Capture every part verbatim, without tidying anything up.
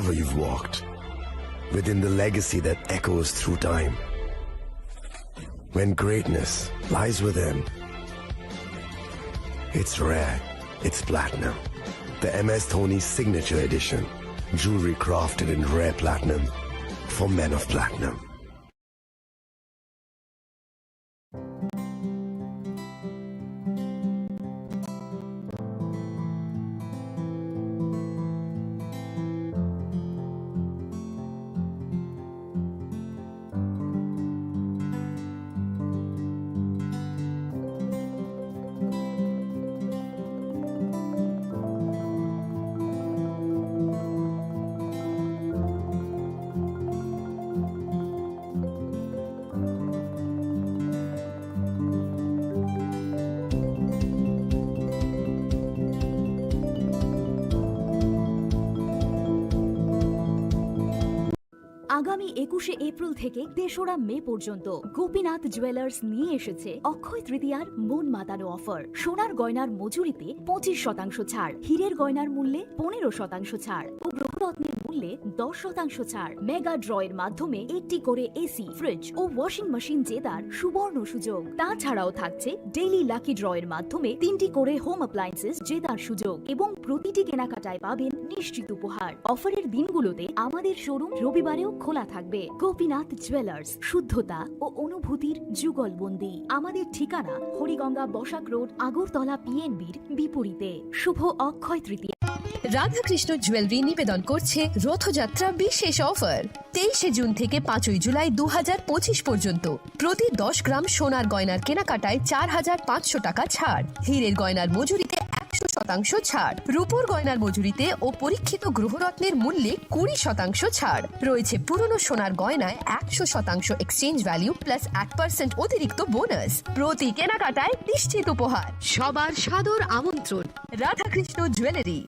Where you've walked, within the legacy that echoes through time. When greatness lies within, it's rare, it's platinum. The M S Dhoni Signature Edition. Jewelry crafted in rare platinum for men of platinum. আগামী একুশে এপ্রিল থেকে তেসরা মে পর্যন্ত গোপীনাথ জুয়েলার্স নিয়ে এসেছে অক্ষয় তৃতীয়ার মন মাতানো অফার। সোনার গয়নার মজুরিতে পঁচিশ শতাংশ ছাড়, হীরের গয়নার মূল্যে পনেরো শতাংশ ছাড় ও গ্রহরত্নের মূল্যে দশ শতাংশ ছাড়। মেগা ড্র এর মাধ্যমে একটি করে এসি, ফ্রিজ ও ওয়াশিং মেশিন জেতার সুবর্ণ সুযোগ। তাছাড়াও থাকছে ডেইলি লাকি ড্র এর মাধ্যমে তিনটি করে হোম অ্যাপ্লায়েন্সেস জেতার সুযোগ এবং প্রতিটি কেনাকাটায় পাবেন নিশ্চিত উপহার। অফারের দিনগুলোতে আমাদের শোরুম রবিবারেও খোলা থাকবে। গোপীনাথ জুয়েলার্স, শুদ্ধতা ও অনুভূতির যুগলবন্দি। আমাদের ঠিকানা হরিগঙ্গা বসাক রোড, আগরতলা পিএনবির বিপরীতে। শুভ অক্ষয় তৃতীয়া। রাধাকৃষ্ণ জুয়েলারি নিবেদন করছে রথযাত্রা বিশেষ অফার। তেইশে জুন থেকে পাঁচই জুলাই দু হাজার পঁচিশ পর্যন্ত প্রতি দশ গ্রাম সোনার গয়নার কেনাকাটায় চার হাজার পাঁচশো টাকা ছাড়, হীরের গয়নার মজুরিতে একশো শতাংশ ছাড়, রূপোর গয়নার মজুরিতে ও পরীক্ষিত গ্রহরত্নের মূল্যে কুড়ি শতাংশ ছাড়। রয়েছে পুরনো সোনার গয়নায় একশো শতাংশ এক্সচেঞ্জ ভ্যালু প্লাস এক পার্সেন্ট অতিরিক্ত বোনাস। প্রতি কেনাকাটায় নিশ্চিত উপহার। সবার সাদর আমন্ত্রণ। Radhakrishna jewellery.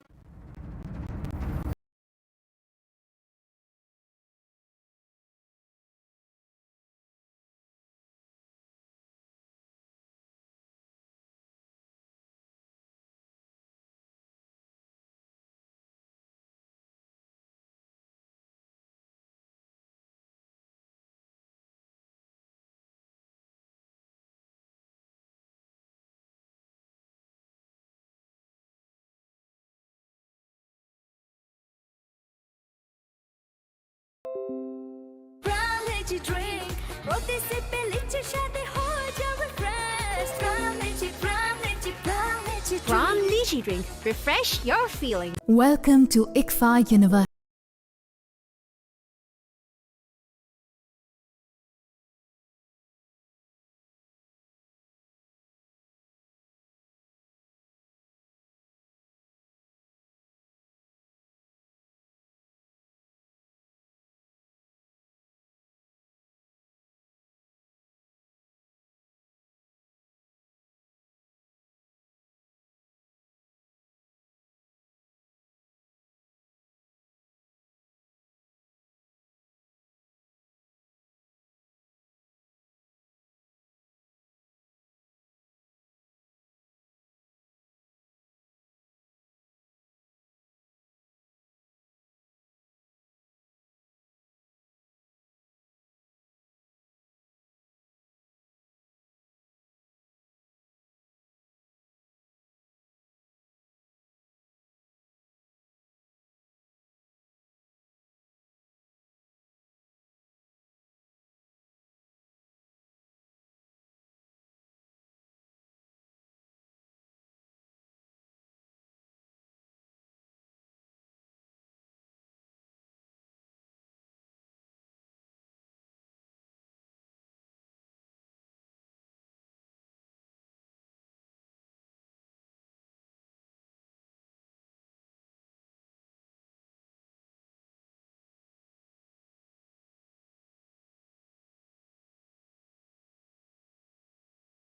Prime Lychee drink, প্রতি সিপে লিচির স্বাদে হয়ে যাও refresh। Prime Lychee, Prime Lychee, Prime Lychee drink। Prime Lychee drink, refresh your feeling। Welcome to ICFAI University.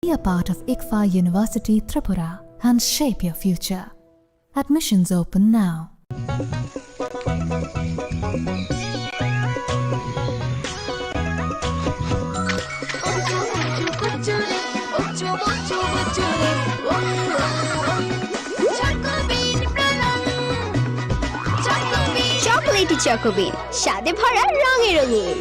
Be a part of ICFAI University Tripura and shape your future. Admissions open now. Chocolate চকোবিন, স্বাদে ভরা রঙে রঙিন।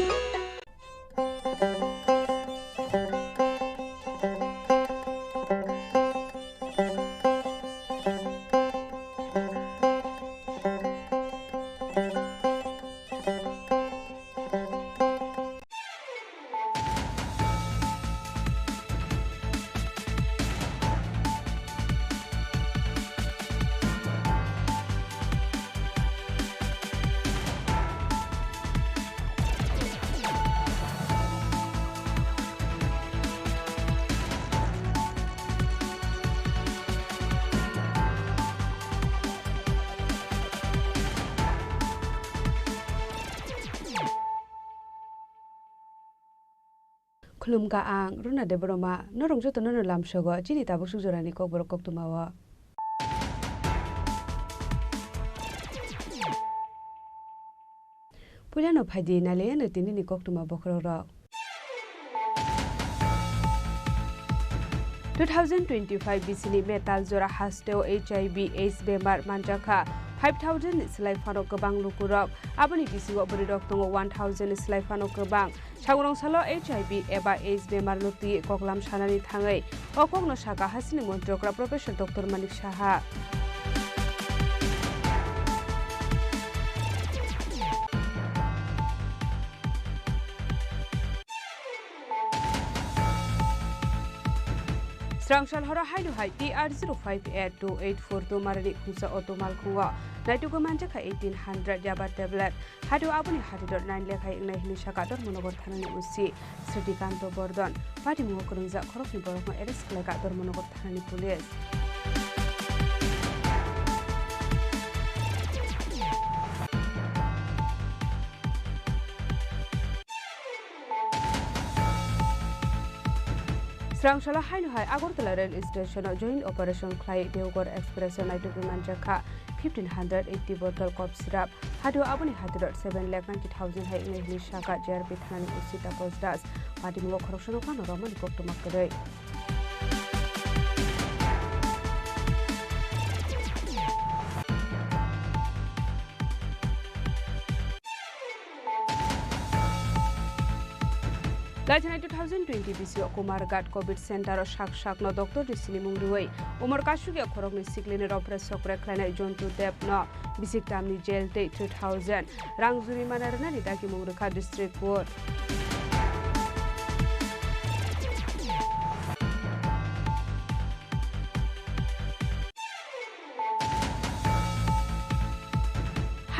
Khulumkha ang Runa Debbarma, norok jotono no lamsogo chini tabuk suk jorani kokborok koktwmao. Puilano phaidi nailaiyano tinini koktwma bokhorokrok. Two thousand twenty-five bisini metal jora hasteo H I V AIDS bemar manjakha five thousand ni slai phano kwbang lukurok, aboni bisingo bwrwirok tongo one thousand ni slai phano kwbang. Sangrong salo H I V eba AIDS bemar no twi koklam sanani thangwi o kokno sakha hasini montri okra Professor Doctor Manik Saha. Srang sal horo haino hai T R zero five eight two eight four two marani khungsa auto malkhungo naitugwi manjakha eighteen hundred yaba tablet. Hado aboni hatidor nine lekhai wngnai hwnwi sakha Dharmanagar thanani O C Srikanto Bordon. Patimungo kwrwngjak khoroknwi borokno arrest khlaikha Dharmanagar thanani police. Srang salo haino hai Agartala rail station o joint operation khlai Deoghar Express o naitugwi manjakha fifteen hundred eighty bottle cough syrup. Hado aboni hatidor seven lakh ninety thousand hai wngnai hwnwi sakha J R P thanani O C Taposh Das. Patimungo khoroksano phano romani koktwma kwrwi. Laithani two thousand twenty bisio Kumarghat Covid Center o sak sakno Doctor Risini mung rwui umor kasugya khoroknwi siklini ropre sokre khlainai Jontu Deb no bisik tamni jail tei three thousand rang jurimana rwnani dagimung rwkha District Court.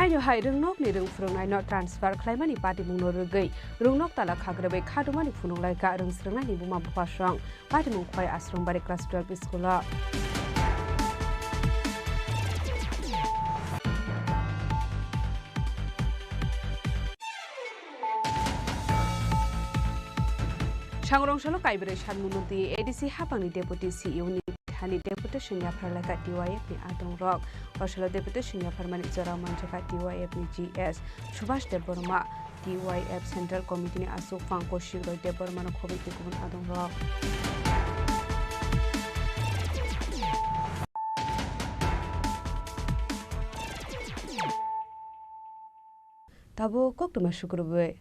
Haino hai rwngnokni rwng phwrwngnaino transfer khlaimani patimungno rwgwi rwngnok tala khagrabwi khadumani phunuk laikha rwng swrwngnaini buma bupha song. Patimung Khwai Ashram Bari class twelve school o. Sangrong salo kaibrwi sanmungno twi A D C hapangni Deputy C E O ni thani deputation yaphar laikha T Y F ni adongrok. O salo deputation yapharmani jorao manjakha T Y F ni G S Subhash Debbarma, T Y F Central Committee ni aswk phang Kaushik Roy Debbarma no khobwi tei kubun adongrok. Tabuk koktwma sukrubwi.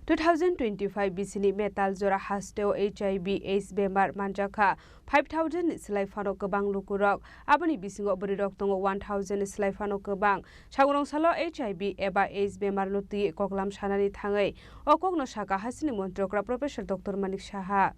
Two thousand twenty-five bisini metal jora hasteo H I V AIDS bemar manjakha five thousand ni slai phano kwbang lukurok. Aboni bisingo bwrwirok tongo one thousand ni slai phano kwbang. Sangrong salo H I V eba AIDS bemarno twi koklam sanani thangwi o kokno sakha hasini montri okra Professor Doctor Manik Saha.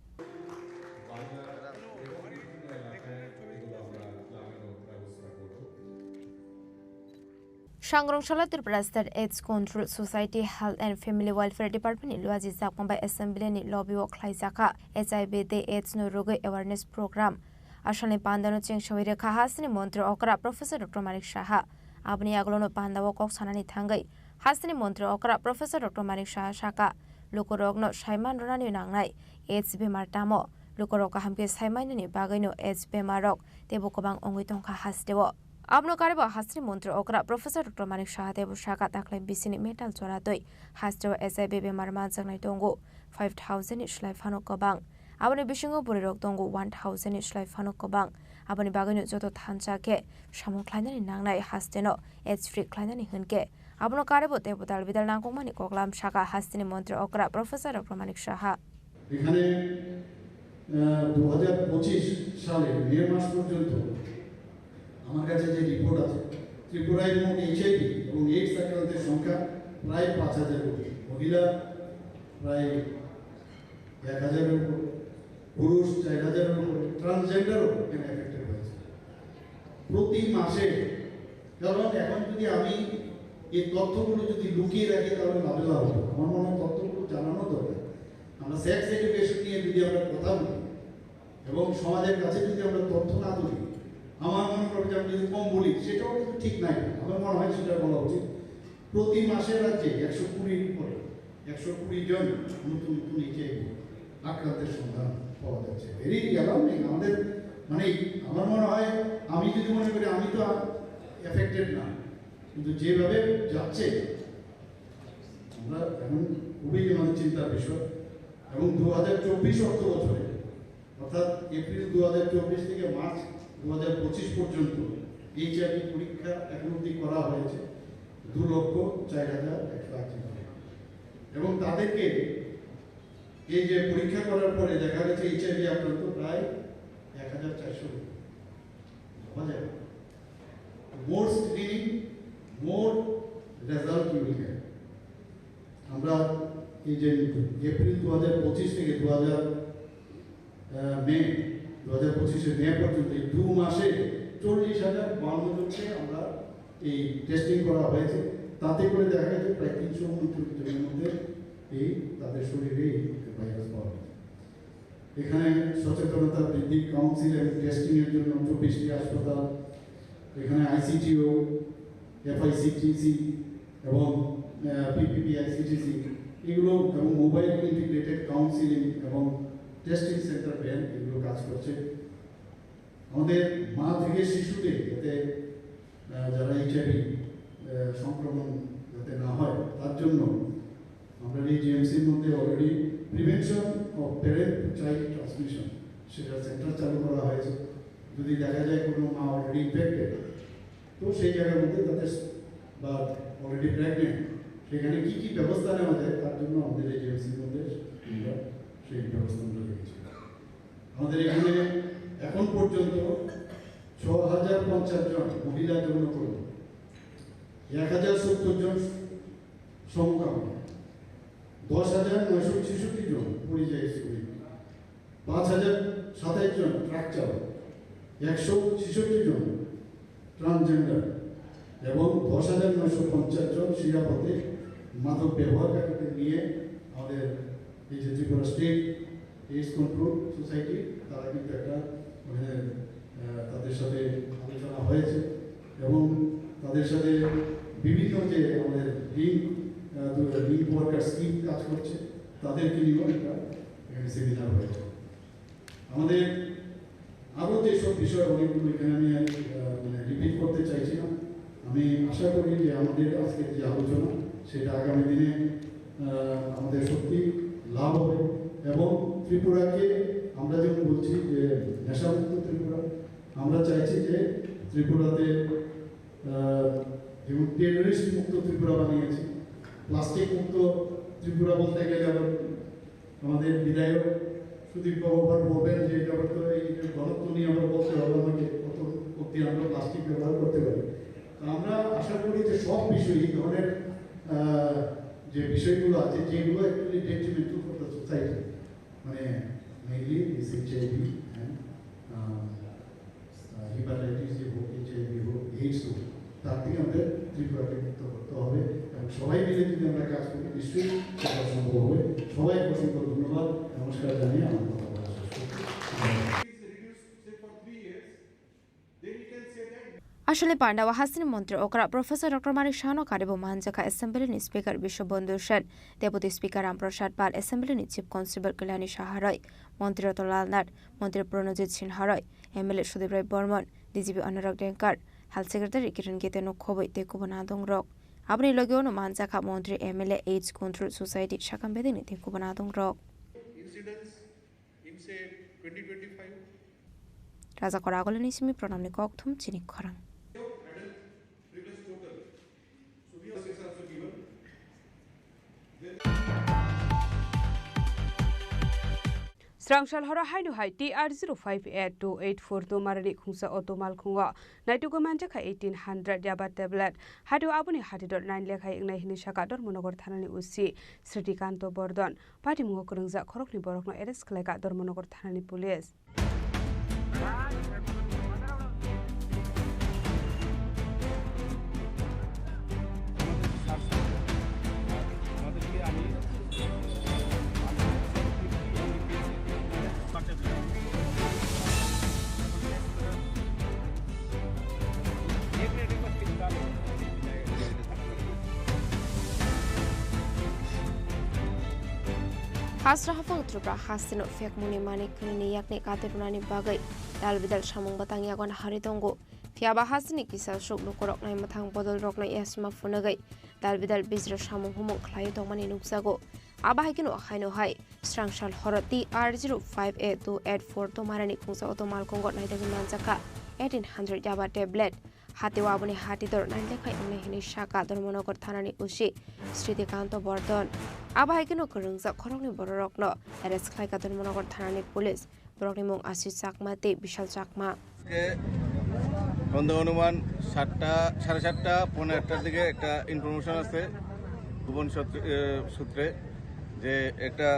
Sangrong salo Tripura State AIDS Control Society Health and Family Welfare Department ni luaji jakma bai assembly ni lobby o khlaijakha H I V tei AIDS no rwgwi awareness program. Asalni pandano chengsawi rwkha hasteni montri okra Professor Doctor Manik Saha. Aboni yagulono pandao kok sanani thangwi hasteni montri okra Professor Doctor Manik Saha sakha, lukurokno saiman rwnani nangnai AIDS bemar tamo, lukurok kaham khe saimanani bagwino AIDS bemarrok teibo kwbang wngwi tongkha hasteo. Abono karwi bo hasteni montri okra Professor Doctor Manik Saha teibo sakha, taklai bisini metal jora twi hasteo H I V bemar manjaknai tongo five thousand ni slai phano kwbang. Aboni bisingo bwrwirok tongo one thousand ni slai phano kwbang. Aboni bagwino joto thansa khe samung khlainani nangnai hasteno age free khlainani hwn khe abono karwibo teibo dal bidal nangkukmani koklam sakha hasteni montri okra Professor Doctor Manik Saha. এখানে, আহ, দু হাজার পঁচিশ সালে মে মাস পর্যন্ত আমার কাছে যে রিপোর্ট আছে, ত্রিপুরায় মোট এইচআইভি এবং এইডস আক্রান্তের সংখ্যা প্রায় পাঁচ হাজার কোটি, মহিলা প্রায় এক হাজারের উপরে, পুরুষ চার হাজারের উপরে, ট্রান্সজেন্ডারও এখানে এফেক্টেড হয়েছে প্রতি মাসে। কারণ এখন যদি আমি এই তথ্যগুলো যদি লুকিয়ে রাখি, তাহলে লাভে লাভ হবে। আমার মনে হয় তথ্যগুলো জানানো দরকার। আমরা সেক্স এডুকেশন নিয়ে যদি আমরা কথা বলি এবং সমাজের কাছে যদি আমরা তথ্য না তুলি, আমার মনে করবে যে আমি যদি কম বলি, সেটাও কিন্তু ঠিক নাই। আমার মনে হয় সেটা বলা উচিত। প্রতি মাসে রাজ্যে একশো কুড়ির উপরে, একশো কুড়ি জন নতুন নতুন এইচআইভি আক্রান্তের সন্ধান পাওয়া যাচ্ছে। Very alarming. আমাদের, মানে, আমার মনে হয়, আমি যদি মনে করি আমি তো এফেক্টেড না, কিন্তু যেভাবে যাচ্ছে, আমরা এখন খুবই আমাদের চিন্তার বিষয়। এবং দু হাজার চব্বিশ অর্থ বছরে, অর্থাৎ এপ্রিল দু হাজার চব্বিশ থেকে মার্চ দু হাজার পঁচিশ পর্যন্ত এইচআইভি পরীক্ষা এখন অবধি করা হয়েছে দু লক্ষ চার হাজার একশো আটজন। এবং তাদেরকে এই যে পরীক্ষা করার পরে দেখা গেছে এইচআইভি আক্রান্ত প্রায় এক হাজার চারশো। ভাবা যায় না। More screening, more result you will get. আমরা এই যে এপ্রিল দু হাজার পঁচিশ থেকে দু হাজার, আহ, মে, দু হাজার পঁচিশে মে পর্যন্ত এই দু মাসে চল্লিশ হাজার বাউন্ন জনকে আমরা এই টেস্টিং করা হয়েছে। তাতে করে দেখা গেছে প্রায় তিনশো উনত্রিশ জনের মধ্যে এই তাদের শরীরে এই ভাইরাস পাওয়া গেছে। এখানে সচেতনতা বৃদ্ধি, কাউন্সিল এবং টেস্টিং এর জন্য চব্বিশটি হাসপাতাল, এখানে আইসিটিও, এফআইসিটিসি এবং, আহ, পিপিপি আইসিটিসি এগুলো এবং মোবাইল ইন্টিগ্রেটেড কাউন্সিলিং এবং টেস্টিং সেন্টার ভ্যান এগুলো কাজ করছে। আমাদের মা থেকে শিশুতে যাতে, আহ, যারা এইচআইভি, আহ, সংক্রমণ যাতে না হয়, তার জন্য আমরা এই জিএমসির মধ্যে already prevention of parent to child transmission সেটা সেন্টার চালু করা হয়েছে। যদি দেখা যায় কোনো মা অলরেডি ইনফেক্টেড, তো সেই জায়গার মধ্যে তাদের স-, বা অলরেডি প্রেগনেন্ট, সেখানে কি কি ব্যবস্থা নেওয়া যায়, তার জন্য আমাদের এই জিএমসির মধ্যে আমরা সেই ব্যবস্থাগুলো রেখেছি। আমাদের এখানে এখন পর্যন্ত ছ হাজার পঞ্চাশ জন মহিলা যৌনকর্মী, এক হাজার সত্তর জন সমকামী, দশ হাজার নয়শো ছেষট্টি জন পরিযায়ী শ্রমিক, পাঁচ হাজার সাতাইশ জন ট্রাক চালক, একশো ছেষট্টি জন ট্রান্সজেন্ডার এবং দশ হাজার নয়শো পঞ্চাশ জন শিরাপথে মাদক ব্যবহারকারীদের নিয়ে আমাদের এই যে Tripura state AIDS control society, তারা কিন্তু একটা ওখানে, আহ, তাদের সাথে আলোচনা হয়েছে এবং তাদের সাথে বিভিন্ন যে আমাদের লিঙ্ক, আহ, লিঙ্ক ওয়ার্কার স্কিম কাজ করছে, তাদেরকে নিয়েও একটা এখানে সেমিনার হয়েছে। আমাদের আরও যেসব বিষয় অনেকগুলো এখানে আমি, আহ, মানে, রিপিট করতে চাইছি না। আমি আশা করি যে আমাদের আজকের যে আলোচনা, সেটা আগামী দিনে, আহ, আমাদের সত্যি লাভ হবে এবং ত্রিপুরাকে আমরা যেমন বলছি যে নেশামুক্ত ত্রিপুরা, আমরা চাইছি যে ত্রিপুরাতে, আহ, যেমন টেররিস্ট মুক্ত ত্রিপুরা বানিয়েছি, প্লাস্টিক মুক্ত ত্রিপুরা বলতে গেলে আবার আমাদের বিধায়ক সুদীপ বাবু আবার বলবেন যে এটা তো এই যে ঘনত্ব নিয়ে আমরা বলতে হবে আমাকে, কত অব্দি আমরা প্লাস্টিক ব্যবহার করতে পারি। তো আমরা আশা করি যে সব বিষয়ে এই ধরনের, আহ, যে বিষয়গুলো আছে, যেগুলো actually detrimental for the society, মানে mainly this এইচআইভি and, আহ, আহ, হেপাটাইটিস যে হোক, এইচআইভি হোক, এইডস হোক, তার থেকে আমাদের ত্রিপুরাকে মুক্ত করতে হবে এবং সবাই মিলে যদি আমরা কাজ করি, নিশ্চয়ই সেটা সম্ভব হবে। সবাইকে অসংখ্য ধন্যবাদ, নমস্কার জানিয়ে আমার কথা বলা শেষ করছি। Aswlni pandao hasteni montri okra Professor Doctor Manik Sahano karibo manjakha Assembly ni Speaker Biswabandhu Sen, Deputy Speaker Ram Prasad Pal, Assembly ni Chief Constable Kalyani Saha roi, Montri Ratan Lal Nath, Montri Pranajit Sinha roi, M L A Sudip Roy Bormon, D G P Anurag Dengkar, Health Secretary Kiran Gite no khoboi tei kubun adong rok. Aboni logi ono manjakha montri M L A AIDS Control Society sakam bedini tei kubun adong rok. Incidence in Rajakor Agulini simi Pranamni kokthum chini khorang. Srangsal horo haino hai T R zero five eight two eight four two marani khungsa auto malkhungo naitugwi manjakha eighteen hundred yaba tablet. Haino aboni hatidor nine lekha wngnai hwnwi saka Dharmanagar thanani O C Sritikanto Bordon. Patimungo kwrwngjak khoroknwi borokno arrest khlaikha Dharmanagar thanani police. Hasra haphang Tripura hasteno phekmungni manik khwnini yakni kati rwnani bagwi dal bidal samung bwtang yago nahari tongo. Phiyaba hasteni kisa aswk lukuroknai mwthang bodolrokno yasma phunugwi dal bidal bijra samung humung khlaiwi tongmani nukjago. Abo hai kheno haino hai srangsal horo T R zero five eight two eight four tomarani khungsa auto malkhungo naitugwi manjakha eighteen hundred yaba tablet. Hatio aboni hatidor nine lekha wngnai hwnwi saka Dharmanagar thanani O C Sritikanto Bordon. Abo hai kheno kwrwngjak khoroknwi bororokno arrest khlaikha Dharmanagar thanani police. Borokni mung Ashish Chakma tei Bishal Chakma. আজকে সন্ধ্যা অনুমান সাতটা, সাড়ে সাতটা, পৌনে আটটার দিকে একটা ইনফরমেশন আছে গোপন সূত্রে, এ, সূত্রে যে একটা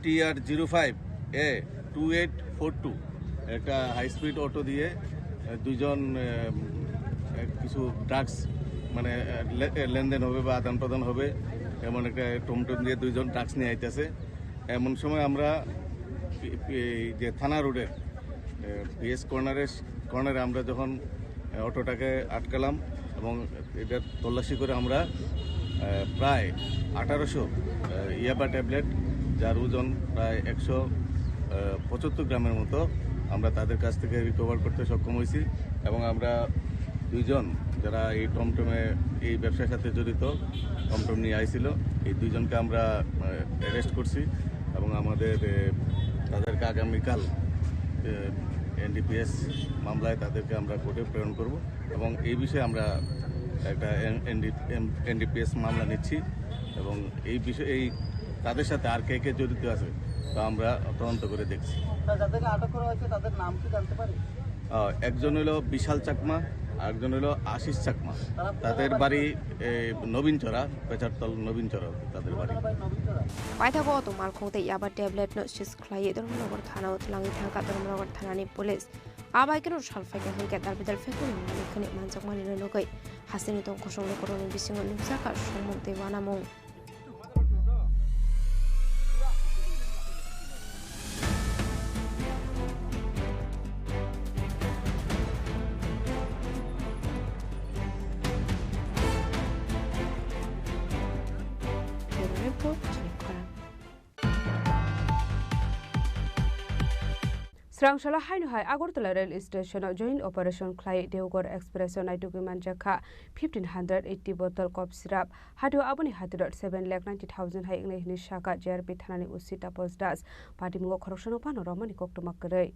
T R zero five A two eight four two একটা হাই স্পিড অটো দিয়ে, এ, দুইজন, এ, এ, কিছু ড্রাগস মানে, এ, লে-, এ, লেনদেন হবে বা আদান প্রদান হবে, এমন একটা টমটম দিয়ে দুইজন ড্রাগস নিয়ে আইতেছে। এমন সময় আমরা পি-, পি-, এই যে থানা রোডের, এ, বিএস কর্নারের, কর্নারে আমরা যখন, এ, অটোটাকে আটকালাম এবং এটা তল্লাশি করে আমরা, এ, প্রায় আঠারোশো, এ, ইয়াবা ট্যাবলেট, যার ওজন প্রায় একশো, এ, পঁচাত্তর গ্রামের মতো, আমরা তাদের কাছ থেকে রিকভার করতে সক্ষম হয়েছি এবং আমরা দুইজন যারা এই টমটমে, এই ব্যবসার সাথে জড়িত, টমটম নিয়ে আইছিল, এই দুইজনকে আমরা, আহ, অ্যারেস্ট করছি এবং আমাদের, এ, তাদেরকে আগামীকাল, এ, এনডিপিএস মামলায় তাদেরকে আমরা কোর্টে প্রেরণ করব এবং এই বিষয়ে আমরা একটা এন-, এনডি-, এম-, এনডিপিএস মামলা নিচ্ছি এবং এই বিষয়ে, এই তাদের সাথে আর কে কে জড়িত আছে তা আমরা তদন্ত করে দেখছি। স্যার, যাদেরকে আটক করা হয়েছে তাদের নাম কি জানতে পারি? আহ, একজন হলো বিশাল চাকমা, আরেকজন হলো আশিস চাকমা। তারা কোথাকার তাদের বাড়ি? বাড়ি, এ, নবীনচরা, পেচারতল নবীনচরা তাদের বাড়ি। কোথাকার বাড়ি নবীনচরা? Paithago auto malkhung tei yaba tablet no seize khlaiwi Dharmanagar thana o twlangwi thangkha Dharmanagar thanani police. Abai kheno sal phaikha hwnkhe dal bidal phekmani manik khwnwi manjakmani no nugwi hasteni tong kosong lukurokni bisingo nukjakha songmung tei uanamung. Bureau Report, Chini Khorang. Srangsala haino hai Agartala rail station o joint operation khlai Deoghar Express o naitugwi manjakha fifteen hundred eighty bottle cough syrup. Hatio aboni hatiro seven lakh ninety thousand hai wngnai hwnwi sakha J R P thanani O C Tapos Das. Patimungo khoroksano phano romani koktwma kwrwi.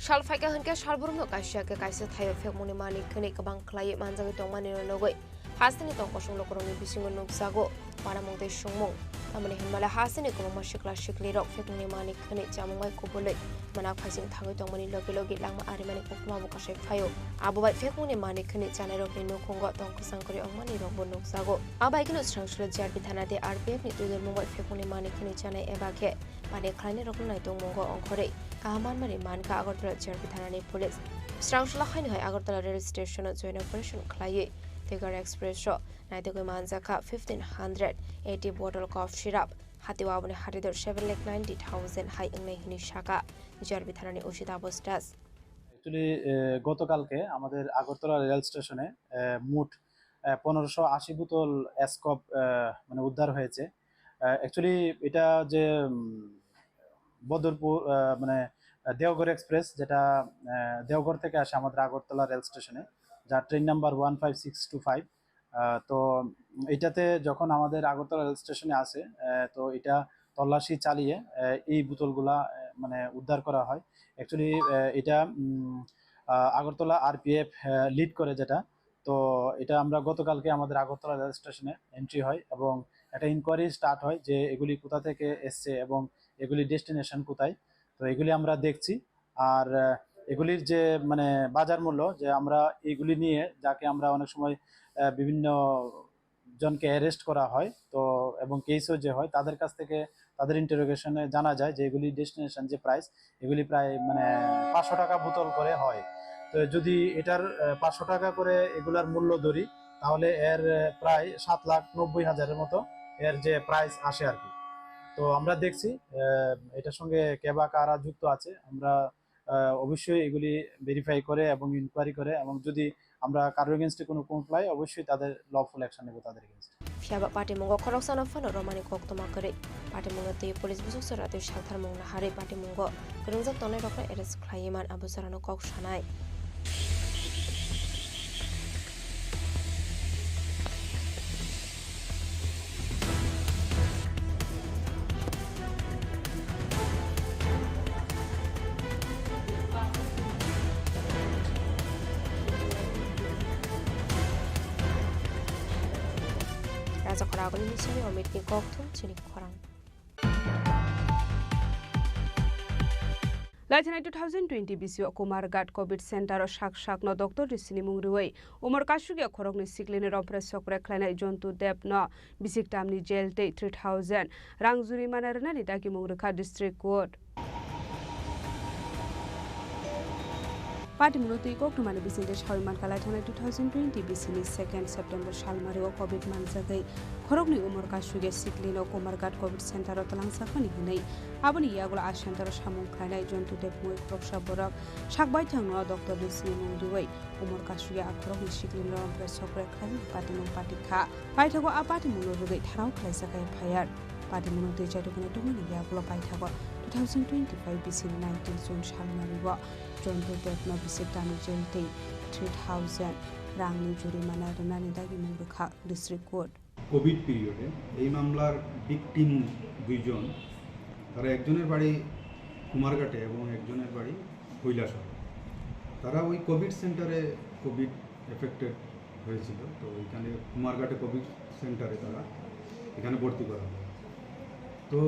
Sal phaikha hwnkhe salbrumno kaisa khe kaisa thaio phekmungni manik hwnwi kwbang khlaiwi manjagwi tongmani nugwi hasteni tong kosong lukurokni bisingo nukjago uanamung tei songmung. Tamoni hinmale hasteni kwbangma sikla siklirok phekmungni manik hwnwi chamung bai kubulwi mwnak phaising thangwi tongmani logi logi langma arimani koktwma bo kasai phaio. Abo bai phekmungni manik hwnwi chanairokni nukhungo tong kwchang kwrwi wngmani rokbo nukjago. Abai kheno Srangsalo J R P thana tei R P F ni twidulmung bai phekmungni manik hwnwi chanai eba khe Mani khlainairokno naitongmungo ongkhorwi kaham manmani mankha Agartala J R P thanani police. Srangsala haino hai Agartala rail station-o joint operation khlaiwi Deoghar Express-o naitugwi manjakha fifteen hundred eighty bottle cough syrup, hatio aboni hatidor seven lakh ninety thousand hai wngnai hwnwi sakha J R P thanani O C Tapos Das. Actually, এ, গতকালকে আমাদের Agartala rail স্টেশনে, এ, মোট আহ, পনেরোশো আশি বোতল স্কোপ, আহ, মানে উদ্ধার হয়েছে। আহ, actually এটা যে, উম, বদরপুর, আহ, মানে, আহ, দেওঘর এক্সপ্রেস, যেটা, আহ, দেওঘর থেকে আসে আমাদের আগরতলা রেল স্টেশনে, যার train number one five six two five. আহ, তো এটাতে যখন আমাদের আগরতলা রেল স্টেশনে আসে, আহ, তো এটা তল্লাশি চালিয়ে, আহ, এই বোতলগুলা, আহ, মানে, উদ্ধার করা হয়। অ্যাকচুয়ালি, আহ, এটা, উম, আহ, আগরতলা আরপিএফ, আহ, লিড করে যেটা, তো এটা আমরা গতকালকে আমাদের আগরতলা রেল স্টেশনে এন্ট্রি হয় এবং একটা ইনকোয়ারি স্টার্ট হয় যে এগুলি কোথা থেকে এসছে এবং এগুলি ডেস্টিনেশন কোথায়। তো এগুলি আমরা দেখছি। আর, আহ, এগুলির যে, মানে, বাজার মূল্য, যে আমরা এইগুলি নিয়ে যাকে আমরা অনেক সময়, আহ, বিভিন্ন জনকে অ্যারেস্ট করা হয়, তো এবং কেসও যে হয়, তাদের কাছ থেকে, তাদের ইন্টারোগেশনে জানা যায় যে এগুলি ডেস্টিনেশন যে প্রাইস, এগুলি প্রায়, মানে, পাঁচশো টাকা বোতল করে হয়। তো যদি এটার, আহ, পাঁচশো টাকা করে এগুলার মূল্য ধরি, তাহলে এর, আহ, প্রায় সাত লাখ নব্বই হাজারের মতো এর যে প্রাইস আসে আর কি। তো আমরা দেখছি, আহ, এটার সঙ্গে কে বা কারা যুক্ত আছে, আমরা, আহ, অবশ্যই এগুলি ভেরিফাই করে এবং ইনকোয়ারি করে, এবং যদি আমরা কারোর এগেনস্টে কোনো কমপ্লেন পাই, অবশ্যই তাদের লফুল অ্যাকশন নেব তাদের এগেনস্টে। Phiya ba patimungo khoroksano phano romani koktwma kwrwi. Patimungno twi police busuk jora twi saltharmung naharwi patimungo kwrwngjak tongnairokno arrest khlaiwi man abo jorano kok sanai. Rajakhor agoni misini Omitni kokthum chini khorang. Laithanai two thousand twenty bisio Kumarghat Covid Center o sak sakno Doctor Risini mung riwi Umor Kasugya khoroknwi siklini rompre sokre khlainai Jontu Deb no bisik tamni jail tei three thousand rang jurimana rwnani dagimung rwkha District Court. Patimungno twi koktwmani bisingtwi sawi mankha, laithanai two thousand twenty bisini second September salmario Covid manjagwi khoroknwi Umor Kasugya siklino Kumarghat Covid Center o twlangjakmani hwnwi. Aboni yagulo a center o samung khlainai Jontu Deb mui khoroksa borok sak baithangno Doctor Risini mung riwi Umor Kasugya a khoroknwi siklino rompre sokre khlainani patimung patikha. Paithago a patimungno rwgwi tharao khlaijak F I R. Patimungno twi chairokno tongmani yagulo paithago two thousand twenty-five bisini nineteen June salmario Jontu Debno bisik tamni jail tei three thousand rangni jurimana rwnani dagimung rwkha District Court. Covid পিরিয়ডে এই মামলার ভিকটিম দুইজন, তারা একজনের বাড়ি কুমারঘাটে এবং একজনের বাড়ি কৈলাসহরে। তারা ওই কোভিড সেন্টারে কোভিড এফেক্টেড হয়েছিল, তো ওইখানে কুমারঘাটে কোভিড সেন্টারে তারা এখানে ভর্তি করা হয়। তো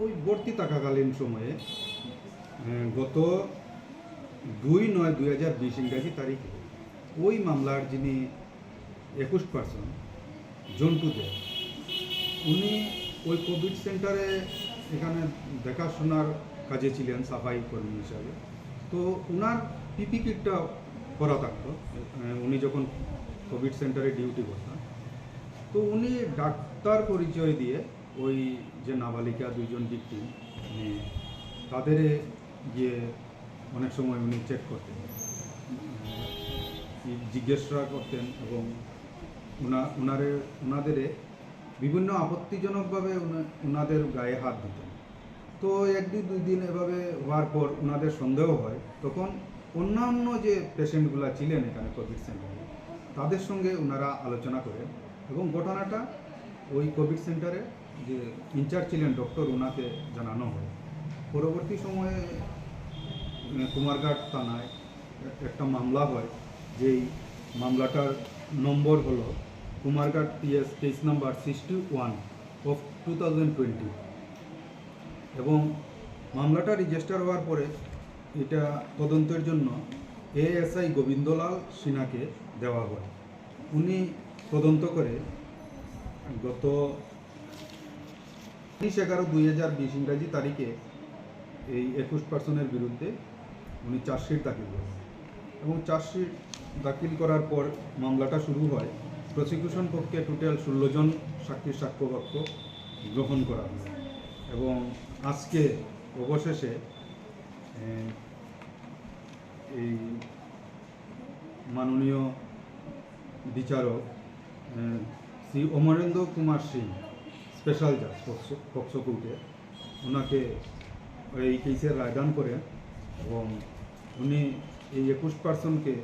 ওই ভর্তি থাকাকালীন সময়ে, আহ, গত দুই নয় দুই হাজার বিশ ইংরাজি তারিখে ওই মামলার যিনি একুশ পার্সন জন্টু দে, উনি ওই কোভিড সেন্টারে এখানে দেখাশোনার কাজে ছিলেন সাফাই কর্মী হিসাবে। তো ওনার পিপি কিটটা পরা থাকতো, আহ, উনি যখন কোভিড সেন্টারে ডিউটি করতেন। তো উনি ডাক্তার পরিচয় দিয়ে ওই যে নাবালিকা দুইজন ভিকটিম, মানে, তাদের গিয়ে অনেক সময় উনি চেক করতেন, উম, জিজ্ঞাসা করতেন এবং ওনা-, ওনারে, ওনাদের বিভিন্ন আপত্তিজনকভাবে ওনা-, ওনাদের গায়ে হাত দিতেন। তো এক দুই, দুই দিন এভাবে হওয়ার পর ওনাদের সন্দেহ হয়, তখন অন্যান্য যে পেশেন্টগুলা ছিলেন এখানে কোভিড সেন্টারে, তাদের সঙ্গে ওনারা আলোচনা করেন এবং ঘটনাটা ওই কোভিড সেন্টারে যে ইনচার্জ ছিলেন ডক্টর, ওনাকে জানানো হয়। পরবর্তী সময়ে, উম, কুমারঘাট থানায় এ-, একটা মামলা হয়, যেই মামলাটার নম্বর হলো Kumarghat PS case number sixty one of two thousand twenty. এবং মামলাটা রেজিস্টার হওয়ার পরে এটা তদন্তের জন্য এএসআই গোবিন্দলাল সিনহাকে দেওয়া হয়। উনি তদন্ত করে গত উনিশ এগারো দুই হাজার বিশ ইংরাজি তারিখে এই একুশ পার্সনের বিরুদ্ধে উনি চার্জশিট দাখিল করেন এবং চার্জশিট দাখিল করার পর মামলাটা শুরু হয়। প্রসিকিউশন পক্ষে টোটাল ষোলো জন সাক্ষীর সাক্ষ্যবাক্য গ্রহণ করা হয় এবং আজকে অবশেষে, এ, এই মাননীয় বিচারক শ্রী অমরেন্দ্র কুমার সিং, স্পেশাল জাজ পক্সো, পক্সো কোর্টে ওনাকে এই কেসের রায়দান করেন এবং উনি এই একুশ পার্সনকে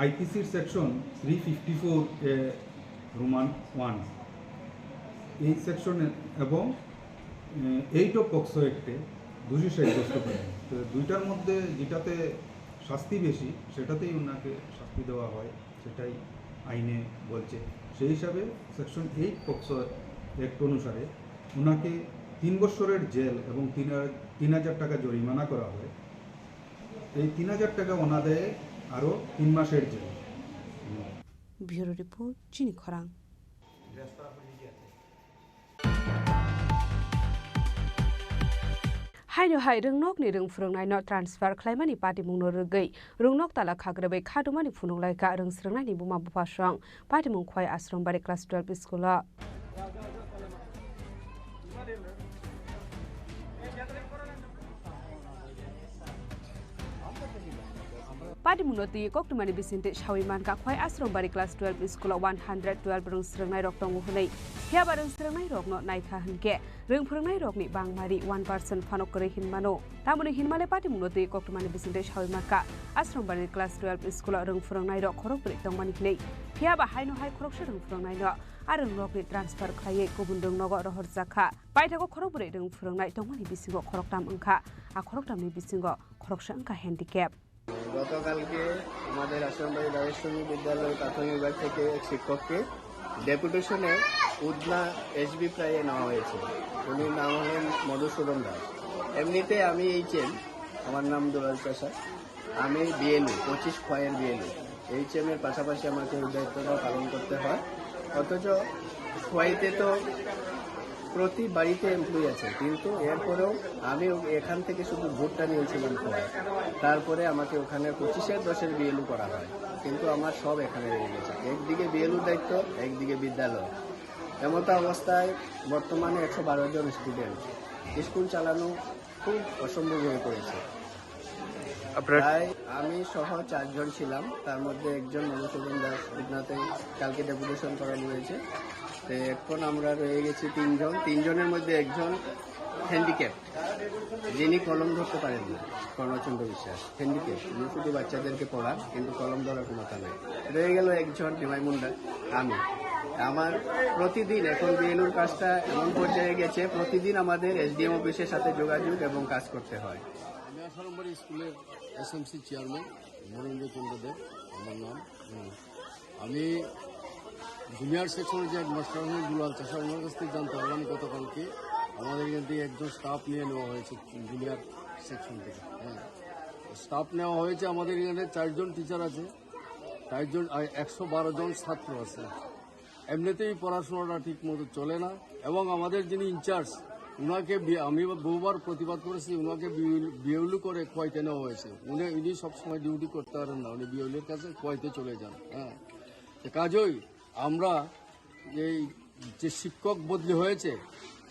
আইপিসির সেকশন থ্রি ফিফটি ফোর এ রোমান ওয়ান, এই সেকশনে এবং এইট অফ পক্সো অ্যাক্টে দোষী সাব্যস্ত করেন। তো দুইটার মধ্যে যেটাতে শাস্তি বেশি, সেটাতেই ওনাকে শাস্তি দেওয়া হয়, সেটাই আইনে বলছে। সেই হিসাবে সেকশন এইট পক্সো অ্যাক্ট অনুসারে ওনাকে তিন বছরের জেল এবং তিন হাজার, তিন হাজার টাকা জরিমানা করা হয়। এই তিন হাজার টাকা ওনাদের আরও তিন মাসের jail. Bureau report, Chini Khorang. Haino hai rwngnokni rwng phwrwngnaino transfer khlaimani patimungno rwgwi rwngnok tala khagrabwi khatumani phunuk laikha rwng swrwngnaini buma buphasong patimung Khwai Ashram Bari class twelve school-o. Patimungno twi koktwmani bisingtwi sawi mankha, Khwai Ashram Bari class twelve school-o one hundred twelve rwng swrwngnairok tongo hwnwi. Phiyaba rwng swrwngnairokno naikha hwnkhe, rwng phwrwngnairokni bangmari one percent phano kwrwi hinmano. Tamoni hinmale patimungno twi koktwmani bisingtwi sawi mankha, Ashram Bari class twelve school-o rwng phwrwngnairok khorokbrwi tongmani hwnwi. Phiyaba haino hai khoroksa rwng phwrwngnaino a rwngnokni transfer khlaiwi kubun rwngnogo rohorjakha. Paithago khorokbrwi rwng phwrwngnai tongmani bisingo khoroktham wngkha. A khorokthmni bisingo khoroksa wngkha handicap. গতকালকে আমাদের আশ্রমবাড়ি দ্বাদশ শ্রেণী বিদ্যালয় প্রাথমিক বিভাগ থেকে এক শিক্ষককে ডেপুটেশনে উদনা এসবি প্রায়ে নেওয়া হয়েছে। উনির নাম হলেন মধুসূদন দাস। এমনিতে আমি এইচএম, আমার নাম দুলাল চাষা। আমি বিএলও, পঁচিশ খয়ের বিএলও। এইচএম এর পাশাপাশি আমাকে ওই দায়িত্বটাও পালন করতে হয়। অথচ খোয়াইতে তো প্রতি বাড়িতে এমপ্লয়ি আছে, কিন্তু এরপরেও আমি ও-, এখান থেকে শুধু ভোটটা নিয়েছিলাম খোয়াই। তারপরে আমাকে ওখানে পঁচিশের দশের বিএলও করা হয়, কিন্তু আমার সব এখানে রয়ে গেছে। একদিকে বিএলওর দায়িত্ব, একদিকে বিদ্যালয়। এমতো অবস্থায় বর্তমানে একশো বারো জন স্টুডেন্ট, স্কুল চালানো খুব অসম্ভব হয়ে পড়েছে। আপনার প্রায় আমি সহ চারজন ছিলাম, তার মধ্যে একজন মধুসূদন দাস উদনাতে কালকে ডেপুটেশন করানো হয়েছে। তো এখন আমরা রয়ে গেছি তিনজন, তিনজনের মধ্যে একজন হ্যান্ডিক্যাপ, যিনি কলম ধরতে পারেন না, কর্ণচন্দ্র বিশ্বাস। হ্যান্ডিক্যাপ, উনি শুধু বাচ্চাদেরকে পড়ান, কিন্তু কলম ধরার ক্ষমতা নেই। রয়ে গেল একজন, নিমাই মুন্ডা, আমি। আমার প্রতিদিন এখন বিএলওর কাজটা এমন পর্যায়ে গেছে, প্রতিদিন আমাদের এসডিএম অফিসের সাথে যোগাযোগ এবং কাজ করতে হয়। আমি আঠারো নম্বর স্কুলের এসএমসি চেয়ারম্যান নরেন্দ্র চন্দ্র দেব আমার নাম। হুম। আমি জুনিয়র সেকশনের যে হেডমাস্টার আছেন দুলাল চাষা, ওনার কাছ থেকে জানতে পারলাম গতকালকে আমাদের এখান থেকে একজন স্টাফ নিয়ে নেওয়া হয়েছে জুনিয়র সেকশন থেকে। হ্যাঁ, স্টাফ নেওয়া হয়েছে। আমাদের এখানে চারজন টিচার আছে, চারজন, আর একশো বারো জন ছাত্র আছে। এমনিতেই পড়াশোনাটা ঠিক মতো চলে না, এবং আমাদের যিনি ইনচার্জ, ওনাকে বি-, আমি বহুবার প্রতিবাদ করেছি, ওনাকে বিউল-, বিউলি করে খোয়াইতে নেওয়া হয়েছে। উনি, উনি সবসময় ডিউটি করতে পারেন না, উনি বিউলির কাছে খোয়াইতে চলে যান। হ্যাঁ, তো কাজেই আমরা এই যে শিক্ষক বদলি হয়েছে,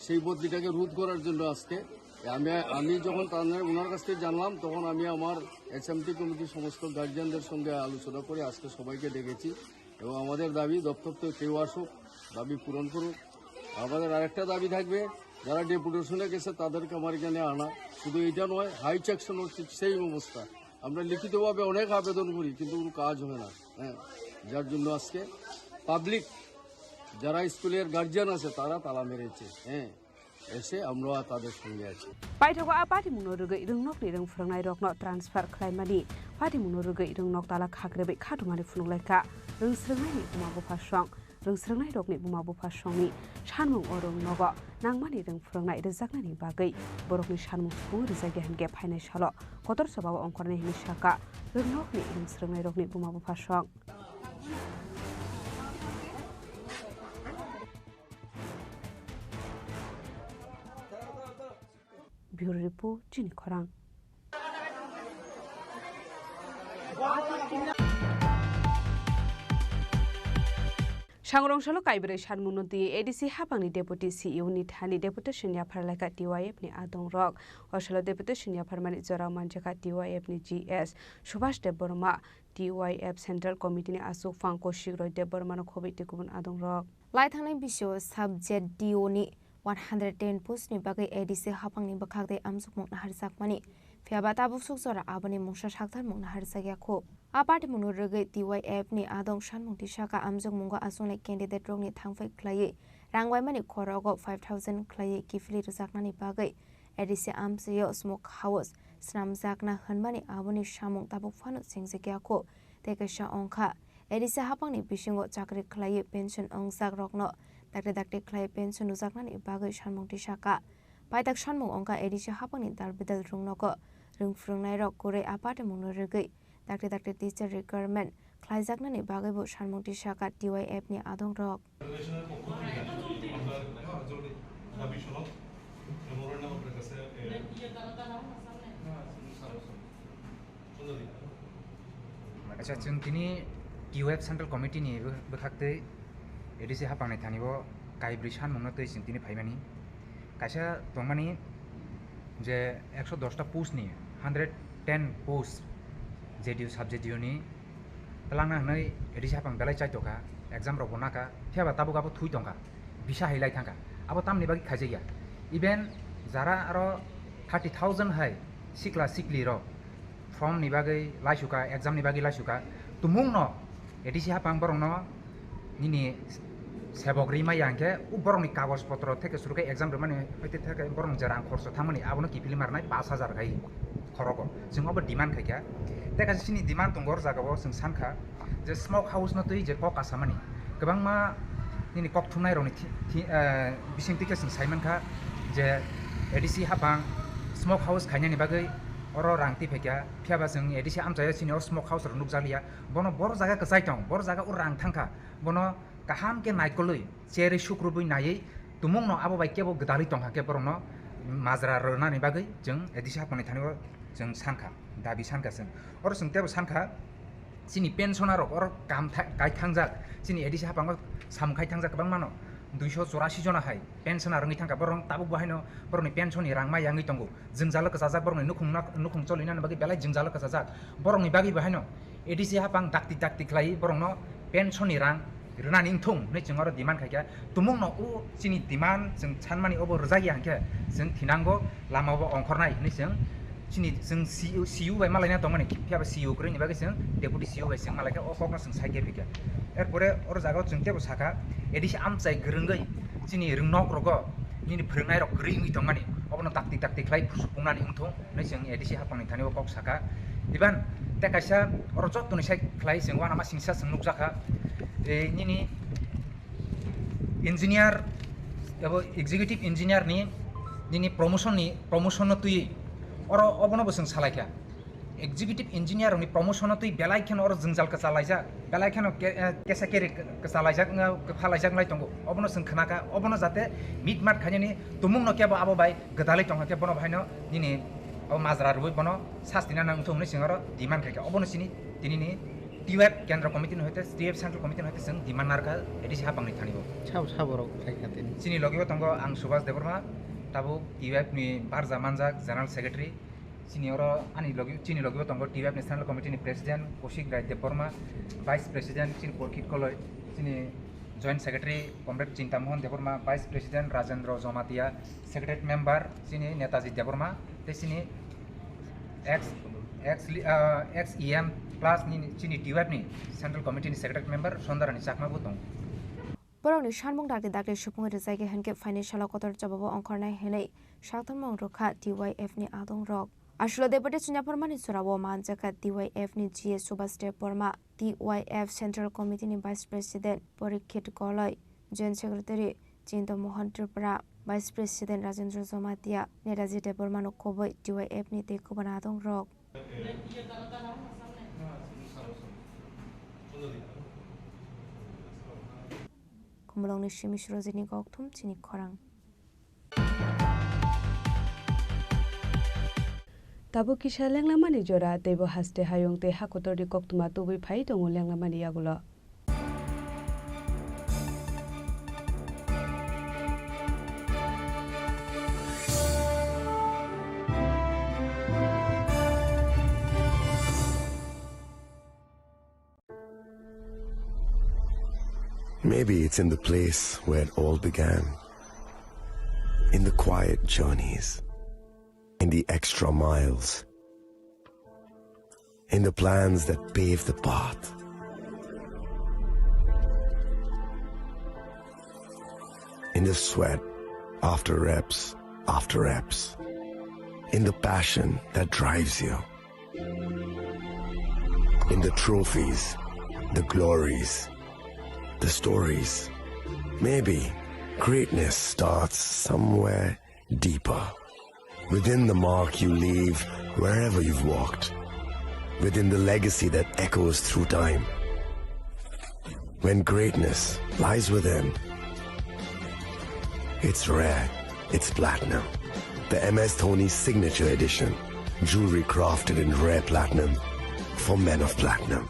সেই বদলিটাকে রোধ করার জন্য আজকে আমি, আমি যখন তাদের, ওনার কাছ থেকে জানলাম, তখন আমি আমার এসএমটি কমিটির সমস্ত গার্জিয়ানদের সঙ্গে আলোচনা করে আজকে সবাইকে ডেকেছি এবং আমাদের দাবি দপ্তর থেকে কেউ আসুক, দাবি পূরণ করুক। আমাদের আরেকটা দাবি থাকবে, যারা ডেপুটেশনে গেছে তাদেরকে আমার এখানে আনা, শুধু এটা নয়, হাই সেকশন হচ্ছে সেই অবস্থা। আমরা লিখিতভাবে অনেক আবেদন করি, কিন্তু কোনো কাজ হয় না। হ্যাঁ, যার জন্য আজকে পাবলিক, যারা স্কুলের গার্জিয়ান আছে, তারা তালা মেরেছে। হ্যাঁ, এসে আমরা তাদের সঙ্গে আছি। Paithago a patimungno rwgwi rwngnokni rwng phwrwngnairokno transfer khlaimani, patimungno rwgwi rwngnok tala khagrebwi khatumani phunuk laikha rwng swrwngnaini buma buphasong. Rwng swrwngnairokni buma buphasongni sanmung o rwng nogo nangmani rwng phwrwngnai rwjaknani bagwi borokni sanmung subung rwjakya hinkhe phainai salo kotor chobao ongkhornai hinwi sakha rwngnokni rwng swrwngnairokni buma buphasong. Bureau report, Chini Khorang. Sangrong salo kaibrwi sanmungno twi A D C hapangni Deputy C E O ni thani deputation yaphar laikha T Y F ni adongrok. O salo deputation yapharmani jorao manjakha T Y F ni G S Subhash Debbarma, T Y F Central Committee ni aswk phang Kaushik Roy Debbarmano khobwi tei kubun adongrok. Lai thangnai bisio sub Z D O ni one hundred ten post ni bagwi A D C hapangni bwkhak tei amjokmung naharjakmani. Phiyaba tabuk suk jora aboni mungsa sakthar mung naharjakya kho. A party mungno rwgwi T Y F ni adong sanmung tisaka amjokmungo aswknai candidate rokni thangphai khlaiwi rang waimani khorogo five thousand khlaiwi kiphilwi rwjaknani bagwi A D C amchaio smoke house swnamjakna hwnmani aboni samung tabuk phano chengjakya kho tei kaisa wngkha. A D C hapangni bisingo chakri khlaiwi pension wngjak rokno dakti dakti khlaiwi pension rwjaknani bagwi sanmung tisaka. Paitak sanmung wngkha A D C hapangni dal bidal rwngnogo rwng phrwngnairok kwrwi a party mungno rwgwi dakti dakti teacher recruitment khlaijaknani bagwibo sanmung tisaka T Y F ni adongrok. Acha, chwng tini T Y F Central Committee ni bw-, bwkhaktwi A D C hapangni thani o kaibrwi sanmungno twi chwng tini phaimani. Kaisa tongmani je ekso dos ta post ni hundred ten post Z D U sub Z D U ni twlangna hwnwi A D C hapang belai chaitokha, exam rokbo nakha, phiyaba tabuk abo thui tongkha, bisa hai lai thangkha. Abo tamni bagwi khaijakya? Even jara aro thirty thousand hai sikla sikli rok form ni bagwi laisuka, exam ni bagwi laisuka, tumungno A D C hapang borokno nini sebok ri maya hwnkhe, o borokni kagoj potro theke suru khe exam rwmani hwite theke borokni je rang khoroksa thangmani abono kiphilwi marnai pash hajar khai khorogo. Chwng obo demand khaikha. Tei kaisa chini demand tongo, o jagao chwng sankha je smoke house no twi je kok kasamani kwbangma nini kok thumnai rokni thi-, thi-, eh, bisingtwi khe chwng saimankha je A D C hapang smoke house khainani bagwi oro rang twi phaikha. Phiyaba chwng A D C amchaio chini o smoke house rok nukjakliya. Bono boro jaga kwchai tong, boro jaga o rang thangkha, bono kaham khe naikolwi cherwi sukrubwi naiwi tumungno abo bai kebo gwdalwi tongkha khe borokno majra rwnani bagwi chwng A D C hapangni thani o chwng sankha, dabi sankha chwng. Oro chwng tebo sankha, chini pensioner rok oro kam tha-, kai thangjak, chini A D C hapango samung khai thangjak kwbangmano, duiso chorasi jona hai pensioner wngwi thangkha, borok tabuk bo haino borokni pension ni rang ma yangwi tongo. Jwngjalo kwchajak borokni nukhung, nukhung choli nani bagwi belai jwngjalo kwchajak. Borokni bagwi bo haino A D C hapang dakti dakti khlai borokno pension ni rang rwnani wngthung hwnwi chwng oro demand khaikha. Tumungno o chini demand chwng sanmani obo rwjakya hwnkhe chwng thinango, lama bo ongkhornai hwnwi chwng chini chwng C E O, C E O bai malaina tongmani, phiyaba C E O kwrwini bagwi chwng deputy C E O bai chwng malaikha, o kokno chwng side khe phikha. Erpore oro jagao chwng tebo sakha, A D C amchai kwrwngwi chini rwngnok rogo nini phwrwngnairok kwrwi wngwi tongmani, obono dakti dakti khlai phungnani wngthung hwnwi chwng A D C hapangni thani o kok sakha. Iban tei kaisa oro jottoni side khlai chwng uanama singsa chwng nukjakha, e, nini engineer abo executive engineer ni nini promotion ni, promotion no twi oro obono bo chwng salaikha. Executive engineer rokni promotion no twi belai kheno oro jwngjal kwchalaijak, belai kheno ke-, eh, kesa keri kwchalaijak, wngya, kwphalaijak wngwi tongo. Obono chwng khnakha, obono jate mitmat khainani tumungno kebo abo bai gwdalwi tongkha khe bono bahaino nini abo majra rwui bono sasti nana wngthung hwnwi chwng oro demand khaikha. Obono chini tinini T Y F Kendra Committee ni hoite, T Y F Central Committee ni hoite chwng demand narwkha A D C hapangni thani o. Sabo, sabo rok khaikha tini. Chini logi o tongo ang Subhas Debbarma, tabuk T Y F ni barja manjak General Secretary. Chini oro ani logi, chini logi o tongo T Y F ni Central Committee ni President Kaushik Rai Debbarma, Vice President chini Porkit Koloi, chini Joint Secretary Comrade Chinta Mohan Debbarma, Vice President Rajendra Jamatia, Secretary Member chini Netaji Debbarma, tei chini ex, ex, ah, ex E M plus ni chini T Y F ni Central Committee ni Secretary Member Sondarani Chakma bo tongo. Borokni sanmung dakti dakti supungwi rwjakya hwnkhe phaini salo kotor jobabo ongkhornai hwnwi sakthormung rwkha T Y F ni adongrok. Asulo Deputy Chunyaphormani jorao manjakha T Y F ni G S Subhas Debbarma, T Y F Central Committee ni Vice President Porikhet Koloi, Joint Secretary Chinta Mohan Tripura, Vice President Rajendra Jamatia, Netaji Debbarmano khobwi T Y F ni tei kubun adongrok. Khumulwngni simi Surojini kokthum chini khorang. Tabuk kisa lenglamani jora, teibo haste hayung tei hakotorni koktwma tubui phai tongo lenglamani yagulo. Maybe it's in the place where it all began. In the quiet journeys, in the extra miles, in the plans that pave the path, in the sweat after reps after reps, in the passion that drives you, in the trophies, the glories, the stories. Maybe greatness starts somewhere deeper, within the mark you leave wherever you've walked, within the legacy that echoes through time. When greatness lies within, it's rare, it's platinum. The M S Dhoni Signature Edition, jewelry crafted in rare platinum for men of platinum.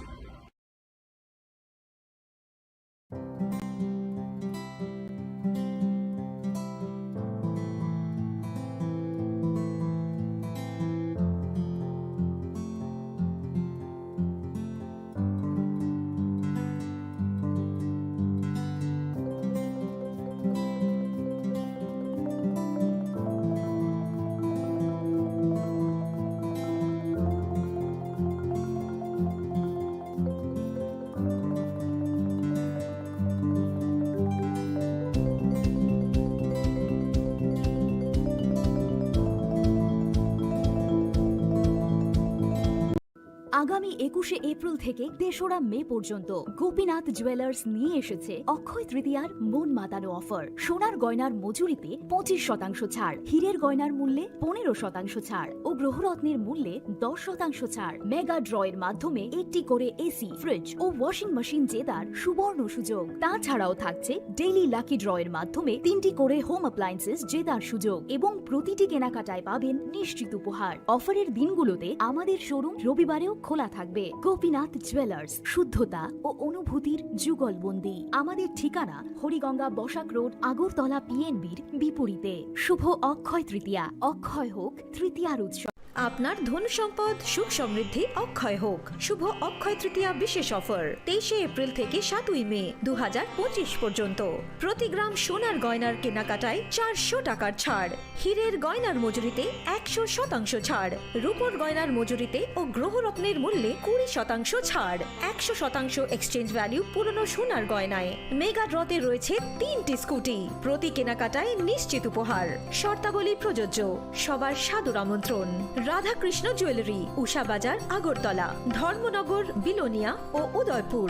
আগামী একুশে এপ্রিল থেকে তেসরা মে পর্যন্ত গোপীনাথ জুয়েলার্স নিয়ে এসেছে অক্ষয় তৃতীয়ার মন মাতানো অফার। সোনার গয়নার মজুরিতে পঁচিশ শতাংশ ছাড়, হীরের গয়নার মূল্যে পনেরো শতাংশ ছাড় ও গ্রহরত্নের মূল্যে দশ শতাংশ ছাড়। মেগা ড্রয়ের মাধ্যমে একটি করে এসি, ফ্রিজ ও ওয়াশিং মেশিন জেতার সুবর্ণ সুযোগ। তাছাড়াও থাকছে ডেইলি লাকি ড্রয়ের মাধ্যমে তিনটি করে হোম অ্যাপ্লায়েন্সেস জেতার সুযোগ এবং প্রতিটি কেনাকাটায় পাবেন নিশ্চিত উপহার। অফারের দিনগুলোতে আমাদের শোরুম রবিবারেও খোলা থাকবে। গোপীনাথ জুয়েলার্স, শুদ্ধতা ও অনুভূতির যুগলবন্দি। আমাদের ঠিকানা হরিগঙ্গা বসাক রোড, আগরতলা পিএনবির বিপরীতে। শুভ অক্ষয় তৃতীয়া, অক্ষয় হোক তৃতীয়ার উৎসব। আপনার ধন সম্পদ সুখ সমৃদ্ধি অক্ষয় হোক। শুভ অক্ষয় তৃতীয়া বিশেষ অফার, তেইশে এপ্রিল থেকে সাতই মে দু হাজার পঁচিশ পর্যন্ত। প্রতি গ্রাম সোনার গয়নার কেনাকাটায় চারশো টাকার ছাড়, হীরের গয়নার মজুরিতে একশো শতাংশ ছাড়, রূপোর গয়নার মজুরিতে ও গ্রহরত্নের মূল্যে কুড়ি শতাংশ ছাড়, একশো শতাংশ এক্সচেঞ্জ ভ্যালু পুরনো সোনার গয়নায়। মেগা ড্রতে রয়েছে তিনটি স্কুটি, প্রতি কেনাকাটায় নিশ্চিত উপহার। শর্তাবলী প্রযোজ্য। সবার সাদর আমন্ত্রণ। রাধাকৃষ্ণ জুয়েলারি, উষা বাজার, আগরতলা, ধর্মনগর, বিলোনিয়া ও Udaipur.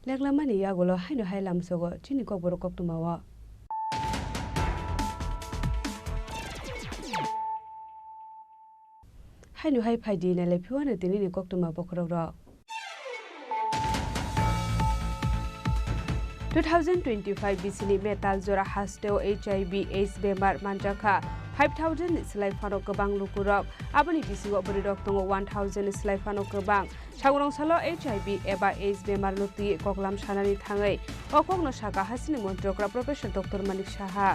Leklamani yagulo haino hai lamsogo chini kokborok koktwmao. Haino hai phaidi nailai phiwano tinini koktwma bokhorokrok. Two thousand twenty-five bisini metal jora hasteo H I V AIDS bemar manjakha five thousand ni slai phano kwbang lukurok. Aboni bisingo bwrwirok tongo one thousand ni slai phano kwbang. Sangrong salo H I V eba AIDS bemar no twi koklam sanani thangwi o kokno saka hasini montrokra Professor Doctor Manik Saha.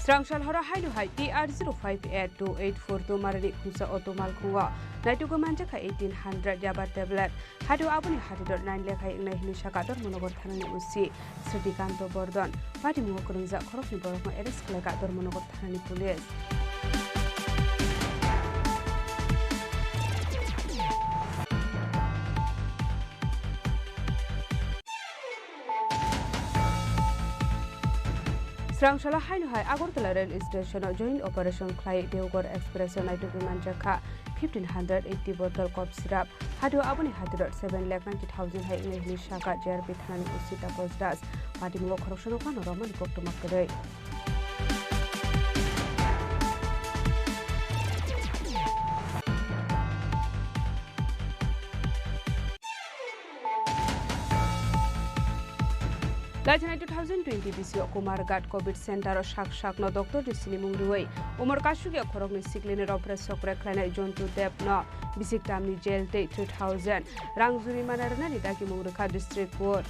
Srangsalhoro haino hai T R zero five eight two eight four two marani khungsa auto malkhungo naitugwi manjakha eighteen hundred yaba tablet. Hato aboni hatidor nine lekha wngnai hwnwi saka Dharmanagar thanani O C Srikanto Bordon. Patimungo kwrwngjak khoroknwi borokno arrest khlaikha Dharmanagar thanani police. Srangsalhoro haino hai Agartala rail station o joint operation khlai Deoghar express o naitugwi manjakha fifteen hundred eighty bottle cough syrup. Hato aboni hatidor seven lakh ninety thousand hai wngnai hwnwi saka J R P thanani O C Taposh Das. Patimungo khoroksano phano romani koktwma kwrwi. Daithani two thousand twenty bisi o Kumarghat Covid Center o sak sakno doctor ni sinimung riwi umor kasugya khoroknwi siklini ropre sokre khlainai Jontu Deb no bisik tamni jail tei three thousand rang jurimana rwnani dagimung rwkha District Court.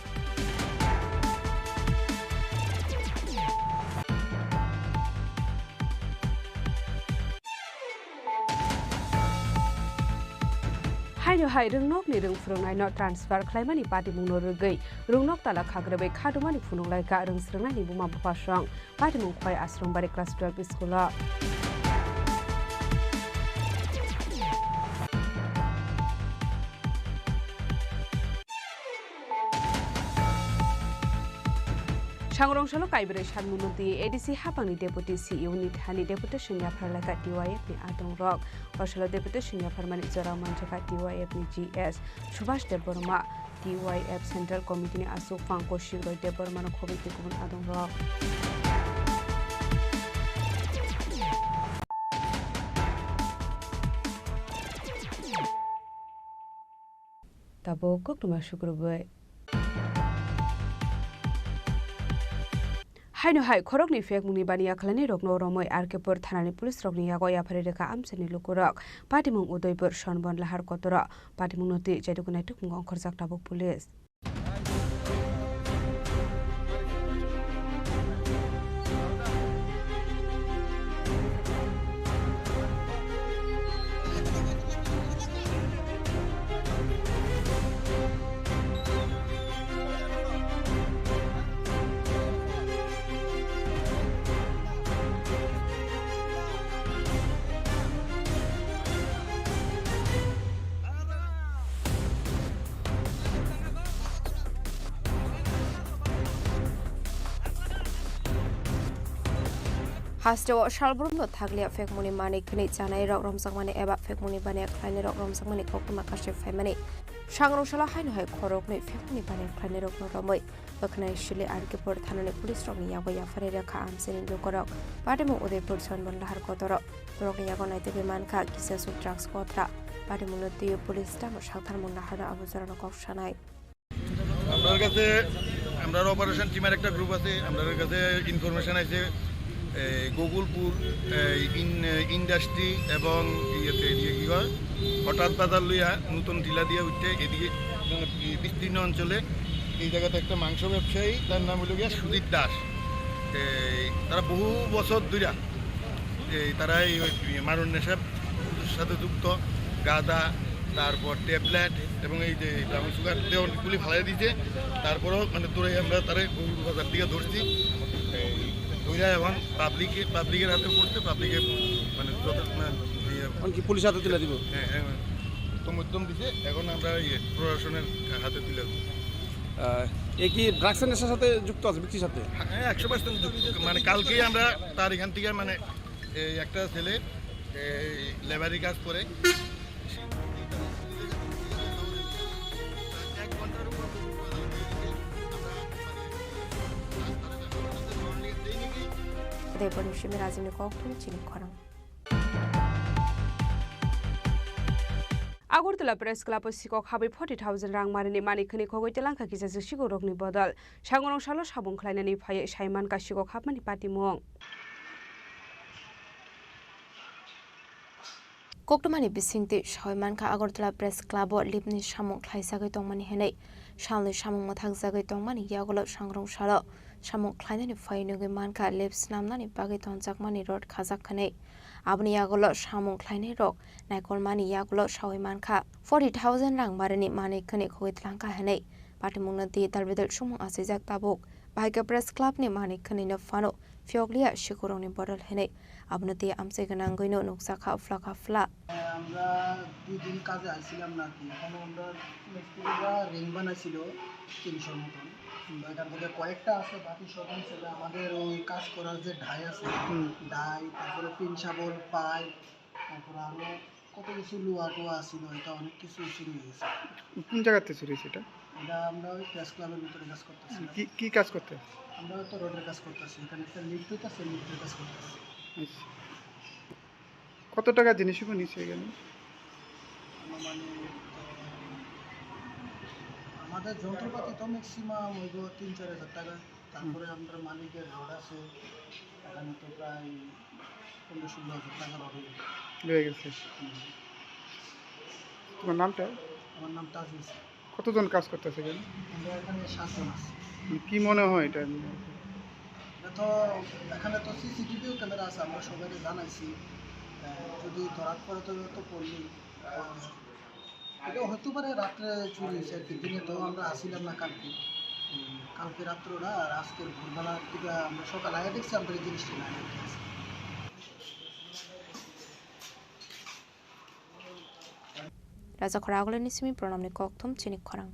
Haino hai rwngnokni rwng phwrwngnaino transfer khlaimani patimungno rwgwi rwngnok tala khakrwbwi kha dwmani phunuk laikha rwng swrwngnaini buma bupha song patimung khwlai Ashram Bari class twelve school o. Sangrong salo Kaibrwi Sanmung Nungtwi A D C hapangni Deputy C E O ni thani deputation yaphar laikha T Y F ni adongrok. O salo deputation yapharmani jorao manjakha T Y F ni G S Subhash Debbarma, T Y F Central Committee ni aswk Pankaj Roy Debbarma no khobwi tei kubun adongrok. Tabuk koktwma sukrubwi. Haino hai khoroknwi phekmungni baniya khlainairokno romwi R K Pur thanani police rokni yago yapharwi rwkha amchaini lukurok. Patimung Udaipur, Sonbon, Lahar Kotoro. Patimungno twi chaiduknai tukmungo ongkhorjak tabuk police. Hasteo salbrumno thakliya phekmungni manwi khwnwi chanairok romjakmani eba phekmungni baniya khlainairok romjakmani koktwma kasui phaimani. Sangrong salo haino hai khoroknwi phekmungni baniya khlainairokno romwi Kwknai sili R K Pur thanani police rokni yago yapharwi rwkha amchaini lukurok. Patimung Udaipur, Sonbon, Lahar Kotoro. Borokni yago naitugwi mankha kisa swk drugs kothra. Patimungno twiwi police tamo saktharmung naharno abo jorano kok sanai. আমরার কাছে, আমরার অপারেশন টিমের একটা গ্রুপ আছে, আমরার কাছে ইনফরমেশন আছে, এই, গোকুলপুর, এই, ইন-, ইন্ডাস্ট্রি এবং ইয়েতে, ইয়ে কি কয়, হঠাৎ বাজার লইয়া নতুন টিলা দিয়া উঠতে এদিকে বিস্তীর্ণ অঞ্চলে এই জায়গাতে একটা মাংস ব্যবসায়ী, তার নাম হইল গিয়া সুদীপ দাস। এই তারা বহু বছর ধইরা এই তারা এই ওই মারণ নেশার সাথে যুক্ত, গাঁজা, তারপর ট্যাবলেট এবং এই যে ব্রাউন সুগার দেওয়ার গুলি ফালাই দিছে। তারপরেও মানে দৌড়ে আমরা তারা গরুর বাজার থেকে ধরছি। এই ধইরা এখন পাবলিকে, পাবলিকের হাতে পড়ছে, পাবলিকে মানে যত, মানে, ইয়ে, এখন কি পুলিশ হাতে তুলে দিব? হ্যাঁ, হ্যাঁ, তো মধ্যম দিছে, এখন আমরা ইয়ে প্রশাসনের হাতে তুলে দেবো। আহ, এ কি ড্রাগসের নেশার সাথে যুক্ত আছে, ব্যক্তির সাথে? হ্যাঁ, একশো পার্সেন্ট যুক্ত। মানে কালকেই আমরা তার এখান থেকে মানে এই একটা ছেলে এই লেবারি কাজ করে। Udaipur ni simi rajini kok thung chini khorang. Agartala Press Club o sikok habwi forty thousand rang marini mani khwni khogwi telangkha kisa swk sikok rokni bodol. Sangrong salo samung khlainani phaiwi saimankha sikok hapmani patimung. Koktwmani bisingtwi sawi mankha Agartala Press Club o lipni samung khlaisagwi tongmani hinwi salni samung mwthakjagwi tongmani yagulo sangrong salo samung khlainani phaiwi nugwi mankha lip snamnani bagwi tonjakmani rod khajak hwnwi. Aboni yagulo samung khlainairok naikolmani yagulo sawi mankha forty thousand rang marini manwi khwnwi khogwi tlangkha hwnwi patimungno twi dalbidal sumung achaijak tabuk. Bahai khe Press Club ni manwi khwnwino phano phiyokliya sikurokni bodol hinwi abono tei amchai gwnangwino nukjakha phlakha phla. আমরা দুই দিন কাজে আইছিলাম না আর কি। এখানে আমরা মিস্ত্রিরা রিং বানাইছিল তিনশোর মতন। কিন্তু এখান থেকে কয়েকটা আছে, বাকি সব নিচে। আমাদের ওই কাজ করার যে ডাই আছে, হুম। ডাই, তারপরে পিন শাবল, পাইপ, তারপরে আরো কত কিছু লোহা টোহা আছিল, এটা অনেক কিছু চুরি হয়ে গেছে। কোন জায়গাতে চুরি হয়েছে এটা? এটা আমরা ওই প্রেস ক্লাবের ভিতরে কাজ করতেছিলাম। কি, কি কাজ করতে? আমরা তো রডের কাজ করতেছি, এখানে একটা লিফট হইতেছে, লিফটের কাজ করতেছি। আচ্ছা। কত টাকা জিনিসগুলো নিচ্ছে এখানে? আনুমানিক তো আমাদের যন্ত্রপাতি তো ম্যাক্সিমাম হইব তিন চার হাজার টাকা। তারপরে আপনার মালিকের রড আছে, এখানে তো প্রায় পনেরো ষোলো হাজার টাকা রড হইব। রয়ে গেছে। হুম। তোমার নামটা? আমার নাম তাজুল ইসলাম। কতজন কাজ করতেছে এখানে? আমরা এখানে সাতজন আছি। মানে কি মনে হয় এটা? এটা তো, এখানে তো সিসিটিভিও ক্যামেরা আছে, আমরা সবাইকে জানাইছি। আহ, যদি ধরা পড়ে তো, তো পড়বেই। আহ, এটা হতে পারে রাত্রে চুরি হয়েছে আর কি, দিনে তো আমরা আসিলাম না কালকে। উম, কালকে রাত্রে ওরা আর আজকের ভোরবেলার দিকে আমরা সকালে আগে দেখছি, আমরা এই জিনিসটা না দেখতে আসি। Raja Khorang Agulini simi pranamni kokthum chini khorang.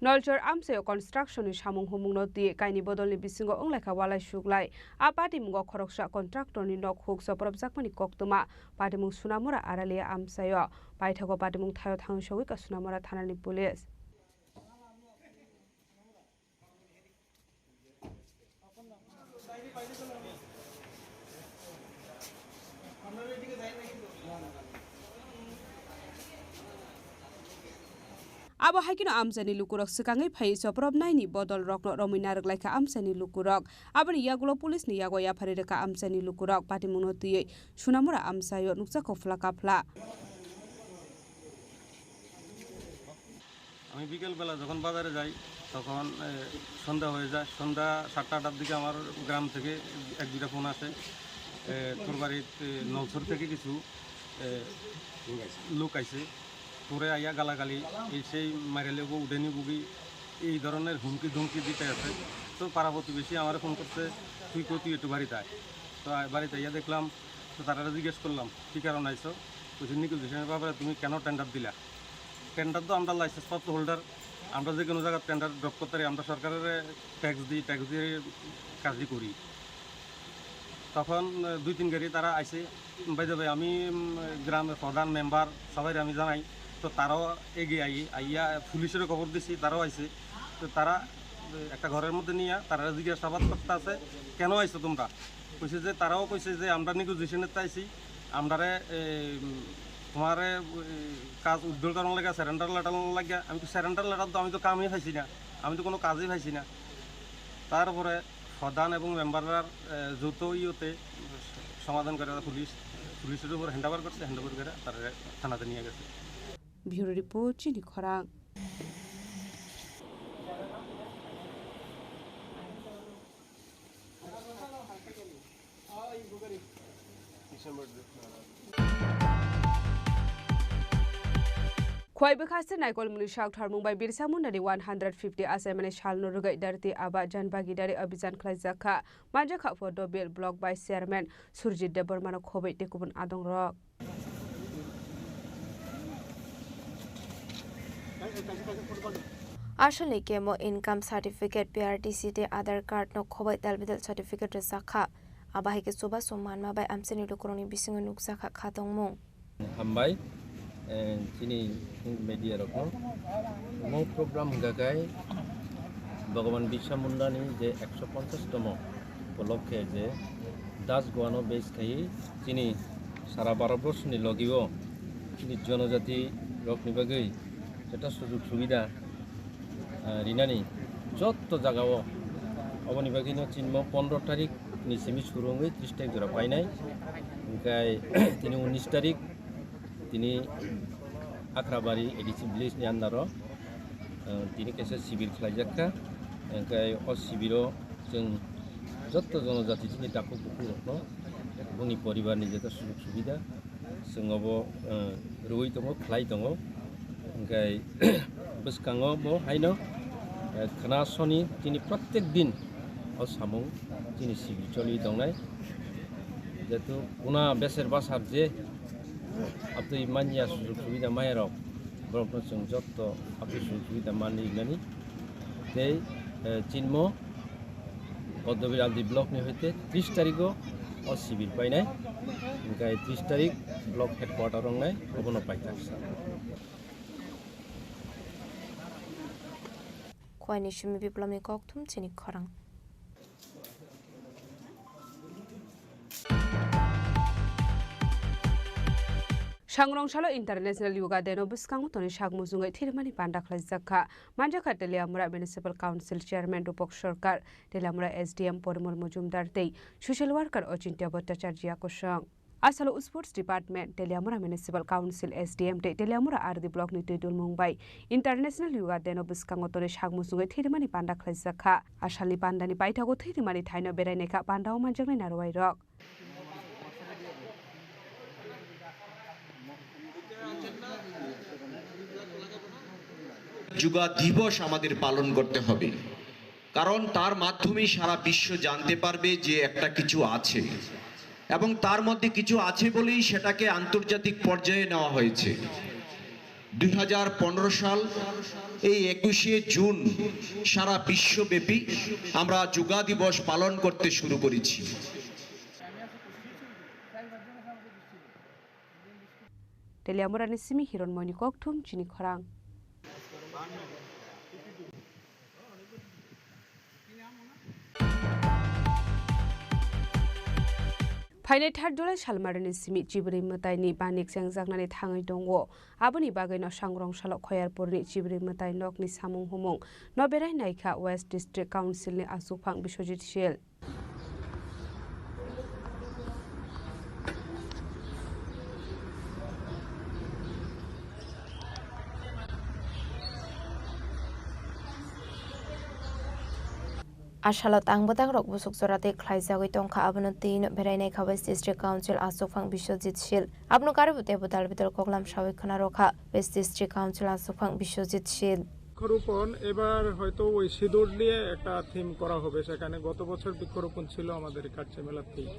Nolchor amchaio construction ni samung humung no twi kaini bodol ni bisingo wnglaikha walai suglai. A patimungo khoroksa contractor ni nok huk chopropjakmani koktwma. Patimung Sunamura Aralia amchaio. Paithago patimung thaio thangwi sogwi ka Sunamura thana ni police. Abo hai kheno amchaini lukurok swkangwi phai chopropnaini bodol rokno romwi narwk laikha amchaini lukurok. Aboni yagulo police ni yago yapharwi rwkha amchaini lukurok. Patimungno twiwi Sunamura amchaio nukjakha phla kaphla. আমি বিকেলবেলা যখন বাজারে যাই, তখন, এ, সন্ধ্যা হয়ে যায়। সন্ধ্যা সাতটা আটটার দিকে আমার গ্রাম থেকে এক দুইটা ফোন আসে, এ, "তোর বাড়িতে নলছড় থেকে কিছু, এ, লোক আইছে, তোরে আইয়া গালাগালি, এই সেই মাইরালে গো উঠেনি বুগি", এই ধরনের হুমকি ধমকি দিতে আছে। তো পাড়া প্রতিবেশী আমারে ফোন করছে, "তুই কো, তুই একটু বাড়িতে আয়।" তো আ-, বাড়িতে আইয়া দেখলাম, তো তারা জিজ্ঞেস করলাম, "কি কারণে আইছো?" বলছে, "নেগোসিয়েশনের ব্যাপারে তুমি কেন টেন্ডার দিলা?" টেন্ডার তো আমরা লাইসেন্স প্রাপ্ত হোল্ডার, আমরা যে কোনো জায়গায় টেন্ডার ড্রপ করতে পারি, আমরা সরকারের ট্যাক্স দিই, ট্যাক্স দিয়ে কাজই করি। তখন, আহ, দুই তিন গাড়ি তারা আইছে। By the way, আমি, উম, গ্রামের প্রধান, মেম্বার সবাই আমি জানাই, তো তারাও এগিয়ে আই, আইয়া পুলিশের খবর দিছি, তারাও আইছে। তো তারা, আহ, একটা ঘরের মধ্যে নিয়ে তারা জিজ্ঞাসাবাদ করতে আছে, "কেন আইছো তোমরা?" কইছে যে, তারাও কইছে যে, "আমরা নেগোসিয়েশনের আইছি, আমরারে, এ, উম, তোমারে, এ, কাজ উইথড্রল করার লাগি, সারেন্ডার লেটার লাগি।" আমি তো সারেন্ডার লেটার তো আমি তো কামই পাইছি না, আমি তো কোনো কাজই পাইছি না। তারপরে প্রধান এবং মেম্বাররা, এ, যৌথ ইয়েতে সমাধান করে পুলিশ, পুলিশের উপর হ্যান্ড ওভার করছে, হ্যান্ড ওভার করে তারা থানাতে নিয়ে গেছে। Bureau report, Chini Khorang. Khwai bwkha se naikol mwnwi sak tharmung bai Birsa Munda ni one hundred fifty achaimani salno rwgwi Dharti Aaba Jan Bhagidari Abhijan khlaijak kha. Manjakha pho Dobil Block Vice Chairman Surjit Debbarma no khobwi tei kubun adongrok. Aswlni kemo income certificate, P R T C tei Aadhaar card no khobwi dalbidal certificate rwjak kha. Abo hai khe chubachu manma bai amchaini lukurokni bisingo nukjakha kha tongmung. Hambai, eh, chini media rokno. Omo program hwnkha khe Bhagwan Birsa Munda ni je ekso ponchash tomo upolokhe je Das Goa no base khaiwi chini sara Bharat borso ni logi o chini jonojati rok ni bagwi jeta sujug subida, ah, rinani jotto jaga o. Oboni bagwi no chinmo pondro tarik ni simi suru wngwi tris tarik jora painai. Hwnkhe tini unnish tarik tini Akrabari A D C village ni under o, ah, tini kaisa sibir khlaijak kha. Hwnkhe o sibiro chwng jotto jonojati chini takhuk bukhuk rokno boni poribar ni jeta sujug subida chwng obo, eh, rwui tongo, khlai tongo. Hwnkhe bwskango bo haino, eh, khna soni chini protek din o samung chini sibir choli tongnai. Jehetu kuna beser basar je abtwi manya sujug subida maya rok, borokno chwng jotto abtwi sujug subida manwi wngnani. Tei, eh, chinmo Kodobir Aldi block ni hoite tris tarigo o sibir painai, hwnkhe tris tarik block headquarter wngnai obono paithak sa. Khwaini simi Biplomni kokthum chini khorang. Sangrong salo International Yoga Day no bwskango tonwi sak muchungwi thwirmani panda khlaijak kha. Manjakha Teliamura Municipal Council Chairman Rupak Sarkar, Teliamura S D M Porimol Mojumdar tei social worker Ochintya Bhattacharya kosong. Asalo Sports Department, Teliamura Municipal Council S D M tei Teliamura R D Block ni twi dulmung bai International Yoga Day no bwskango tonwi sak muchungwi thwirmani panda khlaijak kha. Asalni pandani paithago thwirmani thaino berai naikha pandao manjaknai narwai rok. Yoga দিবস আমাদের পালন করতে হবে, কারণ তার মাধ্যমেই সারা বিশ্ব জানতে পারবে যে একটা কিছু আছে, এবং তার মধ্যে কিছু আছে বলেই সেটাকে আন্তর্জাতিক পর্যায়ে নেওয়া হয়েছে। দুই হাজার পনেরো সাল, এই একুশে জুন সারা বিশ্বব্যাপী আমরা যোগা দিবস পালন করতে শুরু করেছি। Teliamurani simi Hironmoini kokthum chini khorang. Phainai third July salmarini simi Chibrwi mwtaini banik chengjaknani thangwi tongo. Aboni bagwino Sangrong salo Khoyarpurni Chibrwi mwtai nokni samung humung no berai naikha West District Councilni achukphang Biswajit Sil. Asalo tang bwtang rok busuk jora tei khlaijagwi tongkha, abono twi no berai naikha West District Council achukphang Biswajit Sil. Abono karwi bo teibo dal bidal koklam sawi khwna rwkha West District Council achukphang Biswajit Sil. বৃক্ষরোপণ এবার হয়তো ওই সিঁদুর নিয়ে একটা থিম করা হবে সেখানে। গত বছর বৃক্ষরোপণ ছিল আমাদের কাচ্চি মেলার থিম,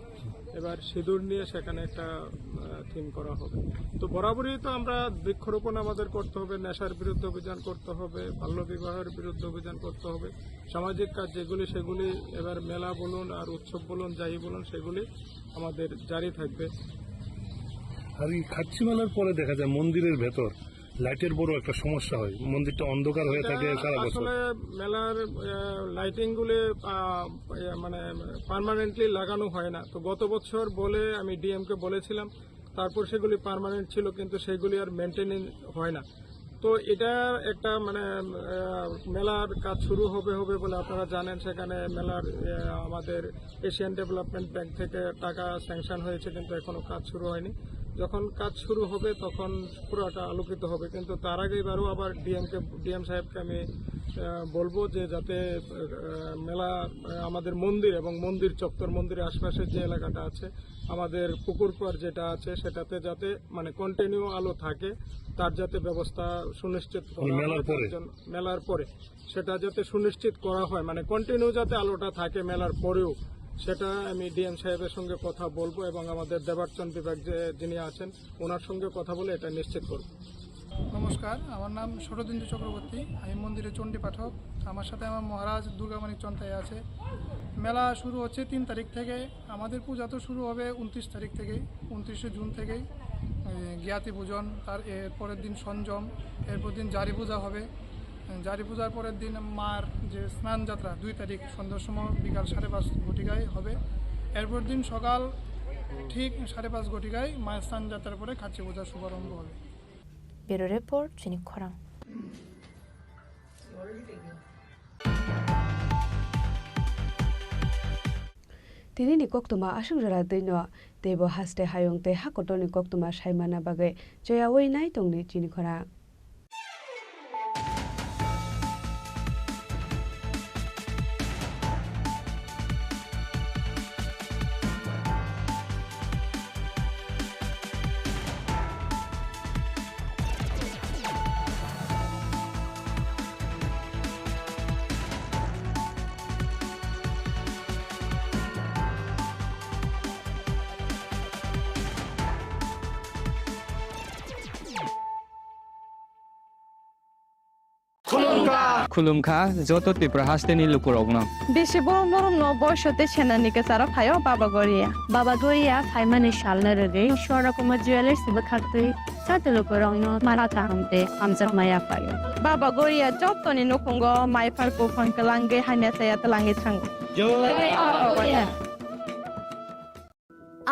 এবার সিঁদুর নিয়ে সেখানে একটা, আহ, থিম করা হবে। তো বরাবরই তো আমরা বৃক্ষরোপণ আমাদের করতে হবে, নেশার বিরুদ্ধে অভিযান করতে হবে, বাল্যবিবাহের বিরুদ্ধে অভিযান করতে হবে, সামাজিক কাজ যেগুলি সেগুলি এবার মেলা বলুন আর উৎসব বলুন, যাই বলুন, সেগুলি আমাদের জারি থাকবে। আর এই খাচ্চি মেলার পরে দেখা যায় মন্দিরের ভেতর লাইটের বড় একটা সমস্যা হয়, মন্দিরটা অন্ধকার হয়ে থাকে এটা সারা বছর। আসলে মেলার, আহ, লাইটিং গুলি, আহ, ইয়ে, মানে, পার্মানেন্টলি লাগানো হয় না। তো গত বছর বলে আমি ডিএম কে বলেছিলাম, তারপর সেগুলি পার্মানেন্ট ছিল, কিন্তু সেগুলি আর মেনটেনেন্স হয় না। তো এটা একটা, মানে, আহ, মেলার কাজ শুরু হবে হবে বলে আপনারা জানেন, সেখানে মেলার, আহ, আমাদের এশিয়ান ডেভেলপমেন্ট ব্যাংক থেকে টাকা স্যাংশন হয়েছে, কিন্তু এখনো কাজ শুরু হয়নি। যখন কাজ শুরু হবে তখন পুরোটা আলোকিত হবে, কিন্তু তার আগে এবারও আবার ডিএম কে, ডিএম সাহেবকে আমি, আহ, বলবো যে যাতে, আহ, মেলা, আহ, আমাদের মন্দির এবং মন্দির চত্বর, মন্দিরের আশপাশের যে এলাকাটা আছে, আমাদের পুকুর পাড় যেটা আছে, সেটাতে যাতে মানে কন্টিনিউ আলো থাকে, তার যাতে ব্যবস্থা সুনিশ্চিত করা হয় মেলার পরে। তার জন্য, মেলার পরে সেটা যাতে সুনিশ্চিত করা হয়, মানে কন্টিনিউ যাতে আলোটা থাকে মেলার পরেও, সেটা আমি ডিএম সাহেবের সঙ্গে কথা বলবো এবং আমাদের দেবার্চন বিভাগ যে, যিনি আছেন, ওনার সঙ্গে কথা বলে এটা নিশ্চিত করব। নমস্কার, আমার নাম শরদিন্দু চক্রবর্তী। আমি মন্দিরে চণ্ডী পাঠক। আমার সাথে আমার মহারাজ দুর্গা মানিক চন্তাই আছে। মেলা শুরু হচ্ছে তিন তারিখ থেকে। আমাদের পূজা তো শুরু হবে ঊনত্রিশ তারিখ থেকেই, ঊনত্রিশে জুন থেকেই। এই জ্ঞাতি পূজন, তার এর পরের দিন সঞ্জম, এরপর দিন জারি পূজা হবে। জারি পূজার পরের দিন মার যে স্নান যাত্রা দুই তারিখ সন্ধ্যার সময় বিকাল সাড়ে পাঁচ ঘটিকায় হবে। এরপর দিন সকাল ঠিক সাড়ে পাঁচ ঘটিকায় মায়ের স্নান যাত্রার পরে খাচ্চি পূজার শুভারম্ভ হবে। Bureau Report, Chini Khorang. Tini ni koktwma aswk jora twi no teibo haste hayung tei ha kotor ni koktwma sai manna bagwi cheyaui nai tong di chini khorang. Khulumkha. Khulumkha joto Tripura hasteni lukurokno. Bisi borom borom no boiso tei senani kwcharo phaio Baba Goria. Baba Goria phaimani salno rwgwi Swarna Kumar Jewellers ni bwkhaktwi joto lukurokno mara kaham tei hamjakma yaphaio. Baba Goria jotoni nukhungo maiphar buphang kwlangwi hamya chaya twlangwi thango. Jai Baba Goria.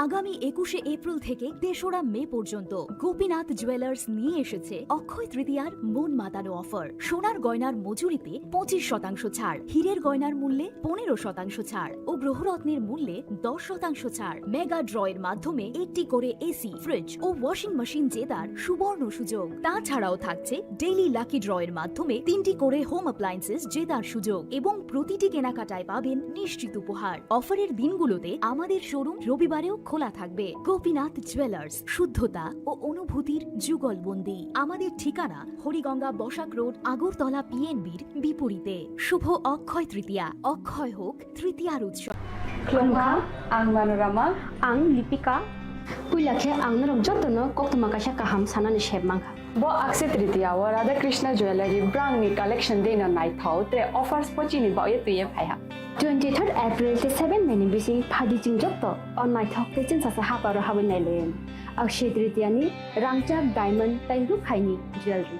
আগামী একুশে এপ্রিল থেকে তেসরা মে পর্যন্ত গোপীনাথ জুয়েলার্স নিয়ে এসেছে অক্ষয় তৃতীয়ার মন মাতানো অফার। সোনার গয়নার মজুরিতে পঁচিশ শতাংশ ছাড়, হীরের গয়নার মূল্যে পনেরো শতাংশ ছাড় ও গ্রহরত্নের মূল্যে দশ শতাংশ ছাড়। মেগা ড্র এর মাধ্যমে একটি করে এসি, ফ্রিজ ও ওয়াশিং মেশিন জেতার সুবর্ণ সুযোগ। তাছাড়াও থাকছে ডেইলি লাকি ড্র এর মাধ্যমে তিনটি করে হোম অ্যাপ্লায়েন্সেস জেতার সুযোগ এবং প্রতিটি কেনাকাটায় পাবেন নিশ্চিত উপহার। অফারের দিনগুলোতে আমাদের শোরুম রবিবারেও খোলা থাকবে। গোপীনাথ জুয়েলার্স, শুদ্ধতা ও অনুভূতির যুগলবন্দি। আমাদের ঠিকানা হরিগঙ্গা বসাক রোড, আগরতলা পিএনবির বিপরীতে। শুভ অক্ষয় তৃতীয়া, অক্ষয় হোক তৃতীয়ার উৎসব। Khulumkha, ang Manorama. Ang Lipika. Puila khe ang norok jotono koktwma kaisa kaham sanani sep mankha. Bo Akshaya Tritiya o Radha Krishna Jewellery brangni collection dino naithok tre offers pochini baoye twiye phaiha. Twenty third April tei seven May ni bising phaidi chwng joto o naithok tei chwngsasa haparo habwi nailaiwi. Akshaya Tritiya ni rangchak diamond tei rukhaini jewellery.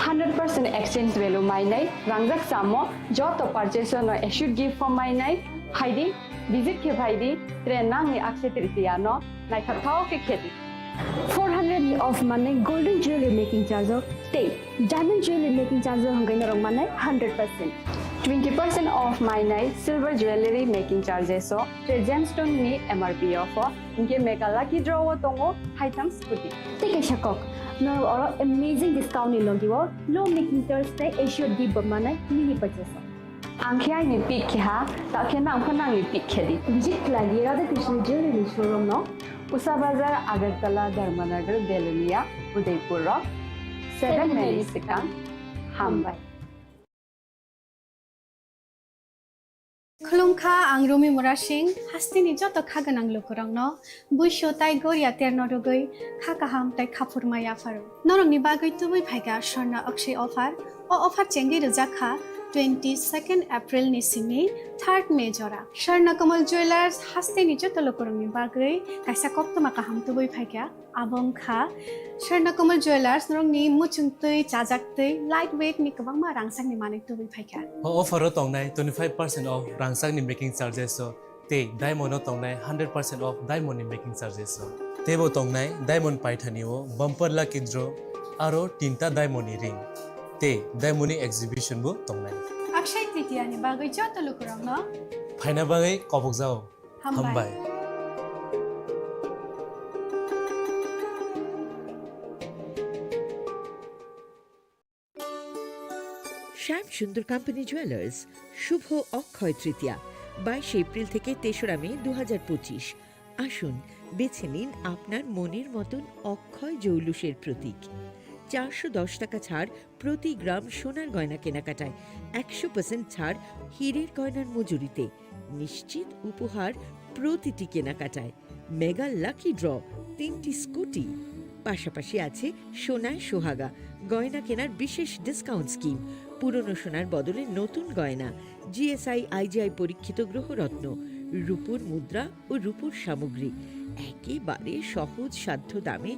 Hundred percent exchange value mainai rangjak samo joto purchase no assured gift form mainai phaidi, visit khe phaidi, tre nangni Akshaya Tritiya no naithok thao khe khedi. Four hundred ni off manai golden jewelry making charge o tei diamond jewelry making charge o hwnkhai norok manai hundred percent. Twenty percent off mainai silver jewelry making charges o tre gemstone ni M R P o pho hwnkhe mega lucky draw o tongo haitham scooty. Tei kaisa kok, norok oro amazing discount ni logi o low making charge tei assured gift bo manai mini purchase o. Ang khe aini pick khe ha, ta khe nang pho nangni pick khe di. Visit khlai di Radha Krishna Jewelry showroom no. Usa Bazar, Agartala, Dharmanagar, Belonia, Udaipur rok. Seven May ni swkang. Hambai. Khulumkha, ang Rumi Murasing, hasteni joto kha gwnang lukurokno buisu tai goria terno rwgwi kha kaham tai khaphurma yapharo. Norokni bagwi tubui phaikha Swarna Akshay offer. O offer chengwi rwjak kha twenty second April ni simi third May jora. Swarna Kamal Jewelers hasteni joto lukurokni bagwi kaisa koktwma kaham tubui phaikha. Abo wngkha Swarna Kamal Jewelers, norokni muchungtwi, chajaktwi, light weight ni kwbangma rangchakni manwi tubui phaikha. O offer o tongnai twenty five percent off rangchakni making charges o tei diamond o tongnai hundred percent off diamond ni making charges o. Teibo tongnai diamond paithani o bumper lucky draw aro tinta diamond ni ring tei diamond ni exhibition bo tongnai. Akshay Tritiya ni bagwi joto lukurokno phaina bagwi kobokjao. Hambai. Hambai. শ্যাম Sundar company jewellers, শুভ অক্ষয় তৃতীয়া, বাইশে এপ্রিল থেকে তেসরা মে দু হাজার পঁচিশ। আসুন, বেছে নিন আপনার মনের মতন অক্ষয় জৌলুসের প্রতীক। চারশো দশ টাকা ছাড় প্রতি গ্রাম সোনার গয়না কেনাকাটায়, একশো পার্সেন্ট ছাড় হীরের গয়নার মজুরিতে, নিশ্চিত উপহার প্রতিটি কেনাকাটায়, মেগা লাকি ড্র, তিনটি স্কুটি, পাশাপাশি আছে সোনায় সোহাগা গয়না কেনার বিশেষ ডিসকাউন্ট স্কিম, পুরনো সোনার বদলে নতুন গয়না, জিএসআই আইজিআই পরীক্ষিত গ্রহরত্ন, রূপোর মুদ্রা ও রূপোর সামগ্রী, একেবারে সহজ সাধ্য দামে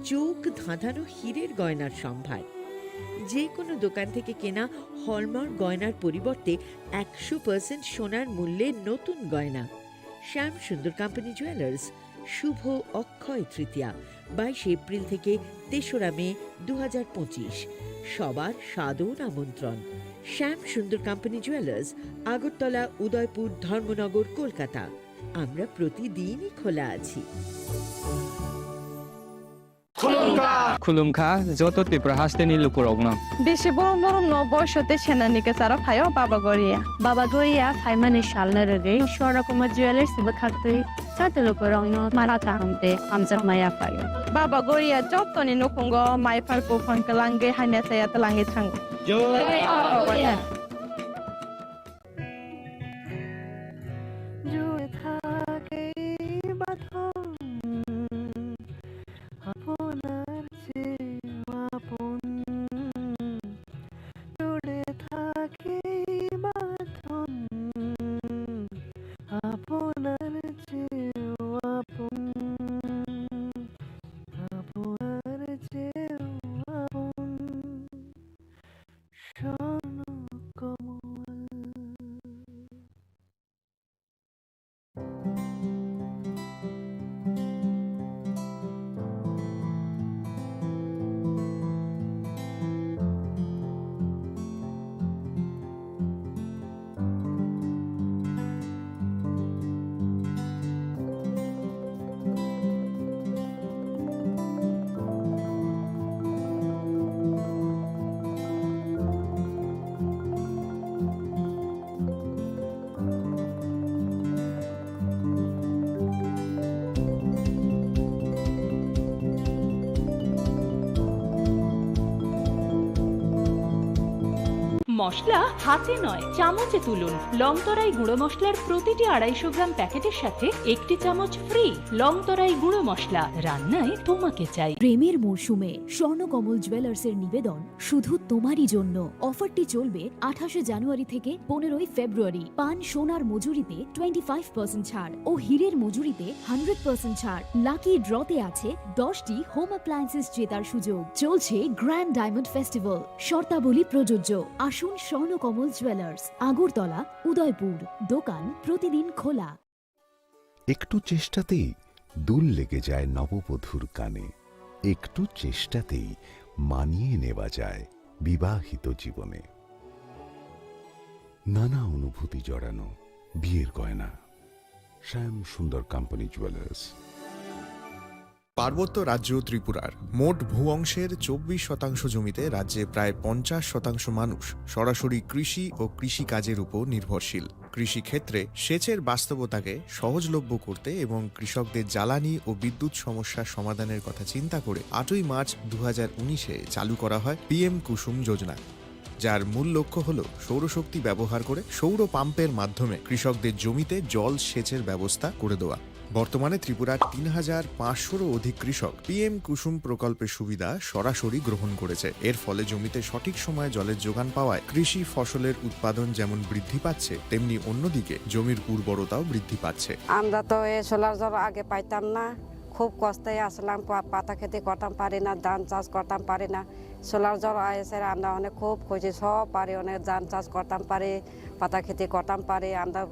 চোখ ধাঁধানো হীরের গয়নার সম্ভার। যে কোনো দোকান থেকে কেনা হলমার্ক গয়নার পরিবর্তে একশো পার্সেন্ট সোনার মূল্যে নতুন গয়না। শ্যাম সুন্দর কোম্পানি জুয়েলার্স, শুভ অক্ষয় তৃতীয়া, বাইশে এপ্রিল থেকে তেসরা মে দু হাজার পঁচিশ। সবার সাদর আমন্ত্রণ। শ্যাম সুন্দর কোম্পানি জুয়েলার্স, আগরতলা, উদয়পুর, ধর্মনগর, কলকাতা। আমরা প্রতিদিনই খোলা আছি। Khulumkha, joto Tripura hasteni lukurokno. Bisi borom borom no boiso tei senani kwcharo phaio Baba Goria. Baba Goria phaimani salno rwgwi Swarna Kumar Jewelers bwkhaktwi joto lukurokno mara kaham tei hamjakma yaphaio. Baba Goria jotoni nukhungo mai phar buphang kwlangwi hamya chaya twlangwi thango. জয় বাবা গোরিয়া। জুড়ে থাকে এই বাঁধন, আপনার চেয়েও আপন। জুড়ে থাকে এই বাঁধন, আপনার চেয়েও আপন, আপনার চেয়েও আপন। স্বর্ণ মশলা হাতে নয়, চামচে তুলুন। লংতরাই গুঁড়ো মশলার প্রতিটি আড়াইশো গ্রাম প্যাকেটের সাথে একটি চামচ ফ্রি। লংতরাই গুঁড়ো মশলা, রান্নায় তোমাকে চাই। প্রেমের মরশুমে স্বর্ণকমল জুয়েলার্সের নিবেদন শুধু তোমারই জন্য। অফারটি চলবে আঠাশে জানুয়ারি থেকে পনেরোই ফেব্রুয়ারি। পান সোনার মজুরিতে টোয়েন্টি ফাইভ পার্সেন্ট ছাড় ও হীরের মজুরিতে হান্ড্রেড পার্সেন্ট ছাড়। লাকি ড্রতে আছে দশটি হোম অ্যাপ্লায়েন্সেস জেতার সুযোগ। চলছে গ্র্যান্ড ডায়মন্ড ফেস্টিভ্যাল, শর্তাবলী প্রযোজ্য। আসুন স্বর্ণকমল জুয়েলার্স, আগরতলা, উদয়পুর। দোকান প্রতিদিন খোলা। একটু চেষ্টাতেই দুল লেগে যায় নববধূর কানে, একটু চেষ্টাতেই মানিয়ে নেওয়া যায় বিবাহিত জীবনে। নানা অনুভূতি জড়ানো বিয়ের গয়না। শ্যাম সুন্দর কোম্পানি জুয়েলার্স। পার্বত্য রাজ্য ত্রিপুরার মোট ভূ অংশের চব্বিশ শতাংশ জমিতে রাজ্যে প্রায় পঞ্চাশ শতাংশ মানুষ সরাসরি কৃষি ও কৃষিকাজের উপর নির্ভরশীল। কৃষিক্ষেত্রে সেচের বাস্তবতাকে সহজলভ্য করতে এবং কৃষকদের জ্বালানি ও বিদ্যুৎ সমস্যা সমাধানের কথা চিন্তা করে আটই মার্চ দু হাজার উনিশে চালু করা হয় পিএম কুসুম যোজনা, যার মূল লক্ষ্য হল সৌরশক্তি ব্যবহার করে সৌর পাম্পের মাধ্যমে কৃষকদের জমিতে জল সেচের ব্যবস্থা করে দেওয়া। বর্তমানে ত্রিপুরার তিন হাজার পাঁচশোরও অধিক কৃষক পিএম কুসুম প্রকল্পের সুবিধা সরাসরি গ্রহণ করেছে। এর ফলে জমিতে সঠিক সময়ে জলের যোগান পাওয়ায় কৃষি ফসলের উৎপাদন যেমন বৃদ্ধি পাচ্ছে, তেমনি অন্যদিকে জমির উর্বরতাও বৃদ্ধি পাচ্ছে। আমরা তো এই সোলার জল আগে পাইতাম না, খুব কষ্টে আসলাম, পা-, পাতা খেতে করতাম পারি না, ধান চাষ করতাম পারি না। সোলার জল এসে আমরা অনেক খুব খুশি, সব পারি, অনেক ধান চাষ করতাম পারি, পাতা খেতে করতাম পারি, আমরা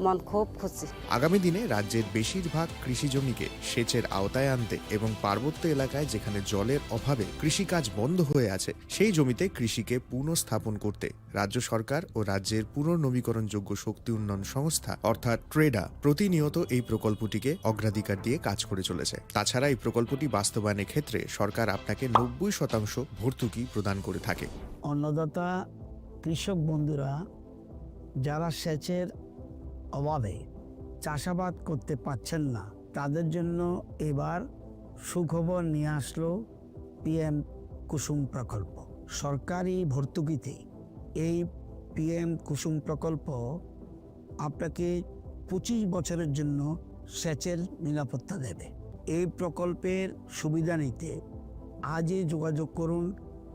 মন খুব খুশি। আগামী দিনে রাজ্যের বেশিরভাগ কৃষি জমিকে সেচের আওতায় আনতে এবং পার্বত্য এলাকায় যেখানে জলের অভাবে কৃষিকাজ বন্ধ হয়ে আছে, সেই জমিতে কৃষিকে পুনঃস্থাপন করতে রাজ্য সরকার ও রাজ্যের পুনর্নবীকরণযোগ্য শক্তি উন্নয়ন সংস্থা অর্থাৎ ট্রেডা প্রতিনিয়ত এই প্রকল্পটিকে অগ্রাধিকার দিয়ে কাজ করে চলেছে। তাছাড়া এই প্রকল্পটি বাস্তবায়নের ক্ষেত্রে সরকার আপনাকে নব্বই শতাংশ ভর্তুকি প্রদান করে থাকে। অন্নদাতা কৃষক বন্ধুরা যারা সেচের অভাবে চাষাবাদ করতে পারছেন না, তাদের জন্য এবার সুখবর নিয়ে আসলো পিএম কুসুম প্রকল্প। সরকারি ভর্তুকিতে এই পিএম কুসুম প্রকল্প আপনাকে পঁচিশ বছরের জন্য সেচের নিরাপত্তা দেবে। এই প্রকল্পের সুবিধা নিতে আজই যোগাযোগ করুন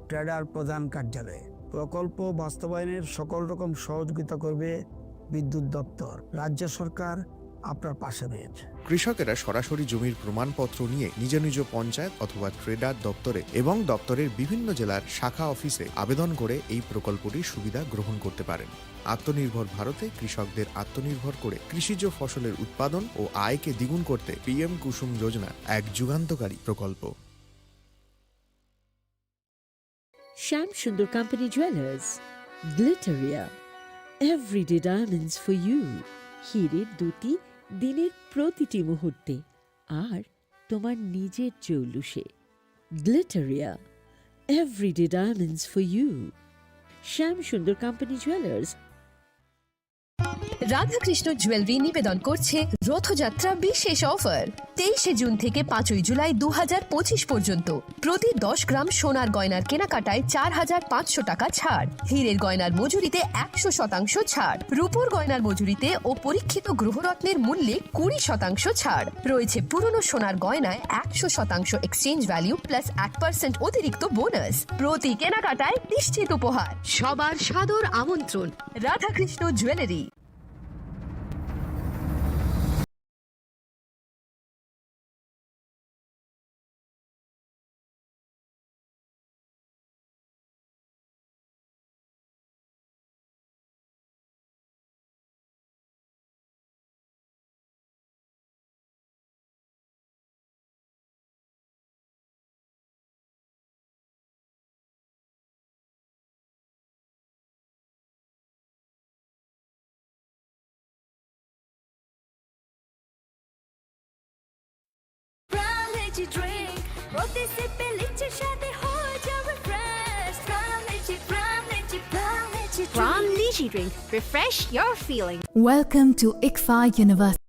ট্রেডার প্রধান কার্যালয়ে। প্রকল্প বাস্তবায়নের সকল রকম সহযোগিতা করবে বিদ্যুৎ দপ্তর। রাজ্য সরকার আপনার পাশে রয়েছে। কৃষকেরা সরাসরি জমির প্রমাণপত্র নিয়ে নিজ নিজ পঞ্চায়েত অথবা ট্রেডার দপ্তরে এবং দপ্তরের বিভিন্ন জেলার শাখা অফিসে আবেদন করে এই প্রকল্পটির সুবিধা গ্রহণ করতে পারেন। আত্মনির্ভর ভারতে কৃষকদের আত্মনির্ভর করে কৃষিজ ফসলের উৎপাদন ও আয়কে দ্বিগুণ করতে পিএম কুসুম যোজনা এক যুগান্তকারী প্রকল্প। Shyam Sundar company jewellers, Glitteria, everyday diamonds for you. হীরের দুটি দিনের প্রতিটি মুহূর্তে আর তোমার নিজের চৌলুসে। Glitteria, everyday diamonds for you. Shyam Sundar company jewellers. Radhakrishna jewellery নিবেদন করছে রথযাত্রা বিশেষ অফার। তেইশে জুন থেকে পাঁচই জুলাই দু হাজার পঁচিশ পর্যন্ত প্রতি দশ গ্রাম সোনার গয়নার কেনাকাটায় চার হাজার পাঁচশো টাকা ছাড়, হীরের গয়নার মজুরিতে একশো শতাংশ ছাড়, রূপোর গয়নার মজুরিতে ও পরীক্ষিত গ্রহরত্নের মূল্যে কুড়ি শতাংশ ছাড়। রয়েছে পুরনো সোনার গয়নায় একশো শতাংশ এক্সচেঞ্জ ভ্যালু প্লাস এক পার্সেন্ট অতিরিক্ত বোনাস। প্রতি কেনাকাটায় নিশ্চিত উপহার। সবার সাদর আমন্ত্রণ। Radhakrishna jewellery. Prime Energy Drink, প্রতি সিপে লিচুর স্বাদে হয়ে যাবে fresh. Prime Energy, Prime Energy, Prime Energy Drink। Prime Energy Drink, refresh your feeling। Welcome to ICFAI University.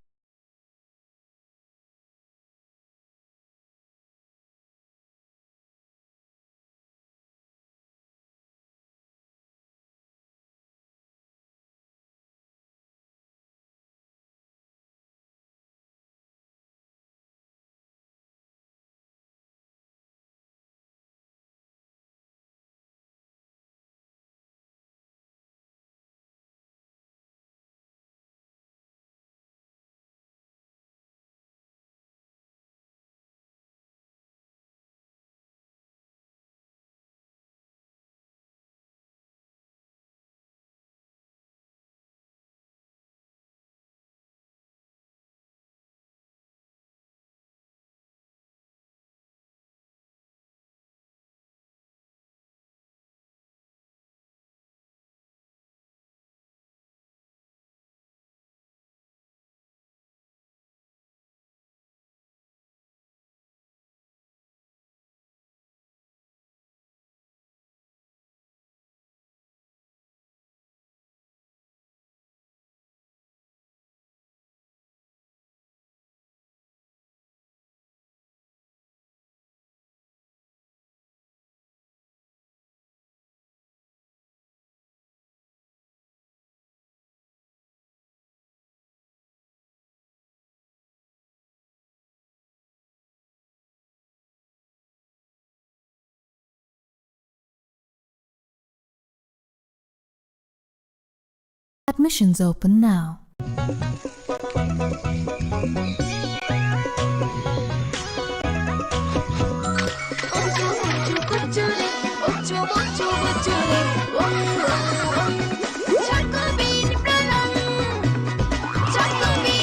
Admissions open now.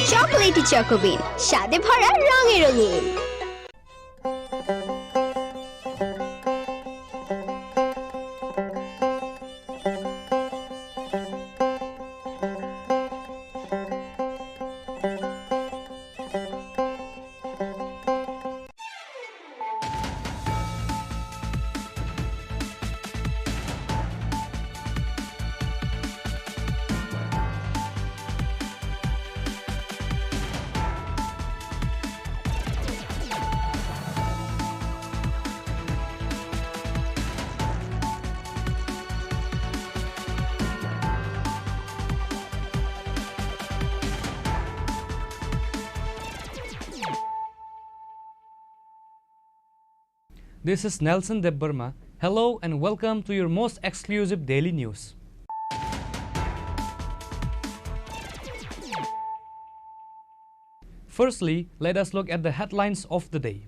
Chocolatey Choco Bean, স্বাদে ভরা, রঙে রঙিন। This is Nelson Debbarma. Hello and welcome to your most exclusive daily news. Firstly, let us look at the headlines of the day.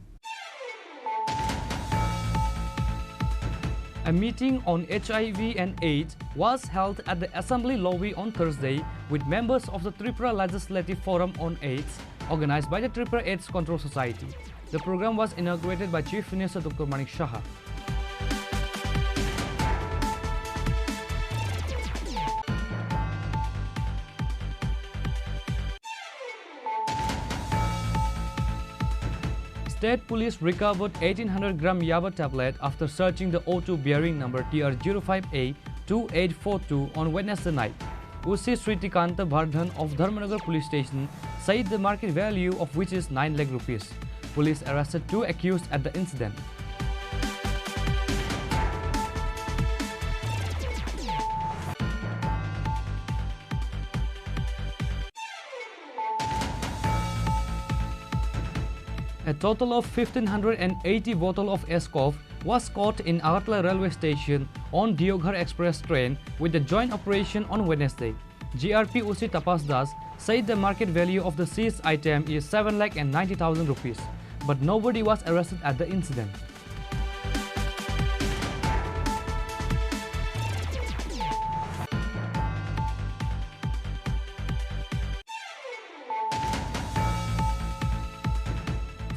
A meeting on H I V and AIDS was held at the Assembly lobby on Thursday with members of the Tripura Legislative Forum on AIDS, organized by the Tripura AIDS Control Society. The program was inaugurated by Chief Minister Doctor Manik Saha. State Police recovered eighteen hundred gram yaba tablet after searching the auto bearing number T R zero five A two eight four two on Wednesday night. O C Sritikanta Bardhan of Dharmanagar Police Station said the market value of which is nine lakh rupees. Police arrested two accused at the incident. A total of fifteen hundred and eighty bottle of Ascoff was caught in Agartala railway station on Deoghar Express train with the joint operation on Wednesday. G R P O C Tapas Das said the market value of the seized item is seven lakh and ninety thousand rupees, but nobody was arrested at the incident.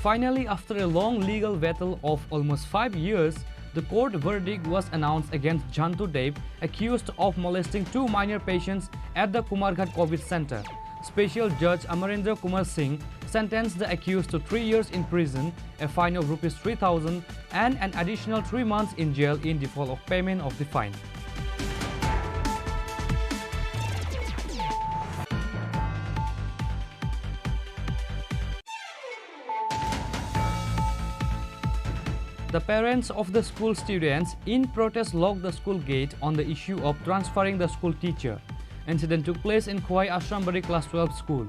Finally, after a long legal battle of almost five years, the court verdict was announced against Jantu Dev, accused of molesting two minor patients at the Kumarghat COVID center. Special Judge Amarendra Kumar Singh sentenced the accused to three years in prison, a fine of rupees three thousand, and an additional three months in jail in default of payment of the fine. The parents of the school students in protest locked the school gate on the issue of transferring the school teacher. Incident took place in Khowai Ashrambari Class twelve school.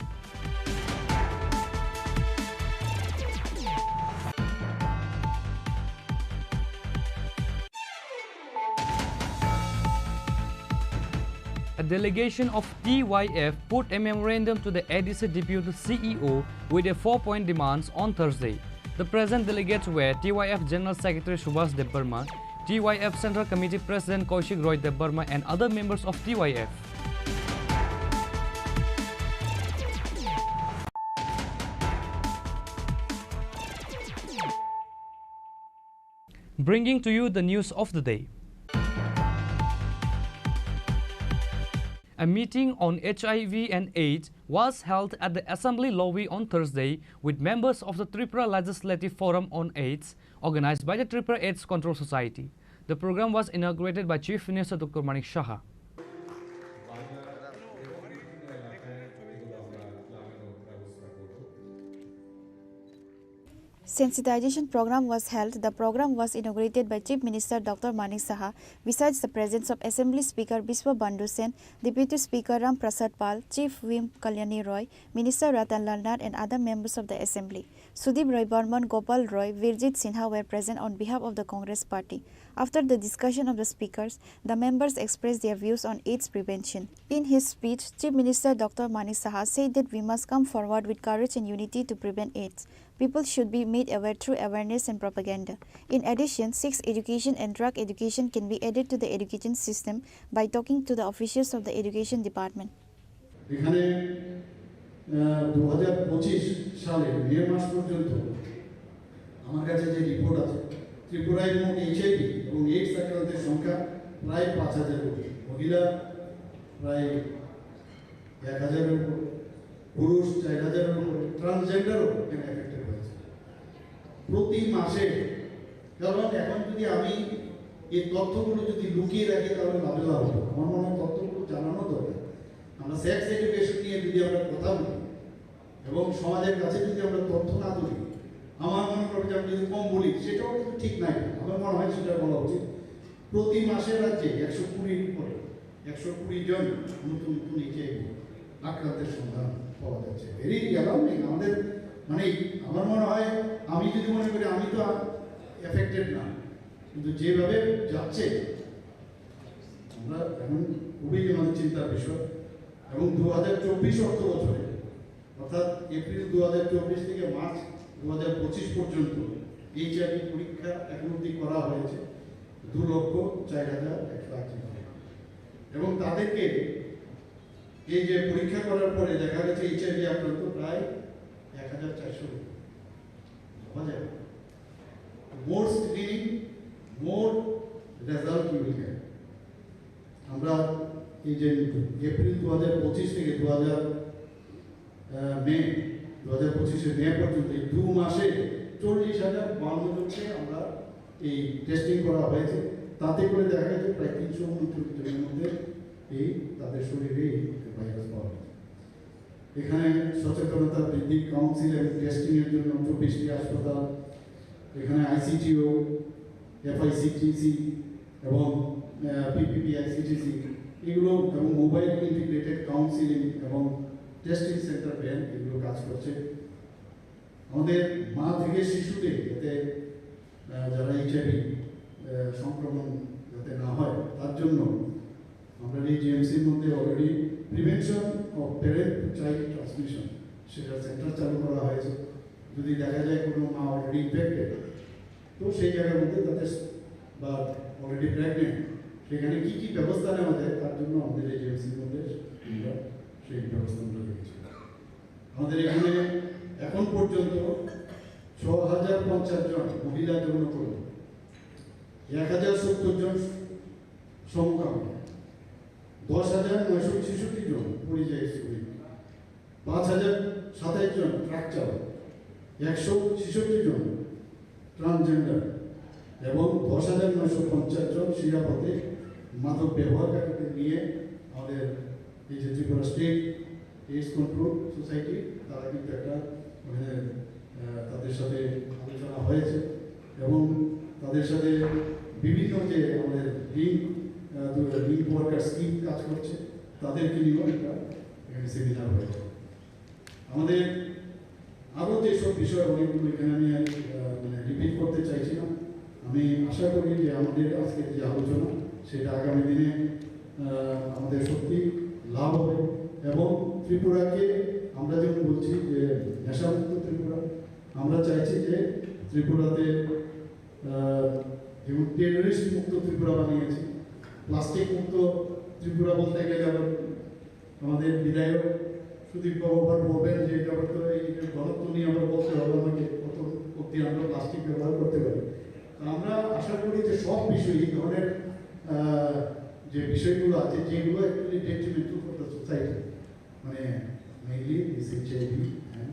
A delegation of T Y F put a memorandum to the A D C Deputy C E O with a four-point demands on Thursday. The present delegates were T Y F General Secretary Subhas Debbarma, T Y F Central Committee President Kaushik Roy Debbarma and other members of T Y F. Bringing to you the news of the day. A meeting on H I V and AIDS was held at the Assembly lobby on Thursday with members of the Tripura Legislative Forum on AIDS, organized by the Tripura AIDS Control Society. The program was inaugurated by Chief Minister Doctor Manik Saha. Sensitization program was held. The program was inaugurated by Chief Minister Doctor Manik Saha. Besides the presence of Assembly Speaker Biswa Bandhu Sen, Deputy Speaker Ram Prasad Pal, Chief Whip Kalyani Roy, Minister Ratan Lal Nath and other members of the Assembly. Sudip Roy Barman, Gopal Roy, Virjit Sinha were present on behalf of the Congress Party. After the discussion of the speakers, the members expressed their views on AIDS prevention. In his speech, Chief Minister Doctor Manik Saha said that we must come forward with courage and unity to prevent AIDS. People should be made aware through awareness and propaganda. In addition, sex education and drug education can be added to the education system by talking to the officials of the education department. এখানে দু হাজার পঁচিশ সালে মে মাস পর্যন্ত আমার কাছে যে রিপোর্ট আছে, ত্রিপুরায় মোট এইচআইভি এবং এইডস আক্রান্তের সংখ্যা প্রায় পাঁচ হাজারের উপরে, মহিলা প্রায় এক হাজারের উপরে, পুরুষ চার হাজারের উপরে, ট্রান্সজেন্ডারও এখানে এফেক্টেড হয়েছে। প্রতি মাসে, কারণ এখন যদি আমি এই তথ্যগুলো যদি লুকিয়ে রাখি, তাহলে লাভে লাভ হবে। আমার মনে হয় তথ্যগুলো জানানো দরকার। আমরা সেক্স এডুকেশন নিয়ে যদি আমরা কথা বলি এবং সমাজের কাছে যদি আমরা তথ্য না তুলি, আমার মনে করবে যে আমি যদি কম বলি, সেটাও কিন্তু ঠিক নাই। আমার মনে হয় সেটা বলা উচিত। প্রতি মাসে রাজ্যে একশো কুড়ির উপরে, একশো কুড়ি জন নতুন নতুন এইচআইভি আক্রান্তের সন্ধান পাওয়া যাচ্ছে। Very alarming. আমাদের, মানে, আমার মনে হয় আমি যদি মনে করি আমি তো এফেক্টেড না, কিন্তু যেভাবে যাচ্ছে আমরা এখন খুবই আমাদের চিন্তার বিষয়। এবং দু হাজার চব্বিশ অর্থ বছরে, অর্থাৎ এপ্রিল দু হাজার চব্বিশ থেকে মার্চ দু হাজার পঁচিশ পর্যন্ত এইচআইভি পরীক্ষা এখন অবধি করা হয়েছে দু লক্ষ চার হাজার একশো আশি জন। এবং তাদেরকে এই যে পরীক্ষা করার পরে দেখা গেছে এইচআইভি আক্রান্ত প্রায় এক হাজার চারশো। ভাবা যায় না। More screening, more result you will get. আমরা এই যে এপ্রিল দু হাজার পঁচিশ থেকে দু হাজার মে, দু হাজার পঁচিশে মে পর্যন্ত এই দু মাসে চল্লিশ হাজার বাউন্ন জনকে আমরা এই টেস্টিং করা হয়েছে। তাতে করে দেখা গেছে প্রায় তিনশো উনত্রিশ জনের মধ্যে এই তাদের শরীরে এই ভাইরাস পাওয়া গেছে। এখানে সচেতনতা বৃদ্ধি, কাউন্সিল এবং টেস্টিং এর জন্য চব্বিশটি হাসপাতাল, এখানে আইসিটিও, এফআইসিটিসি এবং পিপিপি আইসিটিসি, এগুলো এবং মোবাইল ইন্টিগ্রেটেড কাউন্সিলিং এবং টেস্টিং সেন্টার ভ্যান এগুলো কাজ করছে। আমাদের মা থেকে শিশুতে যাতে যারা এইচআইভি সংক্রমণ যাতে না হয়, তার জন্য আমরা এই জিএমসির মধ্যে already prevention of parent to child transmission, সেটা সেন্টার চালু করা হয়েছে। যদি দেখা যায় কোনো মা অলরেডি ইনফেক্টেড, তো সেই জায়গার মধ্যে তাদের বা অলরেডি প্রেগনেন্ট, সেখানে কী কী ব্যবস্থা নেওয়া যায়, তার জন্য আমাদের এই জিএমসির মধ্যে আমরা সেই ব্যবস্থাগুলো রেখেছি। আমাদের এখানে এখন পর্যন্ত ছ হাজার পঞ্চাশ জন মহিলা যৌনকর্মী, এক হাজার সত্তর জন সমকামী, দশ হাজার নয়শো ছেষট্টি জন পরিযায়ী শ্রমিক, পাঁচ হাজার সাতাইশ জন ট্রাক চালক, একশো ছেষট্টি জন ট্রান্সজেন্ডার এবং দশ হাজার নয়শো পঞ্চাশ জন শিরাপথে মাদক ব্যবহারকারীদের নিয়ে আমাদের এই যে Tripura state AIDS control society, তারা কিন্তু একটা ওখানে তাদের সাথে আলোচনা হয়েছে এবং তাদের সাথে বিভিন্ন যে আমাদের লিঙ্ক লিঙ্ক ওয়ার্কার স্কিম কাজ করছে, তাদেরকে নিয়েও একটা এখানে সেমিনার হয়েছে। আমাদের আরও যেসব বিষয় অনেকগুলো এখানে আমি মানে রিপিট করতে চাইছি না। আমি আশা করি যে আমাদের আজকের যে আলোচনা, সেটা আগামী দিনে আমাদের সত্যি লাভ হবে এবং ত্রিপুরাকে আমরা যেমন বলছি যে নেশামুক্ত ত্রিপুরা, আমরা চাইছি যে ত্রিপুরাতে যেমন টেররিস্ট মুক্ত ত্রিপুরা বানিয়েছি, প্লাস্টিক মুক্ত ত্রিপুরা বলতে গেলে আবার আমাদের বিধায়ক সুদীপ বাবু আবার বলবেন যে এটা আবার তো এই যে ঘনত্ব নিয়ে আবার বলতে হবে আমাকে, কত অব্দি আমরা প্লাস্টিক ব্যবহার করতে পারি। তো আমরা আশা করি যে সব বিষয়ে এই ধরনের যে বিষয়গুলো আছে, যেগুলো actually detrimental for the society, মানে mainly this HIV and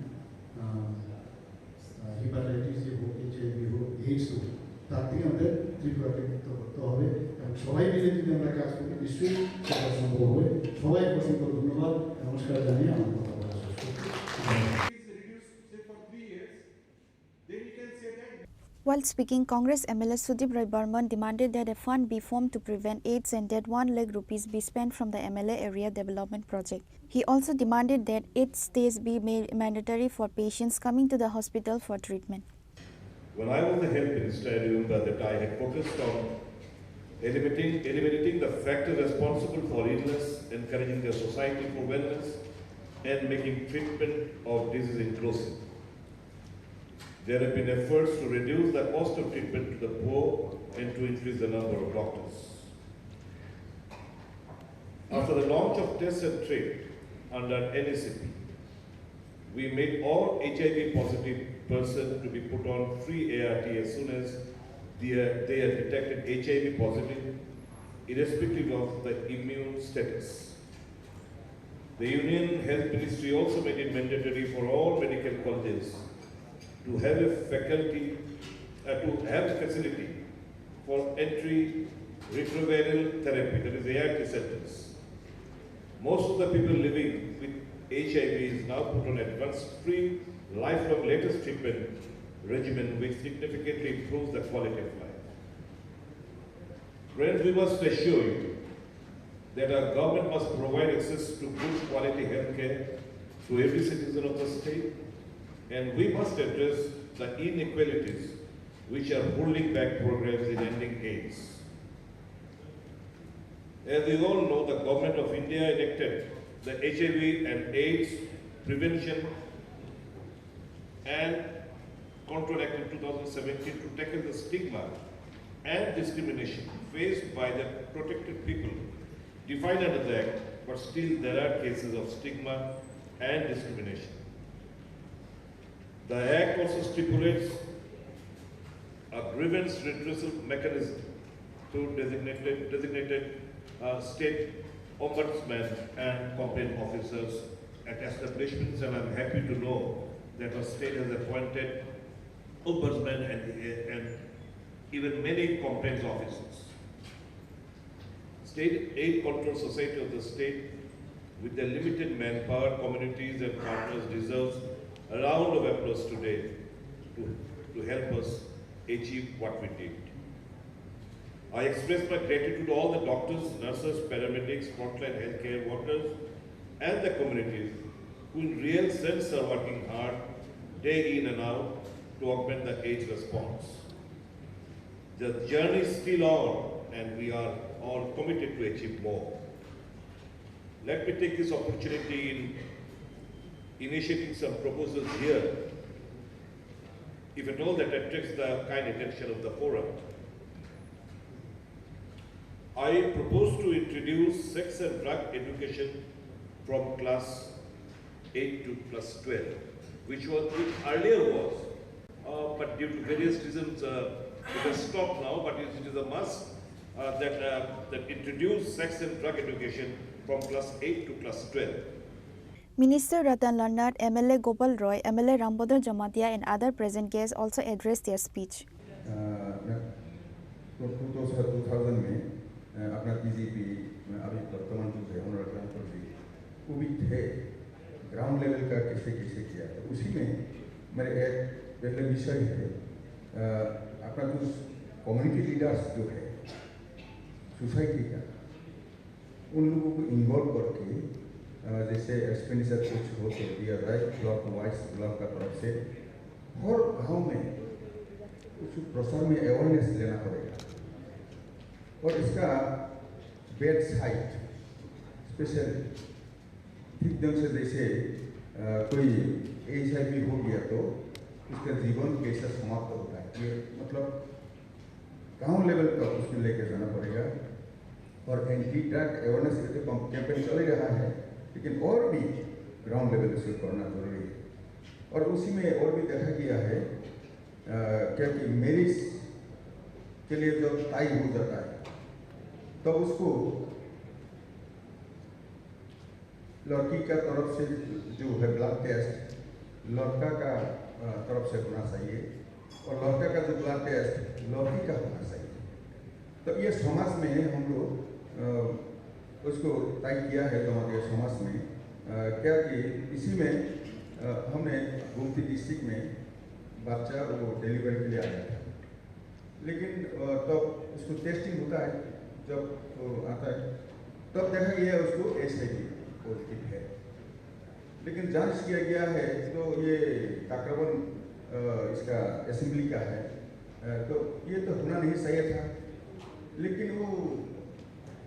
hepatitis যে হোক, এইচআইভি হোক, এইডস হোক, তার থেকে আমাদের ত্রিপুরাকে মুক্ত করতে হবে এবং সবাই মিলে যদি আমরা কাজ করি, নিশ্চয়ই সেটা সম্ভব হবে। সবাইকে অসংখ্য ধন্যবাদ, নমস্কার জানিয়ে আমার কথা বলা শেষ করছি। Is reduced, say, for three years, then you can While speaking, Congress M L A Sudip Roy Barman demanded that a fund be formed to prevent AIDS and that one lakh rupees be spent from the M L A area development project. He also demanded that AIDS tests be made mandatory for patients coming to the hospital for treatment. When I was the health minister, I remember that I had focused on eliminating, eliminating the factor responsible for illness, encouraging the society for wellness, and making treatment of disease inclusive. There have been efforts to reduce the cost of treatment to the poor and to increase the number of doctors. After the launch of Test and Treat under N E C P, we made all H I V positive person to be put on free A R T as soon as they are, they are detected H I V positive, irrespective of the immune status. The Union Health Ministry also made it mandatory for all medical colleges to have a faculty, uh, to have a facility for antiretroviral therapy, that is A R T centers. Most of the people living with H I V is now put on advanced free lifelong latest treatment regimen, which significantly improves the quality of life. Friends, we must assure you that our government must provide access to good quality health care to every citizen of the state, and we must address the inequalities which are holding back progress in ending AIDS. As we all know, the Government of India enacted the H I V and AIDS Prevention and Control Act in two thousand seventeen to tackle the stigma and discrimination faced by the protected people defined under the Act, but still there are cases of stigma and discrimination. The Act also stipulates a grievance redressal mechanism through designated, designated uh, state ombudsman and complaint officers at establishments, and I'm happy to know that our state has appointed ombudsman and, and even many complaints officers. State Aid Control Society of the state, with their limited manpower, communities and partners, deserves a round of applause today to, to help us achieve what we did. I express my gratitude to all the doctors, nurses, paramedics, frontline healthcare workers, and the communities who in real sense are working hard day in and out to augment the AIDS response. The journey is still on, and we are all committed to achieve more. Let me take this opportunity in initiating some proposals here, if at all that attracts the kind attention of the forum. I propose to introduce sex and drug education from class eight to class twelve, which was, which earlier was, uh, but due to various reasons, uh, it has stopped now, but it is a must, uh, that, uh, that introduce sex and drug education from class eight to class twelve. Minister Ratan Lal Nath, M L A Gopal Roy, M L A Rambodor Jamatia and other present guests also addressed their speech. अ, न, तो, तो, तो साल two thousand में, अ, अपना बीजेपी में अभी वर्तमान जो है, ऑनरेबल रामपुर जी, वो भी थे, ग्राउंड लेवल का कैसे, कैसे किया। तो उसी में मेरे एक पहले विषय है, अ, अपना जो कम्युनिटी लीडर्स जो है, सोसाइटी का, उन लोगों को इन्वॉल्व करके, अ, जैसे एक्सपेंडिचर कुछ हो तो दिया जाए, ब्लॉक वाइज, ब्लॉक का तरफ से हर गांव में कुछ प्रचार में अवेयरनेस लेना पड़ेगा। और इसका बेड साइड स्पेशल ठीक ढंग से, जैसे, अ, कोई एचआईवी हो गया तो उसका जीवन कैसे समाप्त होता है, ये मतलब गांव लेवल तक उसमें लेके जाना पड़ेगा। और एंटी ड्रग अवेयरनेस के तो कैंपेन चल ही रहा है, लेकिन और भी ग्राउंड लेवल पे शुरू करना जरूरी है। और उसी में और भी देखा गया है, अ, क्या कि मैरिज के लिए जब टाइम हो जाता है, तब उसको लड़की का तरफ से जो है ब्लड टेस्ट लड़का का, अ, तरफ से होना चाहिए, और लड़का का जो ब्लड टेस्ट लड़की का होना चाहिए। तो ये समाज में हम लोग, अ, उसको तय किया है, तो हमारे समाज में, अ, क्या कि इसी में, अ, हमने गोमती डिस्ट्रिक्ट में बच्चा वो डिलीवरी के लिए आया था। लेकिन, अ, तब उसको टेस्टिंग होता है, जब वो आता है, तब देखा गया उसको एचआईवी पॉजिटिव है। लेकिन जांच किया गया है, तो ये काकरावन, अ, इसका असेंबली का है, अ, तो ये तो होना नहीं चाहिए था। लेकिन वो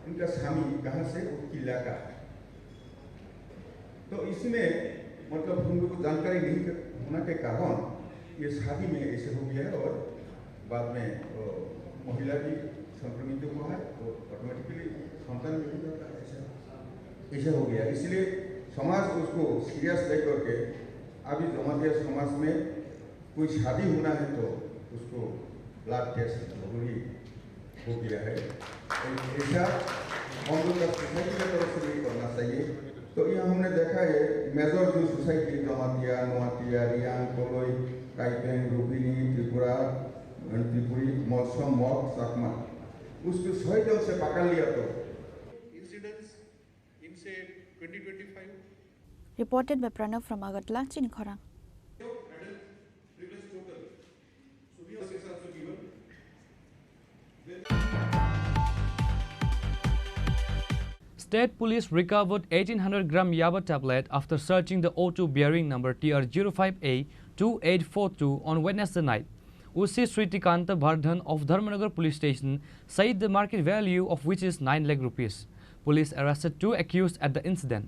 उनका स्वामी कहाँ से, वो किला का है। तो इसमें, मतलब, हम लोग को जानकारी नहीं होना के कारण ये शादी में ऐसे हो गया है और बाद में, अ, महिला भी संक्रमित हुआ है, तो ऑटोमेटिकली संतान भी हो जाता है, ऐसा, ऐसा हो गया। इसलिए समाज उसको सीरियस लेकर के अभी जमातिया समाज में कोई शादी होना है तो उसको ब्लड टेस्ट जरूरी हो गया है। ऐसा हम लोग का सोसाइटी की तरफ से भी करना चाहिए। तो ये हमने देखा है, मेजर जो सोसाइटी, जमातिया, नोआतिया, रियांग, कोलोई, काइपेंग, रोहिणी, त्रिपुरा, मणिपुरी, मलसम, मग, चाकमा, उसको सौ जन से पकड़ लिया तो। Incidents, IMSED twenty twenty-five. Reported by Pranav from Agartala, Chini Khorang. State Police recovered eighteen hundred gram yaba tablet after searching the auto bearing number T R zero five A two eight four two on Wednesday night. O C Sritikanta Vardhan of Dharmanagar Police Station said the market value of which is nine lakh rupees. Police arrested two accused at the incident.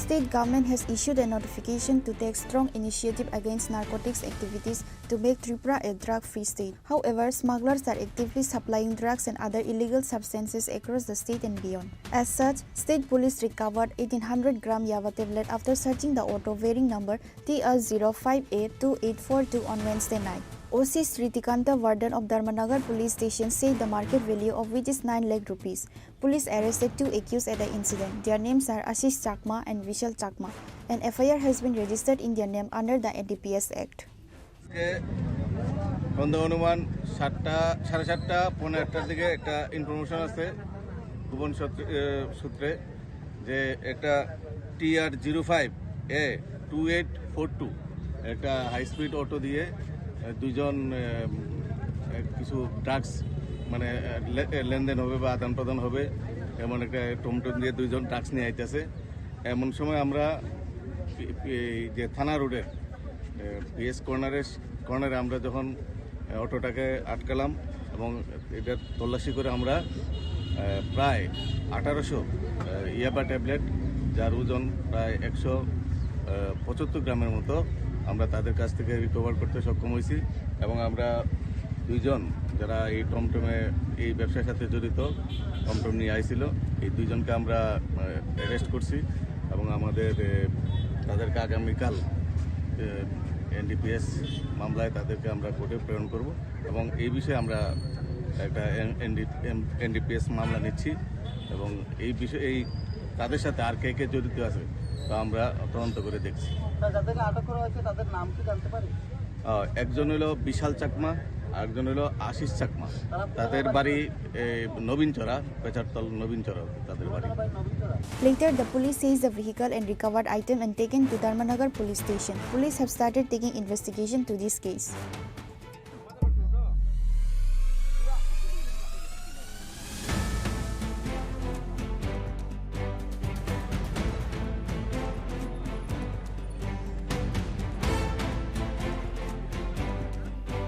State government has issued a notification to take strong initiative against narcotics activities to make Tripura a drug-free state. However, smugglers are actively supplying drugs and other illegal substances across the state and beyond. As such, state police recovered eighteen hundred gram yaba tablet after searching the auto bearing number T R zero five A two eight four two on Wednesday night. O C Sritikanta Vardhan of Dharmanagar Police Station said the market value of which is nine lakh rupees. Police arrested two accused at the incident. Their names are Ashish Chakma and Vishal Chakma. An F I R has been registered in their name under the N D P S Act. আজকে সন্ধ্যা অনুমান সাতটা, সাড়ে সাতটা, পৌনে আটটার দিকে একটা ইনফরমেশন আছে গোপন সূত্রে, এ, সূত্রে যে একটা টি আর জিরো ফাইভ এ টু এইট ফোর টু একটা হাই স্পিড অটো দিয়ে, এ, দুইজন, এ, এ, কিছু ড্রাগস মানে, এ, লে-, এ, লেনদেন হবে বা আদান প্রদান হবে, এমন একটা টমটম দিয়ে দুইজন ড্রাগস নিয়ে আইতেছে। এমন সময় আমরা পি-, পি-, এই যে থানা রোডের, এ, পিএস কর্নারের, কর্নারে আমরা যখন, এ, অটোটাকে আটকালাম এবং এটা তল্লাশি করে আমরা, এ, প্রায় আঠারোশো, এ, ইয়াবা ট্যাবলেট, যার ওজন প্রায় একশো, এ, পঁচাত্তর গ্রামের মতো আমরা তাদের কাছ থেকে রিকভার করতে সক্ষম হয়েছি এবং আমরা দুইজন যারা এই টমটমে, এই ব্যবসার সাথে জড়িত, টমটম নিয়ে আইছিল, এই দুইজনকে আমরা, আহ, অ্যারেস্ট করছি এবং আমাদের, এ, তাদেরকে আগামীকাল, এ, এনডিপিএস মামলায় তাদেরকে আমরা কোর্টে প্রেরণ করব এবং এই বিষয়ে আমরা একটা এন-, এনডি-, এম-, এনডিপিএস মামলা নিচ্ছি এবং এই বিষয়ে, এই তাদের সাথে আর কে কে জড়িত আছে তা আমরা তদন্ত করে দেখছি। স্যার, যাদেরকে আটক করা হয়েছে তাদের নাম কি জানতে পারি? আহ, একজন হলো বিশাল চাকমা, আরেকজন হলো আশিস চাকমা। তারা কোথায় তাদের বাড়ি? বাড়ি, এ, নবীনচরা, পেচারতল নবীনচরা তাদের বাড়ি। কোথায় বাড়ি? নবীনচরা। Later, the police seized the vehicle and recovered item and taken to Dharmanagar police station. Police have started taking investigation to this case.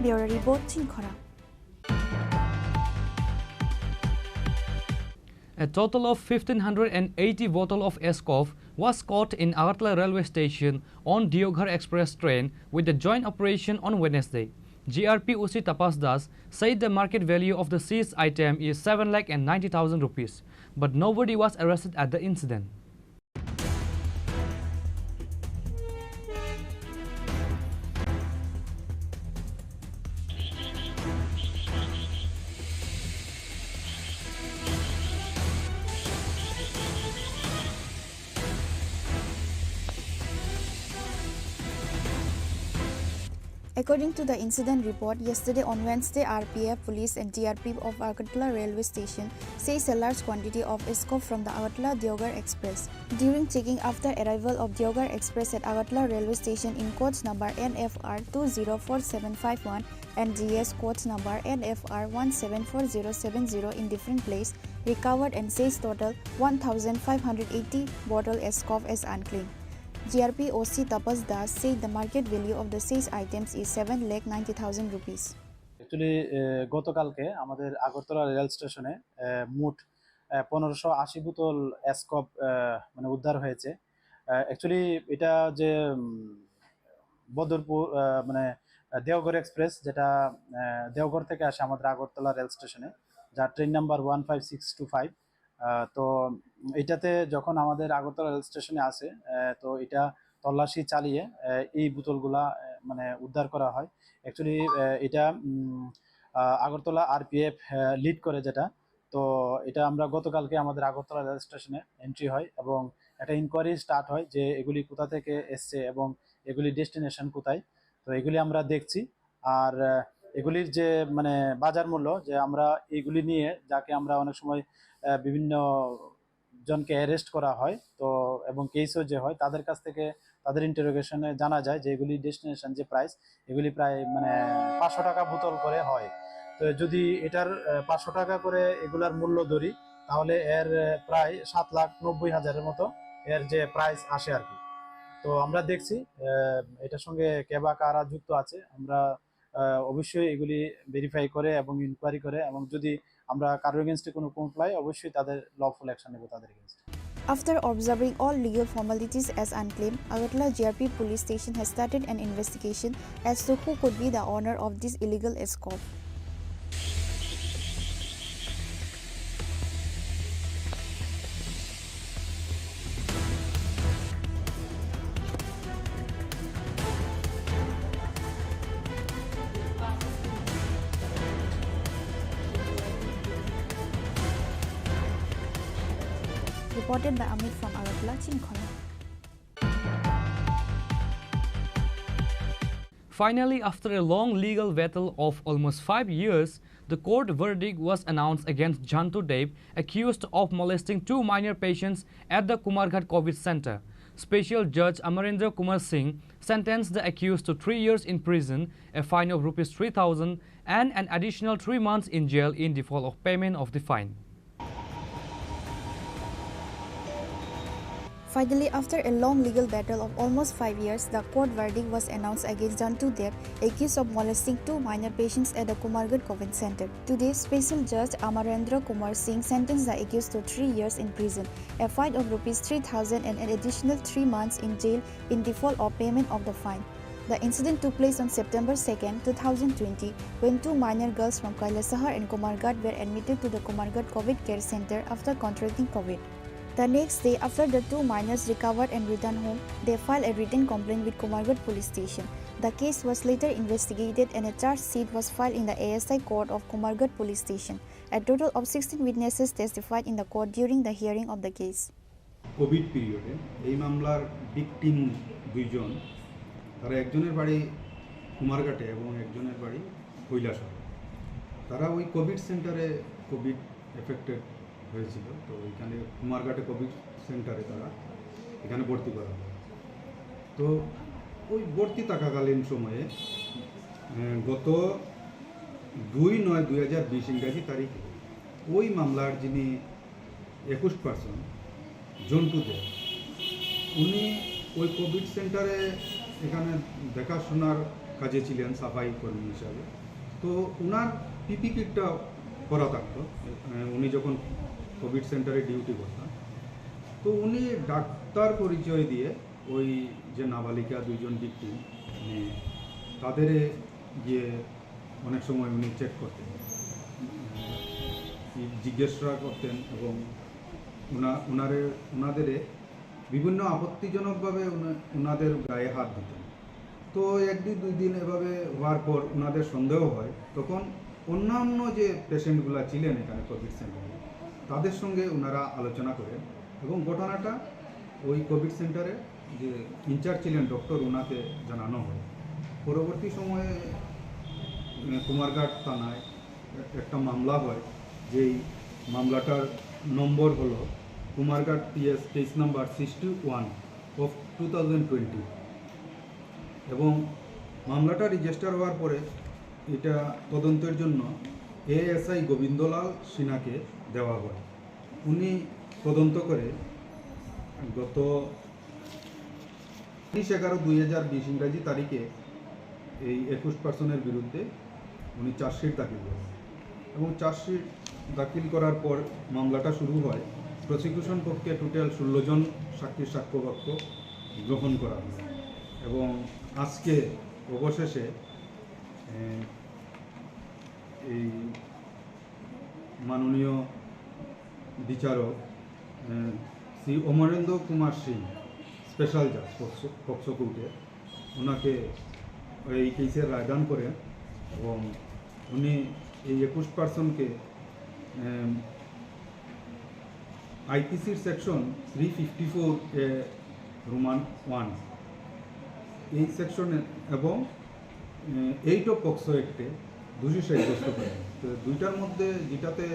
Bureau Report, Chini Khorang. A total of fifteen hundred and eighty bottle of Ascoff was caught in Agartala railway station on Deoghar Express train with the joint operation on Wednesday. G R P O C Tapas Das said the market value of the seized item is seven lakh and ninety thousand rupees, but nobody was arrested at the incident. According to the incident report, yesterday on Wednesday, R P F police and G R P of Agartala railway station seized a large quantity of scope from the Agartala Deoghar Express. During checking after arrival of Deoghar Express at Agartala railway station in coach number N F R two zero four seven five one and G S coach number N F R one seven four zero seven zero in different place, recovered and seized total one thousand five hundred eighty bottle scope as unclaimed. G R P O C Tapas Das said the market value of the seized items is seven lakh ninety thousand rupees. Actually গতকালকে আমাদের Agartala rail স্টেশনে মোট পনেরোশো আশি বোতল স্কোপ মানে উদ্ধার হয়েছে। অ্যাকচুয়ালি এটা যে উম, বদরপুর আহ, মানে আহ, দেওঘর এক্সপ্রেস, যেটা আহ, দেওঘর থেকে আসে আমাদের আগরতলা রেল স্টেশনে, যার train number one five six two five. তো এটাতে যখন আমাদের আগরতলা রেল স্টেশনে আসে, আহ, তো এটা তল্লাশি চালিয়ে আহ, এই বোতলগুলা আহ, মানে উদ্ধার করা হয়। অ্যাকচুয়ালি এটা উম, আহ, আগরতলা আরপিএফ লিড করে যেটা। তো এটা আমরা গতকালকে আমাদের আগরতলা রেল স্টেশনে এন্ট্রি হয় এবং একটা ইনকোয়ারি স্টার্ট হয় যে এগুলি কোথা থেকে এসছে এবং এগুলি ডেস্টিনেশন কোথায়। তো এগুলি আমরা দেখছি। আর আহ, এগুলির যে মানে বাজার মূল্য, যে আমরা এগুলি নিয়ে যাকে আমরা অনেক সময় আহ, বিভিন্ন জনকে অ্যারেস্ট করা হয়, তো এবং কেসও যে হয়, তাদের কাছ থেকে, তাদের ইন্টারোগেশনে জানা যায় যে এগুলি ডেস্টিনেশন যে প্রাইস, এগুলি প্রায় মানে পাঁচশো টাকা বোতল করে হয়। তো যদি এটার আহ, পাঁচশো টাকা করে এগুলার মূল্য ধরি, তাহলে এর আহ, প্রায় সাত লাখ নব্বই হাজারের মতো এর যে প্রাইস আসে আর কি। তো আমরা দেখছি আহ, এটার সঙ্গে কে বা কারা যুক্ত আছে। আমরা আহ, অবশ্যই এগুলি ভেরিফাই করে এবং ইনকোয়ারি করে, এবং যদি আমরা কারোর এগেনস্টে কোনো কমপ্লাই, অবশ্যই তাদের লফুল অ্যাকশন নেব তাদের এগেনস্টে। After observing all legal formalities as unclaimed, Agartala G R P police station has started an investigation as to who could be the owner of this illegal scope. Reported by Amit from Agartala, Chinkhona. Finally, after a long legal battle of almost five years, the court verdict was announced against Jantu Dev, accused of molesting two minor patients at the Kumarghat COVID center. Special Judge Amarendra Kumar Singh sentenced the accused to three years in prison, a fine of rupees three thousand, and an additional three months in jail in default of payment of the fine. Finally, after a long legal battle of almost five years, the court verdict was announced against Jantu Dev, accused of molesting two minor patients at the Kumarghat COVID center. Today, Special Judge Amarendra Kumar Singh sentenced the accused to three years in prison, a fine of rupees three thousand, and an additional three months in jail in default of payment of the fine. The incident took place on September second, two thousand twenty, when two minor girls from Kailasahar and Kumarghat were admitted to the Kumarghat COVID Care Center after contracting COVID. The next day, after the two minors recovered and returned home, they filed a written complaint with Kumarghat Police Station. The case was later investigated and a charge sheet was filed in the A S I court of Kumarghat Police Station. A total of sixteen witnesses testified in the court during the hearing of the case. Covid পিরিয়ডে এই মামলার ভিকটিম দুইজন, তারা একজনের বাড়ি কুমারঘাটে এবং একজনের বাড়ি কৈলাসহর। তারা ওই কোভিড সেন্টারে কোভিড এফেক্টেড হয়েছিল, তো ওইখানে কুমারঘাটে কোভিড সেন্টারে তারা এখানে ভর্তি করা হয়। তো ওই ভর্তি থাকাকালীন সময়ে আহ, গত দুই নয় দুই হাজার বিশ ইংরাজি তারিখে ওই মামলার যিনি একুশ পার্সন জন্টু দে, উনি ওই কোভিড সেন্টারে এখানে দেখাশোনার কাজে ছিলেন সাফাই কর্মী হিসাবে। তো ওনার পিপি কিটটা করা থাকতো। আহ, উনি যখন কোভিড সেন্টারে ডিউটি করতেন, তো উনি ডাক্তার পরিচয় দিয়ে ওই যে নাবালিকা দুইজন ভিকটিম, মানে তাদের গিয়ে অনেক সময় উনি চেক করতেন, জিজ্ঞাসা করতেন এবং ওনা ওনারে ওনাদের বিভিন্ন আপত্তিজনকভাবে ওনা- ওনাদের গায়ে হাত দিতেন। তো এক দুই দুই দিন এভাবে হওয়ার পর ওনাদের সন্দেহ হয়, তখন অন্যান্য যে পেশেন্টগুলো ছিলেন এখানে কোভিড সেন্টারে, তাদের সঙ্গে ওনারা আলোচনা করেন এবং ঘটনাটা ওই কোভিড সেন্টারে যে ইনচার্জ ছিলেন ডক্টর, ওনাকে জানানো হয়। পরবর্তী সময়ে, এ, কুমারঘাট থানায় একটা মামলা হয়, যেই মামলাটার নম্বর হলো Kumarghat PS case number sixty one of two thousand twenty. এবং মামলাটা রেজিস্টার হওয়ার পরে এটা তদন্তের জন্য এএসআই গোবিন্দলাল সিনহাকে দেওয়া হয়। উনি তদন্ত করে গত তিরিশ এগারো দুই হাজার বিশ ইংরাজি তারিখে এই একুশ পার্সনের বিরুদ্ধে উনি চার্জশিট দাখিল করেন। এবং চার্জশিট দাখিল করার পর মামলাটা শুরু হয়। প্রসিকিউশন পক্ষে টোটাল ষোলো জন সাক্ষীর সাক্ষ্যবাক্য গ্রহণ করা হয়। এবং আজকে অবশেষে, এ, এই মাননীয় বিচারক, এ, শ্রী অমরেন্দ্র কুমার সিং, স্পেশাল জাজ পক্সো, পক্সো কোর্টে, ওনাকে এই কেসের রায়দান করেন এবং উনি এই একুশ পার্সনকে, এম, আইপিসির সেকশন থ্রি ফিফটি ফোর এ রোমান ওয়ান, এই সেকশনে এবং এইট অফ পক্সো অ্যাক্টে দোষী সাব্যস্ত করেন। তো দুইটার মধ্যে যেটাতে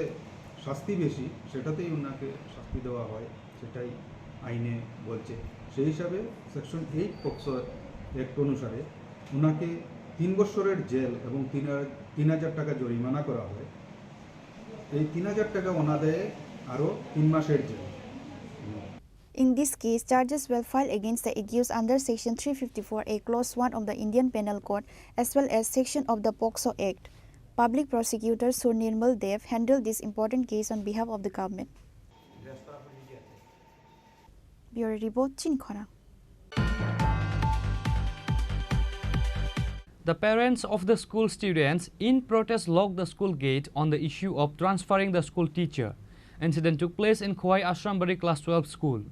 শাস্তি বেশি, সেটাতেই ওনাকে শাস্তি দেওয়া হয়, সেটাই আইনে বলছে। সেই হিসাবে সেকশন এইট পক্সো অ্যাক্ট অনুসারে ওনাকে তিন বছরের জেল এবং তিন হাজার, তিন হাজার টাকা জরিমানা করা হয়। এই তিন হাজার টাকা ওনাদের আরও তিন মাসের jail. In this case, charges were filed against the accused under Section three fifty-four A, Clause one of the Indian Penal Code, as well as section of the POCSO Act. Public Prosecutor Sur Nirmal Dev handled this important case on behalf of the government. Bureau Report, Chini Khorang. The parents of the school students in protest locked the school gate on the issue of transferring the school teacher. Incident took place in Khowai Ashrambari Class twelve school.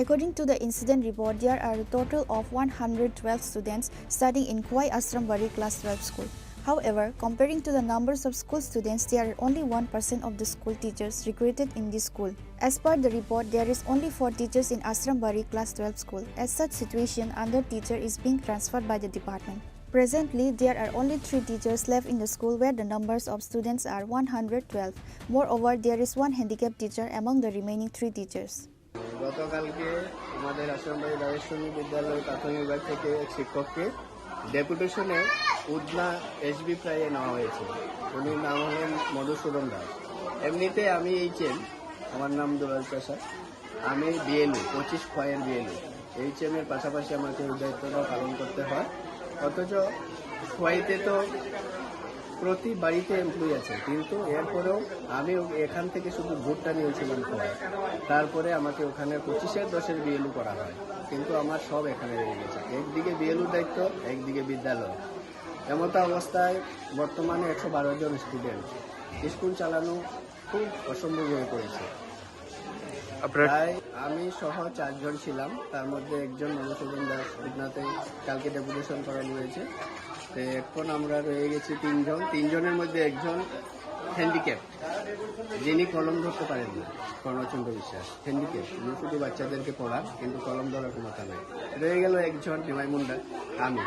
According to the incident report, there are a total of one hundred twelve students studying in Khowai Ashrambari Class twelve school. However, comparing to the numbers of school students, there are only one percent of the school teachers recruited in this school. As per the report, there is only four teachers in Ashrambari Class twelve school. As such situation, another teacher is being transferred by the department. Presently, there are only three teachers left in the school where the numbers of students are one hundred twelve. Moreover, there is one handicapped teacher among the remaining three teachers. গতকালকে আমাদের আশ্রমবাড়ি রাজেশ্বরী বিদ্যালয় প্রাথমিক বিভাগ থেকে এক শিক্ষককে ডেপুটেশনে উধনা এসবি প্রাইয়ে নেওয়া হয়েছে। উনি নাম হলেন মধুসূদন দাস। এমনিতে আমি এইচএম, আমার নাম দুলাল চাষা। আমি বিএলও, পঁচিশ খয়ের বিএলও। এইচএম এর পাশাপাশি আমাকে ওই দায়িত্বটা পালন করতে হয়। অথচ খোয়াইতে তো প্রতি বাড়িতে এমপ্লয়ি আছে, কিন্তু এরপরেও আমি ও-, এখান থেকে শুধু ভোটটা নিয়েছিলাম খোয়াই। তারপরে আমাকে ওখানে পঁচিশের দশের বিএলও করা হয়, কিন্তু আমার সব এখানে রয়ে গেছে। একদিকে বিএলও দায়িত্ব, একদিকে বিদ্যালয়। এমতো অবস্থায় বর্তমানে একশো বারো জন স্টুডেন্ট, স্কুল চালানো খুব অসম্ভব হয়ে পড়েছে। আপনার প্রায় আমি সহ চারজন ছিলাম, তার মধ্যে একজন মধুসূদন দাস উধনাতে কালকে ডেপুটেশন করানো হয়েছে। তো এখন আমরা রয়ে গেছি তিনজন, তিনজনের মধ্যে একজন হ্যান্ডিক্যাপ, যিনি কলম ধরতে পারেন না, কর্ণচন্দ্র বিশ্বাস হ্যান্ডিক্যাপ। উনি শুধু বাচ্চাদেরকে পড়ান, কিন্তু কলম ধরার ক্ষমতা নেই। রয়ে গেল একজন নিমাই মুন্ডা, আমি।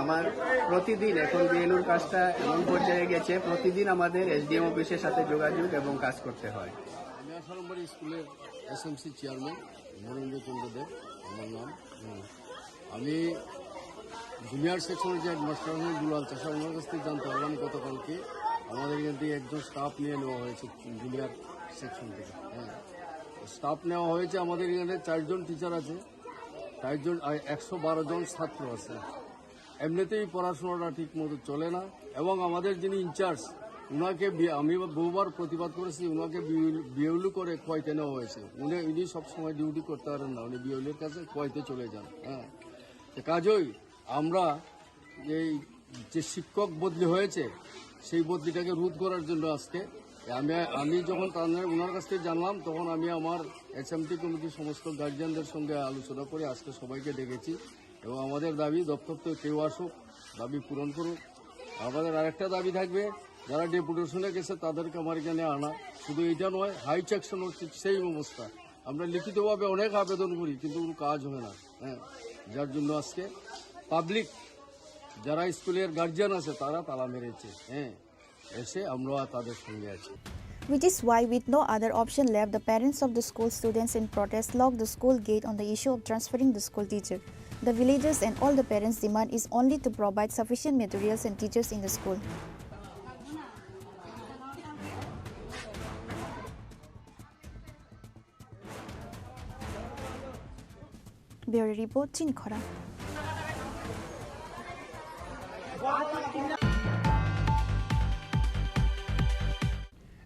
আমার প্রতিদিন এখন বিএলওর কাজটা এমন পর্যায়ে গেছে, প্রতিদিন আমাদের এসডিএম অফিসের সাথে যোগাযোগ এবং কাজ করতে হয়। আমি আশারম্বর স্কুলের এসএমসি চেয়ারম্যান মনীন্দ্র চন্দ্র দেব আমার নাম। হুম। আমি জুনিয়র সেকশনের যে হেডমাস্টার আছেন দুলাল চাষা, ওনার কাছ থেকে জানতে পারলাম গতকালকে আমাদের এখান থেকে একজন স্টাফ নিয়ে নেওয়া হয়েছে জুনিয়র সেকশন থেকে। হ্যাঁ, স্টাফ নেওয়া হয়েছে। আমাদের এখানে চারজন টিচার আছে, চারজন, আর একশো বারো জন ছাত্র আছে। এমনিতেই পড়াশোনাটা ঠিক মতো চলে না, এবং আমাদের যিনি ইনচার্জ, ওনাকে বি-, আমি বহুবার প্রতিবাদ করেছি, ওনাকে বিউল-, বিউলি করে খোয়াইতে নেওয়া হয়েছে। উনি, উনি সবসময় ডিউটি করতে পারেন না, উনি বিউলির কাছে খোয়াইতে চলে যান। হ্যাঁ, তো কাজেই আমরা এই যে শিক্ষক বদলি হয়েছে, সেই বদলিটাকে রোধ করার জন্য আজকে আমি, আমি যখন তাদের, ওনার কাছ থেকে জানলাম, তখন আমি আমার এসএমটি কমিটির সমস্ত গার্জিয়ানদের সঙ্গে আলোচনা করে আজকে সবাইকে ডেকেছি। এবং আমাদের দাবি, দপ্তর থেকে কেউ আসুক, দাবি পূরণ করুক। আমাদের আরেকটা দাবি থাকবে, যারা ডেপুটেশনে গেছে তাদেরকে আমার এখানে আনা, শুধু এটা নয়, হাই সেকশন হচ্ছে সেই অবস্থা। আমরা লিখিতভাবে অনেক আবেদন করি, কিন্তু কোনো কাজ হয় না। হ্যাঁ, যার জন্য আজকে পাবলিক, যারা স্কুলের গার্জিয়ান আছে, তারা তালা মেরেছে। হ্যাঁ, এসে আমরা তাদের সঙ্গে আছি। Which is why, with no other option left, the parents of the school students in protest locked the school gate on the issue of transferring the school teacher. The villagers and all the parents' demand is only to provide sufficient materials and teachers in the school. Bureau Report, Chini Khorang.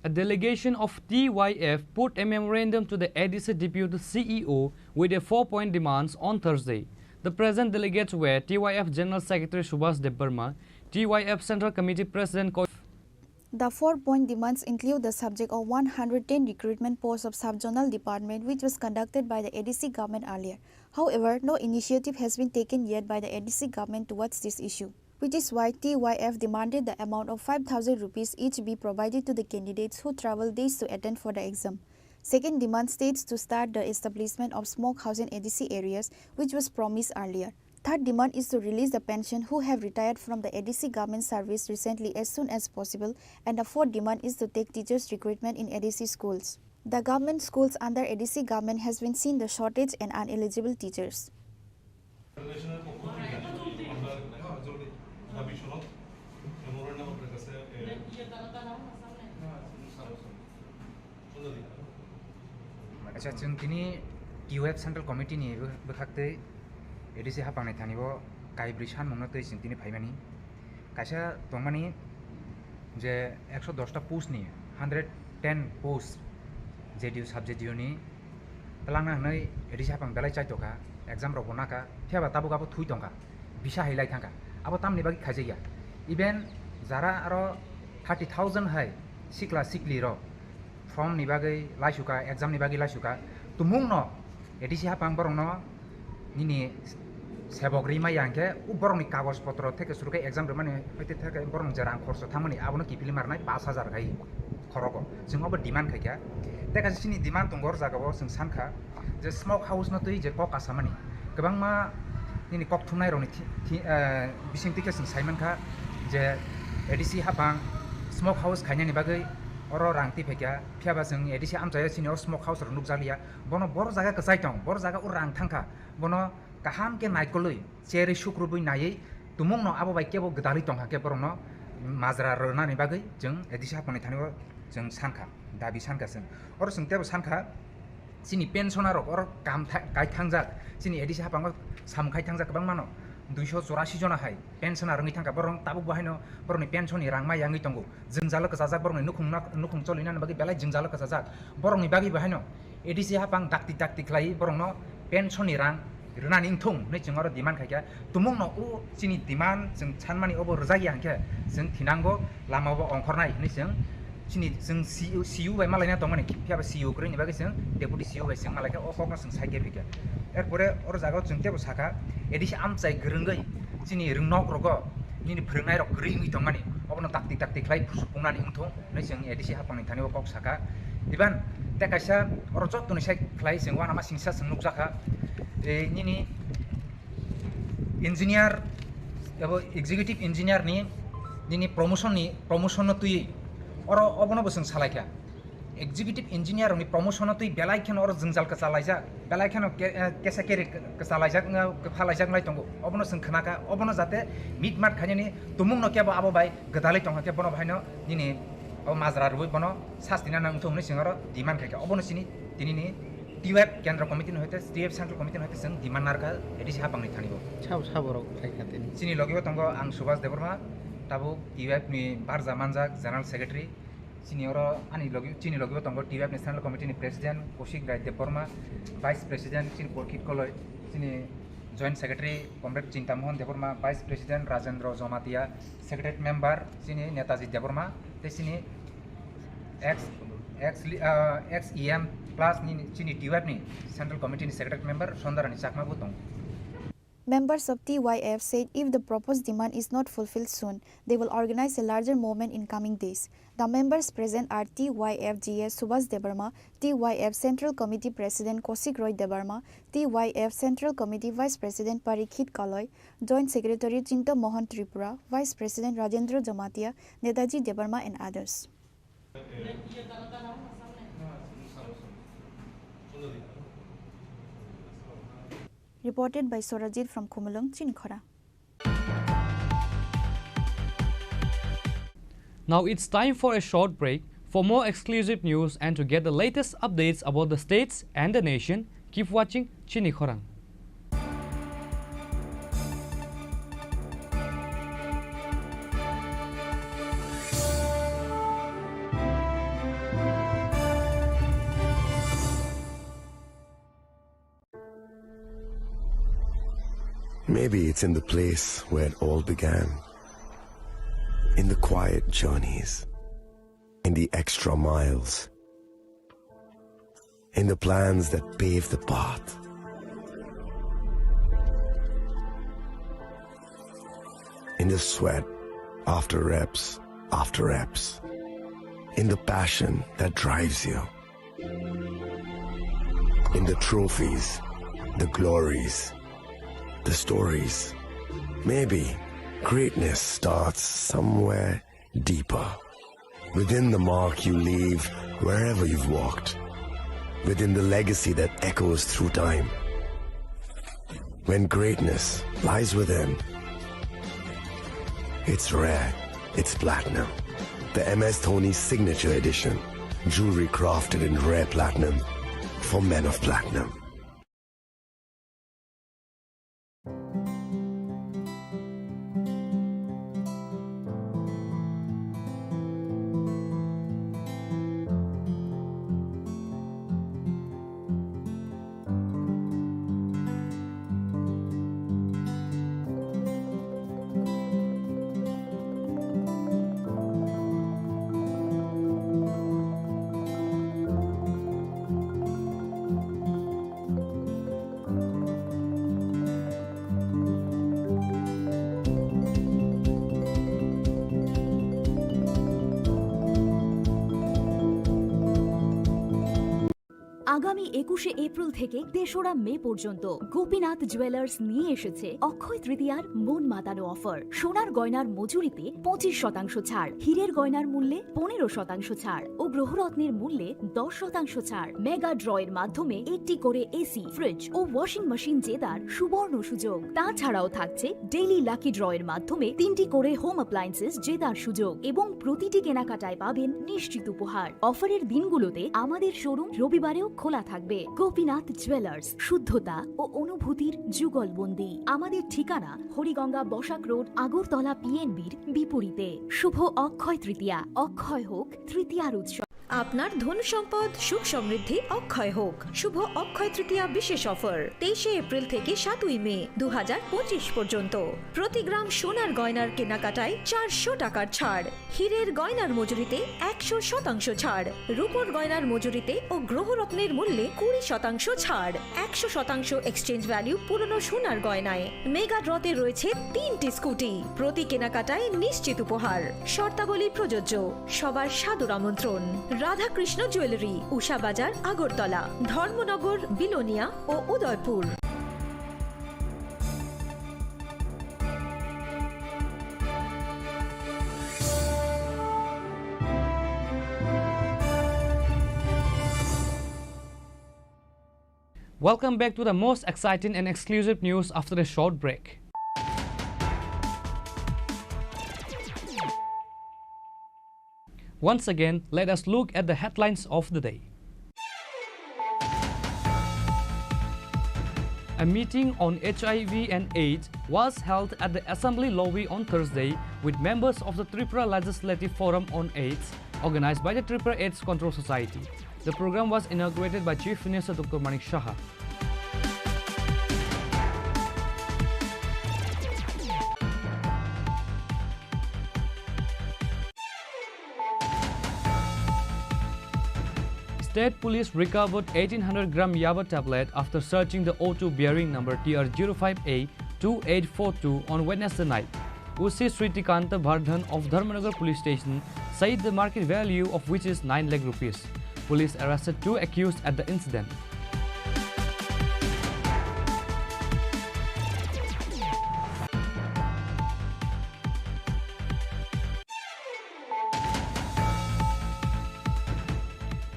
A delegation of T Y F put a memorandum to the A D C Deputy C E O with a four-point demands on Thursday. The present delegates were T Y F General Secretary Subhas Debbarma, T Y F Central Committee President Ko- The four-point demands include the subject of one hundred ten recruitment posts of sub-zonal department, which was conducted by the A D C government earlier. However, no initiative has been taken yet by the A D C government towards this issue, which is why T Y F demanded the amount of five thousand rupees each be provided to the candidates who travel days to attend for the exam. Second demand states to start the establishment of smoke house in A D C areas, which was promised earlier. Third demand is to release the pension who have retired from the A D C government service recently as soon as possible, and the fourth demand is to take teachers recruitment in A D C schools. The government schools under A D C government has been seen the shortage and uneligible teachers. ফেডারেশনের পক্ষ থেকে আমরা দাবি সনদ মেমোরেন্ডাম আপনার কাছে, এ, Acha, chwng tini T Y F Central Committee ni bwkhak tei A D C hapang ni thani o kaibrwi sanmung no twi chwng tini phaimani. Kaisa tongmani je ekso dos ta post ni hundred ten post J D U sub J D U ni twlangna hwnwi A D C hapang belai chai tongkha, exam rok bo nakha, phiya ba tabuk abo thui tongkha, bisa hai lai thangkha. Abo tamni bagwi khaijakya? Even jara aro thirty thousand hai sikla sikli rok form ni bagwi laisukha, exam ni bagwi laisukha, tumung no A D C hapang borok no nini sebok ri maya hwnkhe, o borok ni kagoj potro theke suru khe exam rwmani hwite theke borok ni je rang khorcho thangmani abono kiphilwi ma rwnai pash hajar khai khorogo. Chwng obo demand khaikha. Tei kaisa chini demand tongo, o jaga o chwng sankha je smoke house no twi je kok kasamani kwbangma nini kok thumnai rokni thi-, thi-, eh, bisingtwi khe chwng saimankha je A D C hapang smoke house khainani bagwi oro rang twi phaikha, phiya ba chwng A D C amchaio chini o smoke house rok nukjakliya, bono boro jaga kwchai tong, boro jaga o rang thangkha, bono kaham khe naikolwi cherwi sukrubwi naiwi tumungno abo bai kebo gwdalwi tongkha khe borokno majra rwnani bagwi chwng A D C hapangni thani o chwng sankha, dabi sankha chwng. Oro chwng tebo sankha, chini pensioner rok oro kam tha-, kai thangjak, chini A D C hapango samung khai thangjak kwbangmano, duiso chorasi jona hai pensioner wngwi thangkha, borok tabuk bo haino borokni pension ni rang ma yangwi tongo. Jwngjalo kwchajak borokni nukhung, nukhung choli nani bagwi belai jwngjalo kwchajak. Borokni bagwi bo haino A D C hapang dakti dakti khlai borokno pension ni rang rwnani wngthung hinwi chwng oro demand khaikha. Tumungno o chini demand chwng sanmani obo rwjakya hwnkhe chwng thinango, lama bo ongkhornai hinwi chwng chini chwng C E O, C E O bai malaina tongmani, phiya ba C E O kwrwini bagwi chwng deputy C E O bai chwng malaikha, o kokno chwng side khe phikha. Erpore oro jagao chwng tebo sakha, A D C amchai kwrwngwi chini rwngnok rogo nini phwrwngnairok kwrwi wngwi tongmani, obono dakti dakti khlai supungnani wngthung hinwi chwng A D C hapangni thani o kok sakha. Iban tei kaisa oro jottoni sai khlai chwng uanama singsa chwng nukjakha. E, nini engineer ebo executive engineer ni nini promotion ni, promotion no twi oro obono bo chwng salaikha. Executive engineer rokni promotion no twi belai kheno oro jwngjal kwchalaijak, belai kheno ke-, eh, kesa keri kwchalaijak, eh, kwphalaijak nai tongo. Obono chwng khnakha, obono jate mitmat khainani tumungno kebo abo bai gwdalwi tongkha khe bono bahaino nini o majra rwui bono sasti na nangthung hinwi chwng oro demand khaikha. Obono chini tinini T Y F Kendra Committee ni hoite, T Y F Central Committee ni hoite chwng demand narwkha A D C hapangni thani o. Sabo, sabo rok khaikha tini. Chini logi o tongo ang Subhas Debbarma, tabuk T Y F ni barja manjak General Secretary. Chini oro ani logi, chini logi o tongo T Y F ni Central Committee ni President Kaushik Rai Debbarma, Vice President chini Porkit Koloi, chini Joint Secretary Comrade Chintamohan Debbarma, Vice President Rajendra Jamatia, Secretary Member chini Netaji Debbarma, tei chini ex, ex, ah, ex E M plus ni, chini T Y F ni Central Committee ni Secretary Member Sondarani Chakma bo tongo. Members of T Y F said if the proposed demand is not fulfilled soon, they will organize a larger movement in coming days. The members present are T Y F G S Subhas Debbarma, T Y F Central Committee President Kosik Roy Debbarma, T Y F Central Committee Vice President Parikshit Kaloi, Joint Secretary Chinta Mohan Tripura, Vice President Rajendra Jamatia, Netaji Debbarma and others. Reported by Sorajit from Khumulwng, Chinikhora. Now it's time for a short break. For more exclusive news and to get the latest updates about the states and the nation, keep watching Chinikhorang. Maybe it's in the place where it all began. In the quiet journeys. In the extra miles. In the plans that pave the path. In the sweat after reps after reps. In the passion that drives you. In the trophies, the glories, the stories. Maybe greatness starts somewhere deeper. Within the mark you leave wherever you've walked. Within the legacy that echoes through time. When greatness lies within, it's rare, it's platinum. The M S Dhoni Signature Edition. Jewelry crafted in rare platinum for men of platinum. আগামী একুশে এপ্রিল থেকে তেসরা মে পর্যন্ত গোপীনাথ জুয়েলার্স নিয়ে এসেছে অক্ষয় তৃতীয়ার মন মাতানো অফার। সোনার গয়নার মজুরিতে পঁচিশ শতাংশ ছাড়, হীরের গয়নার মূল্যে পনেরো শতাংশ ছাড় ও গ্রহরত্নের মূল্যে দশ শতাংশ ছাড়। মেগা ড্রয়ের মাধ্যমে একটি করে এসি, ফ্রিজ ও ওয়াশিং মেশিন জেতার সুবর্ণ সুযোগ। তাছাড়াও থাকছে ডেইলি লাকি ড্রয়ের মাধ্যমে তিনটি করে হোম অ্যাপ্লায়েন্সেস জেতার সুযোগ এবং প্রতিটি কেনাকাটায় পাবেন নিশ্চিত উপহার। অফারের দিনগুলোতে আমাদের শোরুম রবিবারেও খোলা থাকবে। গোপীনাথ জুয়েলার্স, শুদ্ধতা ও অনুভূতির যুগলবন্দি। আমাদের ঠিকানা হরিগঙ্গা বসাক রোড, আগরতলা পিএনবির বিপরীতে। শুভ অক্ষয় তৃতীয়া, অক্ষয় হোক তৃতীয়ার উৎসব। আপনার ধন সম্পদ সুখ সমৃদ্ধি অক্ষয় হোক। শুভ অক্ষয় তৃতীয়া বিশেষ অফার, তেইশে এপ্রিল থেকে সাতই মে দু হাজার পঁচিশ পর্যন্ত। প্রতি গ্রাম সোনার গয়নার কেনাকাটায় চারশো টাকার ছাড়, হীরের গয়নার মজুরিতে একশো শতাংশ ছাড়, রূপোর গয়নার মজুরিতে ও গ্রহরত্নের মূল্যে কুড়ি শতাংশ ছাড়, একশো শতাংশ এক্সচেঞ্জ ভ্যালু পুরনো সোনার গয়নায়। মেগা ড্রতে রয়েছে তিনটি স্কুটি, প্রতি কেনাকাটায় নিশ্চিত উপহার। শর্তাবলী প্রযোজ্য। সবার সাদর আমন্ত্রণ। রাধাকৃষ্ণ জুয়েলারি, উষা বাজার, আগরতলা, ধর্মনগর, বিলোনিয়া ও Udaipur. Welcome back to the most exciting and exclusive news after a short break. Once again, let us look at the headlines of the day. A meeting on H I V and AIDS was held at the Assembly lobby on Thursday with members of the Tripura Legislative Forum on AIDS, organized by the Tripura AIDS Control Society. The program was inaugurated by Chief Minister Doctor Manik Saha. State police recovered eighteen hundred gram yaba tablet after searching the auto bearing number T R zero five A two eight four two on Wednesday night. O C Sritikanta Bardhan of Dharmanagar Police Station said the market value of which is nine lakh rupees. Police arrested two accused at the incident.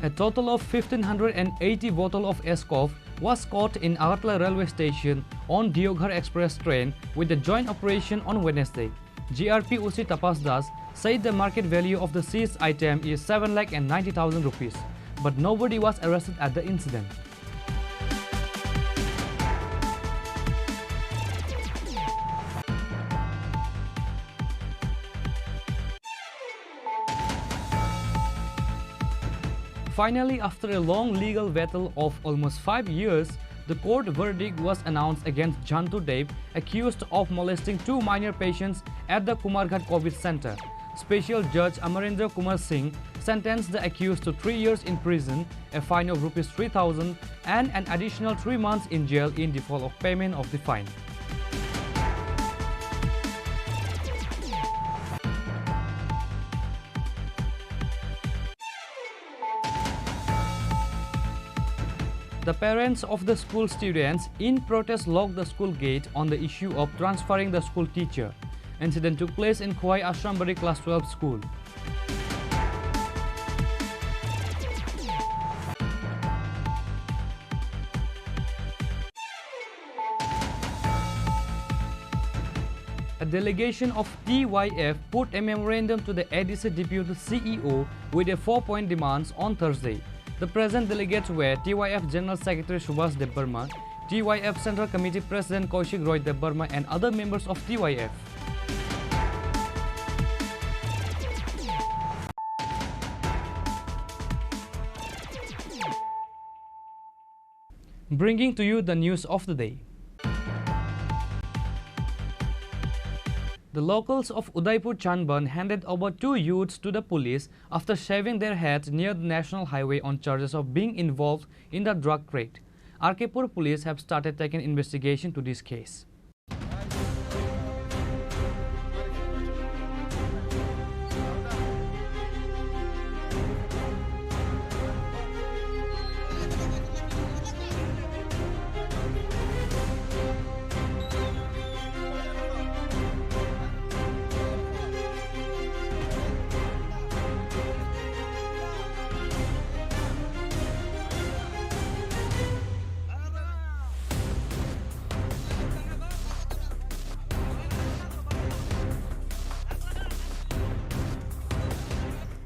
A total of fifteen hundred and eighty bottle of Ascof was caught in Agartala railway station on Deoghar Express train with the joint operation on Wednesday. G R P O C Tapas Das said the market value of the seized item is seven lakh and ninety thousand rupees, but nobody was arrested at the incident. Finally, after a long legal battle of almost five years, the court verdict was announced against Jantu Dev, accused of molesting two minor patients at the Kumarghat COVID center. Special Judge Amarendra Kumar Singh sentenced the accused to three years in prison, a fine of rupees three thousand, and an additional three months in jail in default of payment of the fine. The parents of the school students in protest locked the school gate on the issue of transferring the school teacher. Incident took place in Khowai Ashrambari Class twelve school. A delegation of T Y F put a memorandum to the A D C Deputy C E O with a four-point demands on Thursday. The present delegates were T Y F General Secretary Subhash Debbarma, T Y F Central Committee President Kaushik Roy Debbarma, and other members of T Y F. Bringing to you the news of the day. The locals of Udaipur Chanban handed over two youths to the police after shaving their heads near the national highway on charges of being involved in the drug trade. R K Pur police have started taking investigation to this case.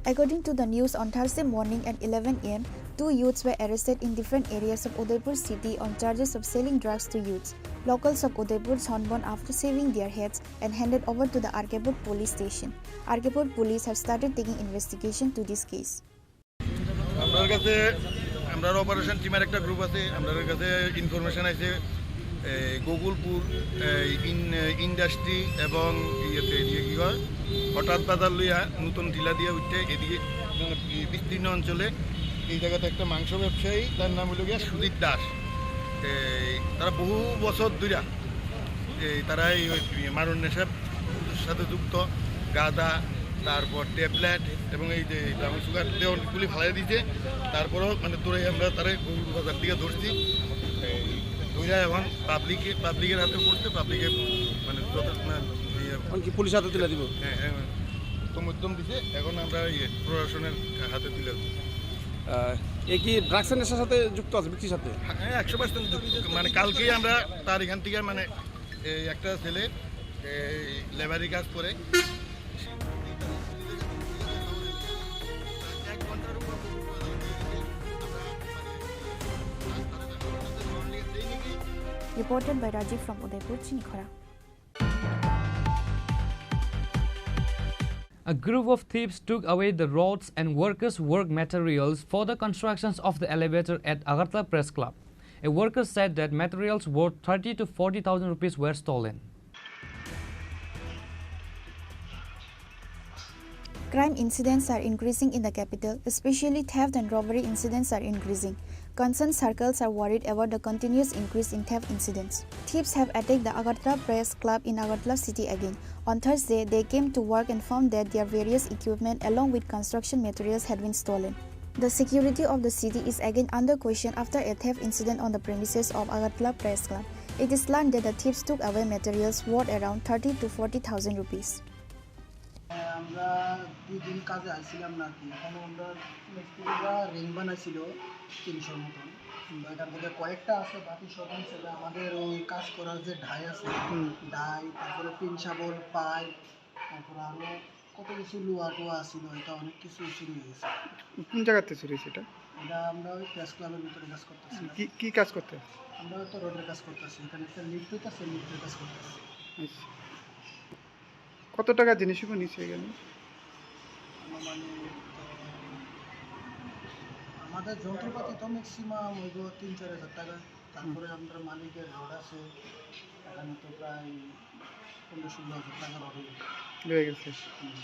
According to the news, on Thursday morning at eleven a m, two youths were arrested in different areas of Udaipur city on charges of selling drugs to youths. Locals of Udaipur Chanban, after shaving their heads, and handed over to the R K Pur police station. R K Pur police have started taking investigation to this case. আপনার কাছে, আমরার অপারেশন টিমের একটা গ্রুপ আছে, আপনার কাছে ইনফরমেশন আছে, এই, গোকুলপুর, এই, ইন-, ইন্ডাস্ট্রি এবং ইয়েতে, ইয়ে কি কয়, হঠাৎ বাজার লইয়া নতুন টিলা দিয়ে উঠতে এদিকে, মানে, বিস্তীর্ণ অঞ্চলে এই জায়গাতে একটা মাংস ব্যবসায়ী, তার নাম হইল গিয়া সুজিত দাস। এই, তারা বহু বছর ধইরা এই, তারা এই ওই মারণ নেশার সাথে যুক্ত, গাঁজা, তারপর ট্যাবলেট এবং এই যে ব্রাউন সুগার দিয়ে অনেকগুলি ফালাই দিছে। তারপরেও মানে তোরে আমরা তারে গরুর বাজার থেকে ধরছি। এই ধইরা এখন পাবলিকে, পাবলিকের হাতে পড়ছে, পাবলিকে মানে যত, মানে, ইয়ে, এখন কি পুলিশ হাতে তুলে দিব? হ্যাঁ, হ্যাঁ, তো মধ্যম দিছে, এখন আমরা ইয়ে প্রশাসনের হাতে তুলে দেবো। আহ, এ কি ড্রাগসের নেশার সাথে যুক্ত আছে, ব্যক্তির সাথে? হ্যাঁ, একশো পার্সেন্ট যুক্ত। মানে কালকেই আমরা তার এখান থেকে মানে এই একটা ছেলে এই লেবারি কাজ করে। Reported by Rajiv from Udaipur, Chinikhara. A group of thieves took away the rods and workers' work materials for the constructions of the elevator at Agartala Press Club. A worker said that materials worth thirty to forty thousand rupees were stolen. Crime incidents are increasing in the capital, especially theft and robbery incidents are increasing. Concerned circles are worried about the continuous increase in theft incidents. Thieves have attacked the Agartala Press Club in Agartala city again. On Thursday, they came to work and found that their various equipment along with construction materials had been stolen. The security of the city is again under question after a theft incident on the premises of Agartala Press Club. It is learned that the thieves took away materials worth around thirty to forty thousand rupees. আমরা দুই দিন কাজে আইছিলাম না কি, এখানে আমরা মিস্ত্রিরা রিং বানাইছিল তিনশোর মতন। তো এখান থেকে কয়েকটা আছে, বাকি সব হচ্ছে যে আমাদের ওই কাজ করার যে ডাই আছে, হুম। ডাই, তারপরে পিন শাবল, পাইপ, তারপরে আরো কত কিছু লোহা টোহা আছিল, এটা অনেক কিছু চুরি হয়ে গেছে। কোন জায়গাতে চুরি হয়েছে এটা? এটা আমরা ওই প্রেস ক্লাবের ভিতরে কাজ করতেছি। কি, কি কাজ করতে? আমরা তো রোডের কাজ করতেছি, এখানে একটা লিফট হইতেছে, লিফটের কাজ করতেছি। আচ্ছা। কত টাকা জিনিসগুলো নিছে এখানে? আনুমানিক তো আমাদের যন্ত্রপাতি তো ম্যাক্সিমাম হইব তিন চার হাজার টাকা। তারপরে হুম। আমাদের মালিকের রড আছে, এখানে তো প্রায় পনেরো ষোলো হাজার টাকা রড হইব। রয়ে গেছে। হুম।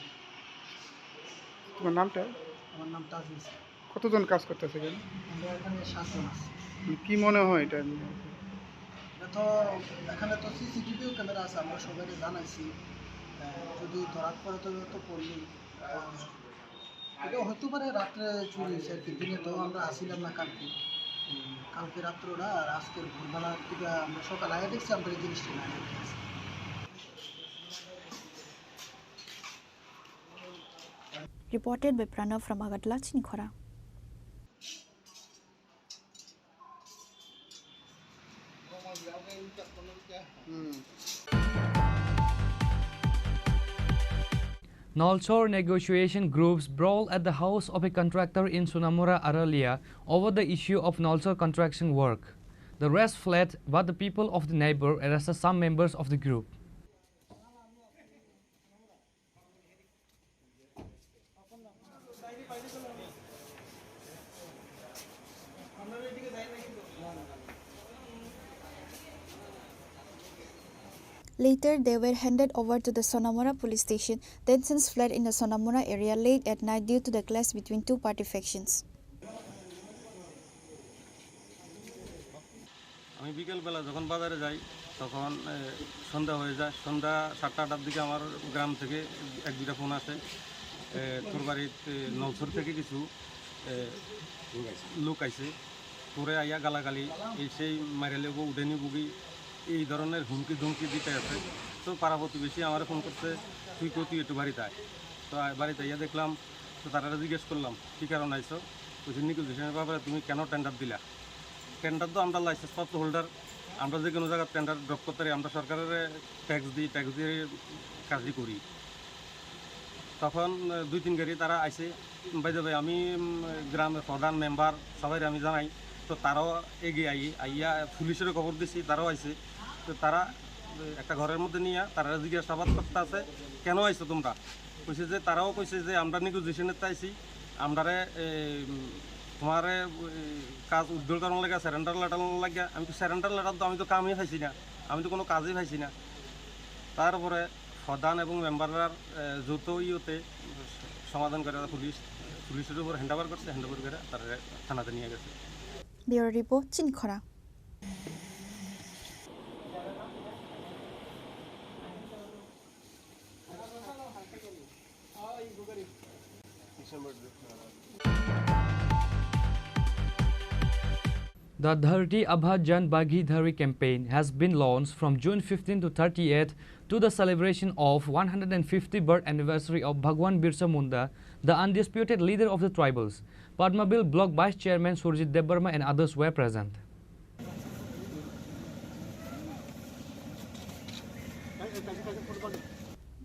তোমার নামটা? আমার নাম তাজুল ইসলাম। কতজন কাজ করতেছে এখানে? আমরা এখানে সাতজন আছি। মানে কি মনে হয় এটা? এটা তো, এখানে তো সিসিটিভিও ক্যামেরা আছে, আমরা সবাইকে জানাইছি। আহ, যদি ধরা পড়ে তো, তো পড়বেই। আহ, এটা হতে পারে রাত্রে চুরি হয়েছে আর কি, দিনে তো আমরা আসিলাম না কালকে। উম, কালকে রাত্রে ওরা আর আজকের ভোরবেলা থেকে আমরা সকালে আগে দেখছি, আমরা এই জিনিসটা নাই আর কি। Reported by Pranav from Agartala, Chinikhora. Hmm. Nalsor negotiation groups brawl at the house of a contractor in Sonamura, Aralia over the issue of Nalsor construction work. The rest fled, but the people of the neighbor arrested some members of the group. Later, they were handed over to the Sonamura police station. Tensions flared in the Sonamura area late at night due to the clash between two party factions. আমি বিকেলবেলা যখন বাজারে যাই, তখন, এ, সন্ধ্যা হয়ে যায়। সন্ধ্যা সাতটা আটটার দিকে আমার গ্রাম থেকে এক দুইটা ফোন আসে। এ, তোর বাড়িত, এ, নলছর থেকে কিছু, এ, লোক আইছে। তোরে আইয়া গালাগালি, এই সেই মাইরালে গো উঠেনি বুগি, এই ধরনের হুমকি ধমকি দিতে আছে। তো পাড়া প্রতিবেশী আমারে ফোন করছে, "তুই কই, তুই একটু বাড়িতে আয়।" তো আ-, বাড়িতে আইয়া দেখলাম, তো তারা জিজ্ঞেস করলাম, "কি কারণে আইছো?" বলছে, "নেগোসিয়েশনের ব্যাপারে তুমি কেন টেন্ডার দিলা?" টেন্ডার তো আমরা লাইসেন্স প্রাপ্ত হোল্ডার, আমরা যে কোনো জায়গায় টেন্ডার ড্রপ করতে পারি, আমরা সরকারের ট্যাক্স দিই, ট্যাক্স দিয়ে কাজই করি। তখন, আহ, দুই তিন গাড়ি তারা আইছে। By the way, আমি, উম, গ্রামের প্রধান, মেম্বার সবাই আমি জানাই, তো তারাও এগিয়ে আই, আইয়া পুলিশের খবর দিছি, তারাও আইছে। তো তারা, আহ, একটা ঘরের মধ্যে নিয়ে তারা জিজ্ঞাসাবাদ করতে আছে, "কেন আইছো তোমরা?" কইছে যে, তারাও কইছে যে, "আমরা নেগোসিয়েশনের আইছি, আমরারে, এ, উম, তোমারে, এ, কাজ উইথড্র করার লাগে, সারেন্ডার লেটার লাগে।" আমি তো সারেন্ডার লেটার তো, আমি তো কামই পাইছি না, আমি তো কোনো কাজই পাইছি না। তারপরে প্রধান এবং মেম্বাররা, এ, যৌথ ইয়েতে সমাধান করে পুলিশ, পুলিশের উপর হ্যান্ড ওভার করছে, হ্যান্ড ওভার করে তারা থানাতে নিয়ে গেছে। Bureau report, Chinikhora. The Dharti Aaba Jan Bhagidari campaign has been launched from June fifteen to thirty-eight to the celebration of one hundred fifty birth anniversary of Bhagwan Birsa Munda, the undisputed leader of the tribals. Padmabil Block Vice Chairman Surjit Debbarma and others were present.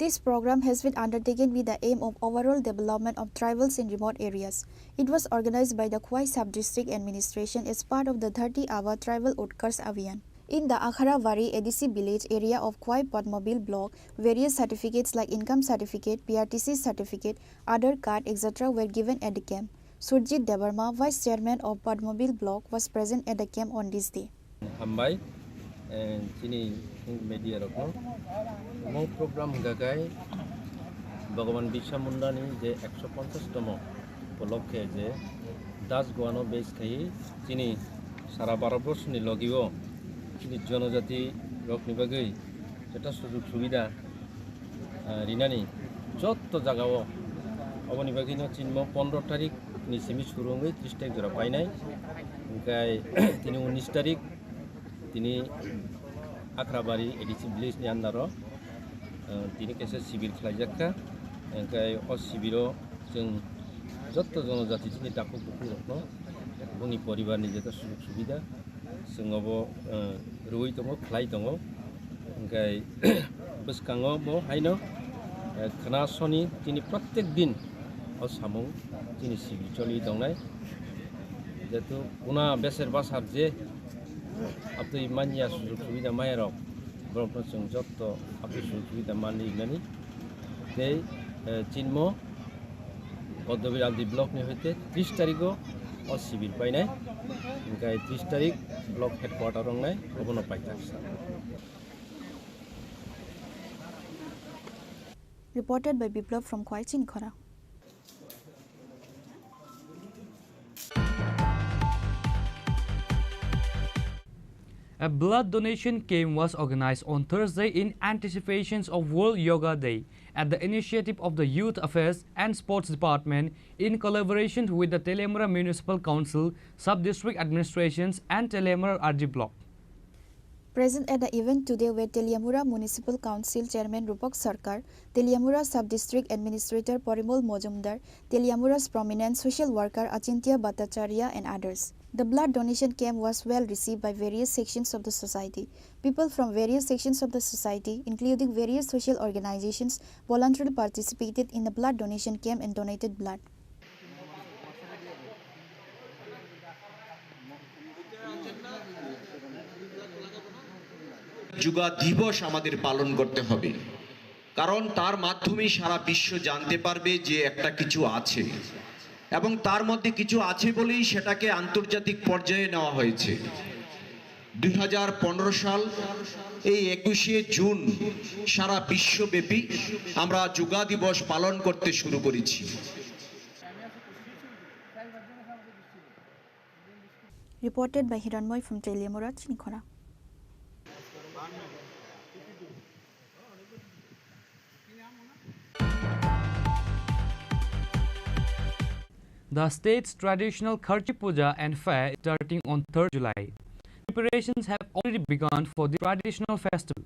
This program has been undertaken with the aim of overall development of tribals in remote areas. It was organized by the Khowai Sub-District Administration as part of the Dharti Aaba Tribal Utkarsh Abhiyan. In the Akharabari A D C village area of Khowai Padmabil Block, various certificates like income certificate, P R T C certificate, Aadhaar card, et cetera were given at the camp. Surjit Debbarma, Vice Chairman of Padmabil Block, was present at the camp on this day. Hambai, eh, chini media rokno. Omo program hwnkha khe Bhagwan Birsa Munda ni je ekso ponchash tomo upolokhe je Das Goano base khai chini sara Bharat borsoni logio chini jonojati rokni bagwi jeta sujug subida, ah, rinani jotto jagao, oboni bagwino chinmo pondro tarik ni simi suru wngwi tris tarik jora painai, hingkai tini unis tarik tini Akhrabari A D C village ni under o, ah, tini kaisa sibir khlaijak kha, hingkai o sibiro chwng jotto jonojati chini takhuk bukhuk rokno boni poribar ni jeta sujug subida chwng obo, eh, rwui tongo, khlai tongo. Hingkai bwskango bo haino, eh, khna soni chini protek din o samung chini sibir choli tongnai. Jetu kuna beser basar je abtwi manya sujug subida maya rok borokno chwng jotto abtwi sujug subida manwi wngnani. Tei, eh, chinmo Padmabiram block ni hoite tris tarigo o sibir painai, hingkai tris tarik block headquarter wngnai, obono paithak sa. Reported by Biplab from Khwai Chinikhora. A blood donation camp was organized on Thursday in anticipation of World Yoga Day at the initiative of the Youth Affairs and Sports Department in collaboration with the Teliamura Municipal Council, Sub-District Administrations and Teliamura R D Block. Present at the event today were Teliamura Municipal Council Chairman Rupak Sarkar, Teliamura Sub-District Administrator Parimol Mojumdar, Teliamura's prominent social worker Achintya Bhattacharya and others. The blood donation camp was well received by various sections of the society. People from various sections of the society, including various social organizations, voluntarily participated in the blood donation camp and donated blood. Yoga দিবস আমাদের পালন করতে হবে, কারণ তার মাধ্যমেই সারা বিশ্ব জানতে পারবে যে একটা কিছু আছে, এবং তার মধ্যে কিছু আছে বলেই সেটাকে আন্তর্জাতিক পর্যায়ে নেওয়া হয়েছে। দুই হাজার পনেরো সাল, এই একুশে জুন সারা বিশ্বব্যাপী আমরা যোগা দিবস পালন করতে শুরু করেছি। Reported by Hiranmoy from Teliamura, Chinikhora. The state's traditional Kharchi Puja and Fair is starting on third July. Preparations have already begun for the traditional festival.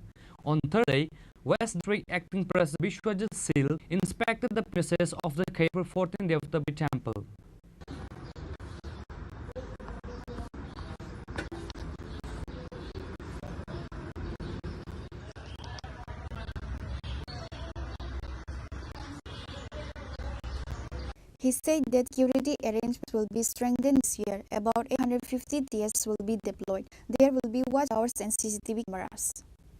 On Thursday, West District Acting President Biswajit Sil inspected the premises of the Khairpur fourteen Devatabi Temple. He said that security arrangements will be strengthened this year. About eight hundred fifty T S will be deployed. There will be watch towers and C C T V cameras.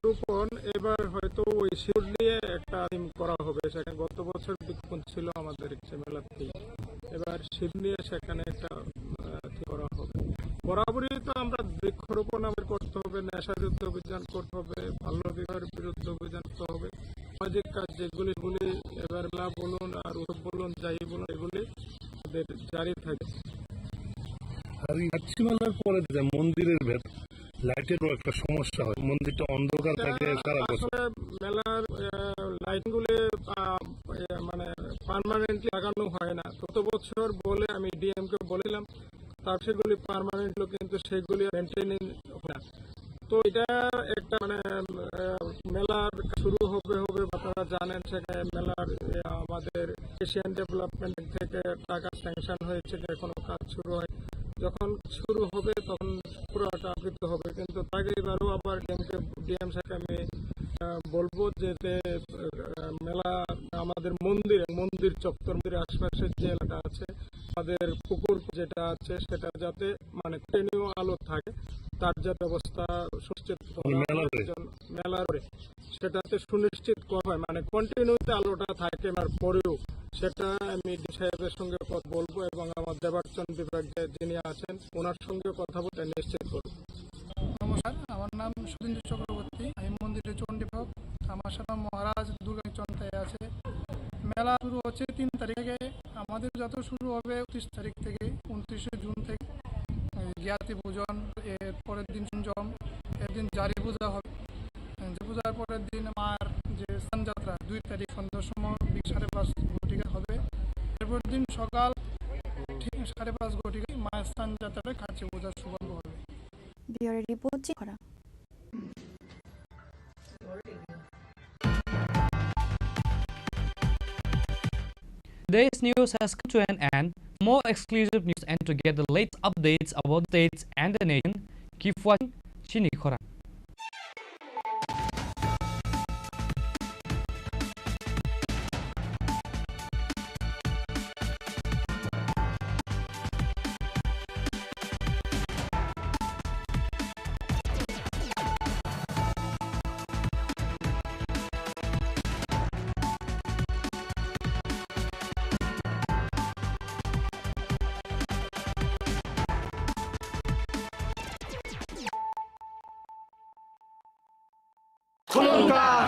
রোপণ এবার হয়তো ওই সিঁদুর নিয়ে একটা থিম করা হবে। সেখানে গত বছর বিক্ষোভ ছিল আমাদের ইচ্ছে মেলাতেই, এবার সিঁদুর নিয়ে সেখানে একটা, আহ, থিম করা হবে। বরাবরই তো আমরা বৃক্ষরোপণ আমাদের করতে হবে, নেশা যুদ্ধ অভিযান করতে হবে, বাল্য বিবাহের বিরুদ্ধে অভিযান করতে হবে, সামাজিক কাজ যেগুলি, সেগুলি এবার মেলা বলুন আর উৎসব বলুন, যাই বলুন, এগুলি আমাদের জারি থাকবে। আর এই রাত্রিবেলার পরে যে মন্দিরের ভেতর লাইটেরও একটা সমস্যা হয়, মন্দিরটা অন্ধকার থাকে সারা বছর। আসলে মেলার, আহ, লাইটিং গুলি, আহ, আহ, মানে পার্মানেন্টলি লাগানো হয় না। গত বছর বলে আমি ডিএম কে বলেছিলাম, তার সেগুলি পার্মানেন্ট হলো, কিন্তু সেগুলি মেনটেনিং হয় না। তো এটা একটা মানে, আহ, মেলার শুরু হবে হবে, আপনারা জানেন সেখানে মেলার, আহ, আমাদের এশিয়ান ডেভেলপমেন্ট থেকে টাকা স্যাংশন হয়েছে, এখনো কাজ শুরু হয়। যখন শুরু হবে তখন পুরোটা আবৃত হবে, কিন্তু তার আগে এবারও আবার ডিএমকে, ডিএম স্যারকে আমি, আহ, বলবো যে, যে, আহ, মেলা আমাদের মন্দির, মন্দির চত্বর, মন্দিরের আশপাশের যে এলাকা আছে, আমাদের পুকুর যেটা আছে সেটা যাতে মানে কন্টিনিউ আলো থাকে, তার যে ব্যবস্থা সুনিশ্চিত করা হয়। মেলার পরে। মেলার পরে সেটাতে সুনিশ্চিত করা হয়, মানে কন্টিনিউতে আলোটা থাকে, আর পরেও সেটা আমি ডিএম সাহেবের সঙ্গে কথা বলবো এবং আমার দেবার্চন বিভাগ যে যিনি আছেন ওনার সঙ্গে কথা বলতে নিশ্চিত করবো। নমস্কার, আমার নাম সুধীন্দ্র চক্রবর্তী, আমি মন্দিরের চণ্ডীভক্ত। আমার সাথে মহারাজ দুর্গা চন্তায় আছে। মেলা শুরু হচ্ছে তিন তারিখ থেকে, আমাদের যাত্রা শুরু হবে উনত্রিশ তারিখ থেকে, উনত্রিশে জাতি পূজন, এর পরের দিন সংযম, এর দিন জারি পূজা হবে। যে পূজার পরের দিন মার যে স্থান যাত্রা দুই তারিখ সন্ধ্যার সময় বিকেল সাড়ে পাঁচ ঘটিকা হবে। এরপর দিন সকাল ঠিক সাড়ে পাঁচ ঘটিকায় মায়ের স্থান যাত্রায় কালী পূজার শুভারম্ভ হবে। Bureau report, Chikora. Today's news has come to an end. For more exclusive news and to get the latest updates about states and the nation, keep watching Chini Khorang.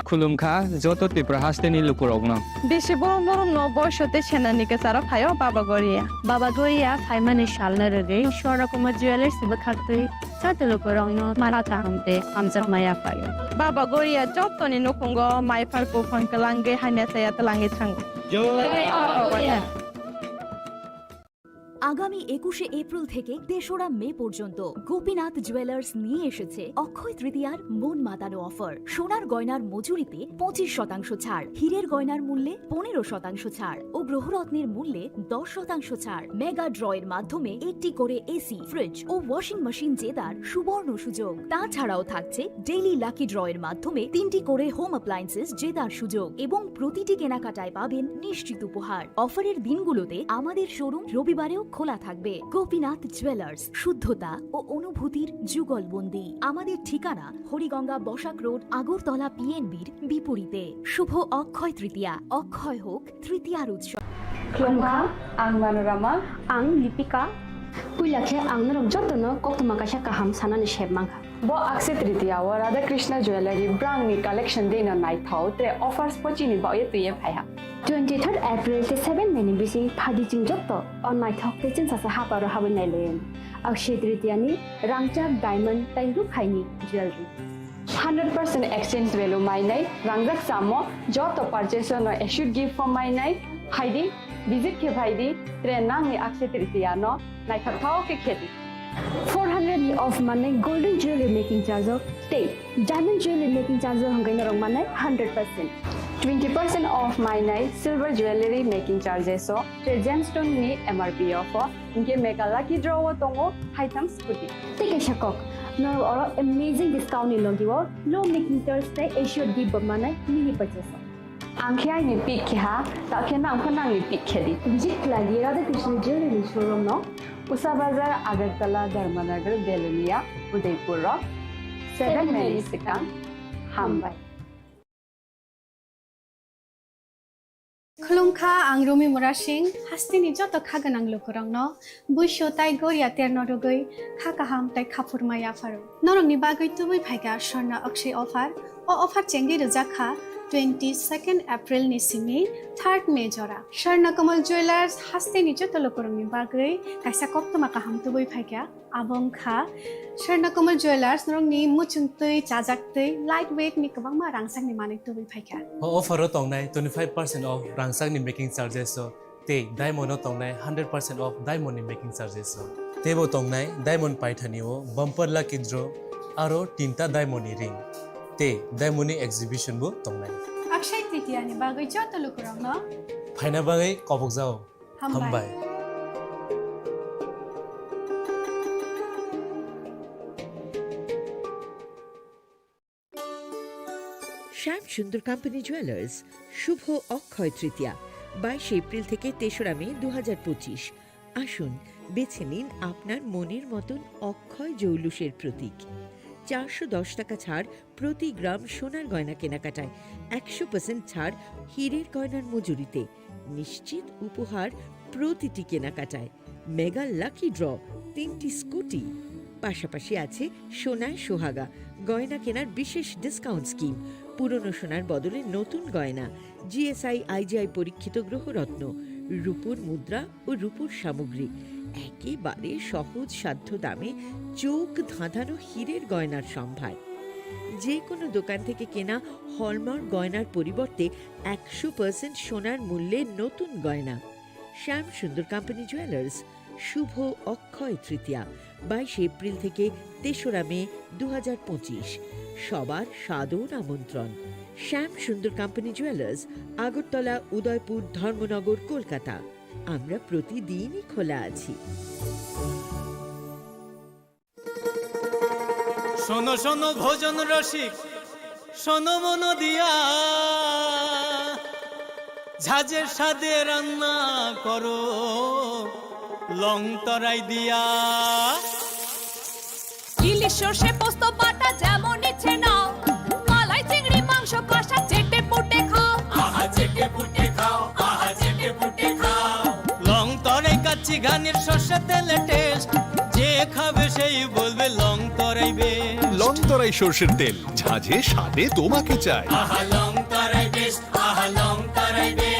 Khulumkha joto Tripura hasteni lukurokno. Bisi borom borom no boiso tei senani kwcharo phaio Baba Goria. Baba Goria phaimani salno rwgwi Swarna Kumar Jewellers ni bwkhaktwi joto lukurokno mara kaham tei hamjakma yaphaio. Baba Goria jotoni nukhungo maiphar buphang kwlangwi hamya chaya twlangwi thango. Jai Baba Goria. আগামী একুশে এপ্রিল থেকে তেসরা মে পর্যন্ত গোপীনাথ জুয়েলার্স নিয়ে এসেছে অক্ষয় তৃতীয়ার মন মাতানো অফার। সোনার গয়নার মজুরিতে পঁচিশ শতাংশ ছাড়, হীরের গয়নার মূল্যে পনেরো শতাংশ ছাড় ও গ্রহরত্নের মূল্যে দশ শতাংশ ছাড়। মেগা ড্র এর মাধ্যমে একটি করে এসি, ফ্রিজ ও ওয়াশিং মেশিন জেতার সুবর্ণ সুযোগ। তাছাড়াও থাকছে ডেইলি লাকি ড্র এর মাধ্যমে তিনটি করে হোম অ্যাপ্লায়েন্সেস জেতার সুযোগ এবং প্রতিটি কেনাকাটায় পাবেন নিশ্চিত উপহার। অফারের দিনগুলোতে আমাদের শোরুম রবিবারেও খোলা থাকবে। গোপীনাথ জুয়েলার্স, শুদ্ধতা ও অনুভূতির যুগলবন্দি। আমাদের ঠিকানা হরিগঙ্গা বসাক রোড, আগরতলা পিএনবির বিপরীতে। শুভ অক্ষয় তৃতীয়া, অক্ষয় হোক তৃতীয়ার উৎসব। Khulumkha, ang Manorama. Ang Lipika. Puila khe ang norok jotono koktwma kaisa kaham sanani sep mankha. Bo Akshaya Tritiya o Radha Krishna Jewellery brand ni collection dino naithok tre offers pochini baoye twiye phaiha. Twenty third April tei seven May ni bising phadi chwng joto o naithok tei chwngsacha haparo habwi nailaiwi. Akshaya Tritiya ni rangchak diamond tei rukhaini jewellery. Hundred percent exchange value mainai, rangjak chamo joto purchase no assured gift form mainai, phaidi, visit khe phaidi, tre nangni Akshaya Tritiya no naithok thao khe khedi. Four hundred ni off manai golden jewelry making charge o tei diamond jewelry making charge o hwnkhe norok manai hundred percent. Twenty percent off mainai silver jewelry making charges o tre gemstone ni M R P o pho. Hinkhe mega lucky draw o tongo haitham scooty. Tei kaisa kok, norok oro amazing discount ni logi o low making charge tei assured gift bo manai mini purchase o. Ang khe aini pick khe ha, ta khe nang pho nangni pick khe di. Visit khlai di Radha Krishna Jewelry ni showroom no. Usa Bazar, Agartala, Dharmanagar, Belonia, Udaipur rok. Seven May ni swkang. Hambai. Khulumkha, ang Rumi Murasing, hasteni joto kha gwnang lukurokno buisu tai goria terno rwgwi kha kaham tai kha phurma yapharo. Norokni bagwi tubui phaikha Swarna Akshay offer. O offer chengwi rwjak kha twenty second April ni simi third May jora. Swarna Kamal Jewellers hasteni joto lukurokni bagwi kaisa koktwma kaham tubui phaikha. Abo wngkha Swarna Kamal Jewellers, norokni muchungtwi, chajaktwi, light weight ni kwbangma rangchakni manwi tubui phaikha. O offer o tongnai twenty five percent off rangchakni making charges o tei diamond o tongnai hundred percent off diamond ni making charges o. Teibo tongnai diamond paithani o bumper lucky draw aro tinta diamond ni ring tei diamond ni exhibition bo tongnai. Akshaya Tritiya ni bagwi joto lukurokno phaina bagwi kobokjao. Hambai. Hambai. শ্যাম Sundar company jewellers, শুভ অক্ষয় তৃতীয়া, বাইশে এপ্রিল থেকে তেসরা মে দু হাজার পঁচিশ। আসুন, বেছে নিন আপনার মনের মতন অক্ষয় জৌলুসের প্রতীক। চারশো দশ টাকা ছাড় প্রতি গ্রাম সোনার গয়না কেনাকাটায়, একশো পার্সেন্ট ছাড় হীরের গয়নার মজুরিতে, নিশ্চিত উপহার প্রতিটি কেনাকাটায়, মেগা লাকি ড্র, তিনটি স্কুটি, পাশাপাশি আছে সোনায় সোহাগা, গয়না কেনার বিশেষ ডিসকাউন্ট স্কিম, পুরনো সোনার বদলে নতুন গয়না, জিএসআই আইজিআই পরীক্ষিত গ্রহরত্ন, রূপোর মুদ্রা ও রূপোর সামগ্রী, একেবারে সহজ সাধ্য দামে চোখ ধাঁধানো হীরের গয়নার সম্ভার। যে কোনো দোকান থেকে কেনা হলমার্ক গয়নার পরিবর্তে একশো পার্সেন্ট সোনার মূল্যে নতুন গয়না। শ্যাম সুন্দর কোম্পানি জুয়েলার্স, শুভ অক্ষয় তৃতীয়া, বাইশে এপ্রিল থেকে তেসরা মে দু হাজার পঁচিশ। সবার সাদর আমন্ত্রণ। শ্যাম সুন্দর কোম্পানি জুয়েলার্স, আগরতলা, উদয়পুর, ধর্মনগর, কলকাতা। আমরা প্রতিদিনই খোলা আছি। শোনো শোনো ভোজন রসিক, শোনো মন দিয়া, ঝাঁঝের স্বাদে রান্না করো লং তরাই দিয়া। ইলিশ সর্ষে পোস্ত বাটা যেমন ইচ্ছে নাও, মালাই চিংড়ি মাংস কষা চেটে পুটে খাও। আহা চেটে পুটে খাও, আহা চেটে পুটে খাও। লং তরাই কাচ্চি ঘানির সর্ষে তেলে টেস্ট, যে খাবে সেই বলবে লং তরাই বেশ। লং তরাই সর্ষের তেল, ঝাঁঝে স্বাদে তোমাকে চাই। আহা লং তরাই বেশ, আহা লং তরাই বেশ।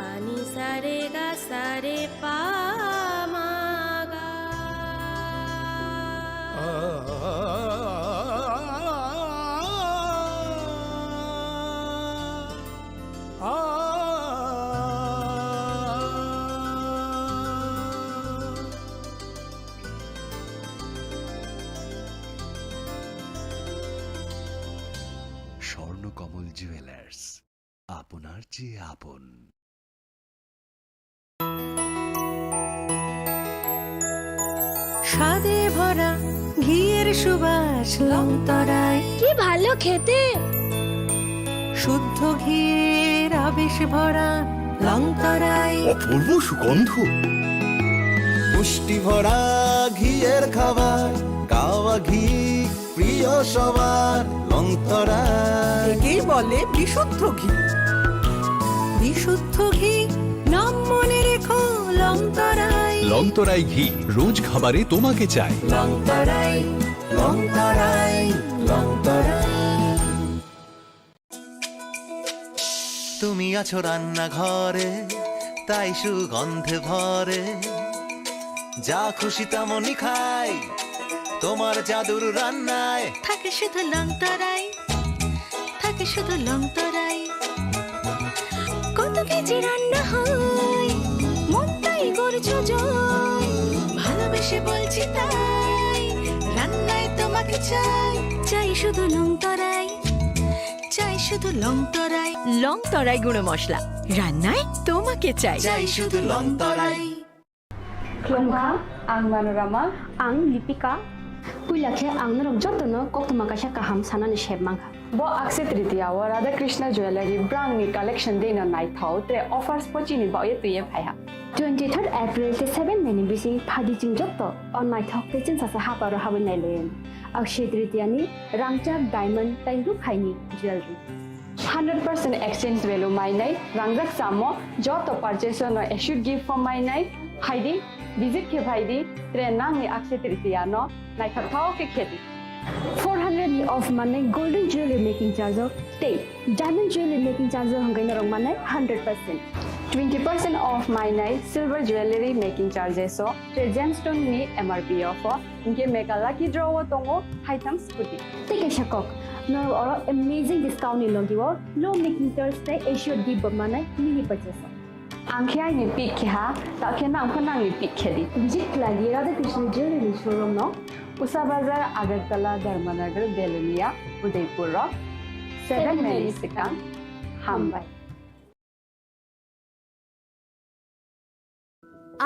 Pani sare ga sare pa ma ga. Swarnakamal jewellers, আপনার চেয়ে আপন। স্বাদে ভরা ঘিয়ের সুবাস লংতরাই। কি ভালো খেতে! শুদ্ধ ঘিয়ের আবেশ ভরা লংতরাই। অপূর্ব সুগন্ধ। পুষ্টি ভরা ঘিয়ের খাবার, কাওয়া ঘি প্রিয় সবার লংতরাই। একেই বলে বিশুদ্ধ ঘি। বিশুদ্ধ ঘি, নাম মনে রেখো লংতরাই। লংতরাই ঘি, রোজ খাবারে তোমাকে চাই। লংতরাই, লংতরাই, লংতরাই। তুমি আছো রান্নাঘরে, তাই সুগন্ধে ভরে। যা খুশি তেমনই খাই, তোমার জাদুর রান্নায়। থাকে শুধু লংতরাই, থাকে শুধু লংতরাই। কত কেজি রান্না হয়, মনটাই করছো জয়। ভালোবেসে বলছি তাই, রান্নায় তোমাকে চাই। চাই শুধু লংতরাই, চাই শুধু লংতরাই। লংতরাই গুঁড়ো মশলা, রান্নায় তোমাকে চাই। চাই শুধু লংতরাই। Khulumkha, ang Manorama. Ang Lipika. Puila khe ang norok jotono koktwma kaisa kaham sanani sep mankha. Bo Akshaya Tritiya o Radha Krishna Jewellery brand ni collection deino naithok tre offers bo chini bagwi twiwi phaiha. Twenty third April tei seven May ni bising phaidi chwng joto o naithok tei chwngsacha haparo habwi nailaio. Akshaya Tritiya ni rangchak diamond tei rukhaini jewellery. Hundred percent exchange value mainai rangjak chamo joto purchase no assured gift bo mainai. Phaidi, visit khe phaidi, tre nangni Akshaya Tritiya no naithokthok khe khedi. Four hundred ni off manai golden jewellery making charge o tei diamond jewellery making charge o hwnkhe norok manai hundred percent. Twenty percent off mainai silver jewellery making charges o tre gemstone ni M R P o pho. Hinkhe Mega Lucky Draw o tongo haitham scooty. Tei kaisa kok, norok oro amazing discount ni logi o low making charge tei assured gift bo manai mini purchase o. Ang khe aini pick khe ha, ta khe nang pho nangni pick khe di. Visit khlai di Radha Krishna Jewellery showroom no, Usa Bazar, Agartala, Dharmanagar, Belonia, Udaipur o. Channel ni swkang hambai.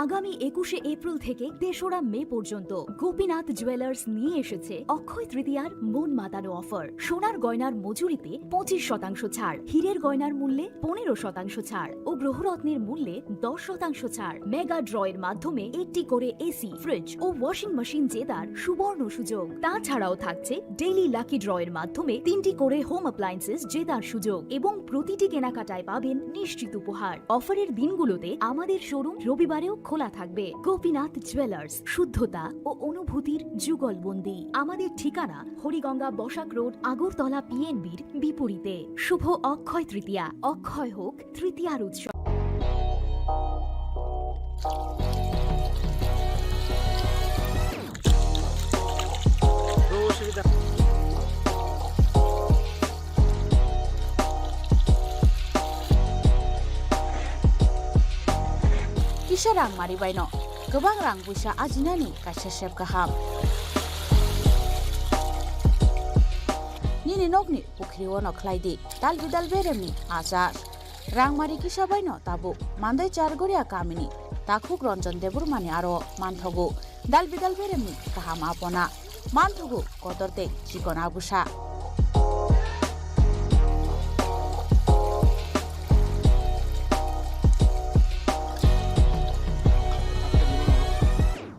আগামী একুশে এপ্রিল থেকে তেসরা মে পর্যন্ত গোপীনাথ জুয়েলার্স নিয়ে এসেছে অক্ষয় তৃতীয়ার মন মাতানো অফার। সোনার গয়নার মজুরিতে পঁচিশ শতাংশ ছাড়, হীরের গয়নার মূল্যে পনেরো শতাংশ ছাড় ও গ্রহরত্নের মূল্যে দশ শতাংশ ছাড়। মেগা ড্র এর মাধ্যমে একটি করে এসি, ফ্রিজ ও ওয়াশিং মেশিন জেতার সুবর্ণ সুযোগ। তাছাড়াও থাকছে ডেইলি লাকি ড্র এর মাধ্যমে তিনটি করে হোম অ্যাপ্লায়েন্সেস জেতার সুযোগ এবং প্রতিটি কেনাকাটায় পাবেন নিশ্চিত উপহার। অফারের দিনগুলোতে আমাদের শোরুম রবিবারেও খোলা থাকবে। গোপীনাথ জুয়েলার্স, শুদ্ধতা ও অনুভূতির যুগলবন্দি। আমাদের ঠিকানা হরিগঙ্গা বসাক রোড, আগরতলা পিএনবির বিপরীতে। শুভ অক্ষয় তৃতীয়া, অক্ষয় হোক তৃতীয়ার উৎসব। Kisa rang mari baino kwbang rang buisa ajinani kaisa sep kaham. Nini nokni pukhri ono khlai di dal bidal beremni achar. Rangmari kisa baino tabuk Mandai Chargoria kamini takhuk Ranjan Debbarmani aro manthogo dal bidal beremni kaham apona, manthogo kotor tei chikon abusa.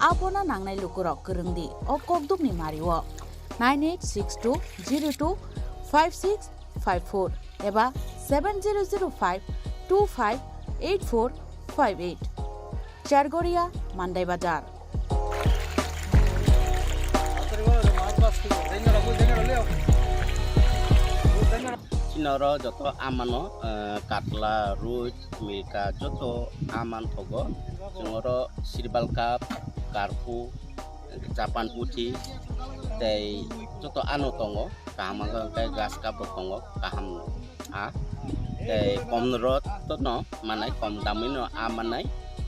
Apona nangnai lukurok kwrwng di o kokdukni mario. Nine eight six two zero two five six five four eba seven zero zero five two five eight four five eight. Chargoria, Mandai Bazar. Chini oro joto amano, eh, katla, ruit, milka, joto aman thogo. Chwng oro sirbal cup, karpu, Japan puthi tei joto ano tongo, kaham wngkha hwnkhe grass cup bo tongo, kaham a tei kom rot no manai, kom damwi no a manai,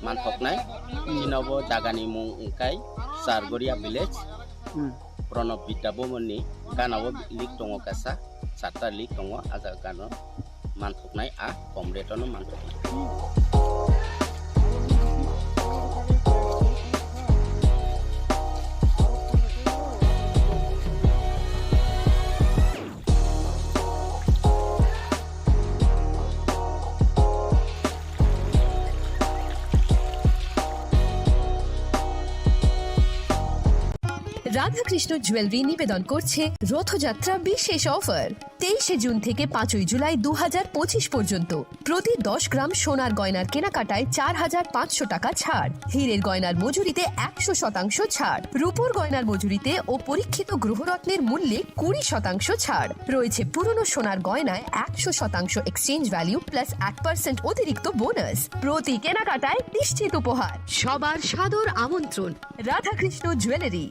manthoknai. Chini bo jagani mung wngkha Chargoria village, Hmm. Pranab Vidya Bhavan ni gana o link tongo kaisa, charta link tongo, a jaga gana o. Manthoknai a kom rate-o no manthoknai. Radhakrishna jewellery নিবেদন করছে রথযাত্রা বিশেষ অফার। তেইশে জুন থেকে পাঁচই জুলাই দু হাজার পঁচিশ পর্যন্ত প্রতি দশ গ্রাম সোনার গয়নার কেনাকাটায় চার হাজার পাঁচশো টাকা ছাড়, হীরের গয়নার মজুরিতে একশো শতাংশ ছাড়, রূপোর গয়নার মজুরিতে ও পরীক্ষিত গ্রহরত্নের মূল্যে কুড়ি শতাংশ ছাড়। রয়েছে পুরনো সোনার গয়নায় একশো শতাংশ এক্সচেঞ্জ ভ্যালু প্লাস এক পার্সেন্ট অতিরিক্ত বোনাস। প্রতি কেনাকাটায় নিশ্চিত উপহার। সবার সাদর আমন্ত্রণ, Radhakrishna jewellery.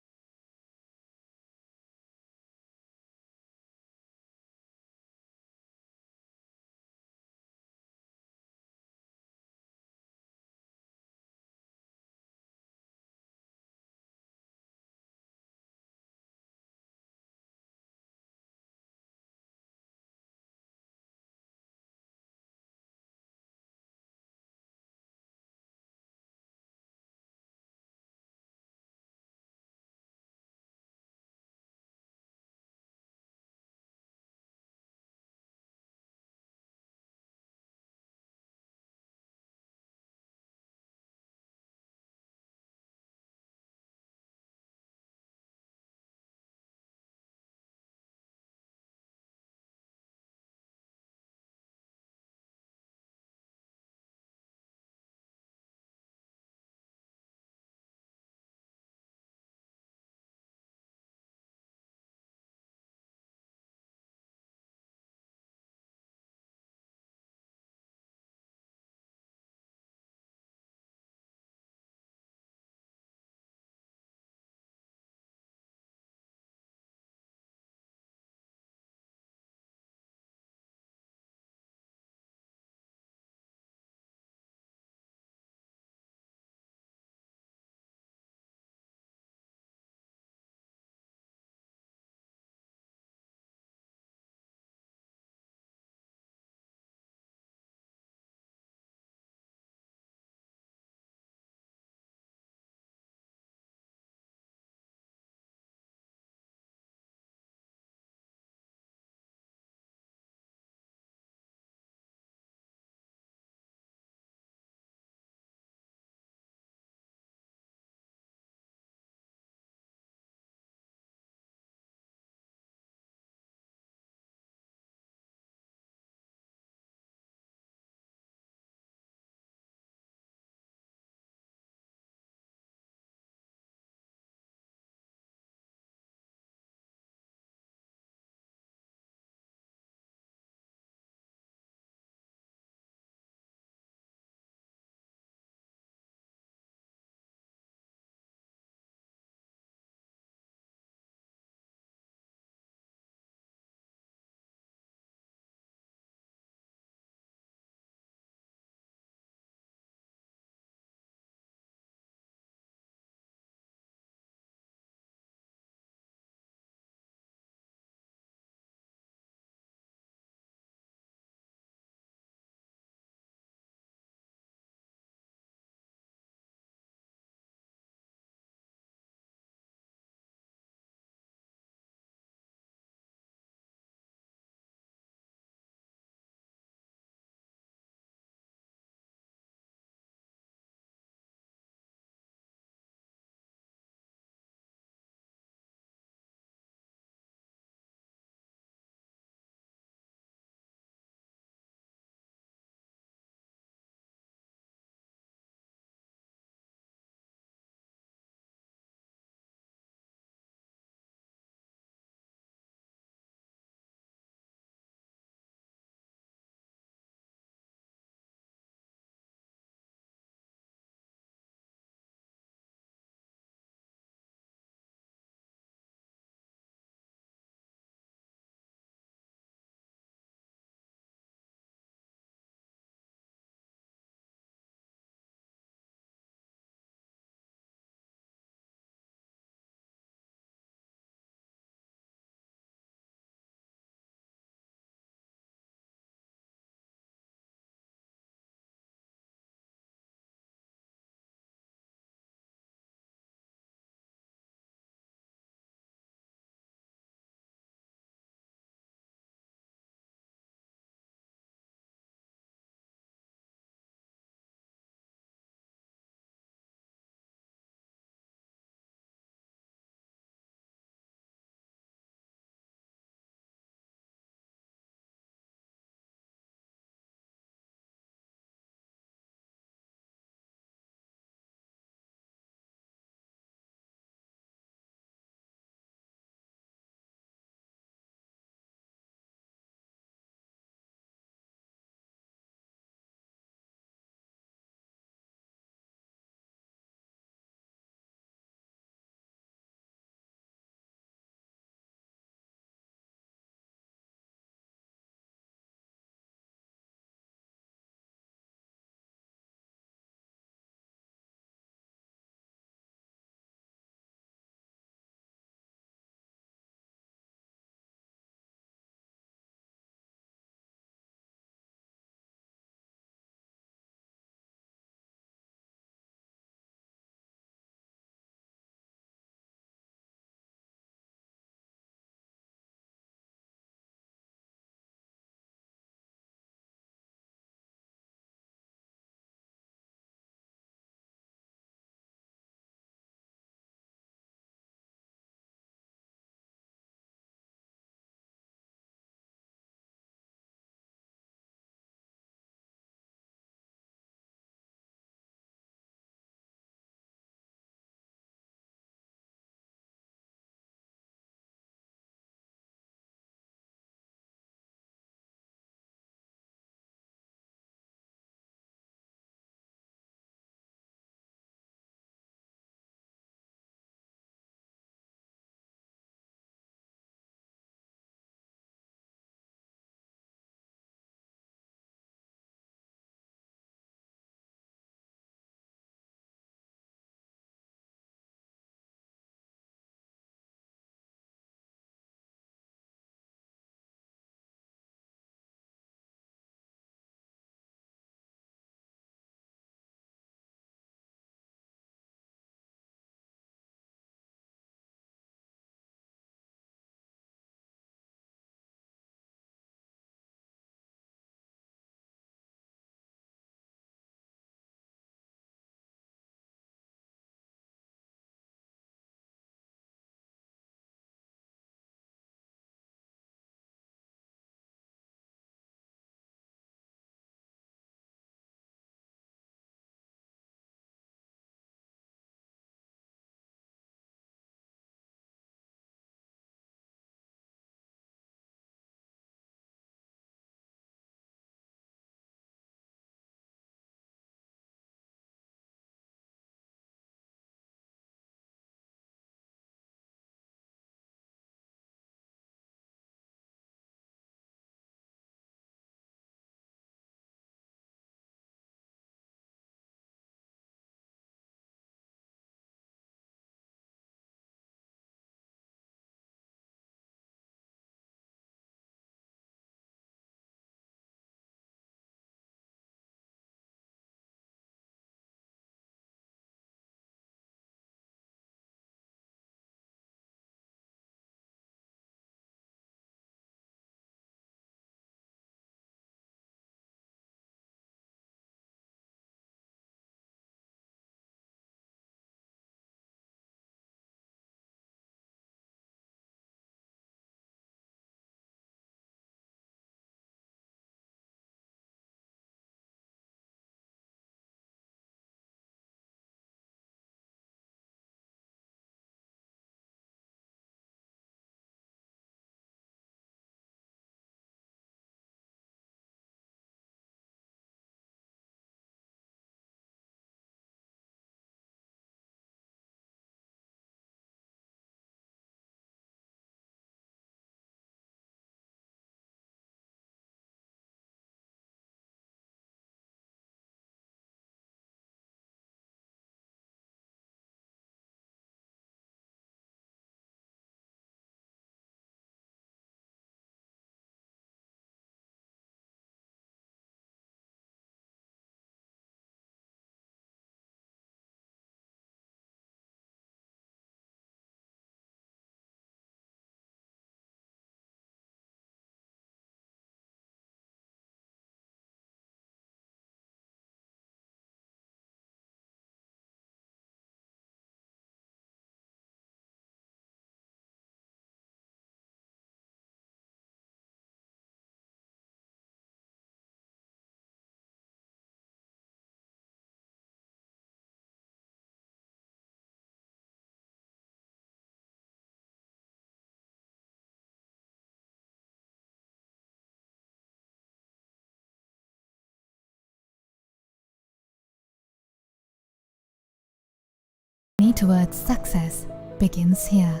towards success begins here.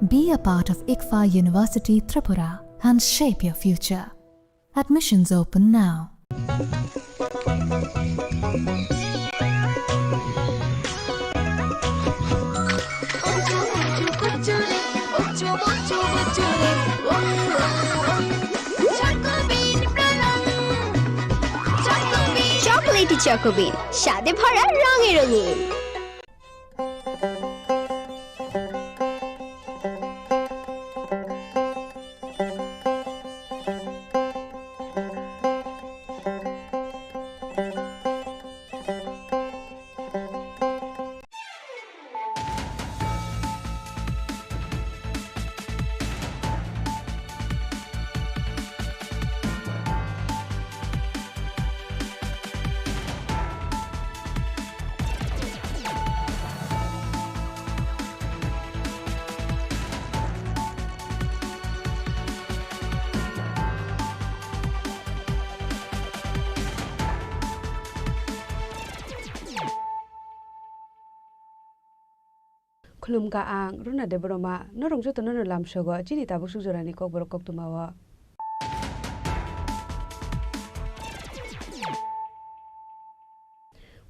Be a part of ICFAR University Tripura and shape your future. Admissions open now. Chocolatey Choco Bean, স্বাদে ভরা রঙে রঙিন। Khulumkha ang Runa Debbarma, norok jotono no lamsogo chini tabuk suk jorani kokborok koktwmao.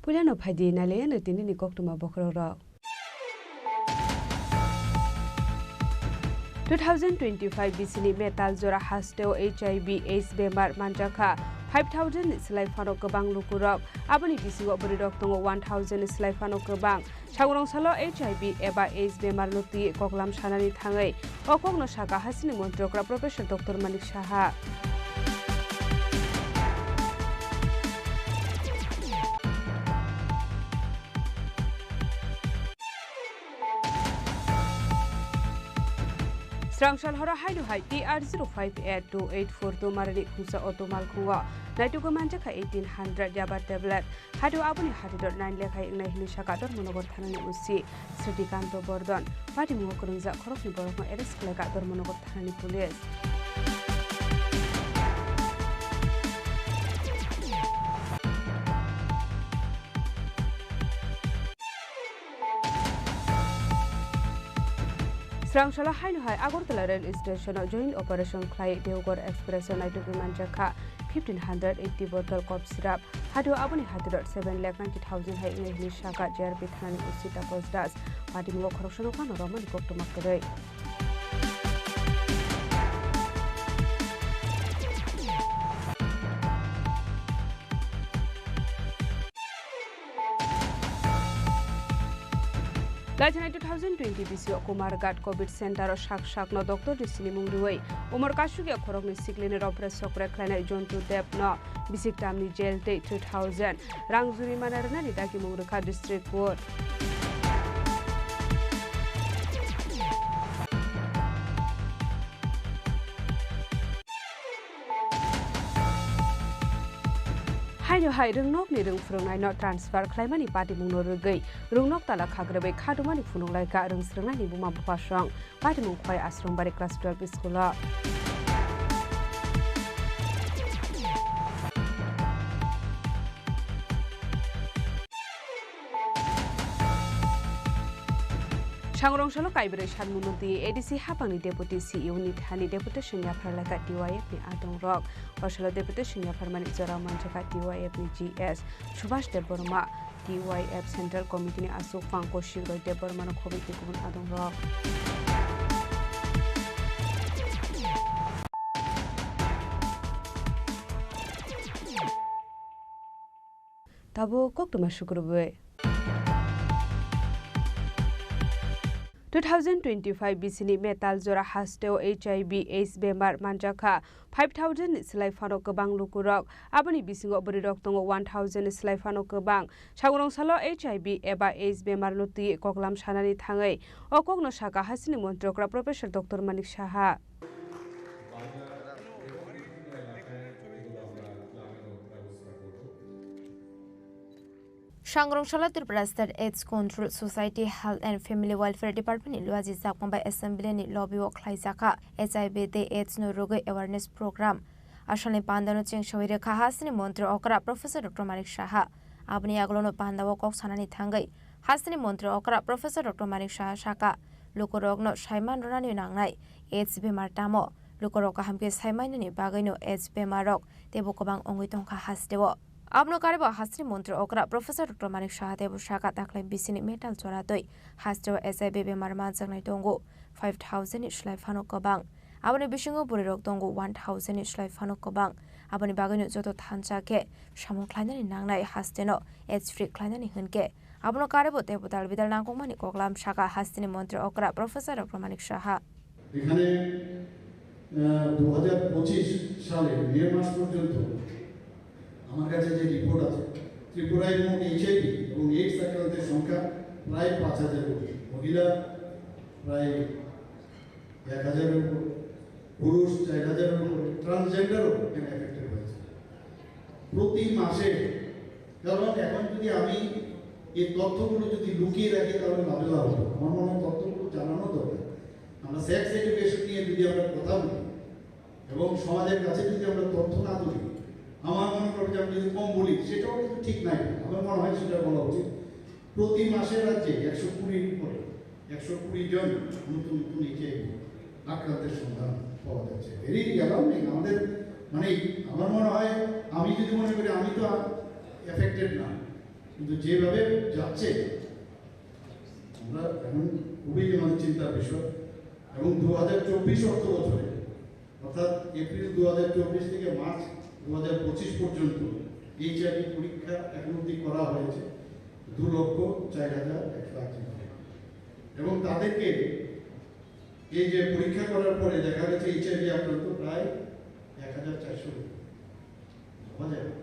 Puilano phaidi nailaiano tinini koktwma bokhorokrok. Two thousand twenty-five bisini May tal jora hasteo H I V AIDS bemar manjakha five thousand ni slai phano kwbang lukurok. Aboni bisingo bwrwirok tongo one thousand ni slai phano kwbang. Sangrong salo H I V eba AIDS bemar no twi koklam sanani thangwi o kokno saka hasini montri okra Professor Doctor Manik Saha. Srangsalhoro haino hai T R zero five eight two eight four two marani khungsa auto malkhungo naitugwi manjakha eighteen hundred yaba tablet. Haino aboni hatidor nine lekhai wngnai hinwi saka Dharmanagar thanani O C Srikanto Bordon. Patimungo kwrwngjak khoroknwi borokno arrest khlaikha Dharmanagar thanani police. Srangsalhoro haino hai Agartala rail station o joint operation khlai Deoghar Express o naitugwi manjakha fifteen hundred eighty bottle cough syrup. Haino aboni hatidor seven lakh ninety thousand hai wngnai hinwi saka J R P thanani O C Taposh Das. Patimungo khoroksano phano romani koktwma kwrwi. Laithanai two thousand twenty bisio Kumarghat Covid Center o sak sakno doctor ni sinimung rwui umor kasugya khoroknwi siklini ropre sokre khlainai Jontu Deb no bisik tamni jail tei three thousand rang jurimana rwnani dagimung rwkha District Court. Haino hai rwngnokni rwng phwrwngnaino transfer khlaimani patimungno rwgwi rwngnok tala khakrwbwi khatumani phunuk laikha rwng swrwngnaini buma bupha song. Patimung Khwai Ashram Bari class twelve school o. Sangrong salo kaibrwi sanmungno twi A D C hapangni Deputy C E O ni thani deputation yaphar laikha T Y F ni adongrok. O salo deputation yapharmani jora manjakha T Y F ni G S Subhash Debbarma, T Y F Central Committee ni aswk Pankaj Sing Roy Debbarma no khobwi tei kubun adongrok. Tabuk koktwma sukrubwi. Two thousand twenty-five bisini May tal jora hasteo H I V AIDS bemar manjakha five thousand ni slai phano kwbang lukurok. Aboni bisingo bwrwirok tongo one thousand ni slai phano kwbang. Sangrong salo H I V eba AIDS bemar no twi koklam sanani thangwi o kokno saka hasini montri okra Professor Doctor Manik Saha. Sangrong salo Tripura State AIDS Control Society Health and Family Welfare Department ni luaji jakma bai assembly ni lobby o khlaijakha H I V tei AIDS no rwgwi awareness program. Asalni pandano chengsawi rwkha hasini montri okra Professor Doctor Manik Saha. Aboni yagulono pandao kok sanani thangwi Hasteni montri okra Professor Doctor Manik Saha sakha, lukurokno saiman rwnani nangnai AIDS bemar tamo, lukurok kaham khe saimanani bagwino AIDS bemarrok teibo kwbang wngwi tongkha hasteo. Abono karwi bo hasteni montri okra Professor Doctor Manik Saha teibo sakha, taklai bisini metal jora twi hasteo HIV bemar manjaknai tongo five thousand ni slai phano kwbang. Aboni bisingo bwrwirok tongo one thousand ni slai phano kwbang. Aboni bagwino joto thansa khe samung khlainani nangnai hasteno AIDS free khlainani hwnkhe abono karwi bo teibo dal bidal nangkukmani koklam sakha hasteni montri okra Professor Doctor Manik Saha. এখানে দু হাজার পঁচিশ সালে মে মাস পর্যন্ত আমার কাছে যে রিপোর্ট আছে, ত্রিপুরায় মোট এইচআইভি এবং এইডস আক্রান্তের সংখ্যা প্রায় পাঁচ হাজার কোটি, মহিলা প্রায় এক হাজারের উপর, পুরুষ চার হাজারের উপরে, ট্রান্সজেন্ডারও এখানে এফেক্টেড হয়েছে প্রতি মাসে। কারণ এখন যদি আমি এই তথ্যগুলো যদি লুকিয়ে রাখি, তাহলে লাভে লাভ হবে। আমার মনে হয় তথ্যগুলো জানানো দরকার। আমরা সেক্স এডুকেশন নিয়ে যদি আমরা কথা বলি এবং সমাজের কাছে যদি আমরা তথ্য না তুলি, আমার মনে করে যে আমি যদি কম বলি, সেটাও কিন্তু ঠিক নাই। আমার মনে হয় সেটা বলা উচিত। প্রতি মাসে রাজ্যে একশো কুড়ির উপরে, একশো কুড়ি জন নতুন নতুন এইচআইভি আক্রান্তের সন্ধান পাওয়া যাচ্ছে। Very alarming. আমাদের, মানে, আমার মনে হয়, আমি যদি মনে করি আমি তো এফেক্টেড না, কিন্তু যেভাবে যাচ্ছে, আমরা এখন খুবই আমাদের চিন্তার বিষয়। এবং দু হাজার চব্বিশ অর্থ বছরে, অর্থাৎ এপ্রিল দু হাজার চব্বিশ থেকে মার্চ দু হাজার পঁচিশ পর্যন্ত এইচআইভি পরীক্ষা এখন অবধি করা হয়েছে দু লক্ষ চার হাজার একশো আশি জন। এবং তাদেরকে এই যে পরীক্ষা করার পরে দেখা গেছে এইচআইভি আক্রান্ত প্রায় এক হাজার চারশো। ভাবা যায় না।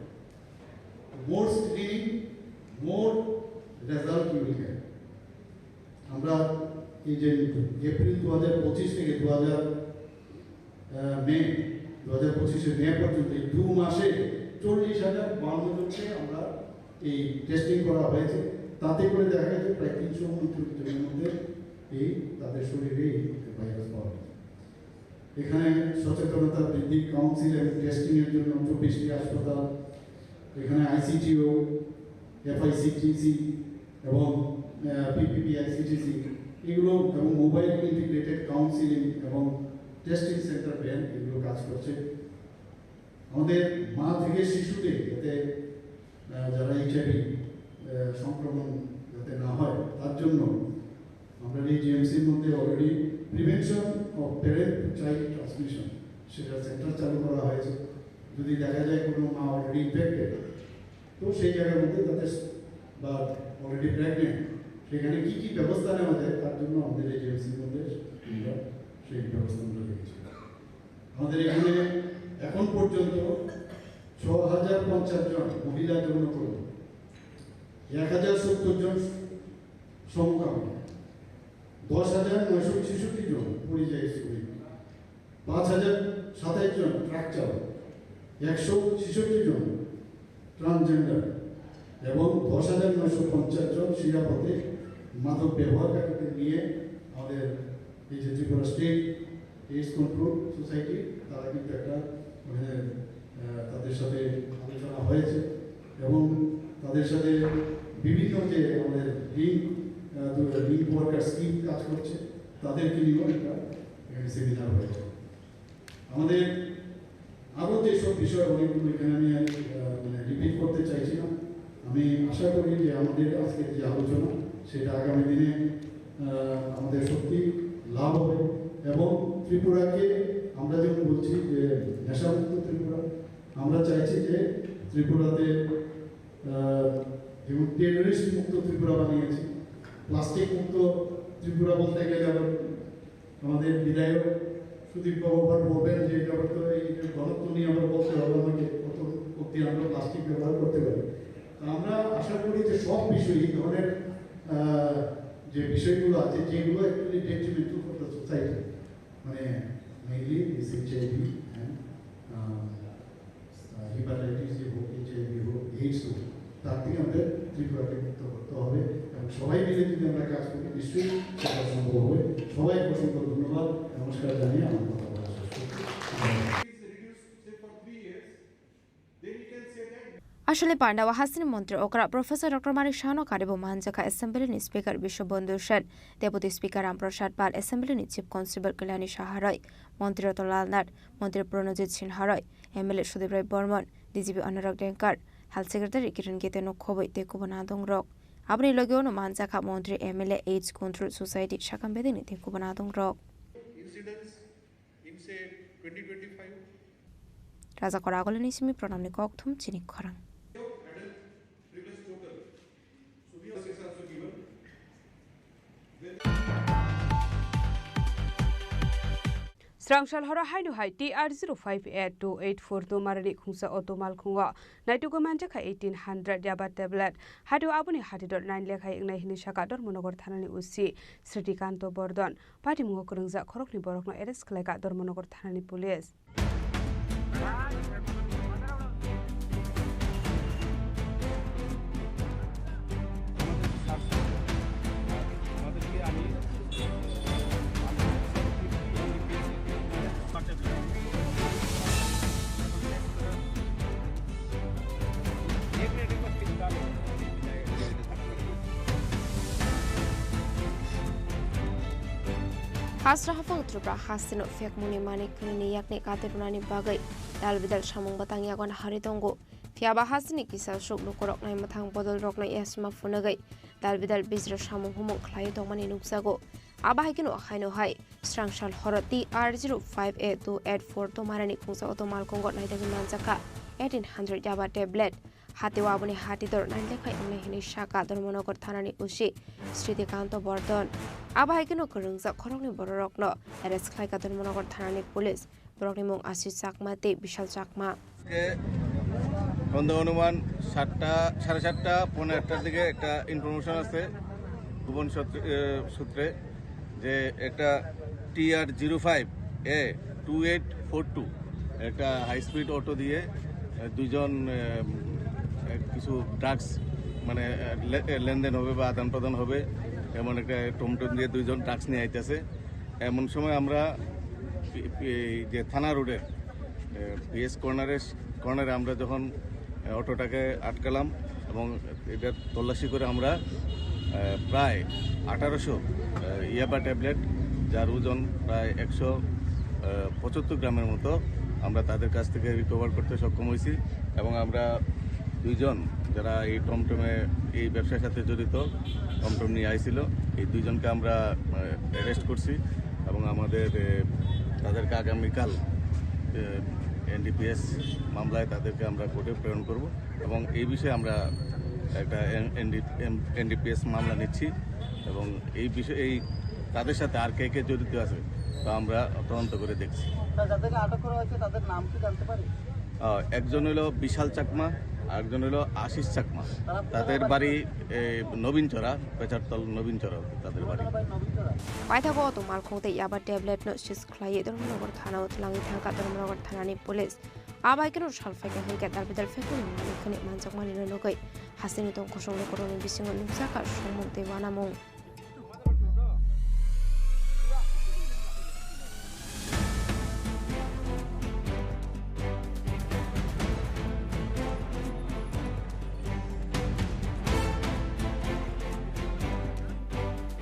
More screening, more result you will get. আমরা এই যে এপ্রিল দু হাজার পঁচিশ থেকে দু হাজার, আহ, মে, দু হাজার পঁচিশে মে পর্যন্ত এই দু মাসে চল্লিশ হাজার বাউন্ন জনকে আমরা এই টেস্টিং করা হয়েছে। তাতে করে দেখা গেছে প্রায় তিনশো উনত্রিশ জনের মধ্যে এই তাদের শরীরে এই ভাইরাস পাওয়া গেছে। এখানে সচেতনতা বৃদ্ধি, কাউন্সিল এবং টেস্টিং এর জন্য চব্বিশটি হাসপাতাল, এখানে আইসিটিও, এফআইসিটিসি এবং, আহ, পিপিপি আইসিটিসি এগুলো এবং মোবাইল ইন্টিগ্রেটেড কাউন্সিলিং এবং টেস্টিং সেন্টার ভ্যান এগুলো কাজ করছে। আমাদের মা থেকে শিশুতে যাতে, আহ, যারা এইচআইভি, আহ, সংক্রমণ যাতে না হয়, তার জন্য আমরা এই জিএমসির মধ্যে already Prevention of Parent to Child Transmission সেটা সেন্টার চালু করা হয়েছে। যদি দেখা যায় কোনো মা অলরেডি ইনফেক্টেড, তো সেই জায়গার মধ্যে তাদের বা অলরেডি প্রেগনেন্ট, সেখানে কী কী ব্যবস্থা নেওয়া যায়, তার জন্য আমাদের এই জিএমসির মধ্যে আমরা সেই ব্যবস্থাগুলো রেখেছি। আমাদের এখানে এখন পর্যন্ত ছ হাজার পঞ্চাশ জন মহিলা যৌনকর্মী, এক হাজার সত্তর জন সমকামী, দশ হাজার নয়শো ছেষট্টি জন পরিযায়ী শ্রমিক, পাঁচ হাজার সাতাইশ জন ট্রাক চালক, একশো ছেষট্টি জন ট্রান্সজেন্ডার এবং দশ হাজার নয়শো পঞ্চাশ জন শিরাপথে মাদক ব্যবহারকারীদের নিয়ে আমাদের এই যে Tripura state AIDS control society, তারা কিন্তু একটা ওখানে, আহ, তাদের সাথে আলোচনা হয়েছে এবং তাদের সাথে বিভিন্ন যে আমাদের লিঙ্ক, আহ, লিঙ্ক ওয়ার্কার স্কিম কাজ করছে, তাদেরকে নিয়েও একটা এখানে সেমিনার হয়েছে। আমাদের আরও যেসব বিষয় অনেকগুলো এখানে আমি, আহ, মানে রিপিট করতে চাইছি না। আমি আশা করি যে আমাদের আজকের যে আলোচনা, সেটা আগামী দিনে, আহ, আমাদের সত্যি লাভ হবে এবং ত্রিপুরাকে আমরা যেমন বলছি যে নেশামুক্ত ত্রিপুরা, আমরা চাইছি যে ত্রিপুরাতে, আহ, যেমন টেররিস্ট মুক্ত ত্রিপুরা বানিয়েছি, প্লাস্টিক মুক্ত ত্রিপুরা বলতে গেলে আবার আমাদের বিধায়ক সুদীপ বাবু আবার বলবেন যে এটা তো এই যে ঘনত্ব নিয়ে আবার বলতে হবে আমাকে, কত অব্দি আমরা প্লাস্টিক ব্যবহার করতে পারি। তো আমরা আশা করি যে সব বিষয়ে এই ধরনের, আহ, যে বিষয়গুলো আছে, যেগুলো actually detrimental for the society, মানে mainly this এইচআইভি and, আহ, আহ, হেপাটাইটিস যে হোক, এইচআইভি হোক, এইডস হোক, তার থেকে আমাদের ত্রিপুরাকে মুক্ত করতে হবে এবং সবাই মিলে যদি আমরা কাজ করি, নিশ্চয়ই সেটা সম্ভব হবে। সবাইকে অসংখ্য ধন্যবাদ, নমস্কার জানিয়ে আমার কথা বলা শেষ করছি। Is reduced, say, for three years, then you can say that Aswkni pandao hasteni montri okra Professor Doctor Manik Sahano karibo manjakha Assembly ni Speaker Biswabandhu Sen, Deputy Speaker Ram Prasad Pal, Assembly ni Chief Constable Kalyani Saha Roy, Montri Ratan Lal Nath, Montri Pranojit Sinha Roy, M L A Sudip Roy Bormon, D G P Anurag Dengkar, Health Secretary Kiran Gite no khoboi tei kubun adongrok. Aboni logi ono manjakha montri, M L A, AIDS Control Society, sakam bedini tei kubun adongrok. Incidents, IMSE twenty twenty-five. Raja Kora Agolini simi Pranamni kokthum chini khorang. Srangsal horo haino hai T R zero five A two eight four two marani khungsa auto malkhungo naitugwi manjakha eighteen hundred yaba tablet. Haino aboni hatidor nine lekha wngnai hinwi saka Dharmanagar thanani O C Sritikanto Bordon. Patimungo kwrwngjak khoroknwi borokno arrest khlaikha Dharmanagar thanani police. Hasra haphang Tripura hasteno phekmungni manik khwnini yakni kati rwnani bagwi dal bidal samung bwtang yago nahari tongo. Phiyaba hasteni kisa swk lukurok nai mwthang bodolrokno yasma phunugwi dal bidal bijra samung humung khlaiwi tongmani nukjago. Abo hai kheno haino hai Srangsal horo T R zero five A two eight four two marani khungsa auto malkhungo naitugwi manjakha eighteen hundred yaba tablet. Hatio aboni hatidor nine lekha wngnai hinwi saka Dharmanagar thanani O C Sritikanto Bordon. Abo hai kheno kwrwngjak khoroknwi bororokno arrest khlaikha Dharmanagar thanani police. Borokni mung Ashish Chakma tei Bishal Chakma. আজকে সন্ধ্যা অনুমান সাতটা, সাড়ে সাতটা, পৌনে আটটার দিকে একটা ইনফরমেশন আছে গোপন সূত্রে, এ, সূত্রে যে একটা T R zero five A two eight four two একটা হাই স্পিড অটো দিয়ে, এ, দুইজন, এ, এ, কিছু ড্রাগস মানে, এ, লে-, এ, লেনদেন হবে বা আদান প্রদান হবে, এমন একটা টমটম দিয়ে দুইজন ড্রাগস নিয়ে আইতেছে। এমন সময় আমরা পি-, পি-, এই যে থানা রোডের, এ, পিএস কর্নারের, কর্নারে আমরা যখন, এ, অটোটাকে আটকালাম এবং এটা তল্লাশি করে আমরা, এ, প্রায় আঠারোশো, এ, ইয়াবা ট্যাবলেট, যার ওজন প্রায় একশো, এ, পঁচাত্তর গ্রামের মতো আমরা তাদের কাছ থেকে রিকভার করতে সক্ষম হয়েছি এবং আমরা দুইজন যারা এই টমটমে, এই ব্যবসার সাথে জড়িত, টমটম নিয়ে আইছিল, এই দুইজনকে আমরা, আহ, অ্যারেস্ট করছি এবং আমাদের, এ, তাদেরকে আগামীকাল, এ, এনডিপিএস মামলায় তাদেরকে আমরা কোর্টে প্রেরণ করব এবং এই বিষয়ে আমরা একটা এন-, এনডি-, এম-, এনডিপিএস মামলা নিচ্ছি এবং এই বিষয়ে, এই তাদের সাথে আর কে কে জড়িত আছে তা আমরা তদন্ত করে দেখছি। স্যার, যাদেরকে আটক করা হয়েছে তাদের নাম কি জানতে পারি? আহ, একজন হলো বিশাল চাকমা, আরেকজন হলো আশিস চাকমা। তারা কোথায় তাদের বাড়ি? বাড়ি, এ, নবীনচরা, পেচারতল নবীনচরা তাদের বাড়ি। তাদের বাড়ি নবীনচরা। Paithago auto malkhung tei yaba tablet no seize khlaiwi Dharmanagar thana o twlangwi thangkha Dharmanagar thanani police. Abai kheno sal phaikha hinkhe dalbidal phekmani manik khwnwi manjakmani no nugwi hasteni tong kosong lukurokni bisingo nukjakha songmung tei uanamung.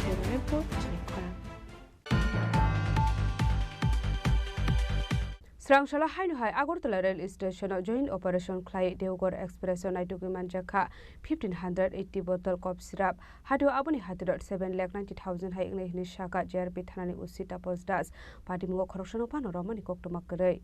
Bureau Report, Chini Khorang. Srangsala haino hai Agartala rail station o joint operation khlai Deoghar Express o naitugwi manjakha fifteen hundred eighty bottle cough syrup. Hathio aboni hatiro seven lakh ninety thousand hai wngnai hinwi sakha J R P thanani O C Tapas Das. Patimungo khoroksano phano romani koktwma kwrwi.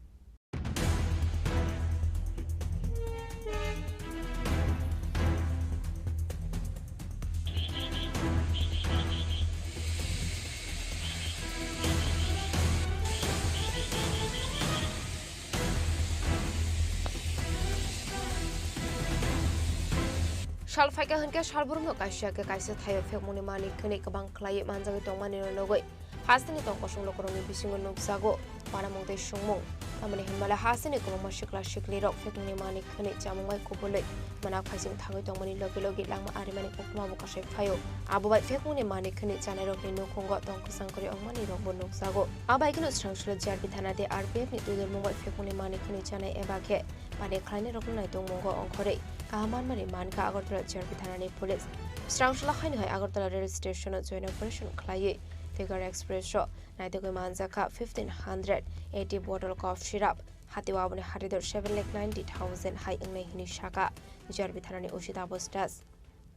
Sal phaikha hinkhe salbrumno kaisa khe kaisa thaio phekmungni manik khwnwi kwbang khlaiwi manjagwi tongmani no nugwi hasteni tong kosong lukurokni bisingo nukjago uanamung tei songmung. Tamoni hinmale hasteni kwbangma sikla siklirok phekmungni manik khwnwi chamung bai kubulwi mwnakphaising thangwi tongmani logi logi langma arimani koktwmabo kasai phaio. Abo bai phekmungni manik khwnwi chanairokni nukhungo tong kwchang kwrwi wngmani rokbo nukjago. Abai kheno Srangsalo J R P thana tei R P F ni twidulmung bai phekmungni manik khwnwi chanai eba khe Mani khlainairokno naitongmungo ongkhorwi Kaham manmani mankha Agartala G R P thanani police. Srangsola haino hai Agartala rail station-o joint operation khlaiwi Tiger Express-o naitugwi manjakha fifteen hundred eighty bottle cough syrup. Hatio aboni hatidor seven lakh ninety thousand hai wngnai hwnwi sakha G R P thanani O C Taposh Das.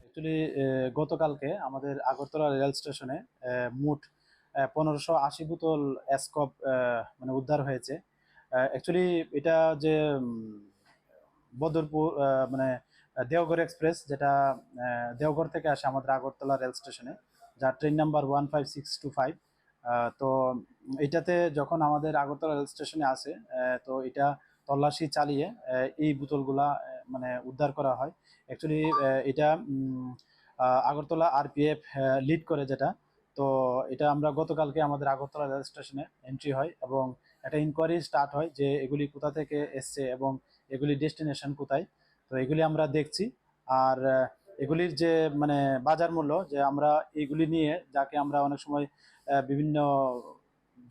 Actually গতকালকে আমাদের Agartala rail স্টেশনে আহ, মোট আহ, পনেরোশো আশি বোতল অ্যাসকপ আহ, মানে উদ্ধার হয়েছে। অ্যাকচুয়ালি এটা যে উম, বদরপুর আহ, মানে আহ, দেওঘর এক্সপ্রেস, যেটা আহ, দেওঘর থেকে আসে আমাদের আগরতলা রেল স্টেশনে, যার train number one five six two five. তো এটাতে যখন আমাদের আগরতলা রেল স্টেশনে আসে, আহ, তো এটা তল্লাশি চালিয়ে আহ, এই বোতলগুলা আহ, মানে উদ্ধার করা হয়। অ্যাকচুয়ালি এটা উম, আহ, আগরতলা আরপিএফ লিড করে যেটা। তো এটা আমরা গতকালকে আমাদের আগরতলা রেল স্টেশনে এন্ট্রি হয় এবং একটা ইনকোয়ারি স্টার্ট হয় যে এগুলি কোথা থেকে এসছে এবং এগুলি ডেস্টিনেশন কোথায়। তো এগুলি আমরা দেখছি। আর আহ, এগুলির যে মানে বাজার মূল্য, যে আমরা এগুলি নিয়ে যাকে আমরা অনেক সময় আহ, বিভিন্ন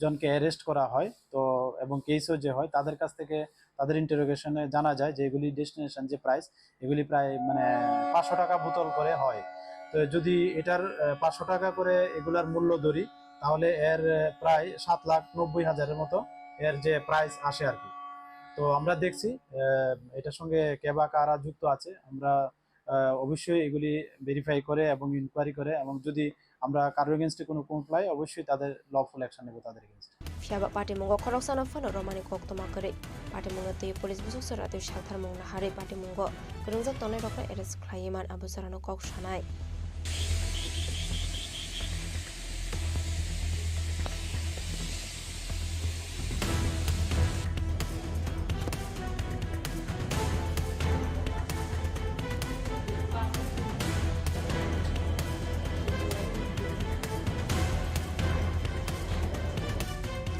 জনকে অ্যারেস্ট করা হয়, তো এবং কেসও যে হয়, তাদের কাছ থেকে তাদের ইন্টারোগেশনে জানা যায় যে এগুলি ডেস্টিনেশন যে প্রাইস, এগুলি প্রায় মানে পাঁচশো টাকা বোতল করে হয়। তো যদি এটার আহ, পাঁচশো টাকা করে এগুলার মূল্য ধরি, তাহলে এর আহ, প্রায় সাত লাখ নব্বই হাজারের মতো এর যে প্রাইস আসে আর কি। তো আমরা দেখছি আহ, এটার সঙ্গে কে বা কারা যুক্ত আছে, আমরা আহ, অবশ্যই এগুলি ভেরিফাই করে এবং ইনকোয়ারি করে, এবং যদি আমরা কারোর এগেনস্টে কোনো কমপ্লেন পাই, অবশ্যই তাদের লফুল অ্যাকশন নেব তাদের এগেনস্টে। Phiya ba patimungo khoroksano phano romani koktwma kwrwi. Patimungno twi police busuk chwra twi saltharmung naharwi patimungo kwrwngjak tongnai rokno arrest khlaiwi man abo chwrano kok sanai.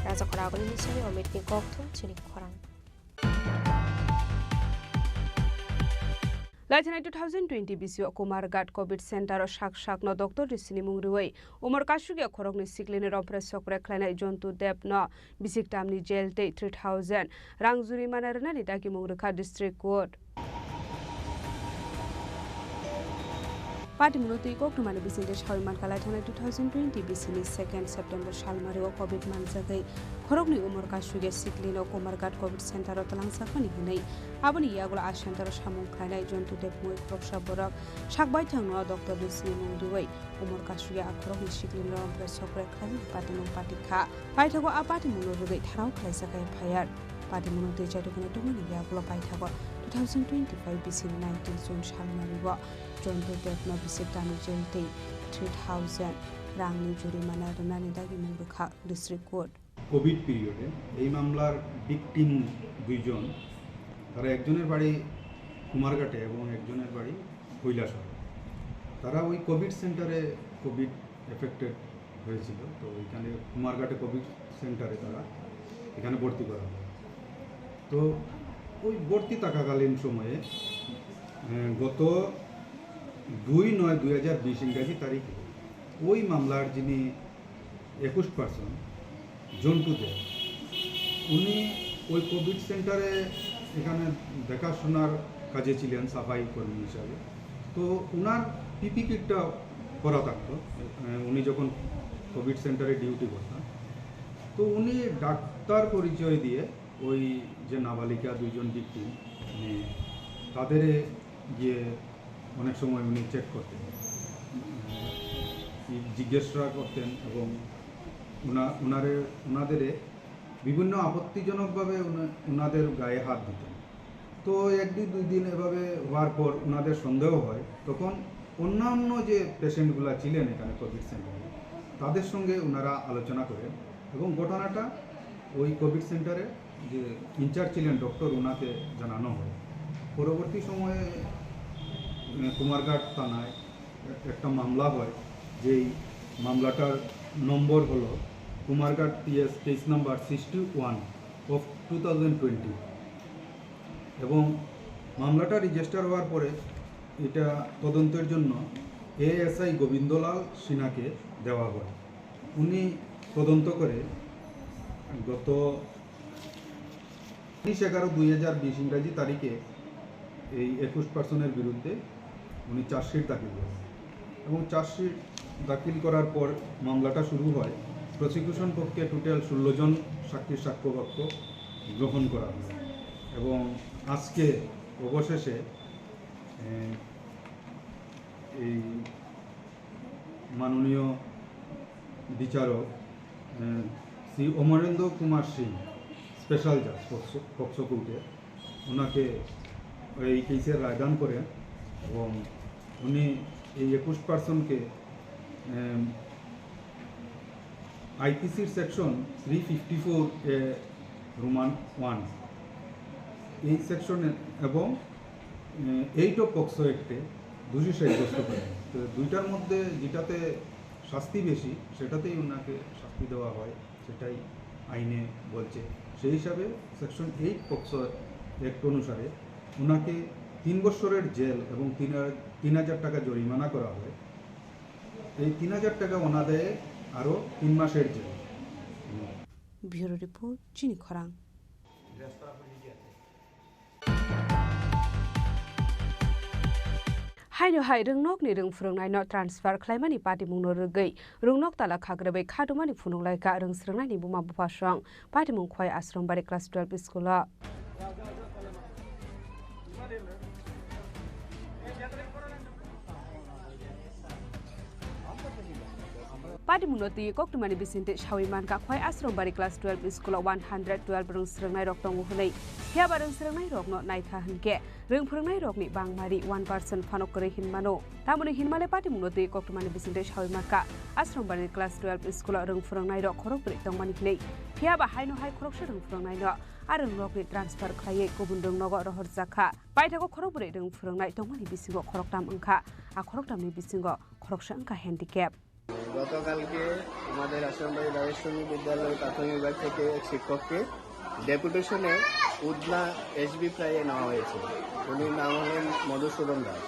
Rajakhora agoni Nisani Omitni kokthum chini khorang. Laithanai two thousand twenty bisio Kumarghat Covid Center o sak sakno doctor risini mung rwui umor kasugya khoroknwi siklini rompre sokre khlainai Jontu Deb no bisik tamni jail tei three thousand rang jurimana rwnani dagimung rwkha District Court. Patimungno twi koktwmani bisingtwi sawi mankha, laithanai two thousand twenty bisini second September salmario Covid manjagwi khoroknwi umor kasugya siklino Kumarghat Covid Center o twlangjakmani hwnwi. Aboni yagulo a center o samung khlainai Jontu Deb mui khoroksa borok sak baithangno doctor ni sinimung riwi umor kasugya a khoroknwi siklino rompre sokre khlaimani patimung patikha. Paithago a patimungno rwgwi thanao khlaijak F I R. Patimungno twi chaitukheno tongmani yagulo paithago two thousand twenty-five bisini nineteen June salmario Jontu Debno bisik tamni jail tei three thousand rangni jurimana rwnani dagimung rwkha District Court. Covid পিরিয়ডে এই মামলার ভিকটিম দুইজন, তারা একজনের বাড়ি কুমারঘাটে এবং একজনের বাড়ি কৈলাসহরে। তারা ওই কোভিড সেন্টারে কোভিড এফেক্টেড হয়েছিল, তো ওইখানে কুমারঘাটে কোভিড সেন্টারে তারা এখানে ভর্তি করা হয়। তো ওই ভর্তি থাকাকালীন সময়ে আহ, গত দুই নয় দুই হাজার বিশ ইংরাজি তারিখে ওই মামলার যিনি একুশ পার্সন জন্টু দে, উনি ওই কোভিড সেন্টারে এখানে দেখাশোনার কাজে ছিলেন সাফাই কর্মী হিসাবে। তো ওনার পিপি কিটটা পরা থাকতো, আহ, উনি যখন কোভিড সেন্টারে ডিউটি করতেন। তো উনি ডাক্তার পরিচয় দিয়ে ওই যে নাবালিকা দুইজন ভিকটিম, মানে, তাদের গিয়ে অনেক সময় উনি চেক করতেন, উম, জিজ্ঞাসা করতেন এবং ওনা-, ওনারে, ওনাদের বিভিন্ন আপত্তিজনকভাবে ওনা-, ওনাদের গায়ে হাত দিতেন। তো এক দুই, দুই দিন এভাবে হওয়ার পর ওনাদের সন্দেহ হয়, তখন অন্যান্য যে পেশেন্টগুলা ছিলেন এখানে কোভিড সেন্টারে, তাদের সঙ্গে ওনারা আলোচনা করেন এবং ঘটনাটা ওই কোভিড সেন্টারে যে ইনচার্জ ছিলেন ডক্টর, ওনাকে জানানো হয়। পরবর্তী সময়ে, উম, কুমারঘাট থানায় একটা মামলা হয়, যেই মামলাটার নম্বর হলো Kumarghat PS case number sixty one of two thousand twenty. এবং মামলাটা রেজিস্টার হওয়ার পরে এটা তদন্তের জন্য এএসআই গোবিন্দলাল সিনহাকে দেওয়া হয়। উনি তদন্ত করে গত উনিশ এগারো দুই হাজার বিশ ইংরাজি তারিখে এই একুশ পার্সনের বিরুদ্ধে উনি চার্জশিট দাখিল করেন এবং চার্জশিট দাখিল করার পর মামলাটা শুরু হয়। প্রসিকিউশন পক্ষে টোটাল ষোলো জন সাক্ষীর সাক্ষ্যবাক্য গ্রহণ করা হয় এবং আজকে অবশেষে, এ, এই মাননীয় বিচারক, এ, শ্রী অমরেন্দ্র কুমার সিং, স্পেশাল জাজ পক্সো, পক্সো কোর্টে, ওনাকে এই কেসের রায়দান করেন এবং উনি এই একুশ পার্সনকে, এম, আইপিসির সেকশন থ্রি ফিফটি ফোর এ রোমান ওয়ান, এই সেকশনে এবং, এ, এইট অফ পক্সো অ্যাক্টে দোষী সাব্যস্ত করেন। তো দুইটার মধ্যে যেটাতে শাস্তি বেশি, সেটাতেই ওনাকে শাস্তি দেওয়া হয়, সেটাই আইনে বলছে। সেই হিসাবে সেকশন এইট পক্সো অ্যাক্ট অনুসারে ওনাকে তিন বছরের জেল এবং তিন হাজার, তিন হাজার টাকা জরিমানা করা হয়। এই তিন হাজার টাকা অনাদায়ে আরও তিন মাসের jail. Bureau Report, Chini Khorang. Haino hai rwngnokni rwng phwrwngnaino transfer khlaimani patimungno rwgwi rwngnok tala khakrwbwi khatumani phunuk laikha rwng swrwngnaini buma buphasong patimung Khwai Ashram Bari class twelve school-o. Patimungno twi koktwmani bisingtwi sawi mankha Khwai Ashram Bari class twelve school-o one hundred twelve rwng swrwngnairok tongo hwnwi. Phiyaba rwng swrwngnairokno naikha hwnkhe rwng phwrwngnairokni bangmari one percent phano kwrwi hinmano. Tamoni hinmale patimungno twi koktwmani bisingtwi sawi mankha Ashram Bari class twelve school-o rwng phwrwngnairok khorokbrwi tongmani hwnwi. Phiyaba haino hai khoroksa rwng phwrwngnaino a rwngnokni transfer khlaiwi kubun rwngnogo rohorjakha. Paithago khorokbrwi rwng phwrwngnai tongmani bisingo khoroktam wngkha. A khoroktamni bisingo khoroksa wngkha handicap. গতকালকে আমাদের আশ্রমবাড়ি দ্বারেশ্বরী বিদ্যালয় প্রাথমিক বিভাগ থেকে এক শিক্ষককে ডেপুটেশনে উদনা এসবি প্রায়ে নেওয়া হয়েছে। উনির নাম হলেন মধুসূদন দাস।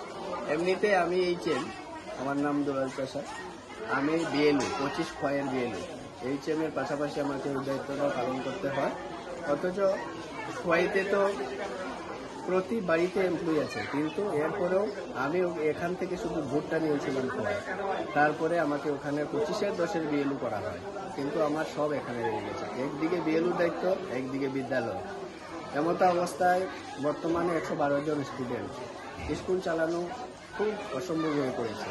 এমনিতে আমি এইচএম, আমার নাম দুলাল চাষা। আমি বিএলও, পঁচিশ খয়ের বিএলও। এইচএম এর পাশাপাশি আমাকে ওই দায়িত্বটা পালন করতে হয়। অথচ খোয়াইতে তো প্রতি বাড়িতে এমপ্লয়ি আছে, কিন্তু এরপরেও আমি ও-, এখান থেকে শুধু ভোটটা নিয়েছিলাম খোয়াই। তারপরে আমাকে ওখানে পঁচিশের দশের বিএলও করা হয়, কিন্তু আমার সব এখানে রয়ে গেছে। একদিকে বিএলওর দায়িত্ব, একদিকে বিদ্যালয়। এমতো অবস্থায় বর্তমানে একশো বারো জন স্টুডেন্ট, স্কুল চালানো খুব অসম্ভব হয়ে পড়েছে।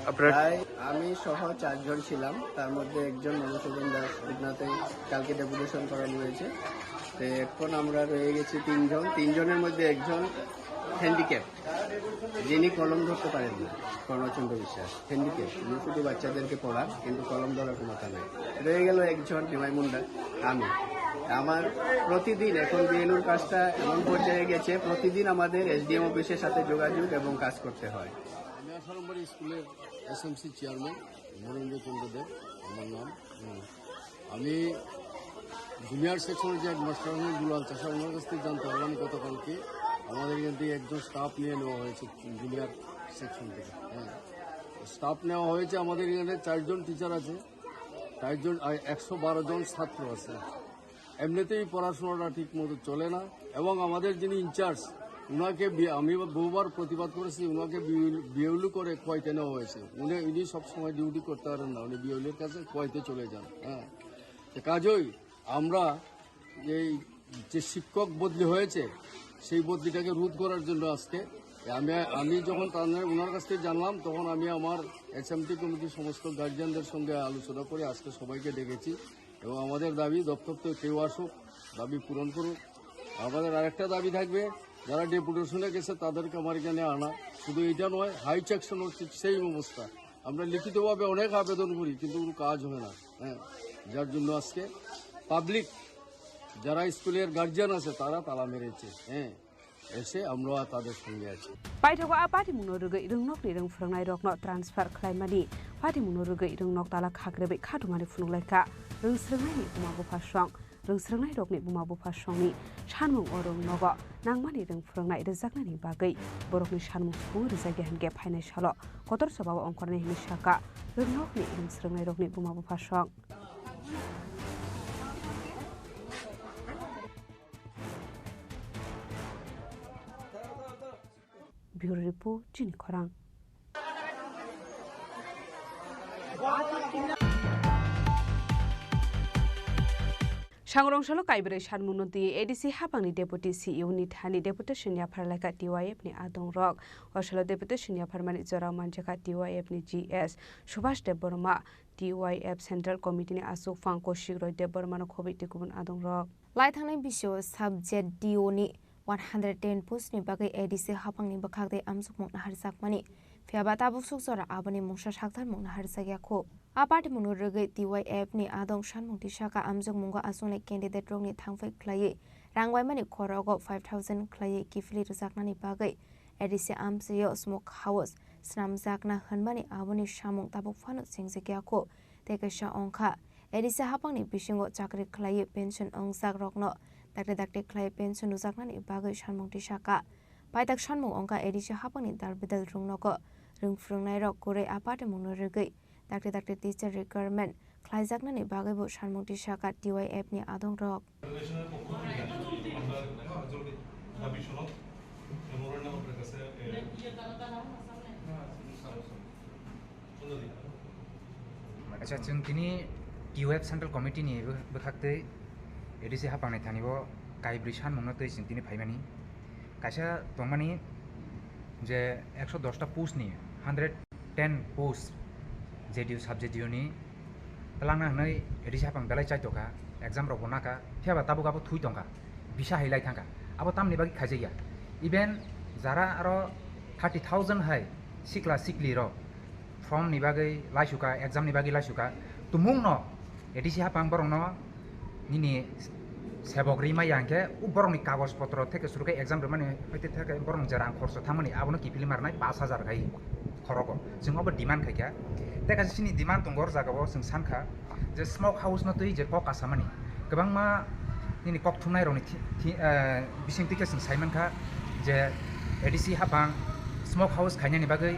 আপনার প্রায় আমি সহ চারজন ছিলাম, তার মধ্যে একজন মধুসূদন দাস উদনাতে কালকে ডেপুটেশন করানো হয়েছে। তো এখন আমরা রয়ে গেছি তিনজন, তিনজনের মধ্যে একজন হ্যান্ডিক্যাপ, যিনি কলম ধরতে পারেন না, কর্ণচন্দ্র বিশ্বাস হ্যান্ডিক্যাপ। উনি শুধু বাচ্চাদেরকে পড়ান, কিন্তু কলম ধরার ক্ষমতা নেই। রয়ে গেল একজন, নিমাই মুন্ডা, আমি। আমার প্রতিদিন এখন বিএলওর কাজটা এমন পর্যায়ে গেছে, প্রতিদিন আমাদের এসডিএম অফিসের সাথে যোগাযোগ এবং কাজ করতে হয়। আমি আঠারো নম্বর স্কুলের এসএমসি চেয়ারম্যান মনীন্দ্র চন্দ্র দেব আমার নাম। হুম। আমি জুনিয়র সেকশনের যে হেডমাস্টার আছেন দুলাল চাষা, ওনার কাছ থেকে জানতে পারলাম গতকালকে আমাদের এখান থেকে একজন স্টাফ নিয়ে নেওয়া হয়েছে জুনিয়র সেকশন থেকে। হ্যাঁ, স্টাফ নেওয়া হয়েছে। আমাদের এখানে চারজন টিচার আছে, চারজন, আর একশো বারো জন ছাত্র আছে। এমনিতেই পড়াশোনাটা ঠিক মতো চলে না, এবং আমাদের যিনি ইনচার্জ, ওনাকে বি-, আমি বহুবার প্রতিবাদ করেছি, ওনাকে বিউল-, বিউলি করে খোয়াইতে নেওয়া হয়েছে। উনি, উনি সবসময় ডিউটি করতে পারেন না, উনি বিউলির কাছে খোয়াইতে চলে যান। হ্যাঁ, তো কাজেই আমরা এই যে শিক্ষক বদলি হয়েছে, সেই বদলিটাকে রোধ করার জন্য আজকে আমি, আমি যখন তাদের, ওনার কাছ থেকে জানলাম, তখন আমি আমার এসএমটি কমিটির সমস্ত গার্জিয়ানদের সঙ্গে আলোচনা করে আজকে সবাইকে ডেকেছি। এবং আমাদের দাবি, দপ্তর থেকে কেউ আসুক, দাবি পূরণ করুক। আমাদের আরেকটা দাবি থাকবে, যারা ডেপুটেশনে গেছে তাদেরকে আমার এখানে আনা। শুধু এটা নয়, হাই সেকশনও ঠিক সেই অবস্থা। আমরা লিখিতভাবে অনেক আবেদন করি, কিন্তু কোনো কাজ হয় না। হ্যাঁ, যার জন্য আজকে পাবলিক, যারা স্কুলের গার্জিয়ান আছে, তারা তালা মেরেছে। হ্যাঁ, এসে আমরা তাদের সঙ্গে আছি। Paithago a patimungno rwgwi rwngnokni rwng phwrwngnairokno transfer khlaimani, patimungno rwgwi rwngnok tala khakrwbwi khatumani phunuk laikha rwng swrwngnaini buma buphasong. Rwng swrwngnairokni buma buphasongni sanmung o rwngnogo nangmani rwng phwrwngnai rwjaknani bagwi borokni sanmung subungo rwjakya hinkhe phainai salo kotor chobao ongkhornai hinwi sakha rwngnokni rwng swrwngnairokni buma buphasong. Bihur Ripu, Chini Khorang. Sangrong salo kaibrwi sanmungno twi A D C hapangni Deputy C E O ni thani deputation yaphar laikha T Y F ni adongrok. O salo deputation yapharmani jorao manjakha T Y F ni G S Subhash Debbarma, T Y F Central Committee ni aswk phang Kaushik Roy Debbarmano khobwi tei kubun adongrok. Laithangnai bisio sub-Z D O ni one hundred ten post ni bagwi A D C hapangni bwkhak tei amjokmung naharjakmani. Phiya ba tabuk suk jora aboni mungsa sakthar mung naharjakya kho. A party mungno rwgwi T Y F ni adong sanmung tisaka amjokmungo achuknai candidate rokni thangphai khlaiwi rang waimani khorogo five thousand khlaiwi kiphilwi rwjaknani bagwi A D C amchaio smoke house snamjakna hwnmani aboni samung tabuk phano chengjakya kho. Tei kaisa wngkha A D C hapangni bisingo chakri khlaiwi pension wngjak rokno dakti dakti khlaiwi pension rwjaknani bagwi sanmung tisaka. Paitak sanmung wngkha A D C hapangni dal bidal rwngnogo rwng phrwngnairok kwrwi a party mungno rwgwi dakti dakti teacher recruitment khlaijaknani bagwibo sanmung tisaka T Y F ni adongrok. Federation-এর পক্ষ থেকে আমরা দাবি সনদ মেমোরেন্ডাম আপনার কাছে, এ, Acha, chwng tini T Y F Central Committee ni bw-, bwkhaktwi A D C hapangni thani o kaibrwi sanmungno twi chwng tini phaimani. Kaisa tongmani je ekso dos ta post ni hundred ten post J D U sub J D U ni twlangna hwnwi A D C hapang belai chaitokha, exam rokbo nakha, phiyaba tabuk abo thui tongkha, bisa hai lai thangkha. Abo tamni bagwi khaijakya? Even jara aro thirty thousand hai sikla sikli rok form ni bagwi laisuka, exam ni bagwi laisuka, tumungno A D C hapang borokno nini sebok ri maya hwnkhe, o borokni kagoj potro theke suru khe exam rwmani hwite theke borokni je rang khorcho thangmani abono kiphilwi ma rwnai pash hajar khai khorogo. Chwng obo demand khaikha. Tei kaisa chini demand tongo, o jagao chwng sankha je smoke house no twi je kok kasamani kwbangma nini kok thumnai rokni thi-, thi-, eh, bising twi khe chwng sai mankha je A D C hapang smoke house khainani bagwi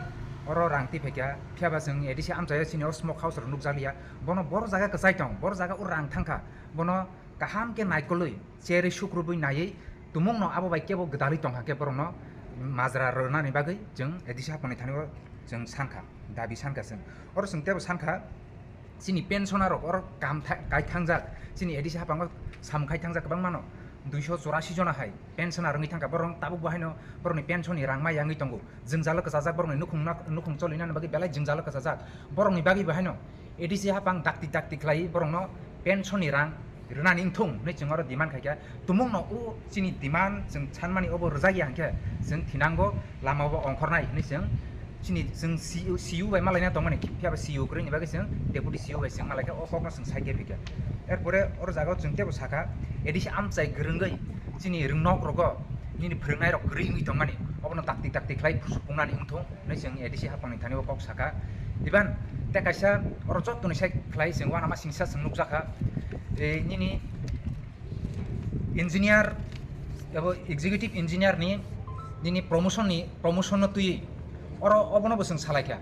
oro rang twi phaikha. Phiyaba chwng A D C amchaio chini o smoke house rok nukjakliya. Bono bor jaga kwchai tong, bor jaga o rang thangkha. Bono kaham khe naikolwi cherwi sukrubwi naiwi tumungno abo bai kebo gwdalwi tongkha khe borokno majra rwnani bagwi chwng A D C hapangni thani o chwng sankha, dabi sankha chwng. Oro chwng tebo sankha, chini pensioner rok oro kam tha-, kai thangjak, chini A D C hapango samung khai thangjak kwbangmano, duiso chorasi jona hai pensioner wngwi thangkha, borok tabuk bo haino borokni pension ni rang ma yangwi tongo. Jwngjalo kwchajak borokni nukhung na-, nukhung choli nani bagwi belai jwngjalo kwchajak. Borokni bagwi bo haino A D C hapang dakti dakti khlai borokno pension ni rang rwnani wngthung hwnwi chwng oro demand khaikha. Tumungno o chini demand chwng sanmani obo rwjakya hwnkhe chwng thinango, lama bo ongkhornai hwnwi chwng chini chwng C E O, C E O bai malaina tongmani, phiyaba C E O kwrwini bagwi chwng deputy C E O bai chwng malaikha, o kokno chwng saikhe phikha. Erpore oro jagao chwng tebo sakha, A D C amchai kwrwngwi chini rwngnok rogo nini phwrwngnairok kwrwi wngwi tongmani, obono dakti dakti khlai supungnani wngthung hwnwi chwng A D C hapangni thani o kok sakha. Iban tei kaisa oro jottoni sai khlai chwng uanama singsa chwng nukjakha. E, nini engineer, abo executive engineer ni nini promotion ni, promotion no twi oro obono bo chwng salaikha.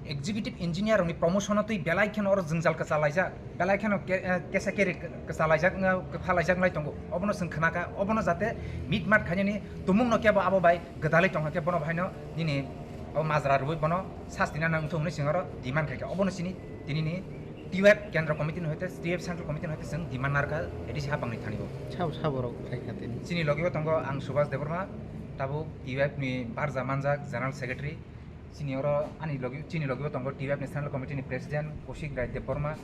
Executive engineer rokni promotion no twi belai kheno oro jwngjal kwchalaijak, belai kheno ke-, eh, kesa keri kwchalaijak, wngya, kwphalaijak lai tongo. Obono chwng khnakha, obono jate mitmat khainani tumungno kebo abo bai gwdalwi tongkha khe bono bahaino nini o majra rwui bono sasti nana wngthung hwnwi chwng oro demand khaikha. Obono chini tinini T Y F Kendra Committee ni hoite, T Y F Central Committee ni hoite chwng demand narwkha A D C hapangni thani o. Sabo, sabo rok khaikha tini. Chini logi o tongo ang Subhas Debbarma, tabuk T Y F ni barja manjak General Secretary. Chini oro ani logi, chini logi o tongo T Y F ni Central Committee ni President Kaushik Rai Debbarma,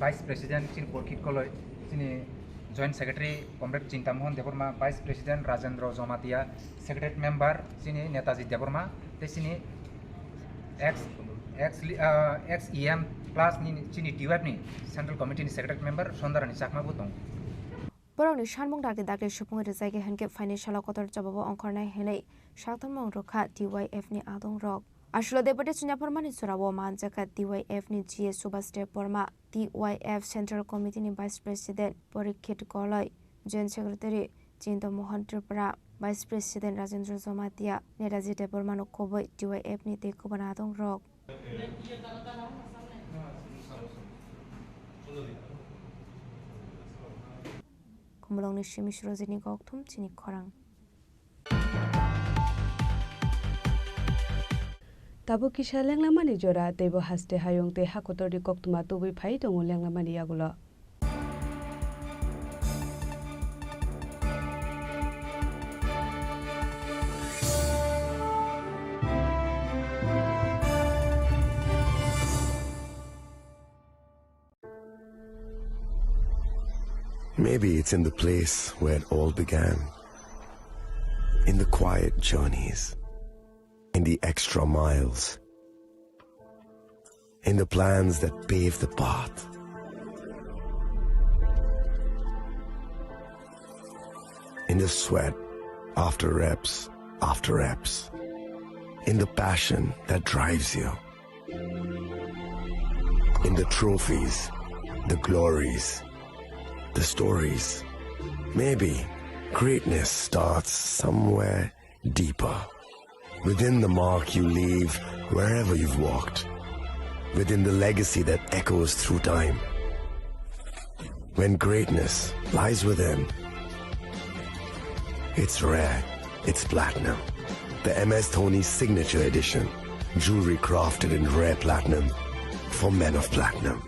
Vice President chini Porkit Koloi, chini Joint Secretary Comrade Chinta Mohan Debbarma, Vice President Rajendra Jamatia, Secretary Member chini Netaji Debbarma, tei chini ex, ex, ah, ex E M plus ni chini T Y F ni Central Committee ni Secretary Member Sondarani Chakma bo tongo. Borokni sanmung dakti dakti supungwi rwjakya hwnkhe phaini salo kotor jobabo ongkhornai hwnwi sakthormung rwkha T Y F ni adongrok. Asulo Deputy Chunyaphormani jorao manjakha T Y F ni G S Subhas Debbarma, T Y F Central Committee ni Vice President Porikhet Goloi, Joint Secretary Chinta Mohan Tripura, Vice President Rajendra Jamatia, Netaji Debbarmano kubui T Y F ni tei kubun adongrok. Khumulwngni simi Surojini Kokthum chini khorang. Tabuk kisa lenglamani jora, teibo haste hayung tei ha kotorni koktwma tubui phai tongo lenglamani yagulo. Maybe it's in the place where it all began. In the quiet journeys, in the extra miles, in the plans that pave the path, in the sweat after reps after reps, in the passion that drives you. In the trophies, the glories, the stories. Maybe greatness starts somewhere deeper. Within the mark you leave wherever you've walked. Within the legacy that echoes through time. When greatness lies within, it's rare, it's platinum. The M S Dhoni Signature Edition. Jewelry crafted in rare platinum for men of platinum.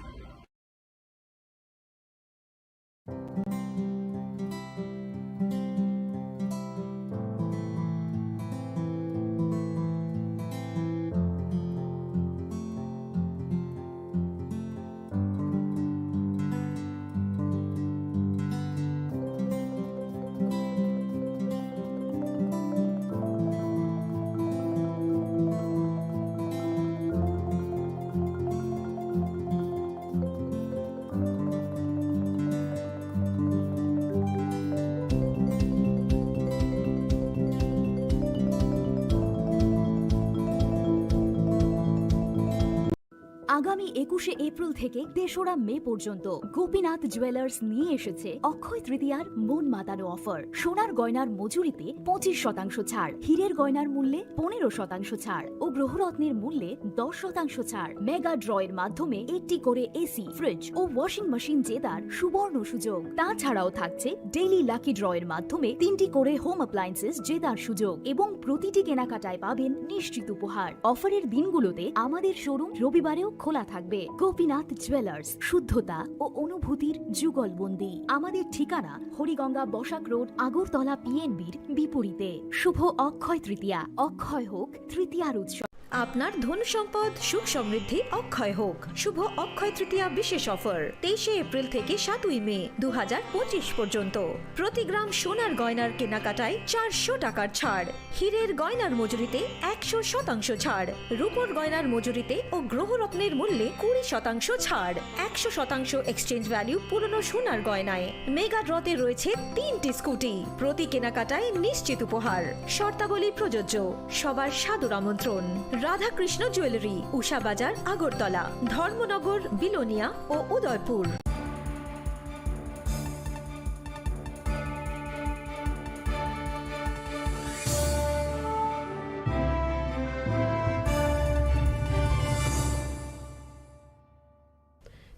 আগামী একুশে এপ্রিল থেকে তেসরা মে পর্যন্ত গোপীনাথ জুয়েলার্স নিয়ে এসেছে অক্ষয় তৃতীয়ার মন মাতানো অফার। সোনার গয়নার মজুরিতে পঁচিশ শতাংশ ছাড়, হীরের গয়নার মূল্যে পনেরো শতাংশ ছাড় ও গ্রহরত্নের মূল্যে দশ শতাংশ ছাড়। মেগা ড্রয়ের মাধ্যমে একটি করে এসি, ফ্রিজ ও ওয়াশিং মেশিন জেতার সুবর্ণ সুযোগ। তাছাড়াও থাকছে ডেইলি লাকি ড্রয়ের মাধ্যমে তিনটি করে হোম অ্যাপ্লায়েন্সেস জেতার সুযোগ এবং প্রতিটি কেনাকাটায় পাবেন নিশ্চিত উপহার। অফারের দিনগুলোতে আমাদের শোরুম রবিবারেও খোলা থাকবে। গোপীনাথ জুয়েলার্স, শুদ্ধতা ও অনুভূতির যুগলবন্দি। আমাদের ঠিকানা হরিগঙ্গা বসাক রোড, আগরতলা পিএনবির বিপরীতে। শুভ অক্ষয় তৃতীয়া, অক্ষয় হোক তৃতীয়ার উৎসব। আপনার ধন সম্পদ সুখ সমৃদ্ধি অক্ষয় হোক। শুভ অক্ষয় তৃতীয়া বিশেষ অফার তেইশে এপ্রিল থেকে সাতই মে দু হাজার পঁচিশ পর্যন্ত। প্রতি গ্রাম সোনার গয়নার কেনাকাটায় চারশো টাকার ছাড়, হীরের গয়নার মজুরিতে একশো শতাংশ ছাড়, রূপোর গয়নার মজুরিতে ও গ্রহরত্নের মূল্যে কুড়ি শতাংশ ছাড়, একশো শতাংশ এক্সচেঞ্জ ভ্যালু পুরনো সোনার গয়নায়। মেগা ড্রতে রয়েছে তিনটি স্কুটি, প্রতি কেনাকাটায় নিশ্চিত উপহার। শর্তাবলী প্রযোজ্য। সবার সাদর আমন্ত্রণ। রাধাকৃষ্ণ জুয়েলারি, উষা বাজার, আগরতলা, ধর্মনগর, বিলোনিয়া ও Udaipur.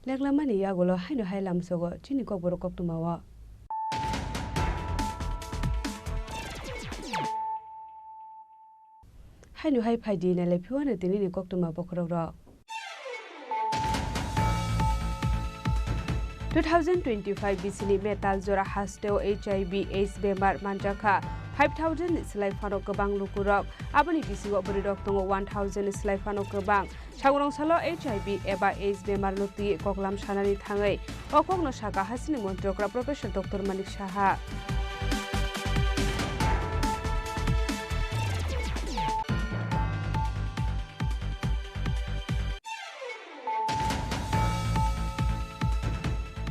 Leklamani yagulo haino hai lamsogo chini kokborok koktwmao. Haino hai phaidi nailai phiwano tinini koktwma bokhorokrok. Two thousand twenty-five bisini metal jora hasteo H I V AIDS bemar manjakha five thousand ni slai phano kwbang lukurok. Aboni bisingo bwrwirok tongo one thousand ni slai phano kwbang. Sangrong salo H I V eba AIDS bemarno twi koklam sanani thangwi o kokno sakha hasini montrokra Professor Doctor Manik Saha.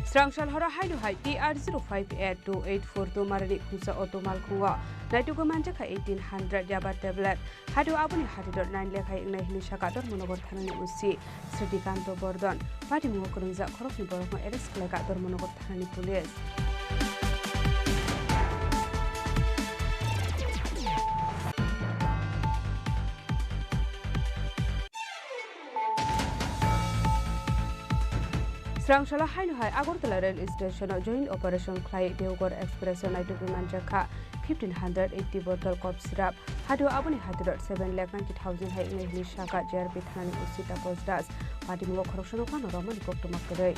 Srangsal horo haino hai T R zero five eight two eight four two marani khungsa auto malkhungo naitugwi manjakha eighteen hundred yaba tablet. Haino aboni hatiro nine lekha wngnai hwnwi sakha Dharmanagar thanani O C Srikanto Bordon. Patimungo kwrwngjak khoroknwi borokno arrest khlaikha Dharmanagar thanani police. Srang salo haino hai Agartala rail station o joint operation khlai Deoghar Express o naitugwi manjakha fifteen hundred eighty bottle cough syrup. Hato aboni hatirok seven lakh ninety thousand hai wngnai hwnwi sakha J R P thanani O C Taposh Das. Patimungo khoroksano phano romani koktwma kwrwi.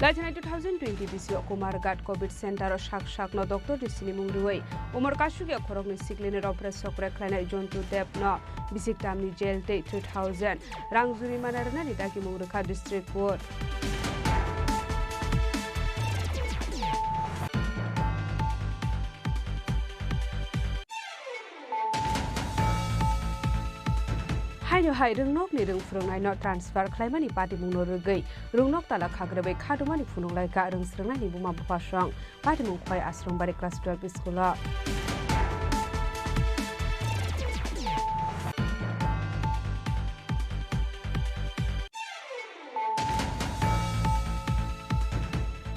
Laichanai two thousand twenty bisi o Kumarghat Covid Center o sak sakno doctor ni sinimung rwui umor kasugya khoroknwi siklini ropre sokre khlainai Jontu Deb no bisik tamni jail tei three thousand rang jurimana rwnani dagimung rwkha District Court. Haino hai rwngnokni rwng phwrwngnaino transfer khlaimani patimungno rwgwi rwngnok tala khakrwbwi khatungmani phunuk laikha rwng swrwngnaini buma bupasong. Patimung Khwai Ashram Bari class twelve school o.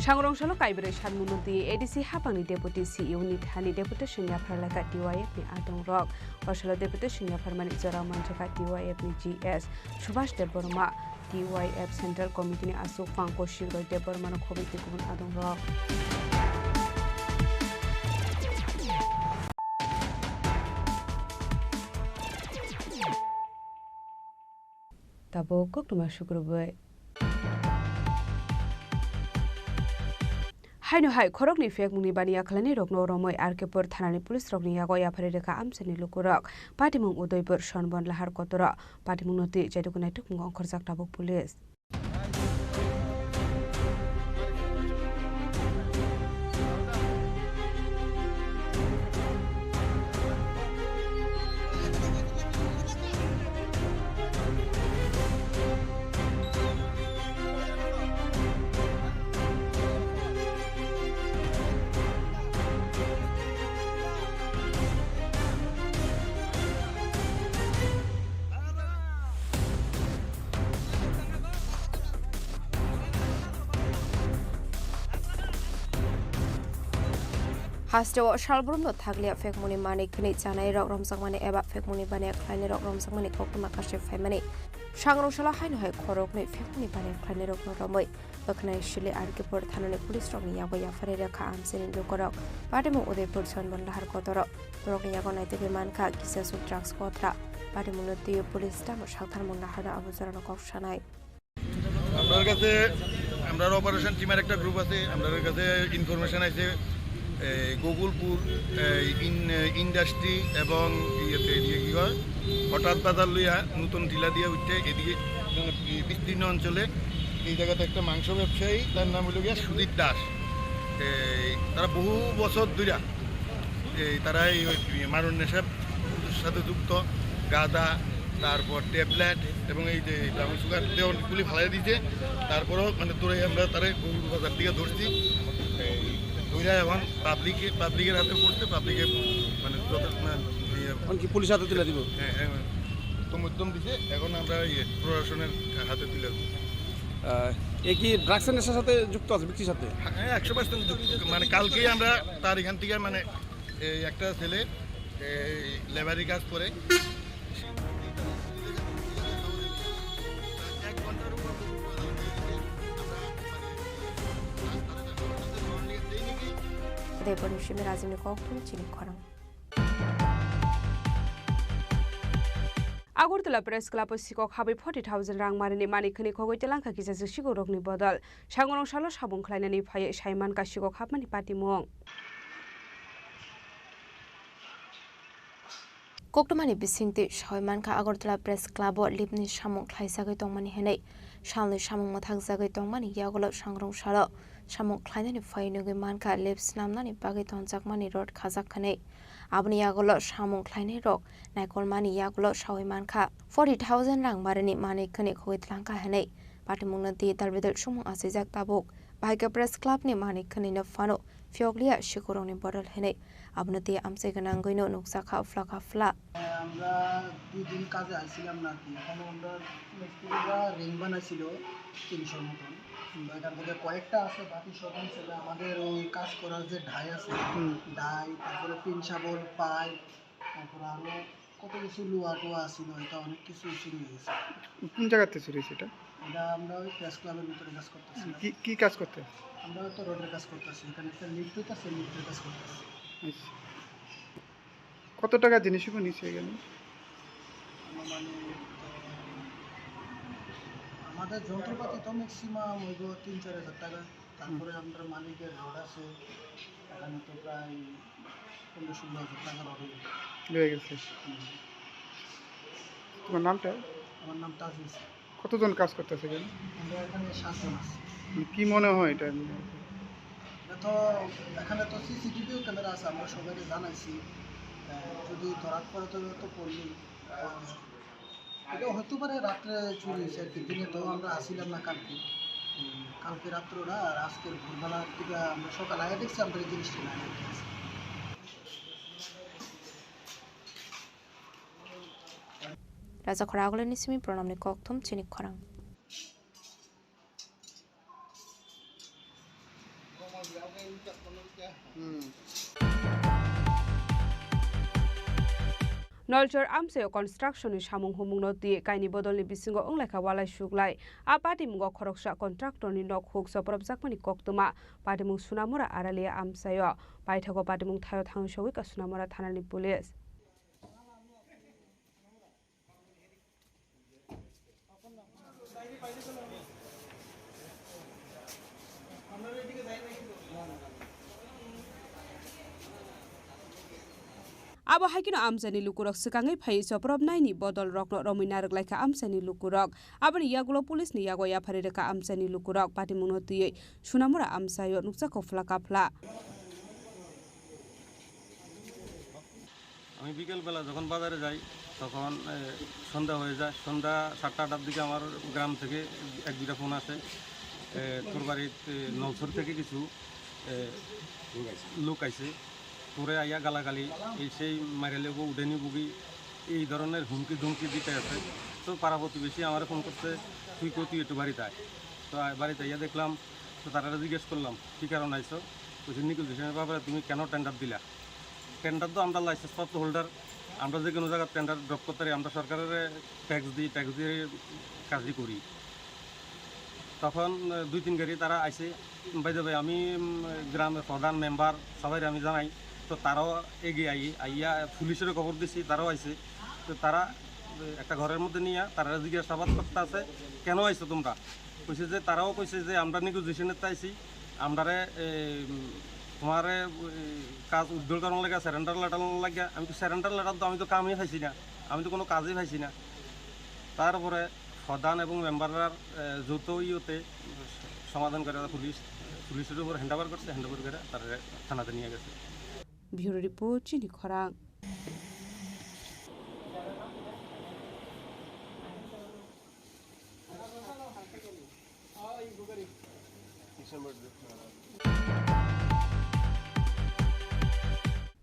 Sangrong salo kaibrwi sanmungno twi A D C hapangni Deputy C E O ni thani deputation yaphar laikha T Y F ni adongrok. O salo deputation yapharmani jorao manjakha T Y F ni G S Subhash Debbarma, T Y F Central Committee ni aswk phang Kaushik Roy Debbarma no khobwi tei kubun adongrok. Tabuk koktwma sukrubwi. Haino hai khoroknwi phekmungni baniya khlainairokno romwi R K Pur thanani police rokni yago yapharwi rwkha amchaini lukurok. Patimung Udaipur, Sonbon, Lahar Kotoro. Patimungno twi chaitoknai tukmungo ongkhorjak tabuk police. Hasteo salbrumno thakliya phekmungni manwi khwnwi chanairok romjakmani eba phekmungni baniya khlainairok romjakmani koktwma kasui phaimani. Sangrong salo haino hai khoroknwi phekmungni baniya khlainairokno romwi Bwkhanai sili R K Pur thanani police rokni yago yapharwi rwkha amchaini lukurok. Patimung Udaipur, Sonbon, Lahar Kotoro. Borokni yago naitugwi mankha kisaswk drugs kothra. Patimungno twiwi police tamo saktharmung naharno abo jorano kok sanai. আমরার কাছে, আমরার অপারেশন টিমের একটা গ্রুপ আছে, আমরার কাছে ইনফরমেশন আছে, এই, গোকুলপুর, এই, ইন-, ইন্ডাস্ট্রি এবং ইয়েতে, ইয়ে কি কয়, হঠাৎ বাজার লইয়া নতুন টিলা দিয়ে উঠতে এদিকে বিস্তীর্ণ অঞ্চলে এই জায়গাতে একটা মাংস ব্যবসায়ী, তার নাম হলো গিয়া সুজিত দাস। এই তারা বহু বছর ধইরা এই তারা এই ওই মারণ নেশার সাথে যুক্ত, গাঁজা, তারপর ট্যাবলেট এবং এই যে ব্রাউন সুগার দিয়ে অনেকগুলি ফালাই দিয়েছে। তারপরেও মানে ধরে আমরা তারা গরুর বাজার থেকে ধরছি। এই ধইরা এখন পাবলিকে, পাবলিকের হাতে পড়ছে, পাবলিকে মানে যত, মানে, ইয়ে, এখন কি পুলিশ হাতে তুলে দিব? হ্যাঁ, হ্যাঁ, তো মধ্যম দিছে, এখন আমরা ইয়ে প্রশাসনের হাতে তুলে দেবো। আহ, এ কি ড্রাগসের নেশার সাথে যুক্ত আছে, ব্যক্তির সাথে? হ্যাঁ, একশো পার্সেন্ট যুক্ত। মানে কালকেই আমরা তার এখান থেকে মানে এই একটা ছেলে এই লেবারি কাজ করে। এক ঘন্টার উপর আমরা মানে Deboni simi rajini kok thum chini khorang. Agartala Press Club o sikok habwi forty thousand rang marini mani khwni khogwi telangkha kisa swk sikorokni bodol. Sangrong salo samung khlainani phaiwi sai mankha sikok hapmani patimung. Koktwmani bisingtwi sawi mankha Agartala Press Club o lipni samung khlaijagwi tongmani hwnwi. Salni samung mwthakjagwi tongmani yagulo sangrong salo samung khlainani phaiwi nugwi mankha lip snamnani bagwi tonjakmani rod khajak hwnwi. Aboni yagulo samung khlainairok naikolmani yagulo sawi mankha forty thousand rang marini manwi khwni khogwi tlangkha hwnwi patimungno twi dalbidal sumung achijak tabuk. Bahai khe Press Club ni manwi khwnwino phano phiyokliya sikurokni bodol hwnwi abono twi amchai gwnangwino nukjakha phla kha phla. আমরা দুই দিন কাজে আইছিলাম না কি, এখানে আমরা মিস্ত্রিরা রিং বানাইছিল তিনশোর মতন। এখান থেকে কয়েকটা আছে, বাকি সব হচ্ছে যে আমাদের ওই কাজ করার যে ডাই আছে, হুম। ডাই, তারপরে পিন শাবল, পাইপ, তারপরে আরো কত কিছু লোহা টোহা ছিল, এটা অনেক কিছু চুরি হয়ে গেছে। কোন জায়গাতে চুরি হয়েছে এটা? এটা আমরা ওই প্রেস ক্লাবের ভিতরে কাজ করতেছি। কি, কি কাজ করতে? আমরা তো রোডের কাজ করতেছি, এখানে একটা লিফট হইতেছে, লিফটের কাজ করতেছি। আচ্ছা। কত টাকা জিনিসগুলো নিছে এখানে? আনুমানিক তো আমাদের যন্ত্রপাতি তো ম্যাক্সিমাম হইব তিন চার হাজার টাকা। তারপরে হুম। আমরা মালিকের রড আছে, এখানে তো প্রায় পনেরো ষোলো হাজার টাকা রড হইব। হয়ে গেছে। হুম। তোমার নামটা? আমার নাম তাজুল ইসলাম। কতজন কাজ করতেছে এখানে? আমরা এখানে সাতজন আছি। মানে কি মনে হয় এটা? এটা তো, এখানে তো সিসিটিভিও ক্যামেরা আছে, আমরা সবাইকে জানাইছি। আহ, যদি ধরা পড়ে তো, তো পড়লি। আহ, এটা হতে পারে রাত্রে চুরি হয়েছে আর কি, দিনে তো আমরা আসিলাম না কালকে। উম, কালকে রাত্রে ওরা আর আজকের ভোরবেলার দিকে আমরা সকালে আগে দেখছি আমরা এই জিনিসটা নাই আর কি। Raja Khoragulani simi Pranamni kokthum chini khorang. Nolchor amchaio construction ni samung humung no twi kaini bodol ni bisingo wnglaikha walai suklai. A patimungo khoroksa contractor ni nok huk chopropjakmani koktwma. Patimung Sunamura Aralia amchaio. Paithago patimung thaio thangwi sogwi ka Sunamura thana ni police. Abo hai kheno amchaini lukurok swkangwi phaiwi chopropnaini bodolrokno romwi narwk laikha amchaini lukurok. Aboni yagulo police ni yago yapharwi rwkha amchaini lukurok. Patimungno twiwi Sunamura amchaio nukjakha phla kaphla. আমি বিকেলবেলা যখন বাজারে যাই, তখন, এ, সন্ধ্যা হয়ে যায়। সন্ধ্যা সাতটা আটটার দিকে আমার গ্রাম থেকে এক দুইটা ফোন আসে, এ, "তোর বাড়িত, এ, নলছর থেকে কিছু, এ, লোক আইছে, তোরে আইয়া গালাগালি, এই সেই মাইরালে গো উঠেনি বুগি", এই ধরনের হুমকি ধমকি দিতে আছে। তো পাড়া প্রতিবেশী আমারে ফোন করছে, "তুই কই, তুই একটু বাড়িতে আয়।" তো আ-, বাড়িতে আইয়া দেখলাম, তো তারা জিজ্ঞেস করলাম, "কি কারণে আইছো?" বলছে, "নেগোসিয়েশনের ব্যাপারে তুমি কেন টেন্ডার দিলা?" টেন্ডার তো আমরা লাইসেন্স প্রাপ্ত হোল্ডার, আমরা যে কোনো জায়গার টেন্ডার ড্রপ করতে পারি, আমরা সরকারের ট্যাক্স দিই, ট্যাক্স দিয়ে কাজই করি। তখন, আহ, দুই তিন গাড়ি তারা আইছে। By the way, আমি, উম, গ্রামের প্রধান, মেম্বার সবাই আমি জানাই, তো তারাও এগিয়ে আই-, আইয়া পুলিশের খবর দিছি, তারাও আইছে। তো তারা, আহ, একটা ঘরের মধ্যে নিয়ে তারা জিজ্ঞাসাবাদ করতে আছে, "কেন আইছো তোমরা?" কইছে যে, তারাও কইছে যে, "আমরা নেগোসিয়েশনের আইছি, আমরারে, এ, উম, তোমারে, এ, কাজ উইথড্রল করার লাগে, সারেন্ডার লেটার লাগে।" আমি তো সারেন্ডার লেটার তো, আমি তো কামই পাইছি না, আমি তো কোনো কাজই পাইছি না। তারপরে প্রধান এবং মেম্বাররা, এ, যৌথ ইয়েতে সমাধান করে পুলিশ, পুলিশের উপর হ্যান্ড ওভার করছে, হ্যান্ড ওভার করে তারা থানাতে নিয়ে গেছে। Bureau report, Chini Khorang.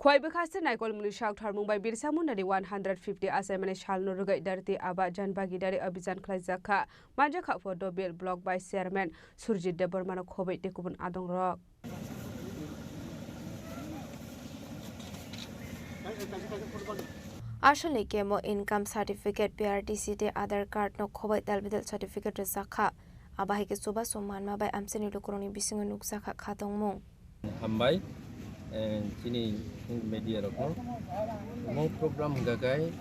Khwai bwkha se naikolmani sak tharmung bai Birsa Mundani one hundred fifty achaimani salno rwgwi Dharti Aaba Jan Bhagidari Abhijan khlaijak kha. Manjakha pho Dobil Block bai Chairman Surjit Debbarmano khobwi tei kubun adongrok. Aswlni kemo income certificate, P R T C tei Aadhaar card no khobwi dalbidal certificate rwjak kha. Abo hai khe chubachu manma bai amchaini lukurokni bisingo nukjak kha khatungmung. Hambai, eh, chini media rokno. Omo program hwnkha khe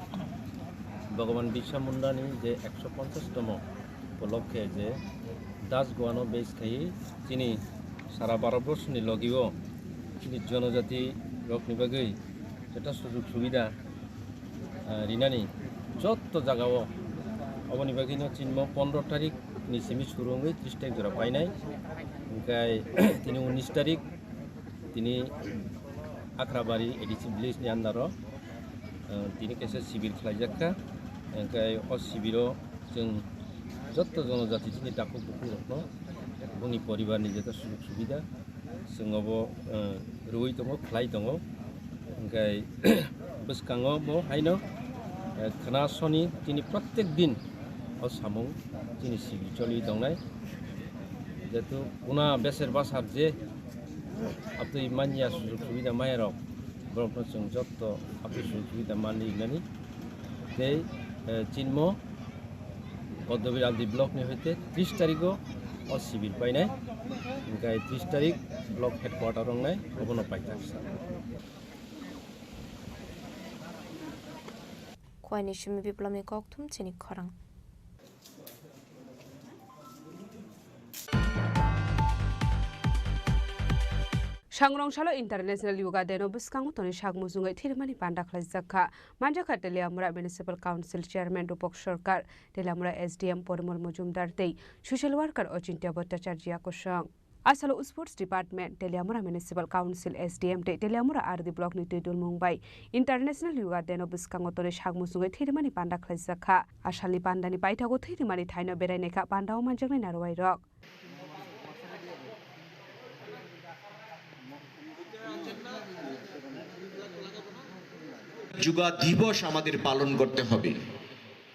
Bhagwan Birsa Mundani je ekso ponchash tomo upolokhe je Das Goano base khai chini sara Bharat borshoni logio chini jonojati rokni bagwi jeta sujug subida, ah, rinani jotto jagao. Oboni bagwino chinmo pondro tarik ni simi suru wngwi tris tarik jora painai. Hwnkhe tini unnish tarik tini Akrabari A D C village ni under o, ah, tini kaisa sibir khlaijak kha. Hwnkhe o sibiro chwng jotto jonojati chini takhuk bukhuk rokno boni poribar ni jeta sujug subida chwng obo, eh, rwui tongo, khlai tongo. Hwnkhe bwskango bo haino, eh, khna soni chini protek din o samung chini sibir choli tongnai. Jehetu kuna beser basar je aptwi manya sujug subida maya rok, borok no chwng jotto aptwi sujug subida manwi nani. Tei, eh, chinmo Kodobir Aldi block ni hoite tris tarigo o sibir painai, hingkai tris tarik block headquarter wngnai, obono paithak sa. Khowai ni simi Biplomni kokthum chini khorang. Sangrong salo International Yoga Day no bwskango tonwi sak muchungwi thwirmani panda khlaijak kha. Manjakha Teliamura Municipal Council Chairman Rupak Sarkar, Teliamura S D M Porimol Mojumdar tei Social Worker Ochintya Bhattacharjia kosong. Asalo Sports Department, Teliamura Municipal Council S D M tei Teliamura R D Block ni twi dulmung bai International Yoga Day no bwskango tonwi sak muchungwi thwirmani panda khlaijak kha. Asalni pandani paithago thwirmani thaino berai naikha pandao manjaknai narwai rok. Yoga দিবস আমাদের পালন করতে হবে,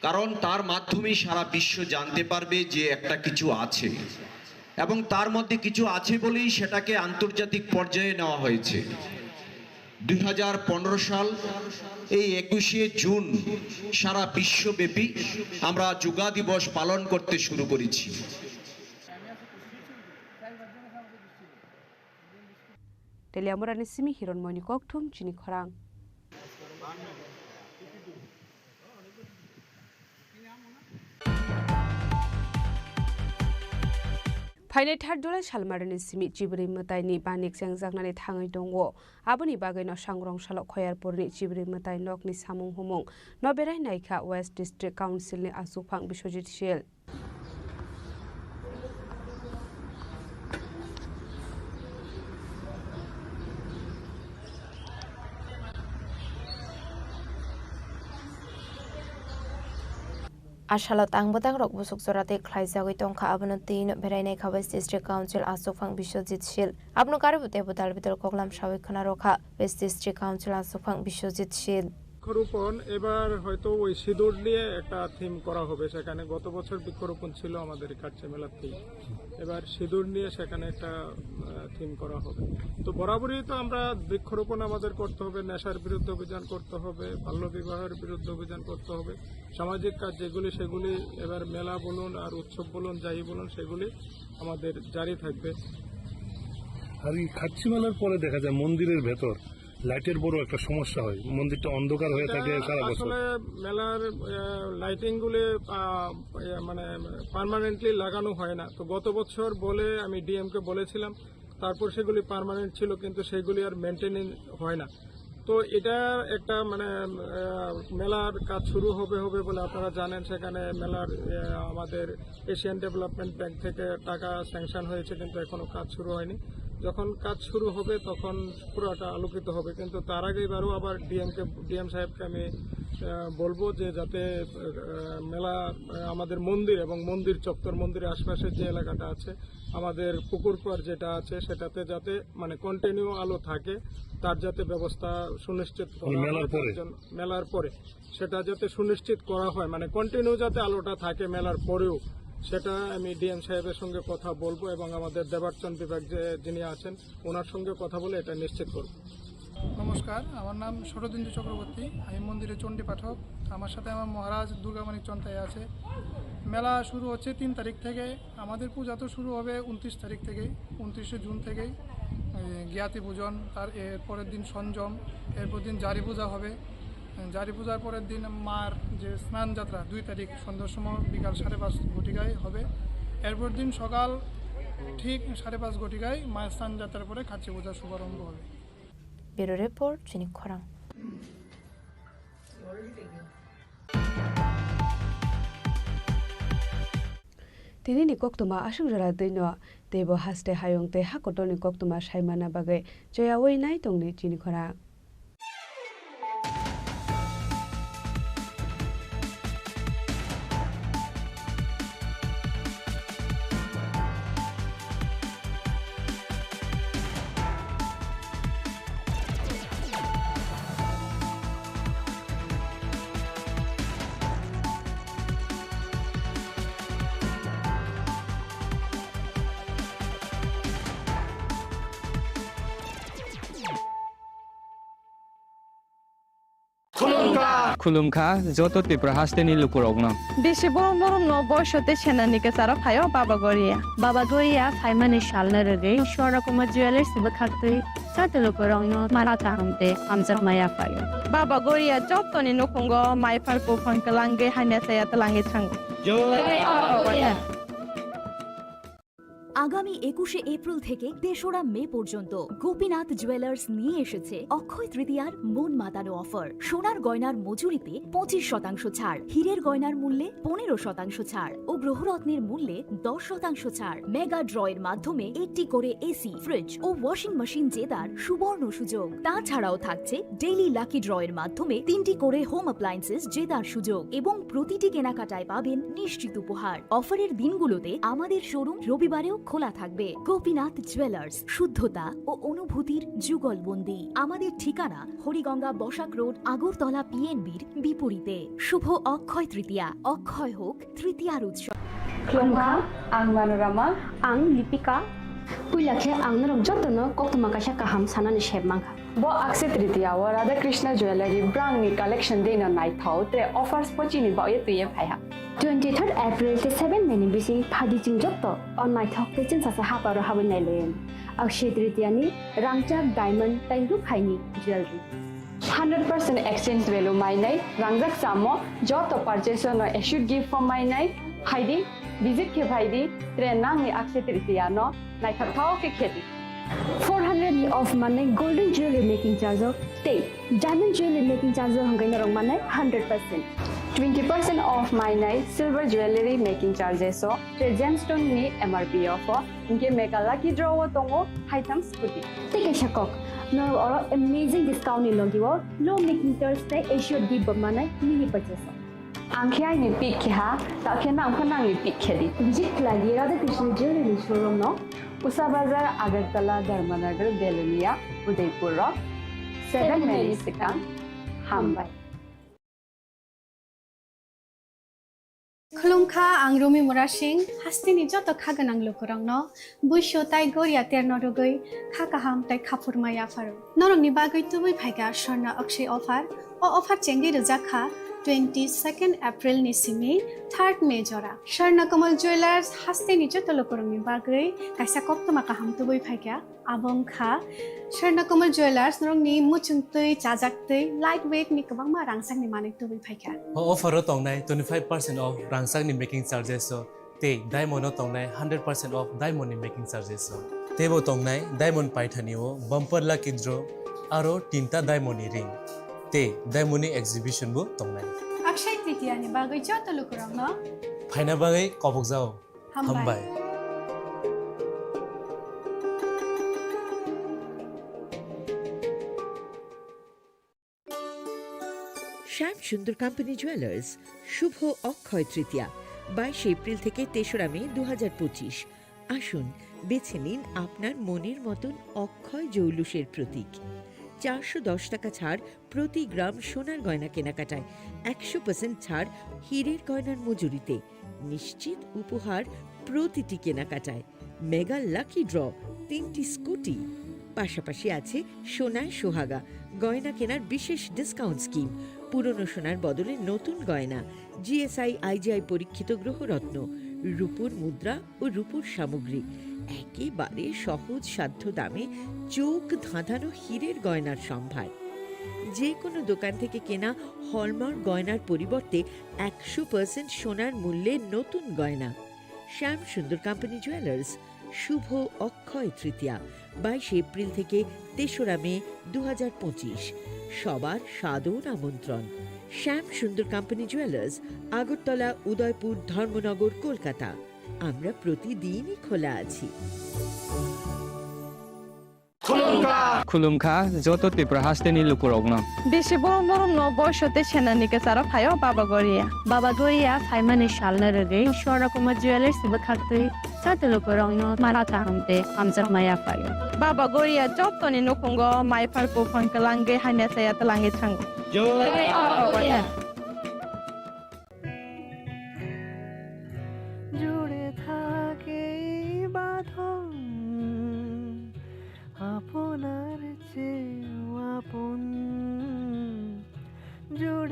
কারণ তার মাধ্যমেই সারা বিশ্ব জানতে পারবে যে একটা কিছু আছে, এবং তার মধ্যে কিছু আছে বলেই সেটাকে আন্তর্জাতিক পর্যায়ে নেওয়া হয়েছে। দুই হাজার পনেরো সাল, এই একুশে জুন সারা বিশ্বব্যাপী আমরা যোগা দিবস পালন করতে শুরু করেছি। Teliamura ni simi Hironmoini kokthum chini khorang. Phainai third July salmarini simi Chibri mwtaini banik chengjaknani thangwi tongo. Aboni bagwino sangrong salo Khoyarpurni Chibri mwtai nokni samung humung no berai naikha West District Councilni achukphang Biswajit Sil. Asalo tang bwtang rok busuk jora tei khlaijagwi tongkha, abono twi no berai naikha West District Council achukphang Biswajit Sil. Abono karibu teibo dal bidal koklam sawi khwna rokha West District Council achukphang Biswajit Sil. বৃক্ষরোপণ এবার হয়তো ওই সিঁদুর নিয়ে একটা থিম করা হবে সেখানে। গত বছর বৃক্ষরোপণ ছিল আমাদের কাচ্চি মেলার থিম, এবার সিঁদুর নিয়ে সেখানে একটা, আহ, থিম করা হবে। তো বরাবরই তো আমরা বৃক্ষরোপণ আমাদের করতে হবে, নেশার বিরুদ্ধে অভিযান করতে হবে, বাল্যবিবাহের বিরুদ্ধে অভিযান করতে হবে, সামাজিক কাজ যেগুলি সেগুলি এবার মেলা বলুন আর উৎসব বলুন যাই বলুন সেগুলি আমাদের জারি থাকবে। আর এই খাচ্ছি মেলার পরে দেখা যায় মন্দিরের ভেতর লাইটের বড় একটা সমস্যা হয়, মন্দিরটা অন্ধকার হয়ে থাকে এটা সারা বছর। আসলে মেলার, আহ, লাইটিং গুলি, আহ, ইয়ে, মানে পার্মানেন্টলি লাগানো হয় না। তো গত বছর বলে আমি ডিএম কে বলেছিলাম, তারপর সেগুলি পার্মানেন্ট ছিল, কিন্তু সেগুলি আর মেনটেনেন্স হয় না। তো এটা একটা মানে, আহ, মেলার কাজ শুরু হবে হবে বলে আপনারা জানেন, সেখানে মেলার, আহ, আমাদের এশিয়ান ডেভেলপমেন্ট ব্যাংক থেকে টাকা স্যাংশন হয়েছে, কিন্তু এখনো কাজ শুরু হয়নি। যখন কাজ শুরু হবে তখন পুরোটা আলোকিত হবে, কিন্তু তার আগে এবারও আবার ডিএম কে, ডিএম সাহেবকে আমি, আহ, বলবো যে যাতে, আহ, মেলা, আহ, আমাদের মন্দির এবং মন্দির চত্বর, মন্দিরের আশপাশের যে এলাকাটা আছে, আমাদের পুকুর পাড় যেটা আছে সেটাতে যাতে মানে কন্টিনিউ আলো থাকে, তার যাতে ব্যবস্থা সুনিশ্চিত করা মানে মেলার হয়, তার পরে? জন্য, মেলার পরে সেটা যাতে সুনিশ্চিত করা হয়, মানে কন্টিনিউ যাতে আলোটা থাকে মেলার পরেও, সেটা আমি ডিএম সাহেবের সঙ্গে কথা বলবো এবং আমাদের দেবার্চন বিভাগ যে যিনি আছেন ওনার সঙ্গে কথা বলে এটা নিশ্চিত করব। নমস্কার, আমার নাম শরদিন্দু চক্রবর্তী, আমি মন্দিরে চণ্ডী পাঠক। আমার সাথে আমার মহারাজ দুর্গামাণিক চন্তাই আছে। মেলা শুরু হচ্ছে তিন তারিখ থেকে। আমাদের পূজা তো শুরু হবে ঊনত্রিশ তারিখ থেকেই, ঊনত্রিশে জুন থেকেই। এই জ্ঞাতি পূজন, তার এর পরের দিন সঞ্জম, এরপর দিন জারি পূজা হবে। জারি পূজার পরের দিন মার যে স্নান যাত্রা দুই তারিখ সন্ধ্যার সময় বিকাল সাড়ে পাঁচ ঘটিকায় হবে। এরপর দিন সকাল ঠিক সাড়ে পাঁচ ঘটিকায় মায়ের স্নান যাত্রার পরে খাচ্চি পূজার শুভারম্ভ হবে। Bureau Report, Chini Khorang. Tini ni koktwma aswk jora twi no teibo haste hayung tei ha kotor ni koktwma sai manna bagwi choyaui nai tongdi chini khorang. Khulumkha joto Tripura hasteni lukurokno. Bisi borom borom no boiso tei senani kwcharo phaio Baba Goria. Baba Goria phaimani salno rwgwi Swarna Kumar Jewellers ni bwkhaktwi joto lukurokno mara kaham tei hamjakma yaphaio. Baba Goria jotoni nukhungo mai phar buphang kwlangwi hamya chaya twlangwi thango. আগামী একুশে এপ্রিল থেকে তেসরা মে পর্যন্ত গোপীনাথ জুয়েলার্স নিয়ে এসেছে অক্ষয় তৃতীয়ার মন মাতানো অফার। সোনার গয়নার মজুরিতে পঁচিশ শতাংশ ছাড়, হীরের গয়নার মূল্যে পনেরো শতাংশ ছাড় ও গ্রহরত্নের মূল্যে দশ শতাংশ ছাড়। মেগা ড্র এর মাধ্যমে একটি করে এসি, ফ্রিজ ও ওয়াশিং মেশিন জেতার সুবর্ণ সুযোগ। তাছাড়াও থাকছে ডেইলি লাকি ড্র এর মাধ্যমে তিনটি করে হোম অ্যাপ্লায়েন্সেস জেতার সুযোগ এবং প্রতিটি কেনাকাটায় পাবেন নিশ্চিত উপহার। অফারের দিনগুলোতে আমাদের শোরুম রবিবারেও খোলা থাকবে। গোপীনাথ জুয়েলার্স, শুদ্ধতা ও অনুভূতির যুগলবন্দি। আমাদের ঠিকানা হরিগঙ্গা বসাক রোড, আগরতলা পিএনবির বিপরীতে। শুভ অক্ষয় তৃতীয়া, অক্ষয় হোক তৃতীয়ার উৎসব। Khulumkha, ang Manorama. Ang Lipika. Puila khe ang norok jotono koktwma kaisa kaham sanani sep mankha. Bo Akshaya Tritiya o Radha Krishna Jewellery brangni collection dino naithok tre offers pochini baoye twiye phaiha. Twenty third April tei seven May ni bising phaidi chwng joto o naithok tei chwngsasa haparo habwi nailayan. Akshaya Tritiya ni rangchak diamond tei rukhaini jewellery. Hundred percent exchange value mainai, rangjak samo joto purchase no assured gift form mainai, phaidi, visit khe phaidi, tre nangni Akshaya Tritiya no naithok thao khe khedi. Four hundred ni off manai golden jewelry making charge o tei diamond jewelry making charge o hwnkhai norok manai hundred percent. Twenty percent off mainai silver jewelry making charges o tre gemstone ni M R P o pho hwnkhe mega lucky draw o tongo haitham scooty. Tei kaisa kok, norok oro amazing discount ni logi o low making charge tei assured gift bo manai mini purchase o. Ang khe aini pick khe ha, ta khe nang pho nangni pick khe di. Visit khlai di Radha Krishna Jewelry showroom no. Usa Bazar, Agartala, Dharmanagar, Belonia, Udaipur rok. Seven May ni swkang. Hambai. Khulumkha, ang Rumi Murasing, hasteni joto kha gwnang lukurokno buisu tai goria terno rwgwi kha kaham tai khaphurma yapharo. Norokni bagwi tubui phaikha Swarna Akshay offer. O offer chengwi rwjak kha twenty second April ni simi third May jora. Swarna Kamal Jewellers hasteni joto lukurokni bagwi kaisa koktwma kaham tubui phaikha. Abo wngkha Swarna Kamal Jewellers, norokni muchungtwi, chajaktwi, light weight ni kwbangma rangchakni manwi tubui phaikha. O offer o tongnai twenty five percent off rangchakni making charges o tei diamond o tongnai hundred percent off diamond ni making charges o. Teibo tongnai diamond paithani o bumper lucky draw aro tinta diamond ni ring tei diamond ni exhibition bo tongnai. Akshaya Tritiya ni bagwi joto lukurokno phaina bagwi kobokjao. Hambai. Hambai. শ্যাম Sundar company jewellers, শুভ অক্ষয় তৃতীয়া, বাইশে এপ্রিল থেকে তেসরা মে দু হাজার পঁচিশ। আসুন, বেছে নিন আপনার মনের মতন অক্ষয় জৌলুসের প্রতীক। চারশো দশ টাকা ছাড় প্রতি গ্রাম সোনার গয়না কেনাকাটায়, একশো পার্সেন্ট ছাড় হীরের গয়নার মজুরিতে, নিশ্চিত উপহার প্রতিটি কেনাকাটায়, মেগা লাকি ড্র, তিনটি স্কুটি। পাশাপাশি আছে সোনায় সোহাগা, গয়না কেনার বিশেষ ডিসকাউন্ট স্কিম, পুরনো সোনার বদলে নতুন গয়না, জিএসআই আইজিআই পরীক্ষিত গ্রহরত্ন, রূপোর মুদ্রা ও রূপোর সামগ্রী, একেবারে সহজ সাধ্য দামে চোখ ধাঁধানো হীরের গয়নার সম্ভার। যে কোনো দোকান থেকে কেনা হলমার্ক গয়নার পরিবর্তে একশো পার্সেন্ট সোনার মূল্যে নতুন গয়না। শ্যাম সুন্দর কোম্পানি জুয়েলার্স, শুভ অক্ষয় তৃতীয়া, বাইশে এপ্রিল থেকে তেসরা মে দু হাজার পঁচিশ। সবার সাদর আমন্ত্রণ। শ্যাম সুন্দর কোম্পানি জুয়েলার্স, আগরতলা, উদয়পুর, ধর্মনগর, কলকাতা। আমরা প্রতিদিনই খোলা আছি। Khulumkha joto Tripura hasteni lukurokno. Bisi borom borom no boiso tei senani kwcharo phaio Baba Goria. Baba Goria phaimani salno rwgwi Swarna Kumar Jewellers ni bwkhaktwi joto lukurokno mara kaham tei hamjakma yaphaio. Baba Goria jotoni nukhungo mai phar buphang kwlangwi hamya chaya twlangwi thango. জুড়ে থাকে এই বাঁধন আপনার চেয়েও আপন। জুড়ে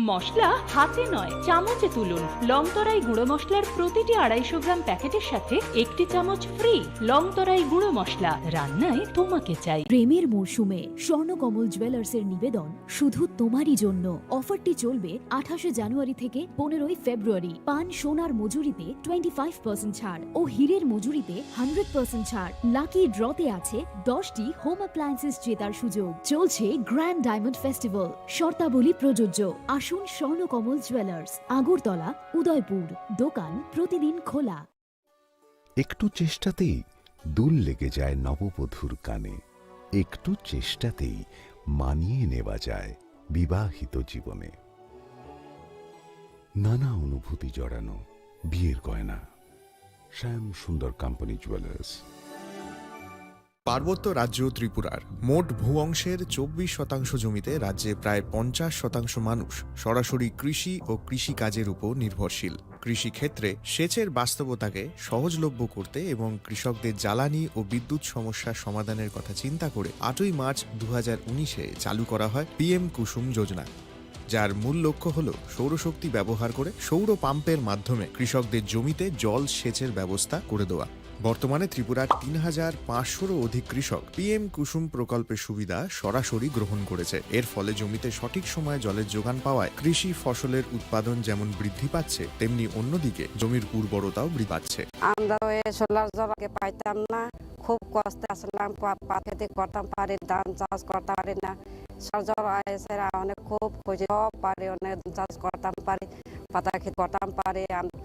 মশলা হাতে নয়, চামচে তুলুন। লংতরাই গুঁড়ো মশলার প্রতিটি আড়াইশো গ্রাম প্যাকেটের সাথে একটি চামচ ফ্রি। লংতরাই গুঁড়ো মশলা, রান্নায় তোমাকে চাই। প্রেমের মরশুমে স্বর্ণকমল জুয়েলার্সের নিবেদন শুধু তোমারই জন্য। অফারটি চলবে আঠাশে জানুয়ারি থেকে পনেরোই ফেব্রুয়ারি। পান সোনার মজুরিতে টোয়েন্টি ফাইভ পার্সেন্ট ছাড় ও হীরের মজুরিতে হান্ড্রেড পার্সেন্ট ছাড়। লাকি ড্রতে আছে দশটি হোম অ্যাপ্লায়েন্সেস জেতার সুযোগ। চলছে গ্র্যান্ড ডায়মন্ড ফেস্টিভ্যাল, শর্তাবলী প্রযোজ্য। আসুন স্বর্ণকমল জুয়েলার্স, আগরতলা, উদয়পুর। দোকান প্রতিদিন খোলা। একটু চেষ্টাতেই দুল লেগে যায় নববধূর কানে, একটু চেষ্টাতেই মানিয়ে নেওয়া যায় বিবাহিত জীবনে। নানা অনুভূতি জড়ানো বিয়ের গয়না। শ্যাম সুন্দর কোম্পানি জুয়েলার্স। পার্বত্য রাজ্য ত্রিপুরার মোট ভূ অংশের চব্বিশ শতাংশ জমিতে রাজ্যে প্রায় পঞ্চাশ শতাংশ মানুষ সরাসরি কৃষি ও কৃষিকাজের উপর নির্ভরশীল। কৃষিক্ষেত্রে সেচের বাস্তবতাকে সহজলভ্য করতে এবং কৃষকদের জ্বালানি ও বিদ্যুৎ সমস্যা সমাধানের কথা চিন্তা করে আটই মার্চ দু হাজার উনিশে চালু করা হয় পিএম কুসুম যোজনা, যার মূল লক্ষ্য হল সৌরশক্তি ব্যবহার করে সৌর পাম্পের মাধ্যমে কৃষকদের জমিতে জল সেচের ব্যবস্থা করে দেওয়া। বর্তমানে ত্রিপুরার তিন হাজার পাঁচশোরও অধিক কৃষক পিএম কুসুম প্রকল্পের সুবিধা সরাসরি গ্রহণ করেছে। এর ফলে জমিতে সঠিক সময়ে জলের যোগান পাওয়ায় কৃষি ফসলের উৎপাদন যেমন বৃদ্ধি পাচ্ছে, তেমনি অন্যদিকে জমির উর্বরতাও বৃদ্ধি পাচ্ছে। আমরা তো এই সোলার জল আগে পাইতাম না, খুব কষ্টে আসলাম, কো-, পাট খেতে করতাম পারি, ধান চাষ করতাম পারি না। সোলার জল আইসে, অনেক খুব খুশি, সব পারি, অনেক ধান চাষ করতাম পারি, পাতা খেতে করতাম পারি, আম-,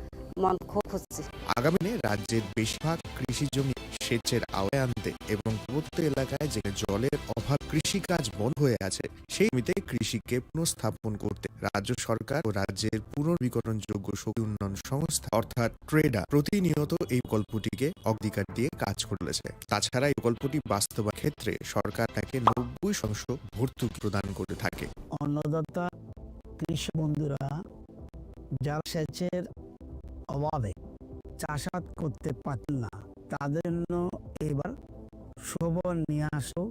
মন খুব খুশি। আগামী দিনে রাজ্যের বেশিরভাগ কৃষি জমি সেচের আওতায় আনতে এবং পার্বত্য এলাকায় যেখানে জলের অভাব, কৃষিকাজ বন্ধ হয়ে আছে, সেই জমিতে কৃষিকে পুনঃস্থাপন করতে রাজ্য সরকার ও রাজ্যের পুনর্নবীকরণযোগ্য শক্তি উন্নয়ন সংস্থা অর্থাৎ ট্রেডা প্রতিনিয়ত এই প্রকল্পটিকে অগ্রাধিকার দিয়ে কাজ করে চলেছে। তাছাড়া এই প্রকল্পটি বাস্তবায়ন ক্ষেত্রে সরকার তাকে নব্বই শতাংশ ভর্তুকি প্রদান করে থাকে। অন্নদাতা কৃষক বন্ধুরা যারা সেচের অভাবে চাষাবাদ করতে পারতেন না, তাদের জন্য এবার সুখবর নিয়ে আসলো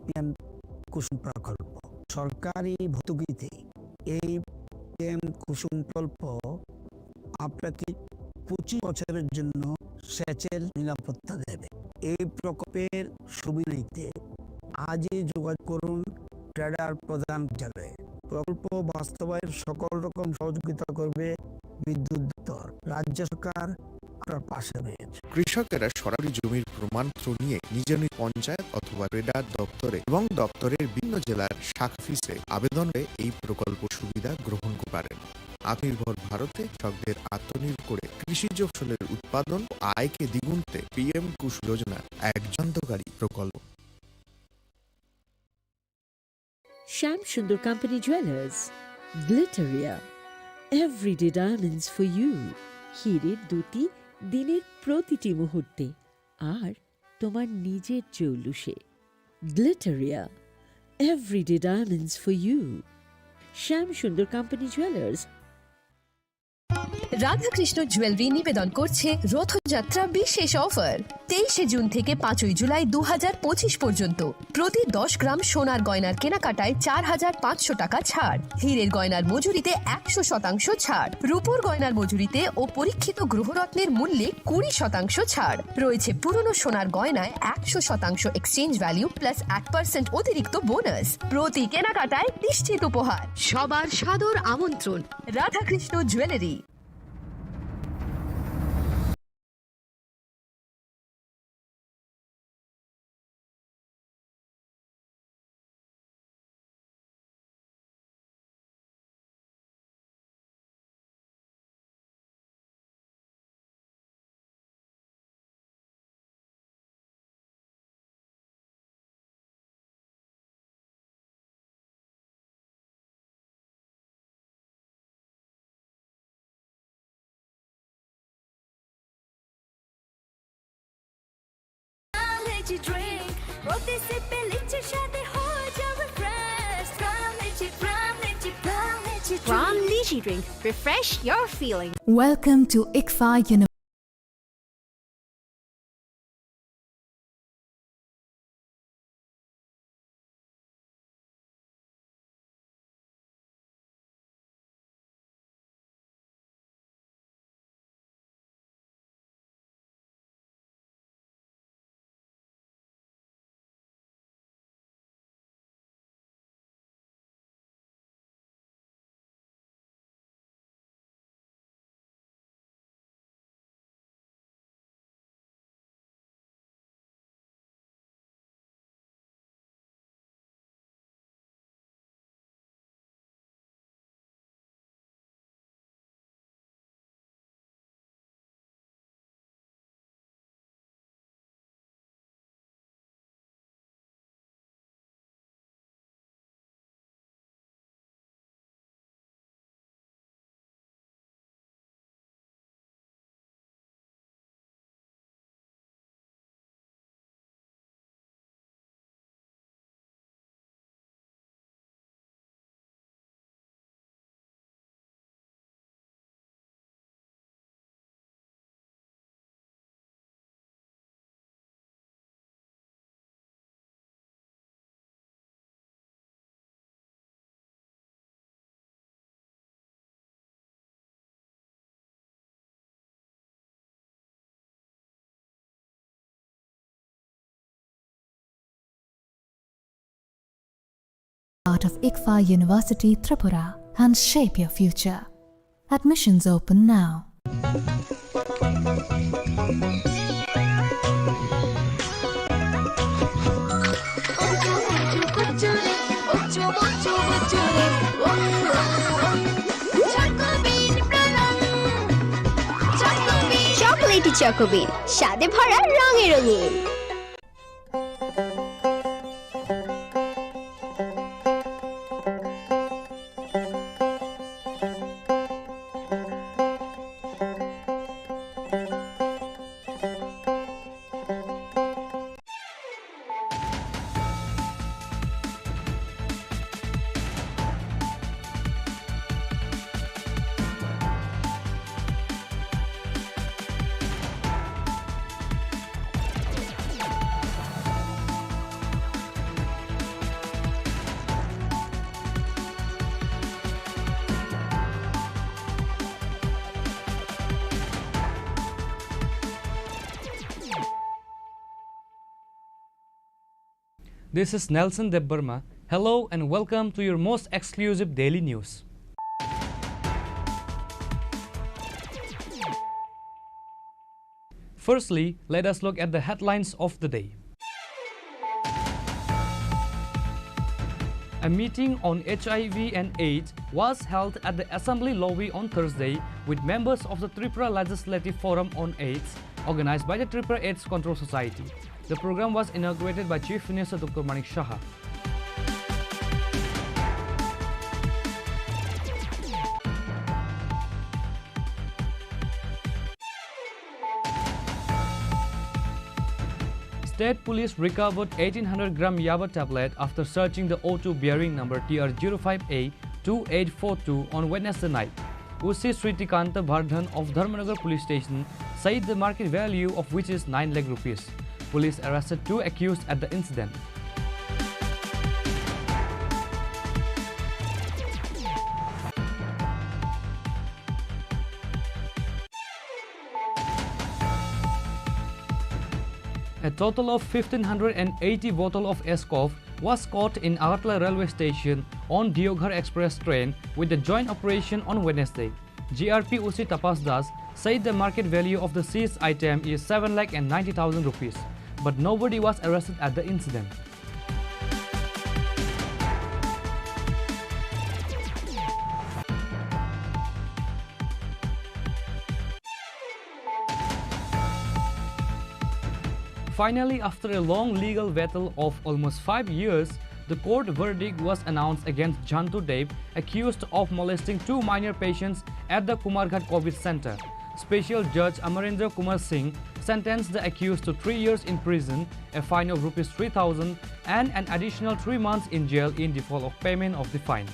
পিএম কুসুম প্রকল্প। সরকারি ভর্তুকিতে এই পিএম কুসুম প্রকল্প আপনাকে পঁচিশ বছরের জন্য সেচের নিরাপত্তা দেবে। এই প্রকল্পের সুবিধা নিতে আজই যোগাযোগ করুন ট্রেডার প্রধান কার্যালয়ে। প্রকল্প বাস্তবায়ন সকল রকম সহযোগিতা করবে বিদ্যুৎ দপ্তর। রাজ্য সরকার আপনার পাশে রয়েছে। কৃষকেরা সরাসরি জমির প্রমাণপত্র নিয়ে নিজ নিজ পঞ্চায়েত অথবা ট্রেডার দপ্তরে এবং দপ্তরের বিভিন্ন জেলার শাখা অফিসে আবেদন করে এই প্রকল্প সুবিধা গ্রহণ করতে পারেন। আত্মনির্ভর ভারতে কৃষকদের আত্মনির্ভর করে কৃষিজ ফসলের উৎপাদন ও আয়কে দ্বিগুণ করতে পিএম কুসুম যোজনা এক যুগান্তকারী প্রকল্প। Shyam Sundar company jewellers, Glitteria, everyday diamonds for you. হীরের দুটি দিনের প্রতিটি মুহূর্তে আর তোমার নিজের চৌলুসে। Glitteria, everyday diamonds for you. Shyam Sundar company jewellers. Radhakrishna jewellery নিবেদন করছে রথযাত্রা বিশেষ অফার। তেইশে জুন থেকে পাঁচই জুলাই দু হাজার পঁচিশ পর্যন্ত প্রতি দশ গ্রাম সোনার গয়নার কেনাকাটায় চার হাজার পাঁচশো টাকা ছাড়, হীরের গয়নার মজুরিতে একশো শতাংশ ছাড়, রূপোর গয়নার মজুরিতে ও পরীক্ষিত গ্রহরত্নের মূল্যে কুড়ি শতাংশ ছাড়। রয়েছে পুরনো সোনার গয়নায় একশো শতাংশ এক্সচেঞ্জ ভ্যালু প্লাস এক পার্সেন্ট অতিরিক্ত বোনাস। প্রতি কেনাকাটায় নিশ্চিত উপহার। সবার সাদর আমন্ত্রণ। রাধাকৃষ্ণ জুয়েলারি। Energy drink, প্রতি সিপে লিচির স্বাদে হয়ে যাবে fresh. Prime Lychee, Prime Lychee, Prime Lychee drink. Prime Lychee drink. Refresh your feeling. Welcome to ICFAI University. part of ICFAI University Tripura and shape your future. Admissions open now. Chocolatey Choco Bean, স্বাদে ভরা রঙে রঙিন। This is Nelson Debbarma. Hello and welcome to your most exclusive daily news. Firstly, let us look at the headlines of the day. A meeting on H I V and AIDS was held at the Assembly lobby on Thursday with members of the Tripura Legislative Forum on AIDS, organized by the Tripura AIDS Control Society. The program was inaugurated by Chief Minister Doctor Manik Saha. State police recovered eighteen hundred gram yaba tablet after searching the auto bearing number T R zero five A two eight four two on Wednesday night. O C Sritikanta Vardhan of Dharmanagar Police Station said the market value of which is nine lakh rupees. Police arrested two accused at the incident. A total of fifteen hundred and eighty bottle of Ascof was caught in Agartala railway station on Deoghar Express train with the joint operation on Wednesday. G R P O C Tapas Das said the market value of the seized item is seven lakh and ninety thousand rupees, but nobody was arrested at the incident. Finally, after a long legal battle of almost five years, the court verdict was announced against Jantu Dev, accused of molesting two minor patients at the Kumarghat COVID center. Special Judge Amarendra Kumar Singh sentenced the accused to three years in prison, a fine of rupees three thousand, and an additional three months in jail in default of payment of the fine.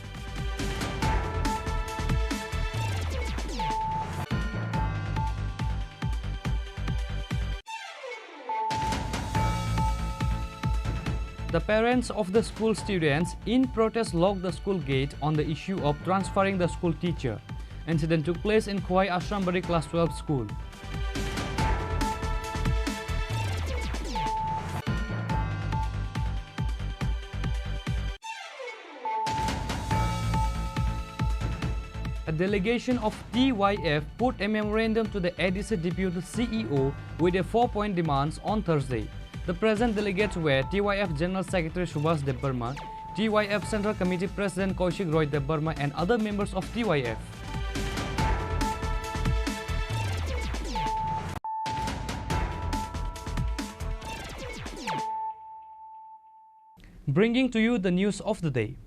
The parents of the school students in protest locked the school gate on the issue of transferring the school teacher. Incident took place in Khowai Ashrambari Class twelve school. A delegation of T Y F put a memorandum to the A D C Deputy C E O with a four-point demands on Thursday. The present delegates were T Y F General Secretary Subhash Debbarma, T Y F Central Committee President Kaushik Roy Debbarma and other members of T Y F. Bringing to you the news of the day.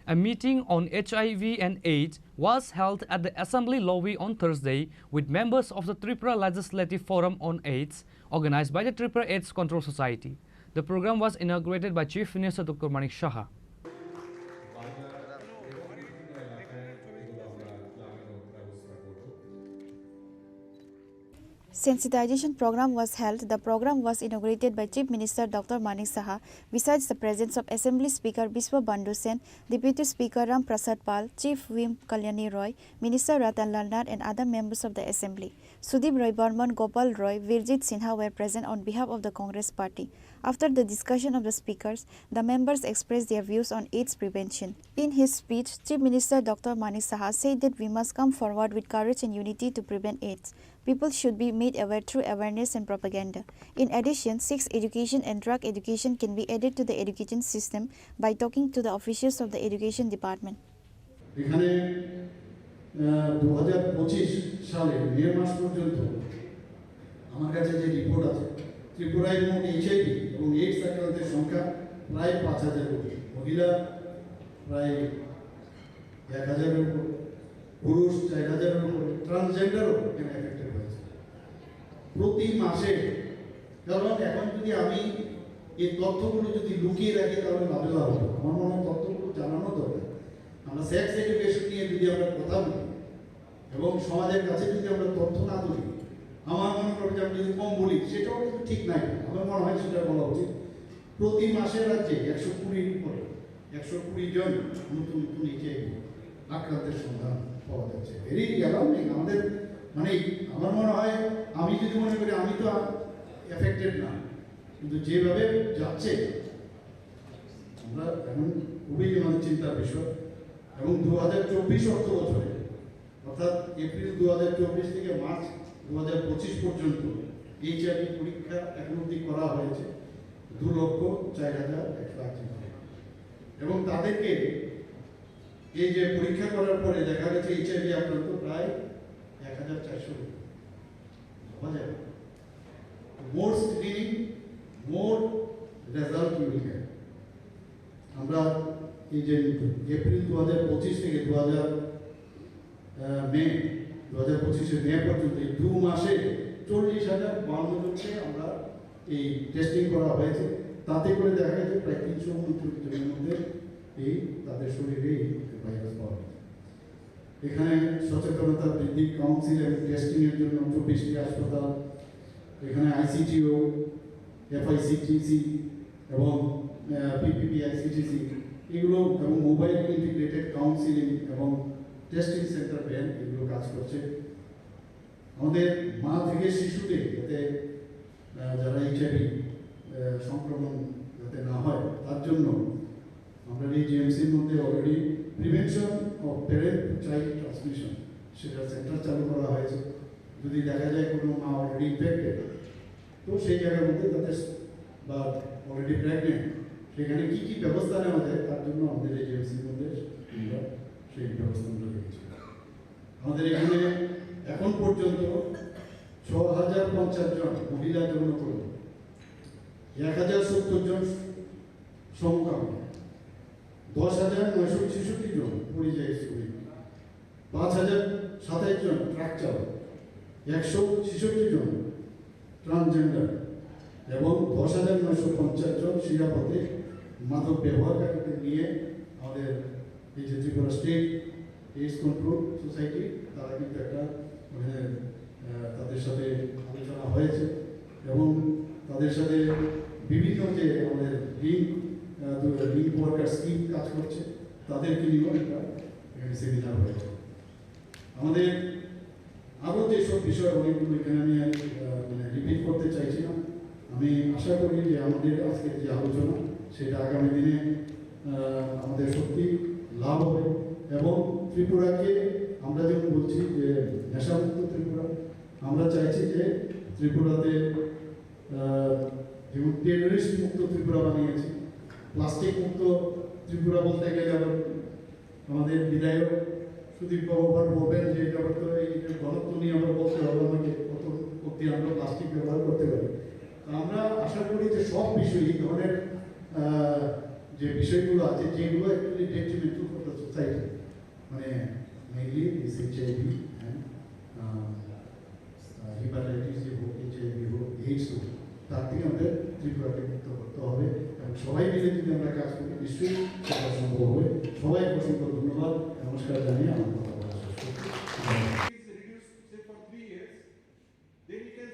A meeting on H I V and AIDS was held at the Assembly lobby on Thursday with members of the Tripura Legislative Forum on AIDS, organized by the Tripura AIDS Control Society. The program was inaugurated by Chief Minister Doctor Manik Saha. Sensitization program was held. The program was inaugurated by Chief Minister Doctor Manik Saha. Besides the presence of Assembly Speaker Biswa Bandhu Sen, Deputy Speaker Ram Prasad Pal, Chief Whip Kalyani Roy, Minister Ratan Lal Nath and other members of the Assembly. Sudip Roy Barman, Gopal Roy, Virjit Sinha were present on behalf of the Congress party. After the discussion of the speakers, the members expressed their views on AIDS prevention. In his speech, Chief Minister Doctor Manik Saha said that we must come forward with courage and unity to prevent AIDS. People should be made aware through awareness and propaganda. In addition, sex education and drug education can be added to the education system by talking to the officials of the education department. এখানে দু হাজার পঁচিশ সালে মে মাস পর্যন্ত আমার কাছে যে রিপোর্ট আছে, ত্রিপুরায় মোট এইচআইভি এবং এইডস আক্রান্তের সংখ্যা প্রায় পাঁচ হাজারের উপরে, মহিলা প্রায় এক হাজারের উপর, পুরুষ চার হাজারের উপরে, ট্রান্সজেন্ডারও এখানে এফেক্টেড হয়েছে প্রতি মাসে। কারণ এখন যদি আমি এই তথ্যগুলো যদি লুকিয়ে রাখি, তাহলে লাভে লাভ হবে। আমার মনে হয় তথ্যগুলো জানানো দরকার। আমরা সেক্স এডুকেশন নিয়ে যদি আমরা কথা বলি এবং সমাজের কাছে যদি আমরা তথ্য না তুলি, আমার মনে করে যে আমি যদি কম বলি, সেটাও কিন্তু ঠিক নাই। আমার মনে হয় সেটা বলা উচিত। প্রতি মাসে রাজ্যে একশো কুড়ির উপরে, একশো কুড়ি জন নতুন নতুন এইচআইভি আক্রান্তের সন্ধান পাওয়া যাচ্ছে। Very alarming. আমাদের, মানে, আমার মনে হয় আমি যদি মনে করি আমি তো এফেক্টেড না, কিন্তু যেভাবে যাচ্ছে, আমরা এখন খুবই আমাদের চিন্তার বিষয়। এবং দু হাজার চব্বিশ অর্থ বছরে, অর্থাৎ এপ্রিল দু হাজার চব্বিশ থেকে মার্চ দু হাজার পঁচিশ পর্যন্ত এইচআইভি পরীক্ষা এখন অবধি করা হয়েছে দু লক্ষ চার হাজার একশো আটত্রিশ জন। এবং তাদেরকে এই যে পরীক্ষা করার পরে দেখা গেছে এইচআইভি আক্রান্ত প্রায় এক হাজার চারশো। ভাবা যায় না। More screening, more result you will get. আমরা এই যে এপ্রিল দু হাজার পঁচিশ থেকে দু হাজার, আহ, মে, দু হাজার পঁচিশে মে পর্যন্ত এই দু মাসে চল্লিশ হাজার বাউন্ন জনকে আমরা এই টেস্টিং করা হয়েছে। তাতে করে দেখা গেছে প্রায় তিনশো উনত্রিশ জনের মধ্যে এই তাদের শরীরে এই ভাইরাস পাওয়া গেছে। এখানে সচেতনতা বৃদ্ধি, কাউন্সিল এবং টেস্টিং এর জন্য চব্বিশটি হাসপাতাল, এখানে আইসিটিও, এফআইসিটিসি এবং, আহ, পিপিপি আইসিটিসি, এগুলো এবং মোবাইল ইন্টিগ্রেটেড কাউন্সিলিং এবং টেস্টিং সেন্টার ভ্যান এগুলো কাজ করছে। আমাদের মা থেকে শিশুতে যাতে, আহ, যারা এইচআইভি, আহ, সংক্রমণ যাতে না হয়, তার জন্য আমরা এই জিএমসির মধ্যে already prevention of parent to child transmission সেটা সেন্টার চালু করা হয়েছে। যদি দেখা যায় কোনো মা অলরেডি ইনফেক্টেড, তো সেই জায়গার মধ্যে তাদের বা অলরেডি প্রেগনেন্ট, সেখানে কি কি ব্যবস্থা নেওয়া যায়, তার জন্য আমাদের এই জিএমসির মধ্যে আমরা সেই ব্যবস্থাগুলো রেখেছি। আমাদের এখানে এখন পর্যন্ত ছ হাজার পঞ্চাশ জন মহিলা যৌনকর্মী, এক হাজার সত্তর জন সমকামী, দশ হাজার নয়শো ছেষট্টি জন পরিযায়ী শ্রমিক, পাঁচ হাজার সাতাইশ জন ট্রাক চালক, একশো ছেষট্টি জন ট্রান্সজেন্ডার এবং দশ হাজার নয়শো পঞ্চাশ জন শিরাপথে মাদক ব্যবহারকারীদের নিয়ে আমাদের এই যে Tripura state AIDS control society, তারা কিন্তু একটা, মানে, আহ, তাদের সাথে আলোচনা হয়েছে এবং তাদের সাথে বিভিন্ন যে আমাদের লিঙ্ক, আহ, লিঙ্ক ওয়ার্কার স্কিম কাজ করছে, তাদেরকে নিয়েও একটা এখানে সেমিনার হয়েছে। আমাদের আরও যেসব বিষয় অনেকগুলো এখানে আমি, আহ, মানে, রিপিট করতে চাইছি না। আমি আশা করি যে আমাদের আজকের যে আলোচনা, সেটা আগামী দিনে, আহ, আমাদের সত্যি লাভ হবে এবং ত্রিপুরাকে আমরা যেমন বলছি যে নেশামুক্ত ত্রিপুরা, আমরা চাইছি যে ত্রিপুরাতে, আহ, যেমন টেররিস্ট মুক্ত ত্রিপুরা বানিয়েছি, প্লাস্টিক মুক্ত ত্রিপুরা বলতে গেলে আবার আমাদের বিধায়ক সুদীপ বাবু আবার বলবেন যে এটা তো এই যে ঘনত্ব নিয়ে আবার বলতে হবে আমাকে, কত অব্দি আমরা প্লাস্টিক ব্যবহার করতে পারি। তো আমরা আশা করি যে সব বিষয়ে এই ধরনের, আহ, যে বিষয়গুলো আছে, যেগুলো actually detrimental for the society, মানে mainly this এইচআইভি and, আহ, আহ, হেপাটাইটিস যে হোক, এইচআইভি হোক, এইডস হোক, তার থেকে আমাদের ত্রিপুরাকে মুক্ত করতে হবে এবং সবাই মিলে যদি আমরা কাজ করি, নিশ্চয়ই সেটা সম্ভব হবে। সবাইকে অসংখ্য ধন্যবাদ, নমস্কার জানিয়ে আমার কথা বলা শেষ করছি। Is reduced, say, for three years, then you can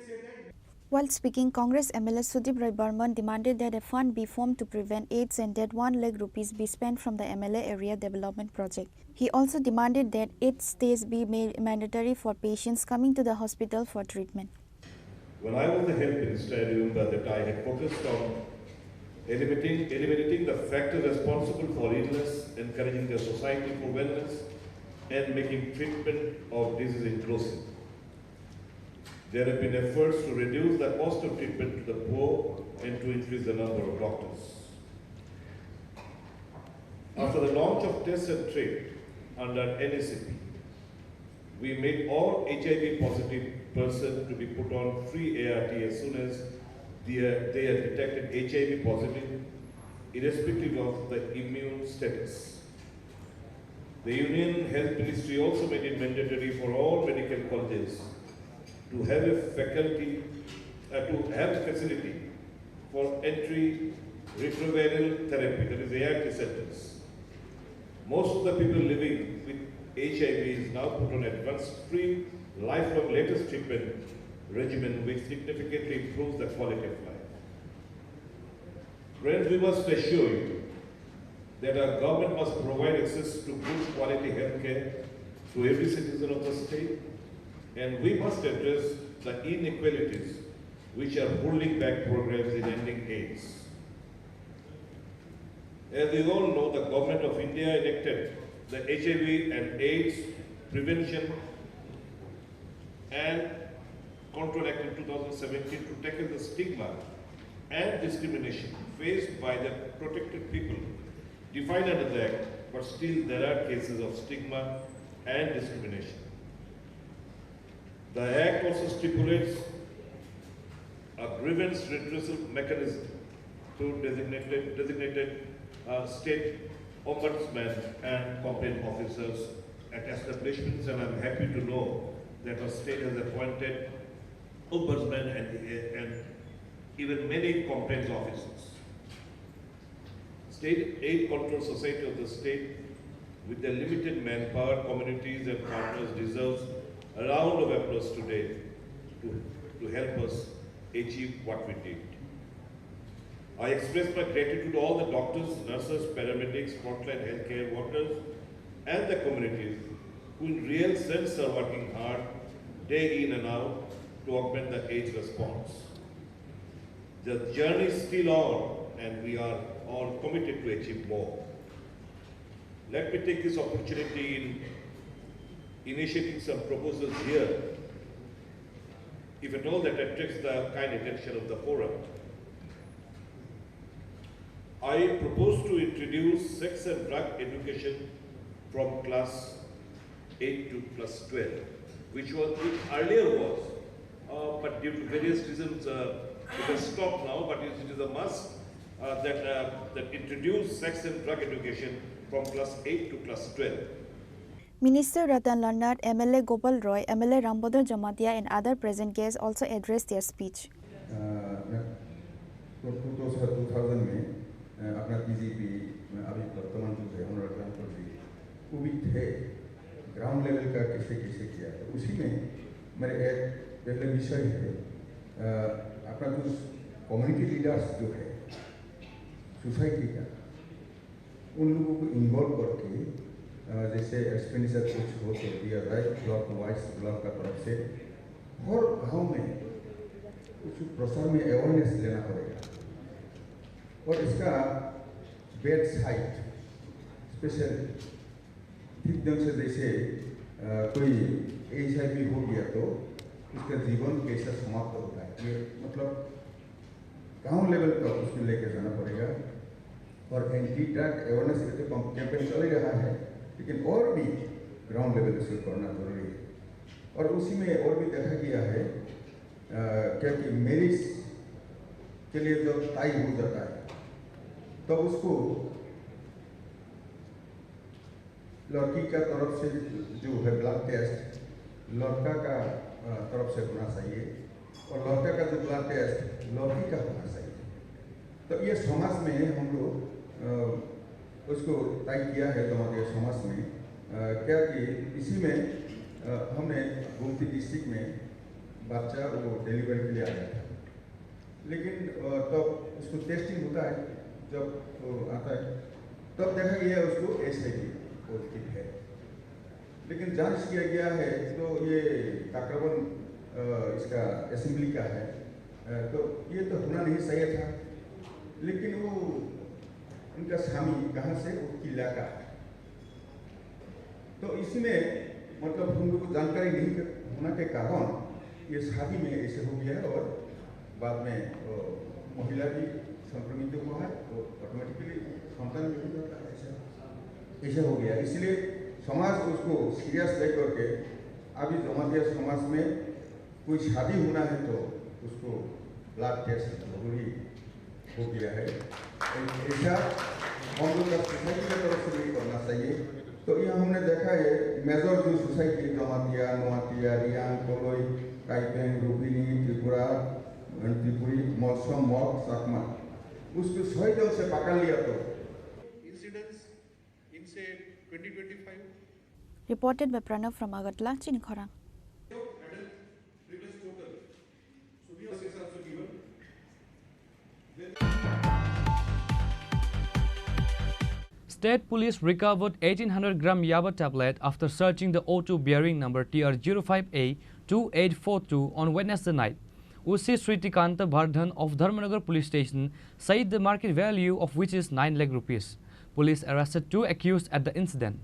While speaking, Congress M L A Sudip Roy Barman demanded that a fund be formed to prevent AIDS and that one lakh rupees be spent from the M L A area development project. He also demanded that AIDS test be made mandatory for patients coming to the hospital for treatment. When I was the health minister, I remember that I had focused on eliminating, eliminating the factor responsible for illness, encouraging the society for wellness, and making treatment of disease inclusive. There have been efforts to reduce the cost of treatment to the poor and to increase the number of doctors. After the launch of Test and Treat under N A C P, we made all H I V positive person to be put on free A R T as soon as they are, they are detected H I V positive, irrespective of the immune status. The Union Health Ministry also made it mandatory for all medical colleges to have a faculty, uh, to have a facility for antiretroviral therapy, that is A R T centers. Most of the people living with H I V is now put on advanced free lifelong latest treatment regimen, which significantly improves the quality of life. Friends, we must assure you that our government must provide access to good quality health care to every citizen of the state, and we must address the inequalities which are holding back progress in ending AIDS. As we all know, the Government of India enacted the H I V and AIDS Prevention and Control Act in two thousand seventeen to tackle the stigma and discrimination faced by the protected people defined under the Act, but still there are cases of stigma and discrimination. The Act also stipulates a grievance redressal mechanism through designated, designated, uh, state ombudsman and complaint officers at establishments, and I'm happy to know that our state has appointed ombudsman and, and even many complaints officers. State Aid Control Society of the state, with their limited manpower, communities and partners, deserves a round of applause today to, to help us achieve what we did. I express my gratitude to all the doctors, nurses, paramedics, frontline healthcare workers, and the communities who in real sense are working hard day in and out to augment the AIDS response. The journey is still on, and we are all committed to achieve more. Let me take this opportunity in initiating some proposals here, if at all that attracts the kind attention of the forum. I propose to introduce sex and drug education from class eight to class twelve, which was, which earlier was, uh, but due to various reasons, uh, it has stopped now, but it is a must, uh, that, uh, that introduce sex and drug education from class eight to class twelve. Minister Ratan Lal Nath, M L A Gopal Roy, M L A Rambodor Jamatia and other present guests also addressed their speech. अ, मैं two thousand में, अ, अपना टीजीपी में अभी वर्तमान जो है, ऑनरेबल रामपुर जी, वो भी थे, ग्राउंड लेवल का कैसे, कैसे किया। तो उसी में मेरे एक पहले विषय है, अ, अपना जो कम्युनिटी लीडर्स जो है, सोसाइटी का, उन लोगों को इन्वॉल्व करके, अ, जैसे एक्सपेंडिचर कुछ हो तो दिया जाए, ब्लॉक वाइज, ब्लॉक का तरफ से हर गांव में कुछ प्रचार में अवेयरनेस लेना पड़ेगा। और इसका बेड साइड स्पेशल, ठीक ढंग से जैसे, अ, कोई एचआईवी हो गया तो उसका जीवन कैसे समाप्त होता है, ये मतलब ग्राउंड लेवल पर उसको लेके जाना पड़ेगा। और एंटी ड्रग अवेयरनेस के तो कम-, कैंपेन चल ही रहा है, लेकिन और भी ग्राउंड लेवल पे शुरू करना जरूरी है। और उसी में और भी देखा गया है, अ, क्या कि मैरिज के लिए जब तय हो जाता है, तब उसको लड़की का तरफ से जो है ब्लड टेस्ट लड़का का, अ, तरफ से होना चाहिए, और लड़का का जो ब्लड टेस्ट लड़की का होना चाहिए। तो ये समाज में हम लोग, अ, उसको तय किया है, तो हमारे समाज में, अ, क्या कि इसी में, अ, हमने गोमती डिस्ट्रिक्ट में बच्चा वो डिलीवरी के लिए आया था। लेकिन अ, तब उसको टेस्टिंग होता है, जब वो आता है, तब देखा गया उसको एचआईवी पॉजिटिव है। लेकिन जांच किया गया है तो ये काकरावन, अ, इसका असेंबली का है, अ, तो ये तो होना नहीं चाहिए था। लेकिन वो उनका स्वामी कहाँ से, वो किला का है। तो इसमें मतलब हम लोग को जानकारी नहीं कर, होना के कारण ये शादी में ऐसे हो गया है और बाद में, अ, महिला भी संक्रमित हुआ है, तो ऑटोमेटिकली संतान भी हो जाता है, ऐसा, ऐसा हो गया। इसलिए समाज उसको सीरियस लेकर के अभी जमातिया समाज में कोई शादी होना है तो उसको ब्लड टेस्ट जरूरी हो गया है। ऐसा हम लोग का सोसाइटी की तरफ से भी करना चाहिए। तो ये हमने देखा है, मेजर जो सोसाइटी, जमातिया, नोआतिया, रियांग, कोलोई, काइपेंग, रुबिनी, त्रिपुरा, त्रिपुरी, मलसम, मग, चाकमा, उसको सौ जन से पकड़ लिया तो incidence in, say, twenty twenty-five. Reported by Pranav from Agartala, Chini Khorang. Adult previous total. So we have six also given. State Police recovered eighteen hundred gram yaba tablet after searching the auto bearing number T R zero five A two eight four two on Wednesday night. O C Sritikanta Vardhan of Dharmanagar Police Station said the market value of which is nine lakh rupees. Police arrested two accused at the incident.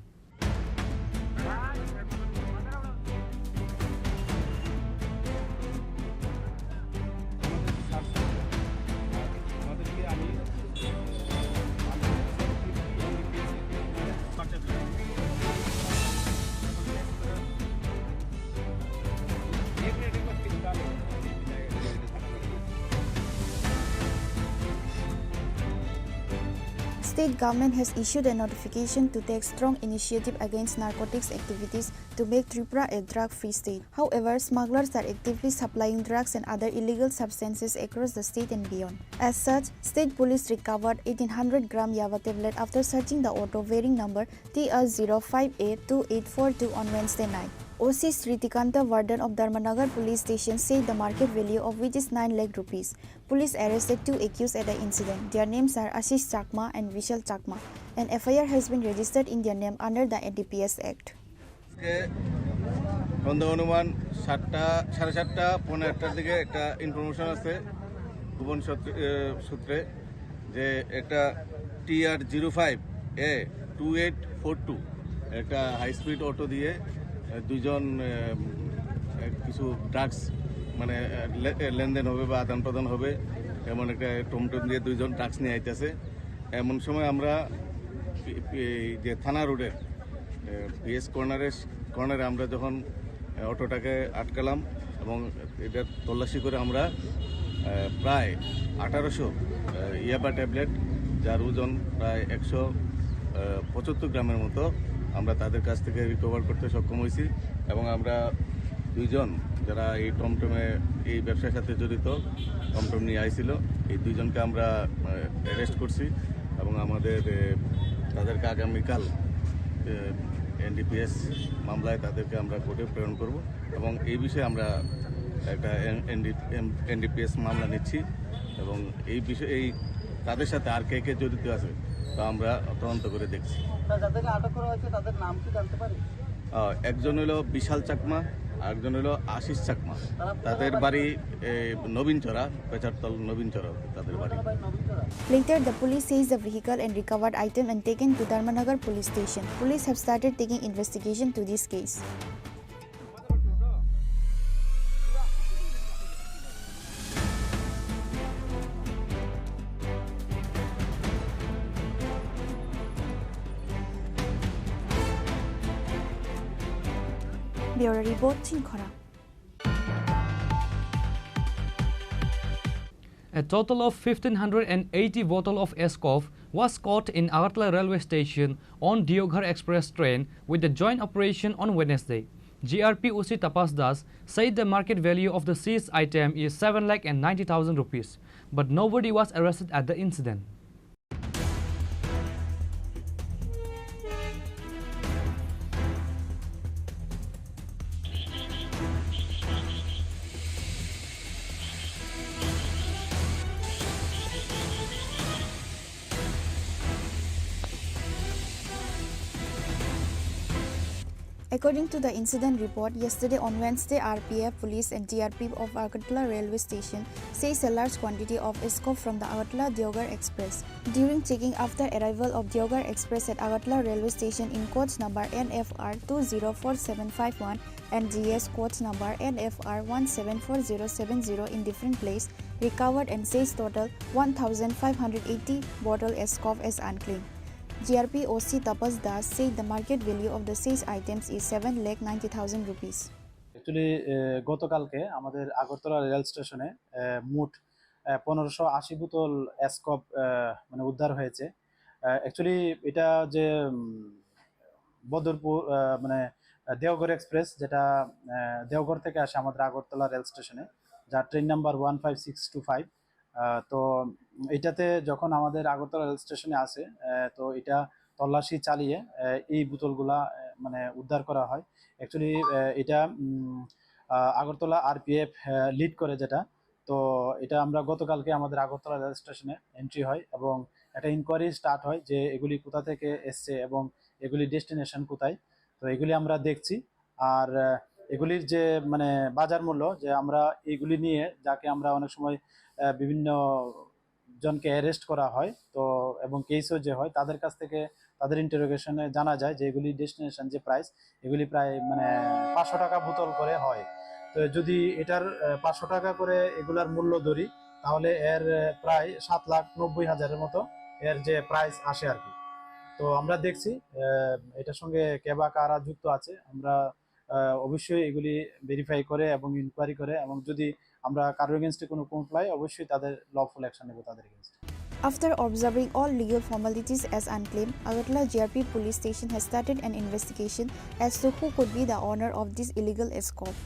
State government has issued a notification to take strong initiative against narcotics activities to make Tripura a drug-free state. However, smugglers are actively supplying drugs and other illegal substances across the state and beyond. As such, state police recovered eighteen hundred gram yaba tablet after searching the auto bearing number T R zero five A two eight four two on Wednesday night. O C Sritikanta Vardhan of Dharmanagar Police Station said the market value of which is nine lakh rupees. Police arrested two accused at the incident. Their names are Ashish Chakma and Vishal Chakma. An F I R has been registered in their name under the N D P S Act. আজকে সন্ধ্যা অনুমান সাতটা, সাড়ে সাতটা, পৌনে আটটার দিকে একটা ইনফরমেশন আছে গোপন সূত্রে, এ, সূত্রে যে একটা টি আর জিরো ফাইভ এ টু এইট ফোর টু একটা হাই স্পিড অটো দিয়ে, এ, দুইজন, এ, এ, কিছু ড্রাগস মানে, এ, লে-, এ, লেনদেন হবে বা আদান প্রদান হবে, এমন একটা টমটম দিয়ে দুইজন ড্রাগস নিয়ে আইতেছে। এমন সময় আমরা পি-, পি-, এই যে থানা রোডের, এ, পিএস কর্নারের, কর্নারে আমরা যখন, এ, অটোটাকে আটকালাম এবং এটা তল্লাশি করে আমরা, এ, প্রায় আঠারোশো, এ, ইয়াবা ট্যাবলেট, যার ওজন প্রায় একশো, এ, পঁচাত্তর গ্রামের মতো আমরা তাদের কাছ থেকে রিকভার করতে সক্ষম হয়েছি এবং আমরা দুইজন যারা এই টমটমে, এই ব্যবসার সাথে জড়িত, টমটম নিয়ে আইছিল, এই দুইজনকে আমরা, আহ, অ্যারেস্ট করছি এবং আমাদের, এ, তাদেরকে আগামীকাল, এ, এনডিপিএস মামলায় তাদেরকে আমরা কোর্টে প্রেরণ করব এবং এই বিষয়ে আমরা একটা এন-, এনডি-, এম-, এনডিপিএস মামলা নিচ্ছি এবং এই বিষয়ে, এই তাদের সাথে আর কে কে জড়িত আছে তা আমরা তদন্ত করে দেখছি। স্যার, যাদেরকে আটক করা হয়েছে তাদের নাম কি জানতে পারি? আহ, একজন হলো বিশাল চাকমা, আরেকজন হলো আশিস চাকমা। তারা কোথায় তাদের বাড়ি? বাড়ি, এ, নবীনচরা, পেচারতল নবীনচরা তাদের বাড়ি। কোথায় বাড়ি? নবীনচরা। Later, the police seized the vehicle and recovered item and taken to Dharmanagar police station. Police have started taking investigation to this case. Bureau Report, Chini Khorang. A total of fifteen hundred and eighty bottle of Ascoff was caught in Agartala railway station on Deoghar Express train with the joint operation on Wednesday. G R P O C Tapas Das said the market value of the seized item is seven lakh and ninety thousand rupees, but nobody was arrested at the incident. According to the incident report, yesterday on Wednesday, R P F police and T R P of Agartala railway station seized a large quantity of scope from the Agartala Deoghar Express. During checking after arrival of Deoghar Express at Agartala railway station in coach number N F R two zero four seven five one and G S coach number N F R one seven four zero seven zero in different place, recovered and seized total one thousand five hundred eighty bottle scope as unclaimed. G R P O C Tapas Das said the market value of the seized items is seven lakh ninety thousand rupees. Actually গতকালকে আমাদের Agartala rail স্টেশনে মোট পনেরোশো আশি বোতল স্কপ মানে উদ্ধার হয়েছে। অ্যাকচুয়ালি এটা যে উম, বদরপুর আহ, মানে আহ, দেওঘর এক্সপ্রেস, যেটা আহ, দেওঘর থেকে আসে আমাদের আগরতলা রেল স্টেশনে, যার train number one five six two five. তো এটাতে যখন আমাদের আগরতলা রেল স্টেশনে আসে, আহ, তো এটা তল্লাশি চালিয়ে আহ, এই বোতলগুলা আহ, মানে উদ্ধার করা হয়। অ্যাকচুয়ালি এটা উম, আহ, আগরতলা আরপিএফ লিড করে যেটা। তো এটা আমরা গতকালকে আমাদের আগরতলা রেল স্টেশনে এন্ট্রি হয় এবং একটা ইনকোয়ারি স্টার্ট হয় যে এগুলি কোথা থেকে এসছে এবং এগুলি ডেস্টিনেশন কোথায়। তো এগুলি আমরা দেখছি। আর আহ, এগুলির যে মানে বাজার মূল্য, যে আমরা এইগুলি নিয়ে যাকে আমরা অনেক সময় আহ, বিভিন্ন জনকে অ্যারেস্ট করা হয়, তো এবং কেসও যে হয়, তাদের কাছ থেকে, তাদের ইন্টারোগেশনে জানা যায় যে এগুলি ডেস্টিনেশন যে প্রাইস, এগুলি প্রায় মানে পাঁচশো টাকা বোতল করে হয়। তো যদি এটার আহ, পাঁচশো টাকা করে এগুলার মূল্য ধরি, তাহলে এর আহ, প্রায় সাত লাখ নব্বই হাজারের মতো এর যে প্রাইস আসে আর কি। তো আমরা দেখছি আহ, এটার সঙ্গে কে বা কারা যুক্ত আছে। আমরা আহ, অবশ্যই এগুলি ভেরিফাই করে এবং ইনকোয়ারি করে, এবং যদি আমরা কারোর এগেনস্টে কোনো কমপ্লাই, অবশ্যই তাদের লফুল অ্যাকশন নেব তাদের এগেনস্টে। After observing all legal formalities as unclaimed, Agartala G R P police station has started an investigation as to who could be the owner of this illegal scope.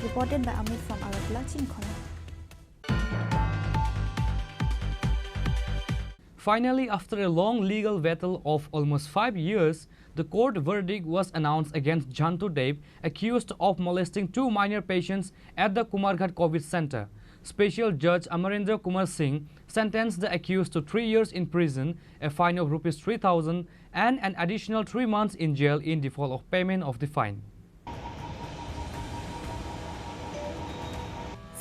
Reported by Amit from Agartala, Chinkhona. Finally, after a long legal battle of almost five years, the court verdict was announced against Jantu Dev, accused of molesting two minor patients at the Kumarghat COVID center. Special Judge Amarendra Kumar Singh sentenced the accused to three years in prison, a fine of rupees three thousand, and an additional three months in jail in default of payment of the fine.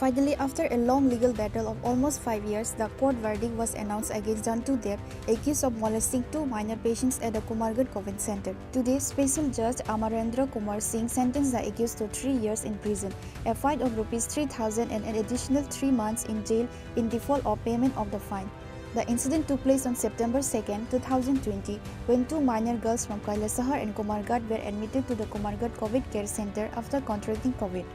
Finally, after a long legal battle of almost five years, the court verdict was announced against Jantu Dev, accused of molesting two minor patients at the Kumarghat COVID Center. Today, Special Judge Amarendra Kumar Singh sentenced the accused to three years in prison, a fine of rupees three thousand and an additional three months in jail in default of payment of the fine. The incident took place on September second, two thousand twenty, when two minor girls from Kailasahar and Kumarghat were admitted to the Kumarghat COVID Care Center after contracting COVID.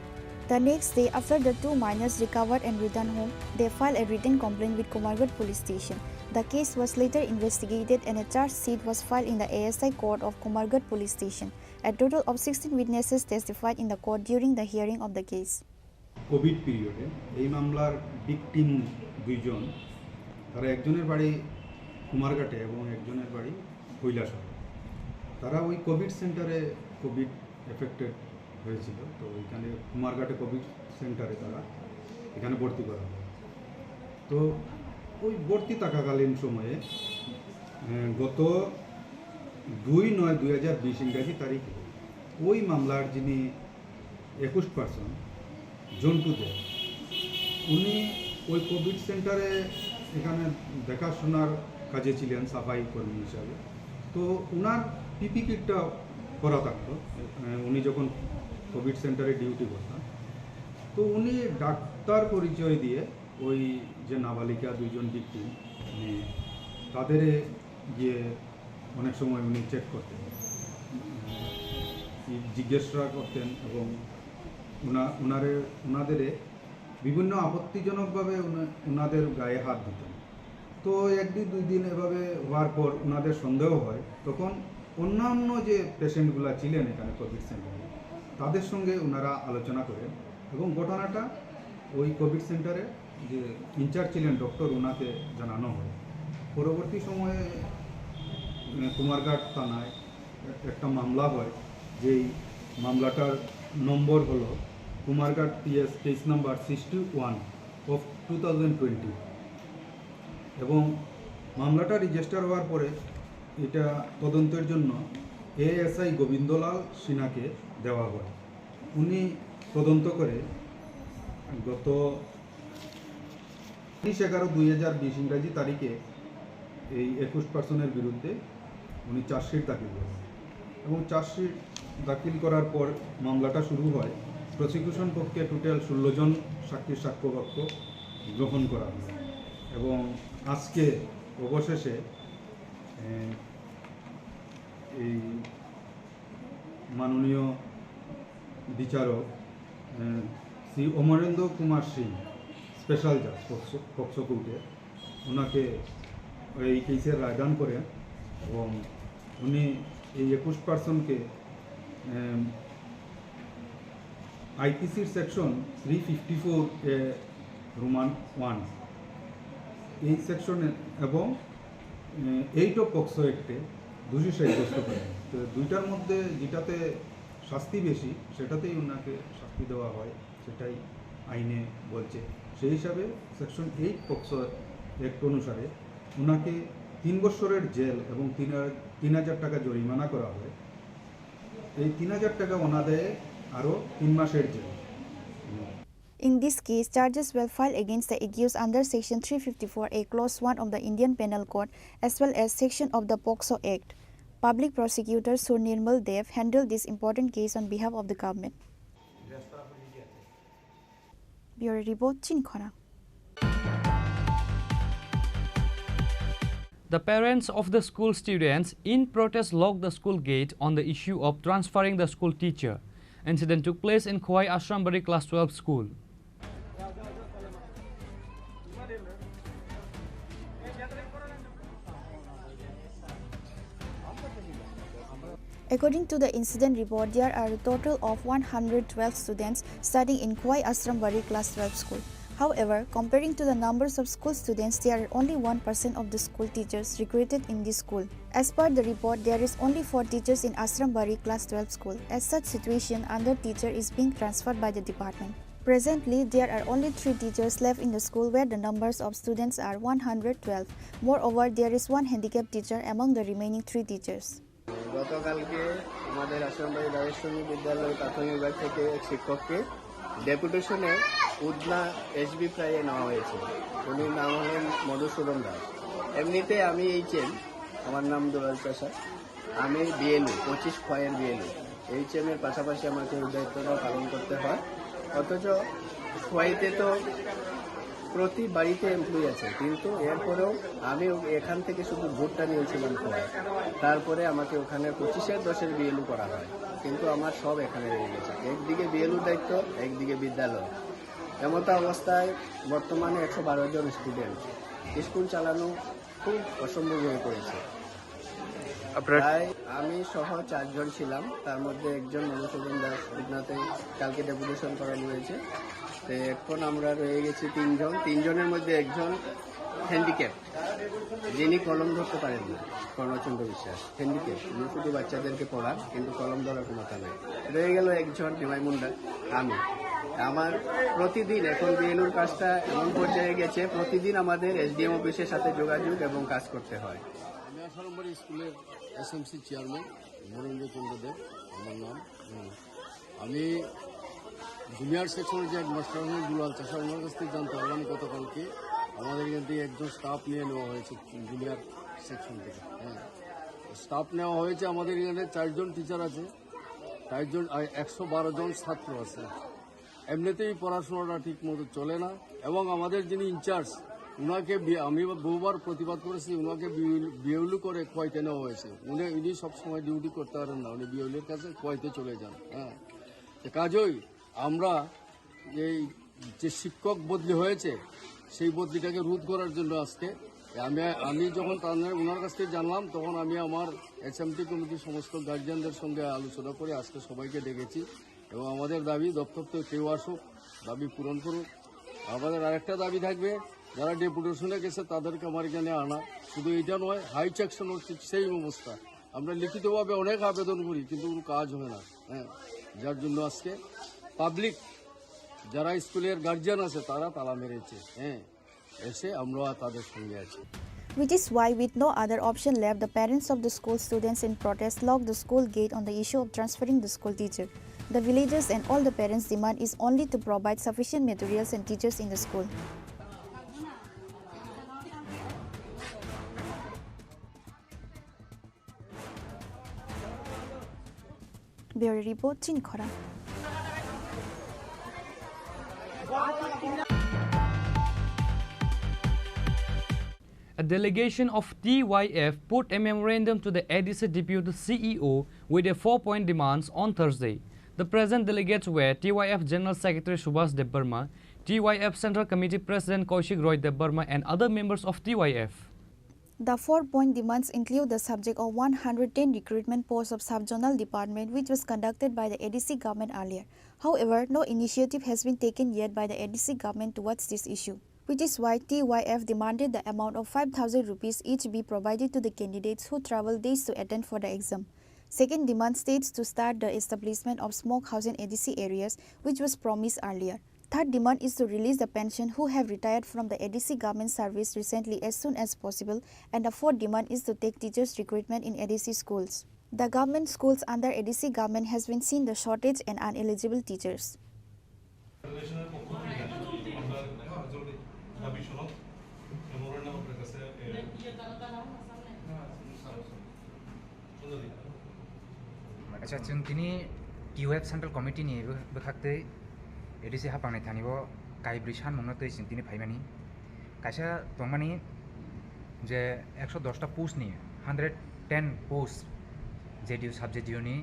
The next day, after the two minors recovered and returned home, they filed a written complaint with Kumarghat Police Station. The case was later investigated and a charge sheet was filed in the A S I court of Kumarghat Police Station. A total of sixteen witnesses testified in the court during the hearing of the case. Covid পিরিয়ডে এই মামলার ভিকটিম দুইজন, তারা একজনের বাড়ি কুমারঘাটে এবং একজনের বাড়ি কৈলাসহর। তারা ওই কোভিড সেন্টারে কোভিড এফেক্টেড হয়েছিল, তো ওইখানে কুমারঘাটে কোভিড সেন্টারে তারা এখানে ভর্তি করা হয়। তো ওই ভর্তি থাকাকালীন সময়ে আহ, গত দুই নয় দুই হাজার বিশ ইংরাজি তারিখে ওই মামলার যিনি একুশ পার্সন জন্টু দে, উনি ওই কোভিড সেন্টারে এখানে দেখাশোনার কাজে ছিলেন সাফাই কর্মী হিসাবে। তো ওনার পিপি কিটটা করা থাকতো। আহ, উনি যখন কোভিড সেন্টারে ডিউটি করতেন, তো উনি ডাক্তার পরিচয় দিয়ে ওই যে নাবালিকা দুইজন ভিকটিম, মানে তাদের গিয়ে অনেক সময় উনি চেক করতেন, উম, জিজ্ঞাসা করতেন এবং ওনা- ওনারে ওনাদের বিভিন্ন আপত্তিজনকভাবে ওনা- ওনাদের গায়ে হাত দিতেন। তো এক দিন দুই দিন এভাবে হওয়ার পর ওনাদের সন্দেহ হয়, তখন অন্যান্য যে পেশেন্টগুলো ছিলেন এখানে কোভিড সেন্টারে, তাদের সঙ্গে ওনারা আলোচনা করেন এবং ঘটনাটা ওই কোভিড সেন্টারে যে ইনচার্জ ছিলেন ডক্টর, ওনাকে জানানো হয়। পরবর্তী সময়ে, আহ, কুমারঘাট থানায় একটা মামলা হয়, যেই মামলাটার নম্বর হলো Kumarghat PS case number sixty one of two thousand twenty. এবং মামলাটা রেজিস্টার হওয়ার পরে এটা তদন্তের জন্য এএসআই গোবিন্দলাল সিনহাকে দেওয়া হয়। উনি তদন্ত করে গত উনিশ এগারো দুই হাজার বিশ ইংরাজি তারিখে এই একুশ পার্সনের বিরুদ্ধে উনি চার্জশিট দাখিল করেন এবং চার্জশিট দাখিল করার পর মামলাটা শুরু হয়। প্রসিকিউশন পক্ষে টোটাল ষোলো জন সাক্ষীর সাক্ষ্যবাক্য গ্রহণ করা হয় এবং আজকে অবশেষে, এ, এই মাননীয় বিচারক, এ, শ্রী অমরেন্দ্র কুমার সিং, স্পেশাল জাজ পক্সো, পক্সো কোর্টে, ওনাকে এই কেসের রায়দান করেন এবং উনি এই একুশ পার্সনকে, এম, আইপিসির সেকশন থ্রি ফিফটি ফোর এ রোমান ওয়ান এই সেকশনে এবং এইট অফ পক্সো অ্যাক্টে দোষী সাব্যস্ত করেন। তো দুইটার মধ্যে যেটাতে শাস্তি বেশি, সেটাতেই ওনাকে শাস্তি দেওয়া হয়, সেটাই আইনে বলছে। সেই হিসাবে সেকশন এইট পক্সো অ্যাক্ট অনুসারে ওনাকে তিন বছরের জেল এবং তিন হাজার, তিন হাজার টাকা জরিমানা করা হয়। এই তিন হাজার টাকা ওনাদের আরও তিন মাসের jail. In this case, charges were filed against the accused under Section three fifty-four A, Clause one of the Indian Penal Code, as well as section of the POCSO Act. Public Prosecutor Sur Nirmal Dev handled this important case on behalf of the government. Bureau Report, Chinkhona. The parents of the school students in protest locked the school gate on the issue of transferring the school teacher. Incident took place in Khowai Ashrambari Class twelve school. According to the incident report, there are a total of one hundred twelve students studying in Khowai Ashrambari Class twelve school. However, comparing to the numbers of school students, there are only one percent of the school teachers recruited in this school. As per the report, there is only four teachers in Ashrambari Class twelve school. As such situation, another teacher is being transferred by the department. Presently, there are only three teachers left in the school where the numbers of students are one hundred twelve. Moreover, there is one handicapped teacher among the remaining three teachers. গতকালকে আমাদের আশ্রমবাড়ি দ্বারেশ্বরী বিদ্যালয় প্রাথমিক বিভাগ থেকে এক শিক্ষককে ডেপুটেশনে উধনা এসবি প্রাইয়ে নেওয়া হয়েছে। উনি নাম হলেন মধুসূদন দাস। এমনিতে আমি এইচএম, আমার নাম দুলাল চাষা। আমি বিএলও, পঁচিশ খয়ের বিএলও। এইচএম এর পাশাপাশি আমাকে এই দায়িত্বটা পালন করতে হয়। অথচ খোয়াইতে তো প্রতি বাড়িতে এমপ্লয়ি আছে, কিন্তু এরপরেও আমি ও-, এখান থেকে শুধু ভোটটা নিয়েছিলাম খোয়াই। তারপরে আমাকে ওখানে পঁচিশের দশের বিএলও করা হয়, কিন্তু আমার সব এখানে রয়ে গেছে। একদিকে বিএলও দায়িত্ব, একদিকে বিদ্যালয়। এমতো অবস্থায় বর্তমানে একশো বারো জন স্টুডেন্ট, স্কুল চালানো খুব অসম্ভব হয়ে পড়েছে। আপনার প্রায় আমি সহ চারজন ছিলাম, তার মধ্যে একজন মধুসূদন দাস উধনাতে কালকে ডেপুটেশন করানো হয়েছে। তো এখন আমরা রয়ে গেছি তিনজন, তিনজনের মধ্যে একজন হ্যান্ডিক্যাপ, যিনি কলম ধরতে পারেন না, কর্ণচন্দ্র বিশ্বাস হ্যান্ডিক্যাপ। উনি শুধু বাচ্চাদেরকে পড়ান, কিন্তু কলম ধরার ক্ষমতা নেই। রয়ে গেল একজন নিমাই মুন্ডা, আমি। আমার প্রতিদিন এখন বিএলওর কাজটা এমন পর্যায়ে গেছে, প্রতিদিন আমাদের এসডিএম অফিসের সাথে যোগাযোগ এবং কাজ করতে হয়। আমি আঠারো নম্বর স্কুলের এসএমসি চেয়ারম্যান মনীন্দ্র চন্দ্র দেব আমার নাম। হুম। আমি জুনিয়র সেকশনের যে হেডমাস্টার আছেন দুলাল চাষা, ওনার কাছ থেকে জানতে পারলাম গতকালকে আমাদের এখান থেকে একজন স্টাফ নিয়ে নেওয়া হয়েছে জুনিয়র সেকশন থেকে। হ্যাঁ, স্টাফ নেওয়া হয়েছে। আমাদের এখানে চারজন টিচার আছে, চারজন, আর একশো বারো জন ছাত্র আছে। এমনিতেই পড়াশোনাটা ঠিক মতো চলে না, এবং আমাদের যিনি ইনচার্জ, ওনাকে বি-, আমি বহুবার প্রতিবাদ করেছি, ওনাকে বিউল-, বিউলি করে খোয়াইতে নেওয়া হয়েছে। উনি, উনি সবসময় ডিউটি করতে পারেন না, উনি বিউলির কাছে খোয়াইতে চলে যান। হ্যাঁ, তো কাজেই আমরা এই যে শিক্ষক বদলি হয়েছে, সেই বদলিটাকে রোধ করার জন্য আজকে আমি, আমি যখন তাদের, ওনার কাছ থেকে জানলাম, তখন আমি আমার এসএমটি কমিটির সমস্ত গার্জিয়ানদের সঙ্গে আলোচনা করে আজকে সবাইকে ডেকেছি। এবং আমাদের দাবি, দপ্তর থেকে কেউ আসুক, দাবি পূরণ করুক। আমাদের আরেকটা দাবি থাকবে, যারা ডেপুটেশনে গেছে তাদেরকে আমার এখানে আনা, শুধু এটা নয়, হাই সেকশন হচ্ছে সেই অবস্থা। আমরা লিখিতভাবে অনেক আবেদন করি, কিন্তু কোনো কাজ হয় না। হ্যাঁ, যার জন্য আজকে পাবলিক, যারা স্কুলের গার্জিয়ান আছে, তারা তালা মেরেছে। হ্যাঁ, এসে আমরা তাদের সঙ্গে আছি। Which is why, with no other option left, the parents of the school students in protest locked the school gate on the issue of transferring the school teacher. The villagers and all the parents' demand is only to provide sufficient materials and teachers in the school. Bureau Report, Chini Khorang. A delegation of T Y F put a memorandum to the A D C Deputy C E O with a four-point demands on Thursday. The present delegates were T Y F General Secretary Subhas Debbarma, T Y F Central Committee President Kaushik Roy Debbarma, and other members of T Y F. The four-point demands include the subject of one hundred ten recruitment posts of sub-zonal department, which was conducted by the A D C government earlier. However, no initiative has been taken yet by the A D C government towards this issue, which is why T Y F demanded the amount of five thousand rupees each be provided to the candidates who travel days to attend for the exam. Second demand states to start the establishment of smoke house in A D C areas, which was promised earlier. Third demand is to release the pension who have retired from the A D C government service recently as soon as possible, and the fourth demand is to take teachers recruitment in A D C schools. The government schools under A D C government has been seen the shortage and uneligible teachers. ফেডারেশনের পক্ষ থেকে আমরা দাবি সনদ মেমোরেন্ডাম আপনার কাছে, এ, Acha, chwng tini T Y F Central Committee ni bwkhak tei A D C hapang ni thani o kaibrwi sanmung no twi chwng tini phaimani. Kaisa tongmani je ekso dos ta post ni hundred ten post J D U sub J D U ni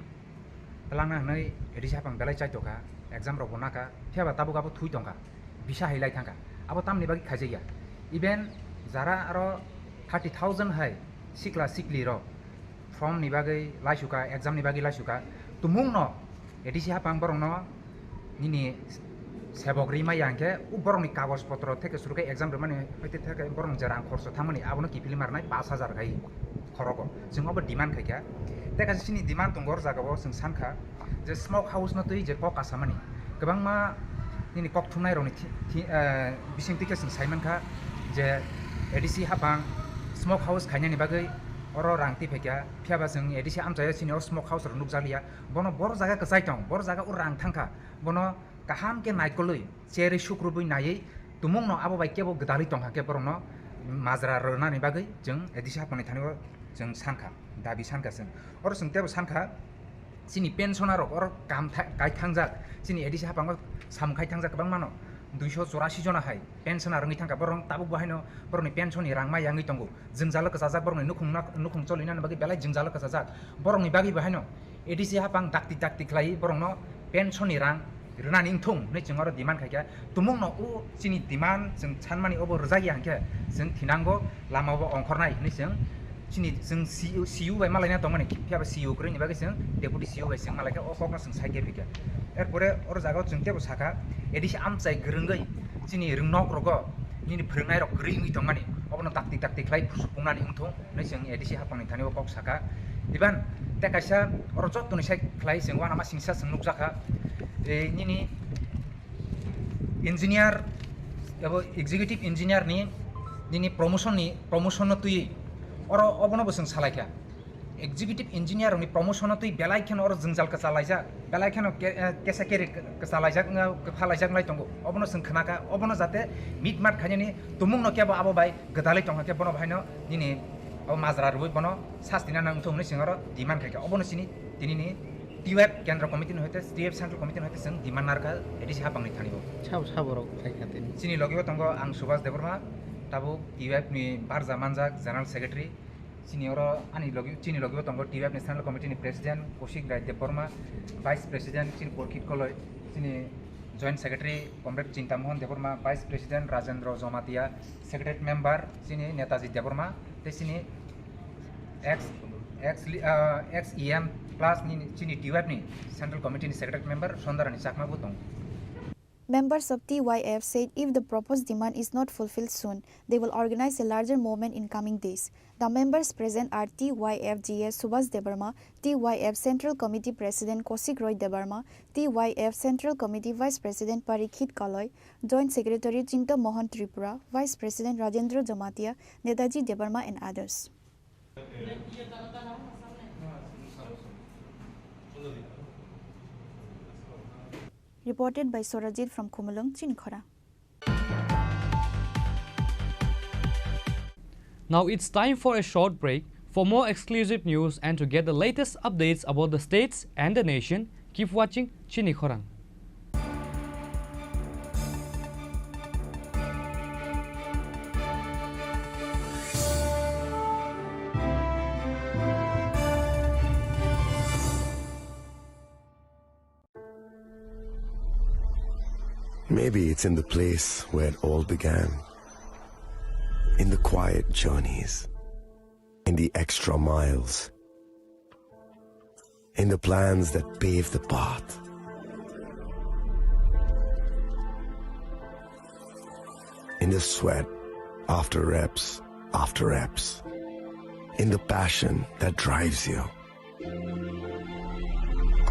twlangna hwnwi A D C hapang belai chaitokha, exam rok bo nakha, phiya ba tabuk abo thwi tongkha, bisa hai lai thangkha. Abo tamni bagwi khaijakya? Even jara aro thirty thousand hai sikla sikli rok form ni bagwi laisukha, exam ni bagwi laisukha, tumung no A D C hapang borok no nini sebok ri maya hwnkhe, o borok ni kagoj potro theke suru khe exam rwmani, hwite theke borok ni je rang khorcho thangmani abono kiphilwi ma rwnai pash hajar khai khorogo. Chwng obo demand khaikha. Tei kaisa chini demand tongo, o jaga o chwng sankha je smoke house no twi je kok kasamani, kwbangma nini kok thumnai rokni thi-, thi-, eh, bisingtwi khe chwng saimankha je A D C hapang smoke house khainani bagwi oro rang twi phaikha, phiya ba chwng A D C amchaio chini o smoke house rok nukjakliya. Bono boro jaga kwchai tong, boro jaga o rang thangkha, bono kaham khe naikolwi cherwi sukrubwi naiwi tumungno abo bai kebo gwdalwi tongkha khe borokno majra rwnani bagwi chwng A D C hapangni thani o chwng sankha, dabi sankha chwng. Oro chwng tebo sankha, chini pensioner rok oro kam tha-, kai thangjak, chini A D C hapango samung khai thangjak kwbangmano, duiso chorasi jona hai pensioner wngwi thangkha, borok tabuk bo haino borokni pension ni rang ma yangwi tongo. Jwngjalo kwchajak borokni nukhung na-, nukhung cholinani bagwi belai jwngjalo kwchajak. Borokni bagwi bo haino A D C hapang dakti dakti khlai borokno pension ni rang rwnani wngthung hinwi chwng oro demand khaikha. Tumungno o chini demand chwng sanmani obo rwjakya hwnkhe chwng thinango, lama bo ongkhornai hinwi chwng chini chwng C E O, C E O bai malaina tongmani, phiya ba C E O kwrwini bagwi chwng deputy C E O bai chwng malaikha, o kokno chwng saikhe phikha. Erpore oro jagao chwng tebo sakha, A D C amchai kwrwngwi chini rwngnok rogo nini phwrwngnairok kwrwi wngwi tongmani, obono dakti dakti khlai supungmani wngthung hinwi chwng A D C hapangni thani o kok sakha. Iban tei kaisa oro jottoni sai khlai chwng uanama singsa chwng nukjakha, e, nini engineer abo executive engineer ni nini promotion ni, promotion no twi oro obono bo chwng salaikha. Executive engineer rokni promotion no twi belai kheno oro jwngjal kwchalaijak, belai kheno ke-, eh, kesa keri kwchalaijak, wngya, kwphalaijak wngwi tongo. Obono chwng khnakha, obono jate mitmat khainani tumungno kebo abo bai gwdalwi tongkha khe bono bahaino nini o majra rwui bono sasti nana wngthung hinwi chwng oro demand khaikha. Obono chini tinini T Y F Kendra Committee ni hoite, T Y F Central Committee ni hoite chwng demand narwkha A D C hapangni thani o. Sabo, sabo rok khaikha tini. Chini logi o tongo ang Subhas Debbarma, tabuk T Y F ni barja manjak General Secretary. Chini oro ani logi, chini logi o tongo T Y F ni Central Committee ni President Kaushik Rai Debbarma, Vice President chini Porkit Koloi, chini Joint Secretary Comrade Chinta Mohan Debbarma, Vice President Rajendra Jamatia, Secretary Member chini Netaji Debbarma, tei chini ex, ex, ah, ex E M plus ni chini T Y F ni Central Committee ni Secretary Member Sondarani Chakma bo tongo. Members of T Y F said if the proposed demand is not fulfilled soon, they will organize a larger movement in coming days. The members present are T Y F G A Subhas Debbarma, T Y F Central Committee President Kosik Roy Debbarma, T Y F Central Committee Vice President Parikshit Kaloi, Joint Secretary Chinta Mohan Tripura, Vice President Rajendra Jamatia, Netaji Debbarma and others. Reported by Sorajit from Khumulwng, Chinikhora. Now it's time for a short break. For more exclusive news and to get the latest updates about the states and the nation, keep watching Chinikhorang. Maybe it's in the place where it all began. In the quiet journeys. In the extra miles. In the plans that pave the path. In the sweat after reps after reps. In the passion that drives you.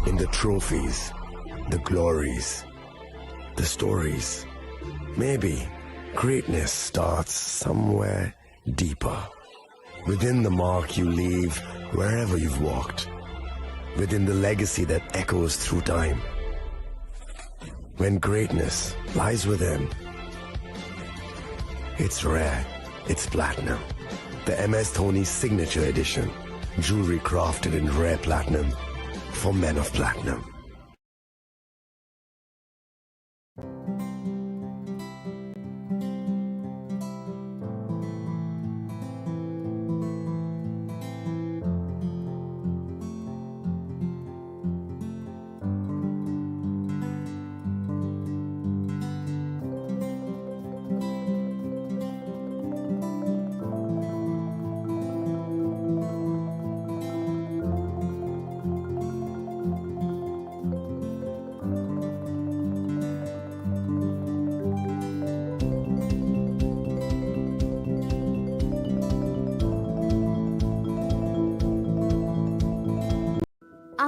In the trophies, the glories, the stories. Maybe greatness starts somewhere deeper. Within the mark you leave wherever you've walked. Within the legacy that echoes through time. When greatness lies within, it's rare, it's platinum. The M S Dhoni Signature Edition. Jewelry crafted in rare platinum for men of platinum.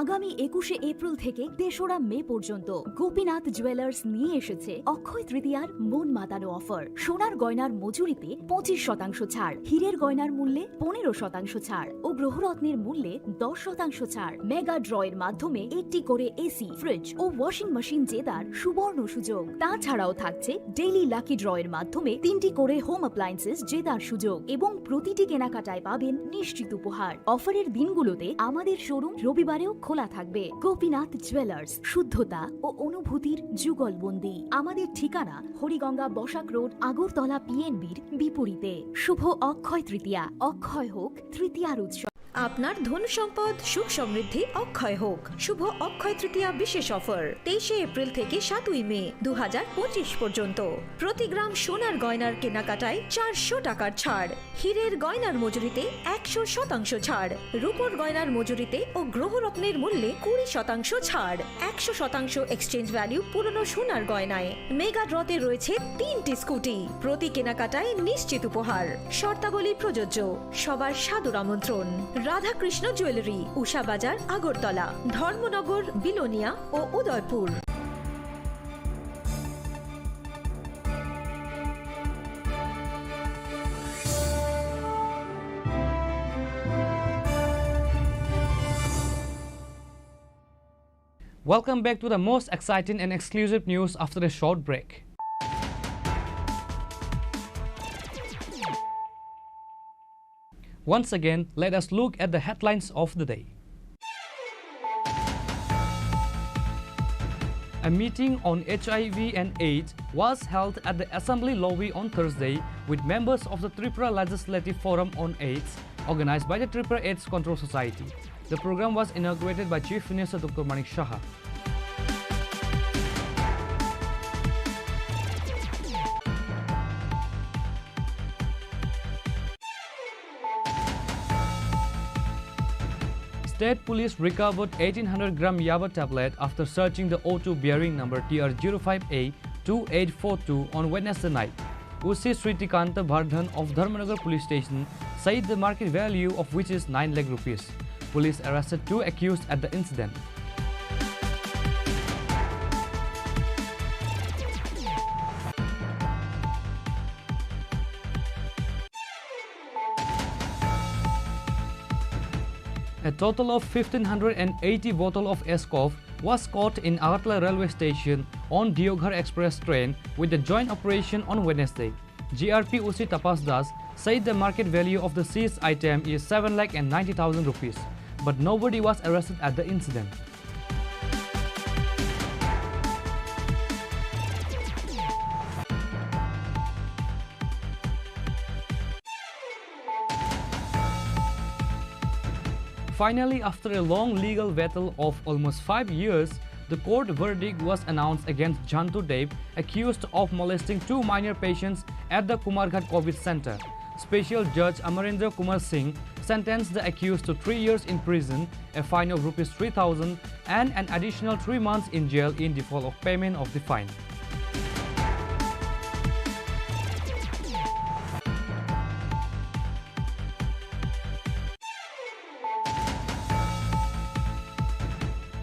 আগামী একুশে এপ্রিল থেকে তেসরা মে পর্যন্ত গোপীনাথ জুয়েলার্স নিয়ে এসেছে অক্ষয় তৃতীয়ার মন মাতানো অফার। সোনার গয়নার মজুরিতে পঁচিশ শতাংশ ছাড়, হীরের গয়নার মূল্যে পনেরো শতাংশ ছাড় ও গ্রহরত্নের মূল্যে দশ শতাংশ ছাড়। মেগা ড্রয়ের মাধ্যমে একটি করে এসি, ফ্রিজ ও ওয়াশিং মেশিন জেতার সুবর্ণ সুযোগ। তাছাড়াও থাকছে ডেইলি লাকি ড্রয়ের মাধ্যমে তিনটি করে হোম অ্যাপ্লায়েন্সেস জেতার সুযোগ এবং প্রতিটি কেনাকাটায় পাবেন নিশ্চিত উপহার। অফারের দিনগুলোতে আমাদের শোরুম রবিবারেও খোলা থাকবে। গোপীনাথ জুয়েলার্স, শুদ্ধতা ও অনুভূতির যুগলবন্দি। আমাদের ঠিকানা হরিগঙ্গা বসাক রোড, আগরতলা পিএনবির বিপরীতে। শুভ অক্ষয় তৃতীয়া, অক্ষয় হোক তৃতীয়ার উৎসব। আপনার ধন সম্পদ সুখ সমৃদ্ধি অক্ষয় হোক। শুভ অক্ষয় তৃতীয়া বিশেষ অফার, তেইশে এপ্রিল থেকে সাতই মে দু হাজার পঁচিশ পর্যন্ত। প্রতি গ্রাম সোনার গয়নার কেনাকাটায় চারশো টাকার ছাড়, হীরের গয়নার মজুরিতে একশো শতাংশ ছাড়, রূপোর গয়নার মজুরিতে ও গ্রহরত্নের মূল্যে কুড়ি শতাংশ ছাড়, একশো শতাংশ এক্সচেঞ্জ ভ্যালু পুরনো সোনার গয়নায়। মেগা ড্রতে রয়েছে তিনটি স্কুটি, প্রতি কেনাকাটায় নিশ্চিত উপহার। শর্তাবলী প্রযোজ্য। সবার সাদর আমন্ত্রণ। রাধাকৃষ্ণ জুয়েলারি, উষা বাজার, আগরতলা, ধর্মনগর, বিলোনিয়া ও Udaipur. Welcome back to the most exciting and exclusive news after a short break. Once again, let us look at the headlines of the day. A meeting on H I V and AIDS was held at the Assembly lobby on Thursday with members of the Tripura Legislative Forum on AIDS, organized by the Tripura AIDS Control Society. The program was inaugurated by Chief Minister Doctor Manik Saha. State Police recovered eighteen hundred gram yaba tablet after searching the auto bearing number T R zero five A two eight four two on Wednesday night. O C Sritikanta Vardhan of Dharmanagar Police Station said the market value of which is nine lakh rupees. Police arrested two accused at the incident. A total of fifteen hundred and eighty bottle of Ascoff was caught in Agartala railway station on Deoghar Express train with the joint operation on Wednesday. G R P O C Tapas Das said the market value of the seized item is seven lakh and ninety thousand rupees, but nobody was arrested at the incident. Finally, after a long legal battle of almost five years, the court verdict was announced against Jantu Dev, accused of molesting two minor patients at the Kumarghat COVID center. Special Judge Amarendra Kumar Singh sentenced the accused to three years in prison, a fine of rupees three thousand, and an additional three months in jail in default of payment of the fine.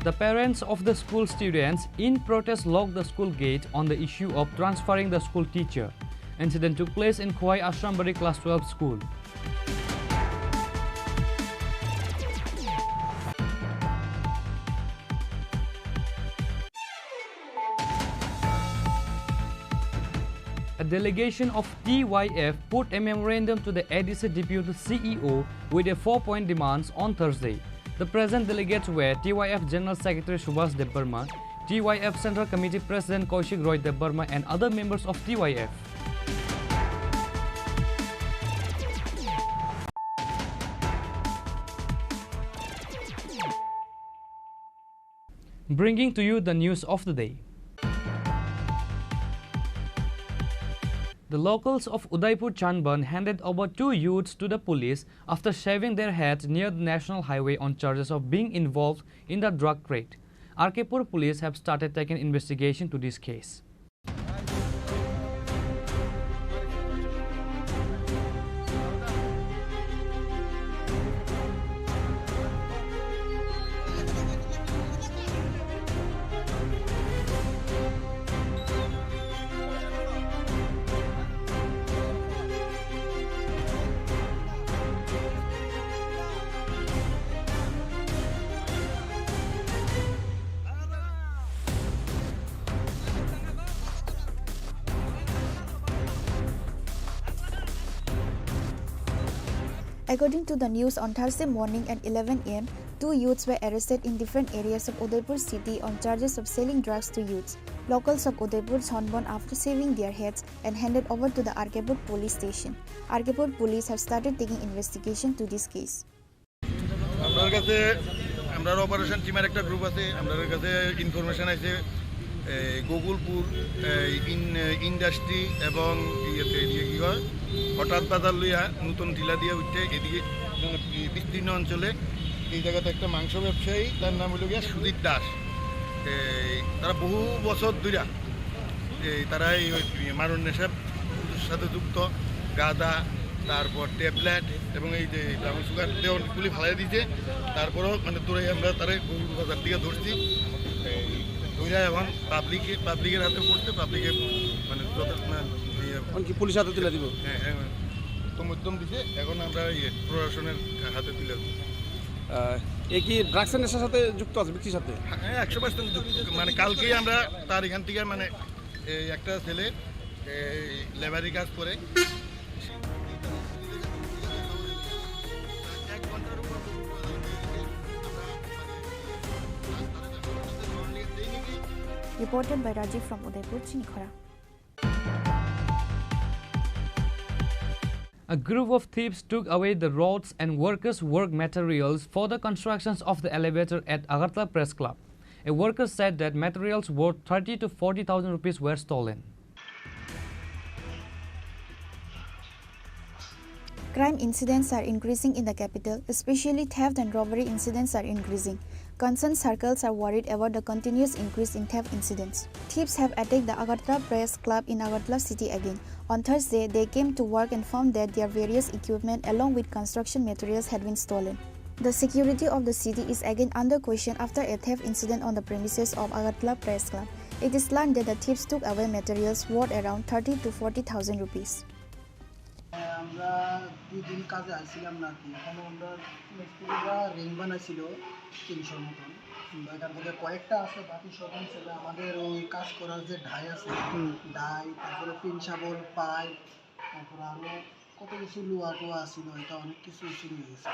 The parents of the school students in protest locked the school gate on the issue of transferring the school teacher. Incident took place in Khowai Ashrambari Class twelve school. A delegation of T Y F put a memorandum to the A D C Deputy C E O with a four-point demands on Thursday. The present delegates were T Y F General Secretary Subhas Debbarma, T Y F Central Committee President Kaushik Roy Debbarma and other members of T Y F. Bringing to you the news of the day. The locals of Udaipur Chanban handed over two youths to the police after shaving their heads near the national highway on charges of being involved in the drug trade. R K Pur police have started taking investigation to this case. According to the news, on Thursday morning at eleven a m, two youths were arrested in different areas of Udaipur city on charges of selling drugs to youths. Locals of Udaipur Chanban, after shaving their heads, and handed over to the R K Pur police station. R K Pur police have started taking investigation to this case. আমরার কাছে, আমরার অপারেশন টিমের একটা গ্রুপ আছে, আমরার কাছে ইনফরমেশন আছে, এই, গোকুলপুর, এই, ইন-, ইন্ডাস্ট্রি এবং ইয়েতে, ইয়ে কি কয়, হঠাৎ বাজার লইয়া নতুন টিলা দিয়ে উঠতে এদিকে, মানে, বি-, বিস্তীর্ণ অঞ্চলে এই জায়গাতে একটা মাংস ব্যবসায়ী, তার নাম হইল গিয়া সুদীপ দাস। এই, তারা বহু বছর ধইরা এই, তারা এই ওই মারণ নেশার সাথে যুক্ত, গাঁজা, তারপর ট্যাবলেট এবং এই যে ব্রাউন সুগার দেওয়ান গুলি ফালাই দিছে। তারপরেও মানে তোরে আমরা তারে গরুর বাজার থেকে ধরছি। এই ধইরা এখন পাবলিকে, পাবলিকের হাতে পড়ছে, পাবলিকে মানে যত, মানে, ইয়ে, এখন কি পুলিশ হাতে তুলে দিব? হ্যাঁ, হ্যাঁ, তো মধ্যম দিছে, এখন আমরা ইয়ে প্রশাসনের হাতে তুলে দেবো। আহ, এ কি ড্রাগসের নেশার সাথে যুক্ত আছে, ব্যক্তির সাথে? হ্যাঁ, একশো পার্সেন্ট যুক্ত। মানে কালকেই আমরা তার এখান থেকে মানে এই একটা ছেলে এই লেবারি কাজ করে। Reported by Rajiv from Udaipur, Chinikhara. A group of thieves took away the rods and workers' work materials for the constructions of the elevator at Agartala Press Club. A worker said that materials worth thirty to forty thousand rupees were stolen. Crime incidents are increasing in the capital, especially theft and robbery incidents are increasing. Concerned circles are worried about the continuous increase in theft incidents. Thieves have attacked the Agartala Press Club in Agartala city again. On Thursday, they came to work and found that their various equipment along with construction materials had been stolen. The security of the city is again under question after a theft incident on the premises of Agartala Press Club. It is learned that the thieves took away materials worth around thirty to forty thousand rupees. আমরা দুই দিন কাজে আইছিলাম না আর কি। এখানে আমরা মিস্ত্রিরা রিং বানাইছিল তিনশোর মতন। কিন্তু এখান থেকে কয়েকটা আছে, বাকি সব ছিল আমাদের ওই কাজ করার যে ডাই আছে, হুম। ডাই, তারপরে পিন শাবল, পাইপ, তারপরে আরো কত কিছু লোহা টোয়া আছিল, এটা অনেক কিছু চুরি হয়ে গেছে।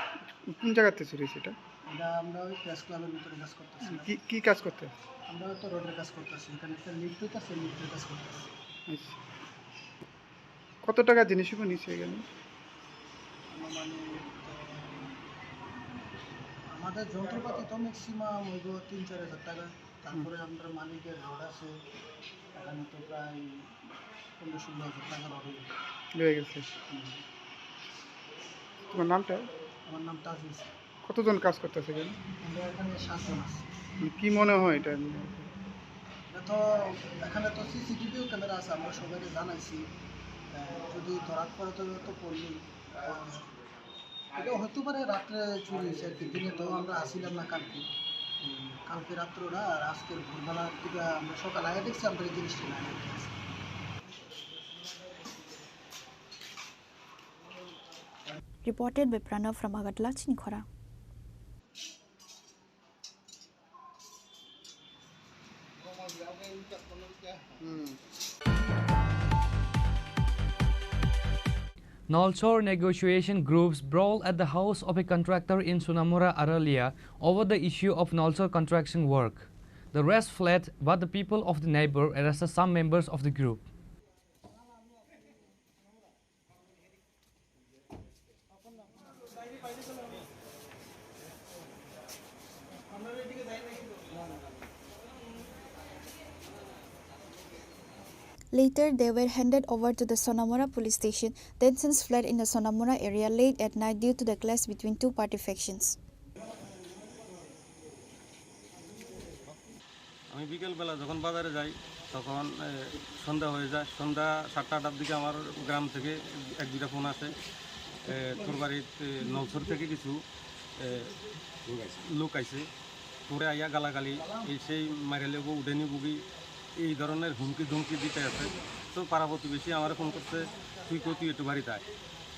কোন জায়গাতে চুরি হয়েছে এটা? এটা আমরা ওই প্রেস ক্লাবের ভিতরে কাজ করতেছিলাম। কি, কি কাজ করতে? আমরা তো রোডের কাজ করতেছি, এখানে একটা লিফট হইতেছে, লিফটের কাজ করতেছি। আচ্ছা। কত টাকা জিনিসপত্র নিছে এখানে? আনুমানিক, আহ, আমাদের যন্ত্রপাতি তো ম্যাক্সিমাম হইব তিন চার হাজার টাকা। তারপরে হুম। আমরা মালিকের রড আছে, এখানে তো প্রায় পনেরো ষোলো হাজার টাকা রড হইব। রয়ে গেছে। হুম। তোমার নামটা? আমার নাম তাজ হোসেন। কতজন কাজ করতেছে এখানে? আমরা এখানে সাতজন আছি। মানে কি মনে হয় এটা? এটা তো, এখানে তো সিসিটিভিও ক্যামেরা আছে, আমরা সবাইকে জানাইছি। আহ, যদি ধরা পড়ে তো, তো পড়বেই। আহ, এটা হতে পারে রাত্রে চুরি হয়েছে আর কি, দিনে তো আমরা আসিলাম না কালকে। উম, কালকে রাত্রে ওরা আর আজকের ভোরবেলার দিকে আমরা সকালে আগে দেখছি, আমরা এই জিনিসটা নাই আর কি। Reported by Pranav from Agartala, Chinikhora. Nalsor negotiation groups brawl at the house of a contractor in Sonamura, Aralia over the issue of Nalsor construction work. The rest fled, but the people of the neighbor arrested some members of the group. Later, they were handed over to the Sonamura police station. Tensions flared in the Sonamura area late at night due to the clash between two party factions. আমি বিকেলবেলা যখন বাজারে যাই, তখন, এ, সন্ধ্যা হয়ে যায়। সন্ধ্যা সাতটা আটটার দিকে আমার গ্রাম থেকে এক দুইটা ফোন আসে, এ, "তোর বাড়িতে নলছর থেকে কিছু, এ, লোক আইছে, তোরে আইয়া গালাগালি, এই সেই মাইরালে গো উঠেনি বুগি", এই ধরনের হুমকি ধমকি দিতে আছে। তো পাড়া প্রতিবেশী আমারে ফোন করছে, "তুই কই, তুই একটু বাড়িতে আয়।"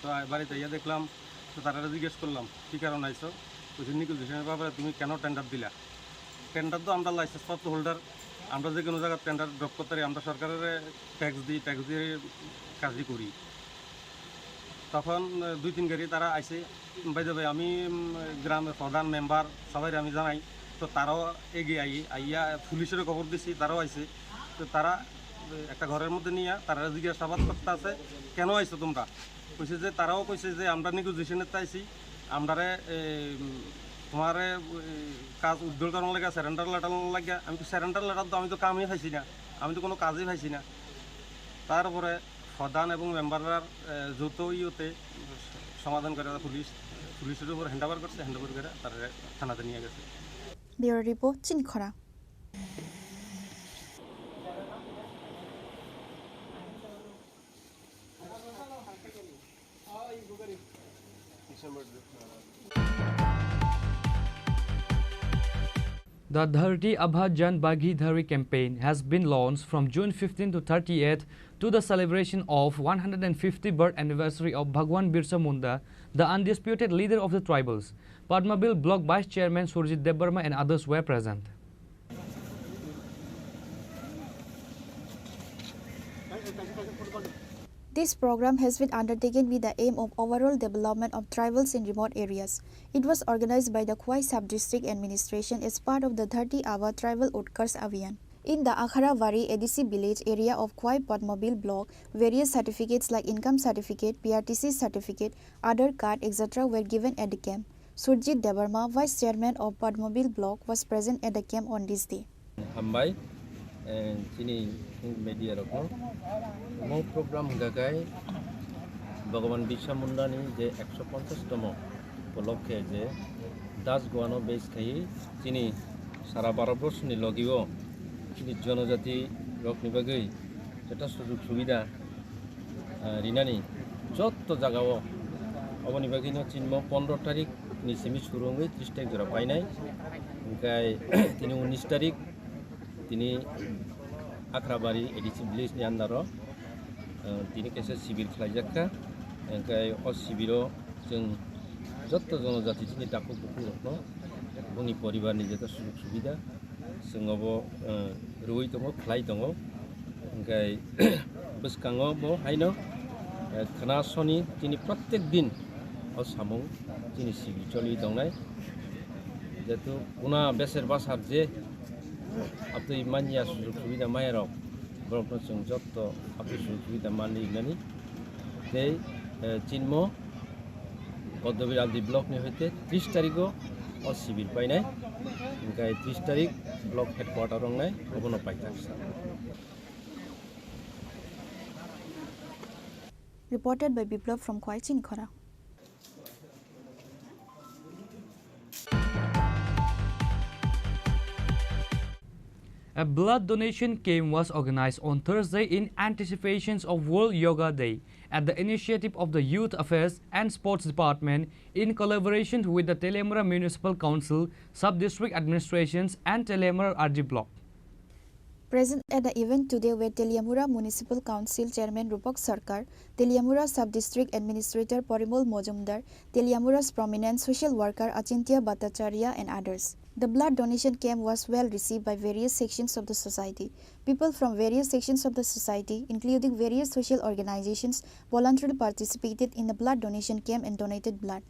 তো আ-, বাড়িতে আইয়া দেখলাম, তো তারা জিজ্ঞেস করলাম, "কি কারণে আইছো?" বলছে, "নেগোসিয়েশনের ব্যাপারে তুমি কেন টেন্ডার দিলা?" টেন্ডার তো আমরা লাইসেন্স প্রাপ্ত হোল্ডার, আমরা যে কোনো জায়গায় টেন্ডার ড্রপ করতে পারি, আমরা সরকারের ট্যাক্স দিই, ট্যাক্স দিয়ে কাজই করি। তখন, আহ, দুই তিন গাড়ি তারা আইছে। By the way, আমি, উম, গ্রামের প্রধান, মেম্বার সবাই আমি জানাই, তো তারাও এগিয়ে আই-, আইয়া পুলিশের খবর দিছি, তারাও আইছে। তো তারা, আহ, একটা ঘরের মধ্যে নিয়ে তারা জিজ্ঞাসাবাদ করতে আছে, "কেন আইছো তোমরা?" কইছে যে, তারাও কইছে যে, "আমরা নেগোসিয়েশনের আইছি, আমরারে, এ, উম, তোমারে, এ, কাজ উইথড্র করার লাগে, সারেন্ডার লেটার লাগে।" আমি তো সারেন্ডার লেটার তো, আমি তো কামই পাইছি না, আমি তো কোনো কাজই পাইছি না। তারপরে প্রধান এবং মেম্বাররা, এ, যৌথ ইয়েতে সমাধান করে পুলিশ, পুলিশের উপর হ্যান্ড ওভার করছে, হ্যান্ড ওভার করে তারা থানাতে নিয়ে গেছে। Bureau report, Chinikhora. The Dharti Aaba Jan Bhagidari campaign has been launched from June fifteen to thirty-eight to the celebration of one hundred fifty birth anniversary of Bhagwan Birsa Munda, the undisputed leader of the tribals. Padmabil Block Vice Chairman Surjit Debbarma and others were present. This program has been undertaken with the aim of overall development of tribals in remote areas. It was organized by the Khowai Sub-District Administration as part of the Dharti Aaba Tribal Utkarsh Abhiyan. In the Akharabari A D C village area of Khowai Padmabil block, various certificates like income certificate, P R T C certificate, Aadhaar card, et cetera were given at the camp. Surjit Debbarma, Vice Chairman of Padmabil block, was present at the camp on this day. Hambai, eh, chini media rokno. Omo program hwnkha khe Bhagwan Birsa Munda ni je ekso ponchash tomo upolokhe je Das Goano base khaiwi chini sara Bharat borsoni logio chini jonojati rokni bagwi jeta sujug subida, ah, rinani jotto jagao, oboni bagwino chinmo pondro tarik ni simi suru wngwi tris tarik jora painai, hwnkhe tini unis tarik tini Akrabari A D C village ni under o, ah, tini kaisa sibir khlaijak kha, hwnkhe o sibiro chwng jotto jonojati chini takhuk bukhuk rokno boni poribar ni jeta sujug subida chwng obo, eh, rwui tongo, khlai tongo. Hwnkhe bwskango bo haino, eh, khna soni chini protek din o samung chini sibir choli tongnai. Jehetu kuna beser basar je abtwi manya sujug subida maya rok borokno chwng jotto abtwi sujug subida manwi wngnani. Tei, eh, chinmo Kodobir Aldi block ni hoite tris tarigo o sibir painai, hwnkhe tris tarik block headquarter wngnai, obono paithak sa. Reported by Biplab from Khwai Chinikhora. A blood donation camp was organized on Thursday in anticipation of World Yoga Day at the initiative of the Youth Affairs and Sports Department in collaboration with the Teliamura Municipal Council, Sub-District Administrations and Teliamura R D Block. Present at the event today were Teliamura Municipal Council Chairman Rupak Sarkar, Teliamura Sub-District Administrator Parimol Mojumdar, Teliamura's prominent social worker Achintya Bhattacharya and others. The blood donation camp was well received by various sections of the society. People from various sections of the society, including various social organizations, voluntarily participated in the blood donation camp and donated blood.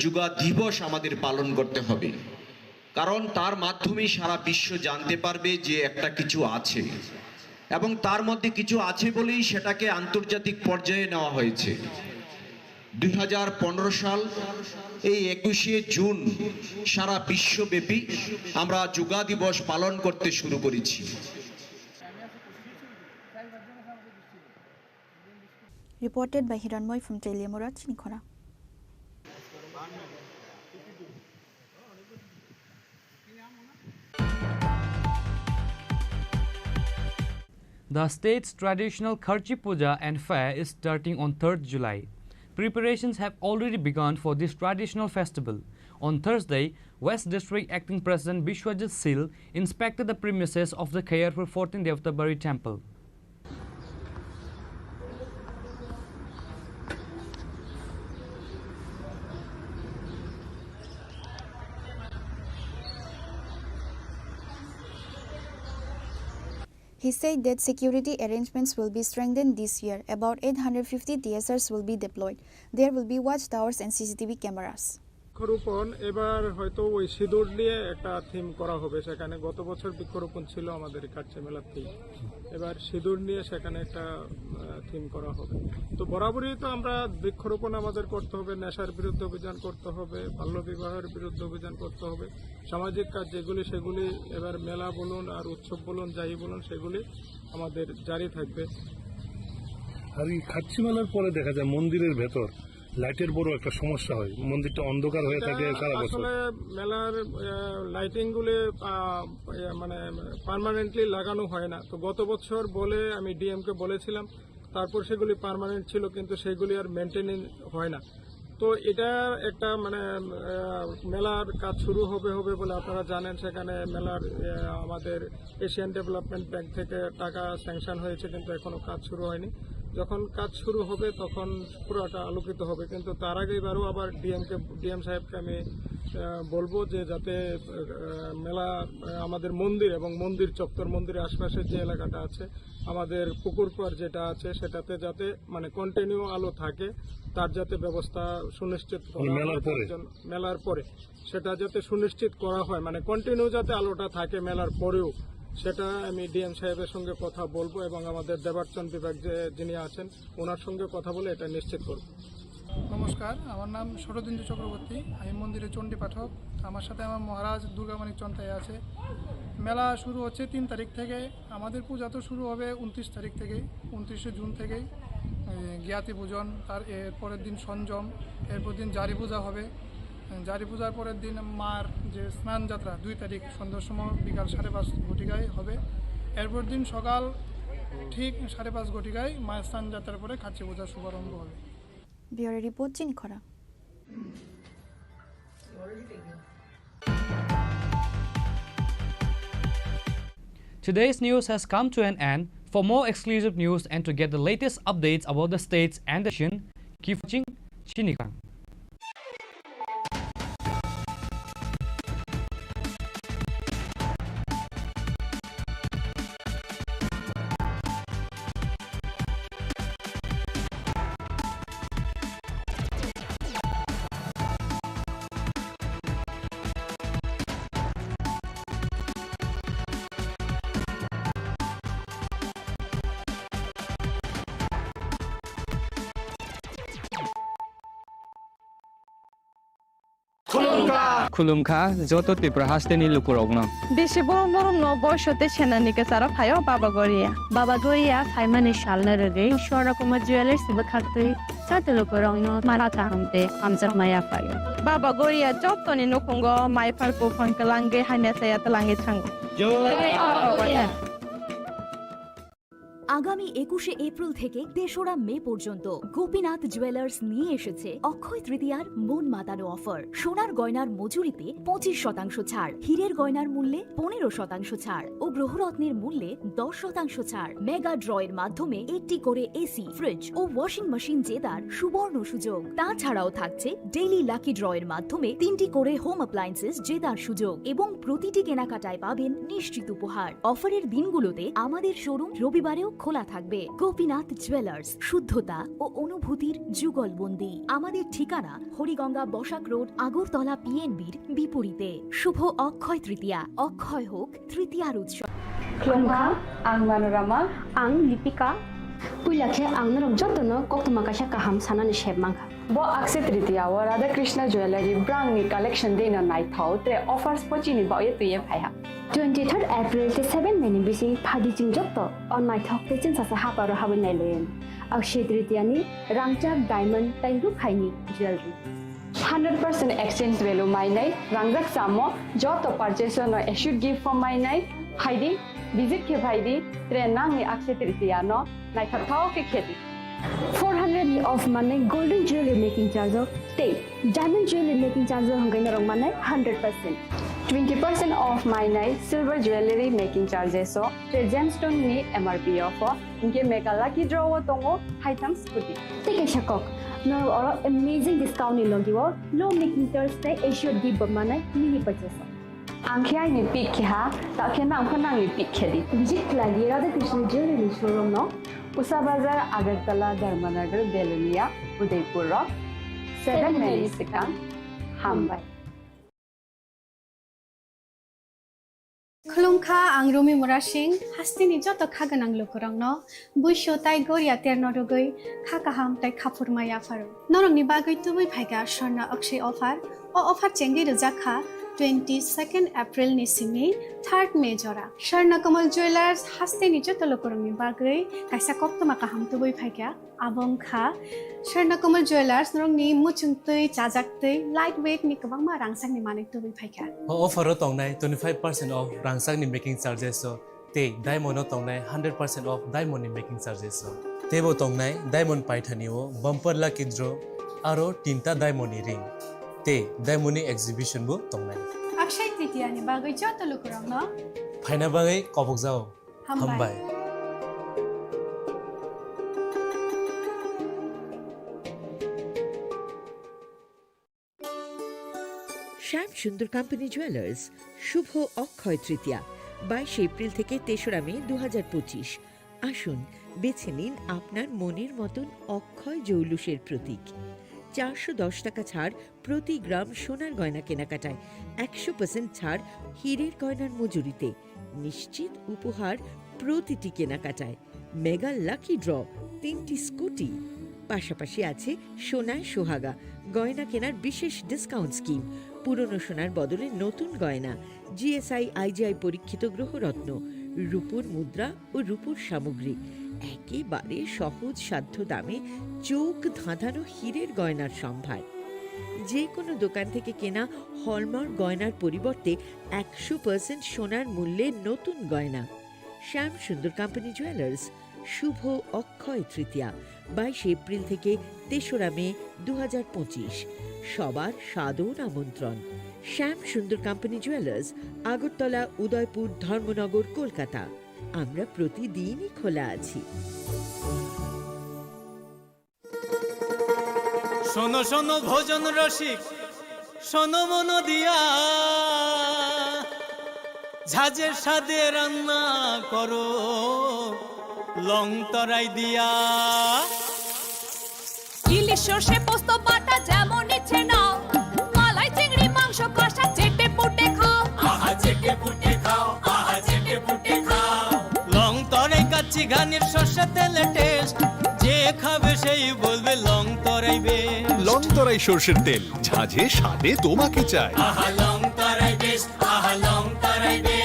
Yoga দিবস আমাদের পালন করতে হবে, কারণ তার মাধ্যমেই সারা বিশ্ব জানতে পারবে যে একটা কিছু আছে, এবং তার মধ্যে কিছু আছে বলেই সেটাকে আন্তর্জাতিক পর্যায়ে নেওয়া হয়েছে। দুই হাজার পনেরো সাল, এই একুশে জুন সারা বিশ্বব্যাপী আমরা যোগা দিবস পালন করতে শুরু করেছি। Reported by Hiranmoy from Teliamura, Chinikhora. The state's traditional Kharchi Puja and Fair is starting on third July. Preparations have already begun for this traditional festival. On Thursday, West District Acting President Bishwajit Sil inspected the premises of the Khairpur fourteen Devtabari Temple. He said that security arrangements will be strengthened this year. About eight hundred fifty T S Rs will be deployed. There will be watchtowers and C C T V cameras. বৃক্ষরোপণ এবার হয়তো ওই সিঁদুর নিয়ে একটা থিম করা হবে। সেখানে গত বছর বৃক্ষরোপণ ছিল আমাদের কাচ্চি মেলার থিম, এবার সিঁদুর নিয়ে সেখানে একটা থিম করা হবে। তো বরাবরই তো আমরা বৃক্ষরোপণ আমাদের করতে হবে, নেশার বিরুদ্ধে অভিযান করতে হবে, বাল্যবিবাহের বিরুদ্ধে অভিযান করতে হবে, সামাজিক কাজ যেগুলি সেগুলি এবার মেলা বলুন আর উৎসব বলুন, যাই বলুন, সেগুলি আমাদের জারি থাকবে। আর এই খাচ্চি মেলার পরে দেখা যায় মন্দিরের ভেতর লাইটের বড় একটা সমস্যা হয়, মন্দিরটা অন্ধকার হয়ে থাকে এটা সারা বছর। আসলে মেলার, আহ, লাইটিং গুলি, আহ, ইয়ে, মানে, পার্মানেন্টলি লাগানো হয় না। তো গত বছর বলে আমি ডিএম কে বলেছিলাম, তারপর সেগুলি পার্মানেন্ট ছিল, কিন্তু সেগুলি আর মেনটেনেন্স হয় না। তো এটা একটা, মানে, আহ, মেলার কাজ শুরু হবে হবে বলে আপনারা জানেন, সেখানে মেলার, আহ, আমাদের এশিয়ান ডেভেলপমেন্ট ব্যাংক থেকে টাকা স্যাংশন হয়েছে, কিন্তু এখনো কাজ শুরু হয়নি। যখন কাজ শুরু হবে তখন পুরোটা আলোকিত হবে। কিন্তু তার আগে এবারও আবার ডিএম কে, ডিএম সাহেবকে আমি, আহ, বলবো যে যাতে, আহ, মেলা, আহ, আমাদের মন্দির এবং মন্দির চত্বর, মন্দিরের আশপাশের যে এলাকাটা আছে, আমাদের পুকুর পাড় যেটা আছে, সেটাতে যাতে, মানে, কন্টিনিউ আলো থাকে, তার যাতে ব্যবস্থা সুনিশ্চিত করা মানে মেলার হয়, পরে? তার জন্য, মেলার পরে সেটা যাতে সুনিশ্চিত করা হয়, মানে, কন্টিনিউ যাতে আলোটা থাকে মেলার পরেও, সেটা আমি ডিএম সাহেবের সঙ্গে কথা বলবো এবং আমাদের দেবার্চন বিভাগ যে, যিনি আছেন, ওনার সঙ্গে কথা বলে এটা নিশ্চিত করব। নমস্কার, আমার নাম শরদিন্দু চক্রবর্তী। আমি মন্দিরে চণ্ডী পাঠক। আমার সাথে আমার মহারাজ দুর্গা মানিক চন্তাই আছে। মেলা শুরু হচ্ছে তিন তারিখ থেকে। আমাদের পূজা তো শুরু হবে ঊনত্রিশ তারিখ থেকে, ঊনত্রিশে জুন থেকে। এ, জ্ঞাতি পূজন, তার এর পরের দিন সংযম, এরপর দিন জারি পূজা হবে। জারি পূজার পরের দিন মার যে স্নান যাত্রা দুই তারিখ সন্ধ্যার সময় বিকাল সাড়ে পাঁচ ঘটিকায় হবে। এরপর দিন সকাল ঠিক সাড়ে পাঁচ ঘটিকায় মায়ের স্নান যাত্রার পরে খাচ্চি পূজার শুভারম্ভ হবে। Bureau report, Chini Khorang. Today's news has come to an end. For more exclusive news and to get the latest updates about the states and the nation, keep watching Chini Khorang. Khulumkha. Khulumkha joto Tripura hasteni lukurokno. Bisi borom borom no boiso tei senani kwcharo phaio Baba Goria. Baba Goria phaimani salno rwgwi Swarna Kumar Jewellers bwkhaktwi joto lukurokno mara kaham tei hamjakma yaphaio. Baba Goria jotoni nukhungo maiphar buphang kwlangwi hamya chaya twlangwi thango. Jai Baba Goria. আগামী একুশে এপ্রিল থেকে তেসরা মে পর্যন্ত গোপীনাথ জুয়েলার্স নিয়ে এসেছে অক্ষয় তৃতীয়ার মন মাতানো অফার। সোনার গয়নার মজুরিতে পঁচিশ শতাংশ ছাড়, হীরের গয়নার মূল্যে পনেরো শতাংশ ছাড় ও গ্রহরত্নের মূল্যে দশ শতাংশ ছাড়। মেগা ড্রয়ের মাধ্যমে একটি করে এসি, ফ্রিজ ও ওয়াশিং মেশিন জেতার সুবর্ণ সুযোগ। তাছাড়াও থাকছে ডেইলি লাকি ড্রয়ের মাধ্যমে তিনটি করে হোম অ্যাপ্লায়েন্সেস জেতার সুযোগ এবং প্রতিটি কেনাকাটায় পাবেন নিশ্চিত উপহার। অফারের দিনগুলোতে আমাদের শোরুম রবিবারেও খোলা থাকবে। গোপীনাথ জুয়েলার্স, শুদ্ধতা ও অনুভূতির যুগলবন্দি। আমাদের ঠিকানা হরিগঙ্গা বসাক রোড, আগরতলা পিএনবির বিপরীতে। শুভ অক্ষয় তৃতীয়া, অক্ষয় হোক তৃতীয়ার উৎসব। Khulumkha, ang Manorama. Ang Lipika. Puila khe ang norok jotono koktwma kaisa kaham sanani sep mankha. Bo Akshaya Tritiya o Radha Krishna Jewellery brangni collection dino naithok, tre offers bo chini baoye twiye phaiha. Twenty third April tei seven May ni bising phadi chwng joto o naithok tei chwngsacha haparo habwi nailayan. Akshaya Tritiya ni rangchak, diamond tei rukhaini jewellery. Hundred percent exchange value mainai rangjak chamo joto purchase no assured gift form mainai phaidi, visit khe phaidi, tre nangni Akshaya Tritiya no naithok thok khe khedi. Four hundred ni off mannai golden jewelry making charge o tei diamond jewelry making charge o hwnkhai norok mannai hundred percent. Twenty percent off mainai silver jewelry making charges o tei gemstone ni M R P off o, hinkhe mega lucky draw o tongo haitham scooty. Tei kaisa kok, norok oro amazing discount ni logi o low making charge tei assured gift bo mannai mini purchase o. Ang khe aini pick khe ha, ta khe nang pho nangni pick khe di. Visit khlai di Radha Krishna Jewelry showroom no. Usa Bazar, Agartala, Dharmanagar, Belonia, Udaipur rok. Seven May ni swkang. Hambai. Khulumkha, ang Rumi Murasing, hasteni joto kha gwnang lukurokno buisu tai goria terno rwgwi kha kaham tai kha phurma yapharo. Norokni bagwi tubui phaikha Swarna Akshaya offer. O offer chengwi rwjak kha twenty second April ni simi third May jora. Swarna Kamal Jewellers hasteni joto lukurokni bagwi kaisa koktwma kaham tubui phaikha. Abo wngkha Swarna Kamal Jewellers, norokni muchungtwi, chajaktwi, light weight ni kwbangma rangchakni manwi tubui phaikha. O offer o tongnai twenty five percent off rangchakni making charges o tei diamond o tongnai hundred percent off diamond ni making charges o. Teibo tongnai diamond paithani o bumper lucky draw aro tinta diamond ni ring tei diamond ni exhibition bo tongnai. Akshaya Tritiya ni bagwi joto lukurokno phaina bagwi kobokjao. Hambai. Hambai. শ্যাম Sundar company jewellers, শুভ অক্ষয় তৃতীয়া, বাইশে এপ্রিল থেকে তেসরা মে দু হাজার পঁচিশ। আসুন, বেছে নিন আপনার মনের মতন অক্ষয় জৌলুসের প্রতীক। চারশো দশ টাকা ছাড় প্রতি গ্রাম সোনার গয়না কেনাকাটায়, একশো পার্সেন্ট ছাড় হীরের গয়নার মজুরিতে, নিশ্চিত উপহার প্রতিটি কেনাকাটায়, মেগা লাকি ড্র, তিনটি স্কুটি। পাশাপাশি আছে সোনায় সোহাগা, গয়না কেনার বিশেষ ডিসকাউন্ট স্কিম, পুরনো সোনার বদলে নতুন গয়না, জিএসআই আইজিআই পরীক্ষিত গ্রহরত্ন, রূপোর মুদ্রা ও রূপোর সামগ্রী, একেবারে সহজ সাধ্য দামে চোখ ধাঁধানো হীরের গয়নার সম্ভার। যে কোনো দোকান থেকে কেনা হলমার্ক গয়নার পরিবর্তে একশো পার্সেন্ট সোনার মূল্যে নতুন গয়না। শ্যাম সুন্দর কোম্পানি জুয়েলার্স, শুভ অক্ষয় তৃতীয়া, বাইশে এপ্রিল থেকে তেসরা মে দু হাজার পঁচিশ। সবার সাদর আমন্ত্রণ। শ্যাম সুন্দর কোম্পানি জুয়েলার্স, আগরতলা, উদয়পুর, ধর্মনগর, কলকাতা। আমরা প্রতিদিনই খোলা আছি। শোনো শোনো ভোজন রসিক, শোনো মন দিয়া, ঝাঁঝের স্বাদে রান্না করো লং তরাই দিয়া। ইলিশ সর্ষে পোস্ত বাটা যেমন ইচ্ছে নাও, মালাই চিংড়ি মাংস কষা চেটে পুটে খাও। আহা চেটে পুটে খাও, আহা চেটে পুটে খাও। লং তরাই কাচ্চি ঘানির সর্ষে তেলে টেস্ট, যে খাবে সেই বলবে লং তরাই বেস্ট। লং তরাই সর্ষের তেল, ঝাঁঝে স্বাদে তোমাকে চাই। আহা লং তরাই বেস্ট, আহা লং তরাই best.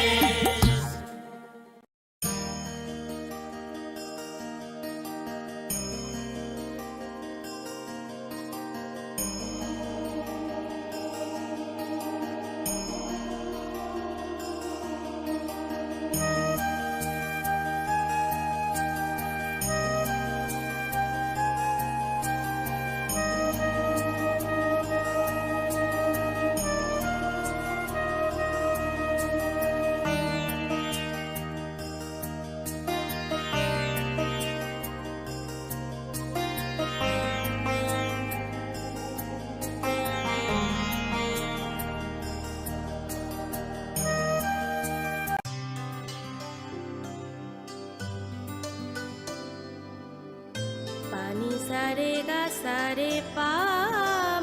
Pani sare ga sare pa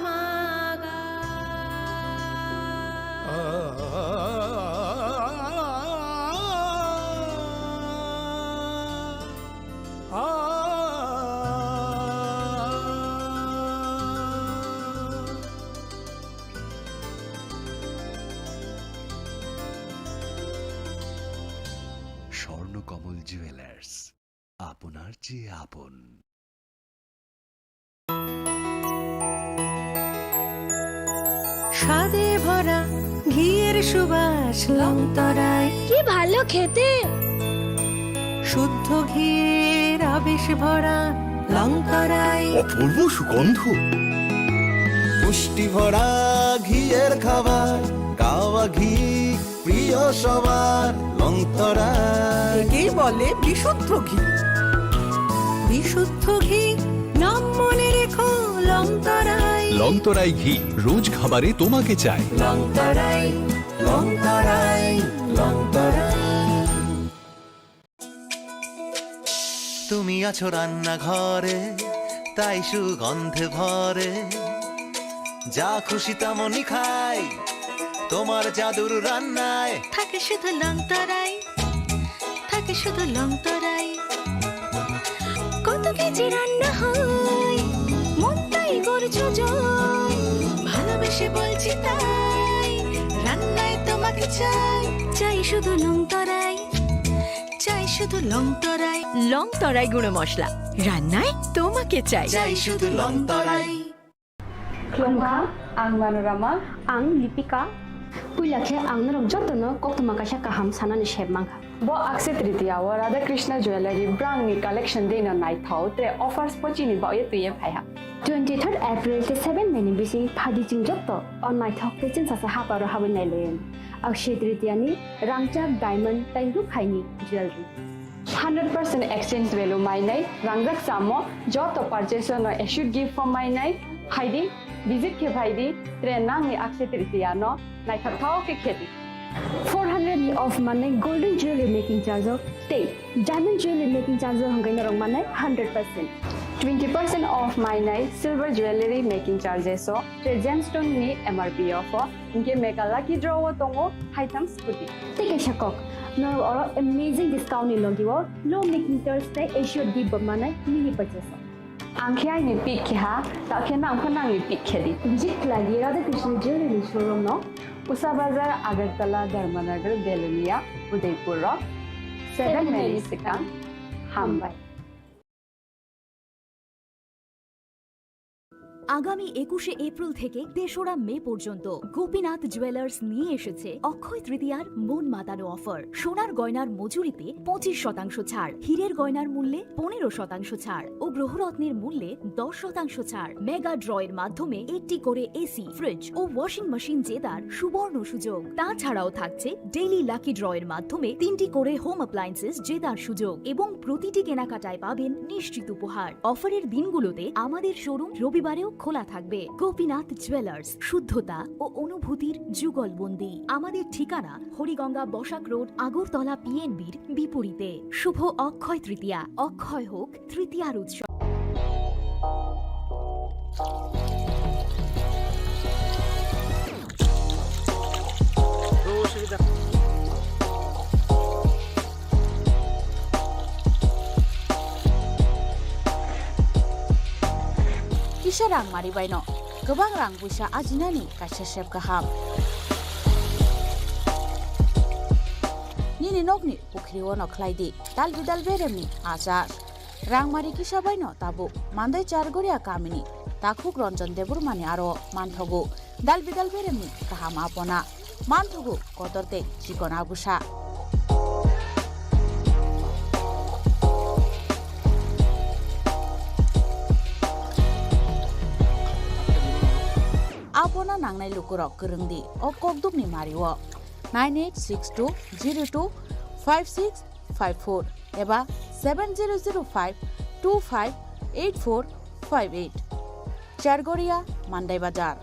ma ga. Swarnakamal jewellers, আপনার চেয়ে আপন। স্বাদে ভরা ঘিয়ের সুবাস লংতরাই। কি ভালো খেতে! শুদ্ধ ঘিয়ের আবেশ ভরা লংতরাই। অপূর্ব সুগন্ধ। পুষ্টি ভরা ঘিয়ের খাবার, গাওয়া ঘি প্রিয় সবার লংতরাই। একেই বলে বিশুদ্ধ ঘি। বিশুদ্ধ ঘি, নাম মনে রেখো লংতরাই। লংতরাই ঘি, রোজ খাবারে তোমাকে চাই। লংতরাই, লংতরাই, লংতরাই। তুমি আছো রান্নাঘরে, তাই সুগন্ধে ভরে। যা খুশি তেমনই খাই, তোমার জাদুর রান্নায়। থাকে শুধু লংতরাই, থাকে শুধু লংতরাই। কত কেজি রান্না হয়, মন তাই করছো জয়। ভালোবেসে বলছি তাই, রান্নায় তোমাকে চাই। চাই শুধু লংতরাই, চাই শুধু লংতরাই। লংতরাই গুঁড়ো মশলা, রান্নায় তোমাকে চাই। চাই শুধু লংতরাই। Khulumkha, ang Manorama. Ang Lipika. Puila khe ang norok jotono koktwma kaisa kaham sanani sep mankha. Bo Akshaya Tritiya o Radha Krishna Jewellery brangni collection deino naithok, tre offers bo chini baoye twiye phaiha. Twenty third April tei seven May ni bising phadi chwng joto o naithok tei chwngsacha haparo habwi nailaio. Akshaya Tritiya ni rangchak, diamond tei rukhaini jewellery. Hundred percent exchange value mainai rangjak chamo joto purchase no assured gift form mainai phaidi, visit khe phaidi, tre nangni Akshaya Tritiya no naithokthok khe khedi. Four hundred ni off manai golden jewelry making charge o tei diamond jewelry making charge o hwnkhai norok manai hundred percent. Twenty percent off mainai silver jewelry making charges o tre gemstone ni M R P off o. Hinkhe Mega Lucky Draw o tongo haitham scooty. Tei kaisa kok, norok oro amazing discount ni logi o low making charge tei assured gift bo manai mini purchase o. Ang khe aini pick khe ha, ta khe nang pho nangni pick khe di. Visit khlai di Radha Krishna Jewelry Showroom no, Usa Bazar, Agartala, Dharmanagar, Belonia, Udaipur rok seven minutes swkang. Hambai. আগামী একুশে এপ্রিল থেকে তেসরা মে পর্যন্ত গোপীনাথ জুয়েলার্স নিয়ে এসেছে অক্ষয় তৃতীয়ার মন মাতানো অফার। সোনার গয়নার মজুরিতে পঁচিশ শতাংশ ছাড়, হীরের গয়নার মূল্যে পনেরো শতাংশ ছাড় ও গ্রহরত্নের মূল্যে দশ শতাংশ ছাড়। মেগা ড্রয়ের মাধ্যমে একটি করে এসি, ফ্রিজ ও ওয়াশিং মেশিন জেতার সুবর্ণ সুযোগ। তাছাড়াও থাকছে ডেইলি লাকি ড্রয়ের মাধ্যমে তিনটি করে হোম অ্যাপ্লায়েন্সেস জেতার সুযোগ এবং প্রতিটি কেনাকাটায় পাবেন নিশ্চিত উপহার। অফারের দিনগুলোতে আমাদের শোরুম রবিবারেও খোলা থাকবে। গোপীনাথ জুয়েলার্স, শুদ্ধতা ও অনুভূতির যুগলবন্দি। আমাদের ঠিকানা হরিগঙ্গা বসাক রোড, আগরতলা পিএনবির বিপরীতে। শুভ অক্ষয় তৃতীয়া, অক্ষয় হোক তৃতীয়ার উৎসব। Kisa rang mari baino kwbang rang puisa ajinani kaisa sep kaham. Nini nokni pukhri-o no khlai di dal bidal beremni achar. Rangmari kisa baino tabuk Mandai Chargoria kamini takhuk Ranjan Debbarmani aro manthogo dal bidal beremni kaham apona, manthogo kotor tei chikon abusa. Apona nangnai lukurok kwrwng di o kokdukni mario nine eight six two zero two five six five four eba seven zero zero five two five eight four five eight. Chargoria, Mandai Bazar.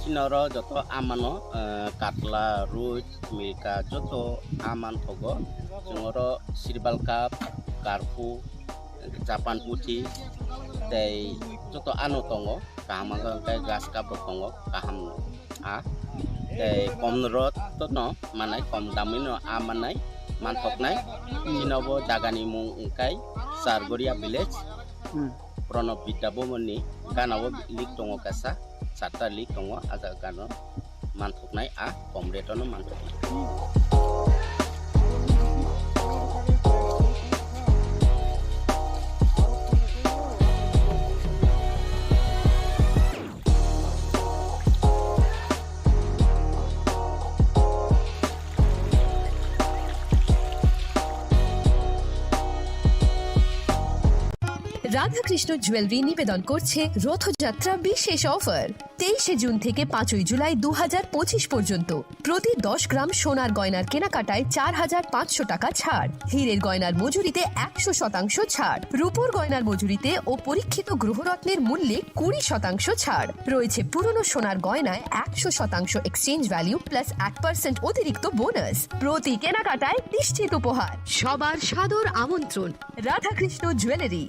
Chini oro joto amano, eh, katla, rui, milka, joto aman thogo. Chwng oro sirbal cup, karpu, Japan puthi, tei joto ano tongo. Kaham wngkha hwnkhe grass cup rok tongo, kaham no. A tei kom rot no manai, kom damwi no a manai, manthoknai. Chini bo jagani mung wngkha Chargoria village. Hmm. Pranab Vidya Bhavan ni gana o lake tongo kaisa, charta lake tongo, a jaga gana o manthoknai, a kom rate o no manthoknai. Radhakrishna jewellery নিবেদন করছে রথযাত্রা বিশেষ অফার। তেইশে জুন থেকে পাঁচই জুলাই দু হাজার পঁচিশ পর্যন্ত প্রতি দশ গ্রাম সোনার গয়নার কেনাকাটায় চার হাজার পাঁচশো টাকা ছাড়, হীরের গয়নার মজুরিতে একশো শতাংশ ছাড়, রূপোর গয়নার মজুরিতে ও পরীক্ষিত গ্রহরত্নের মূল্যে কুড়ি শতাংশ ছাড়। রয়েছে পুরনো সোনার গয়নায় একশো শতাংশ এক্সচেঞ্জ ভ্যালু প্লাস এক পার্সেন্ট অতিরিক্ত বোনাস। প্রতি কেনাকাটায় নিশ্চিত উপহার। সবার সাদর আমন্ত্রণ Radhakrishna jewellery.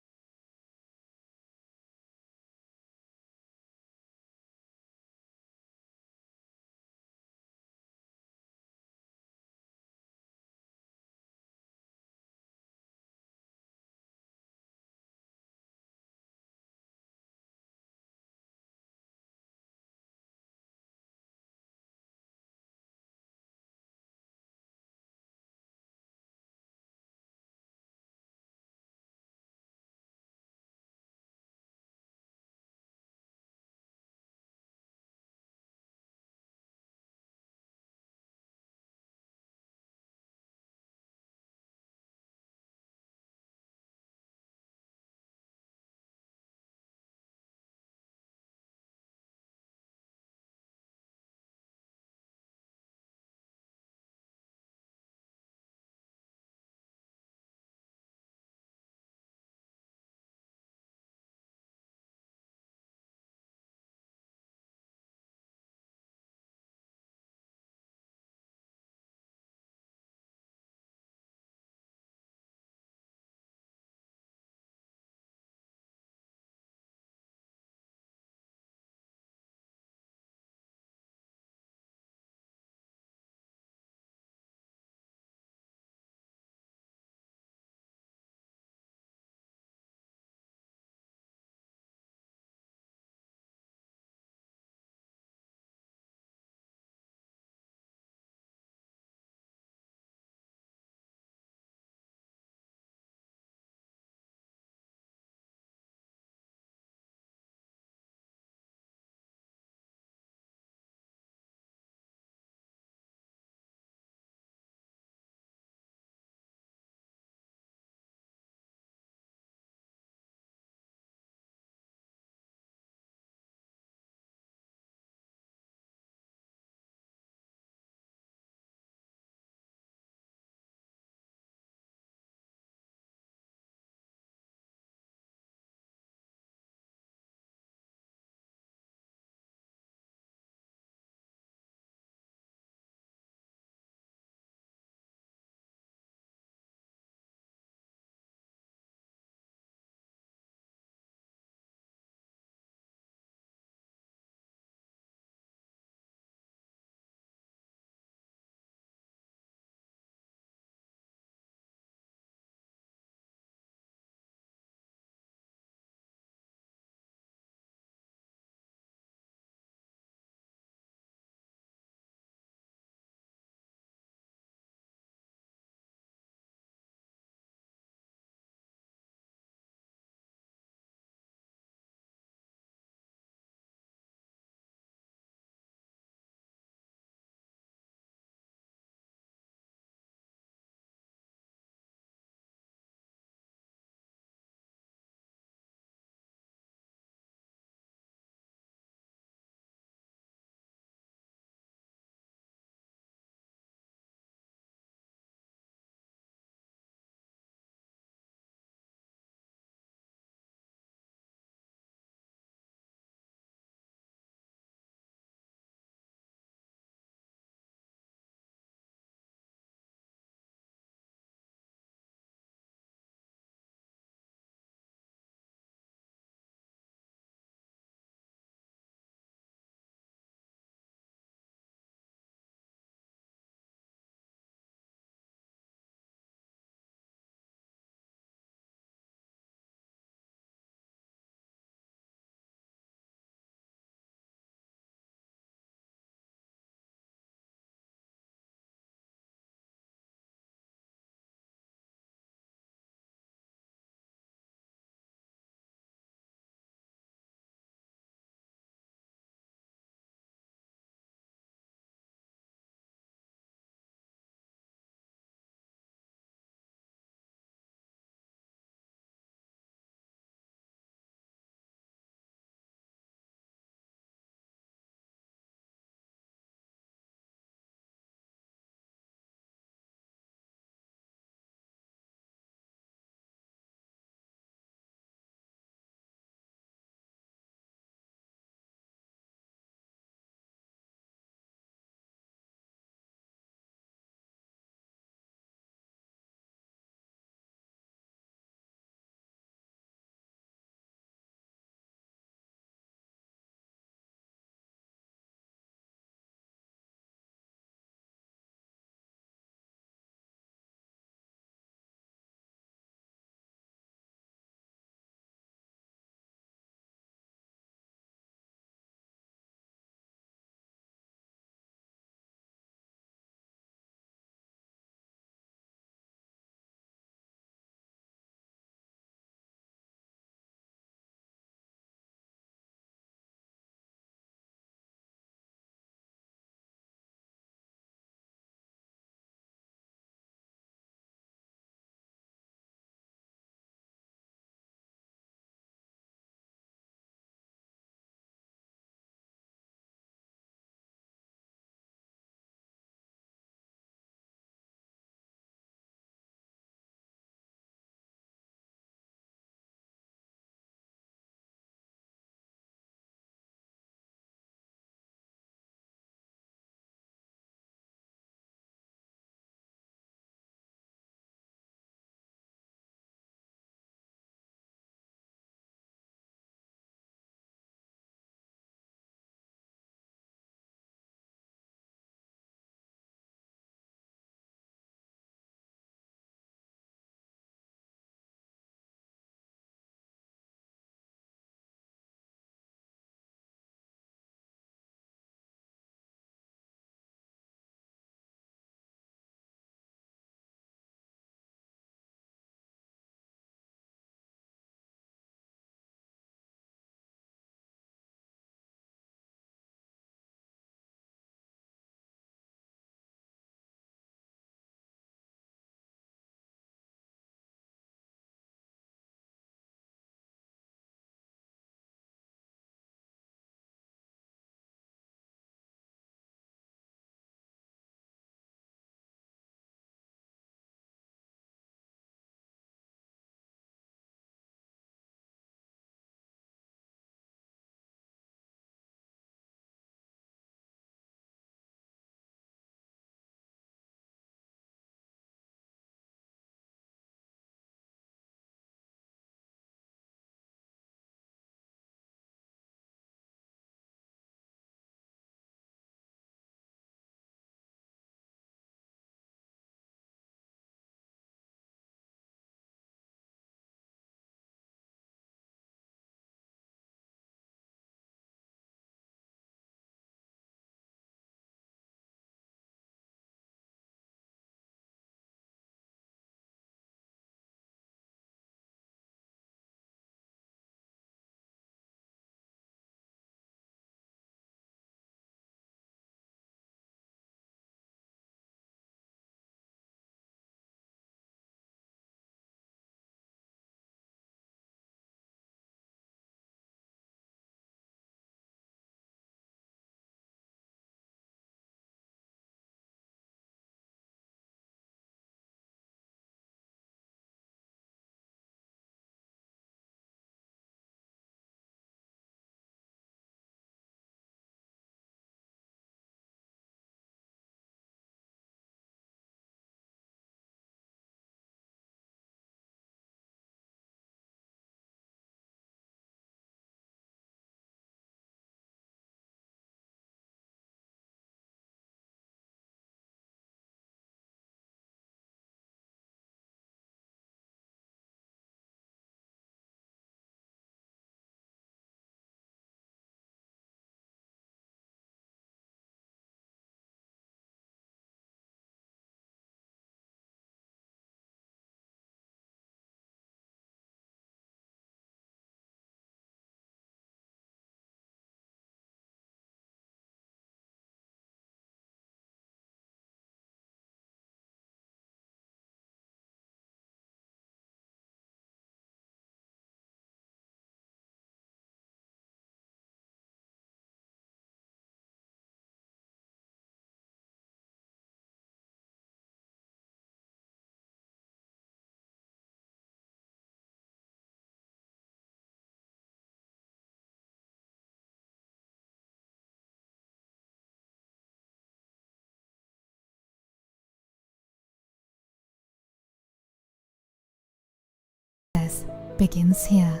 Success begins here.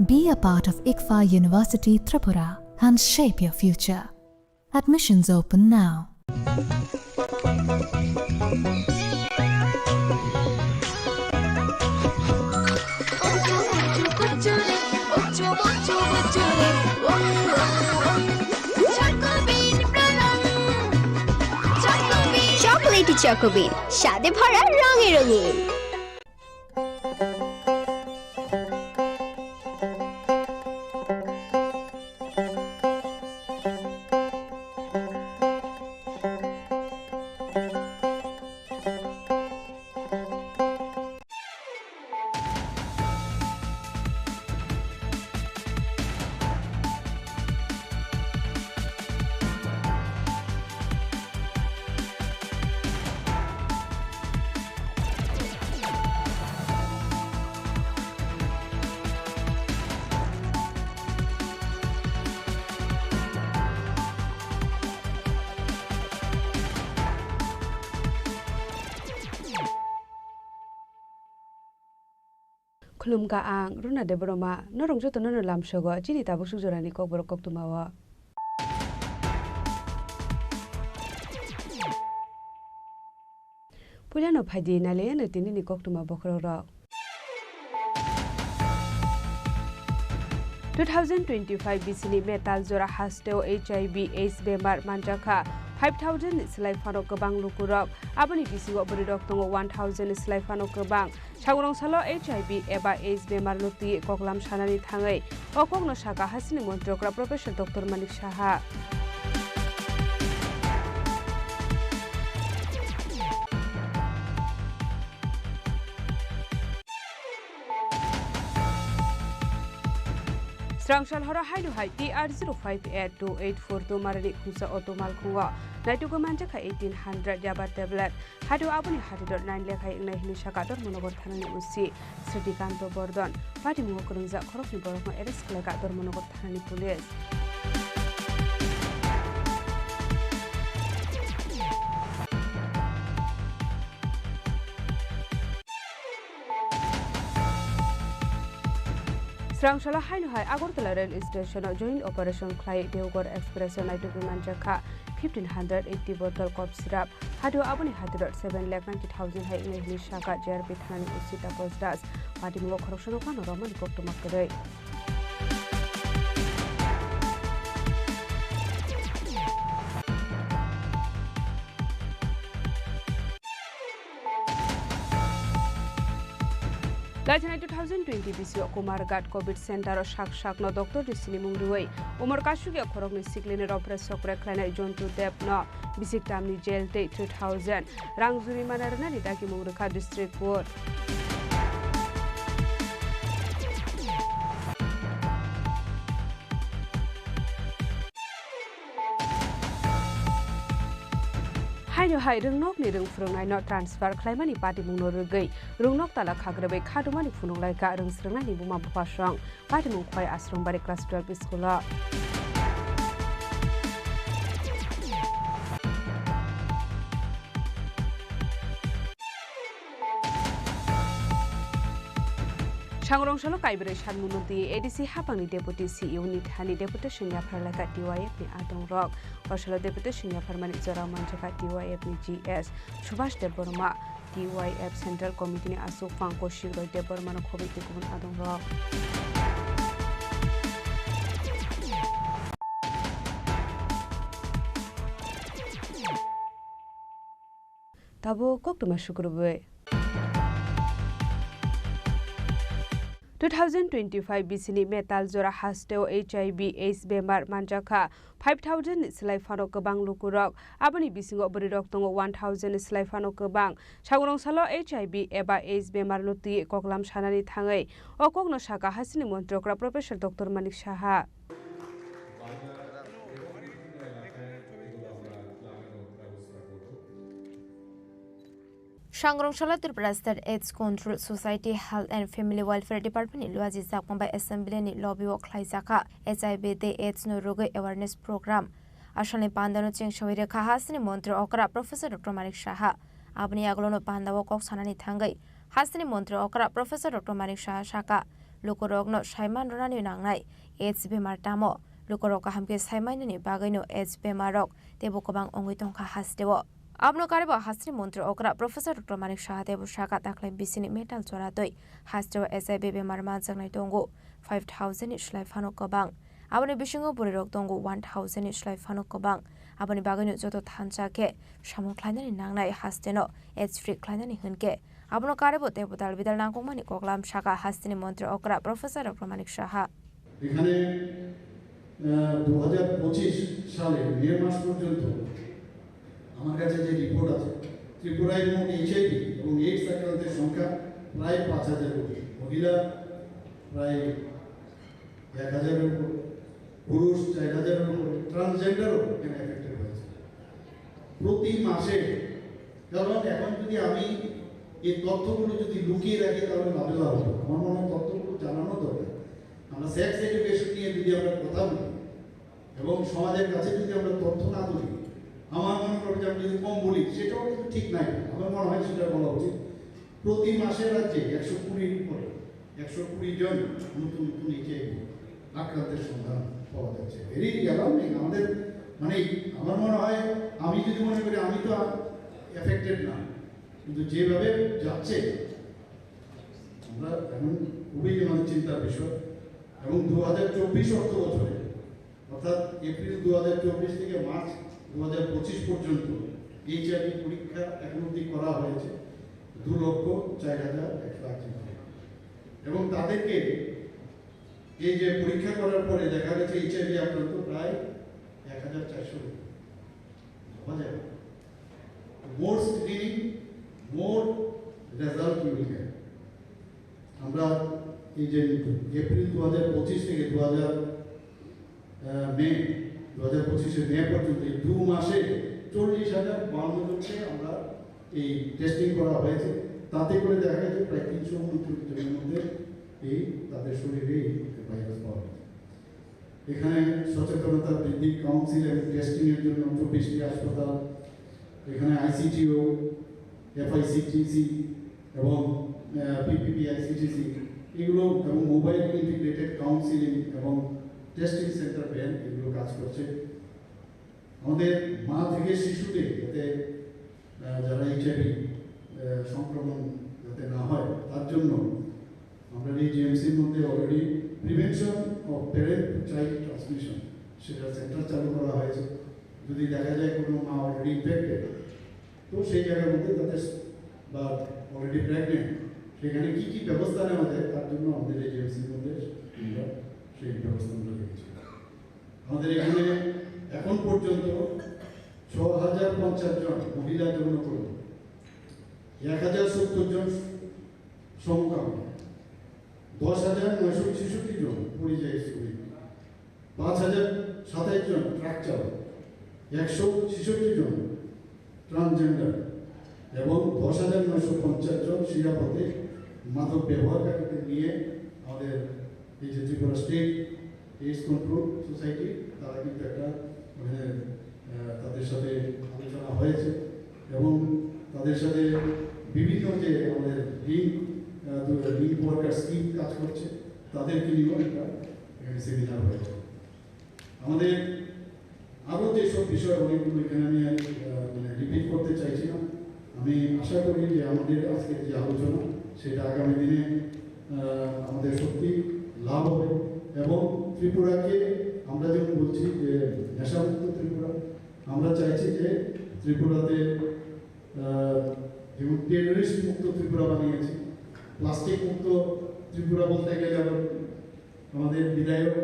Be a part of ICFAR University Tripura and shape your future. Admissions open now. Chocolatey Choco Bean, স্বাদে ভরা রঙে রঙিন। Khulumkha ang Runa Debbarma, norok jotono no lamsogo chini tabuk suk jorani kokborok koktwmao. Puilano phaidi nailaiano tinini koktwma bokhorokrok. Two thousand twenty-five bisini May tal jora hasteo H I V AIDS bemar manjakha five thousand ni slai phano kwbang lukurok. Aboni bisingo bwrwirok tongo one thousand ni slai phano kwbang. Sangrong salo H I V eba AIDS bemar no twi koklam sanani thangwi o kokno sakha hasini montri okra Professor Doctor Manik Saha. Srangsal horo haino hai T R zero five eight two eight four two marani khungsa auto malkhungo naitugwi manjakha eighteen hundred yaba tablet. Haino aboni hatidor nine lekha wngnai hwnwi sakha Dharmanagar thanani O C Srikanto Bordon. Patimungo kwrwngjak khoroknwi borokno arrest khlaikha Dharmanagar thanani police. Srangsala haino hai Agartala rail station o joint operation khlai Deoghar Express o naitugwi manjakha fifteen hundred eighty bottle cough syrup. Haino aboni hatidor seven lakh ninety thousand hai wngnai hwnwi sakha J R P thanani O C Taposh Das. Patimungo khoroksano phano romani koktwma kwrwi. Laithanai two thousand twenty bisio Kumarghat Covid Center o sak sakno doctor ni sinimung rwui umor kasugya khoroknwi siklini ropre sokre khlainai Jontu Deb no bisik tamni jail tei three thousand rang jurimana rwnani dagimung rwkha District Court. Haino hai rwngnokni rwng phwrwngnaino transfer khlaimani patimungno rwgwi rwngnok tala khakrwbwi khadumani phunuk laikha rwng swrwngnaini buma bupha song. Patimung Khwai Ashram Bari class twelve school o. Sangrong salo kaibrwi sanmungno twi A D C hapangni Deputy C E O ni thani deputation yaphar laikha T Y F ni adongrok. O salo deputation yapharmani jora manjakha T Y F ni G S Subhash Debbarma, T Y F Central Committee ni aswk phang Kaushik Roy Debbarma no khobwi tei kubun adongrok. Tabuk koktwma sukrubwi. Two thousand twenty-five bisini May tal jora hasteo H I V AIDS bemar manjakha five thousand ni slai phano kwbang lukurok. Aboni bisingo bwrwirok tongo one thousand ni slai phano kwbang. Sangrong salo H I V eba AIDS bemarno twi koklam sanani thangwi o kokno sakha hasini montri okra Professor Doctor Manik Saha. Sangrong salo Tripura State AIDS Control Society Health and Family Welfare Department ni luaji jakma bai assembly ni lobby o khlaijakha H I V tei AIDS no rwgwi awareness program. Asalni pandano chengsawi rwkha hasini montri okra Professor Doctor Manik Saha. Aboni yagulono pandao kok sanani thangwi Hasteni montri okra Professor Doctor Manik Saha sakha, lukurokno saiman rwnani nangnai AIDS bemar tamo, lukurok kaham khe saimanani bagwino AIDS bemarrok teibo kwbang wngwi tongkha hasteo. Abono karwi bo hasteni montri okra Professor Doctor Manik Saha teibo sakha, taklai bisini metal jora twi hasteo HIV bemar manjaknai tongo five thousand ni slai phano kwbang. Aboni bisingo bwrwirok tongo one thousand ni slai phano kwbang. Aboni bagwino joto thansa khe samung khlainani nangnai hasteno AIDS free khlainani hwnkhe abono karwi bo teibo dal bidal nangkukmani koklam sakha hasteni montri okra Professor Doctor Manik Saha. এখানে দু হাজার পঁচিশ সালে মে মাস পর্যন্ত আমার কাছে যে রিপোর্ট আছে, ত্রিপুরায় মোট এইচআইভি এবং এইডস আক্রান্তের সংখ্যা প্রায় পাঁচ হাজার কোটি, মহিলা প্রায় এক হাজারের উপরে, পুরুষ চার হাজারের উপরে, ট্রান্সজেন্ডারও এখানে এফেক্টেড হয়েছে প্রতি মাসে। কারণ এখন যদি আমি এই তথ্যগুলো যদি লুকিয়ে রাখি, তাহলে লাভে লাভ হবে। আমার মনে হয় তথ্যগুলো জানানো দরকার। আমরা সেক্স এডুকেশন নিয়ে যদি আমরা কথা বলি এবং সমাজের কাছে যদি আমরা তথ্য না তুলি, আমার মনে করে যে আমি যদি কম বলি, সেটাও কিন্তু ঠিক নাই। আমার মনে হয় সেটা বলা উচিত। প্রতি মাসে রাজ্যে একশো কুড়ির উপরে, একশো কুড়ি জন নতুন নতুন এইচআইভি আক্রান্তের সন্ধান পাওয়া যাচ্ছে। Very alarming. আমাদের, মানে, আমার মনে হয়, আমি যদি মনে করি আমি তো এফেক্টেড না, কিন্তু যেভাবে যাচ্ছে, আমরা এখন খুবই আমাদের চিন্তার বিষয়। এবং দু হাজার চব্বিশ অর্থ বছরে, অর্থাৎ এপ্রিল দু হাজার চব্বিশ থেকে মার্চ দু হাজার পঁচিশ পর্যন্ত এইচআইভি পরীক্ষা এখন অবধি করা হয়েছে দু লক্ষ চার হাজার একশো আটজন। এবং তাদেরকে এই যে পরীক্ষা করার পরে দেখা গেছে এইচআইভি আক্রান্ত প্রায় এক হাজার চারশো। ভাবা যায় না। More screening, more result you will get. আমরা এই যে এপ্রিল দু হাজার পঁচিশ থেকে দু হাজার মে, দু হাজার পঁচিশে মে পর্যন্ত এই দু মাসে চল্লিশ হাজার বাউন্ন জনকে আমরা এই টেস্টিং করা হয়েছে। তাতে করে দেখা গেছে প্রায় তিনশো উনচল্লিশ জনের মধ্যে এই তাদের শরীরে এই ভাইরাস পাওয়া গেছে। এখানে সচেতনতা বৃদ্ধি, কাউন্সিল এবং টেস্টিং এর জন্য চব্বিশটি হাসপাতাল, এখানে আইসিটিও, এফআইসিটিসি এবং পিপিপি আইসিটিসি এগুলো এবং মোবাইল ইন্টিগ্রেটেড কাউন্সিলিং এবং টেস্টিং সেন্টার ভ্যান এগুলো কাজ করছে। আমাদের মা থেকে শিশুতে যাতে, আহ, যারা এইচআইভি সংক্রমণ যাতে না হয়, তার জন্য আমরা এই জিএমসির মধ্যে already prevention of parent to child transmission, সেটা সেন্টার চালু করা হয়েছে। যদি দেখা যায় কোনো মা অলরেডি ইনফেক্টেড, তো সেই জায়গার মধ্যে তাদের বা অলরেডি প্রেগনেন্ট, সেখানে কী কী ব্যবস্থা নেওয়া যায়, তার জন্য আমাদের এই জিএমসির মধ্যে আমরা সেই ব্যবস্থাগুলো রেখেছি। আমাদের এখানে এখন পর্যন্ত ছ হাজার পঞ্চাশ জন মহিলা যৌনকর্মী, এক হাজার সত্তর জন সমকামী, দশ হাজার নয়শো ছেষট্টি জন পরিযায়ী শ্রমিক, পাঁচ হাজার সাতাইশ জন ট্রাক চালক, একশো ছেষট্টি জন ট্রান্সজেন্ডার এবং দশ হাজার নয়শো পঞ্চাশ জন শিরাপথে মাদক ব্যবহারকারীদের নিয়ে আমাদের এই যে Tripura state AIDS control society, তারা কিন্তু একটা ওখানে, আহ, তাদের সাথে আলোচনা হয়েছে এবং তাদের সাথে বিভিন্ন যে আমাদের লিঙ্ক, আহ, দু-, লিঙ্ক ওয়ার্কার স্কিম কাজ করছে, তাদেরকে নিয়েও একটা এখানে সেমিনার হয়েছে। আমাদের আরও যেসব বিষয় অনেকগুলো এখানে আমি আর, আহ, মানে রিপিট করতে চাইছি না। আমি আশা করি যে আমাদের আজকের যে আলোচনা, সেটা আগামী দিনে, আহ, আমাদের সত্যি লাভ হবে এবং ত্রিপুরাকে আমরা যেমন বলছি যে নেশামুক্ত ত্রিপুরা, আমরা চাইছি যে ত্রিপুরাতে, আহ, যেমন টেররিস্ট মুক্ত ত্রিপুরা বানিয়েছি, প্লাস্টিক মুক্ত ত্রিপুরা বলতে গেলে আবার আমাদের বিধায়ক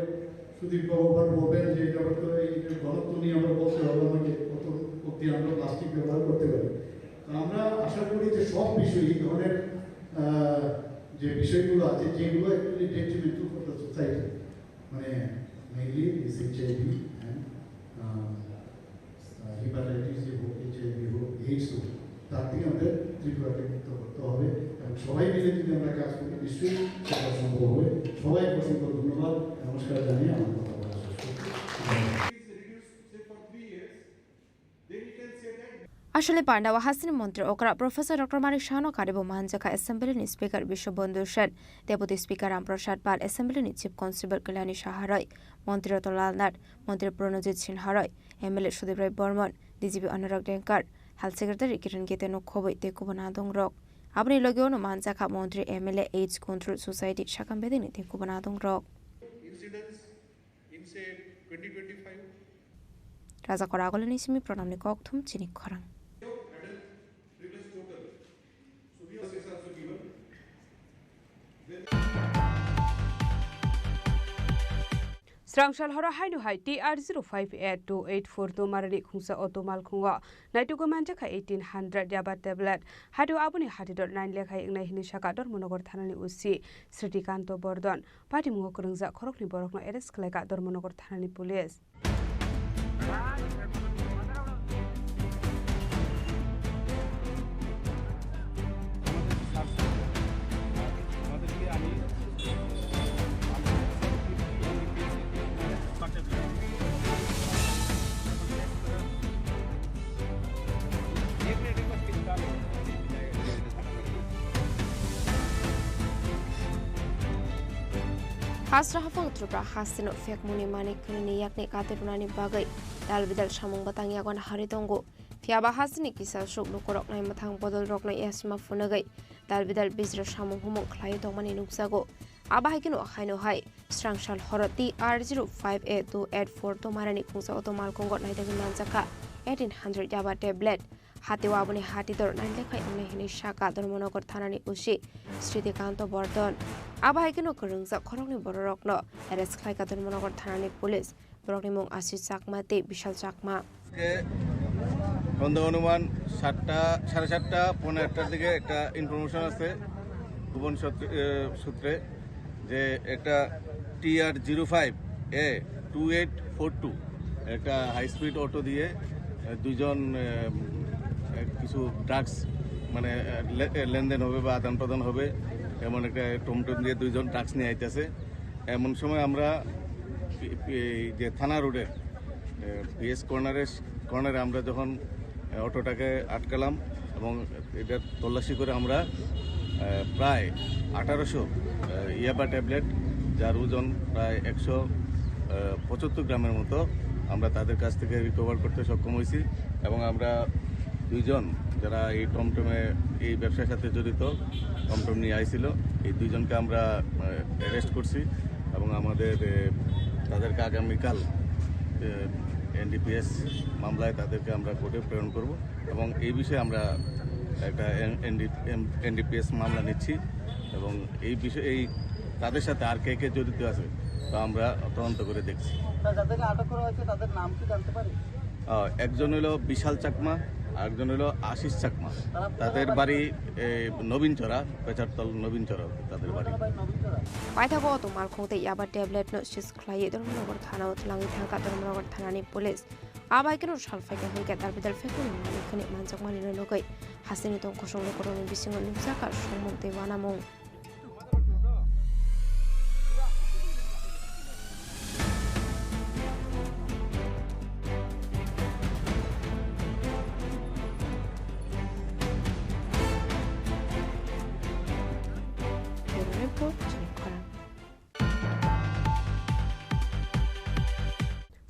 সুদীপ বাবু আবার বলবেন যে এটা তো এই যে ঘনত্ব নিয়ে আমরা বলতে হবে আমাকে, কত অব্দি আমরা প্লাস্টিক ব্যবহার করতে পারি। তো আমরা আশা করি যে সব বিষয়ে এই ধরনের, আহ, যে বিষয়গুলো আছে, যেগুলো actually detrimental for the society, মানে mainly this এইচআইভি and, আহ, হেপাটাইটিস যে হোক, এইচআইভি হোক, এইডস হোক, তার থেকে আমাদের ত্রিপুরাকে মুক্ত করতে হবে এবং সবাই মিলে যদি আমরা কাজ করি, নিশ্চয়ই সেটা সম্ভব হবে। সবাইকে অসংখ্য ধন্যবাদ, নমস্কার জানিয়ে আমার কথা বলা শেষ করছি। Is reduced, say, for three years, then you can say that Aswkni pandao hasteni montri okra Professor Doctor Manik Sahano karibo manjakha Assembly ni Speaker Biswabandhu Sen, Deputy Speaker Ram Prasad Pal, Assembly ni Chief Constable Kalyani Saha Roy, Montri Ratan Lal Nath, Montri Pranojit Sinha Roy, M L A Sudip Roy Bormon, D G P Anurag Dengkar, Health Secretary Kiran Gite no khoboi tei kubun adong rok. Aboni logi ono manjakha montri, M L A, AIDS Control Society, sakam bedini tei kubun adong rok. Incidents in, say, twenty twenty-five. Raja Kora Agulini simi Pranamni kokthum chini khorang. Srangchal horo haino hai T R zero five A two eight four two marani khungsa auto malkhungo naitugwi manjakha eighteen hundred yaba tablet. Haino aboni hatidor nine lekha wngnai hinwi saka Dharmanagar thanani O C Sritikanto Bordon. Patimungo kwrwngjak khoroknwi borokno arrest khlaikha Dharmanagar thanani police. Hasra haphang Tripura hasteno phekmungni manik khwnini yakni kati rwnani bagwi dal bidal samung bwtang yago nahari tongo. Phiyaba hasteni kisa swk lukuroknai mwthang bodolrokno yasma phunugwi dal bidal bijra samung humung khlaiwi tongmani nukjago. Abo hai kheno haino hai Srangchal horo T R zero five A two eight four two marani khungsa auto malkhungo naitugwi manjakha eighteen hundred yaba tablet. Hatio aboni hatidor nine lekha wngnai hinwi saka Dharmanagar thanani O C Sritikanto Bordon. Abo hai kheno kwrwngjak khoroknwi bororokno arrest khlaikha Dharmanagar thanani police. Borokni mung Ashish Chakma tei Bishal Chakma. আজকে সন্ধ্যা অনুমান সাতটা, সাড়ে সাতটা, পৌনে আটটার দিকে একটা ইনফরমেশন আছে গোপন সূত্রে, এ, সূত্রে যে একটা T R zero five A two eight four two একটা হাই স্পিড অটো দিয়ে, এ, দুইজন, এ, এ, কিছু ড্রাগস মানে, এ, লে-, এ, লেনদেন হবে বা আদান প্রদান হবে এমন একটা টমটম দিয়ে দুইজন ড্রাগস নিয়ে আইতেছে। এমন সময় আমরা পি-, পি-, এই যে থানা রোডের, এ, পিএস কর্নারের, কর্নারে আমরা যখন, এ, অটোটাকে আটকালাম এবং এটা তল্লাশি করে আমরা, এ, প্রায় আঠারোশো, এ, ইয়াবা ট্যাবলেট, যার ওজন প্রায় একশো, এ, পঁচাত্তর গ্রামের মতো আমরা তাদের কাছ থেকে রিকভার করতে সক্ষম হয়েছি এবং আমরা দুইজন যারা এই টমটমে, এই ব্যবসার সাথে জড়িত, টমটম নিয়ে আইছিল, এই দুইজনকে আমরা, আহ, অ্যারেস্ট করছি এবং আমাদের, এ, তাদেরকে আগামীকাল, এ, এনডিপিএস মামলায় তাদেরকে আমরা কোর্টে প্রেরণ করব এবং এই বিষয়ে আমরা একটা এন-, এনডি-, এম-, এনডিপিএস মামলা নিচ্ছি এবং এই বিষয়ে, এই তাদের সাথে আর কে কে জড়িত আছে তা আমরা তদন্ত করে দেখছি। স্যার, যাদেরকে আটক করা হয়েছে তাদের নাম কি জানতে পারি? আহ, একজন হলো বিশাল চাকমা, আরেকজন হলো আশিস চাকমা। তারা কোথায় তাদের বাড়ি? বাড়ি, এ, নবীনচরা, পেচারতল নবীনচরা তাদের বাড়ি। তাদের বাড়ি নবীনচরা। Paithago auto malkhung tei yaba tablet no seize khlaiwi Dharmanagar thana o twlangwi thangkha Dharmanagar thanani police. Abai kheno sal phaikha hinkhe dal bidal phekmani manik khwnwi manjakmani no nugwi hasteni tong kosong lukurokni bisingo nukjakha songmung tei uanamung. Bureau Report, Chini Khorang.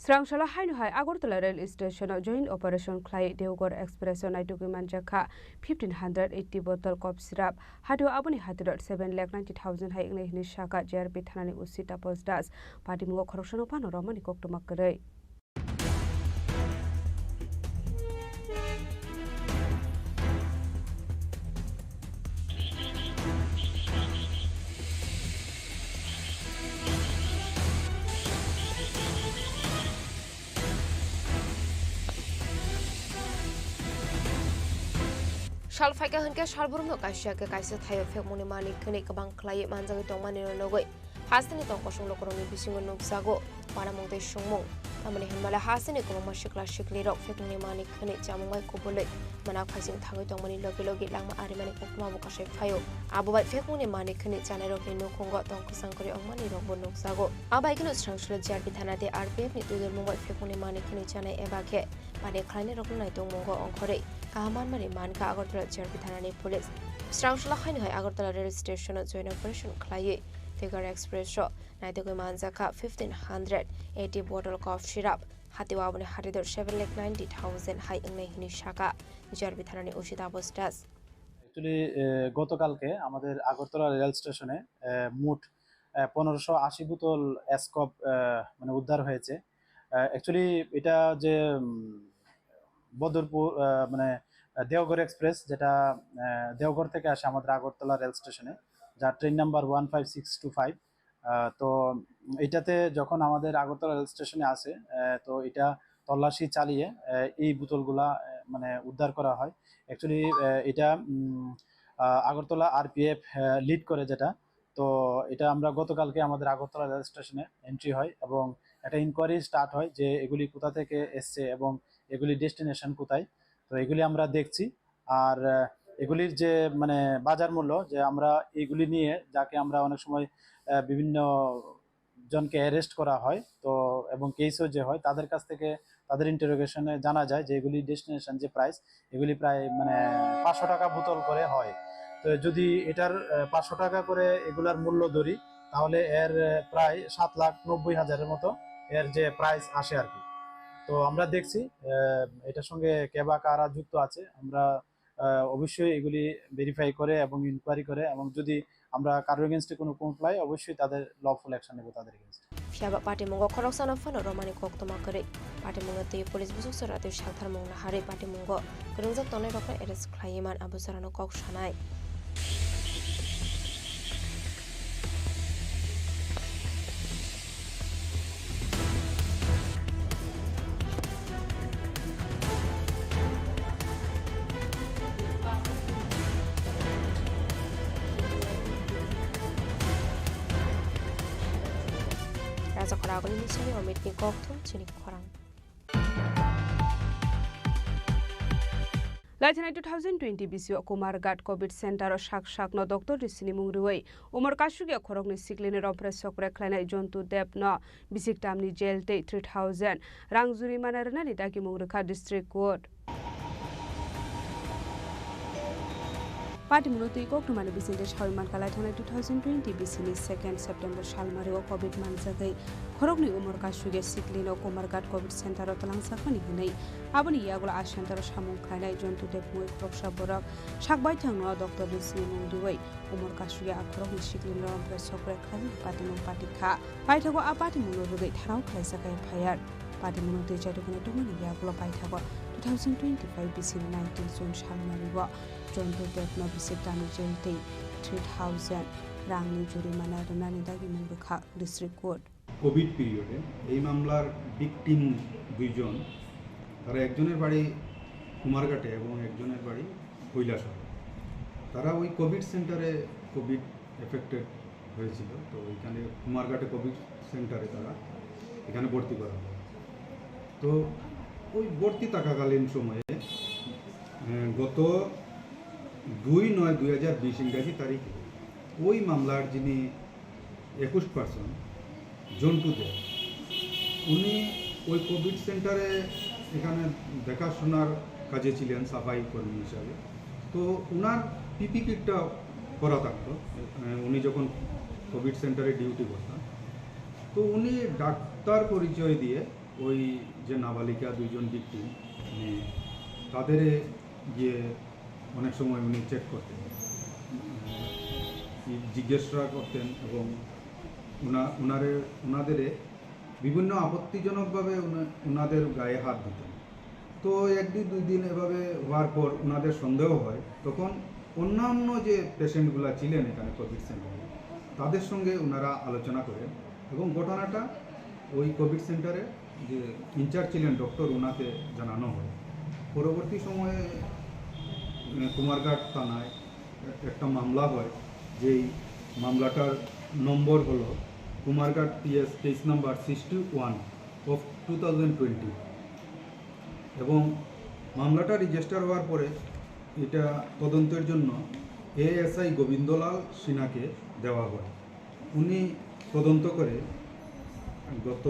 Srangchal haino hai Agartala rail station o joint operation khlai Deoghar Express o naitugwi manjakha fifteen hundred eighty bottle cough syrup. Haino aboni hatiro seven lakh ninety thousand hai wngnai hinwi sakha J R P thanani O C Tapas Das. Patimungo khoroksano phano romani koktwma kwrwi. Sal phaikha hinkhe salbrumno kaisa khe kaisa thaio phekmungni manik khwnwi kwbang khlaiwi manjagwi tongmani no nugwi hasteni tong kosong lukurokni bisingo nukjago uanamung tei songmung. Tamoni hinmale hasini kwbangma sikla siklirok phekmungni manwi khwnwi chamung bai kubulwi mwnakphaising thangwi tongmani logi logi langma arimani koktwma bo kwsai phaio. Abo bai phekmungni manwi khwnwi chanairokni nukhungo tong kwchang kwrwi wngmani rokbo nukjago. Abai kheno Srangsula G R P thana tei R P F ni twi dormung bai phekmungni manwi khwnwi chanai eba khe paniya khlainairokno naitongmungo ongkhorwi kaham manmani mankha Agartala G R P thanani police. Srangsula haino hai Agartala rail station-o joint operation khlaiwi Tiger Express-o naitugwi manjakha fifteen hundred eighty bottle cough syrup, hatio aboni hatidor seven lakh ninety thousand hai wngnai hwnwi sakha G R P thanani O C Taposh Das. Actually, এ, গতকালকে আমাদের Agartala rail স্টেশনে, এ, মোট, এ, পনেরোশো আশি বোতল অ্যাসকপ, এ, মানে উদ্ধার হয়েছে। এ, actually এটা যে, উম, বদরপুর, এ, মানে, এ, দেওঘর এক্সপ্রেস, যেটা, এ, দেওঘর থেকে আসে আমাদের আগরতলা রেল স্টেশনে, যার train number one five six two five. আহ, তো এটাতে যখন আমাদের আগরতলা রেল স্টেশনে আসে, আহ, তো এটা তল্লাশি চালিয়ে, আহ, এই বোতলগুলা, আহ, মানে উদ্ধার করা হয়। Actually, আহ, এটা, উম, আহ, আগরতলা আরপিএফ, আহ, লিড করে যেটা, তো এটা আমরা গতকালকে আমাদের আগরতলা রেল স্টেশনে এন্ট্রি হয় এবং একটা ইনকোয়ারি স্টার্ট হয় যে এগুলি কোথা থেকে এসছে এবং এগুলি ডেস্টিনেশন কোথায়। তো এগুলি আমরা দেখছি। আর, আহ, এগুলির যে মানে বাজার মূল্য, যে আমরা এইগুলি নিয়ে যাকে আমরা অনেক সময়, আহ, বিভিন্ন জনকে অ্যারেস্ট করা হয়, তো এবং কেসও যে হয়, তাদের কাছ থেকে, তাদের ইন্টারোগেশনে জানা যায় যে এগুলি ডেস্টিনেশন যে প্রাইস, এগুলি প্রায় মানে পাঁচশো টাকা বোতল করে হয়। তো যদি এটার, আহ, পাঁচশো টাকা করে এগুলার মূল্য ধরি, তাহলে এর, আহ, প্রায় সাত লাখ নব্বই হাজারের মতো এর যে প্রাইস আসে আর কি। তো আমরা দেখছি, আহ, এটার সঙ্গে কে বা কারা যুক্ত আছে, আমরা, আহ, অবশ্যই এগুলি ভেরিফাই করে এবং ইনকোয়ারি করে, এবং যদি আমরা কারোর এগেনস্টে কোনো কমপ্লেন পাই, অবশ্যই তাদের লফুল অ্যাকশন নেব তাদের এগেনস্টে। Phiya ba patimungo khoroksano phano romani koktwma kwrwi. Patimungno twi police busuk chwra twi saktharmung naharwi patimungo kwrwngjak tongnairokno arrest khlaiwi man abo chwrano kok sanai. Rajakhor agoni Nisani Omitni kokthum chini khorang. Laithanai two thousand twenty bisio Kumarghat Covid Center o sak sakno Doctor Risini mung riwi umor kasugya khoroknwi siklini rompre sokre khlainai Jontu Deb no bisik tamni jail tei three thousand rang jurimana rwnani dagimung rwkha District Court. Patimungno twi koktwmani bisingtwi sawi mankha, laithanai two thousand twenty bisini second September salmario Covid manjagwi khoroknwi umor kasugya siklino Kumarghat Covid Center o twlangjakmani hwnwi. Aboni yagulo a center o samung khlainai Jontu Deb mungwi khoroksa borok sak baithangno Doctor Risini mung riwi umor kasugya a khoroknwi siklino rompre sokre khlainani patimung patikha. Paithago a patimungno rwgwi tharao khlaijak F I R. Patimungno twi chaitukhunai tongmani yagulo paithago two thousand twenty-five bisini nineteen June salmario Jontu Debno bisik tamni jail tei three thousand rangni jurimana rwnani dagimung rwkha District Court. Covid পিরিয়ডে এই মামলার ভিকটিম দুইজন, তারা একজনের বাড়ি কুমারঘাটে এবং একজনের বাড়ি কৈলাসহরে। তারা ওই কোভিড সেন্টারে কোভিড এফেক্টেড হয়েছিল, তো ওইখানে কুমারঘাটে কোভিড সেন্টারে তারা এখানে ভর্তি করা হয়। তো ওই ভর্তি থাকাকালীন সময়ে, আহ, গত দুই নয় দুই হাজার বিশ ইংরাজি তারিখে ওই মামলার যিনি একুশ পার্সন জন্টু দে, উনি ওই কোভিড সেন্টারে এখানে দেখাশোনার কাজে ছিলেন সাফাই কর্মী হিসাবে। তো ওনার পিপি কিটটা পরা থাকতো, আহ, উনি যখন কোভিড সেন্টারে ডিউটি করতেন। তো উনি ডাক্তার পরিচয় দিয়ে ওই যে নাবালিকা দুইজন ভিকটিম, মানে, তাদের গিয়ে অনেক সময় উনি চেক করতেন, উম, জিজ্ঞাসা করতেন এবং ওনা-, ওনারে, ওনাদের বিভিন্ন আপত্তিজনকভাবে ওনা-, ওনাদের গায়ে হাত দিতেন। তো এক দুই, দুই দিন এভাবে হওয়ার পর ওনাদের সন্দেহ হয়, তখন অন্যান্য যে পেশেন্টগুলা ছিলেন এখানে কোভিড সেন্টারে, তাদের সঙ্গে ওনারা আলোচনা করেন এবং ঘটনাটা ওই কোভিড সেন্টারে যে ইনচার্জ ছিলেন ডক্টর, ওনাকে জানানো হয়। পরবর্তী সময়ে, এ, কুমারঘাট থানায় একটা মামলা হয়, যেই মামলাটার নম্বর হলো Kumarghat PS case number sixty one. of two thousand twenty এবং মামলাটা রেজিস্টার হওয়ার পরে এটা তদন্তের জন্য এএসআই গোবিন্দলাল সিনহাকে দেওয়া হয়। উনি তদন্ত করে গত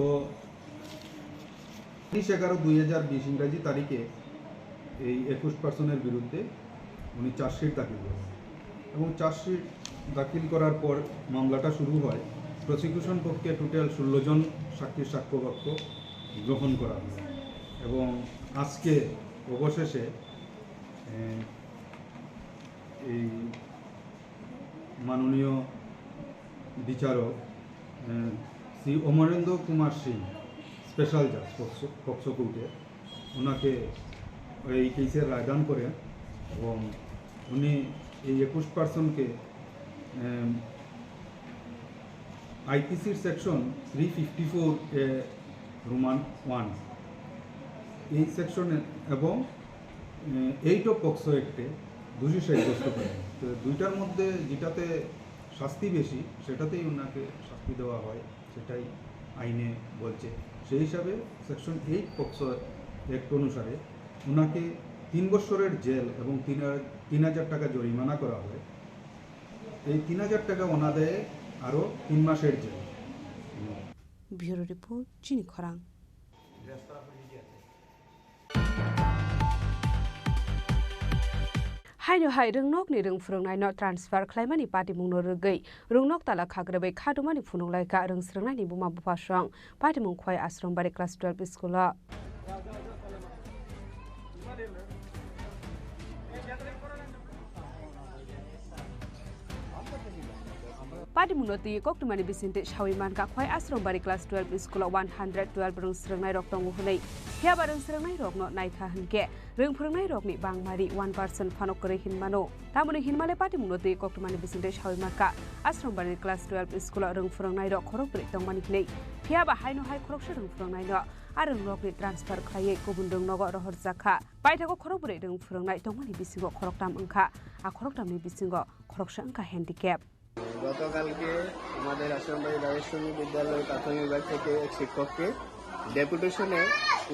তিরিশ এগারো দুই হাজার বিশ ইংরাজি তারিখে এই একুশ পার্সনের বিরুদ্ধে উনি চার্জশিট দাখিল করেন এবং চার্জশিট দাখিল করার পর মামলাটা শুরু হয়। প্রসিকিউশন পক্ষে টোটাল ষোলো জন সাক্ষীর সাক্ষ্যবাক্য গ্রহণ করা হয় এবং আজকে অবশেষে এ, এই মাননীয় বিচারক এ, শ্রী অমরেন্দ্র কুমার সিং, স্পেশাল জাজ পক্সো পক্সো কোর্টে, ওনাকে এই কেসের রায়দান করেন এবং উনি এই একুশ পার্সনকে আইপিসির সেকশন থ্রি ফিফটি ফোর এ রোমান ওয়ান এই সেকশনে এবং এইট অফ পক্সো অ্যাক্টে দোষী সাব্যস্ত করেন। তো দুইটার মধ্যে যেটাতে শাস্তি বেশি, সেটাতেই ওনাকে শাস্তি দেওয়া হয়, সেটাই আইনে বলছে। সেই হিসাবে সেকশন এইট পক্সো অ্যাক্ট অনুসারে ওনাকে তিন বছরের জেল এবং তিন হাজার টাকা জরিমানা করা হয়। এই তিন হাজার টাকা ওনাদের আরও তিন মাসের jail. Bureau Report, Chini Khorang. Haino hai rwngnokni rwng phwrwngnaino transfer khlaimani patimungno rwgwi rwngnok tala khakrwbwi kha dumani phunuk laikha rwng swrwngnaini buma buphasong patimung Khwai Ashram Bari class twelve school-o. Patimungno twi koktwmani bisingtwi sawi mankha Khwai Ashram Bari class twelve school-o one hundred twelve rwng swrwngnairok tongo hwnwi. Phiyaba rwng swrwngnairokno naikha hwnkhe rwng phwrwngnairokni bangmari one percent phano kwrwi hinmano. Tamoni hinmale patimungno twi koktwmani bisingtwi sawi mankha Ashram Bari class twelve school-o rwng phwrwngnairok khorokbrwi tongmani hwnwi. Phiyaba haino hai khoroksa rwng phwrwngnaino a rwngnokni transfer khlaiwi kubun rwngnogo rohorjakha. Paithago khorokbrwi rwng phwrwngnai tongmani bisingo khoroktam wngkha. A khoroktamni bisingo khoroksa wngkha handicap. গতকালকে আমাদের আশ্রমবাড়ি রাজেশ্বরী বিদ্যালয় প্রাথমিক বিভাগ থেকে এক শিক্ষককে ডেপুটেশনে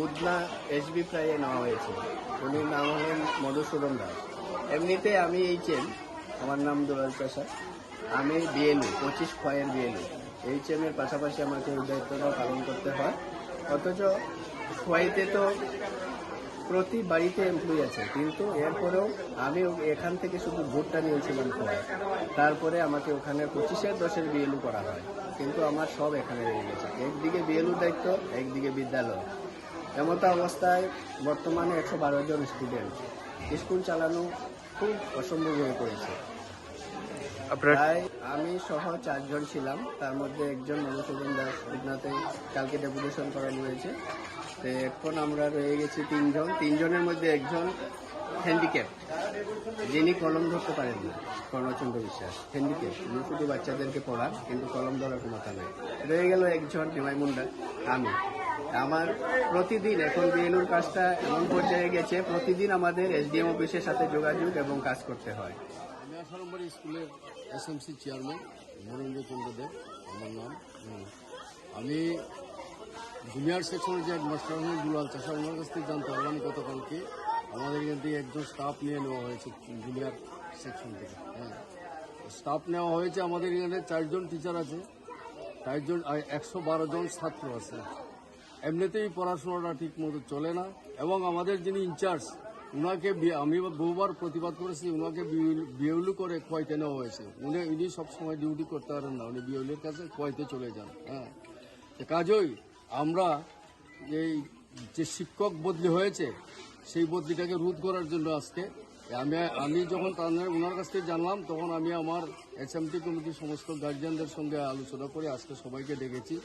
উদনা এসবি প্রাইয়ে নেওয়া হয়েছে। উনির নাম হলেন মধুসূদন দাস। এমনিতে আমি এইচএম, আমার নাম দুলাল চাষা। আমি বিএলও, পঁচিশ খয়ের বিএলও। এইচএম এর পাশাপাশি আমাকে ওই দায়িত্বটা পালন করতে হয়। অথচ খোয়াইতে তো প্রতি বাড়িতে এমপ্লয়ি আছে, কিন্তু এরপরেও আমি ও-, এখান থেকে শুধু ভোটটা নিয়েছিলাম খোয়াই। তারপরে আমাকে ওখানে পঁচিশের দশের বিএলও করা হয়, কিন্তু আমার সব এখানে রয়ে গেছে। একদিকে বিএলওর দায়িত্ব, একদিকে বিদ্যালয়। এমতো অবস্থায় বর্তমানে একশো বারো জন স্টুডেন্ট, স্কুল চালানো খুব অসম্ভব হয়ে পড়েছে। আপনার তাই আমি সহ চারজন ছিলাম, তার মধ্যে একজন মধুসূদন দাস উদনাতে কালকে ডেপুটেশন করানো হয়েছে। তো এখন আমরা রয়ে গেছি তিনজন, তিনজনের মধ্যে একজন হ্যান্ডিক্যাপ, যিনি কলম ধরতে পারেন না, কর্ণচন্দ্র বিশ্বাস হ্যান্ডিক্যাপ। উনি শুধু বাচ্চাদেরকে পড়ান, কিন্তু কলম ধরার ক্ষমতা নেই। রয়ে গেল একজন নিমাই মুন্ডা, আমি। আমার প্রতিদিন এখন বিএলওর কাজটা এমন পর্যায়ে গেছে, প্রতিদিন আমাদের এসডিএম অফিসের সাথে যোগাযোগ এবং কাজ করতে হয়। আমি আশারামবাড়ি স্কুলের এসএমসি চেয়ারম্যান নরেন্দ্র চন্দ্র দেব আমার নাম। হুম। আমি জুনিয়র সেকশনের যে হেডমাস্টার আছেন দুলাল চাষা, ওনার কাছ থেকে জানতে পারলাম গতকালকে আমাদের এখান থেকে একজন স্টাফ নিয়ে নেওয়া হয়েছে জুনিয়র সেকশন থেকে। হ্যাঁ, স্টাফ নেওয়া হয়েছে। আমাদের এখানে চারজন টিচার আছে, চারজন, আর একশো বারো জন ছাত্র আছে। এমনিতেই পড়াশোনাটা ঠিক মতো চলে না। এবং আমাদের যিনি ইনচার্জ, ওনাকে বি- আমি বহুবার প্রতিবাদ করেছি, ওনাকে বিএলও করে খোয়াইতে নেওয়া হয়েছে। উনি উনি সবসময় ডিউটি করতে পারেন না, উনি বিএলওর কাছে খোয়াইতে চলে যান। হ্যাঁ, তো কাজেই আমরা এই যে শিক্ষক বদলি হয়েছে, সেই বদলিটাকে রোধ করার জন্য আজকে আমি আমি যখন তাদের ওনার কাছ থেকে জানলাম, তখন আমি আমার এসএমটি কমিটির সমস্ত গার্জিয়ানদের সঙ্গে আলোচনা করে আজকে সবাইকে ডেকেছি।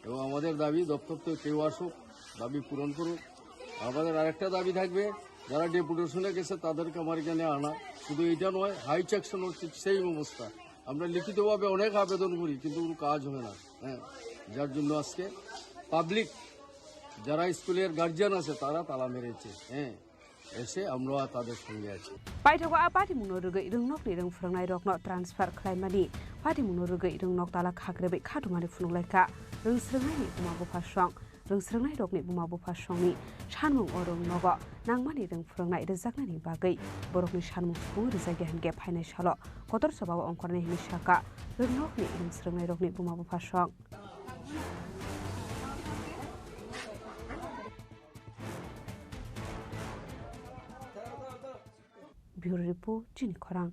এবং আমাদের দাবি, দপ্তর থেকে কেউ আসুক, দাবি পূরণ করুক। আমাদের আরেকটা দাবি থাকবে, যারা ডেপুটেশনে গেছে তাদেরকে আমার এখানে আনা। শুধু এটা নয়, হাই সেকশন হচ্ছে সেই অবস্থা। আমরা লিখিতভাবে অনেক আবেদন করি, কিন্তু কোনো কাজ হয় না। হ্যাঁ, যার জন্য আজকে পাবলিক, যারা স্কুলের গার্জিয়ান আছে, তারা তালা মেরেছে। হ্যাঁ, এসে আমরা তাদের সঙ্গে আছি। Paithago a patimungno rwgwi rwngnokni rwng phwrwngnairokno transfer khlaimani patimungno rwgwi rwngnok tala khakrwbwi khatumani phunuk laikha rwng swrwngnaini buma buphasong. Rwng swrwngnairokni buma bupha songni sanmung o rwng nogo nangmani rwng phwrwngnai rwjaknani bagwi borokni sanmung supung rwjakya hinkhe phainai salo kotor chobao ongkhornai hinwi sakha rwng nokni rwng swrwngnairokni buma bupha song. Bureau Report, Chini Khorang.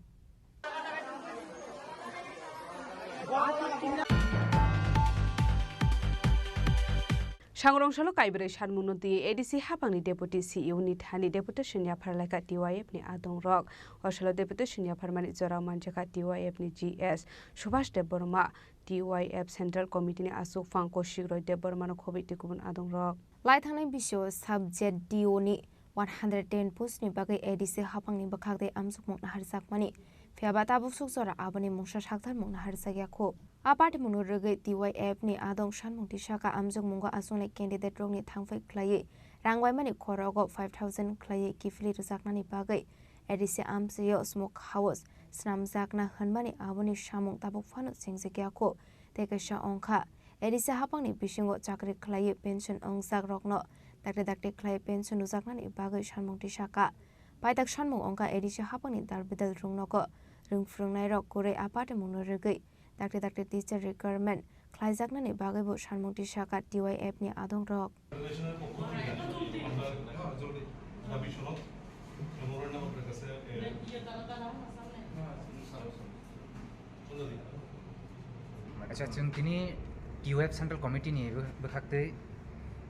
Sangrong salo kaibrwi sanmungno twi A D C hapangni Deputy C E O ni thani deputation yaphar laikha T Y F ni adongrok. O salo deputation yapharmani jorao manjakha T Y F ni G S Subhash Debbarma, T Y F Central Committee ni aswk phang Kaushik Roy Debbarma no khobwi tei kubun adongrok. Laithangnai bisio sub Z D O ni one hundred ten post ni bagwi A D C hapangni bwkhak tei amjokmung naharjakmani. Phiyaba tabuk suk jora aboni mungsa sakthar mung naharjakya kho. A party mungno rwgwi T Y F ni adong sanmung tisaka amjokmungo achungnai candidate rokni thangphai khlaiwi rang waimani khorogo five thousand khlaiwi kiphilwi rwjaknani bagwi A D C amchaio smoke house snamjakna hwnmani aboni samung tabuk phano chengjakya kho. Tei kaisa ongkha A D C hapangni bisingo chakri khlaiwi pension wngjak rokno dakti dakti khlai pension rwjaknani bagwi sanmung tisaka. Paitak sanmung ongkha A D C hapangni dal bidal rwngnogo rwng phwrwngnairok kwrwi a party mungno rwgwi dakti dakti teacher requirement khlaijaknani bagwibo sanmung tisaka T Y F ni adongrok. ফেডারেশনের পক্ষ থেকে আমরা জরুরি দাবি সনদ মেমোরেন্ডাম আপনার কাছে, এ, Acha, chwng tini T Y F Central Committee ni bwkhak twi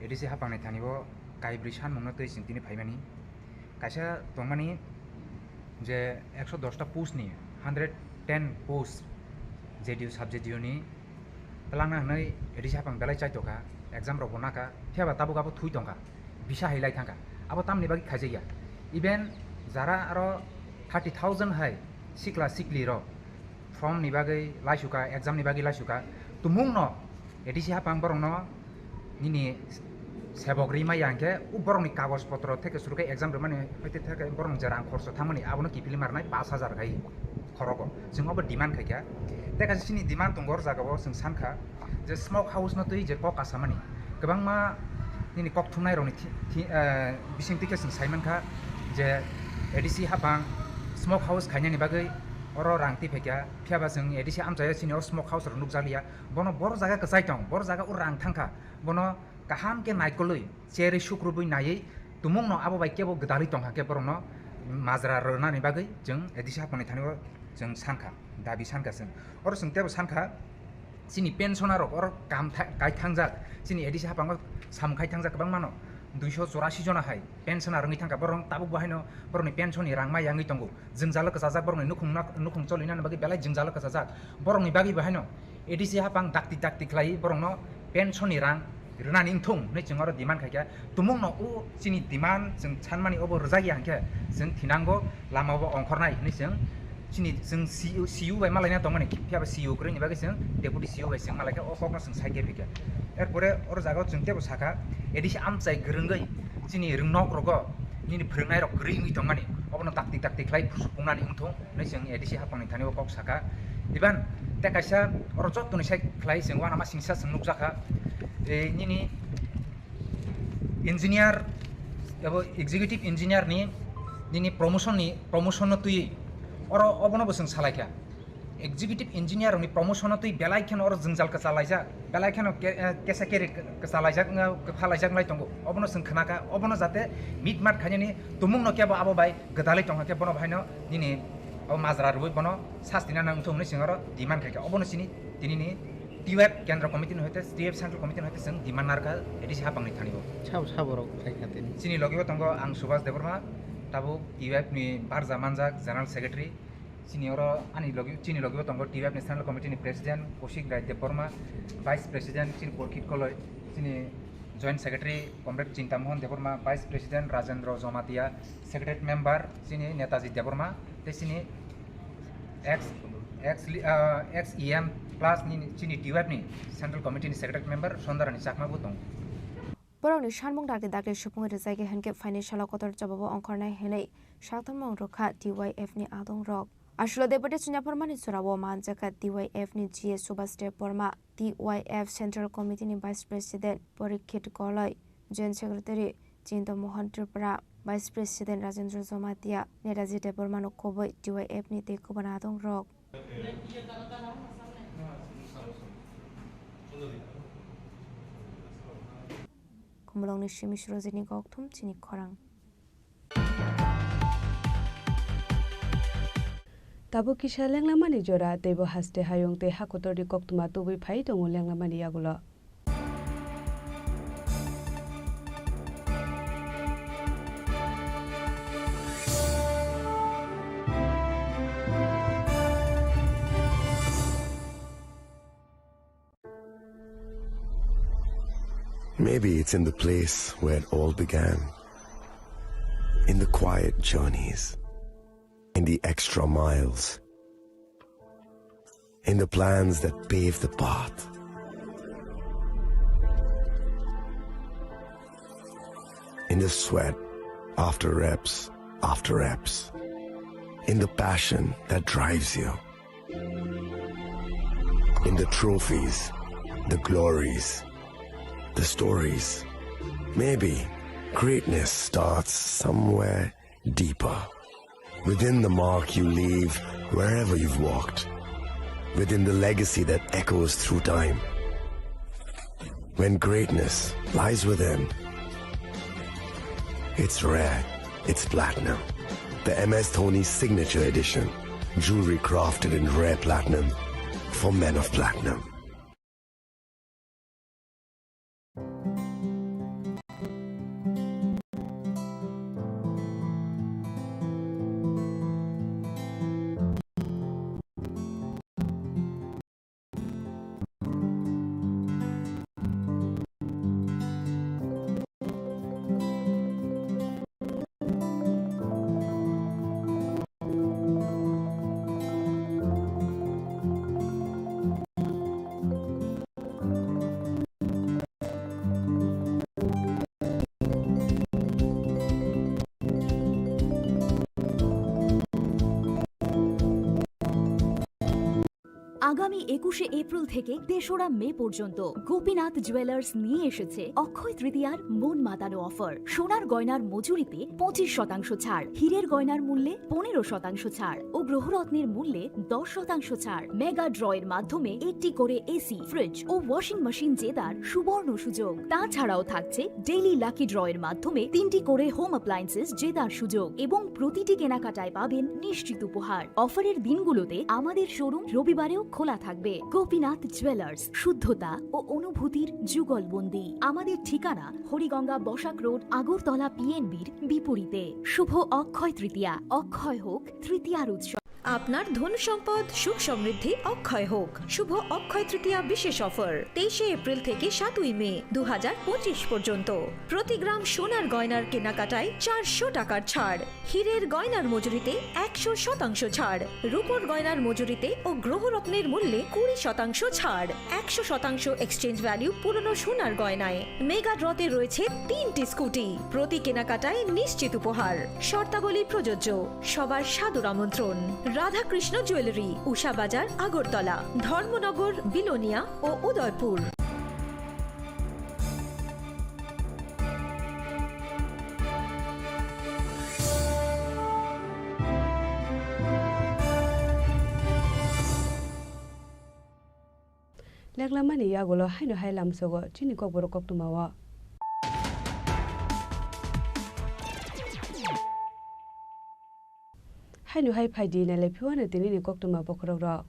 A D C hapangni thani o kaibrwi sanmungno twi chwng tini phaimani. Kaisa tongmani je ekso dos ta post ni hundred ten post J D U sub J D U ni twlangna hwnwi A D C hapang belai chaitokha, exam rok bo nakha, phiya ba tabuk abo thui tongkha, bisa hai lai thangkha. Abo tamni bagwi khaijakya? Even jara aro thirty thousand hai sikla sikli rok form ni bagwi laisuka, exam ni bagwi laisuka, tumung no A D C hapang borok no nini sebok ri maya hwnkhe, o borok ni kagoj potro theke suru khe exam rwmani hwite theke borok ni je rang khorcho thangmani abono kiphilwi ma rwnai pash hajar khai khorogo. Chwng obo demand khaikha. Tei kaisa chini demand tongo, o jagao chwng sankha je smoke house no twi je kok kasamani kwbangma nini kok thumnai rokni thi-, thi-, eh, bising twi khe chwng sai mankha je A D C hapang smoke house khainani bagwi oro rang twi phaikha. Phiya ba chwng A D C amchaio chini o smoke house rok nukjakliya. Bono bor jaga kwchai tong, bor jaga o rang thangkha, bono kaham khe naikolwi cherwi sukrubwi naiwi tumungno abo bai kebo gwdalwi tongkha khe borokno majra rwnani bagwi chwng A D C hapangni thani o chwng sankha, dabi sankha chwng. Oro chwng tebo sankha, chini pensioner rok oro kam tha-, kai thangjak, chini A D C hapango samung khai thangjak kwbangmano, duiso chorasi jona hai pensioner wngwi thangkha, borok tabuk bo haino borokni pension ni rang ma yangwi tongo. Jwngjalo kwchajak borokni nukhung na-, nukhung choli nani bagwi belai jwngjalo kwchajak. Borokni bagwi bo haino A D C hapang dakti dakti khlai borokno pension ni rang rwnani wngthung hwnwi chwng oro demand khaikha. Tumungno o chini demand chwng sanmani obo rwjakya hwnkhe chwng thinango lama bo ongkhornai hwnwi chwng chini chwng C E O, C E O bai malaina tongmani, phiya ba C E O kwrwini bagwi chwng deputy C E O bai chwng malaikha, o kokno chwng saikhe phikha. Erpore oro jagao chwng tebo sakha, A D C amchai kwrwngwi chini rwngnok rogo nini phwrwngnairok kwrwi wngwi tongmani, obono dakti dakti khlai supungnani wngthung. Hwnwi chwng A D C hapangni thani o kok saka. Iban tei kaisa oro jottoni side khlai chwng uanama singsa chwng nukjakha. E, nini engineer, abo executive engineer ni nini promotion ni, promotion no twi oro obono bo chwng salaikha. Executive engineer rokni promotion no twi belai kheno oro jwngjal kwchalaijak, belai kheno ke-, eh, kesa keri kwchalaijak, wngya, kwphalaijak wngwi tongo. Obono chwng khnakha, obono jate mitmat khainani tumungno kebo abo bai gwdalwi tongkha khe bono bahaino nini o majra rwui bono sasti nana wngthung hwnwi chwng oro demand khaikha. Obono chini tinini T Y F Kendra Committee ni hoite, T Y F Central Committee ni hoite chwng demand narwkha A D C hapangni thani o. Sabo sabo rok phaikha tini. Chini logi o tongo ang Subhas Debbarma, tabuk T Y F ni barja manjak General Secretary. Chini oro ani logi, chini logi o tongo T Y F ni Central Committee ni President Kaushik Rai Debbarma, Vice President chini Porkit Koloi, chini Joint Secretary Comrade Chinta Mohan Debbarma, Vice President Rajendra Jamatia, Secretary Member chini Netaji Debbarma, tei chini ex, ex, ah, ex E M plus ni chini T Y F ni Central Committee ni Secretary Member Sondarani Chakma bo tongo. Borokni sanmung dakti dakti supungwi rwjakya hwnkhe phaini salo kotor chobabo ongkhornai hwnwi sakthormung rwkha T Y F ni adongrok. Aswk Deputy Suniya Pharmani jorao manjakha T Y F ni G A Subhas Debbarma, T Y F Central Committee ni Vice President Parikshit Goloi, Joint Secretary Chinta Mohan Tripura, Vice President Rajendra Jamatia, Netaji Debbarma no kubui T Y F ni tei kubun adongrok. Khumulwngni simi Surojini kokthum chini khorang. Tabuk kisa lenglamani jora, teibo haste hayung tei hakotorni koktwma tubui phai tongo lenglamani yagulo. Maybe it's in the place where it all began. In the quiet journeys, in the extra miles, in the plans that pave the path, in the sweat after reps after reps, in the passion that drives you. In the trophies, the glories, the stories. Maybe greatness starts somewhere deeper. Within the mark you leave wherever you've walked. Within the legacy that echoes through time. When greatness lies within, it's rare, it's platinum. The M S Dhoni Signature Edition. Jewelry crafted in rare platinum for men of platinum. আগামী একুশে এপ্রিল থেকে তেসরা মে পর্যন্ত গোপীনাথ জুয়েলার্স নিয়ে এসেছে অক্ষয় তৃতীয়ার মন মাতানো অফার। সোনার গয়নার মজুরিতে পঁচিশ শতাংশ ছাড়, হীরের গয়নার মূল্যে পনেরো শতাংশ ছাড় ও গ্রহরত্নের মূল্যে দশ শতাংশ ছাড়। মেগা ড্রয়ের মাধ্যমে একটি করে এসি, ফ্রিজ ও ওয়াশিং মেশিন জেতার সুবর্ণ সুযোগ। তাছাড়াও থাকছে ডেইলি লাকি ড্রয়ের মাধ্যমে তিনটি করে হোম অ্যাপ্লায়েন্সেস জেতার সুযোগ এবং প্রতিটি কেনাকাটায় পাবেন নিশ্চিত উপহার। অফারের দিনগুলোতে আমাদের শোরুম রবিবারেও খোলা থাকবে। গোপীনাথ জুয়েলার্স, শুদ্ধতা ও অনুভূতির যুগলবন্দি। আমাদের ঠিকানা হরিগঙ্গা বসাক রোড, আগরতলা পিএনবির বিপরীতে। শুভ অক্ষয় তৃতীয়া, অক্ষয় হোক তৃতীয়ার উৎসব। আপনার ধন সম্পদ সুখ সমৃদ্ধি অক্ষয় হোক। শুভ অক্ষয় তৃতীয়া বিশেষ অফার তেইশে এপ্রিল থেকে সাতই মে দু হাজার পঁচিশ পর্যন্ত। প্রতি গ্রাম সোনার গয়নার কেনাকাটায় চারশো টাকার ছাড়, হীরের গয়নার মজুরিতে একশো শতাংশ ছাড়, রূপোর গয়নার মজুরিতে ও গ্রহরত্নের মূল্যে কুড়ি শতাংশ ছাড়, একশো শতাংশ এক্সচেঞ্জ ভ্যালু পুরনো সোনার গয়নায়। মেগা ড্রতে রয়েছে তিনটি স্কুটি। প্রতি কেনাকাটায় নিশ্চিত উপহার। শর্তাবলী প্রযোজ্য। সবার সাদর আমন্ত্রণ। রাধাকৃষ্ণ জুয়েলারি, উষা বাজার, আগরতলা, ধর্মনগর, বিলোনিয়া ও Udaipur. Leklamani yagulo haino hai lamsogo chini kokborok koktwmao. Haino hai phaidi nailai phiwano tinini koktwma bokhorokrok.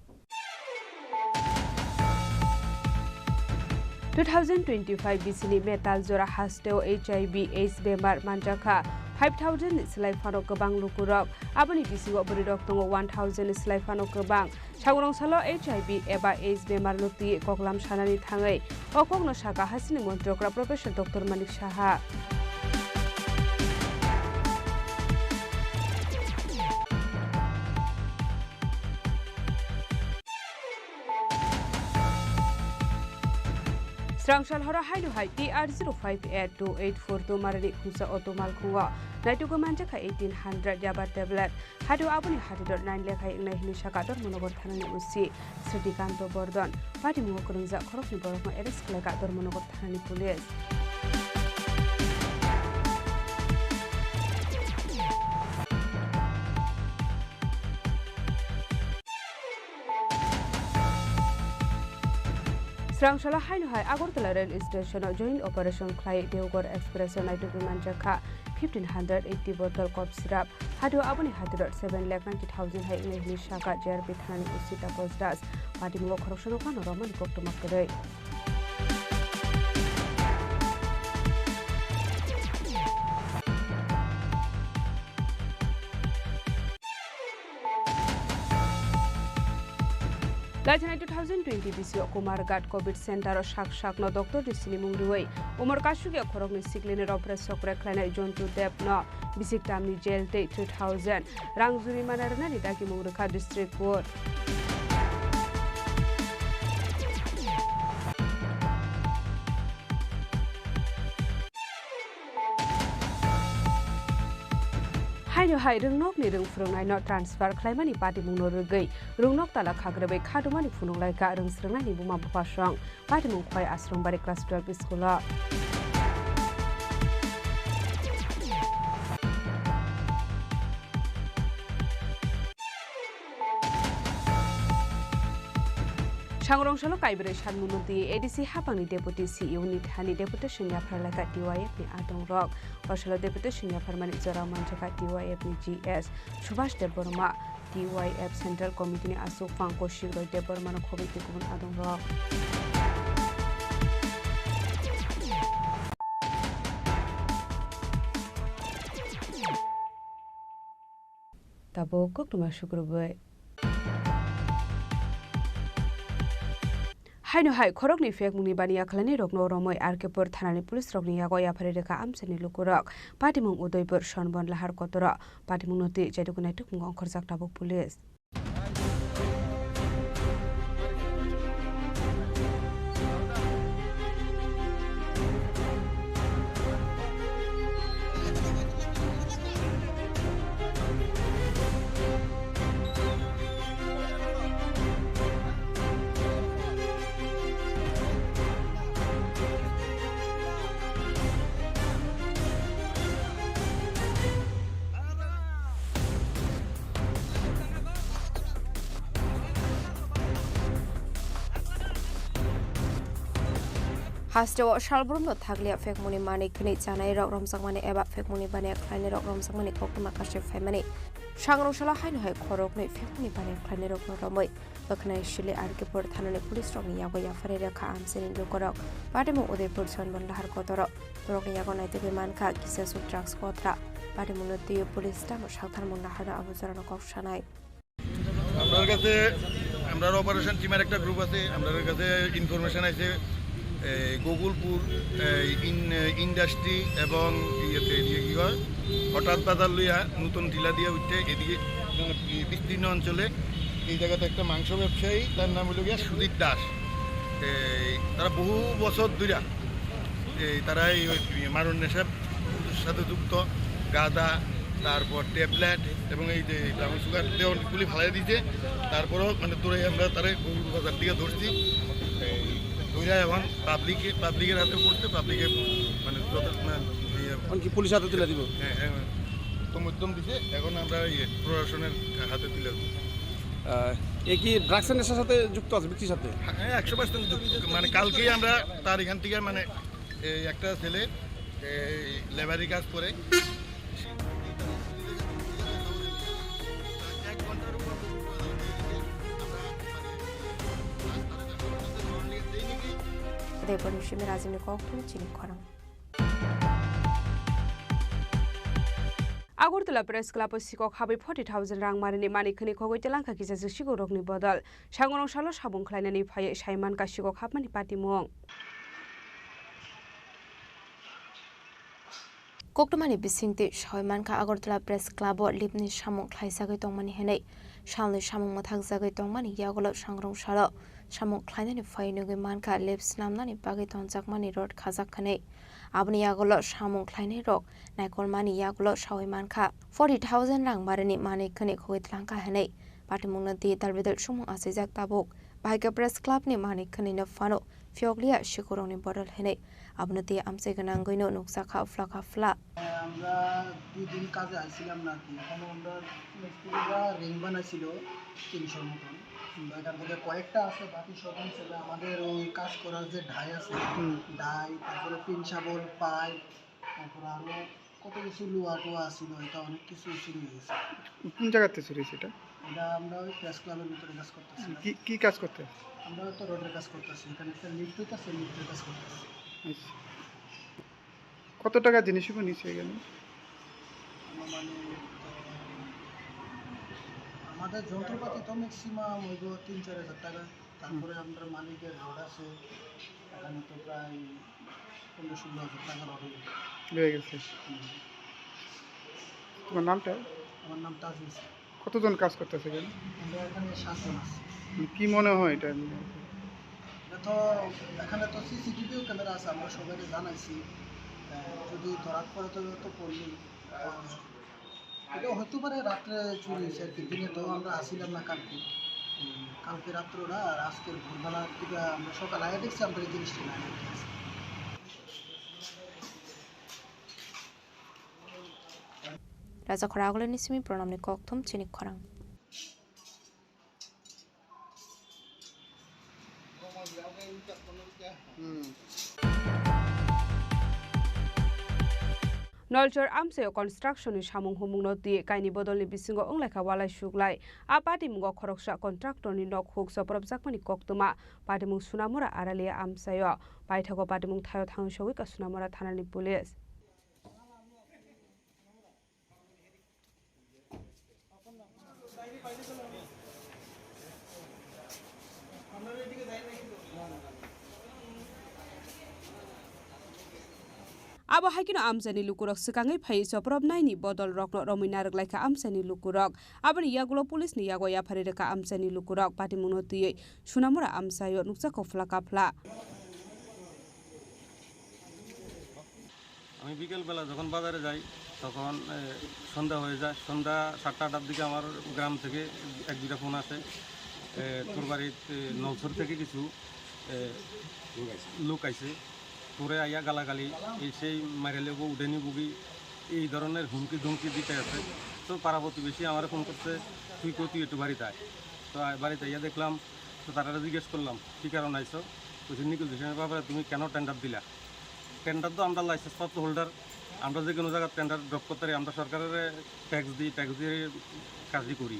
Two thousand twenty-five bisini metal jora hasteo H I V AIDS bemar manjakha five thousand ni slai phano kwbang lukurok. Aboni bisingo bwrwirok tongo one thousand ni slai phano kwbang. Sangrong salo H I V eba AIDS bemar no twi koklam sanani thangwi o kokno sakha hasini montri okra Professor Doctor Manik Saha. Srangsalhoro haino hai T R zero five eight two eight four two marani khungsa auto malkhungo naitugwi manjakha eighteen hundred yaba tablet. Haino aboni hathidor nine lakh hai wngnai hwnwi sakha Dharmanagar thanani O C Sritikanto Bordon. Patimungo kwrwngjak khoroknwi borokno arrest khlaikha Dharmanagar thanani police. Srangsalhoro haino hai Agartala rail station o joint operation khlai Deoghar Express o naitugwi manjakha fifteen hundred eighty bottle cough syrup. Haino aboni hathidor seven lakh ninety thousand hai wngnai hwnwi sakha J R P thanani O C Taposh Das. Patimungo khoroksano kano romani koktwma kwrwi. Laichanai two thousand twenty bisi o Kumarghat Covid Center o sak sakno doctor ni sinimung rwui umor kasugya khoroknwi siklini ropre sokre khlainai Jontu Deb no bisik tamni jail tei three thousand rang jurimana rwnani dagimung rwkha District Court. Haino hai rwngnokni rwng phwrwngnaino transfer khlaimani patimungno rwgwi rwngnok tala khakrwbwi khatumani phunuk laikha rwng swrwngnaini buma bupha song. Patimung Khwai Ashram Bari class twelve school o. Sangrong salo Kaibrwi Sanmung Nungtwi A D C hapangni Deputy C E O ni thani deputation yaphar laikha T Y F ni adongrok. O salo deputation yapharmani jora manjakha T Y F ni G S Subhash Debbarma, T Y F Central Committee ni aswk Pankaj Sing Roy Debbarma no khobwi tei kubun adongrok. Tabuk koktwma sukrubwi. Haino hai khoroknwi phekmungni baniya khlainairokno romwi R K pur thanani police rokni yago yapharwi rwkha amchaini lukurok. Patimung Udaipur Sonbon Lahar Kotoro. Patimungno twi chaitoknai tukmungo ongkhorjak tabuk police. Hasteo salbrumno thakliya phekmungni manwi khwnwi chanairok romjakmani eba phekmungni baniya khlainairok romjakmani koktwma kasui phaimani. Sangrong salo haino hai khoroknwi phekmungni baniya khlainairokno romwi bwkhanai sili R K pur thanani police rokni yago yapharwi rwkha amchaini lukurok. Patimung Udaipur Sonbon Lahar Kotoro. Borokni yago naitugwi mankha kisa swk drugs kothra. Patimungno twiwi police tamo saktharmung naharno abo jorano kok sanai. আমরার কাছে, আমরার অপারেশন টিমের একটা গ্রুপ আছে, আমরার কাছে ইনফরমেশন আছে, এই গোকুলপুর, এই ইন-, ইন্ডাস্ট্রি এবং ইয়েতে, ইয়ে কি কয়, হঠাৎ বাজার লইয়া নতুন টিলা দিয়ে উঠতে এদিকে বিস্তীর্ণ অঞ্চলে এই জায়গাতে একটা মাংস ব্যবসায়ী, তার নাম হলো গিয়া সুদীপ দাস। এই তারা বহু বছর ধইরা এই তারা এই ওই মারণ নেশা সাথে যুক্ত, গাঁজা, তারপর ট্যাবলেট এবং এই যে ব্রাউন সুগার দিয়ে অনেকগুলি ফালাই দিয়েছে। তারপরেও মানে দৌড়ে আমরা তারা গরুর বাজার থেকে ধরছি। এই ধরে এখন পাবলিকে, পাবলিকের হাতে পড়ছে, পাবলিকে মানে যত, মানে, ইয়ে, এখন কি পুলিশ হাতে তুলে দিব? হ্যাঁ, হ্যাঁ, তো মধ্যম দিছে, এখন আমরা ইয়ে প্রশাসনের হাতে তুলে দেবো। আহ, এ কি ড্রাগসের নেশার সাথে যুক্ত আছে ব্যক্তির সাথে? হ্যাঁ, একশো পার্সেন্ট যুক্ত। মানে কালকেই আমরা তার এখান থেকে মানে এই একটা ছেলে এই লেবারি কাজ করে। Deboni simi rajini kok thung chini khorang. Agartala Press Club o sikok habwi forty thousand rang marini mani khni khogwi telangkha kisa sikok rokni bodol. Sangrong salo sabung khlainani phaiwi saiman ka sikok hapmani patimung. Koktwmani bisingtwi sawi mankha Agartala Press Club o lipni samung khlaijagwi tongmani hwnwi salni samung mwthakjagwi tongmani yagulo sangrong salo Samung khlainani phai nugwi mankha lip snamnani bagwi tonjakmani rod khajak hwnwi. Aboni yagulo samung khlainairok naikolmani yagulo saui mankha forty thousand rang barini manwi khwnwi khogwi tlangkha hwnwi patimungno di dalbidal sumung achaijak tabuk. Bahai khe Press Clubni manwi khwnwino phano phiyokliya sikurokni bodol hwnwi. Abono tei amchai gwnangwino nukjakha phla kha phla. আমরা দুই দিন কাজে আইছিলাম না আর কি। এখানে আমরা মিস্ত্রিরা রিং বানাইছিল তিনশোর মতন। তো এখান থেকে কয়েকটা আছে, বাকি সব ছেলে আমাদের ওই কাজ করার যে ডাই আছে, হুম। ডাই, তারপরে পিন শাবল, পাইপ, তারপরে আরো কত কিছু লোহা টোয়া ছিল, এটা অনেক কিছু চুরি হয়ে গেছে। কোন জায়গাতে চুরি হয়েছে এটা? এটা আমরা ওই প্রেস ক্লাবের ভিতরে কাজ করতেছিলাম। কি, কি কাজ করতে? আমরা তো রডের কাজ করতেছি, এখানে একটা লিফট হইতেছে, লিফটের কাজ করতেছি। আচ্ছা। কত টাকা জিনিসগুলো নিছে এখানে? আনুমানিক তো আমাদের যন্ত্রপাতি তো ম্যাক্সিমাম হইব তিন চার হাজার টাকা। তারপরে হুম। আমাদের মালিকের রড আছে, এখানে তো প্রায় পনেরো ষোলো হাজার টাকা রড হইব। হয়ে গেছে। হুম। তোমার নামটা? আমার নাম তাজ হোসেন। কতজন কাজ করতেছে এখানে? আমরা এখানে সাতজন আছি। মানে কি মনে হয় এটা? এটা তো, এখানে তো সিসিটিভিও ক্যামেরা আছে, আমরা সবাইকে জানাইছি। আহ, যদি ধরা পড়ে তো, তো পড়বেই। আহ, এটা হতে পারে রাত্রে চুরি হয়েছে আর কি, দিনে তো আমরা আসিলাম না কালকে। উম, কালকে রাত্রটা আর আজকের ভোরবেলার দিকে আমরা সকালে আগে দেখছি, আমরা এই জিনিসটা নাই আর কি। Raja Khoragulani simi Pranamni kokthum chini khorang. Nolchor amchaio construction ni samung humung no twi kaini bodol ni bisingo wnglaikha walai suklai. A patimungo khoroksa contractor ni nok huk chopropjakmani koktwma. Patimung Sunamura Aralia amchaio. Paithago patimung thaio thangwi sogwi ka Sunamura thana ni police. Abo hai kheno amchaini lukurok swkangwi phaiwi chopropnaini bodolrokno romwi narwk laikha amchaini lukurok. Aboni yagulo police ni yago yapharwi rwkha amchaini lukurok. Patimungno twiwi Sunamura amchaio nukjakha phla kaphla. আমি বিকেলবেলা যখন বাজারে যাই, তখন, এ, সন্ধ্যা হয়ে যায়। সন্ধ্যা সাতটা আটটার দিকে আমার গ্রাম থেকে এক দুইটা ফোন আসে, এ, "তোর বাড়িত, এ, নলছর থেকে কিছু, এ, লোক আইছে, তোরে আইয়া গালাগালি, এই সেই মাইরালে বউ উঠে নিবগি", এই ধরনের হুমকি ধমকি দিতে আছে। তো পাড়া প্রতিবেশী আমারে ফোন করছে, "তুই কই, তুই একটু বাড়িতে আয়।" তো আ-, বাড়িতে আইয়া দেখলাম, তো তারা জিজ্ঞেস করলাম, "কি কারণে আইছো?" বলছে, "নেগোসিয়েশনের ব্যাপারে তুমি কেন টেন্ডার দিলা?" টেন্ডার তো আমরা লাইসেন্স প্রাপ্ত হোল্ডার, আমরা যে কোনো জায়গার টেন্ডার ড্রপ করতে পারি, আমরা সরকারের ট্যাক্স দিই, ট্যাক্স দিয়ে কাজই করি।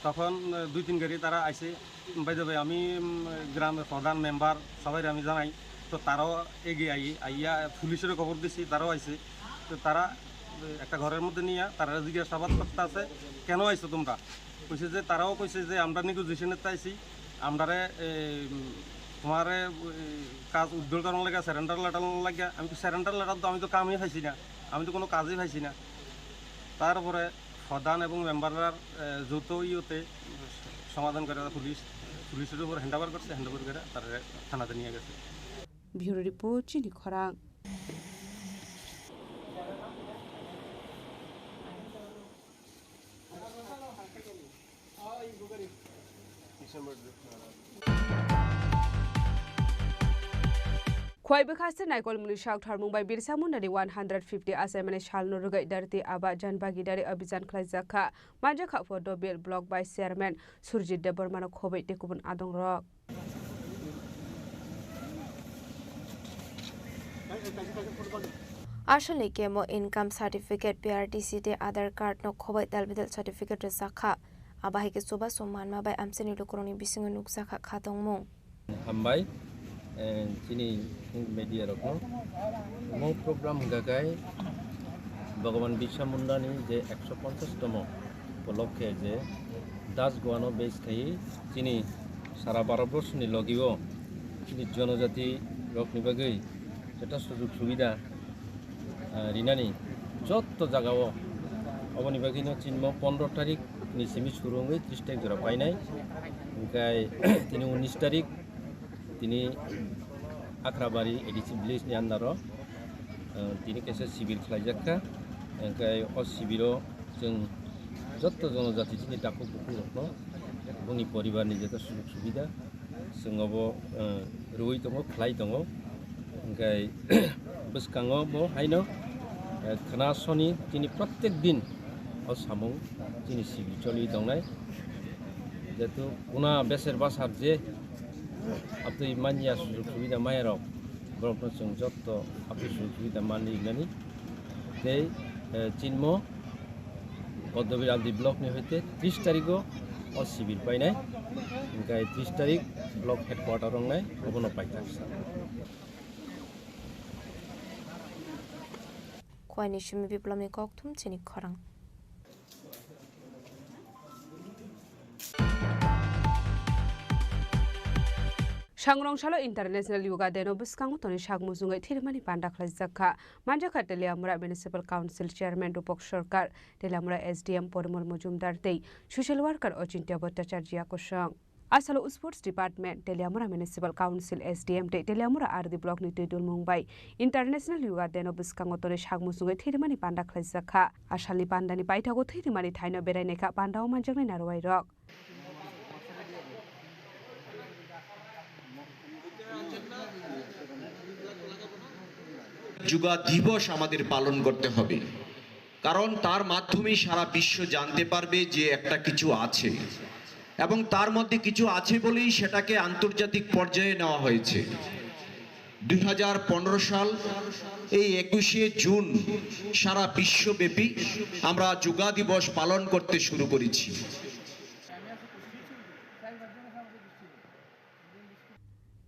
তখন, আহ, দুই তিন গাড়ি তারা আইছে। By the way, আমি, উম, গ্রামের প্রধান মেম্বার সবাই আমি জানাই, তো তারাও এগিয়ে আই-, আইয়া পুলিশের খবর দিছি, তারাও আইছে। তো তারা, আহ, একটা ঘরের মধ্যে নিয়ে তারা জিজ্ঞাসাবাদ করতে আছে, "কেন আইছো তোমরা?" কইছে যে, তারাও কইছে যে, "আমরা নেগোসিয়েশনের আইছি, আমরারে, এ, উম, তোমারে, এ, কাজ উইথড্র করার লাগে, সারেন্ডার লেটার লাগে।" আমি তো সারেন্ডার লেটার তো, আমি তো কামই পাইছি না, আমি তো কোনো কাজই পাইছি না। তারপরে প্রধান এবং মেম্বাররা, এ, যৌথ ইয়েতে সমাধান করে পুলিশ, পুলিশের উপর হ্যান্ড ওভার করছে, হ্যান্ড ওভার করে তারা থানাতে নিয়ে গেছে। Bureau report, Chini Khorang. Khwai bwkha se naikolmani sak tharmung bai Birsa Mundani one hundred fifty achaimani salno rwgwi Dharti Aaba Jan Bhagidari Abhijan khlaijak kha. Manjakha pho Dobil Block Vice Chairman Surjit Debbarmano khobwi tei kubun adongrok. Asolni kemo income certificate, P R T C tei Aadhaar card no khobwi dalbidal certificate rwjak kha. Abo hai khe chubachu manma bai amchaini lukurokni bisingo nukjakha kha tongmung. Hambai, eh, chini media rokno. Mo program hwnkha khe Bhagavan Birsa Mundani je ekso ponchash tomo upolokhe je Das Goano base khai chini sara Bharat borshoni logio chini jonojati rokni bagwi jeta sujug subida, ah, rinani jotto jagao, oboni bagwino chinmo pondro tarik ni simi suru wngwi tris tarik jora painai. Hingkai tini unis tarik tini Akhrabari A D C village ni under o, eh, tini kaisa sibir khlaijak kha. Hingkai o sibiro chwng jotto jonojati chini takhuk bukhuk rokno boni poribar ni jeta sujog subida chwng obo, eh, rwui tongo, khlai tongo. Hingkai bwskango bo haino, eh, khna soni tini protek din o samung chini sibir choli tongnai. Jehetu kuna beser basar je abtwi manya sujog subida maya rok, borokno chwng jotto abtwi sujog subida manwi wngnani. Tei, eh, chinmo Poddobir Aldi block ni hoite tris tarigo o sibir painai, hingkai tris tarik block headquarter wngnai, obono paithak sa. Khowai ni simi Biplomni kokthum chini khorang. Sangrong salo International Yoga Day no bwskango tonwi sak muchungwi thwirmani panda khlaijak kha. Manjakha Teliamura Municipal Council Chairman Rupak Sarkar, Teliamura S D M Porimol Mojumdar tei Social Worker Ochintya Bhattacharjia kwswng. Asalo Sports Department, Teliamura Municipal Council S D M tei Teliamura R D Block ni twi dulmung bai International Yoga Day no bwskango tonwi sak muchungwi thwirmani panda khlaijak kha. Asalni pandani paithago thwirmani thaino berai naikha pandao manjaknai narwai rok. Yoga দিবস আমাদের পালন করতে হবে, কারণ তার মাধ্যমেই সারা বিশ্ব জানতে পারবে যে একটা কিছু আছে, এবং তার মধ্যে কিছু আছে বলেই সেটাকে আন্তর্জাতিক পর্যায়ে নেওয়া হয়েছে। দুই হাজার পনেরো সাল, এই একুশে জুন সারা বিশ্বব্যাপী আমরা যোগা দিবস পালন করতে শুরু করেছি।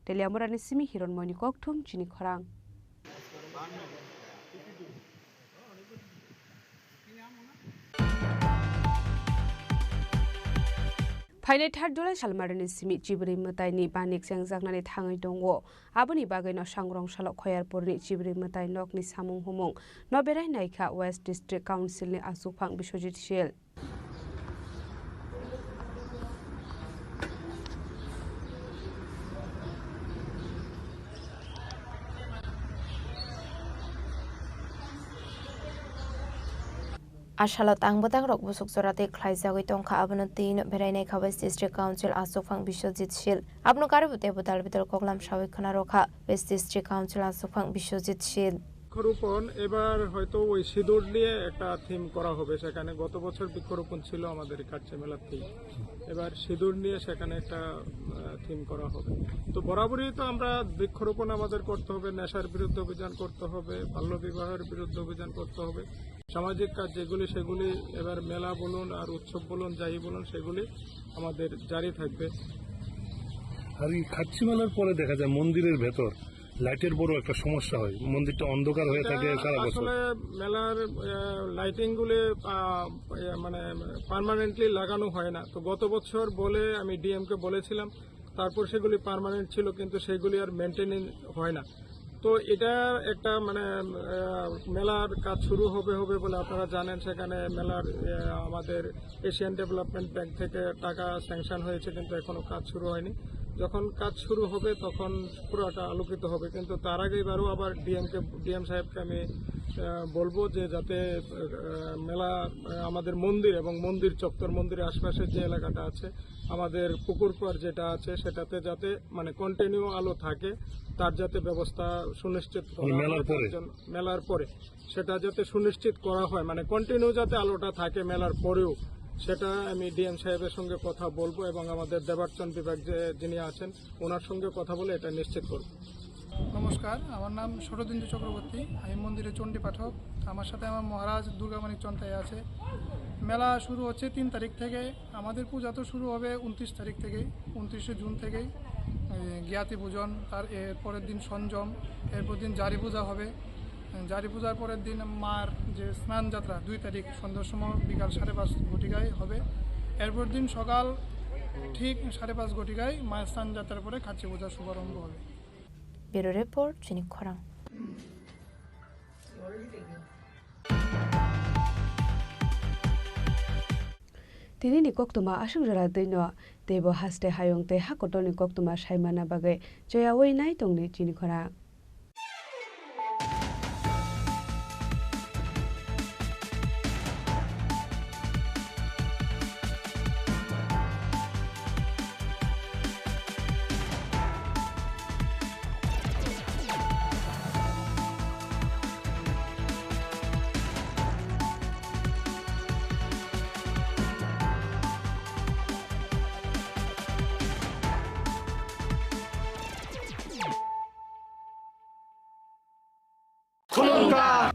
Teliamura ni simi Hironmoi ni kokthum chini khorang. Phainai third July salmari ni simi chibrwi mwtai ni banik chengjaknani thangwi tongo. Aboni bagwi no Sangrong salo Khoyarpur ni chibrwi mwtai nok ni samung humung no berai naikha West District Council ni achukphang Biswajit Sil. Asalo tang bwtang rok busuk jora tei khlaijagwi tongkha, abono twi no berai naikha West District Council achukphang Biswajit Sil. Abono karibu teibo dal bidal koklam sawi khwna rwkha West District Council achukphang Biswajit Sil. বৃক্ষরোপণ এবার হয়তো ওই সিঁদুর নিয়ে একটা থিম করা হবে সেখানে। গত বছর বৃক্ষরোপণ ছিল আমাদের কাচ্চি মেলার থিম, এবার সিঁদুর নিয়ে সেখানে একটা, আহ, থিম করা হবে। তো বরাবরই তো আমরা বৃক্ষরোপণ আমাদের করতে হবে, নেশার বিরুদ্ধে অভিযান করতে হবে, বাল্যবিবাহের বিরুদ্ধে অভিযান করতে হবে, সামাজিক কাজ যেগুলি সেগুলি এবার মেলা বলুন আর উৎসব বলুন, যাই বলুন, সেগুলি আমাদের জারি থাকবে। আর এই খাচ্চি মেলার পরে দেখা যায় মন্দিরের ভেতর লাইটের বড় একটা সমস্যা হয়, মন্দিরটা অন্ধকার হয়ে থাকে এটা সারা বছর। আসলে মেলার, আহ, লাইটিং গুলি, আহ, ইয়ে, মানে, পার্মানেন্টলি লাগানো হয় না। তো গত বছর বলে আমি ডিএম কে বলেছিলাম, তারপর সেগুলি পার্মানেন্ট ছিল, কিন্তু সেগুলি আর মেনটেনিং হয় না। তো এটা একটা, মানে, আহ, মেলার কাজ শুরু হবে হবে বলে আপনারা জানেন, সেখানে মেলার, আহ, আমাদের এশিয়ান ডেভেলপমেন্ট ব্যাংক থেকে টাকা স্যাংশন হয়েছে, কিন্তু এখনো কাজ শুরু হয়নি। যখন কাজ শুরু হবে তখন পুরোটা আলোকিত হবে, কিন্তু তার আগে এবারও আবার ডিএম কে, ডিএম সাহেবকে আমি, আহ, বলবো যে যাতে, আহ, মেলা, আহ, আমাদের মন্দির এবং মন্দির চত্বর, মন্দিরের আশপাশের যে এলাকাটা আছে, আমাদের পুকুর পাড় যেটা আছে সেটাতে যাতে মানে কন্টিনিউ আলো থাকে, তার যাতে ব্যবস্থা সুনিশ্চিত করা মানে মেলার হয়, তার পরে? জন্য, মেলার পরে সেটা যাতে সুনিশ্চিত করা হয়, মানে কন্টিনিউ যাতে আলোটা থাকে মেলার পরেও, সেটা আমি ডিএম সাহেবের সঙ্গে কথা বলবো এবং আমাদের দেবার্চন বিভাগ যে যিনি আছেন ওনার সঙ্গে কথা বলে এটা নিশ্চিত করব। নমস্কার, আমার নাম শরদিন্দু চক্রবর্তী, আমি মন্দিরে চণ্ডী পাঠক। আমার সাথে আমার মহারাজ দুর্গা মানিক চন্তাই আছে। মেলা শুরু হচ্ছে তিন তারিখ থেকে। আমাদের পূজা তো শুরু হবে ঊনত্রিশ তারিখ থেকেই, ঊনত্রিশে জুন থেকেই। এই জ্ঞাতি পূজন, তার এর পরের দিন সংযম, এরপর দিন জারি পূজা হবে। জারি পূজার পরের দিন মার যে স্নান যাত্রা, দুই তারিখ সন্ধ্যার সময় বিকাল সাড়ে পাঁচ ঘটিকায় হবে। এরপর দিন সকাল ঠিক সাড়ে পাঁচ ঘটিকায় মায়ের স্নান যাত্রার পরে খাচ্চি পূজার শুভারম্ভ হবে। Bureau Report, Chini Khorang. Tinini koktwma aswk jora twino teibo haste hayung tei ha kotorni koktwma saimana bagwi choyaui nai tongdi chini khorang.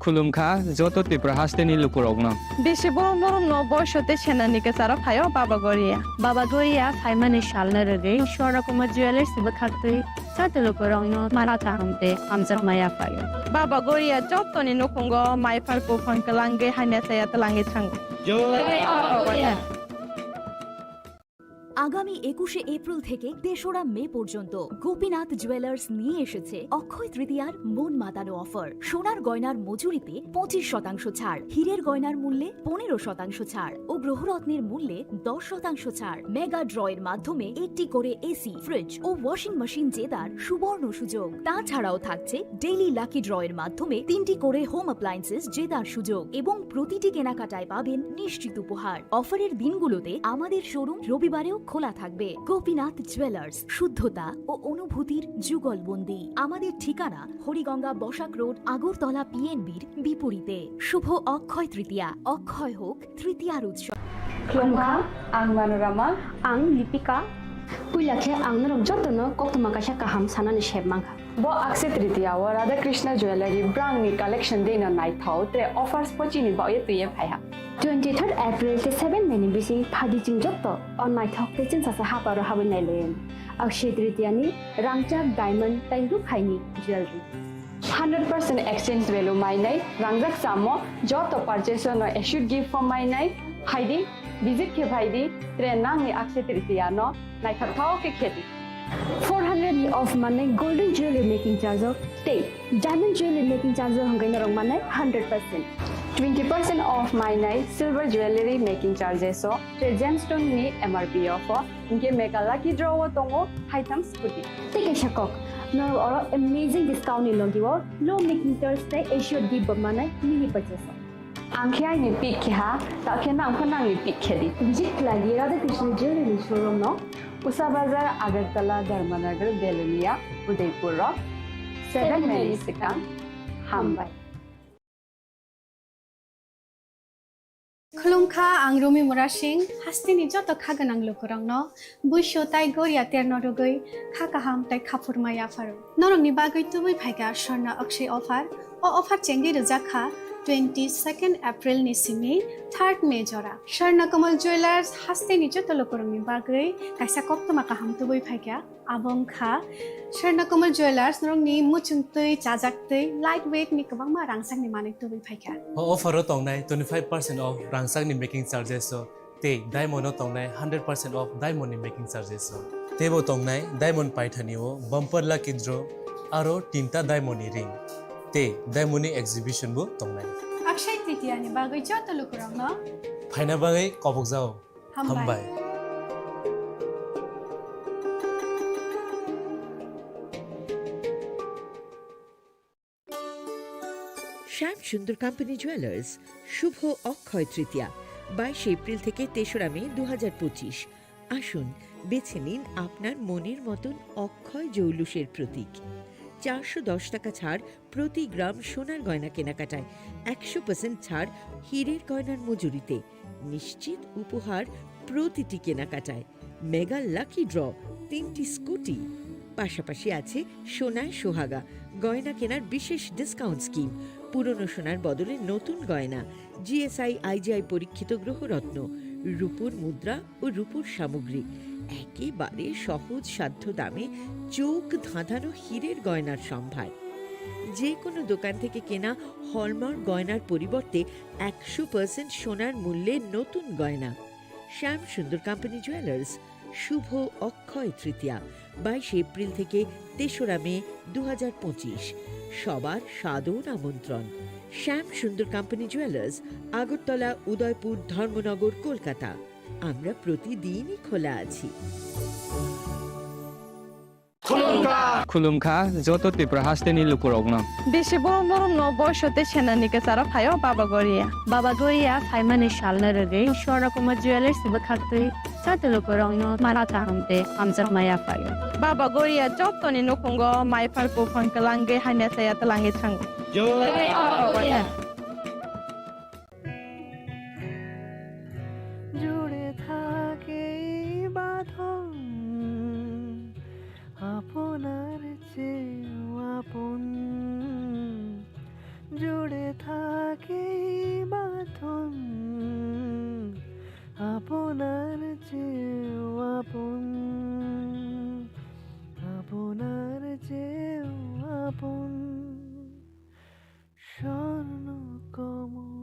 Khulumkha joto Tripura hasteni lukurokno. Bisi borom borom no boiso tei senani kwcharo phaio Baba Goria. Baba Goria phaimani salno rwgwi Swarnakumar Jewellers bwkhaktwi joto lukurokno mala kaham tei hamjakma yaphaio. Baba Goria jotoni nukhungo maiphar buphang kwlangwi hamya chaya twlangwi thango. আগামী একুশে এপ্রিল থেকে তেসরা মে পর্যন্ত গোপীনাথ জুয়েলার্স নিয়ে এসেছে অক্ষয় তৃতীয়ার মন মাতানো অফার। সোনার গয়নার মজুরিতে পঁচিশ শতাংশ ছাড়, হীরের গয়নার মূল্যে পনেরো শতাংশ ছাড় ও গ্রহরত্নের মূল্যে দশ শতাংশ ছাড়। মেগা ড্রয়ের মাধ্যমে একটি করে এসি, ফ্রিজ ও ওয়াশিং মেশিন জেতার সুবর্ণ সুযোগ। তাছাড়াও থাকছে ডেইলি লাকি ড্রয়ের মাধ্যমে তিনটি করে হোম অ্যাপ্লায়েন্সেস জেতার সুযোগ এবং প্রতিটি কেনাকাটায় পাবেন নিশ্চিত উপহার। অফারের দিনগুলোতে আমাদের শোরুম রবিবারেও খোলা থাকবে। গোপীনাথ জুয়েলার্স, শুদ্ধতা ও অনুভূতির যুগলবন্দি। আমাদের ঠিকানা হরিগঙ্গা বসাক রোড, আগরতলা পিএনবির বিপরীতে। শুভ অক্ষয় তৃতীয়া, অক্ষয় হোক তৃতীয়ার উৎসব। Khulumkha, ang Manorama. Ang Lipika. Puila khe ang norok jotono koktwma kaisa kaham sanani sep mankha. Bo Akshaya Tritiya o Radha Krishna Jewellery brangni collection deino naithok, tre offers bo chini bagwi twiwi phaiha. Twenty third April tei seven May ni bising phadi chwng joto o naithok tei chwngsasa haparo habwi nailayan. Akshaya Tritiya ni rangchak, diamond tei rukhaini jewellery. Hundred percent exchange value mainai, rangjak chamo, joto purchase no assured gift form mainai, phaidi, visit khe phaidi, tre nangni Akshaya Tritiya no naithok thok khe khedi. Four hundred ni off manai golden jewelry making charge o tei diamond jewelry making charge o hwnkhe norok manai hundred percent. Twenty percent off mainai silver jewelry making charges o tei gemstone ni M R P o pho. Hinkhe mega lucky draw o tongo haitham scooty. Tei kaisa kok, norok oro amazing discount ni logi o low making charge tei assured gift bo manai mini purchase o. Ang khe aini pick khe ha, ta khe nang pho nangni pick khe di. Visit khlai di Radha Krishna Jewelry ni showroom no. Usa Bazar, Agartala, Dharmanagar, Belonia, Udaipur o seven May ni swkang. Hambai. Khulumkha, ang Rumi Murasing, hasteni joto kha gwnang lukurokno buisu tai goria terno rwgwi kha kaham tai khaphurma yapharo. Norokni bagwi tubui phaikha Swarna Akshaya offer. O offer chengwi rwjak kha twenty second April ni simi third May jora. Swarna Kamal Jewellers hasteni joto lukurokni bagwi kaisa koktwma kaham tubui phaikha. Abo wngkha Swarna Kamal Jewellers, norokni muchungtwi, chajaktwi, light weight ni kwbangma rangchakni manwi tubui phaikha. O offer o tongnai twenty five percent off rangchakni making charges o tei diamond o tongnai hundred percent off diamond ni making charges o. Teibo tongnai diamond paithani o bumper lucky draw aro tinta diamond ni ring tei diamond ni exhibition bo tongnai. Akshaya Tritiya ni bagwi joto lukurokno phaina bagwi kobokjao. Hambai. Hambai. শ্যাম Sundar company jewellers, শুভ অক্ষয় তৃতীয়া, বাইশে এপ্রিল থেকে তেসরা মে দু হাজার পঁচিশ। আসুন, বেছে নিন আপনার মনের মতন অক্ষয় জৌলুসের প্রতীক। চারশো দশ টাকা ছাড় প্রতি গ্রাম সোনার গয়না কেনাকাটায়, একশো পার্সেন্ট ছাড় হীরের গয়নার মজুরিতে, নিশ্চিত উপহার প্রতিটি কেনাকাটায়, মেগা লাকি ড্র, তিনটি স্কুটি, পাশাপাশি আছে সোনায় সোহাগা, গয়না কেনার বিশেষ ডিসকাউন্ট স্কিম, পুরনো সোনার বদলে নতুন গয়না, জিএসআই আইজিআই পরীক্ষিত গ্রহরত্ন, রূপোর মুদ্রা ও রূপোর সামগ্রী, একেবারে সহজ সাধ্য দামে চোখ ধাঁধানো হীরের গয়নার সম্ভার। যে কোনো দোকান থেকে কেনা হলমার্ক গয়নার পরিবর্তে একশো পার্সেন্ট সোনার মূল্যে নতুন গয়না। শ্যাম সুন্দর কোম্পানি জুয়েলার্স, শুভ অক্ষয় তৃতীয়া, বাইশে এপ্রিল থেকে তেসরা মে দু হাজার পঁচিশ। সবার সাদর আমন্ত্রণ। শ্যাম সুন্দর কোম্পানি জুয়েলার্স, আগরতলা, উদয়পুর, ধর্মনগর, কলকাতা। আমরা প্রতিদিনই খোলা আছি। Khulumkha joto Tripura hasteni lukurokno. Bisi borom borom no boiso tei senani kwcharo phaio Baba Goria. Baba Goria phaimani salno rwgwi Swarna Kumar Jewellers bwkhaktwi joto lukurokno mara kaham tei hamjakma yaphaio. Baba Goria jotoni nukhungo maiphar buphang kwlangwi hamya saya twlangwi thango. Jai Baba Goria. জুড়ে থাকে এই বাঁধন, আপনার চেয়েও আপন। জুড়ে থাকে এই বাঁধন, আপনার চেয়েও আপন, আপনার চেয়েও আপন। স্বর্ণ কমল।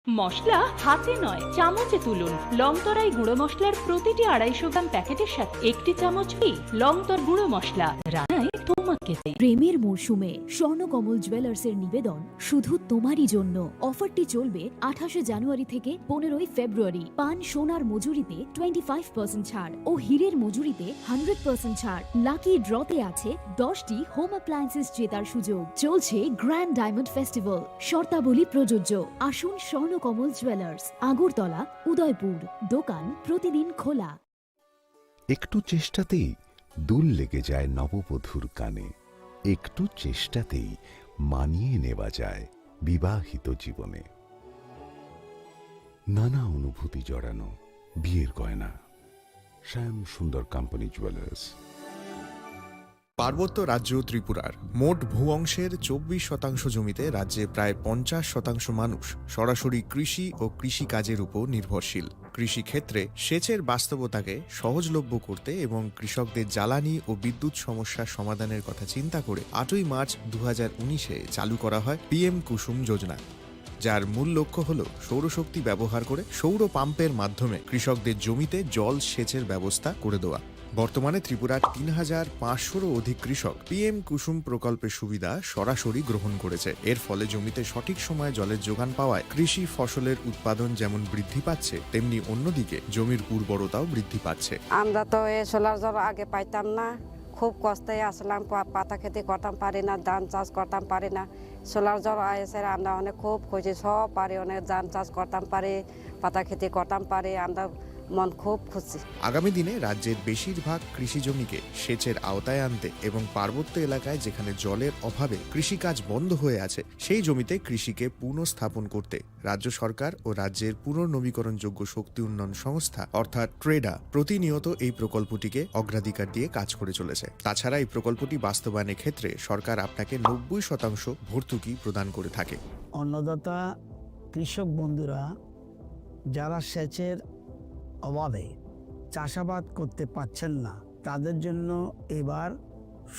মশলা হাতে নয়, চামচে তুলুন। লংতরাই গুঁড়ো মশলার প্রতিটি আড়াইশো গ্রাম প্যাকেটের সাথে একটি চামচ ফ্রি। লংতর গুঁড়ো মশলা, রান্নায় তোমাকে চাই। প্রেমের মরশুমে স্বর্ণকমল জুয়েলার্সের নিবেদন শুধু তোমারই জন্য। অফারটি চলবে আঠাশে জানুয়ারি থেকে পনেরোই ফেব্রুয়ারি। পান সোনার মজুরিতে টোয়েন্টি ফাইভ পার্সেন্ট ছাড় ও হীরের মজুরিতে হান্ড্রেড পার্সেন্ট ছাড়। লাকি ড্রতে আছে দশটি হোম অ্যাপ্লায়েন্সেস জেতার সুযোগ। চলছে গ্র্যান্ড ডায়মন্ড ফেস্টিভ্যাল। শর্তাবলী প্রযোজ্য। আসুন স্বর্ণকমল জুয়েলার্স, আগরতলা, উদয়পুর। দোকান প্রতিদিন খোলা। একটু চেষ্টাতেই দুল লেগে যায় নববধূর কানে। একটু চেষ্টাতেই মানিয়ে নেওয়া যায় বিবাহিত জীবনে। নানা অনুভূতি জড়ানো বিয়ের গয়না। শ্যাম সুন্দর কোম্পানি জুয়েলার্স। পার্বত্য রাজ্য ত্রিপুরার মোট ভূ অংশের চব্বিশ শতাংশ জমিতে রাজ্যে প্রায় পঞ্চাশ শতাংশ মানুষ সরাসরি কৃষি ও কৃষিকাজের উপর নির্ভরশীল। কৃষিক্ষেত্রে সেচের বাস্তবতাকে সহজলভ্য করতে এবং কৃষকদের জ্বালানি ও বিদ্যুৎ সমস্যা সমাধানের কথা চিন্তা করে আটই মার্চ দু হাজার উনিশে চালু করা হয় পিএম কুসুম যোজনা, যার মূল লক্ষ্য হল সৌরশক্তি ব্যবহার করে সৌর পাম্পের মাধ্যমে কৃষকদের জমিতে জল সেচের ব্যবস্থা করে দেওয়া। বর্তমানে ত্রিপুরার তিন হাজার পাঁচশোরও অধিক কৃষক পিএম কুসুম প্রকল্পের সুবিধা সরাসরি গ্রহণ করেছে। এর ফলে জমিতে সঠিক সময়ে জলের যোগান পাওয়ায় কৃষি ফসলের উৎপাদন যেমন বৃদ্ধি পাচ্ছে, তেমনি অন্যদিকে জমির উর্বরতাও বৃদ্ধি পাচ্ছে। আমরা তো এ সোলার জল আগে পাইতাম না, খুব কষ্টে আসলাম, পা-, পাতা খেতি করতাম পারি না, ধান চাষ করতাম পারি না। সোলার জল আইসে আমরা অনেক খুব খুশি, সব পারি, অনেক ধান চাষ করতাম পারি, পাতা খেতি করতাম পারি, আমরা মন খুব খুশি। আগামী দিনে রাজ্যের বেশিরভাগ কৃষি জমিকে সেচের আওতায় আনতে এবং পার্বত্য এলাকায় যেখানে জলের অভাবে কৃষিকাজ বন্ধ হয়ে আছে, সেই জমিতে কৃষিকে পুনঃস্থাপন করতে রাজ্য সরকার ও রাজ্যের পুনর্নবীকরণযোগ্য শক্তি উন্নয়ন সংস্থা অর্থাৎ ট্রেডা প্রতিনিয়ত এই প্রকল্পটিকে অগ্রাধিকার দিয়ে কাজ করে চলেছে। তাছাড়া এই প্রকল্পটি বাস্তবায়নের ক্ষেত্রে সরকার আপনাকে নব্বই শতাংশ ভর্তুকি প্রদান করে থাকে। অন্নদাতা কৃষক বন্ধুরা যারা সেচের অভাবে চাষাবাদ করতে পারছেন না, তাদের জন্য এবার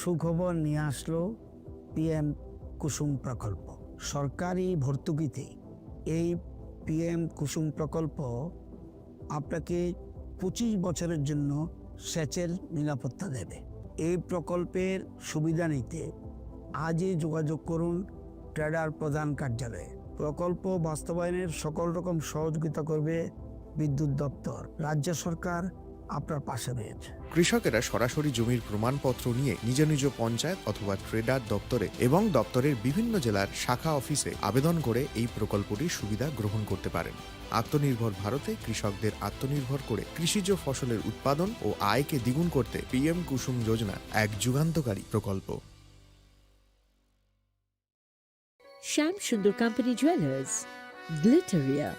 সুখবর নিয়ে আসলো পিএম কুসুম প্রকল্প। সরকারি ভর্তুকিতে এই পিএম কুসুম প্রকল্প আপনাকে পঁচিশ বছরের জন্য সেচের নিরাপত্তা দেবে। এই প্রকল্পের সুবিধা নিতে আজই যোগাযোগ করুন ট্রেডার প্রধান কার্যালয়ে। প্রকল্প বাস্তবায়নের সকল রকম সহযোগিতা করবে বিদ্যুৎ দপ্তর। রাজ্য সরকার আপনার পাশে রয়েছে। কৃষকেরা সরাসরি জমির প্রমাণপত্র নিয়ে নিজ নিজ পঞ্চায়েত অথবা ট্রেডার দপ্তরে এবং দপ্তরের বিভিন্ন জেলার শাখা অফিসে আবেদন করে এই প্রকল্পটির সুবিধা গ্রহণ করতে পারেন। আত্মনির্ভর ভারতে কৃষকদের আত্মনির্ভর করে কৃষিজ ফসলের উৎপাদন ও আয়কে দ্বিগুণ করতে পিএম কুসুম যোজনা এক যুগান্তকারী প্রকল্প। Shyam Sundar company jewellers, Glitteria,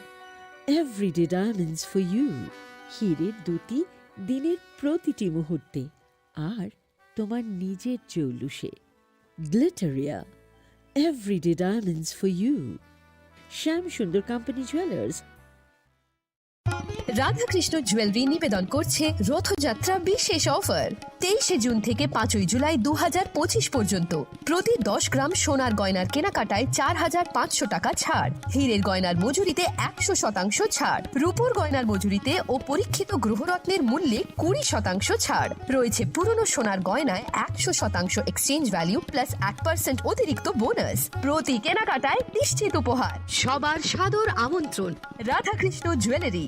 everyday diamonds for you. হীরের দ্যুতি দিনের প্রতিটি মুহূর্তে, আর তোমার নিজের জৌলুসে। Glitteria, everyday diamonds for you. Shyam Sundar company jewellers. Radhakrishna jewellery নিবেদন করছে রথযাত্রা বিশেষ অফার। তেইশে জুন থেকে পাঁচই জুলাই দু হাজার পঁচিশ পর্যন্ত প্রতি দশ গ্রাম সোনার গয়নার কেনাকাটায় চার হাজার পাঁচশো টাকা ছাড়, হীরের গয়নার মজুরিতে একশো শতাংশ ছাড়, রূপোর গয়নার মজুরিতে ও পরীক্ষিত গ্রহরত্নের মূল্যে কুড়ি শতাংশ ছাড় রয়েছে। পুরনো সোনার গয়নায় একশো শতাংশ এক্সচেঞ্জ ভ্যালু প্লাস এক পার্সেন্ট অতিরিক্ত বোনাস। প্রতি কেনাকাটায় নিশ্চিত উপহার। সবার সাদর আমন্ত্রণ Radhakrishna jewellery.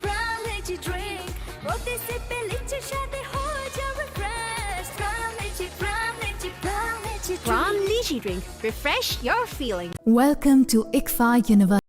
Prime Lychee Drink, প্রতি সিপে লিচির স্বাদে হয়ে যাবে fresh. Prime Lychee, Prime Lychee, Prime Lychee Drink. Prime Lychee Drink, refresh your feeling. Welcome to ICFAI University.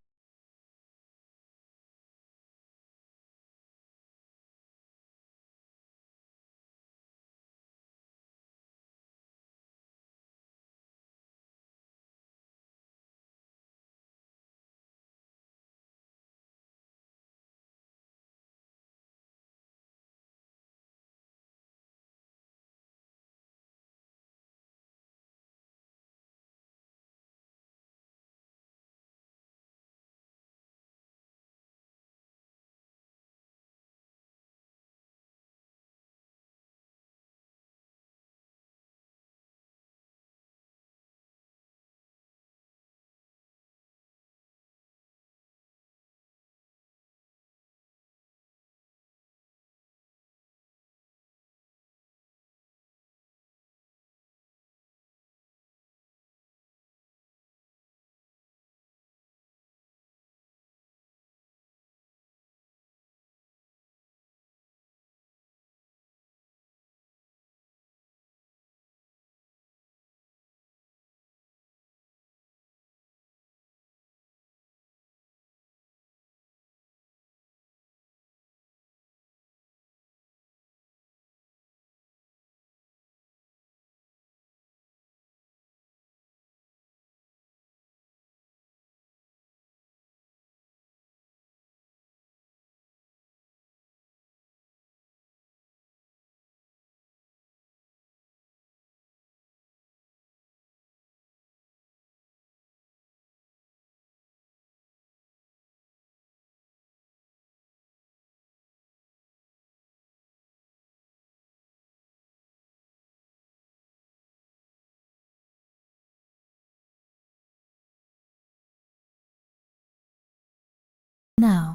Now.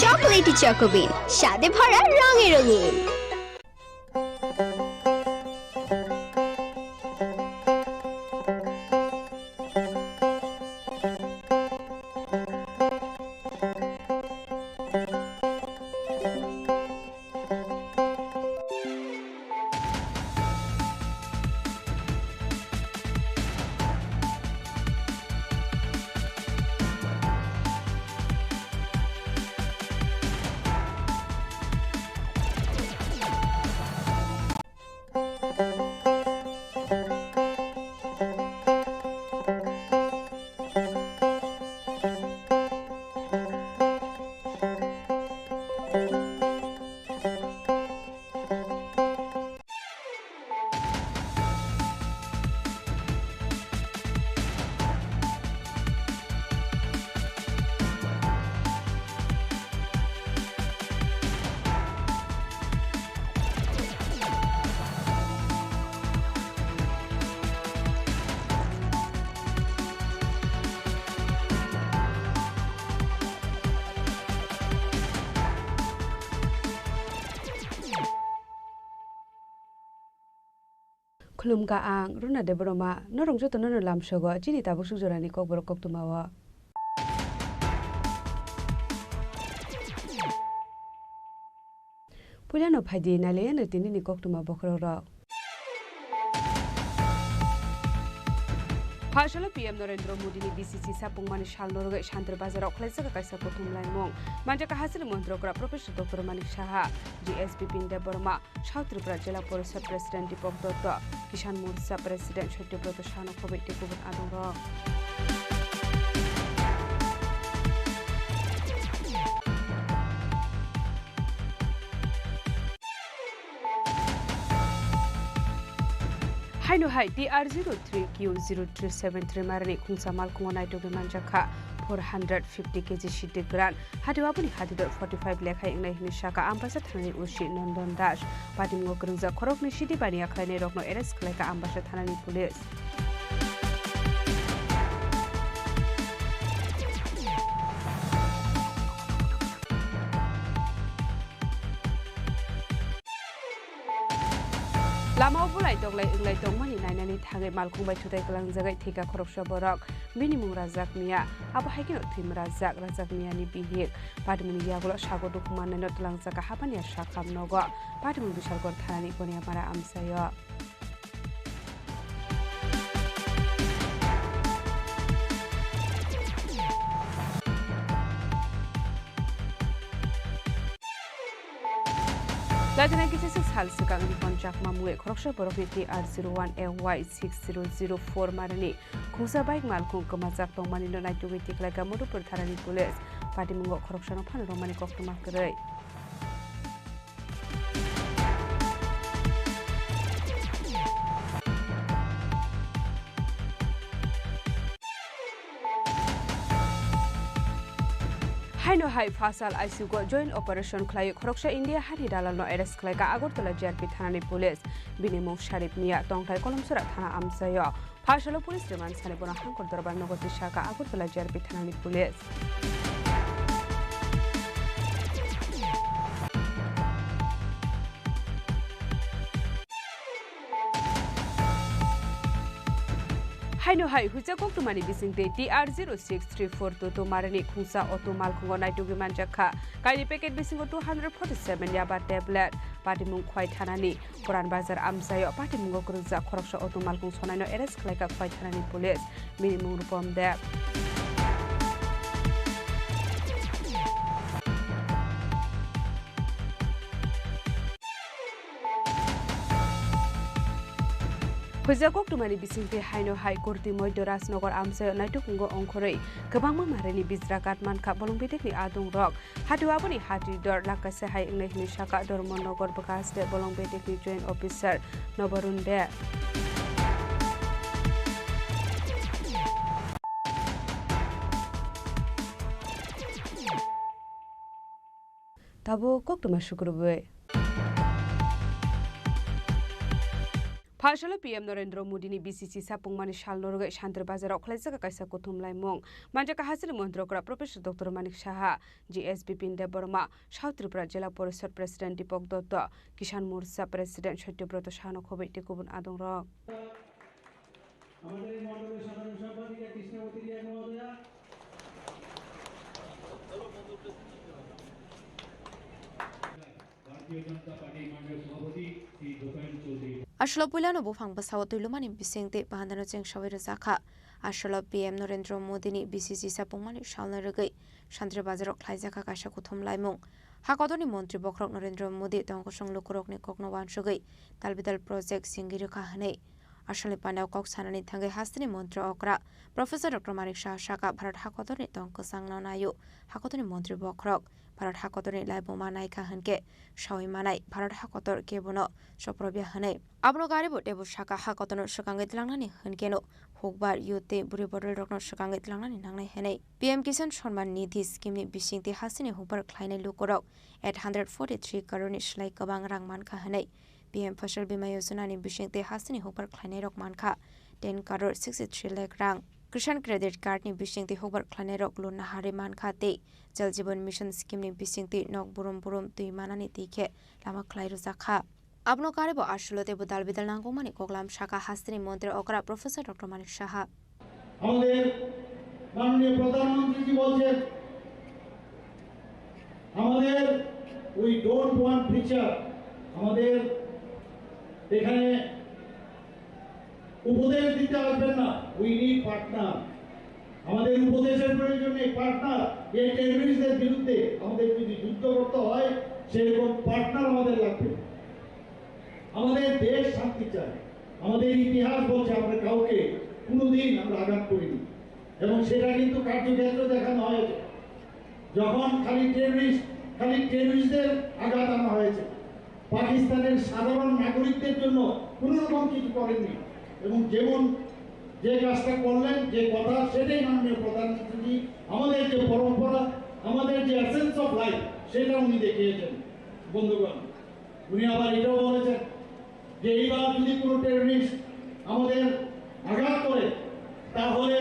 Chocolatey Choco Bean, স্বাদে ভরা, রঙে রঙিন। Khulumkha ang Runa Debbarma, norok jotono no lamsogo chini tabuk suk jorani kokborok koktwmao. Puilano phaidi nailaiano tinini koktwma bokhorokrok. Phasalo P M Narendra Modini B C C sapungmani salno rwgwi Shantir Bazarao khlaijak kaisa kuthum laimung. Manjak hasini montri okra Professor Doctor Manik Saha, G S B Pin Debbarma, South Tripura Jila Porishad President Deepak Dutta, Kisan Morcha President Satya Brata Sano khobwi tei kubun adongrok. Haino hai T R zero three Q zero three seven three marani khungsa malkhungo naitugwi manjak kha four hundred fifty K G sidi gran. Hati aboni hati dor forty five lekhai wngnai hwnwi saka Ambasa thanani O C Nondon Das. Patimungo kwrwngjak khoroknwi sidi baniya khlainairokno arrest khlaikha Ambasa thanani police. Lamao bulai toklai wnglai tongmani nainani thangwi malkhung bai thutai kwlangjagwi thwikha khoroksa borok. Bini mung Rajak Miya, abo hai kheno thwimwrajak Rajak Miyani bihik. Patimungni yagulo sago dukhu mannaino twlangjakha Hapania Sakham nogo. Patimung Bisalgor thanani Koniamara amchaio. Latina kisa sal swkangni Ponchakma mungwi khoroksa borokni T R zero one A Y six zero zero four marani khungsa bike malkhung kwmajak tongmanino naitugwi tikhlaikha Madhupur thanani police. Patimungo khoroksano phano romani koktwma kwrwi. Haino hai phasal aisugo joint operation khlai khoroksa India hani dalalno arrest khlaikha Agartala G R P thanani police. Bini mung Sharif Mia, tongthai Kolomsora thana amchaio. Phasalo police remand sani bono Hangkor Dorbar nogo tisaka Agartala G R P thanani police. Haino hai hucha koktwmani bisingtwi T R zero six three four two two marani khungsa auto malkhungo naitugwi manjak kha. Kaini packet bisingo two hundred forty seven yaba tablet, patimung khwai thanani. Puran Bazar amchaio patimungo kwrwngjak khoroksa auto malkhung sonaino arrest khlaikha Khwai thanani police. Bini mung Rupom Deb. Huijak koktwmani bisingtwi haino hai Kurti Moidya Rajnagar amchaio naitukungo ongkhorwi kwbangma marini bijra kat mankha bolong bedekni adongrok. Hati aboni hati dor lakh kaisa hai wngnai hwnwi saka Dharmanagar bwkha haste bolong bedekni joint officer Nobarun Bey. Tabuk koktwma sukrubwi. Phasalo P M Narendra Modini B C C sapungmani salno rwgwi Shantir Bazarao khlaijak kaisa kuthum laimung. Manjak hasini montri okra Professor Doctor Manik Saha, G S B Pin Debbarma, South Tripura Jila Porishad President Deepak Dutta, Kisan Morcha President Satya Brata Sano khobwi tei kubun adongrok. Aswkno puilano buphang bwsao twi lumani bising tei bahandano chengsawi rwjakha. Aswkno P M Narendra Modini B C C sapungmani salno rwgwi Shantir Bazaro khlaijakha kaisa kuthum laimung. Ha kotorni montri bokhorok Narendra Modi tongkosong lukurokni kokno uansugwi tal bidal project singwi rwkha hwnwi. Aswkni pandao kok sanani thangwi hasteni montri okra Professor Doctor Manik Saha sakha Bharat ha kotorni tong kwchangno naio ha kotorni montri bokhorok. Bharat ha kotorni laibuma naikha hwnkhe sawi manai Bharat ha kotor kebono soprobya hwnwi. Abono garibo teibo sakha ha kotorno swkangwi tlangnani hwnkeno hukbar youth tei bwrwi bodolrokno swkangwi tlangnani nangnai hwnwi. P M Kisan Samman Nidhi scheme ni bisingtwi hasteni hukbar khlainai lukurok eight hundred forty three crore ni slai kwbang rang mankha hwnwi. P M Fasal Bima Yojana ni bisingtwi hasteni hukbar khlainairok mankha ten crore sixty three lakh rang. Kisan Credit Card ni bisingtwi hukbar khlainairok loan naharwi mankha tei Jal Jeevan Mission scheme ni bisingtwi nok burum burum twi manani twi khe lama khlai rwjakha. Abono karwi bo aswk teibo dal bidal nangkukmani koklam sakha hasteni montri okra Professor Doctor Manik Saha. আমাদের মাননীয় প্রধানমন্ত্রীজি বলছেন, আমাদের we don't want preacher, আমাদের এখানে উপদেশ দিতে আসবেন না, we need partner। আমাদের উপদেশের প্রয়োজন নেই, পার্টনার। এই টেররিস্টদের বিরুদ্ধে আমাদের যদি যুদ্ধ করতে হয়, সেরকম পার্টনার আমাদের লাগবে। আমাদের দেশ শান্তি চায়। আমাদের ইতিহাস বলছে আমরা কাউকে কোনোদিন আমরা আঘাত করিনি, এবং সেটা কিন্তু কার্যক্ষেত্রে দেখানো হয়েছে। যখন খালি টেররিস্ট, খালি টেররিস্টদের আঘাত আনা হয়েছে, পাকিস্তানের সাধারণ নাগরিকদের জন্য কোনো রকম কিছু করেননি। এবং যেমন যে কাজটা করলেন, যে কথা, সেটাই মাননীয় প্রধানমন্ত্রীজি আমাদের যে পরম্পরা, আমাদের যে এসেন্স অফ লাইফ, সেটা উনি দেখিয়েছেন। বন্ধুগণ, উনি আবার এটাও বলেছেন যে এইবার যদি কোনো টেররিস্ট আমাদের আঘাত করে, তাহলে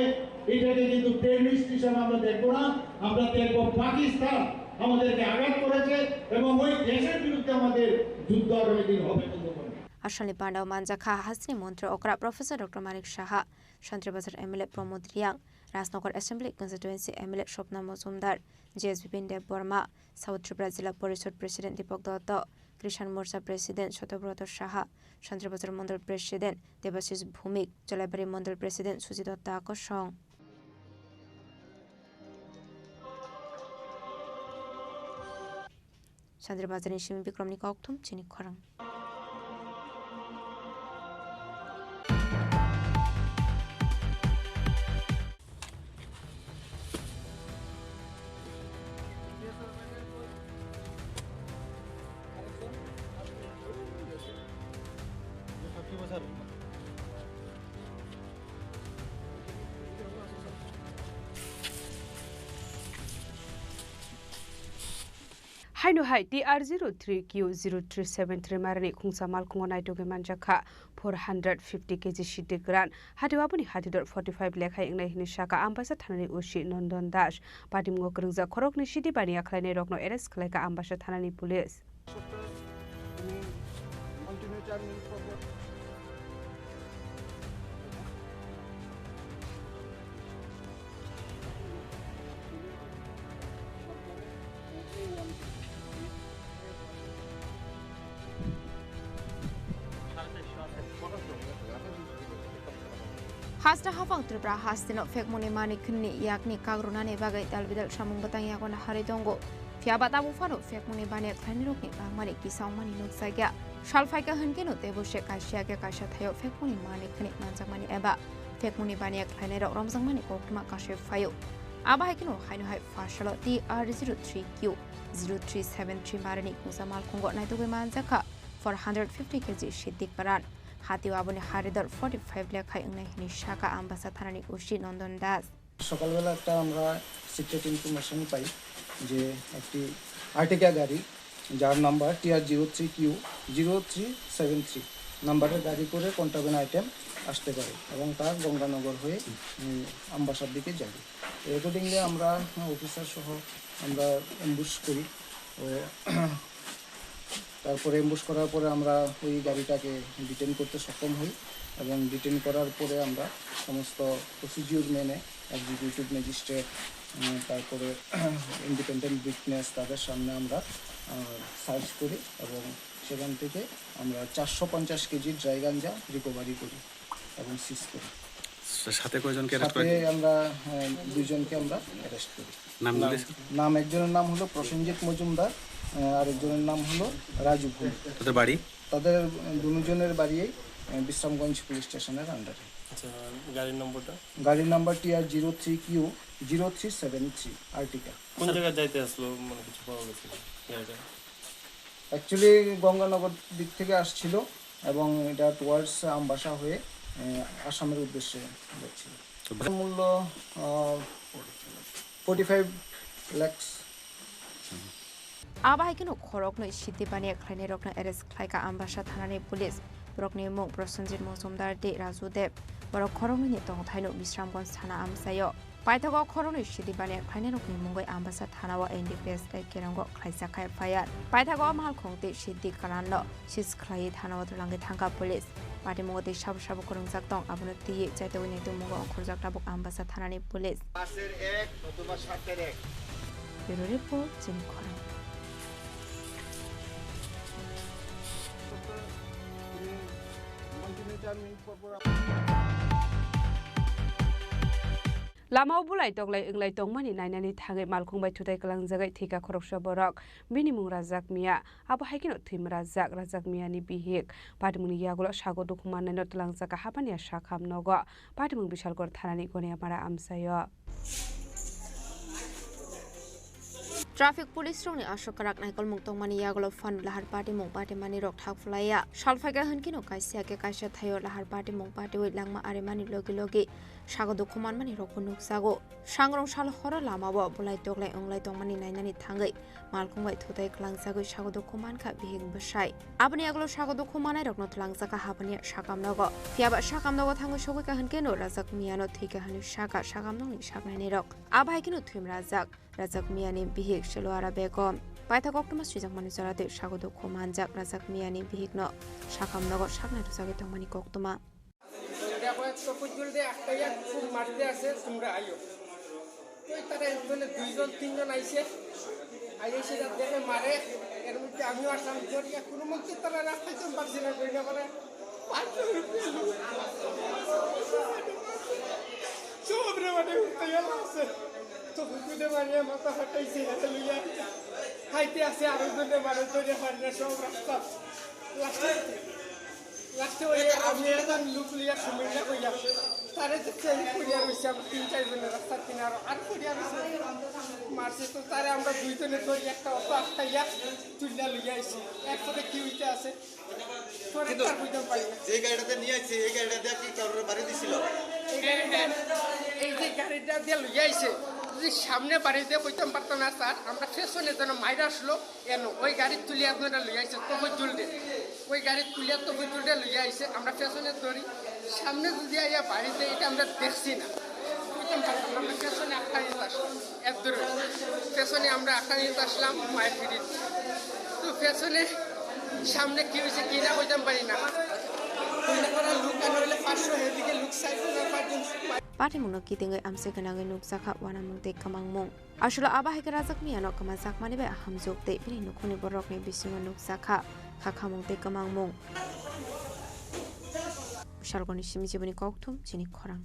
এটাকে কিন্তু টেররিস্ট হিসাবে আমরা দেখবো না, আমরা দেখবো পাকিস্তান আমাদেরকে আঘাত করেছে এবং ওই দেশের বিরুদ্ধে আমাদের যুদ্ধ আগামী দিন হবে। বন্ধুগণ, Asalni pandao manjakha hasteni montri okra Professor Doctor Manik Saha, Santri Bazar M L A Pramod Reang, Rajnagar Assembly Constituency M L A Swapna Mojumdar, J S B Bin Debbarma, South Tripura Jila Porishod President Deepak Dutta, Krishan Morcha President Satyabrata Saha, Santri Bazar Mondol President Debashish Bhumik, Jolaibari Mondol President Sujit Dutta kosong. Santri Bazarni simi Bikramni kokthum chini khorang. Haino hai T R zero three Q zero three seven three marani khungsa malkhungo naitugwi manjakha four hundred fifty K G siddi kwran. Hatio aboni hatidor forty five lekhai wngnai hwnwi sakha Ambasa thanani O C Nondon Das. Patimwngo kwrwngjak khoroknwi siddi baniya khlainairokno arrest khlaikha Ambasa thanani police. Hasta haphang Tripura hasteno phekmungni manik khwnni yakni kagrunani bagwi dalbidal samung bwtang yago naharwi tongo. Phiya ba tabuk phano phekmungni baniya khlainirokni bangmani kisa wngmani nukjakya. Sal phaikha hwnkhe no teibo se kaisa yakya kaisa thaio phekmungni manik khwnwi manjakmani eba phekmungni baniya khlainairok romjakmani koktwma kasui phaio. Abo hai kheno haino hai pha salo T R zero three Q zero three seven three marani khungsa malkhungo naitugwi manjakha four hundred fifty K G siddi kwran. Hatio aboni haridor forty five lekhai wngnai hwnwi sakha Ambasa thanani O C Nondon Das. সকালবেলা একটা আমরা secret information পাই যে একটি Ertiga গাড়ি, যার number T R zero three Q zero three seven three নাম্বারের গাড়ি করে কন্ট্রাব্যান্ড আইটেম আসতে পারে এবং তা গঙ্গানগর হয়ে, উম, আমবাসার দিকে যাবে। অ্যাকর্ডিংলি আমরা, আহ, অফিসার সহ আমরা অ্যাম্বুশ করি। ও তারপরে অ্যাম্বুশ করার পরে আমরা ওই গাড়িটাকে ডিটেন করতে সক্ষম হই এবং ডিটেন করার পরে আমরা সমস্ত প্রসিডিউর মেনে এক্সিকিউটিভ ম্যাজিস্ট্রেট, উম, তারপরে ইন্ডিপেন্ডেন্ট উইটনেস, তাদের সামনে আমরা, আহ, সার্চ করি এবং সেখান থেকে আমরা চারশো পঞ্চাশ কেজি ড্রাই গাঞ্জা রিকভারি করি এবং সিজ করি। সাথে কয়জনকে অ্যারেস্ট সাথে করেন? আমরা, আহ, দুইজনকে আমরা অ্যারেস্ট করি। নামগুলি, স্যার? নাম, একজনের নাম হলো প্রসেনজিৎ মজুমদার, আহ, আরেকজনের নাম হলো রাজু ভৌমিক। তাদের বাড়ি? তাদের, আহ, দুজনের বাড়ি এই, আহ, বিশ্রামগঞ্জ পুলিশ স্টেশনের আন্ডারে। আচ্ছা, গাড়ির নম্বরটা? গাড়ির number T R zero three Q zero three seven three আর্টিকা। কোন জায়গায় যাইতে আসলো, মানে কিছু পাওয়া গেছে গাড়িটা? অ্যাকচুয়ালি গঙ্গানগর দিক থেকে আসছিল এবং এটা টুয়ার্ডস আমবাসা হয়ে, আহ, আসামের উদ্দেশ্যে যাচ্ছিল। তো ভা- মূল্য, আহ, forty five lakhs. Abo hai kheno khoroknwi siddi baniya khlainairokno arrest khlaikha Ambasa thanani police. Borokni mung Prosenjit Mojumdar tei Raju Deb. Borok khoroknwini tongthaino Bisramganj thana amchaio. Paithago khoroknwi sidi baniya khlainairokni mungwi Ambasa thanao N D P S tei Kerongo khlaijak kha F I R. Paithago malkhung tei sidi kalanno seize khlaiwi thanao twlangwi thangkha police. Patimungo tei sabo sabo kwrwngjak tong, abono twiwi chaitogwi naitukmungo ongkhorjak tabuk Ambasa thanani police. পাঁচের এক অথবা সাতের এক। Bureau report, Chini Khorang. Lamao bulai toklai wnglai tongmani nainani thangwi malkhung bai thutai kwlangjagwi thwikha khoroksa borok. Bini mung Rajak Miya. Abo hai kheno thwima Rajak, Rajak Miyani bihik. Patimungni yagulo sago dukhu mannaino twlangjakha Habaniya Sakham nogo. Patimung Bishalgarh thanani Goniamara amchaio. Traffic police rokni aswk kwrak naikolmung tongmani yagulo phano lahar patimung patimani rok thak phlaiya. Sal phaikha hwnkhe no kaisa khe kaisa thaio lahar patimung patiwi langma arimani logi logi sago dukhu manmani rokbo nukjago. Sangrong sal horo lamao bulai toklai wnglai tongmani nainani thangwi malkhung bai thutai kwlangjagwi sago dukhu mankha bihik bwsai. Aboni yagulo sago dukhu manairokno twlangjakha Habaniya Sakham nogo. Phiyaba Sakham nogo thangwi sogwikha hwnkhe no Rajak Miyano thwikha hwnwi sakha Sakham nokni saknainirok. Abo hai kheno thwima Rajak, Rajak Miyani bihik Seloara Begom. Paithak koktwma swijakmani jora tei sago dukhu manjak Rajak Miyani bihikno Sakham nogo saknai rwjagwi tongmani koktwma. দেখো, এত পর্যন্ত একটাই আর খুব মাটিতে আছে, তোমরা আইও। তো তারা একজনে দুইজন তিনজন আইছে, আইসে যা দেখে মারে, এর মধ্যে আমিও আসলাম, ধরিয়া কোনো মতে তারা রাস্তায় তো পারছি না, কই না মানে, পাঁচশো রুপিয়া লোক। সব রে মানে উঠতে গেল আছে। তো হুকুদে মারিয়া মাথা ফাটাইছে, এটা লইয়া খাইতে আছে, আরো জনে মারে ধরে পারে না, সব রাস্তা। লাস্টে, লাস্টে ওই আমি একজন লোক লইয়া সুমিল্লা কইয়া, তারে তো চেঞ্জ করিয়া রইছে, আমরা তিন চার জনের রাস্তার কিনারো, আর করিয়া রইছে। মারছে তো তারে আমরা দুইজনে ধরি একটা অটো আটকাইয়া তুলিয়া লইয়া আইছি। একসাথে কি হইতে আছে? কিন্তু যে গাড়িটাতে নিয়ে আসছে, এই গাড়িটা দিয়ে কি কারোর বাড়ি দিছিল? এই গাড়িটা, এই যে গাড়িটা দিয়ে লইয়া আইছে, যদি সামনে বাড়ি দিয়ে কইতাম পারতাম না স্যার, আমরা পেছনে যেন মাইর আসলো, এন ওই গাড়ি তুলিয়া আপনারা লইয়া আইছে তফজুল দে, ওই গাড়ি তুলিয়া তফজুল দে লইয়া আইছে, আমরা পেছনে ধরি, সামনে যদি আইয়া বাড়িতে এটা আমরা দেখছি না, কইতাম পারতাম না, আমরা পেছনে আটকাই আসলাম। এত দূরে পেছনে আমরা আটকানিতে আসলাম মায়ের ফিরিত। তো পেছনে সামনে কি হয়েছে কি না কইতাম পারি না। মনে করা লোক আনা হলে পাঁচশো, এদিকে লোক চাইছে না পাঁচজন। Patimungno kitingwi amchai gwnangwi nukjakha uanamung tei kwmangmung. Aswkno abo hai khe Rajak Miyano kwmajakmani bai hamjwk tei bini nukhungni bororokni bisingo nukjakha khakhamung tei kwmangmung. Salgoni simi jiboni kokthum chini khorang.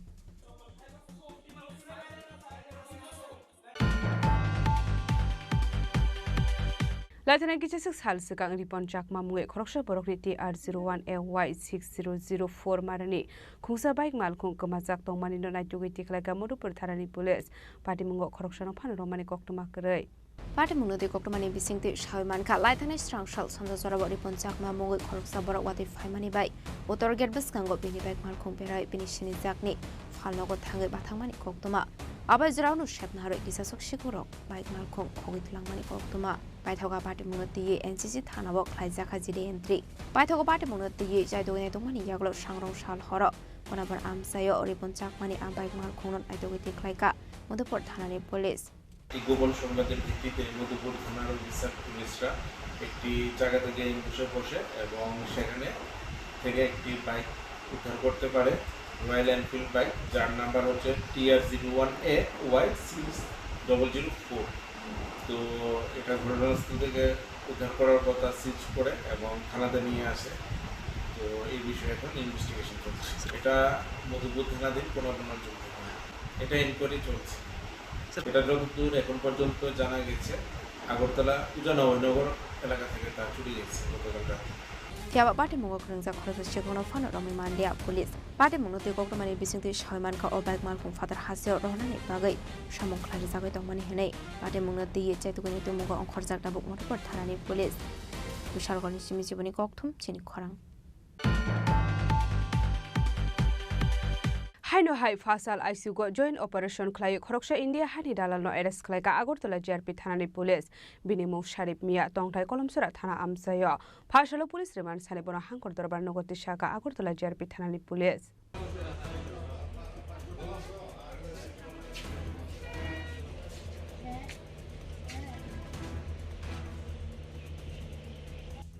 Laithana kisa swk sal swkang Ripon Chakma mungwi khoroksa borokni T R zero one A Y six zero zero four marani khungsa bike malkhung kwmajak tongmani no naitugwi tikhlaikha Madhupur thanani police. Patimungo khoroksano phano romani koktwma kwrwi. Patimungno tei koktwmani bisingtwi sawi mankha, laithani srang sal sanja jorao Ripon Chakma mungwi khoroksa borok watwi phaimani bai Uttor gate bwskango bini bike malkhung berai bini sinijakni phalnogo thangwi bathangmani koktwma. Abai jorao no sepna harwi kisasok sikurok bike malkhung khogwi twlangmani koktwma. Paithago patimungno twiwi N C C thanao khlaijakha G D entry. Paithago patimungno twiwi chaidogwi naitokmani yagulo sangrong sal horo Konabar amchaio Ripon Chakmani a bike malkhungno naitogwi tikhlaikha Madhupur thanani police. একটি গোপন সংবাদের ভিত্তিতে মধুপুর থানার অফিসার পুলিশরা একটি জায়গা থেকে অ্যাম্বুশে বসে এবং সেখানে থেকে একটি বাইক উদ্ধার করতে পারে, রয়্যাল এনফিল্ড বাইক, যার নাম্বার হচ্ছে T R zero one A Y six double zero four. তো এটা ঘটনাস্থল থেকে উদ্ধার করার কথা সিজ করে এবং থানাতে নিয়ে আসে। তো এই বিষয়ে এখন ইনভেস্টিগেশন চলছে। এটা মধুপুর থানাধীন কোনো অন্যান্য চলছে না। এটা ইনকোয়ারি চলছে। স্যার। এটা যতদূর এখন পর্যন্ত জানা গেছে, আগরতলা পূজা নবনগর এলাকা থেকে তা চুরি গেছে গতকাল রাতে। Phiya ba patimungo khwngjak khoroksa sikhokno phano romwi manliya police. Patimungno twi koktwmani bisingtwi sawi mankha o bike malkhung phatar hasteo rohornani bagwi samung khlai rwjagwi tongmani hwnwi. Patimungno twiwi chaitugwini twimungo ongkhorjak tabuk Madhupur thanani police. Bishalgarhni simi jiboni kokthum chini khorang. Haino hai phasal I C U o joint operation khlaiwi khoroksa India hani dalalno arrest khlaikha Agartala G R P thanani police. Bini mung Sharif Mia, tongthai Kolomsora thana amchaio. Phasalo police remand sani bono hangkor dorbar nogo tisaka Agartala G R P thanani police.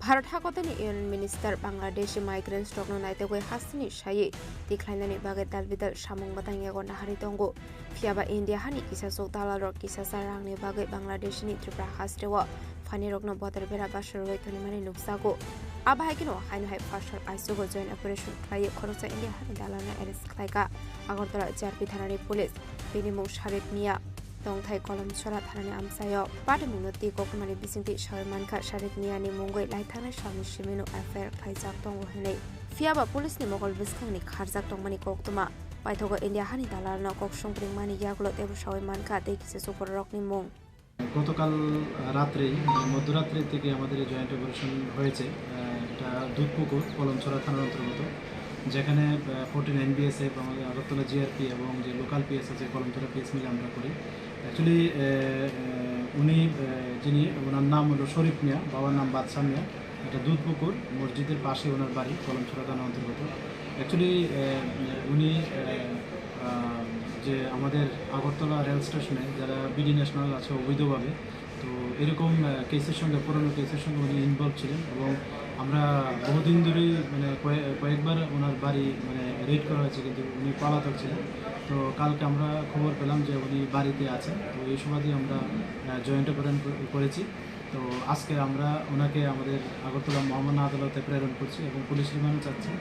Bharat hakotorni Union Minister Bangladeshi migrants rokno naitugwi hasteni saywi tikhlainani bagwi dalbidal samung bwtang yago naharwi tongo. Phiyaba India hani kisasuk dalalrok kisasa rangni bagwi Bangladeshni Tripura hasteo phanirokno bodol bera basarwi tonimani nukjago. Abo hai kheno haino hai fasal aisugo joint operation khlaiwi khoroksa India hani dalalno arrest khlaikha Agartala G R P thanani police. Bini mung Sharif Mia. Tongthai Kolomchora thanani amchaio patimungno twi koktwmani bisingtwi sawi mankha Sharif Miani mungwi laithangnai salni simino F I R khlaijak tongo hinwi. Phiyaba police ni mokol bwskangni kharjak tongmani koktwma paithago India hani dalalno kok songpring mani yagulo teibo sawi mankha tei kisa sukurrokni mung. গতকাল রাত্রেই, মানে মধ্যরাত্রি থেকে আমাদের এই joint operation হয়েছে। আহ, এটা দুধপুকুর, কলমছড়া থানার অন্তর্গত, যেখানে, আহ, ফোরটিন এনবিএসএফ, আমাদের আগরতলা জিআরপি এবং যে লোকাল পিএস আছে, কলমছড়া পিএস মিলে আমরা করি। অ্যাকচুয়ালি, আহ, আহ, উনি, আহ, যিনি, ওনার নাম হলো শরীফ মিয়া, বাবার নাম বাদশা মিয়া। এটা দুধপুকুর মসজিদের পাশে ওনার বাড়ি, কলমছড়া থানার অন্তর্গত। অ্যাকচুয়ালি, আহ, উনি, আহ, আহ, যে আমাদের আগরতলা রেল স্টেশনে যারা বিডি ন্যাশনাল আছে অবৈধভাবে, তো এরকম, আহ, কেসের সঙ্গে, পুরনো কেসের সঙ্গে উনি ইনভলভ ছিলেন এবং আমরা বহুদিন ধরেই, মানে, কয়ে-, কয়েকবার ওনার বাড়ি, মানে, রেড করা হয়েছে, কিন্তু উনি পলাতক ছিলেন। তো কালকে আমরা খবর পেলাম যে উনি বাড়িতে আছেন, তো এই সুবাদে আমরা, আহ, জয়েন্ট অপারেশন করেছি। তো আজকে আমরা ওনাকে আমাদের আগরতলা মহামান্য আদালতে প্রেরণ করছি এবং পুলিশ রিমান্ডও চাচ্ছি।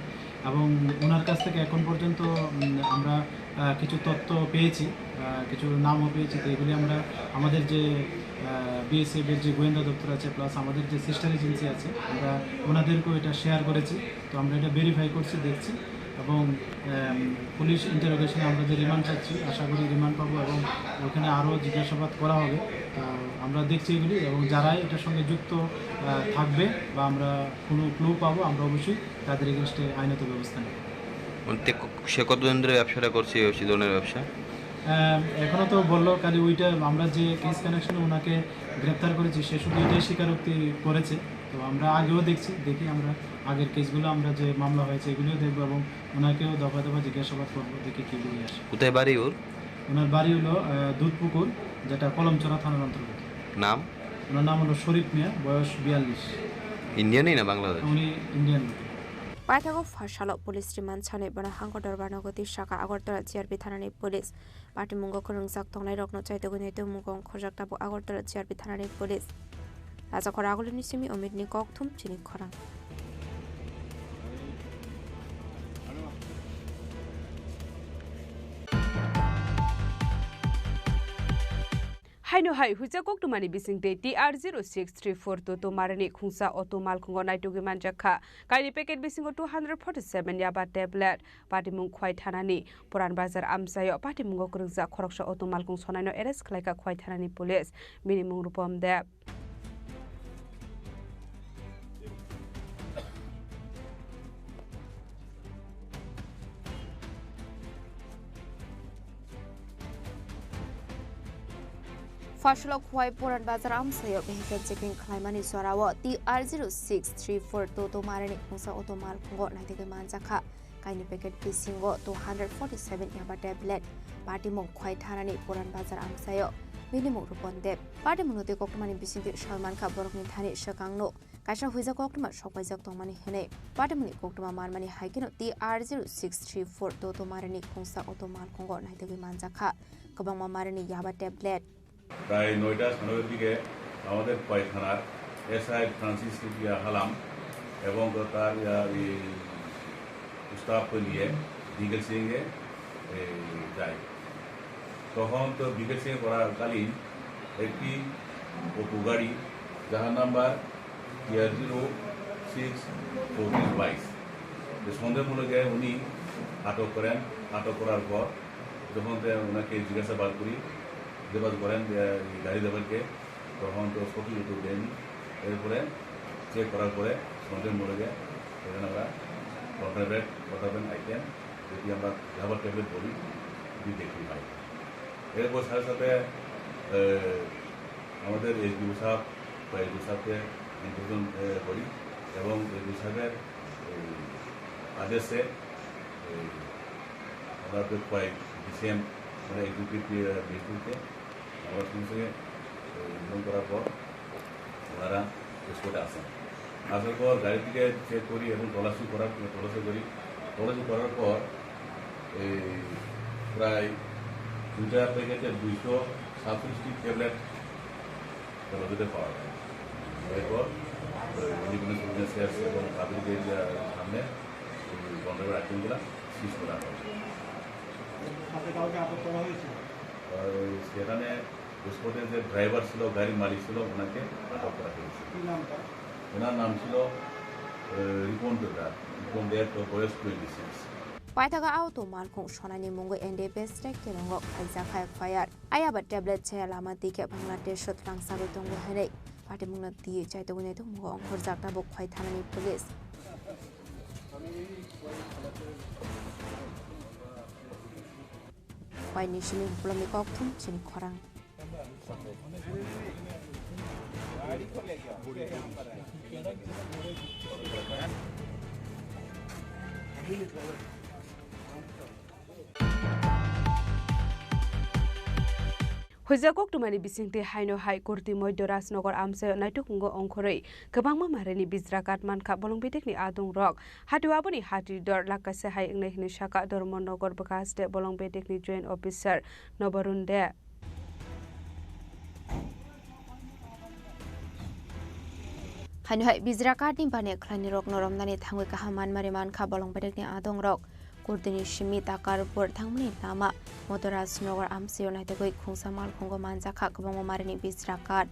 এবং ওনার কাছ থেকে এখন পর্যন্ত, উম, আমরা, আহ, কিছু তথ্য পেয়েছি, আহ, কিছু নামও পেয়েছি। তো এগুলি আমরা আমাদের যে, আহ, বিএসএফ এর যে গোয়েন্দা দপ্তর আছে, প্লাস আমাদের যে সিস্টার এজেন্সি আছে, আমরা ওনাদেরকেও এটা শেয়ার করেছি। তো আমরা এটা ভেরিফাই করছি, দেখছি। এবং, আম, পুলিশ ইন্টারোগেশনে আমরা যে রিমান্ড চাচ্ছি, আশা করি রিমান্ড পাবো এবং ওখানে আরও জিজ্ঞাসাবাদ করা হবে। তো আমরা দেখছি এগুলি এবং যারাই এটার সঙ্গে যুক্ত, আহ, থাকবে বা আমরা কোনো ক্লু পাবো, আমরা অবশ্যই তাদের এগেনস্টে আইনত ব্যবস্থা নেব। মানে, তে ক-, সে কতদিন ধরে ব্যবসাটা করছে, এই ধরনের ব্যবসা? আহ, এখনো তো বললো, খালি ওইটা আমরা যে কেস কানেকশনে ওনাকে গ্রেপ্তার করেছি, সে শুধু এটাই স্বীকারোক্তি করেছে। তো আমরা আগেও দেখছি, দেখি আমরা আগের কেসগুলো, আমরা যে মামলা হয়েছে, এগুলিও দেখবো এবং ওনাকেও দফায় দফায় জিজ্ঞাসাবাদ করবো, দেখি কি বলে আসে। কোথায় বাড়ি ওর? ওনার বাড়ি হলো, আহ, দুধপুকুর, যেটা কলমছড়া থানার অন্তর্গত। নাম? ওনার নাম হলো শরীফ মিয়া, বয়স বিয়াল্লিশ। ইন্ডিয়ানই না বাংলাদেশ? উনি Indian. Paithago pha salo police rimand sanwi bono hangko dorbar nogo twi saka Agartala G R P thanani police. Patimungo kwrwngjak tongnairokno chaitugwi naitwi mugo wngkhorjak tabuk Agartala G R P thanani police. Rajakhor Agulini simi Omitni kokthum chini khorang. Haino hai huijak koktwmani bisingtwi T R zero six three four Toto Marini khungsa auto malkhungo naitugwi manjak kha. Kaini packet bisingo two hundred forty seven yaba tablet. Patimung Khwai thanani Puran Bazar amchaio patimungo kwrwngjak khoroksa auto malkhung sonaino arrest khlaikha Khwai thanani police. Bini mung Rupom Deb. Pha salo Khwai Puran Bazar amchaio vehicle checking khlaimani jorao T R zero six three four Toto Marini khungsa auto malkhungo naitugwi manjakha. Kaini packet bisingo two hundred forty seven yaba tablet. Patimung Khwai thanani Puran Bazar amchaio. Bini mung Rupon Deb. Patimungno tei koktwmani bisingtwi soi mankha borokni thani swkangno kaisa huijak koktwma sokpaijak tongmani hwnwi. Patimungni koktwma manmani hai kheno T R zero six three four Toto Marini khungsa auto malkhungo naitugwi manjakha kwbangma Marini yaba tablet. প্রায় নয়টা সাতান্নর দিকে আমাদের খোয়াই থানার SI Francis রিপিয়া হালাম এবং তার, আহ, এই স্টাফকে নিয়ে বিকেল সিংয়ে, এই, যায়। তখন তো বিকেল সিংয়ে করাকালীন একটি অপো গাড়ি, যাহার number TR zero six fourteen বাইশ, যে সন্দেহমূলকে উনি আটক করেন। আটক করার পর যখন তে ওনাকে জিজ্ঞাসাবাদ করি, জিজ্ঞাসাবাদ করেন যে এই গাড়ি ড্রাইভারকে, তখন তো সঠিক উত্তর দেয়নি। এরপরে চেক করার পরে সন্দেহমূলকে এখানে আমরা কন্ট্রাব্যান্ড, কন্ট্রাব্যান্ড আইটেম, যদি আমরা রাবার ট্যাবলেট বলি, যদি দেখতে পাই। এরপর সাথে সাথে, এ, আমাদের এসডিও সাহেব বা এসডিও সাহেবকে ইনফরমেশন, এ, করি এবং এসডিও সাহেবের এই আদেশে এই আমরা তো কয়েক ডিসিএম, মানে এক্সিকিউটিভ, এ, ডিসিএমকে আমরা সঙ্গে সঙ্গে, এ, ইনফর্ম করার পর ওনারা স্পটে আসেন। আসার পর গাড়ি থেকে চেক করি এবং তল্লাশি করার, তল্লাশি করি। তল্লাশি করার পর এই প্রায় দুইটা প্যাকেটে দুইশো ছাব্বিশটি ট্যাবলেট তল্লাশিতে পাওয়া যায়। এরপর ওই ইন্ডিপেন্ডেন্স বিজনেস সেলস এবং পাবলিক এরিয়ার সামনে এই গন্ডগোল আইটেমগুলো সিজ করা হয়। সাথে কাউকে আটক করা হয়েছিল? আর ওই সেখানে স্পটে যে ড্রাইভার ছিল, গাড়ির মালিক ছিল, ওনাকে আটক করা হয়েছে। কি নাম তার? ওনার নাম ছিল, এ, রিপন দেবরা। রিপন দেব, তো বয়স twenty six. Paithago auto malkhung sonani mungo N D P S tei kelongo khaijak hai F I R. Ayaba tablet chaya lama twi khe Bangladesh o twlang sagwi tongo hinwi patimungno twiwi chaitogwi naitok mungo ongkhorjak tabuk Khwai thanani police. Khwai ni simi bupulomni kokthum chini khorang. Huijak koktwmani bisingtwi haino hai Kurti Moidya Rajnagar amchaio naituk wngo ongkhorwi kwbangma marini bijra kat mankha bolong bedekni adongrok. Hatio aboni hati dor lak kaisa hai wngnai hinwi saka Dharmanagar bwkha haste bolong bedekni joint officer Nobarun De. Haino hai bijra katni bani khlainirokno romnani thangwi kaham manmari mankha bolong bedekni adongrok. Kurtini simi Takarpur thangmani lama Motorajnagar amchaio naitugwi khungsa malkhungo manjakha kwbangma marini bijra kat.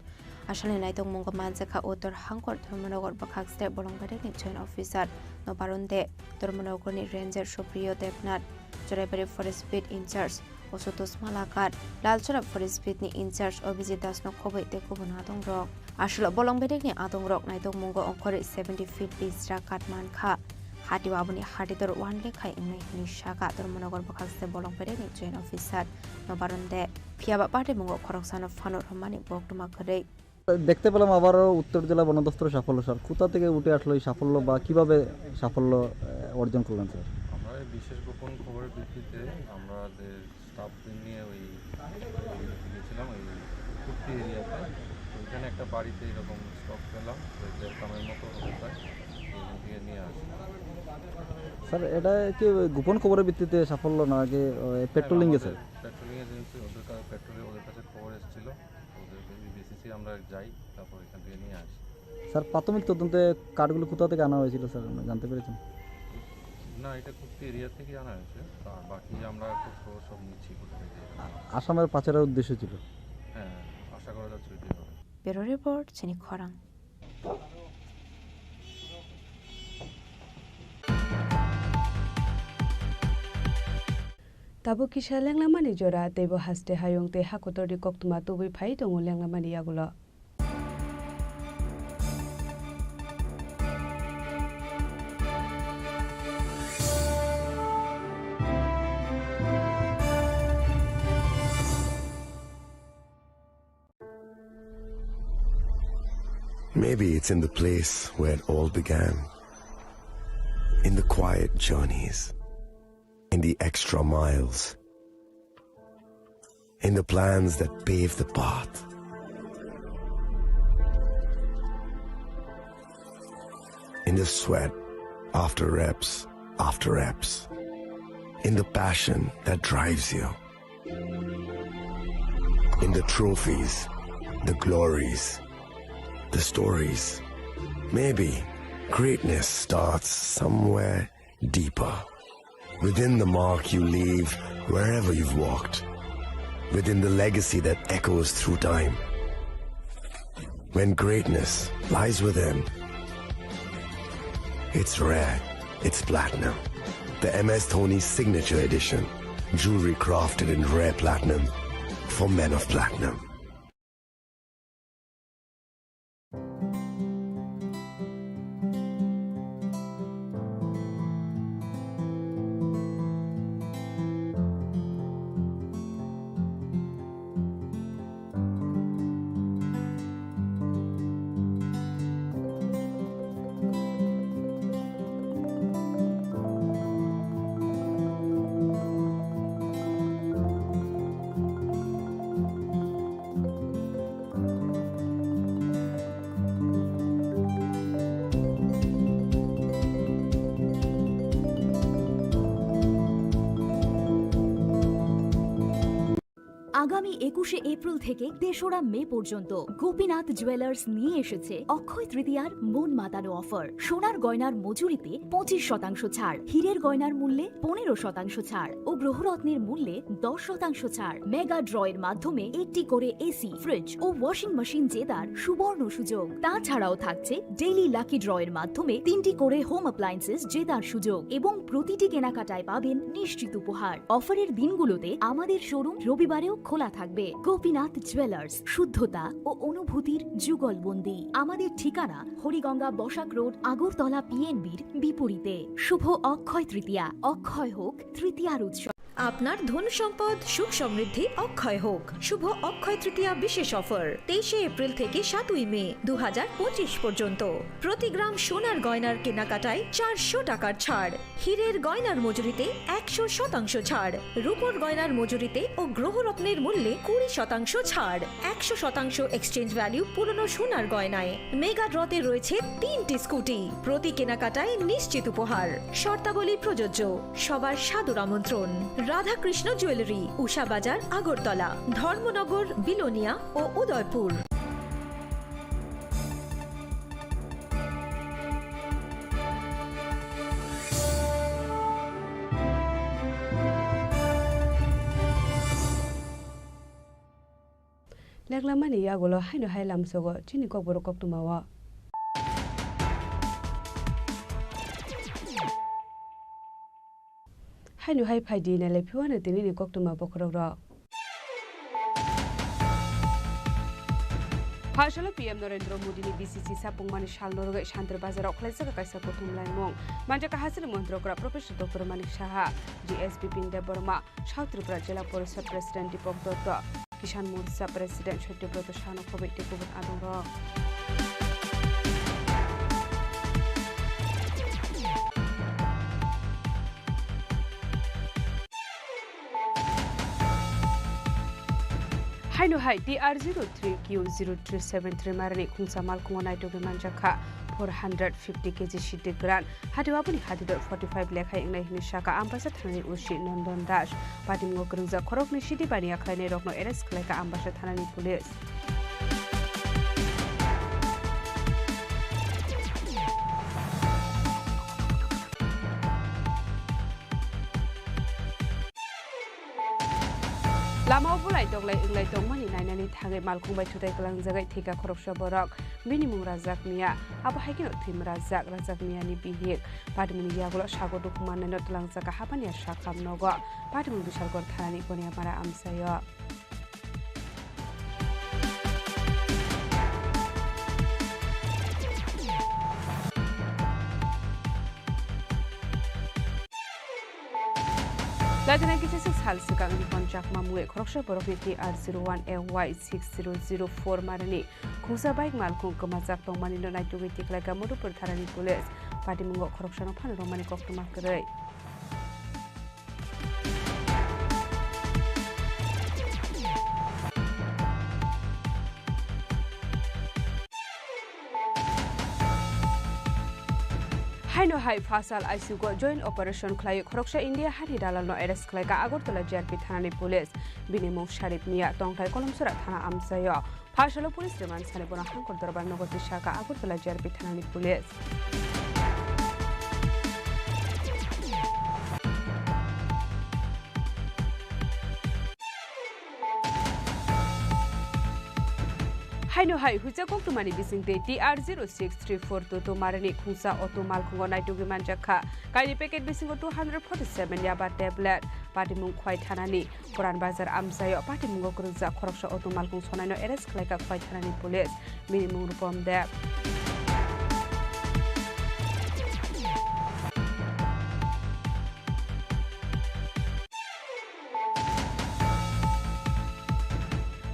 Asalni naitokmungo manjakha Uttor Hangkor Dharmanagar bwkhak state bolong bedekni joint officer Nobarun De, Dharmanagarni ranger Supriyo Debnath, Choraibari forest beat in charge Ashutosh Malakar, Lalchora forest beat ni in charge Abhijit Das no khobwi tei kubun adongrok. Aswk bolong bedekni adongrok naitokmungo ongkhorwi seventy feet bijra kat mankha. Hatio aboni hati dor one lakh khai wngnai hinwi saka Dharmanagar bwkhakste bolong bedekni joint officer Nobarun De. Phiyaba patimungo khoroksano phano rwmani koktwma kwrwi. দেখতে পেলাম আবারও উত্তর জেলা বন দপ্তরের সাফল্য, স্যার। কোথা থেকে উঠে আসলো এই সাফল্য বা কিভাবে সাফল্য, আহ, অর্জন করলেন, স্যার? আমরা এই বিশেষ গোপন খবরের ভিত্তিতে আমাদের স্টাফদের নিয়ে ওই গেছিলাম ওই কুর্তি এরিয়াতে। ওইখানে একটা বাড়িতে এরকম স্টক পেলাম, ওই দেড়গ্রামের মতো হবে প্রায়। ওইখান থেকে নিয়ে আসি। স্যার, এটা কি ওই গোপন খবরের ভিত্তিতে সাফল্য নাকি, আহ, হ্যাঁ, পেট্রোলিং এ, আমাদের স্যার? পেট্রোলিং এজেন্সি, ওদের কা-, পেট্রোলিং, ওদের কাছে খবর এসেছিল। ওদের, ওই বেসিসে আমরা যাই, তারপর এখান থেকে নিয়ে আসি। স্যার, প্রাথমিক তদন্তে কাঠগুলো কোথা থেকে আনা হয়েছিল, স্যার, আমরা জানতে পেরেছেন? না, এটা কুর্তি এরিয়া থেকে আনা হয়েছে। আর বাকি আমরা খোঁজ খবর সব নিচ্ছি কোথা থেকে। আ-, আসামের পাচারের উদ্দেশ্য ছিল? হ্যাঁ, আশা করা যাচ্ছে ওইটাই হবে। Bureau Report, Chini Khorang. Tabuk kisa lenglamani jora, teibo haste hayung tei hakotorni koktwma tubui phai tongo lenglamani yagulo. Maybe it's in the place where it all began. In the quiet journeys. In the extra miles. In the plans that pave the path. In the sweat after reps, after reps. In the passion that drives you. In the trophies, the glories, the stories. Maybe greatness starts somewhere deeper. Within the mark you leave wherever you've walked. Within the legacy that echoes through time. When greatness lies within, it's rare, it's platinum. The M S Dhoni Signature Edition. Jewelry crafted in rare platinum for men of platinum. আগামী একুশে এপ্রিল থেকে তেসরা মে পর্যন্ত গোপীনাথ জুয়েলার্স নিয়ে এসেছে অক্ষয় তৃতীয়ার মন মাতানো অফার। সোনার গয়নার মজুরিতে পঁচিশ শতাংশ ছাড়, হীরের গয়নার মূল্যে পনেরো শতাংশ ছাড় ও গ্রহরত্নের মূল্যে দশ শতাংশ ছাড়। মেগা ড্রয়ের মাধ্যমে একটি করে এসি, ফ্রিজ ও ওয়াশিং মেশিন জেতার সুবর্ণ সুযোগ। তাছাড়াও থাকছে ডেইলি লাকি ড্রয়ের মাধ্যমে তিনটি করে হোম অ্যাপ্লায়েন্সেস জেতার সুযোগ এবং প্রতিটি কেনাকাটায় পাবেন নিশ্চিত উপহার। অফারের দিনগুলোতে আমাদের শোরুম রবিবারেও খোলা থাকবে। গোপীনাথ জুয়েলার্স, শুদ্ধতা ও অনুভূতির যুগলবন্দি। আমাদের ঠিকানা হরিগঙ্গা বসাক রোড, আগরতলা পিএনবির বিপরীতে। শুভ অক্ষয় তৃতীয়া, অক্ষয় হোক তৃতীয়ার উৎসব। আপনার ধন সম্পদ সুখ সমৃদ্ধি অক্ষয় হোক। শুভ অক্ষয় তৃতীয়া বিশেষ অফার, তেইশে এপ্রিল থেকে সাতই মে দু হাজার পঁচিশ পর্যন্ত। প্রতি গ্রাম সোনার গয়নার কেনাকাটায় চারশো টাকার ছাড়, হীরের গয়নার মজুরিতে একশো শতাংশ ছাড়, রূপোর গয়নার মজুরিতে ও গ্রহরত্নের মূল্যে কুড়ি শতাংশ ছাড়, একশো শতাংশ এক্সচেঞ্জ ভ্যালু পুরনো সোনার গয়নায়। মেগা ড্রতে রয়েছে তিনটি স্কুটি, প্রতি কেনাকাটায় নিশ্চিত উপহার। শর্তাবলী প্রযোজ্য। সবার সাদর আমন্ত্রণ। রাধাকৃষ্ণ জুয়েলারি, উষা বাজার, আগরতলা, ধর্মনগর, বিলোনিয়া ও Udaipur. Leklamani yagulo haino hai lamsogo chini kokborok koktwmao. Haino hai phaidi nailai phiwano tinini koktwma bokhorokrok. Phasalo P M Narendra Modini B C C sapungmani salno rwgwi Shantir Bazarao khlaijak kaisa kuthum laimung. Manjak Hasteni Mohendra Kra, Professor Doctor Manik Saha, D S P Bipin Debbarma, South Tripura Jila Porishad President Deepak Dutta, Kisan Morcha President Satya Brata Sano khobwi tei kubun adongrok. Haino hai T R zero three Q zero three seven three marani khungsa malkhungo naitugwi manjakha four hundred fifty K G sidi gran. Hati aboni hati dor forty five lekhai wngnai hwnwi saka Ambasa thanani O C Nondon Das. Patimungo kwrwngjak khoroknwi sidi baniya khlainairokno arrest khlaikha Ambasa thanani police. Lamao bulai toklai wnglai tongmani nainani thangwi malkhung bai thutai kwlangjagwi thwikha khoroksa borok. Bini mung Rajak Miya, abo hai kheno Thwima Rajak, Rajak Miyani bihik. Patimungni yagulo sago dukhu mannaino twlangjakha Hapania Sakham nogo. Patimung Bishalgarh thanani Koniamara amchaio. Laithana kisa sal swkangni Ripan Chakma mungwi khoroksa borokni T R zero one A Y six zero zero four marani khungsa bike malkhung kwmajak tongmani no naitugwi tikhlaikha Madhupur thanani police. Patimungo khoroksano phano romani koktwma kwrwi. Haino hai phasal aisugo joint operation khlai khoroksa India hani dalalno arrest khlaikha Agartala G R P thanani police. Bini mung Sharif Mia, tongthai Kolomsora thana amchaio. Phasalo police remand sani bono Hangkor Dorbar nogo tisaka Agartala G R P thanani police. Haino hai huijak koktwmani bisingtwi T R zero six three four two two marani khungsa auto malkhungo naitugwi manjakha. Kaini packet bisingo two hundred forty seven yaba tablet. Patimung Khwai thanani Puran Bazar amchaio patimungo kwrwngjak khoroksa auto malkhung sonaino arrest khlaikha Khwai thanani police. Bini mung Rupom Deb.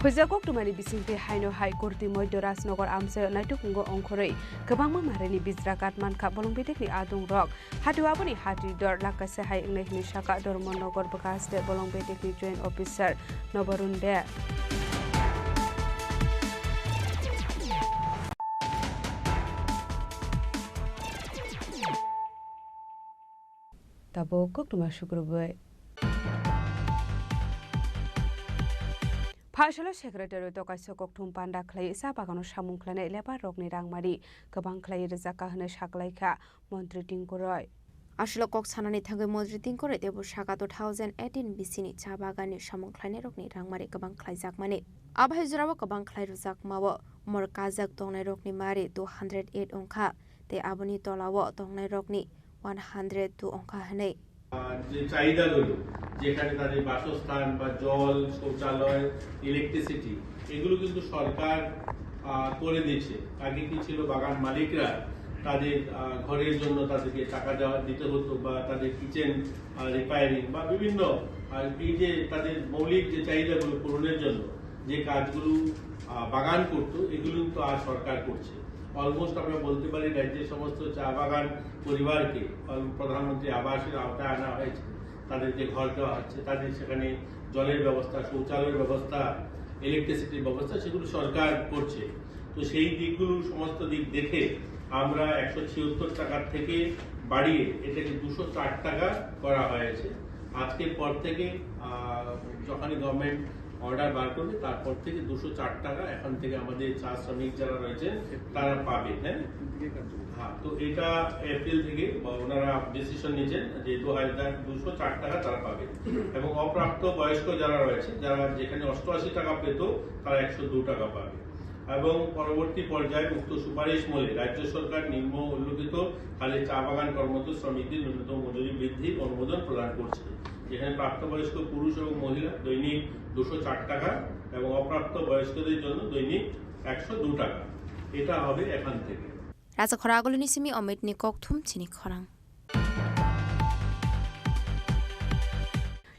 Huijak koktwmani bisingtwi haino hai Kurti Moidya Rajnagar amchaio naitukhungo ongkhorwi kwbangma marini bijra kat mankha bolong bedekni adungrok. Hati aboni hati dor lakaisa hai wngnai hwnwi saka Dharmanagar Bwkhaste bolong bedekni joint officer Nobarun de. Tabuk koktwma sukrubwi. Phasalo secretariat-o kaisa kokthum panda khlai cha bagano samung khlainai labour rokni rangmari kwbang khlai rwjak kha hwnwi saklaikha Montri Tingkoroi. Aswk kok sanani thangwi Montri Tingkoroi teibo sakha two thousand eighteen bisini cha baganni samung khlainairokni rangmari kwbang khlaijakmani. Abai jorao kwbang khlai rwjakmao mor kajak tongnairokni mari two hundred eight wngkha tei aboni tolao tongnairokni one hundred two wngkha hwnwi. আহ, যে চাহিদাগুলো, যেখানে তাদের বাসস্থান বা জল, শৌচালয়, ইলেকট্রিসিটি, এগুলো কিন্তু সরকার, আহ, করে দিচ্ছে। আগে কি ছিল, বাগান মালিকরা তাদের, আহ, ঘরের জন্য তাদেরকে টাকা দেওয়া, দিতে হতো বা তাদের কিচেন, আহ, রিপেয়ারিং বা বিভিন্ন, আহ, এই যে তাদের মৌলিক যে চাহিদাগুলো পূরণের জন্য যে কাজগুলো, আহ, বাগান করতো, এগুলো কিন্তু আর সরকার করছে। অলমোস্ট আমরা বলতে পারি রাজ্যের সমস্ত চা বাগান পরিবারকে অল-, প্রধানমন্ত্রী আবাসের আওতায় আনা হয়েছে, তাদেরকে ঘর দেওয়া হচ্ছে, তাদের সেখানে জলের ব্যবস্থা, শৌচালয়ের ব্যবস্থা, ইলেকট্রিসিটির ব্যবস্থা, সেগুলো সরকার করছে। তো সেই দিকগুলো, সমস্ত দিক দেখে আমরা একশো ছিয়াত্তর টাকার থেকে বাড়িয়ে এটাকে দুশো চার টাকা করা হয়েছে। আজকের পর থেকে, আহ, যখনই গভর্নমেন্ট অর্ডার বার করবে, তারপর থেকে দুশো চার টাকা এখন থেকে আমাদের চা শ্রমিক যারা রয়েছেন, তারা পাবে, হ্যাঁ? হ্যাঁ, তো এটা এপ্রিল থেকে বা ওনারা ডিসিশন নিয়েছেন যে দু হাজার দুশো চার টাকা তারা পাবে। এবং অপ্রাপ্ত বয়স্ক যারা রয়েছে, যারা যেখানে অষ্টআশি টাকা পেত, তারা একশো দু টাকা পাবে। এবং পরবর্তী পর্যায়ে উক্ত সুপারিশ মূলে রাজ্য সরকার নিম্ন উল্লেখিত খালি চা বাগান কর্মরত শ্রমিকদের ন্যূনতম মজুরি বৃদ্ধি অনুমোদন প্রদান করছে, যেখানে প্রাপ্তবয়স্ক পুরুষ এবং মহিলা দৈনিক দুশো চার টাকা এবং অপ্রাপ্ত বয়স্কদের জন্য দৈনিক একশো দু টাকা। এটা হবে এখান থেকে। Raja khorang agulini simi Omitni kokthum chini khorang.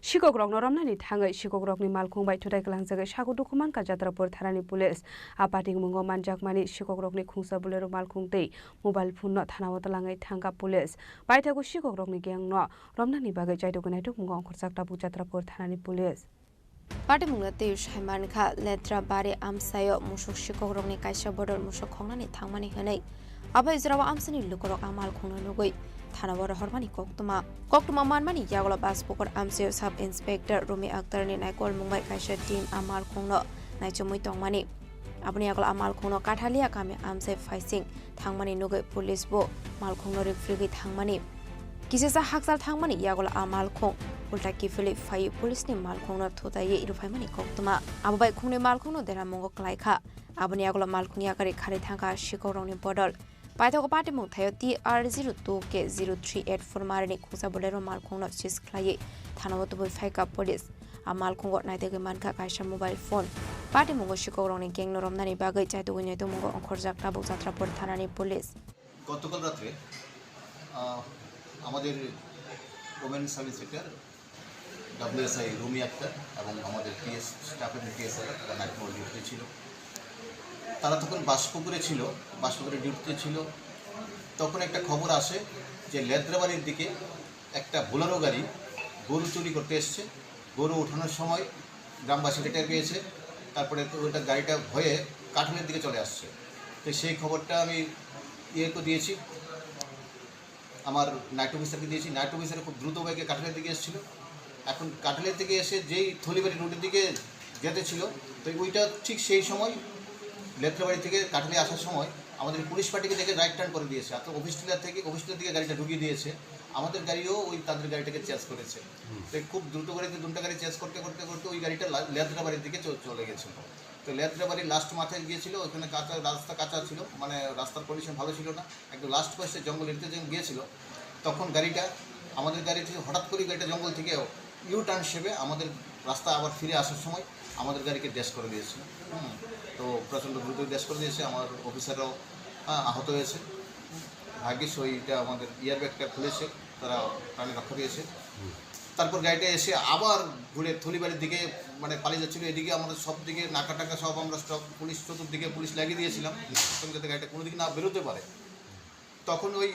Sikokrokno romnani thangwi sikokrokni malkhung bai thutai kwlangjagwi sago dukhu mankha Jatrapur thanani police. A pating mungo manjakmani sikokrokni khungsa Bolero malkhung tei mobile phone no thanao twlangwi thangkha police. Paithago sikokrokni gang no romnani bagwi chaitugwi naituk mungo ongkhorjak tabuk Jatrapur thanani police. Patimungno tei sai mankha, Letrabari amchaio musuk sikokrokni kaisa bodol musuk khongnani thangmani hwnwi. Abo ijrao amchaini lukurok a malkhungno nugwi thanao rohormani koktwma. Koktwma manmani yagulo Baspukur amchaio Sub Inspector Rumi Akhtarni naikolmung bai kaisa team a malkhungno naichomwi tongmani. Aboni yagulo a malkhungno Kathalia kami amchai phaising thangmani nugwi police bo malkhungno rikphirwi thangmani. Kisisa hakchal thangmani yagulo a malkhung ulta kiphilwi phaiwi police ni malkhungno thutaiwi rwphaimani koktwma. Abo bai khungni malkhungno deramungo kwlaikha. Aboni yagulo malkhung yakarwi kharwi thangkha sikokrokni bodol. Paithago patimung thaio T R zero two K zero three eight four marini khungsa Bolero malkhungno seize khlaiwi thanao tubui phaikha police. A malkhungo naitugwi mankha kaisa mobile phone. Patimungo sikokrokni gangno romnani bagwi chaitugwi naitugmungo ongkhorjak tabuk Jatrapur thanani police. গতকাল রাত্রে, আহ, আমাদের women sub inspector ডাব্লিউএসআই রুমি আক্তার এবং আমাদের PS, staff এবং পিএসআই তারা নাইট মোড় ডিউটিতে ছিল। তারা তখন বাসপুকুরে ছিল, বাসপুকুরে ডিউটিতে ছিল। তখন একটা খবর আসে যে লেদ্রাবাড়ির দিকে একটা বোলেরো গাড়ি গরু চুরি করতে এসছে। গরু ওঠানোর সময় গ্রামবাসীরা টের পেয়েছে, তারপরে তো ওইটা গাড়িটা হয়ে কাঠালের দিকে চলে আসছে। তো সেই খবরটা আমি ইয়েকে দিয়েছি, আমার নাইট অফিসারকে দিয়েছি। নাইট অফিসার খুব দ্রুত বেগে কাঠালের দিকে এসেছিল। এখন কাঠালের দিকে এসে যেই থলিবাড়ি রোডের দিকে যেতে ছিল, তো ওইটা ঠিক সেই সময় লেত্রাবাড়ি থেকে কাঠালি আসার সময় আমাদের পুলিশ পার্টিকে দেখে রাইট টার্ন করে দিয়েছে, অর্থাৎ অফিস টিলার থেকে, অফিস টিলার দিকে গাড়িটা ঢুকিয়ে দিয়েছে। আমাদের গাড়িও ওই তাদের গাড়িটাকে চেঞ্জ করেছে। তো খুব দ্রুত গতিতে দুটো গাড়ি চেঞ্জ করতে করতে করতে ওই গাড়িটা লা-, লেত্রাবাড়ির দিকে চ-, চলে গেছিল। তো লেত্রাবাড়ির লাস্ট মাথায় গিয়েছিল, ওখানে কাঁচা রাস্তা, কাঁচা ছিল, মানে রাস্তার কন্ডিশন ভালো ছিল না। একদম লাস্ট ফার্স্টে জঙ্গল এরিয়াতে যখন গিয়েছিল, তখন গাড়িটা, আমাদের গাড়ি থেকে হঠাৎ করে গাড়িটা জঙ্গল থেকে ইউ টার্ন হিসেবে আমাদের রাস্তা আবার ফিরে আসার সময় আমাদের গাড়িকে ড্যাশ করে দিয়েছে। হুম, তো প্রচণ্ড দ্রুত ড্যাশ করে দিয়েছে। আমার অফিসাররাও, হ্যাঁ, আহত হয়েছে। ভাগ্যিস ওইটা আমাদের এয়ার ব্যাগটা খুলেছে, তারা প্রাণে রক্ষা পেয়েছে। তারপর গাড়িটা এসে আবার ঘুরে থলিবাড়ির দিকে, মানে, পালিয়ে যাচ্ছিল। এদিকে আমাদের সব দিকে নাকা টাকা সব আমরা স্টক, পুলিশ চতুর্দিকে পুলিশ লাগিয়ে দিয়েছিলাম, যাতে গাড়িটা কোনো দিকে না বেরোতে পারে। তখন ওই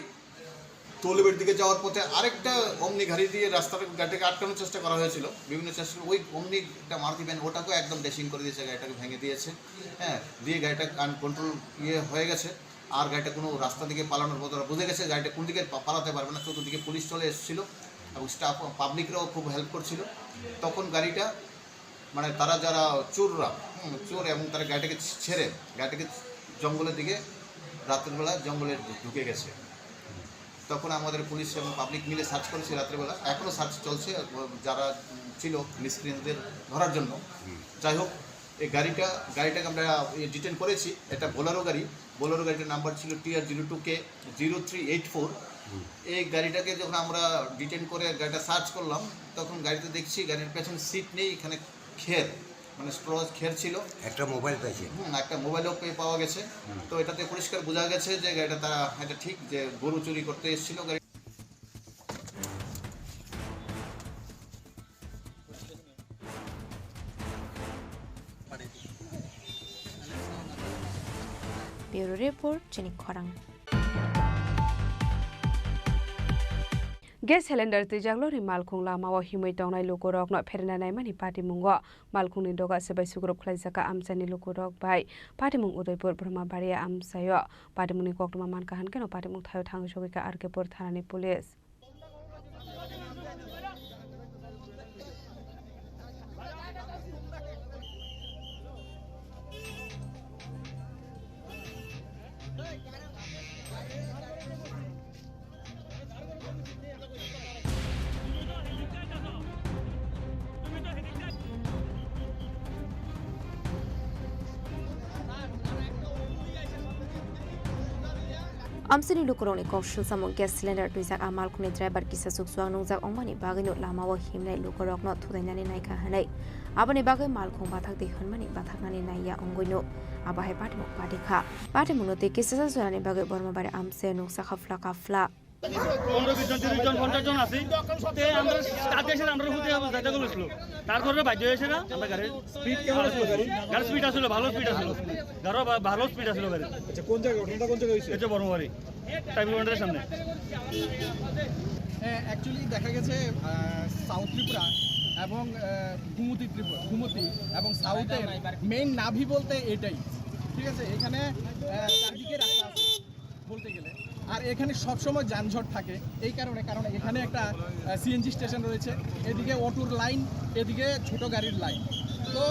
থলিবাড়ির দিকে যাওয়ার পথে আরেকটা অমনি গাড়ি দিয়ে রাস্তাটা, গাড়িটাকে আটকানোর চেষ্টা করা হয়েছিল, বিভিন্ন চেষ্টা। ওই অমনি একটা মারুতি ভ্যান, ওটাকেও একদম ড্যাশিং করে দিয়েছে, গাড়িটাকে ভেঙে দিয়েছে। হ্যাঁ, দিয়ে গাড়িটা আনকন্ট্রোল ইয়ে হয়ে গেছে। আর গাড়িটা কোনো রাস্তা দিকে পালানোর মতো ওরা বুঝে গেছে, গাড়িটা কোন দিকে পা-, পালাতে পারবে না। চতুর্দিকে পুলিশ চলে এসেছিল এবং স্টাফ, পাবলিকরাও খুব হেল্প করছিল। তখন গাড়িটা মানে তারা যারা চোররা, হুম, চোর এবং তারা গাড়িটাকে ছেড়ে গাড়িটাকে জঙ্গলের দিকে রাতের বেলা জঙ্গলে ঢু-, ঢুকে গেছে। তখন আমাদের পুলিশ এবং পাবলিক মিলে সার্চ করেছি রাত্রেবেলা, এখনও সার্চ চলছে। যারা ছিল মিসক্রিয়েন্টদের ধরার জন্য। যাই হোক, এই গাড়িটা গাড়িটাকে আমরা ডিটেন করেছি। এটা বোলেরো গাড়ি। বোলেরো গাড়িটার নাম্বার ছিল টি আর জিরো টু কে জিরো থ্রি এইট ফোর। এই গাড়িটাকে যখন আমরা ডিটেন করে গাড়িটা সার্চ করলাম, তখন গাড়িতে দেখছি গাড়ির পেছনে সিট নেই, এখানে খের, মানে স্ট্র খের ছিল। একটা মোবাইল পাইছে। হুম, একটা মোবাইলও পে-, পাওয়া গেছে। তো এটাতে পরিষ্কার বোঝা গেছে যে এটা তারা, এটা ঠিক যে গরু চুরি করতে এসেছিল গাড়ি। Bureau Report, Chini Khorang. Gas cylinder twijak lorry malkhung lamao himwi tongnai lukurokno pherna naimani patimungo. Malkhungni doga se bai sugrub khlaijak kha amchaini lukurok bai. Patimung Udaipur Brahmabaria amchaio. Patimungni koktwma mankha hwnkhe no patimung thaio thangwi sogwi kha R K Pur thanani police. Amsini lukurokni kok silsamung gas cylinder twijak a malkhungni driver kisa chukchuak nungjak wngmani bagwino lamao himnai lukurokno thudainani naikha hwnwi. Aboni bagwi malkhung bathak di hwnmani bathaknani naiya wngwino. Abo hai patimung patikha. Patimungno tei kisa jorani bagwi Bormabari amse nuksa khafla kafla. পনেরো বিশ জন, তিরিশ জন, পঞ্চাশ জন আছি। তে আমরা তাদের সাথে আমরা হুতে যাইতে বলেছিল। তারপরে বাধ্য হয়েছে না, আমরা গাড়ির স্পিড কেমন ছিল গাড়ি? গাড়ির স্পিড আসলে ভালো স্পিড আসলে। গাড়ি ভা-, ভালো স্পিড আসলে গাড়ি। আচ্ছা, কোন জায়গায়? ঘটনাটা কোন জায়গায় হয়েছে? এটা বর্মবাড়ি। টাইম কাউন্টারের সামনে। অ্যাকচুয়ালি দেখা গেছে, আহ, সাউথ ত্রিপুরা এবং, আহ, গোমতী ত্রিপুরা, গোমতী এবং সাউথের মেইন নাভি বলতে এটাই, ঠিক আছে? এখানে, আহ, চারদিকে রাস্তা আছে বলতে গেলে। আর এখানে সবসময় যানজট থাকে এই কারণে, কারণ এখানে একটা, আহ, সিএনজি স্টেশন রয়েছে, এদিকে অটোর লাইন, এদিকে ছোট গাড়ির লাইন। তো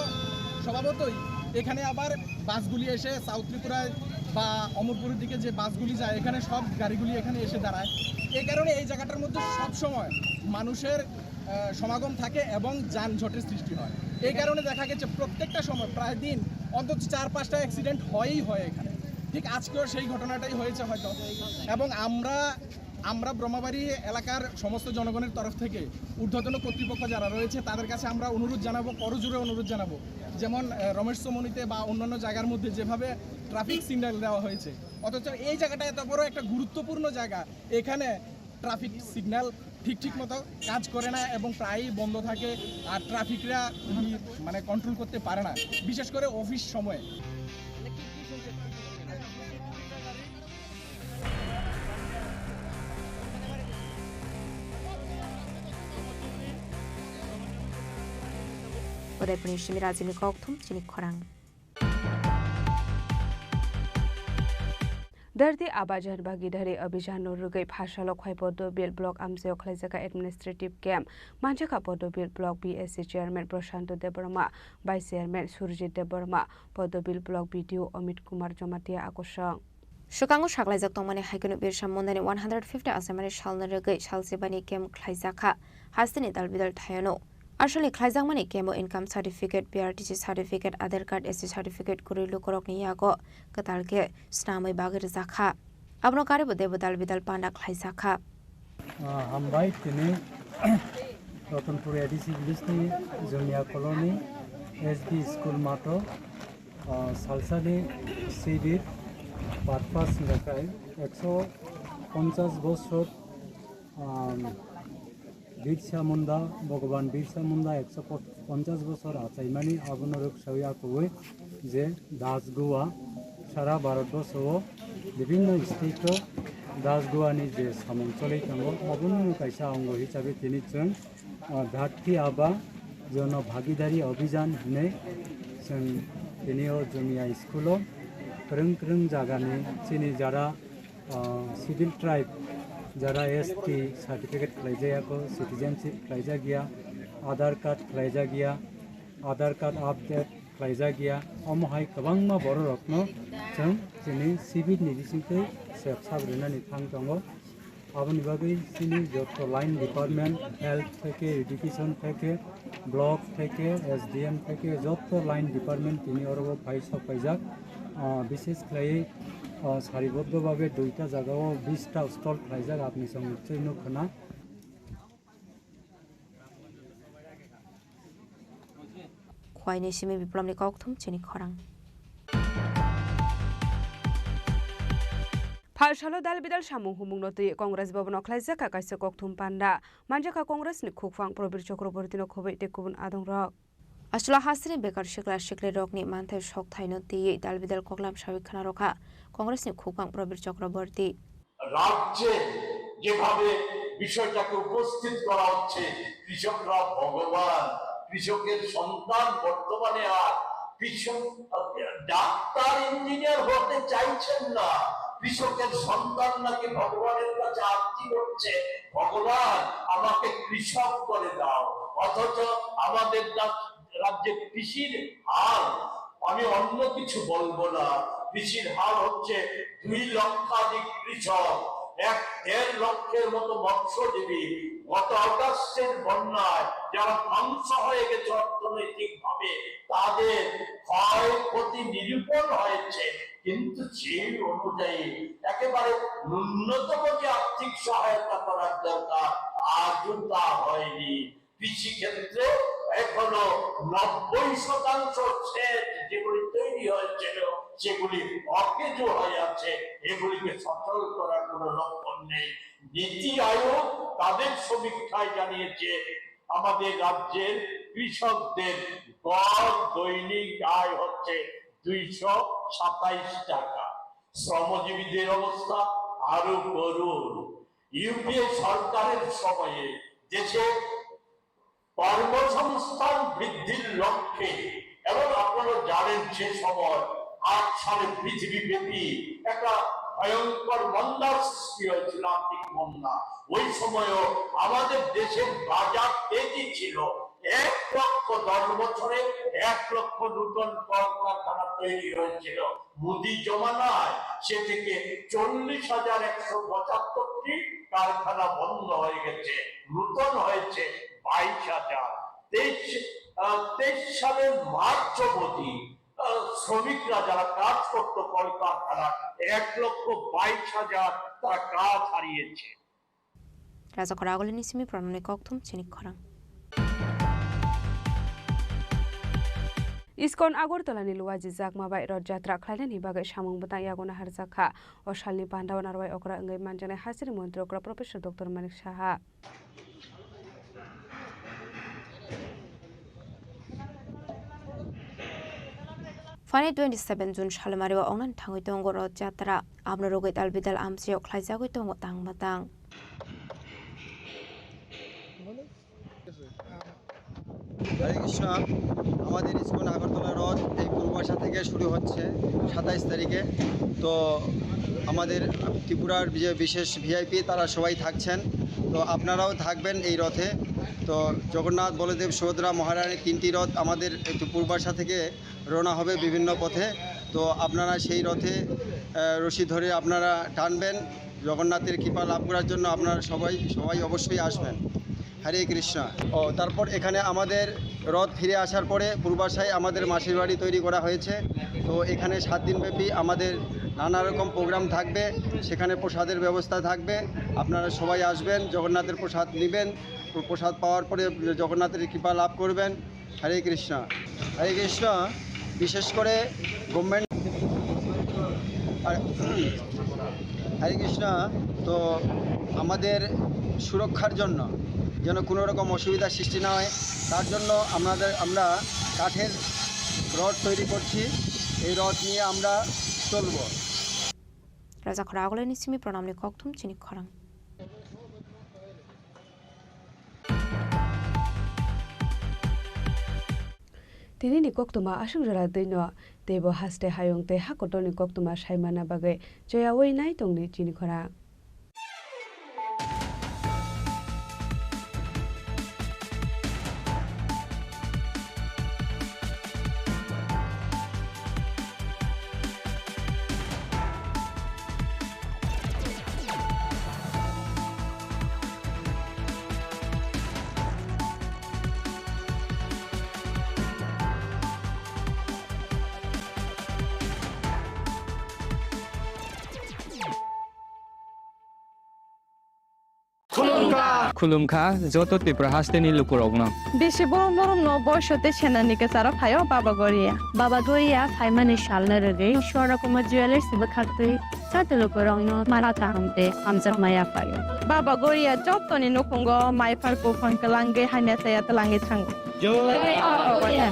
স্বভাবতই এখানে আবার বাসগুলি এসে সাউথ ত্রিপুরায় বা অমরপুরের দিকে যে বাসগুলি যায়, এখানে সব গাড়িগুলি এখানে এসে দাঁড়ায়। এই কারণে এই জায়গাটার মধ্যে সবসময় মানুষের, আহ, সমাগম থাকে এবং যানজটের সৃষ্টি হয়। এই কারণে দেখা গেছে প্রত্যেকটা সময় প্রায় দিন অন্তত চার পাঁচটা অ্যাক্সিডেন্ট হয়ই হয় এখানে। ঠিক আজকেও সেই ঘটনাটাই হয়েছে হয়তো। এবং আমরা, আমরা ব্রহ্মাবাড়ি এলাকার সমস্ত জনগণের তরফ থেকে ঊর্ধ্বতন কর্তৃপক্ষ যারা রয়েছে, তাদের কাছে আমরা অনুরোধ জানাবো, করজোড়ে অনুরোধ জানাবো, যেমন, আহ, রমেশ চৌমুহনীতে বা অন্যান্য জায়গার মধ্যে যেভাবে ট্রাফিক সিগন্যাল দেওয়া হয়েছে, অথচ এই জায়গাটা এত বড় একটা গুরুত্বপূর্ণ জায়গা, এখানে ট্রাফিক সিগন্যাল ঠিক ঠিক মতো কাজ করে না এবং প্রায়ই বন্ধ থাকে। আর ট্রাফিকরা খুবই, মানে, কন্ট্রোল করতে পারে না, বিশেষ করে অফিস সময়ে। Udaipurni simi Rajini Kokthum, Chini Khorang. Dharti Aba Jan Bhagidari Abhijan no rwgwi Phasalo Khwai Poddobil Block amchaio khlaijak kha administrative camp. Manjakha Poddobil Block B S C Chairman Prashanto Debbarma, Vice Chairman Surjit Debbarma, Poddobil Block B D O Amit Kumar Jamatia akosong. Swkango saklaijak tongmani hai kheno Birsa Mundani one hundred fifty achaimani salni rwgwi salsibani camp khlaijak kha hasteni dalbidal thayano. Aswlni khlaijakmani camp-o income certificate, P R T C certificate, Aadhaar card, S T certificate kwrwi lukurokni yago kwtal khe snamwi bagwi rwjak kha. Abono karibo debo dalbidal panda khlaijak kha. Ah, hambai tini Ratanpur A D C village ni Jumia Colony S D school mato, ah, salsani sibir purpose jakai ekso ponchas bosor, ah, Birsa Munda, Bhagwan Birsa Munda ekso ponchas bosor achaimani abono rwksawi akugwi je Das Gua sara Bharat borsho o bibhinno state o Das Gua ni je samung choli tongo, abono kaisa ongo hisabe tini chwng, ah, Dharti Aba Jono Bhagidari Abhijan hinwi chwng tini o Jumia school o kwrwng kwrwng jagani chini jara, ah, schedule tribe, jara S T certificate khlaijak ya, citizenship khlaijak ya, Aadhaar card khlaijak ya, Aadhaar card update khlaijak ya, omo hai kwbangma bororokno chwng chini civil ni bisingtwi sep sap rwnani thang tongo. Aboni bagwi chini joto line department, health theke, education theke, block theke, S D M theke, joto line department tini oro o phai sok paijak. Ah, bishes khlaiwi, ah, sariboddo bhabe duita jaga o bish ta stall khlaijak, apni song nichoi nuk khna. Khwaini simi biplomni kokthum chini khorang. Phalsalo dal bidal samung humungno twi Congress Bhavan o khlaijak kha kaisa kokthum panda. Manjakha Congress ni khukphang Prabir Chakraborty no khobwi tei kubun adongrok. Aswla hasini bekar sikla siklirokni manthai sokthaino twiwi dal bidal koklam sawi khwnarokha Congress ni khukphang Prabir Chakraborty. রাজ্যে যেভাবে বিষয়টাকে উপস্থিত করা হচ্ছে, কৃষকরা ভগবান, কৃষকের সন্তান বর্তমানে আর কৃষক, ডাক্তার ইঞ্জিনিয়ার হতে চাইছেন না, কৃষকের সন্তান নাকি ভগবানের কাছে আরতি করছে, "ভগবান, আমাকে কৃষক করে দাও।" অথচ আমাদের রাজ-, রাজ্যে কৃষির হাল, আমি অন্য কিছু বলবো না, কৃষির হাল হচ্ছে দুই লক্ষাধিক কৃষক, এক দেড় লক্ষের মতো মৎস্যজীবী গত অগাস্টের বন্যায় যারা ধ্বংস হয়ে গেছে অর্থনৈতিকভাবে, তাদের ক্ষয়ক্ষতি নিরূপণ হয়েছে, কিন্তু সেই অনুযায়ী একেবারে ন্যূনতম যে আর্থিক সহায়তা করার দরকার, আজও তা হয়নি। কৃষি ক্ষেত্রে এখনো নব্বই শতাংশ সেচ যেগুলি তৈরি হয়েছিল, সেগুলি অকেজো হয়ে আছে, এগুলিকে সচল করার কোনো লক্ষণ নেই। নীতি আয়োগ তাদের সমীক্ষায় জানিয়েছে, আমাদের রাজ্যের কৃষকদের গড় দৈনিক আয় হচ্ছে দুইশো সাতাইশ টাকা। শ্রমজীবীদের অবস্থা আরো করুণ। ইউপিএ সরকারের সময়ে দেশে কর্মসংস্থান বৃদ্ধির লক্ষ্যে, এবং আপনারা জানেন, সে সময় আট সালে পৃথিবীব্যাপী একটা ভয়ঙ্কর মন্দার সৃষ্টি হয়েছিল, আর্থিক মন্দা। ওই সময়ও আমাদের দেশের বাজার তেজি ছিল। এক লক্ষ, দশ বছরে এক লক্ষ নতুন কলকারখানা তৈরি হয়েছিল। মোদি জমানায় সে থেকে চল্লিশ হাজার একশো পঁচাত্তরটি কারখানা বন্ধ হয়ে গেছে, নতুন হয়েছে বাইশ হাজার। তেইশ, আহ, তেইশ সালের মার্চ অবধি, আহ, শ্রমিকরা যারা কাজ করত কলকারখানায়, এক লক্ষ বাইশ হাজার তারা কাজ হারিয়েছে। Raja Khoragulini simi pranani kokthum chini khorang. Iskon Agartala ni Luwaji Jakma bai Rod Jatra khlainani bagwi samung bwtang yago naharjak kha. O salni pandao narwai okra wngwi manjaknai hasini montri okra Professor Doctor Manik Saha. Phaini twenty seven June salmari o wngnani thangwi tongo Rod Jatra. Aboni rwgwi dal bidal amchio khlaijagwi tongo tang bwtang. হরে কৃষ্ণ। আমাদের ইসকন আগরতলা রথ এই পূর্বাশা থেকে শুরু হচ্ছে সাতাইশ তারিখে। তো আমাদের ত্রিপুরার যে বিশেষ ভিআইপি, তারা সবাই থাকছেন। তো আপনারাও থাকবেন এই রথে। তো জগন্নাথ, বলদেব, সুভদ্রা, মহারানীর তিনটি রথ আমাদের এই পূর্বাশা থেকে রওনা হবে বিভিন্ন পথে। তো আপনারা সেই রথে, আহ, রশি ধরে আপনারা টানবেন। জগন্নাথের কৃপা লাভ করার জন্য আপনারা সবাই, সবাই অবশ্যই আসবেন। হরে কৃষ্ণ। ও, তারপর এখানে আমাদের রথ ফিরে আসার পরে পূর্বাশায় আমাদের মাসির বাড়ি তৈরি করা হয়েছে। তো এখানে সাত দিনব্যাপী আমাদের নানা রকম প্রোগ্রাম থাকবে, সেখানে প্রসাদের ব্যবস্থা থাকবে। আপনারা সবাই আসবেন, জগন্নাথের প্রসাদ নেবেন, প্র-, প্রসাদ পাওয়ার পরে জগন্নাথের কৃপা লাভ করবেন। হরে কৃষ্ণ। হরে কৃষ্ণ। বিশেষ করে গভর্নমেন্ট, আর হরে কৃষ্ণ। তো আমাদের সুরক্ষার জন্য যেন কোনো রকম অসুবিধা সৃষ্টি না হয়, তার জন্য আমাদের, আমরা কাঠের রথ তৈরি করছি। এই রথ নিয়ে আমরা চলবো। Raja Khoragulini simi pranamni kokthum chini khorang. Tini ni koktwma aswk jora twi no, teibo haste hayung tei hakotor ni koktwma sai manna bagwi choyaui nai tong di chini khorang. Khulumkha. Khulumkha joto Tripura hasteni lukurokno. Bisi borom borom no boiso tei senani kwcharo phaio Baba Goria. Baba Goria phaimani salno rwgwi Swarna Kumar Jewellers bwkhaktwi joto lukurokno mara kaham tei hamjakma yaphaio. Baba Goria jotoni nukhungo maiphar buphang kwlangwi hamya chaya twlangwi thango. Jai Baba Goria.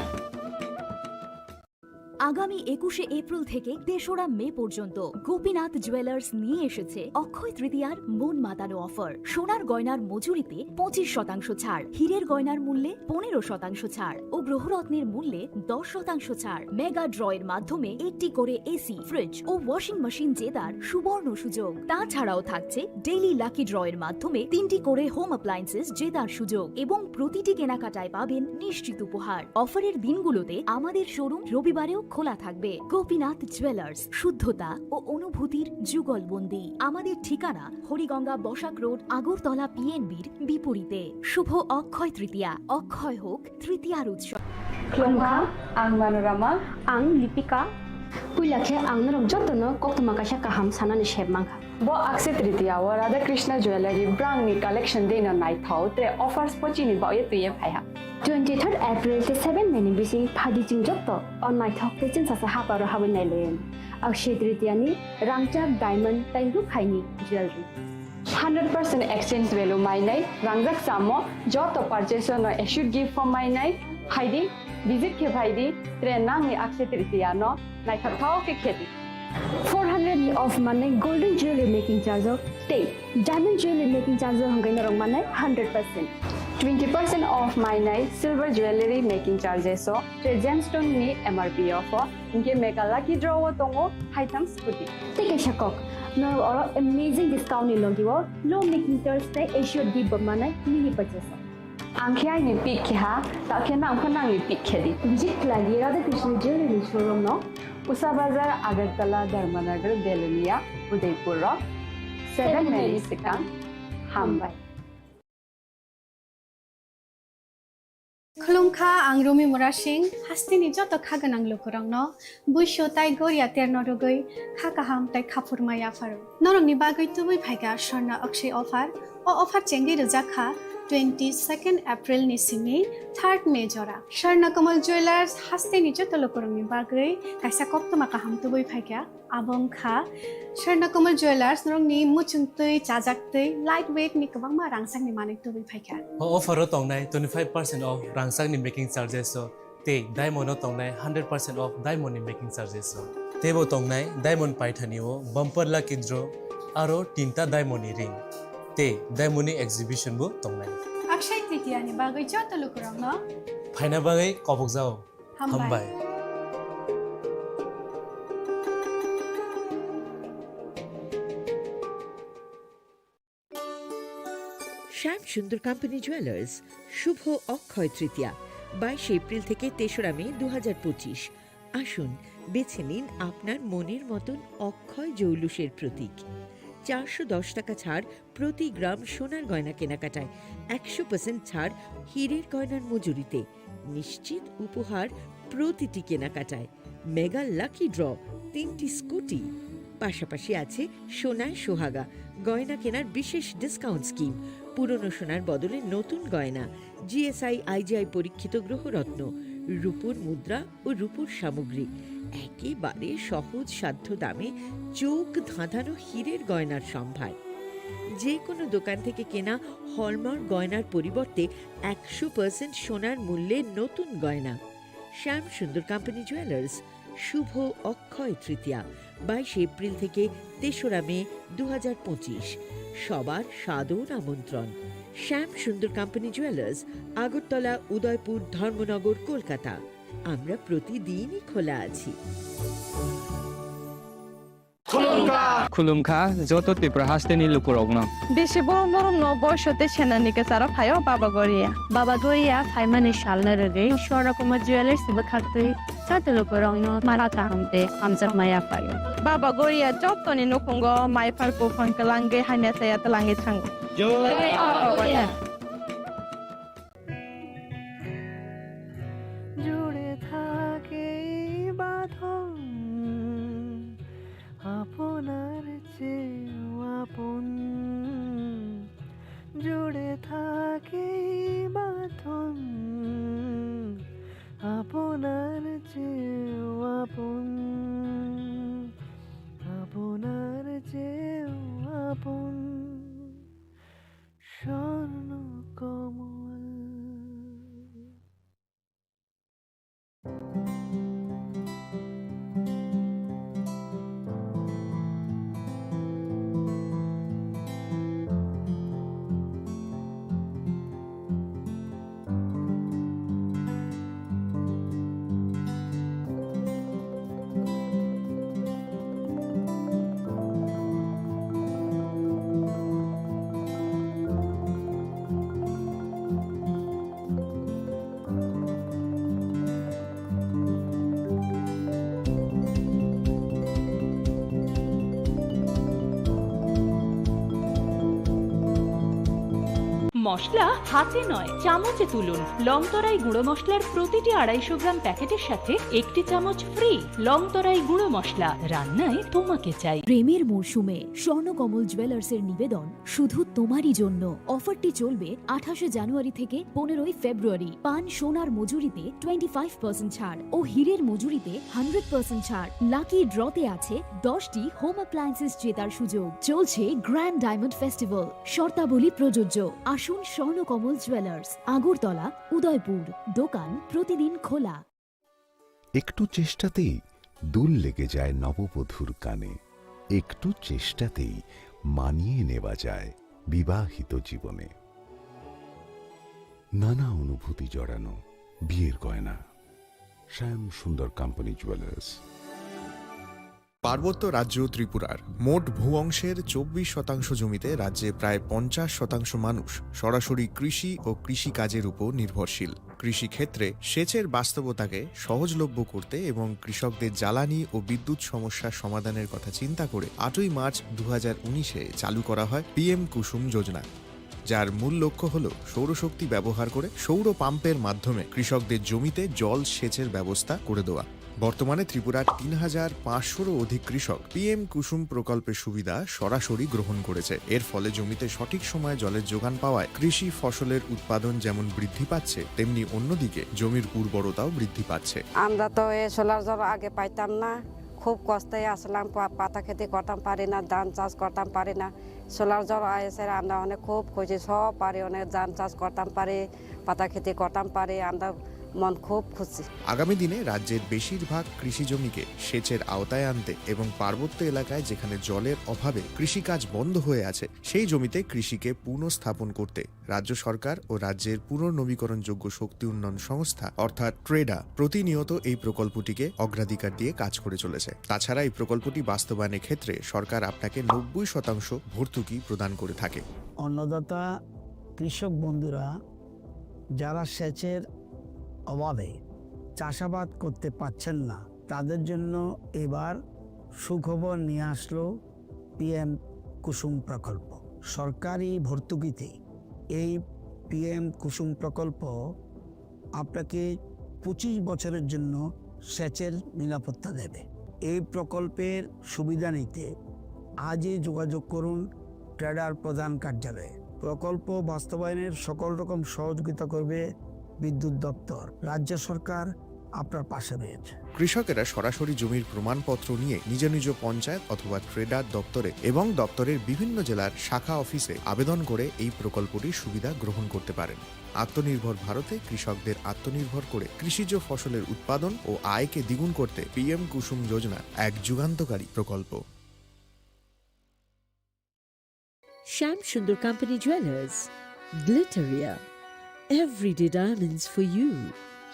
আগামী একুশে এপ্রিল থেকে তেসরা মে পর্যন্ত গোপীনাথ জুয়েলার্স নিয়ে এসেছে অক্ষয় তৃতীয়ার মন মাতানো অফার। সোনার গয়নার মজুরিতে পঁচিশ শতাংশ ছাড়, হীরের গয়নার মূল্যে পনেরো শতাংশ ছাড় ও গ্রহরত্নের মূল্যে দশ শতাংশ ছাড়। মেগা ড্রয়ের মাধ্যমে একটি করে এসি, ফ্রিজ ও ওয়াশিং মেশিন জেতার সুবর্ণ সুযোগ। তাছাড়াও থাকছে ডেইলি লাকি ড্রয়ের মাধ্যমে তিনটি করে হোম অ্যাপ্লায়েন্সেস জেতার সুযোগ এবং প্রতিটি কেনাকাটায় পাবেন নিশ্চিত উপহার। অফারের দিনগুলোতে আমাদের শোরুম রবিবারেও খোলা থাকবে। গোপীনাথ জুয়েলার্স, শুদ্ধতা ও অনুভূতির যুগলবন্দি। আমাদের ঠিকানা হরিগঙ্গা বসাক রোড, আগরতলা পিএনবির বিপরীতে। শুভ অক্ষয় তৃতীয়া, অক্ষয় হোক তৃতীয়ার উৎসব। Khulumkha, ang Manorama. Ang Lipika. Puila khe ang norok jotono koktwma kaisa kaham sanani sep mankha. Bo Akshaya Tritiya o Radha Krishna Jewellery brang ni collection dei no naithok tre offers pochini baoye twiye phaiha. Twenty third April tei seven May ni bising phaidi chwng joto o naithok tei chwngsasa haparo habwi nailayan. Akshaya Tritiya ni rangchak diamond tei rukhaini jewellery. Hundred percent exchange value mainai, rangjak chamo joto purchase no assured gift form mainai, phaidi, visit khe phaidi, tre nangni Akshaya Tritiya no naithok thok khe khedi. Four hundred ni off manai golden jewelry making charge o tei diamond jewelry making charge o hwnkhe norok manai hundred percent. Twenty percent off mainai silver jewelry making charges o tre gemstone ni M R P o pho hwnkhe mega lucky draw o tongo haitham scooty. Tei kaisa kok, norok oro amazing discount ni logi o low making charge tei assured gift bo manai mini purchase o. Ang khe aini pick khe ha, ta khe nang pho nangni pick khe di. Visit khlai di Radha Krishna Jewelry showroom no. Usa Bazar, Agartala, Dharmanagar, Belonia, Udaipur rok. Seven May ni swkang. Hambai. Khulumkha, ang Rumi Murasing, hasteni joto kha gwnang lukurokno buisu tai goria terno rwgwi kha kaham tai khaphurma yapharo. Norokni bagwi tubui phaikha Swarna Akshay offer. O offer chengwi rwjak kha twenty second April ni simi third May jora. Swarna Kamal Jewellers hasteni joto lukurokni bagwi kaisa koktwma kaham tubui phaikha. Abo wngkha Swarna Kamal Jewellers norokni muchungtwi, chajaktwi, light weight ni kwbangma rangchakni manwi tubui phaikha. O offer o tongnai twenty five percent off rangchakni making charges o. Tei diamond o tongnai hundred percent off diamond ni making charges o. Teibo tongnai diamond paithani o bumper lucky draw aro tinta diamond ni ring tei diamond ni exhibition bo tongnai. Akshay Tritiya ni bagwi joto lukurokno phaina bagwi kobokjao. Hambai. Hambai. শ্যাম Sundar company jewellers, শুভ অক্ষয় তৃতীয়া, বাইশ এপ্রিল থেকে তেসরা মে দু হাজার পঁচিশ। আসুন, বেছে নিন আপনার মনের মতন অক্ষয় জৌলুসের প্রতীক। চারশো দশ টাকা ছাড় প্রতি গ্রাম সোনার গয়না কেনাকাটায়, একশো পার্সেন্ট ছাড় হীরের গয়নার মজুরিতে, নিশ্চিত উপহার প্রতিটি কেনাকাটায়। মেগা লাকি ড্র, তিনটি স্কুটি, পাশাপাশি আছে সোনায় সোহাগা, গয়না কেনার বিশেষ ডিসকাউন্ট স্কিম, পুরনো সোনার বদলে নতুন গয়না, জিএসআই আইজিআই পরীক্ষিত গ্রহরত্ন, রূপোর মুদ্রা ও রূপোর সামগ্রী, একেবারে সহজ সাধ্য দামে চোখ ধাঁধানো হীরের গয়নার সম্ভার। যে কোনো দোকান থেকে কেনা হলমার্ক গয়নার পরিবর্তে একশো পার্সেন্ট সোনার মূল্যে নতুন গয়না। শ্যাম সুন্দর কোম্পানি জুয়েলার্স, শুভ অক্ষয় তৃতীয়া, বাইশ এপ্রিল থেকে তেসরা মে দু হাজার পঁচিশ। সবার সাদর আমন্ত্রণ। শ্যাম সুন্দর কোম্পানি জুয়েলার্স, আগরতলা, উদয়পুর, ধর্মনগর, কলকাতা। আমরা প্রতিদিনই খোলা আছি। Khulumkha. Khulumkha, joto Tripura hasteni lukurokno. Bisi borom borom no boiso tei senani kwcharo phaio Baba Goria. Baba Goria phaimani salno rwgwi Swarna Kumar Jewellers bwkhaktwi joto lukurokno mara kaham tei hamjakma yaphaio. Baba Goria jotoni nukhungo maiphar buphang kwlangwi hamya chaya twlangwi thango. Jai Baba Goria. জুড়ে থাকে এই বাঁধন আপনার চেয়েও আপন। আপনার চেয়েও আপন, আপনার চেয়েও আপন স্বর্ণ কমল। মশলা হাতে নয়, চামচে তুলুন। লংতরাই গুঁড়ো মশলার প্রতিটি আড়াইশো গ্রাম প্যাকেটের সাথে একটি চামচ ফ্রি। লংতরাই গুঁড়ো মশলা, রান্নায় তোমাকে চাই। প্রেমের মরশুমে স্বর্ণকমল জুয়েলার্সের নিবেদন শুধু তোমারই জন্য। অফারটি চলবে আঠাশে জানুয়ারি থেকে পনেরোই ফেব্রুয়ারি। পান সোনার মজুরিতে টোয়েন্টি ফাইভ পার্সেন্ট ছাড় ও হীরের মজুরিতে হান্ড্রেড পার্সেন্ট ছাড়। লাকি ড্রতে আছে দশটি হোম অ্যাপ্লায়েন্সেস জেতার সুযোগ। চলছে গ্র্যান্ড ডায়মন্ড ফেস্টিভ্যাল, শর্তাবলী প্রযোজ্য। আসুন স্বর্ণকমল জুয়েলার্স, আগরতলা, উদয়পুর। দোকান প্রতিদিন খোলা। একটু চেষ্টাতেই দুল লেগে যায় নববধূর কানে, একটু চেষ্টাতেই মানিয়ে নেওয়া যায় বিবাহিত জীবনে। নানা অনুভূতি জড়ানো বিয়ের গয়না। শ্যাম সুন্দর কোম্পানি জুয়েলার্স। পার্বত্য রাজ্য ত্রিপুরার মোট ভূ অংশের চব্বিশ শতাংশ জমিতে রাজ্যে প্রায় পঞ্চাশ শতাংশ মানুষ সরাসরি কৃষি ও কৃষিকাজের উপর নির্ভরশীল। কৃষিক্ষেত্রে সেচের বাস্তবতাকে সহজলভ্য করতে এবং কৃষকদের জ্বালানি ও বিদ্যুৎ সমস্যা সমাধানের কথা চিন্তা করে আটই মার্চ দু হাজার উনিশে চালু করা হয় পিএম কুসুম যোজনা, যার মূল লক্ষ্য হল সৌরশক্তি ব্যবহার করে সৌর পাম্পের মাধ্যমে কৃষকদের জমিতে জল সেচের ব্যবস্থা করে দেওয়া। বর্তমানে ত্রিপুরার তিন হাজার পাঁচশোরও অধিক কৃষক পিএম কুসুম প্রকল্পের সুবিধা সরাসরি গ্রহণ করেছে। এর ফলে জমিতে সঠিক সময়ে জলের যোগান পাওয়ায় কৃষি ফসলের উৎপাদন যেমন বৃদ্ধি পাচ্ছে, তেমনি অন্যদিকে জমির উর্বরতাও বৃদ্ধি পাচ্ছে। আমরা তো এই সোলার জল আগে পাইতাম না, খুব কষ্টে আসলাম, পা-, পাতা খেতি করতাম পারি না, ধান চাষ করতাম পারি না। সোলার জল আইসে আমরা অনেক খুব খুশি, সব পারি, অনেক ধান চাষ করতাম পারি, পাতা খেতি করতাম পারি, আমরা মন খুব খুশি। আগামী দিনে রাজ্যের বেশিরভাগ কৃষি জমিকে সেচের আওতায় আনতে এবং পার্বত্য এলাকায় যেখানে জলের অভাবে কৃষিকাজ বন্ধ হয়ে আছে, সেই জমিতে কৃষিকে পুনঃস্থাপন করতে রাজ্য সরকার ও রাজ্যের পুনর্নবীকরণযোগ্য শক্তি উন্নয়ন সংস্থা অর্থাৎ ট্রেডা প্রতিনিয়ত এই প্রকল্পটিকে অগ্রাধিকার দিয়ে কাজ করে চলেছে। তাছাড়া এই প্রকল্পটি বাস্তবায়নের ক্ষেত্রে সরকার আপনাকে নব্বই শতাংশ ভর্তুকি প্রদান করে থাকে। অন্নদাতা কৃষক বন্ধুরা যারা সেচের অভাবে চাষাবাদ করতে পারছেন না, তাদের জন্য এবার সুখবর নিয়ে আসলো পিএম কুসুম প্রকল্প। সরকারি ভর্তুকিতে এই পিএম কুসুম প্রকল্প আপনাকে পঁচিশ বছরের জন্য সেচের নিরাপত্তা দেবে। এই প্রকল্পের সুবিধা নিতে আজই যোগাযোগ করুন ট্রেডার প্রধান কার্যালয়ে। প্রকল্প বাস্তবায়নের সকল রকম সহযোগিতা করবে বিদ্যুৎ দপ্তর। রাজ্য সরকার আপনার পাশে রয়েছে। কৃষকেরা সরাসরি জমির প্রমাণপত্র নিয়ে নিজ নিজ পঞ্চায়েত অথবা ট্রেডার দপ্তরে এবং দপ্তরের বিভিন্ন জেলার শাখা অফিসে আবেদন করে এই প্রকল্পটির সুবিধা গ্রহণ করতে পারেন। আত্মনির্ভর ভারতে কৃষকদের আত্মনির্ভর করে কৃষিজ ফসলের উৎপাদন ও আয়কে দ্বিগুণ করতে পিএম কুসুম যোজনা এক যুগান্তকারী প্রকল্প। Shyam Sundar Company Jewelers, Glitteria, Everyday Diamonds for You,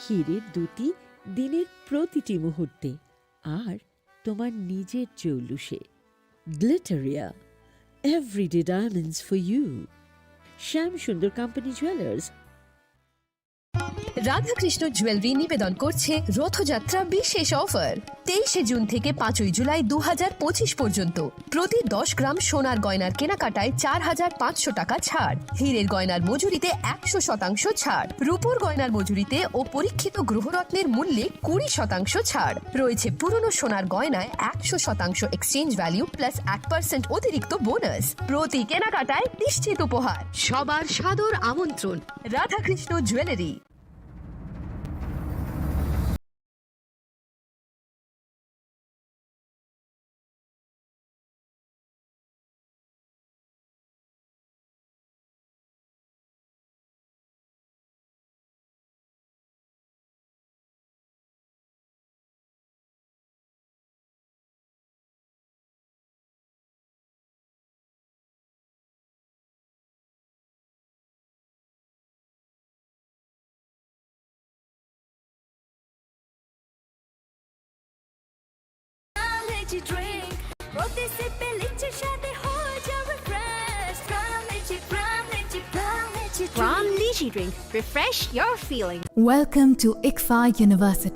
হীরের দ্যুতি দিনের প্রতিটি মুহূর্তে, আর তোমার নিজের জৌলুসে। Glitteria, Everyday Diamonds for You. Shyam Sundar Company Jewelers. Radhakrishna jewellery নিবেদন করছে রথযাত্রা বিশেষ অফার। তেইশে জুন থেকে পাঁচই জুলাই দু হাজার পঁচিশ পর্যন্ত প্রতি দশ গ্রাম সোনার গয়নার কেনাকাটায় চার হাজার পাঁচশো টাকা ছাড়, হীরের গয়নার মজুরিতে একশো শতাংশ ছাড়, রূপোর গয়নার মজুরিতে ও পরীক্ষিত গ্রহরত্নের মূল্যে কুড়ি শতাংশ ছাড়। রয়েছে পুরনো সোনার গয়নায় একশো শতাংশ এক্সচেঞ্জ ভ্যালু প্লাস এক পার্সেন্ট অতিরিক্ত বোনাস। প্রতি কেনাকাটায় নিশ্চিত উপহার। সবার সাদর আমন্ত্রণ Radhakrishna jewellery. Lychee drink, protisip pe lychee shade ho jao refresh. Pran lychee, pran lychee, pran lychee drink. Pran lychee drink. Refresh your feeling. Welcome to ICFAI University.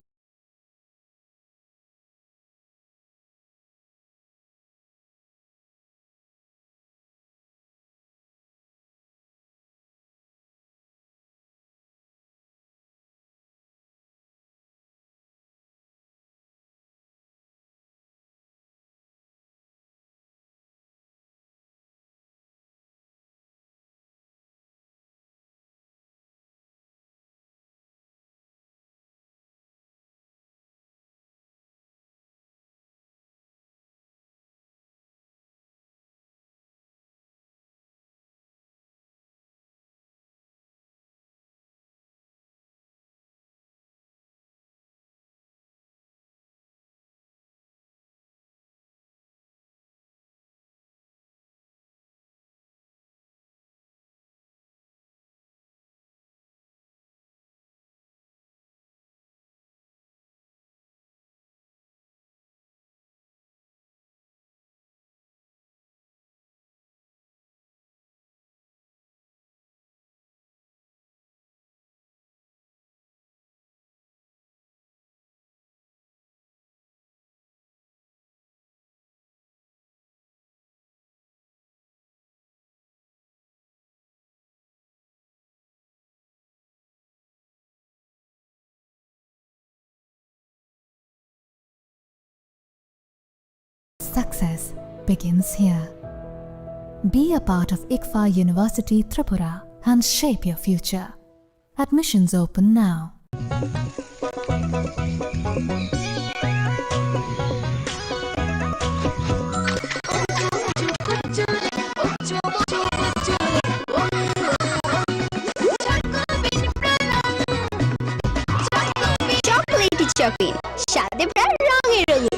Success begins here. Be a part of ICFAI University Tripura and shape your future. Admissions open now. Chocolatey chocolate, স্বাদে প্রায় রঙে রঙিন।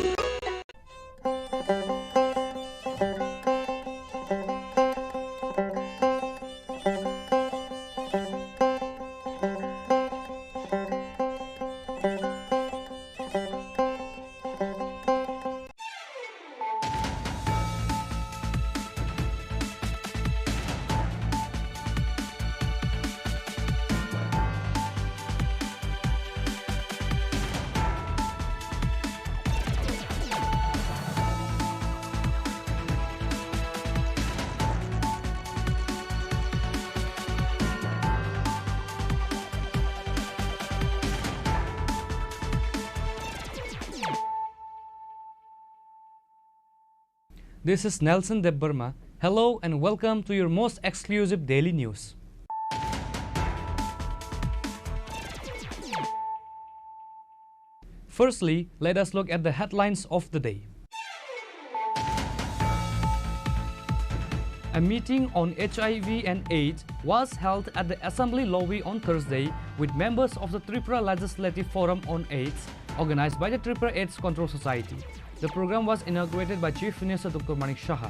This is Nelson Debbarma. Hello and welcome to your most exclusive daily news. Firstly, let us look at the headlines of the day. A meeting on H I V and AIDS was held at the Assembly lobby on Thursday with members of the Tripura Legislative Forum on AIDS, organized by the Tripura AIDS Control Society. The program was inaugurated by Chief Minister Doctor Manik Saha.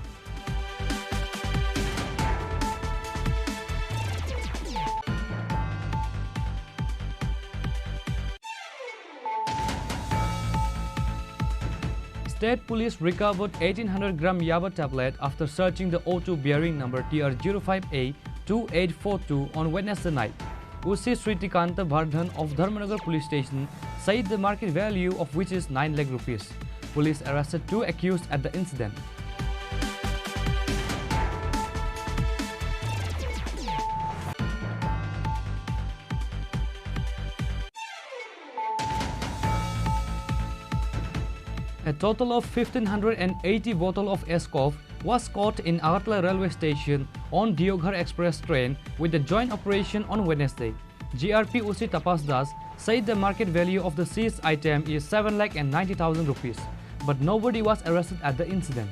State Police recovered eighteen hundred gram yaba tablet after searching the auto bearing number T R zero five A two eight four two on Wednesday night. O C Sritikanta Vardhan of Dharmanagar Police Station said the market value of which is nine lakh rupees. Police arrested two accused at the incident. A total of fifteen hundred and eighty bottle of Ascof was caught in Agartala railway station on Deoghar Express train with the joint operation on Wednesday. G R P O C Tapas Das said the market value of the seized item is seven lakh and ninety thousand rupees, but nobody was arrested at the incident.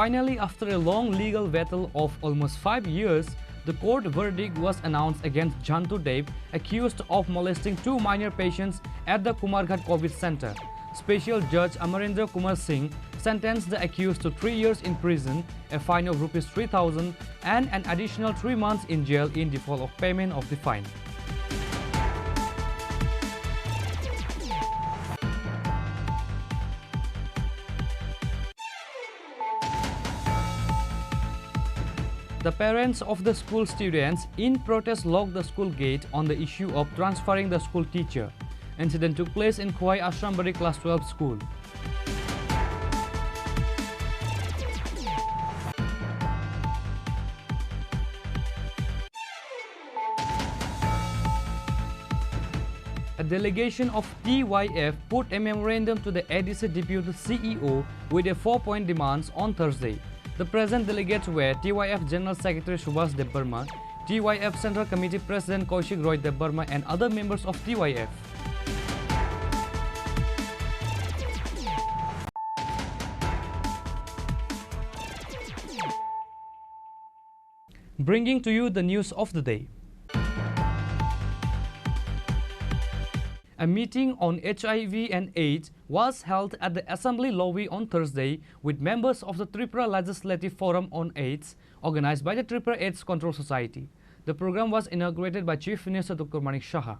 Finally, after a long legal battle of almost five years, the court verdict was announced against Jantu Dev, accused of molesting two minor patients at the Kumarghat COVID center. Special Judge Amarendra Kumar Singh sentenced the accused to three years in prison, a fine of rupees three thousand, and an additional three months in jail in default of payment of the fine. The parents of the school students in protest locked the school gate on the issue of transferring the school teacher. Incident took place in Khowai Ashrambari Class twelve school. A delegation of T Y F put a memorandum to the A D C Deputy C E O with a four-point demands on Thursday. The present delegates were T Y F General Secretary Subhas Debbarma, T Y F Central Committee President Kaushik Roy Debbarma and other members of T Y F. Bringing to you the news of the day. A meeting on H I V and AIDS was held at the Assembly lobby on Thursday with members of the Tripura Legislative Forum on AIDS, organized by the Tripura AIDS Control Society. The program was inaugurated by Chief Minister Doctor Manik Saha.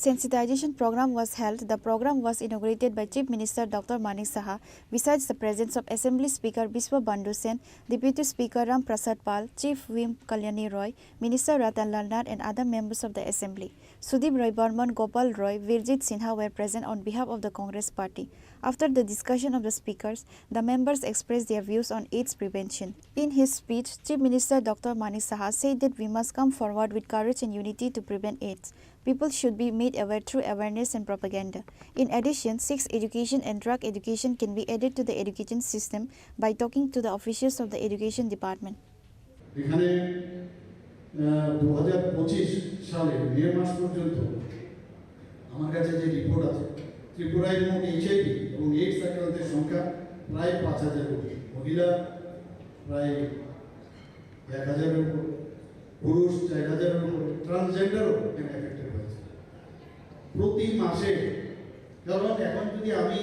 Sensitization program was held. The program was inaugurated by Chief Minister Doctor Manik Saha. Besides the presence of Assembly Speaker Biswa Bandhu Sen, Deputy Speaker Ram Prasad Pal, Chief Whip Kalyani Roy, Minister Ratan Lal Nath and other members of the Assembly, Sudip Roy Barman, Gopal Roy, Virjit Sinha were present on behalf of the Congress party. After the discussion of the speakers, the members expressed their views on AIDS prevention. In his speech, Chief Minister Doctor Manik Saha said that we must come forward with courage and unity to prevent AIDS. People should be made aware through awareness and propaganda. In addition, sex education and drug education can be added to the education system by talking to the officials of the education department. এখানে দু হাজার পঁচিশ সালের মে মাস পর্যন্ত আমার কাছে যে রিপোর্ট আছে, ত্রিপুরায় মোট এইচআইভি এবং এইডস আক্রান্তের সংখ্যা প্রায় পাঁচ হাজার কোটি, মহিলা প্রায় এক হাজারের উপরে, পুরুষ চার হাজারের উপরে, ট্রান্সজেন্ডারও এখানে এফেক্টেড হয়েছে প্রতি মাসে। কারণ এখন যদি আমি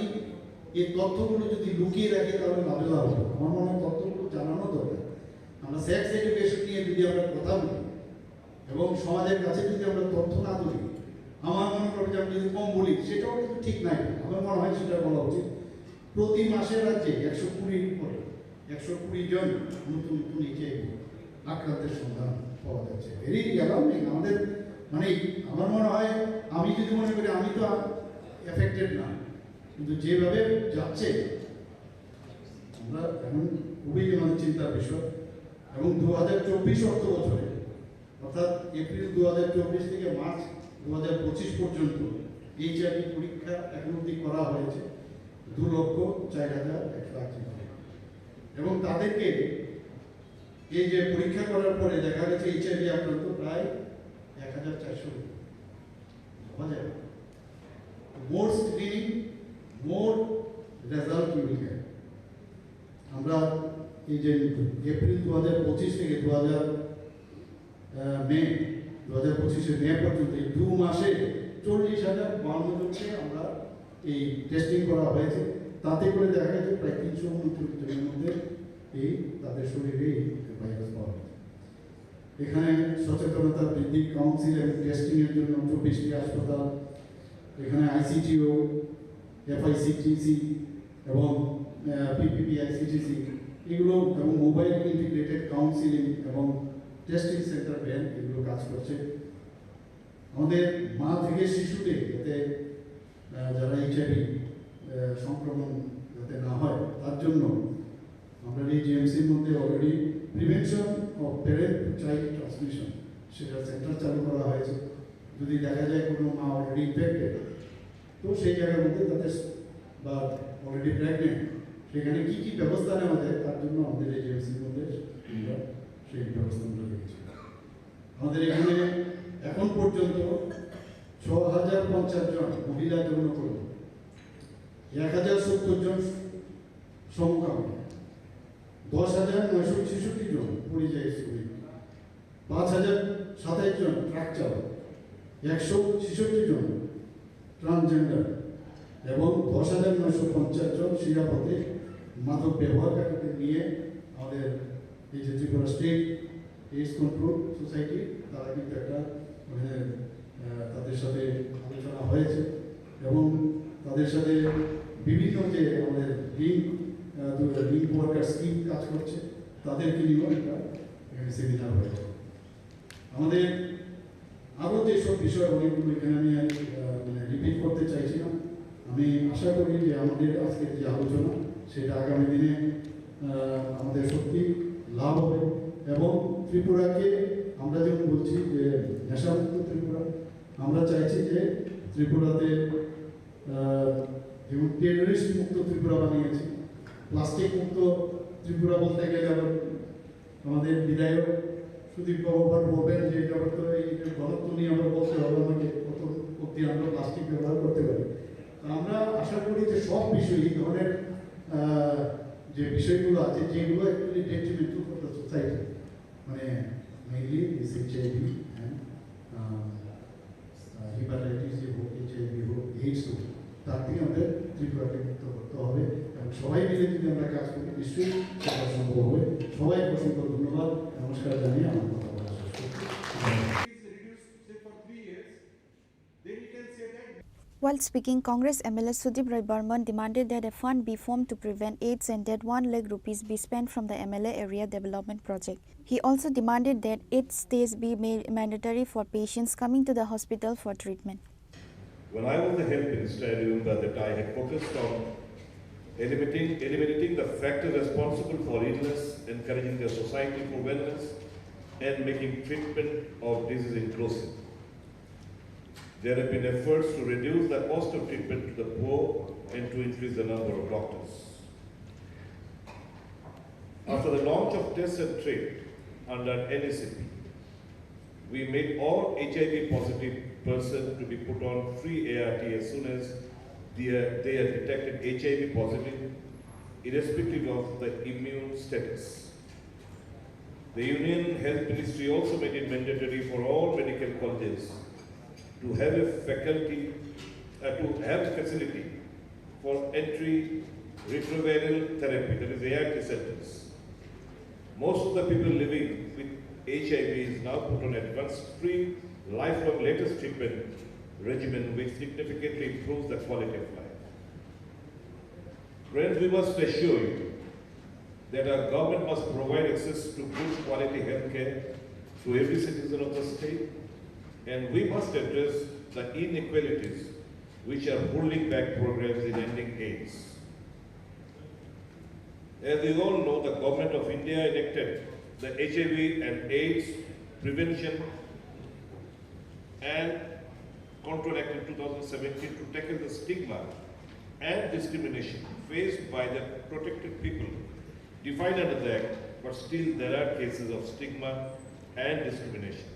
এই তথ্যগুলো যদি লুকিয়ে রাখি, তাহলে লাভে লাভ হবে। আমার মনে হয় তথ্যগুলো জানানো দরকার। আমরা সেক্স এডুকেশন নিয়ে যদি আমরা কথা বলি এবং সমাজের কাছে যদি আমরা তথ্য না তুলি, আমার মনে করবে যে আমি যদি কম বলি, সেটাও কিন্তু ঠিক নাই। আমার মনে হয় সেটা বলা উচিত। প্রতি মাসে রাজ্যে একশো কুড়ির উপরে, একশো কুড়ি জন নতুন নতুন এইচআইভি আক্রান্তের সন্ধান পাওয়া যাচ্ছে। Very alarming. আমাদের, মানে, আমার মনে হয়, আমি যদি মনে করি আমি তো এফেক্টেড না, কিন্তু যেভাবে যাচ্ছে, আমরা এখন খুবই আমাদের চিন্তার বিষয়। এবং দু হাজার চব্বিশ অর্থ বছরে, অর্থাৎ এপ্রিল দু হাজার চব্বিশ থেকে মার্চ দু হাজার পঁচিশ পর্যন্ত এইচআইভি পরীক্ষা এখন অবধি করা হয়েছে দু লক্ষ চার হাজার একশো আশি জন। এবং তাদেরকে এই যে পরীক্ষা করার পরে দেখা গেছে এইচআইভি আক্রান্ত প্রায় এক হাজার চারশো জন। ভাবা যায় না। More screening, more result you will get. আমরা এই যে এপ্রিল দু হাজার পঁচিশ থেকে দু হাজার, আহ, মে, দু হাজার পঁচিশে মে পর্যন্ত এই দু মাসে চল্লিশ হাজার বাউন্ন জনকে আমরা এই টেস্টিং করা হয়েছে। তাতে করে দেখা গেছে প্রায় তিনশো উনত্রিশ জনের মধ্যে এই তাদের শরীরে এই ভাইরাস পাওয়া গেছে। এখানে সচেতনতা বৃদ্ধি, কাউন্সিল এবং টেস্টিং এর জন্য চব্বিশটি হাসপাতাল, এখানে আইসিটিও, এফআইসিটিসি এবং, আহ, পিপিপি আইসিটিসি এগুলো এবং মোবাইল ইন্টিগ্রেটেড কাউন্সিলিং এবং টেস্টিং সেন্টার ভ্যান এগুলো কাজ করছে। আমাদের মা থেকে শিশুতে যাতে, আহ, যারা এইচআইভি, আহ, সংক্রমণ যাতে না হয়, তার জন্য আমরা এই জিএমসির মধ্যে already prevention of parent child transmission সেটা সেন্টার চালু করা হয়েছে। যদি দেখা যায় কোনো মা অলরেডি ইনফেক্টেড, তো সেই জায়গার মধ্যে তাদের স-, বা অলরেডি প্রেগনেন্ট, সেখানে কি কি ব্যবস্থা নেওয়া যায়, তার জন্য আমাদের এই জিএমসির মধ্যে আমরা সেই ব্যবস্থাগুলো রেখেছি। আমাদের এখানে এখন পর্যন্ত ছ হাজার পঞ্চাশ জন মহিলা যৌনকর্মী, এক হাজার সত্তর জন সমকামী, দশ হাজার নয়শো ছেষট্টি জন পরিযায়ী শ্রমিক, পাঁচ হাজার সাতাইশ জন ট্রাক চালক, একশো ছেষট্টি জন ট্রান্সজেন্ডার এবং দশ হাজার নয়শো পঞ্চাশ জন শিরাপথে মাদক ব্যবহারকারীদের নিয়ে আমাদের এই যে Tripura state AIDS control society, তারা কিন্তু একটা ওখানে, আহ, তাদের সাথে আলোচনা হয়েছে এবং তাদের সাথে বিভিন্ন যে আমাদের লিঙ্ক, আহ, লিঙ্ক ওয়ার্কার স্কিম কাজ করছে, তাদেরকে নিয়েও একটা এখানে সেমিনার হয়েছে। আমাদের আরও যেসব বিষয় অনেকগুলো এখানে আমি, আহ, মানে রিপিট করতে চাইছি না। আমি আশা করি যে আমাদের আজকের যে আলোচনা, সেটা আগামী দিনে, আহ, আমাদের সত্যি লাভ হবে এবং ত্রিপুরাকে আমরা যেমন বলছি যে নেশামুক্ত ত্রিপুরা, আমরা চাইছি যে ত্রিপুরাতে, আহ, যেমন টেররিস্ট মুক্ত ত্রিপুরা বানিয়েছি, প্লাস্টিক মুক্ত ত্রিপুরা বলতে গেলে আবার আমাদের বিধায়ক সুদীপ বাবু আবার বলবেন যে এটা তো এই যে ঘনত্ব নিয়ে আমরা বলতে হবে আমাকে, কত অব্দি আমরা প্লাস্টিক ব্যবহার করতে পারি। তো আমরা আশা করি যে সব বিষয়ে এই ধরনের, আহ, যে বিষয়গুলো আছে, যেগুলো actually detrimental for the society, মানে mainly this H I V and, আহ, আহ, হেপাটাইটিস যে হোক, এইচ আই ভি হোক, এইডস হোক, তার থেকে আমাদের ত্রিপুরাকে মুক্ত করতে হবে এবং সবাই মিলে যদি আমরা কাজ করি, নিশ্চয়ই সেটা সম্ভব হবে। সবাইকে অসংখ্য ধন্যবাদ, নমস্কার জানিয়ে আমার কথা বলা শেষ করছি। While speaking, Congress M L A Sudip Roy Barman demanded that a fund be formed to prevent AIDS and that one lakh rupees be spent from the M L A Area Development Project. He also demanded that AIDS test be made mandatory for patients coming to the hospital for treatment. When I was the health minister, I remember that I had focused on eliminating, eliminating the factors responsible for illness, encouraging the society for wellness, and making treatment of disease inclusive. There have been efforts to reduce the cost of treatment to the poor and to increase the number of doctors. After the launch of Test and Treat under N E C P, we made all H I V positive persons to be put on free A R T as soon as they are, they are detected H I V positive, irrespective of the immune status. The Union Health Ministry also made it mandatory for all medical colleges to have a faculty, uh, to have a facility for antiretroviral therapy, that is A R T centers. Most of the people living with H I V is now put on advanced free lifelong latest treatment regimen, which significantly improves the quality of life. Friends, we must assure you that our government must provide access to good quality health care to every citizen of the state, and we must address the inequalities which are holding back progress in ending AIDS. As we all know, the Government of India enacted the H I V and AIDS Prevention and Control Act in two thousand seventeen to tackle the stigma and discrimination faced by the protected people defined under the Act, but still there are cases of stigma and discrimination.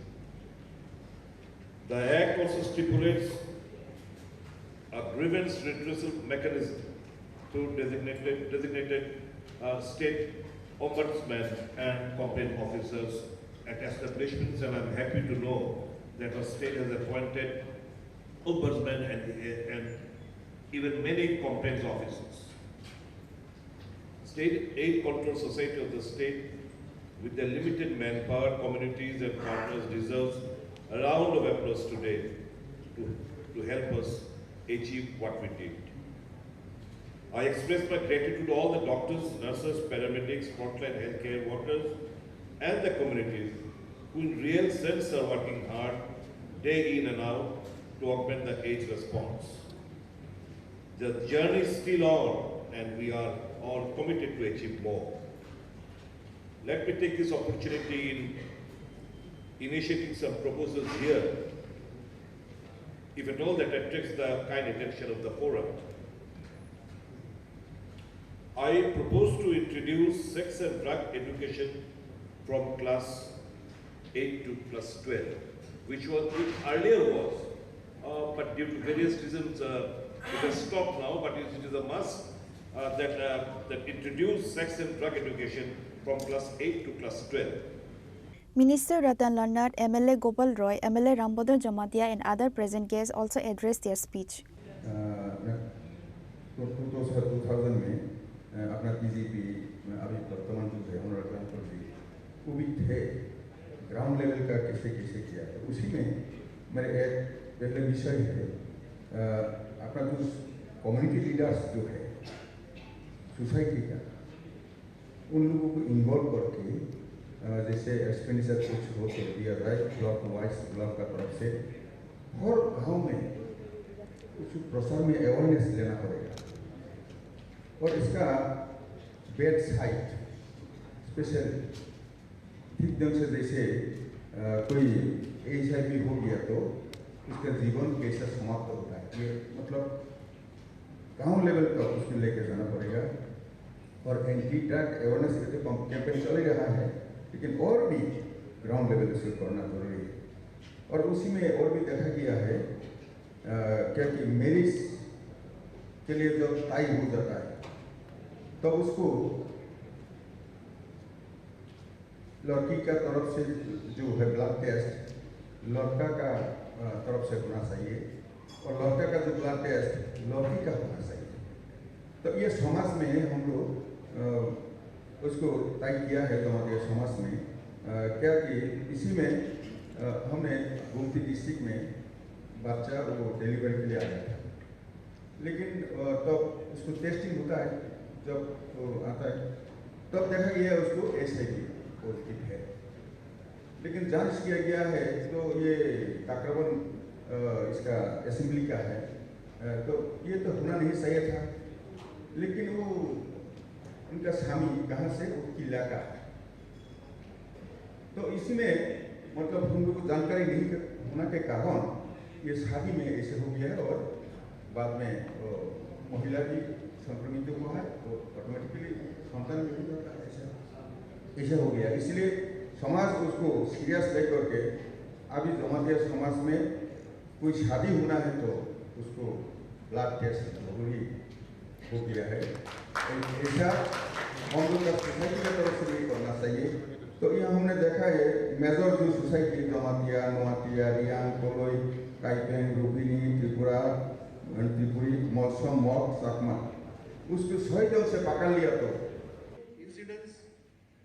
The Act also stipulates a grievance redressal mechanism through designated, designated, uh, state ombudsman and complaint officers at establishments, and I'm happy to know that our state has appointed ombudsman and, and even many complaints officers. State AIDS Control Society of the state, with their limited manpower, communities and partners, deserves a round of applause today to, to help us achieve what we did. I express my gratitude to all the doctors, nurses, paramedics, frontline healthcare workers, and the communities who in real sense are working hard day in and out to augment the AIDS response. The journey is still on, and we are all committed to achieve more. Let me take this opportunity in initiating some proposals here, if at all that attracts the kind attention of the forum. I propose to introduce sex and drug education from class eight to class twelve, which was, which earlier was, uh, but due to various reasons, uh, it has stopped now, but it is a must, uh, that, uh, that introduce sex and drug education from class eight to class twelve. Minister Ratan Lal Nath, M L A Gopal Roy, M L A Rambodor Jamatia and other present guests also addressed their speech. Uh, two thousand में, uh, अपना DGP, uh, अभी वर्तमान जो है, अनुराग ठाकुर जी, वो भी थे, ground level का कैसे, कैसे किया। तो उसी में मेरे एक पहले विषय है, uh, अपना जो कम्युनिटी लीडर्स जो है, सोसाइटी का, उन लोगों को इन्वॉल्व करके, अ, जैसे एक्सपेंडिचर कुछ हो तो दिया जाए, ब्लॉक वाइज, ब्लॉक का तरफ से हर गांव में कुछ प्रचार में अवेयरनेस लेना पड़ेगा। और इसका बेड साइड स्पेशल ठीक ढंग से, जैसे, अ, कोई एचआईवी हो गया तो उसका जीवन कैसा समाप्त होता है, ये मतलब गांव लेवल तक उसमें लेके जाना पड़ेगा। और एंटी ड्रग अवेयरनेस के तो कैंपेन चल ही रहा है, लेकिन और भी ग्राउंड लेवल पे शुरू करना जरूरी है। और उसी में और भी देखा गया है, अ, क्या कि मैरिज के लिए जब तय हो जाता है, तो उसको लड़की का तरफ से जो है ब्लड टेस्ट लड़का का, अ, तरफ से होना चाहिए और लड़का का जो ब्लड टेस्ट लड़की का होना चाहिए। तो ये समाज में हम लोग, अ, उसको तय किया है जमातिया समाज में, अ, क्या कि इसी में, अ, हमने गोमती डिस्ट्रिक्ट में बच्चा वो डिलीवरी के लिए आया था। लेकिन, अ, तब उसको टेस्टिंग होता है, जब वो आता है, तब देखा गया उसको एचआईवी पॉजिटिव है। लेकिन जांच किया गया है, तो ये काकरावन, अ, इसका असेंबली का है, अ, तो ये तो होना नहीं चाहिए था। लेकिन वो उनका स्वामी कहाँ से, वो किला का है। तो इसमें मतलब हम लोग को जानकारी नहीं कर, होना के कारण ये शादी में ऐसे हो गया है और बाद में, अ, महिला भी संक्रमित हुआ है, तो ऑटोमेटिकली संतान भी हो जाता है, ऐसा, ऐसा हो गया। इसलिए समाज उसको सीरियस लेकर के अभी जमातिया समाज में कोई शादी होना है तो उसको ब्लड टेस्ट जरूरी हो गया है। ऐसा हम लोग का सोसाइटी की तरफ से भी करना चाहिए। तो ये हमने देखा है, मेजर जो सोसाइटी, जमातिया, नोआतिया, रियांग, कोलोई, काइपेंग, रोहिणी, त्रिपुरा, त्रिपुरी, मलसम, मग, चाकमा, उसको सही ढंग से पकड़ लिया तो। Incidents,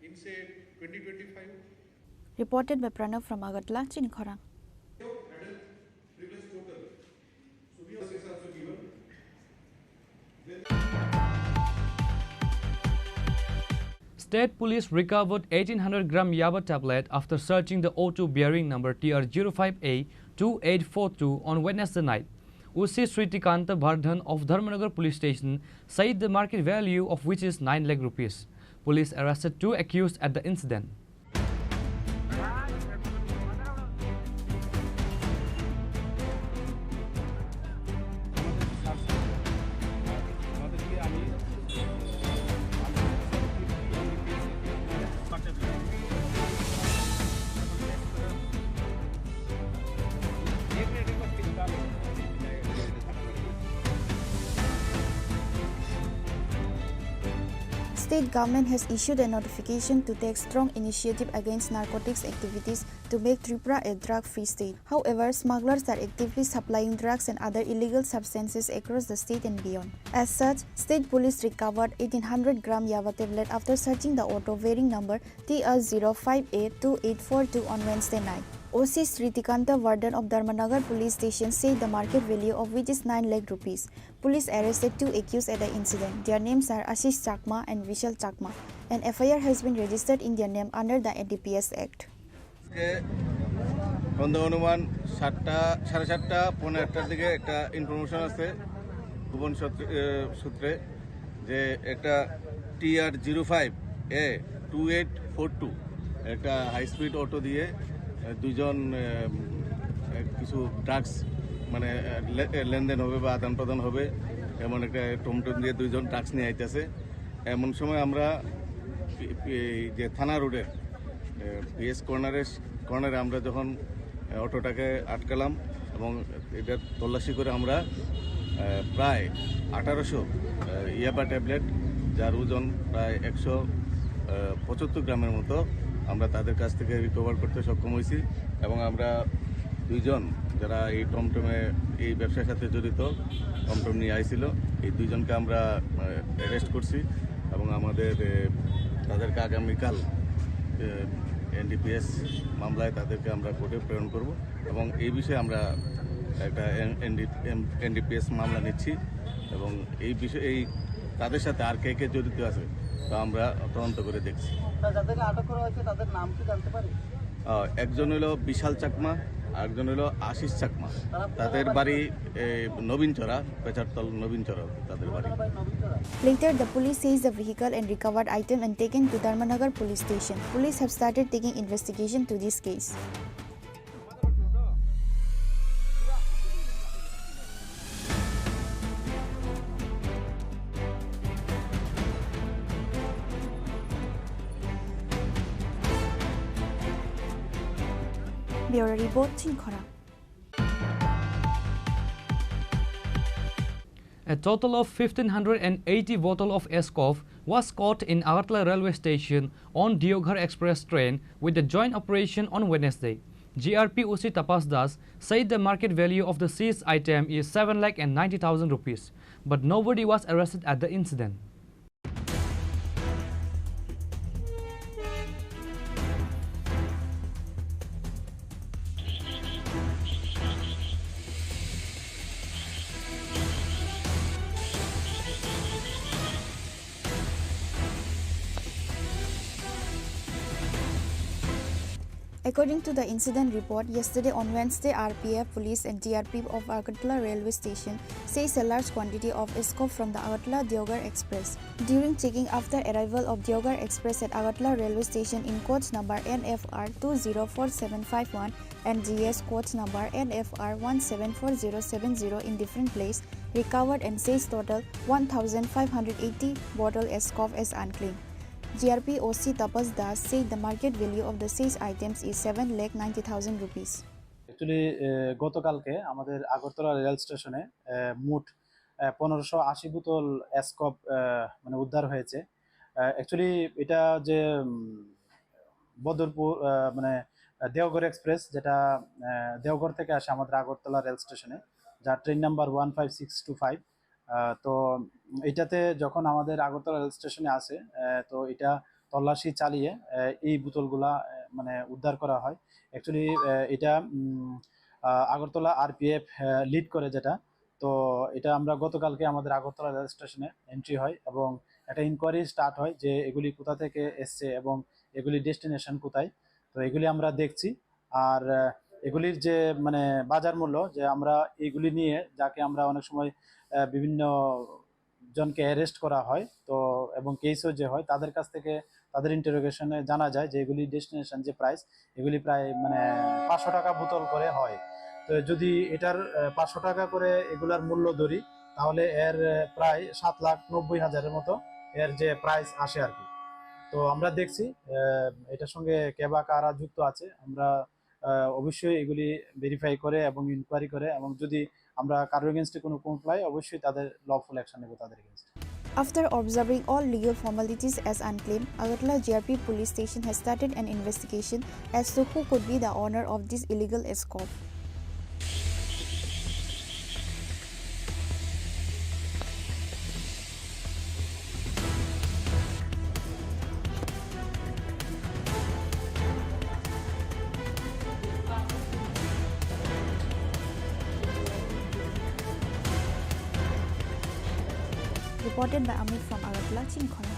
IMSAE twenty twenty-five. Reported by Pranav from Agartala, Chini Khorang. State police recovered eighteen hundred gram yaba tablet after searching the auto bearing number T R zero five A two eight four two on Wednesday night. O C Sritikanta Vardhan of Dharmanagar Police Station said the market value of which is nine lakh rupees. Police arrested two accused at the incident. State government has issued a notification to take strong initiative against narcotics activities to make Tripura a drug-free state. However, smugglers are actively supplying drugs and other illegal substances across the state and beyond. As such, state police recovered eighteen hundred gram yaba tablet after searching the auto bearing number T R zero five A two eight four two on Wednesday night. O C Sritikanta Vardhan of Dharmanagar Police Station said the market value of which is nine lakh rupees. Police arrested two accused at the incident. Their names are Ashish Chakma and Vishal Chakma. An F I R has been registered in their name under the N D P S Act. আজকে সন্ধ্যা অনুমান সাতটা, সাড়ে সাতটা, পৌনে আটটার দিকে একটা ইনফরমেশন আছে গোপন সূত্রে, এ, সূত্রে যে একটা T R zero five A two eight four two একটা হাই স্পিড অটো দিয়ে, এ, দুইজন, এ, এ, কিছু ড্রাগস মানে, এ, লে-, এ, লেনদেন হবে বা আদান প্রদান হবে, এমন একটা টমটম দিয়ে দুইজন ড্রাগস নিয়ে আইতেছে। এমন সময় আমরা পি-, পি-, এই যে থানা রোডের, এ, পিএস কর্নারের, কর্নারে আমরা যখন, এ, অটোটাকে আটকালাম এবং এটা তল্লাশি করে আমরা, এ, প্রায় আঠারোশো, এ, ইয়াবা ট্যাবলেট, যার ওজন প্রায় একশো, এ, পঁচাত্তর গ্রামের মতো আমরা তাদের কাছ থেকে রিকভার করতে সক্ষম হয়েছি এবং আমরা দুইজন যারা এই টমটমে, এই ব্যবসার সাথে জড়িত, টমটম নিয়ে আইছিল, এই দুইজনকে আমরা অ্যারেস্ট করছি এবং আমাদের এ, তাদেরকে আগামীকাল এনডিপিএস মামলায় তাদেরকে আমরা কোর্টে প্রেরণ করব এবং এই বিষয়ে আমরা একটা এনডিপিএস মামলা নিচ্ছি এবং এই বিষয়ে এই তাদের সাথে আর কে কে জড়িত আছে তা আমরা তদন্ত করে দেখছি। স্যার, যাদেরকে আটক করা হয়েছে, তাদের নাম কি জানতে পারি? আহ, একজন হলো বিশাল চাকমা, আরেকজন হলো আশিস চাকমা। তারা কোথায় তাদের বাড়ি? বাড়ি, এ, নবীনচরা, পেচারতল নবীনচরা তাদের বাড়ি। কোথায় বাড়ি নবীনচরা? Later, the police seized the vehicle and recovered item and taken to Dharmanagar police station. Police have started taking investigation to this case. Bureau Report, Chinkhora. A total of fifteen hundred and eighty bottle of Ascof was caught in Agartala railway station on Deoghar Express train with the joint operation on Wednesday. G R P O C Tapas Das said the market value of the seized item is seven lakh and ninety thousand rupees, but nobody was arrested at the incident. According to the incident report, yesterday on Wednesday, R P F, police and G R P of Agartala railway station seized a large quantity of Ascof from the Agartala Deoghar Express. During checking after arrival of Deoghar Express at Agartala railway station in coach number N F R two zero four seven five one and G S coach number N F R one seven four zero seven zero in different place, recovered and seized total one thousand five hundred eighty bottle Ascof as unclaimed. G R P O C Tapas Das said the market value of the seized items is seven lakh ninety thousand rupees. Actually গতকালকে আমাদের Agartala rail স্টেশনে আহ, মোট আহ, পনেরোশো আশি বোতল অ্যাসকপ আহ, মানে উদ্ধার হয়েছে। অ্যাকচুয়ালি এটা যে উম, বদরপুর আহ, মানে আহ, দেওঘর এক্সপ্রেস, যেটা আহ, দেওঘর থেকে আসে আমাদের আগরতলা রেল স্টেশনে, যার train number one five six two five. তো এটাতে যখন আমাদের আগরতলা রেল স্টেশনে আসে, আহ, তো এটা তল্লাশি চালিয়ে আহ, এই বোতলগুলা আহ, মানে উদ্ধার করা হয়। অ্যাকচুয়ালি এটা উম, আহ, আগরতলা আরপিএফ লিড করে যেটা। তো এটা আমরা গতকালকে আমাদের আগরতলা রেল স্টেশনে এন্ট্রি হয় এবং একটা ইনকোয়ারি স্টার্ট হয় যে এগুলি কোথা থেকে এসছে এবং এগুলি ডেস্টিনেশন কোথায়। তো এগুলি আমরা দেখছি। আর আহ, এগুলির যে মানে বাজার মূল্য, যে আমরা এগুলি নিয়ে যাকে আমরা অনেক সময় আহ, বিভিন্ন জনকে অ্যারেস্ট করা হয়, তো এবং কেসও যে হয়, তাদের কাছ থেকে, তাদের ইন্টারোগেশনে জানা যায় যে এগুলি ডেস্টিনেশন যে প্রাইস, এগুলি প্রায় মানে পাঁচশো টাকা বোতল করে হয়। তো যদি এটার আহ, পাঁচশো টাকা করে এগুলার মূল্য ধরি, তাহলে এর আহ, প্রায় সাত লাখ নব্বই হাজারের মতো এর যে প্রাইস আসে আর কি। তো আমরা দেখছি আহ, এটার সঙ্গে কে বা কারা যুক্ত আছে। আমরা আহ, অবশ্যই এগুলি ভেরিফাই করে এবং ইনকোয়ারি করে, এবং যদি আমরা কারোর এগেনস্টে কোনো কমপ্লেন পাই, অবশ্যই তাদের লফুল অ্যাকশন নেব তাদের এগেনস্টে। After observing all legal formalities as unclaimed, Agartala G R P police station has started an investigation as to who could be the owner of this illegal Ascof. Reported by Amit from Agartala, Chinkhona.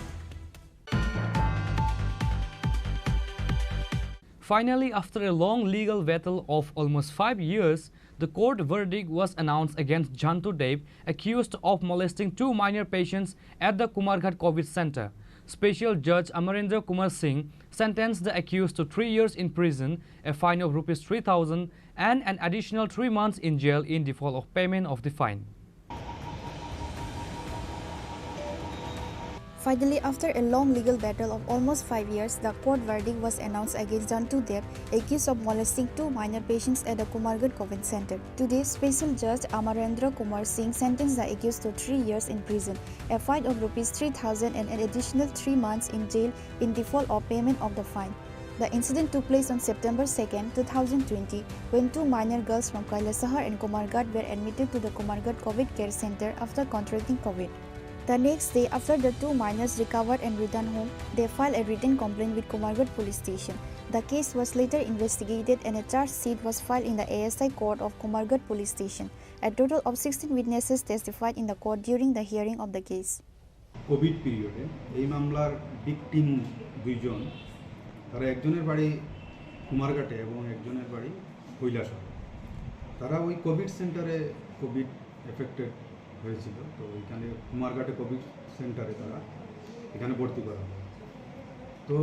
Finally, after a long legal battle of almost five years, the court verdict was announced against Jantu Dev, accused of molesting two minor patients at the Kumarghat COVID Center. Special Judge Amarendra Kumar Singh sentenced the accused to three years in prison, a fine of rupees three thousand, and an additional three months in jail in default of payment of the fine. Finally, after a long legal battle of almost five years, the court verdict was announced against Jantu Dev, accused of molesting two minor patients at the Kumarghat COVID Center. Today, Special Judge Amarendra Kumar Singh sentenced the accused to three years in prison, a fine of rupees three thousand and an additional three months in jail in default of payment of the fine. The incident took place on September second, two thousand twenty, when two minor girls from Kailasahar and Kumarghat were admitted to the Kumarghat COVID Care Center after contracting COVID. The next day, after the two minors recovered and returned home, they filed a written complaint with Kumarghat Police Station. The case was later investigated and a charge sheet was filed in the A S I court of Kumarghat Police Station. A total of sixteen witnesses testified in the court during the hearing of the case. Covid পিরিয়ডে এই মামলার ভিকটিম দুইজন, তারা একজনের বাড়ি কুমারঘাটে এবং একজনের বাড়ি কৈলাসহর। তারা ওই কোভিড সেন্টারে কোভিড এফেক্টেড হয়েছিল, তো ওইখানে কুমারঘাটে কোভিড সেন্টারে তারা এখানে ভর্তি করা হয়। তো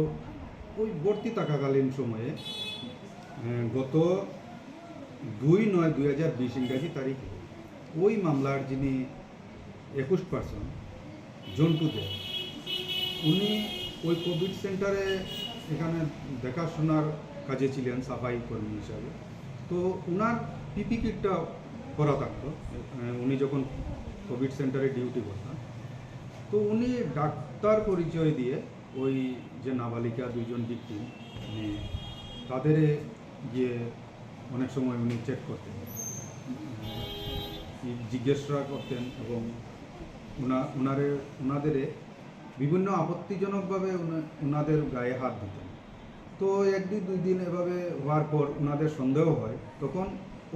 ওই ভর্তি থাকাকালীন সময়ে আহ, গত দুই নয় দুই হাজার বিশ ইংরাজি তারিখে ওই মামলার যিনি একুশ পার্সন জন্টু দে, উনি ওই কোভিড সেন্টারে এখানে দেখাশোনার কাজে ছিলেন সাফাই কর্মী হিসাবে। তো ওনার পিপি কিটটা পরা থাকতো, আহ, উনি যখন কোভিড সেন্টারে ডিউটি করতেন। তো উনি ডাক্তার পরিচয় দিয়ে ওই যে নাবালিকা দুইজন ভিকটিম, মানে তাদের গিয়ে অনেক সময় উনি চেক করতেন, আহ, জিজ্ঞাসা করতেন এবং ওনা- ওনারে ওনাদের বিভিন্ন আপত্তিজনকভাবে ওনা- ওনাদের গায়ে হাত দিতেন। তো এক দুই দুই দিন এভাবে হওয়ার পর ওনাদের সন্দেহ হয়, তখন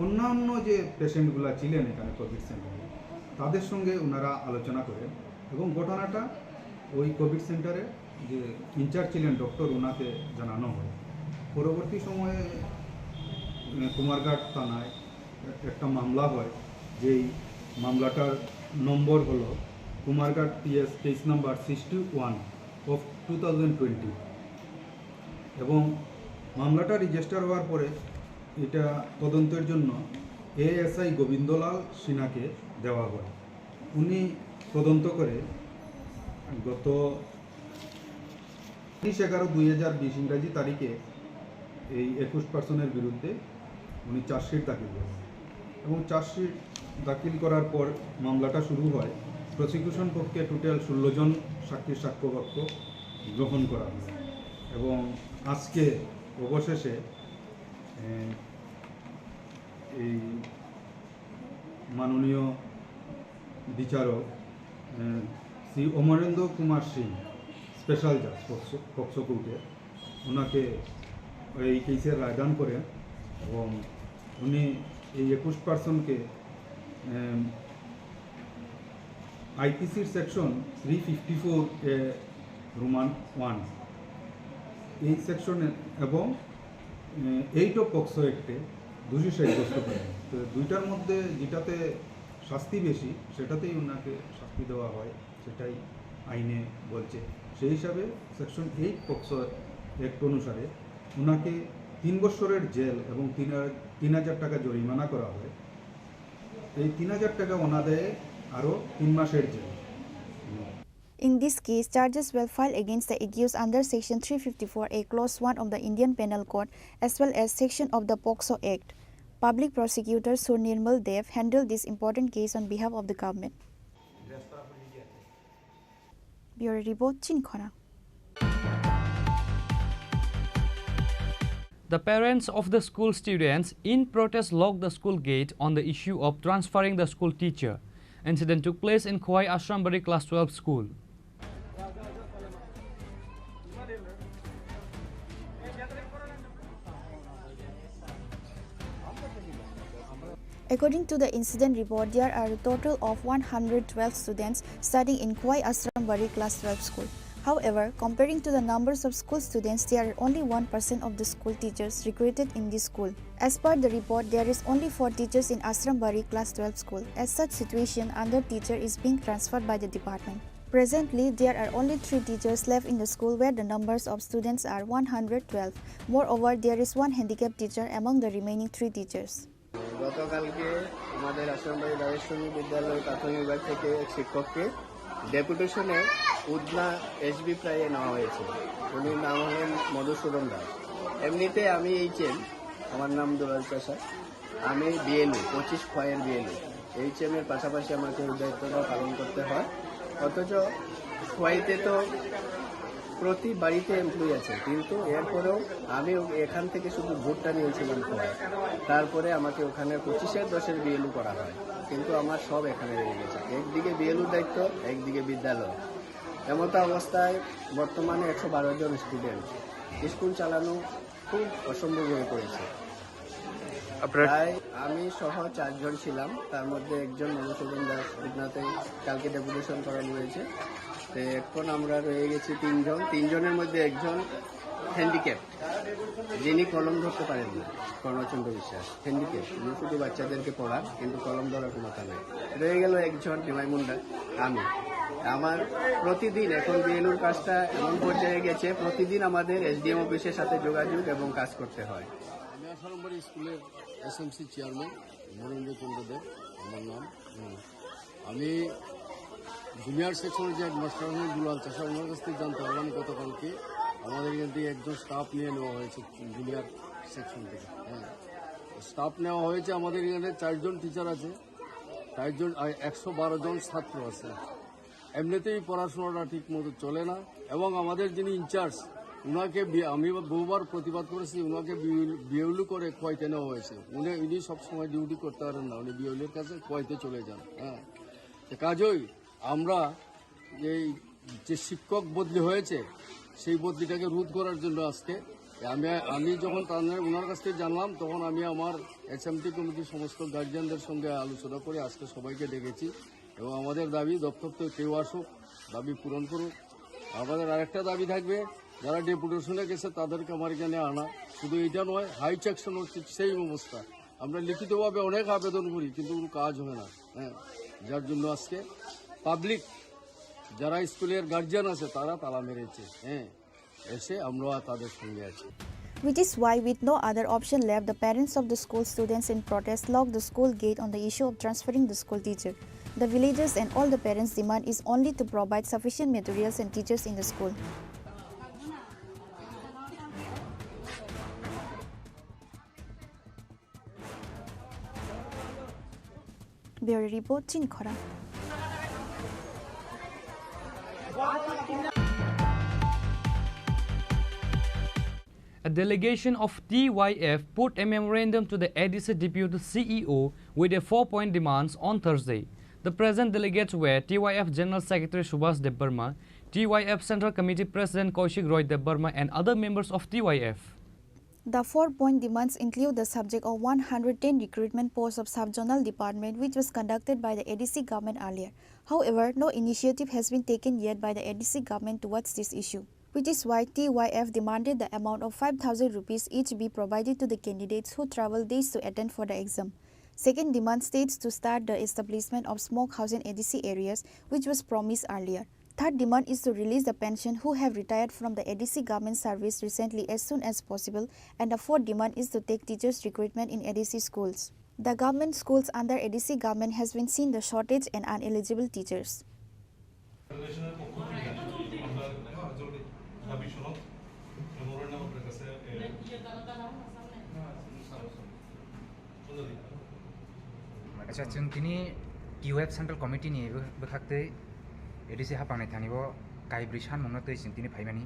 অন্যান্য যে পেশেন্টগুলো ছিলেন এখানে কোভিড সেন্টারে, তাদের সঙ্গে ওনারা আলোচনা করেন এবং ঘটনাটা ওই কোভিড সেন্টারে যে ইনচার্জ ছিলেন ডক্টর, ওনাকে জানানো হয়। পরবর্তী সময়ে আহ, কুমারঘাট থানায় একটা মামলা হয়, যেই মামলাটার নম্বর হলো Kumarghat PS case number sixty one of two thousand twenty. এবং মামলাটা রেজিস্টার হওয়ার পরে এটা তদন্তের জন্য এএসআই গোবিন্দলাল সিনহাকে দেওয়া হয়। উনি তদন্ত করে গত তিরিশ এগারো দুই হাজার বিশ ইংরাজি তারিখে এই একুশ পার্সনের বিরুদ্ধে উনি চার্জশিট দাখিল করেন এবং চার্জশিট দাখিল করার পর মামলাটা শুরু হয়। প্রসিকিউশন পক্ষে টোটাল ষোলো জন সাক্ষীর সাক্ষ্যবাক্য গ্রহণ করা হয় এবং আজকে অবশেষে এ, এই মাননীয় বিচারক এ, শ্রী অমরেন্দ্র কুমার সিং, স্পেশাল জাজ পক্সো পক্সো কোর্টে ওনাকে এই কেসের রায়দান করেন এবং উনি এই একুশ পার্সনকে আইপিসির সেকশন থ্রি ফিফটি ফোর এ রোমান ওয়ান এই সেকশনে এবং এইট অফ পক্সো অ্যাক্টে দোষী সাব্যস্ত করেন। তো দুইটার মধ্যে যেটাতে শাস্তি বেশি, সেটাতেই ওনাকে শাস্তি দেওয়া হয়, সেটাই আইনে বলছে। সেই হিসাবে সেকশন এইট পক্সো অ্যাক্ট অনুসারে ওনাকে তিন বছরের জেল এবং তিন তিন হাজার টাকা জরিমানা করা হয়। এই তিন হাজার টাকা ওনাদের আরও তিন মাসের jail. In this case, charges were filed against the accused under Section three fifty-four A, Clause one of the Indian Penal Code, as well as section of the POCSO Act. Public Prosecutor Sur Nirmal Dev handled this important case on behalf of the government. Bureau Report, Chinkhona. The parents of the school students in protest locked the school gate on the issue of transferring the school teacher. Incident took place in Khowai Ashrambari Class twelve school. According to the incident report, there are a total of one hundred twelve students studying in Khowai Ashrambari Class twelve school. However, comparing to the numbers of school students, there are only one percent of the school teachers recruited in this school. As per the report, there is only four teachers in Ashrambari Class twelve school. As such situation, another teacher is being transferred by the department. Presently, there are only three teachers left in the school where the numbers of students are one hundred twelve. Moreover, there is one handicapped teacher among the remaining three teachers. গতকালকে আমাদের আশ্রমবাড়ি রাজেশ্বরী বিদ্যালয় প্রাথমিক বিভাগ থেকে এক শিক্ষককে ডেপুটেশনে উদনা এসবি প্রাইয়ে নেওয়া হয়েছে। উনির নাম হলেন মধুসূদন দাস। এমনিতে আমি এইচএম, আমার নাম দুলাল চাষা। আমি বিএলও পঁচিশ খয়ের বিএলও। এইচএম এর পাশাপাশি আমাকে এই দায়িত্বটা পালন করতে হয়। অথচ খোয়াইতে তো প্রতি বাড়িতে এমপ্লয়ি আছে, কিন্তু এরপরেও আমি ও-, এখান থেকে শুধু ভুট্টা নিয়েছিলাম খোয়ায়। তারপরে আমাকে ওখানে পঁচিশের দশের বিএলও করা হয়, কিন্তু আমার সব এখানে রয়ে গেছে। একদিকে বিএলওর দায়িত্ব, একদিকে বিদ্যালয়। এমতো অবস্থায় বর্তমানে একশো বারো জন স্টুডেন্ট, স্কুল চালানো খুব অসম্ভব হয়ে পড়েছে। আপনার প্রায় আমি সহ চারজন ছিলাম, তার মধ্যে একজন মধুসূদন দাস, খুলনাতে কালকে ডেপুটেশন করানো হয়েছে। তো এখন আমরা রয়ে গেছি তিনজন, তিনজনের মধ্যে একজন হ্যান্ডিক্যাপ, যিনি কলম ধরতে পারেন না, কর্ণচন্দ্র বিশ্বাস হ্যান্ডিক্যাপ, উনি শুধু বাচ্চাদেরকে পড়ান, কিন্তু কলম ধরার ক্ষমতা নেই। রয়ে গেল একজন, ডিমাই মুন্ডা, আমি। আমার প্রতিদিন এখন বিএলওর কাজটা এমন পর্যায়ে গেছে, প্রতিদিন আমাদের এসডিএম অফিসের সাথে যোগাযোগ এবং কাজ করতে হয়। আমি আঠারো নম্বর স্কুলের এসএমসি চেয়ারম্যান নরেন্দ্র চন্দ্র দেব আমার নাম। হুম। আমি জুনিয়র সেকশনের যে হেডমাস্টার আছেন দুলাল চাষা, ওনার কাছ থেকে জানতে পারলাম গতকালকে আমাদের এখান থেকে একজন স্টাফ নিয়ে নেওয়া হয়েছে জুনিয়র সেকশন থেকে। হ্যাঁ, স্টাফ নেওয়া হয়েছে। আমাদের এখানে চারজন টিচার আছে, চারজন, আর একশো বারো জন ছাত্র আছে। এমনিতেই পড়াশোনাটা ঠিক মতো চলে না, এবং আমাদের যিনি ইনচার্জ, ওনাকে বি-, আমি বহুবার প্রতিবাদ করেছি, ওনাকে বিউল-, বিউলি করে খোয়াইতে নেওয়া হয়েছে। উনি, উনি সবসময় ডিউটি করতে পারেন না, উনি বিউলির কাছে খোয়াইতে চলে যান। হ্যাঁ, তো কাজেই আমরা এই যে শিক্ষক বদলি হয়েছে, সেই বদলিটাকে রোধ করার জন্য আজকে আমি, আমি যখন তাদের, ওনার কাছ থেকে জানলাম, তখন আমি আমার এসএমটি কমিটির সমস্ত গার্জিয়ানদের সঙ্গে আলোচনা করে আজকে সবাইকে ডেকেছি। এবং আমাদের দাবি, দপ্তর থেকে কেউ আসুক, দাবি পূরণ করুক। আমাদের আরেকটা দাবি থাকবে, যারা ডেপুটেশনে গেছে তাদেরকে আমার এখানে আনা। শুধু এটা নয়, হাই সেকশনও ঠিক সেই অবস্থা। আমরা লিখিতভাবে অনেক আবেদন করি, কিন্তু কোনো কাজ হয় না। হ্যাঁ, যার জন্য আজকে পাবলিক, যারা স্কুলের গার্জিয়ান আছে, তারা তালা মেরেছে। হ্যাঁ, এসে আমরা তাদের সঙ্গে আছি। Which is why, with no other option left, the parents of the school students in protest locked the school gate on the issue of transferring the school teacher. The villagers and all the parents' demand is only to provide sufficient materials and teachers in the school. Bureau Report, Chini Khorang. A delegation of T Y F put a memorandum to the A D C Deputy C E O with a four-point demands on Thursday. The present delegates were T Y F General Secretary Subhas Debbarma, T Y F Central Committee President Kaushik Roy Debbarma and other members of T Y F. The four-point demands include the subject of one hundred ten recruitment posts of sub-zonal department, which was conducted by the A D C government earlier. However, no initiative has been taken yet by the A D C government towards this issue, which is why T Y F demanded the amount of five thousand rupees each be provided to the candidates who travel days to attend for the exam. Second demand states to start the establishment of smoke house in A D C areas, which was promised earlier. Third demand is to release the pension who have retired from the A D C government service recently as soon as possible, and the fourth demand is to take teachers recruitment in A D C schools. The government schools under A D C government has been seen the shortage and uneligible teachers. ফেডারেশনের পক্ষ থেকে আমরা দাবি সনদ মেমোরেন্ডাম আপনার কাছে, এ, Acha, chwng tini T Y F Central Committee ni bw-, bwkhaktwi A D C hapangni thani o kaibrwi sanmungno twi chwng tini phaimani.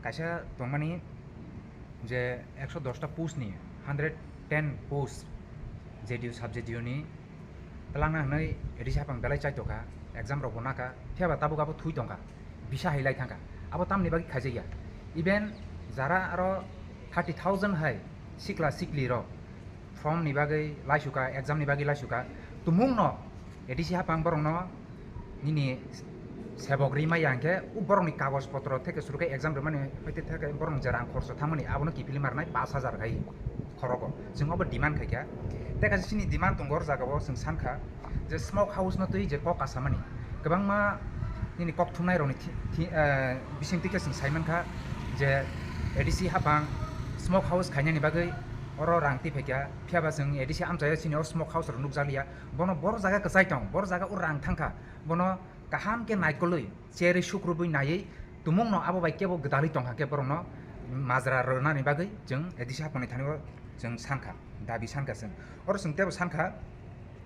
Kaisa tongmani je ekso dosta post ni hundred ten post J D U sub J D U ni twlangna hwnwi A D C hapang belai chaitokha, exam rokbo nakha, phiyaba tabuk abo thwi tongkha, bisa hai lai thangkha. Abo tamni bagwi khaijakya? Even jara aro thirty thousand hai sikla sikli rok form ni bagwi laisuka, exam ni bagwi laisuka, tumung no A D C hapang borok no nini sebok ri maya hwnkhe, o borok ni kagoj potro theke suru khe exam rwmani, hwite theke borok ni je rang khoroksa thangmani, abono kiphilwi ma rwnai pash hajar khai khorogo. Chwng obo demand khaikha. Tei kaisa chini demand tongo, o jaga o chwng sankha je smoke house no twi je kok kasamani, kwbangma nini kok thumnai rokni thi-, thi-, eh, bisingtwi khe chwng saimankha je A D C hapang smoke house khainani bagwi oro rang twi phaikha, phiyaba chwng A D C amchaio chini o smoke house rok nukjakliya. Bono boro jaga kwchai tong, boro jaga o rang thangkha, bono kaham khe naikolwi cherwi sukrubwi naiwi tumungno abo bai kebo gwdalwi tongkha khe borokno majra rwnani bagwi chwng A D C hapangni thani o chwng sankha, dabi sankha chwng. Oro chwng teibo sankha,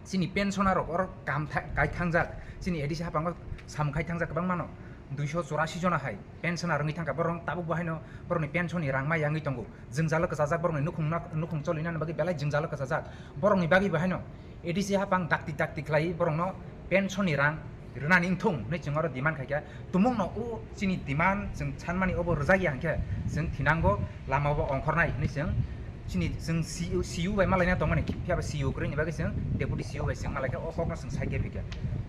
chini pensioner rok oro kam tha-, kai thangjak, chini A D C hapango samung khai thangjak kwbangmano. Duiso chorasi jona hai pension rwngwi thangkha, borok tabuk bo haino borokni pension ni rang ma yangwi tongo, jwngjalo kwchajak, borokni nukhung, nukhung cholinani bagwi belai jwngjalo kwchajak. Borokni bagwi bo haino A D C haphang dakti dakti khlai borokno pension ni rang rwnani wngthung hwnwi chwng oro demand khaikha. Tumungno o chini demand chwng sanmani obo rwjakya hwnkhe chwng thinango, lama bo ongkhornai hwnwi chwng chini chwng C E O, C E O bai malaina tongmani, phiya ba C E O kwrwini bagwi chwng deputy C E O bai chwng malaikha, o kokno chwng saikhe phikha.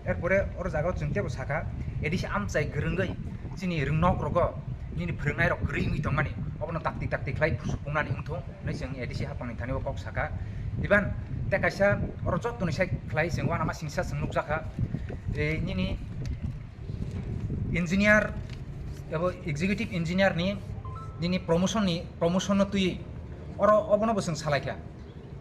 Erpore oro jagao chwng teibo sakha, A D C amchai kwrwngwi chini rwngnok rogo nini phwrwngnairok kwrwi wngwi tongmani, obono taktik taktik khlai supungnani wngthung hwnwi chwng A D C haphangni thani o kok sakha. Iban tei kaisa oro jottoni sai khlai chwng uanama singsa chwng nukjakha. E, nini engineer ebo executive engineer ni nini promotion ni, promotion no twi oro obono bo chwng salaikha.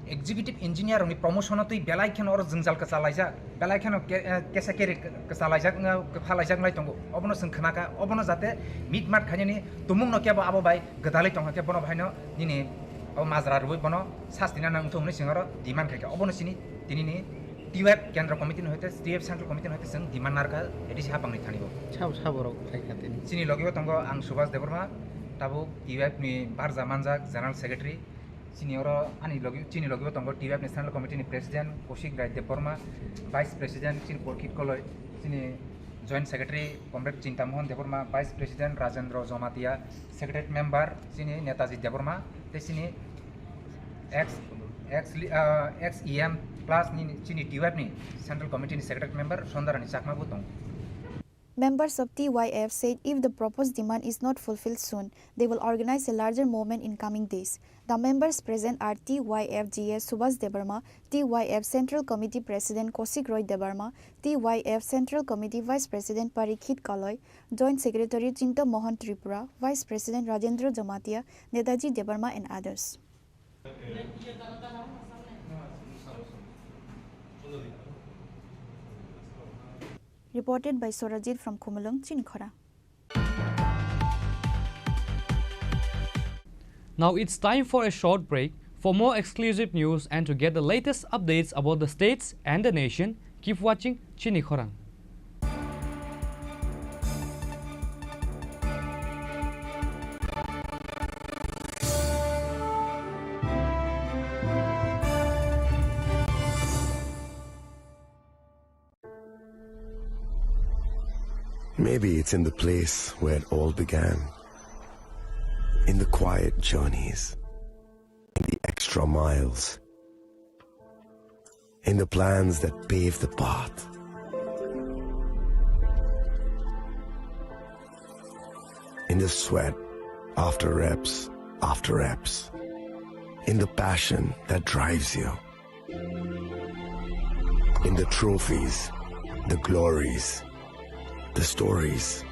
Executive engineer ni promotion no twi belai kheno oro jwngjal kwchalaijak, belai kheno ke-, eh, kesa kere kwchalaijak, wngkha, kwphalaijak nai tongo. Obono chwng khnakha, obono jate mitmat khainani tumung no kebo abo bai gwdalwi tongkha khe bono bahaino nini o majra rwui bono sasti na nang thung hwnwi chwng oro demand khaikha. Obono chini tinini T Y F Kendra Committee ni hoite, T Y F Central Committee ni hoite chwng demand narwkha A D C haphangni thani bo. Sabo, sabo rok khlai kha tini. Chini logi bo tongo ang Subhas Debbarma, tabuk T Y F ni barja manjak General Secretary. Chini oro ani logi, chini logi bo tongo T Y F ni Central Committee ni President Kaushik Rai Debbarma, Vice President chini Porkit Koloi, chini Joint Secretary Comrade Chinta Mohan Debbarma, Vice President Rajendra Jamatia, Secretary Member chini Netaji Debbarma, tei chini ex, ex, ah, ex E M plus ni, chini T Y F ni Central Committee ni Secretary Member Sondarani Chakma bo tongo. Members of T Y F said if the proposed demand is not fulfilled soon, they will organize a larger movement in coming days. The members present are T Y F G S Subhas Debbarma, T Y F Central Committee President Kaushik Roy Debbarma, T Y F Central Committee Vice President Parikshit Kaloi, Joint Secretary Chinta Mohan Tripura, Vice President Rajendra Jamatia, Netaji Debbarma and others. Reported by Sorajit from Khumulwng, Chinikhora. Now it's time for a short break. For more exclusive news and to get the latest updates about the states and the nation, keep watching Chinikhorang. Maybe it's in the place where it all began. In the quiet journeys, in the extra miles, in the plans that pave the path, in the sweat after reps after reps, in the passion that drives you. In the trophies, the glories, the stories.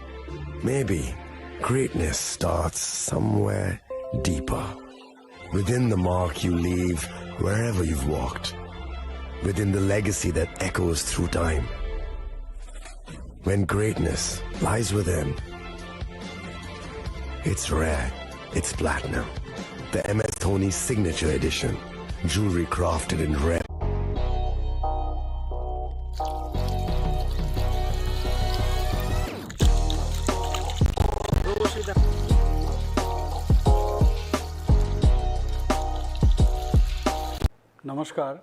Maybe greatness starts somewhere deeper. Within the mark you leave wherever you've walked. Within the legacy that echoes through time. When greatness lies within, it's rare, it's platinum. The M S Dhoni Signature Edition. Jewelry crafted in red. নমস্কার।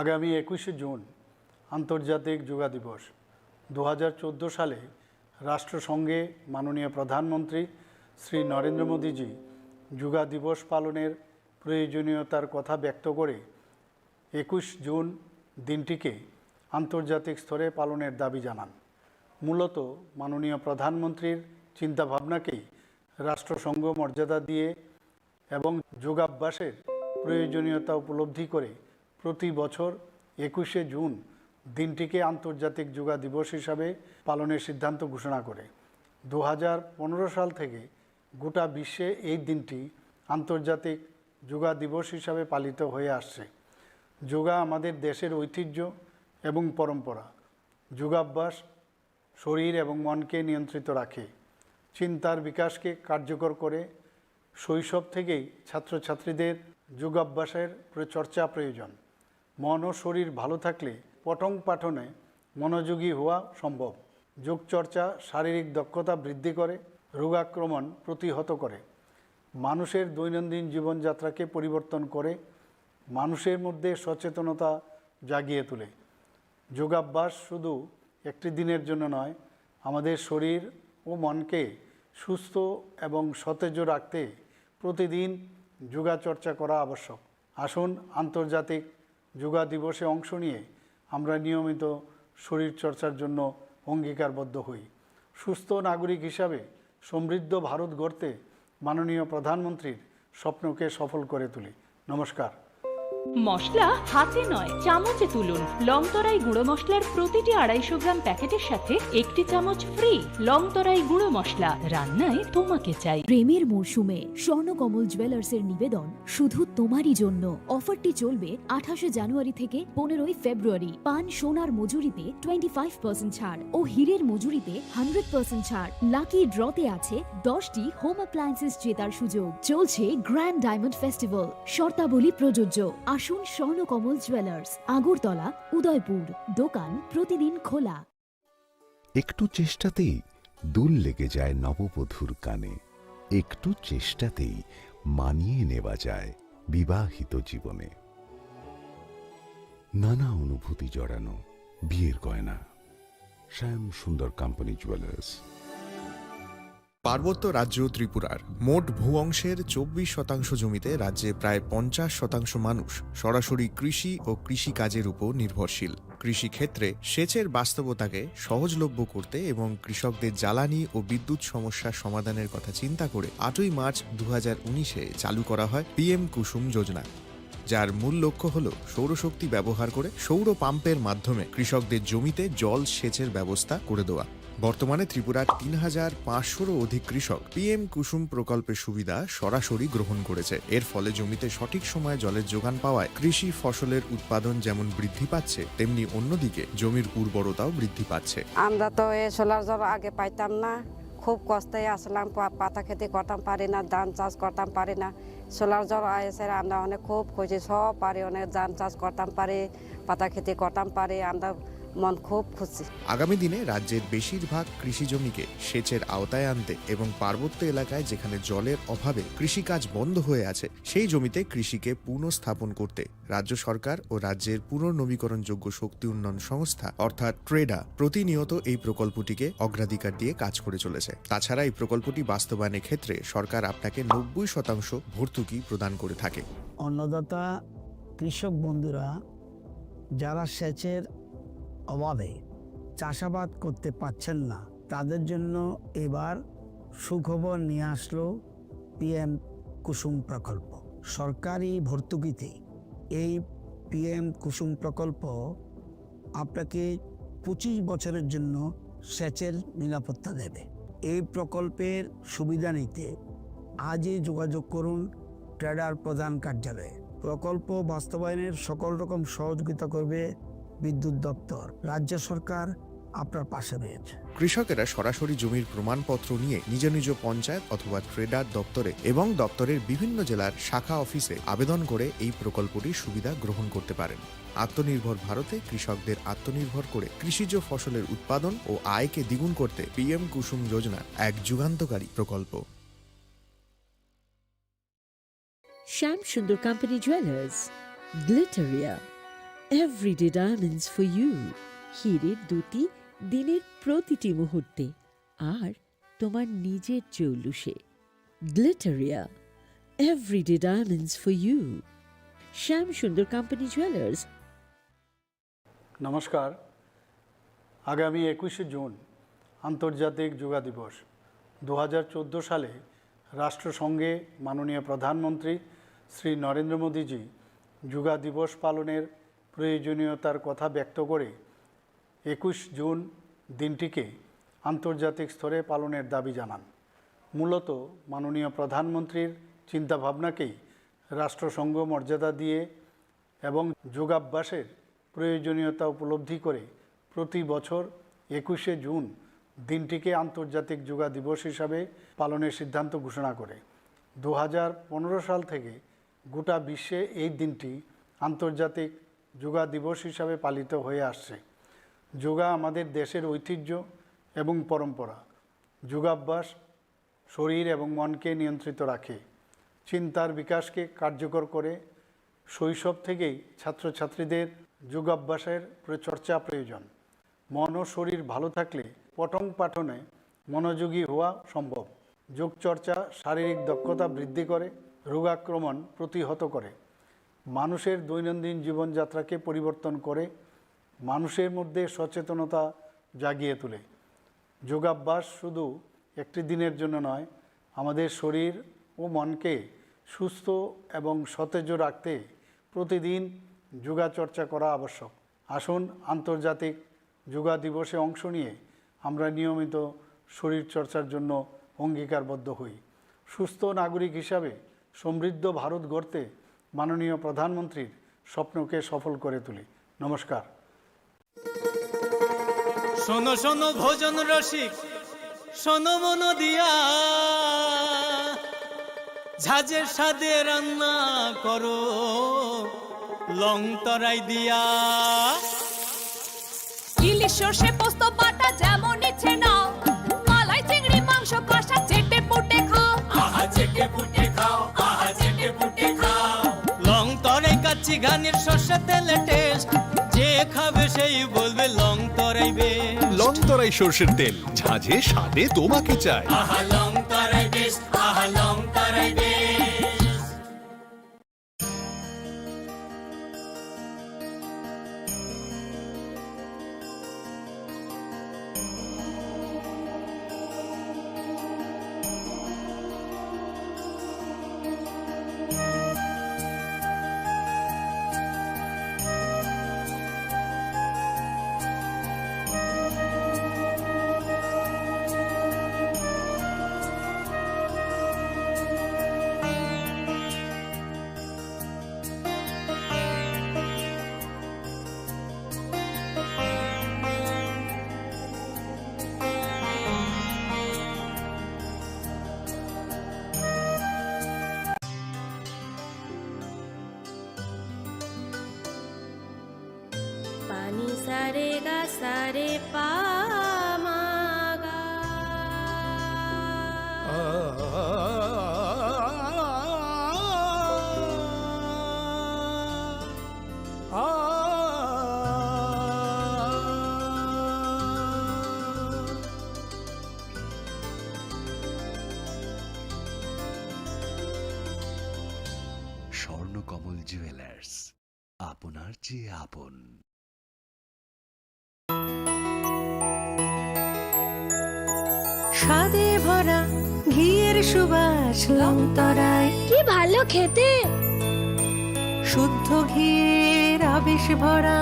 আগামী একুশে জুন আন্তর্জাতিক যোগা দিবস। দু হাজার চোদ্দো সালে রাষ্ট্রসংঘে মাননীয় প্রধানমন্ত্রী শ্রী নরেন্দ্র মোদীজি যোগা দিবস পালনের প্রয়োজনীয়তার কথা ব্যক্ত করে একুশ জুন দিনটিকে আন্তর্জাতিক স্তরে পালনের দাবি জানান। মূলত মাননীয় প্রধানমন্ত্রীর চিন্তাভাবনাকেই রাষ্ট্রসংঘ মর্যাদা দিয়ে এবং যোগাভ্যাসের প্রয়োজনীয়তা উপলব্ধি করে প্রতি বছর একুশে জুন দিনটিকে আন্তর্জাতিক যোগা দিবস হিসাবে পালনের সিদ্ধান্ত ঘোষণা করে। দু হাজার পনেরো সাল থেকে গোটা বিশ্বে এই দিনটি আন্তর্জাতিক যোগা দিবস হিসাবে পালিত হয়ে আসছে। যোগা আমাদের দেশের ঐতিহ্য এবং পরম্পরা। যোগাভ্যাস শরীর এবং মনকে নিয়ন্ত্রিত রাখে, চিন্তার বিকাশকে কার্যকর করে। শৈশব থেকেই ছাত্রছাত্রীদের যোগাভ্যাসের প্র-, চর্চা প্রয়োজন। মন ও শরীর ভালো থাকলে পঠন পাঠনে মনোযোগী হওয়া সম্ভব। যোগচর্চা শারীরিক দক্ষতা বৃদ্ধি করে, রোগাক্রমণ প্রতিহত করে, মানুষের দৈনন্দিন জীবনযাত্রাকে পরিবর্তন করে, মানুষের মধ্যে সচেতনতা জাগিয়ে তোলে। যোগাভ্যাস শুধু একটি দিনের জন্য নয়, আমাদের শরীর ও মনকে সুস্থ এবং সতেজ রাখতে প্রতিদিন যোগাচর্চা করা আবশ্যক। আসুন, আন্তর্জাতিক যোগা দিবসে অংশ নিয়ে আমরা নিয়মিত শরীরচর্চার জন্য অঙ্গীকারবদ্ধ হই। সুস্থ নাগরিক হিসাবে সমৃদ্ধ ভারত গড়তে মাননীয় প্রধানমন্ত্রীর স্বপ্নকে সফল করে তুলি। নমস্কার। মশলা হাতে নয়, চামচে তুলুন। লংতরাই গুঁড়ো মশলার প্রতিটি আড়াইশো গ্রাম প্যাকেটের সাথে একটি চামচ ফ্রি। লংতরাই গুঁড়ো মশলা, রান্নায় তোমাকে চাই। প্রেমের মরশুমে স্বর্ণকমল জুয়েলার্সের নিবেদন শুধু তোমারই জন্য। অফারটি চলবে আঠাশে জানুয়ারি থেকে পনেরোই ফেব্রুয়ারি। পান সোনার মজুরিতে টোয়েন্টি ফাইভ পার্সেন্ট ছাড় ও হীরের মজুরিতে হান্ড্রেড পার্সেন্ট ছাড়। লাকি ড্রতে আছে দশটি হোম অ্যাপ্লায়েন্সেস জেতার সুযোগ। চলছে গ্র্যান্ড ডায়মন্ড ফেস্টিভ্যাল, শর্তাবলী প্রযোজ্য। আসুন স্বর্ণকমল জুয়েলার্স, আগরতলা, উদয়পুর। দোকান প্রতিদিন খোলা। একটু চেষ্টাতেই দুল লেগে যায় নববধূর কানে। একটু চেষ্টাতেই মানিয়ে নেওয়া যায় বিবাহিত জীবনে। নানা অনুভূতি জড়ানো বিয়ের গয়না। শ্যাম সুন্দর কোম্পানি জুয়েলার্স। পার্বত্য রাজ্য ত্রিপুরার মোট ভূ অংশের চব্বিশ শতাংশ জমিতে রাজ্যে প্রায় পঞ্চাশ শতাংশ মানুষ সরাসরি কৃষি ও কৃষিকাজের উপর নির্ভরশীল। কৃষিক্ষেত্রে সেচের বাস্তবতাকে সহজলভ্য করতে এবং কৃষকদের জ্বালানি ও বিদ্যুৎ সমস্যা সমাধানের কথা চিন্তা করে আটই মার্চ দু হাজার উনিশে চালু করা হয় পিএম কুসুম যোজনা, যার মূল লক্ষ্য হল সৌরশক্তি ব্যবহার করে সৌর পাম্পের মাধ্যমে কৃষকদের জমিতে জল সেচের ব্যবস্থা করে দেওয়া। বর্তমানে ত্রিপুরার তিন হাজার পাঁচশোরও অধিক কৃষক পিএম কুসুম প্রকল্পের সুবিধা সরাসরি গ্রহণ করেছে। এর ফলে জমিতে সঠিক সময়ে জলের যোগান পাওয়ায় কৃষি ফসলের উৎপাদন যেমন বৃদ্ধি পাচ্ছে, তেমনি অন্যদিকে জমির উর্বরতাও বৃদ্ধি পাচ্ছে। আমরা তো এই সোলার জল আগে পাইতাম না, খুব কষ্টে আসলাম, পা- পাতা খেতে করতাম পারি না, ধান চাষ করতাম পারি না। সোলার জল এসে আমরা অনেক খুব খুশি, সব পারি, অনেক ধান চাষ করতাম পারি, পাতা খেতে করতাম পারি, আমরা মন খুব খুশি। আগামী দিনে রাজ্যের বেশিরভাগ কৃষি জমিকে সেচের আওতায় আনতে এবং পার্বত্য এলাকায় যেখানে জলের অভাবে কৃষিকাজ বন্ধ হয়ে আছে, সেই জমিতে কৃষিকে পুনঃস্থাপন করতে রাজ্য সরকার ও রাজ্যের পুনর্নবীকরণযোগ্য শক্তি উন্নয়ন সংস্থা অর্থাৎ ট্রেডা প্রতিনিয়ত এই প্রকল্পটিকে অগ্রাধিকার দিয়ে কাজ করে চলেছে। তাছাড়া এই প্রকল্পটি বাস্তবায়নের ক্ষেত্রে সরকার আপনাকে নব্বই শতাংশ ভর্তুকি প্রদান করে থাকে। অন্নদাতা কৃষক বন্ধুরা যারা সেচের অভাবে চাষাবাদ করতে পারছেন না, তাদের জন্য এবার সুখবর নিয়ে আসলো পিএম কুসুম প্রকল্প। সরকারি ভর্তুকিতে এই পিএম কুসুম প্রকল্প আপনাকে পঁচিশ বছরের জন্য সেচের নিরাপত্তা দেবে। এই প্রকল্পের সুবিধা নিতে আজই যোগাযোগ করুন ট্রেডার প্রধান কার্যালয়ে। প্রকল্প বাস্তবায়নের সকল রকম সহযোগিতা করবে বিদ্যুৎ দপ্তর। রাজ্য সরকার আপনার পাশে রয়েছে। কৃষকেরা সরাসরি জমির প্রমাণপত্র নিয়ে নিজ নিজ পঞ্চায়েত অথবা ট্রেডার দপ্তরে এবং দপ্তরের বিভিন্ন জেলার শাখা অফিসে আবেদন করে এই প্রকল্পটির সুবিধা গ্রহণ করতে পারেন। আত্মনির্ভর ভারতে কৃষকদের আত্মনির্ভর করে কৃষিজ ফসলের উৎপাদন ও আয়কে দ্বিগুণ করতে পিএম কুসুম যোজনা এক যুগান্তকারী প্রকল্প। Shyam Sundar company jewellers, Glitteria, everyday diamonds for you. হীরের দ্যুতি দিনের প্রতিটি মুহূর্তে আর তোমার নিজের জৌলুসে। Glitteria, everyday diamonds for you. Shyam Sundar company jewellers. নমস্কার। আগামী একুশে জুন আন্তর্জাতিক যোগা দিবস। দু হাজার চোদ্দো সালে রাষ্ট্রসংঘে মাননীয় প্রধানমন্ত্রী শ্রী নরেন্দ্র মোদীজি যোগা দিবস পালনের প্রয়োজনীয়তার কথা ব্যক্ত করে একুশ জুন দিনটিকে আন্তর্জাতিক স্তরে পালনের দাবি জানান। মূলত মাননীয় প্রধানমন্ত্রীর চিন্তাভাবনাকেই রাষ্ট্রসংঘ মর্যাদা দিয়ে এবং যোগাভ্যাসের প্রয়োজনীয়তা উপলব্ধি করে প্রতি বছর একুশে জুন দিনটিকে আন্তর্জাতিক যোগা দিবস হিসাবে পালনের সিদ্ধান্ত ঘোষণা করে। দু হাজার পনেরো সাল থেকে গোটা বিশ্বে এই দিনটি আন্তর্জাতিক যোগা দিবস হিসাবে পালিত হয়ে আসছে। যোগা আমাদের দেশের ঐতিহ্য এবং পরম্পরা। যোগাভ্যাস শরীর এবং মনকে নিয়ন্ত্রিত রাখে, চিন্তার বিকাশকে কার্যকর করে। শৈশব থেকেই ছাত্রছাত্রীদের যোগাভ্যাসের প্র-, চর্চা প্রয়োজন। মন ও শরীর ভালো থাকলে পঠন পাঠনে মনোযোগী হওয়া সম্ভব। যোগচর্চা শারীরিক দক্ষতা বৃদ্ধি করে, রোগাক্রমণ প্রতিহত করে, মানুষের দৈনন্দিন জীবনযাত্রাকে পরিবর্তন করে, মানুষের মধ্যে সচেতনতা জাগিয়ে তোলে। যোগাভ্যাস শুধু একটি দিনের জন্য নয়, আমাদের শরীর ও মনকে সুস্থ এবং সতেজ রাখতে প্রতিদিন যোগাচর্চা করা আবশ্যক। আসুন, আন্তর্জাতিক যোগা দিবসে অংশ নিয়ে আমরা নিয়মিত শরীরচর্চার জন্য অঙ্গীকারবদ্ধ হই। সুস্থ নাগরিক হিসাবে সমৃদ্ধ ভারত গড়তে মাননীয় প্রধানমন্ত্রীর স্বপ্নকে সফল করে তুলি। নমস্কার। শোনো শোনো ভোজন রসিক, শোনো মন দিয়া, ঝাঁঝের স্বাদে রান্না করো লং তরাই দিয়া। ইলিশ সর্ষে পোস্ত বাটা যেমন ইচ্ছে নাও, মালাই চিংড়ি মাংস কষা চেটে পুটে খাও। আহা চেটে পুটে খাও, আহা চেটে পুটে খাও। লং তরাই কাচ্চি ঘানির সর্ষে তেলে টেস্ট, যে খাবে সেই বলবে লং তরাই বেশ। লং তরাই সর্ষের তেল, ঝাঁঝে স্বাদে তোমাকে চাই। আহা লং তরাই বেশ, আহা লং তরাই বেশ। Pani sare ga sare pa ma ga. Swarnakamal jewellers, আপনার চেয়ে আপন। স্বাদে ভরা ঘিয়ের সুবাস লং তরাই। কি ভালো খেতে! শুদ্ধ ঘিয়ের আবেশ ভরা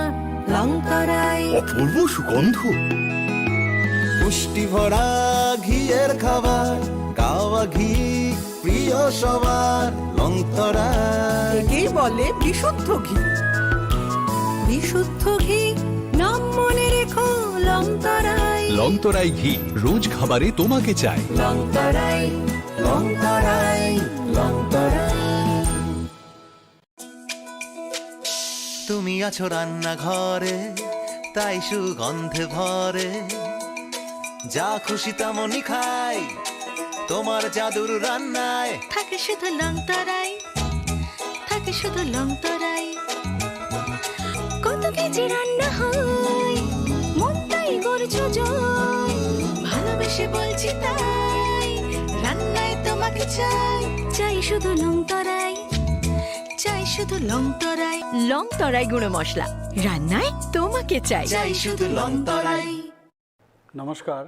লং তরাই। অপূর্ব সুগন্ধ। পুষ্টি ভরা ঘিয়ের খাবার, গাওয়া ঘি প্রিয় সবার, লং তরাই। একেই বলে বিশুদ্ধ ঘি। বিশুদ্ধ ঘি, নাম মনে রেখো, লং তরাই। লং তরাই ঘি, রোজ খাবারে তোমাকে চাই। লং তরাই, লং তরাই, লং তরাই। তুমি আছো রান্নাঘরে, তাই সুগন্ধে ভরে। যা খুশি তেমনই খাই, তোমার জাদুর রান্নায়। থাকে শুধু লং তরাই, থাকে শুধু লং তরাই। কত কেজি রান্না হয়, মনটাই করছো জয়। ভালোবেসে বলছি তাই, রান্নায় তোমাকে চাই। চাই শুধু লং তরাই, চাই শুধু লং তরাই। লং তরাই গুঁড়ো মশলা, রান্নায় তোমাকে চাই। চাই শুধু লং তরাই। নমস্কার।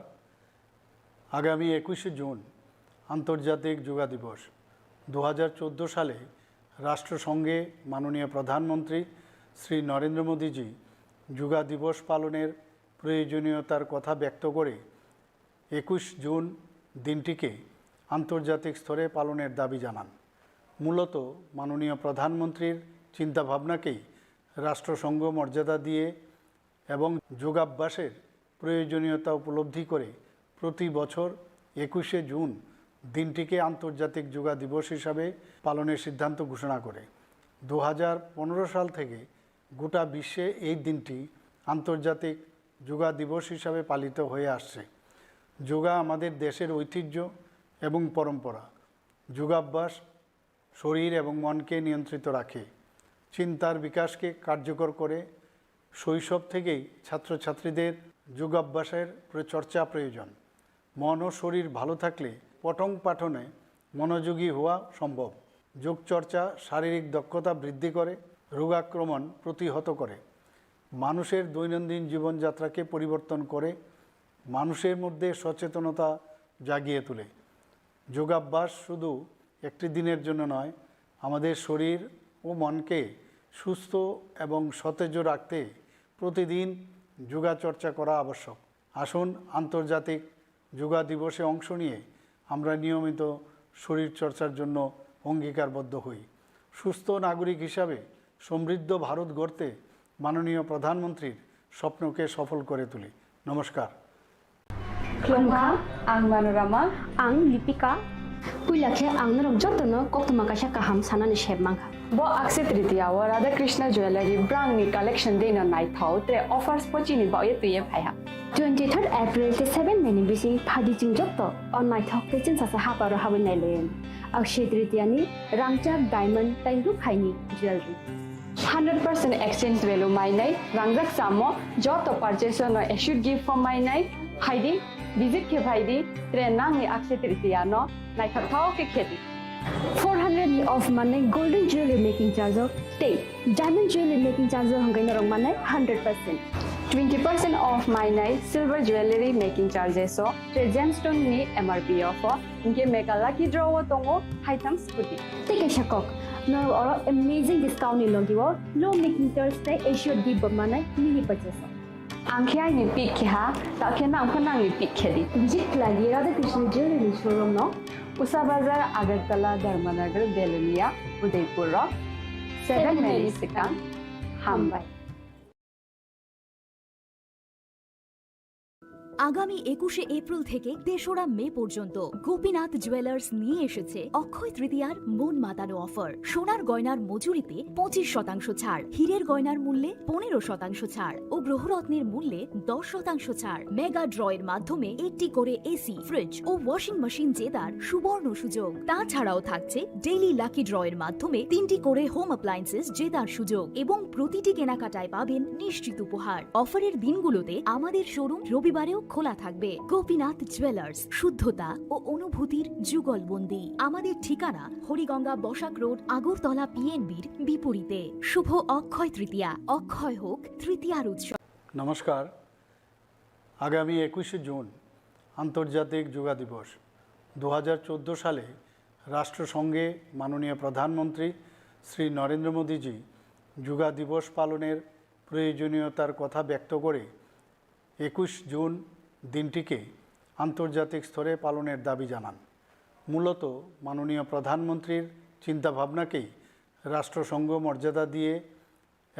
আগামী একুশে জুন আন্তর্জাতিক যোগা দিবস। দু হাজার চোদ্দো সালে রাষ্ট্রসংঘে মাননীয় প্রধানমন্ত্রী শ্রী নরেন্দ্র মোদীজি যোগা দিবস পালনের প্রয়োজনীয়তার কথা ব্যক্ত করে একুশ জুন দিনটিকে আন্তর্জাতিক স্তরে পালনের দাবি জানান। মূলত মাননীয় প্রধানমন্ত্রীর চিন্তাভাবনাকেই রাষ্ট্রসংঘ মর্যাদা দিয়ে এবং যোগাভ্যাসের প্রয়োজনীয়তা উপলব্ধি করে প্রতি বছর একুশে জুন দিনটিকে আন্তর্জাতিক যোগা দিবস হিসাবে পালনের সিদ্ধান্ত ঘোষণা করে। দু হাজার পনেরো সাল থেকে গোটা বিশ্বে এই দিনটি আন্তর্জাতিক যোগা দিবস হিসাবে পালিত হয়ে আসছে। যোগা আমাদের দেশের ঐতিহ্য এবং পরম্পরা। যোগাভ্যাস শরীর এবং মনকে নিয়ন্ত্রিত রাখে, চিন্তার বিকাশকে কার্যকর করে। শৈশব থেকেই ছাত্রছাত্রীদের যোগাভ্যাসের প্র-, চর্চা প্রয়োজন। মন ও শরীর ভালো থাকলে পঠন পাঠনে মনোযোগী হওয়া সম্ভব। যোগচর্চা শারীরিক দক্ষতা বৃদ্ধি করে, রোগাক্রমণ প্রতিহত করে, মানুষের দৈনন্দিন জীবনযাত্রাকে পরিবর্তন করে, মানুষের মধ্যে সচেতনতা জাগিয়ে তোলে। যোগাভ্যাস শুধু একটি দিনের জন্য নয়, আমাদের শরীর ও মনকে সুস্থ এবং সতেজ রাখতে প্রতিদিন যোগাচর্চা করা আবশ্যক। আসুন, আন্তর্জাতিক যোগা দিবসে অংশ নিয়ে আমরা নিয়মিত শরীরচর্চার জন্য অঙ্গীকারবদ্ধ হই। সুস্থ নাগরিক হিসাবে সমৃদ্ধ ভারত গড়তে মাননীয় প্রধানমন্ত্রীর স্বপ্নকে সফল করে তুলি। নমস্কার। Khulumkha, ang Manorama. Ang Lipika. Puila khe ang norok jotono koktwma kaisa kaham sanani sep mankha. Bo Akshaya Tritiya o Radha Krishna Jewellery brangni collection dino naithok tre offers pochini baoye twiye phaiha. Twenty third April tei seven May ni bising phaidi chwng jotto o naithok tei chwngsasa haparo habwi nailaiwi. Akshaya Tritiya ni rangchak diamond tei rukhaini jewellery. Hundred percent exchange value mainai, rangjak samo joto purchase no assured gift form mainai, phaidi visit khe phaidi, tre nangni Akshaya Tritiya no naithok thok khe khedi. Four hundred ni off manai golden jewelry making charge o tei diamond jewelry making charge o hwnkhe norok manai hundred percent. Twenty percent off mainai silver jewelry making charges o tre gemstone ni M R P o pho. Hinkhe mega lucky draw o tongo haitham scooty. Tei kaisa kok, norok oro amazing discount ni logi o low making charge tei assured gift bo manai mini purchase o. Ang khe aini pick khe ha, ta khe nang pho nangni pick khe di. Visit khlai di Radha Krishna Jewelry ni showroom no. Usa Bazar, Agartala, Dharmanagar, Belonia, Udaipur o seven May ni swkang. Hambai. আগামী একুশে এপ্রিল থেকে তেসরা মে পর্যন্ত গোপীনাথ জুয়েলার্স নিয়ে এসেছে অক্ষয় তৃতীয়ার মন মাতানো অফার। সোনার গয়নার মজুরিতে পঁচিশ শতাংশ ছাড়, হীরের গয়নার মূল্যে পনেরো শতাংশ ছাড় ও গ্রহরত্নের মূল্যে দশ শতাংশ ছাড়। মেগা ড্রয়ের মাধ্যমে একটি করে এসি, ফ্রিজ ও ওয়াশিং মেশিন জেতার সুবর্ণ সুযোগ। তাছাড়াও থাকছে ডেইলি লাকি ড্রয়ের মাধ্যমে তিনটি করে হোম অ্যাপ্লায়েন্সেস জেতার সুযোগ এবং প্রতিটি কেনাকাটায় পাবেন নিশ্চিত উপহার। অফারের দিনগুলোতে আমাদের শোরুম রবিবারেও খোলা থাকবে। গোপীনাথ জুয়েলার্স, শুদ্ধতা ও অনুভূতির যুগলবন্দি। আমাদের ঠিকানা হরিগঙ্গা বসাক রোড, আগরতলা পিএনবির বিপরীতে। শুভ অক্ষয় তৃতীয়া, অক্ষয় হোক তৃতীয়ার উৎসব। নমস্কার। আগামী একুশে জুন আন্তর্জাতিক যোগা দিবস। দু হাজার চোদ্দো সালে রাষ্ট্রসংঘে মাননীয় প্রধানমন্ত্রী শ্রী নরেন্দ্র মোদীজি যোগা দিবস পালনের প্রয়োজনীয়তার কথা ব্যক্ত করে একুশ জুন দিনটিকে আন্তর্জাতিক স্তরে পালনের দাবি জানান। মূলত মাননীয় প্রধানমন্ত্রীর চিন্তাভাবনাকেই রাষ্ট্রসংঘ মর্যাদা দিয়ে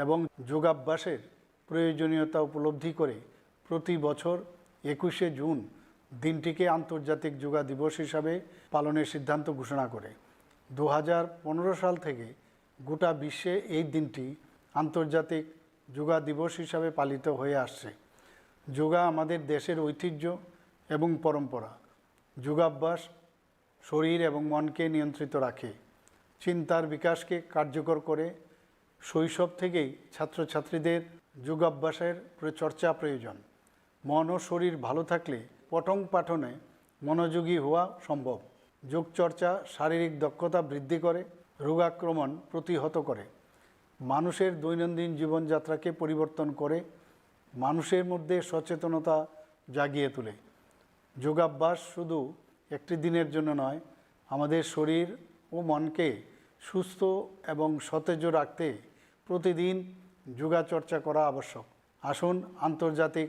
এবং যোগাভ্যাসের প্রয়োজনীয়তা উপলব্ধি করে প্রতি বছর একুশে জুন দিনটিকে আন্তর্জাতিক যোগা দিবস হিসাবে পালনের সিদ্ধান্ত ঘোষণা করে। দু হাজার পনেরো সাল থেকে গোটা বিশ্বে এই দিনটি আন্তর্জাতিক যোগা দিবস হিসাবে পালিত হয়ে আসছে। যোগা আমাদের দেশের ঐতিহ্য এবং পরম্পরা। যোগাভ্যাস শরীর এবং মনকে নিয়ন্ত্রিত রাখে, চিন্তার বিকাশকে কার্যকর করে। শৈশব থেকেই ছাত্রছাত্রীদের যোগাভ্যাসের প্র-, চর্চা প্রয়োজন। মন ও শরীর ভালো থাকলে পঠন পাঠনে মনোযোগী হওয়া সম্ভব। যোগচর্চা শারীরিক দক্ষতা বৃদ্ধি করে, রোগাক্রমণ প্রতিহত করে, মানুষের দৈনন্দিন জীবনযাত্রাকে পরিবর্তন করে, মানুষের মধ্যে সচেতনতা জাগিয়ে তোলে। যোগাভ্যাস শুধু একটি দিনের জন্য নয়, আমাদের শরীর ও মনকে সুস্থ এবং সতেজ রাখতে প্রতিদিন যোগাচর্চা করা আবশ্যক। আসুন, আন্তর্জাতিক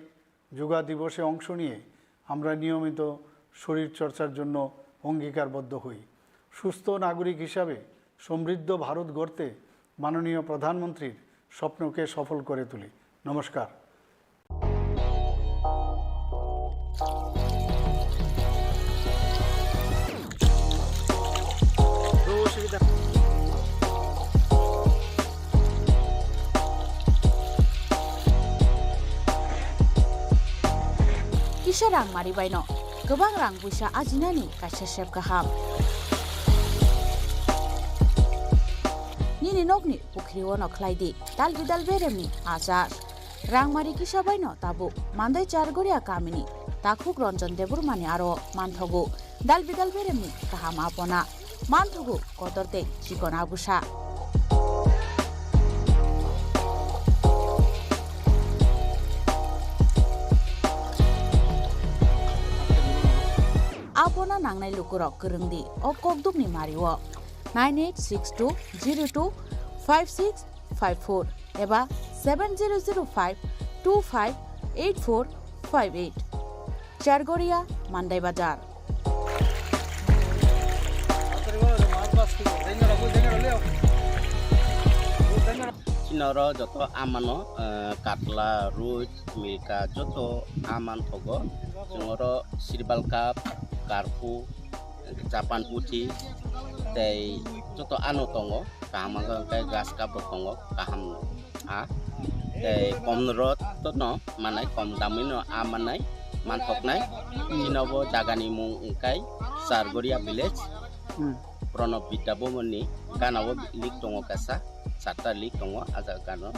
যোগা দিবসে অংশ নিয়ে আমরা নিয়মিত শরীরচর্চার জন্য অঙ্গীকারবদ্ধ হই। সুস্থ নাগরিক হিসাবে সমৃদ্ধ ভারত গড়তে মাননীয় প্রধানমন্ত্রীর স্বপ্নকে সফল করে তুলি। নমস্কার। Kisa rang mari baino. kwbang rang puisa ajinani kaisa sep kaham. Nini nokni pukhriwono khlai di dal bidal beremni achar. Rangmari kisa baino tabuk Mandai Chargoria kamini takhuk Ranjan Debbarmani aro manthogo dal bidal beremni kaham apona. Manthogo kotor tei chikon agusa. Apona nangnai lukurok kwrwng di o kokdukni mario nine eight six two zero two five six five four eba seven zero zero five two five eight four five eight. Chargoria, Mandai Bazar. Chini oro joto amano, eh, katla, roi, milka, joto aman thogo. Chwng oro sirbal cup, karpu, Japan puthi tei joto ano tongo, kaham wngkha hwnkhe grass cup rok tongo, kaham a. Tei kom rot no manai, kom damwi no a manai, manthoknai. Chini bo jagani mung wngkha Chargoria village. Hmm. Pranab Vidya Bhavan ni gana o lik tongo kaisa, charta lik tongo, a jaga gana o.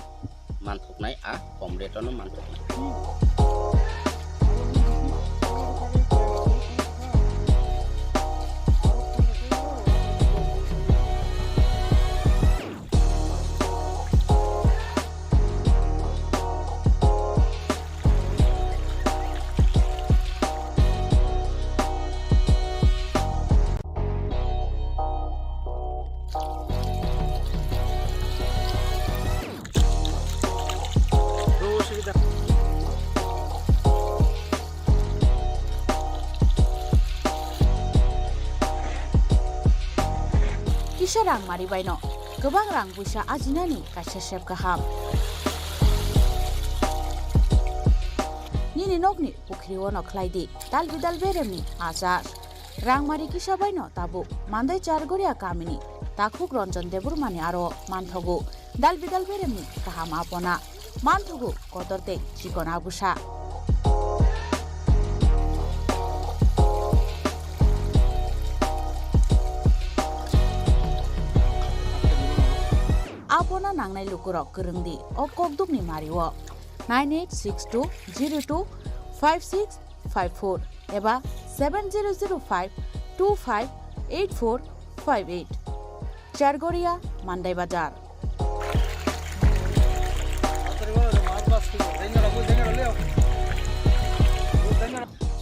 Manthoknai a kom rate-o no manthoknai. Kisa rang mari baino kwbang rang puisa ajinani kaisa sep kaham. Nini nokni pukhriwono khlai di dal bidal beremni achar. Rangmari kisa baino tabuk Mandai Chargoria kamini takhuk Ranjan Debbarmani aro manthogo dal bidal beremni kaham apona. Manthogo kotor tei chikon agusa. Apona nangnai lukurok kwrwng di o kokdukni mario nine eight six two zero two five six five four eba seven zero zero five two five eight four five eight. Chargoria, Mandai Bazar.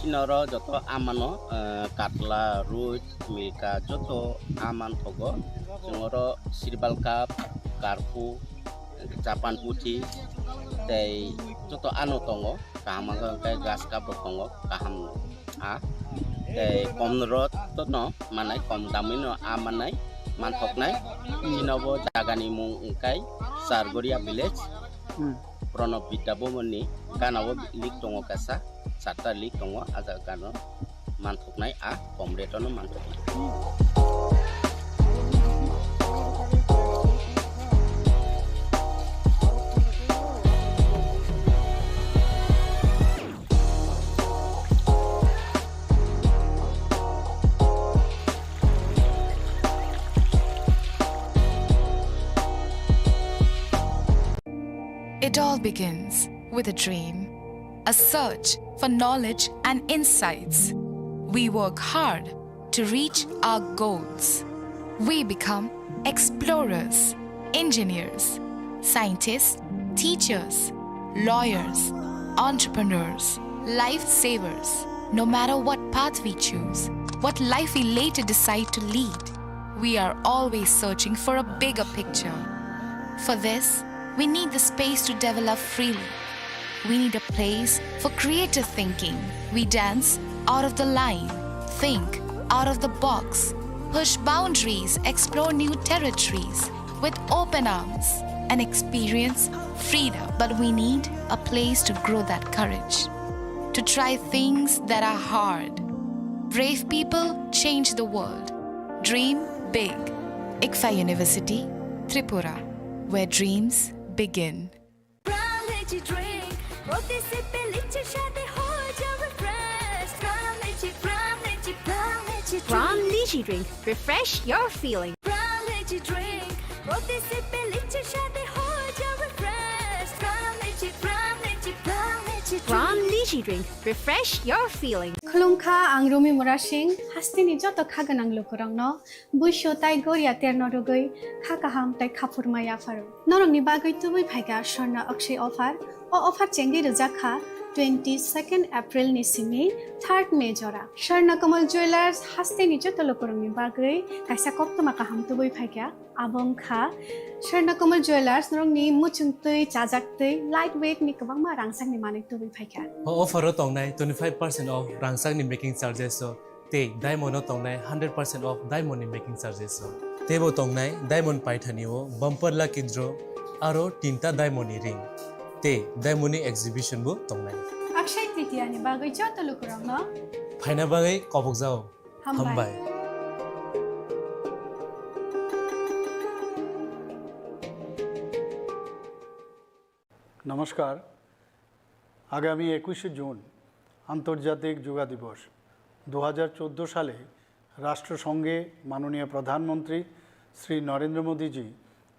Chini oro joto amano, eh, katla, roi, milka, joto aman thogo. Chwng oro sirbal cup, karpu, Japan puthi tei joto ano tongo, kaham wngkha hwnkhe grass cup rok tongo, kaham a. Tei kom rot no manai, kom damwi no a manai, manthoknai. Chini bo jagani mung wngkha Chargoria village. Hmm. Pranab Vidya Bhavan ni gana o lik tongo kaisa, charta lik tongo, a jaga gana o. Manthoknai a kom rate-o no manthoknai. It all begins with a dream. A search for knowledge and insights. We work hard to reach our goals. We become explorers, engineers, scientists, teachers, lawyers, entrepreneurs, lifesavers. No matter what path we choose, what life we later decide to lead, we are always searching for a bigger picture. For this, we need the space to develop freely. We need a place for creative thinking. We dance out of the line, think out of the box, push boundaries, explore new territories with open arms, and experience freedom. But we need a place to grow that courage, to try things that are hard. Brave people change the world. Dream big. ICFAI University, Tripura, where dreams begin. Brown lychee drink, প্রতি সিপে লিচুর স্বাদে হয়ে যাবে fresh। Brown lychee From Lychee Drink, refresh your feeling. From Lychee Drink, প্রতি সিপে লিচির স্বাদে হয়ে যাও refresh। From Lychee, from Lychee, from Lychee Drink. From Lychee Drink, refresh your feeling. Khulumkha, ang Rumi Murasing, hasteni joto kha gwnang lukurokno buisu tai goria terno rwgwi kha kaham tai khaphurma yapharo. Norokni bagwi tubui phaikha Swarna Akshay offer. O offer chengwi rwjak kha twenty-second April ni simi third May jora. Swarna Kamal Jewellers hasteni joto lukurokni bagwi kaisa koktwma kaham tubui phaikha. Abo wngkha Swarna Kamal Jewellers norokni muchungtwi, chajaktwi, light weight ni kwbangma rangchakni manwi tubui phaikha. O offer o tongnai twenty-five percent off rangchakni making charges o tei diamond o tongnai hundred percent off diamond ni making charges o. Teibo tongnai diamond paithani o bumper lucky draw aro tinta diamond ni ring tei diamond ni exhibition bo tongnai. Akshay Tritiya ni bagwi joto lukurokno phaina bagwi kobokjao. Hambai. Hambai. নমস্কার। আগামী একুশে জুন আন্তর্জাতিক যোগা দিবস। দু হাজার চোদ্দো সালে রাষ্ট্রসংঘে মাননীয় প্রধানমন্ত্রী শ্রী নরেন্দ্র মোদীজি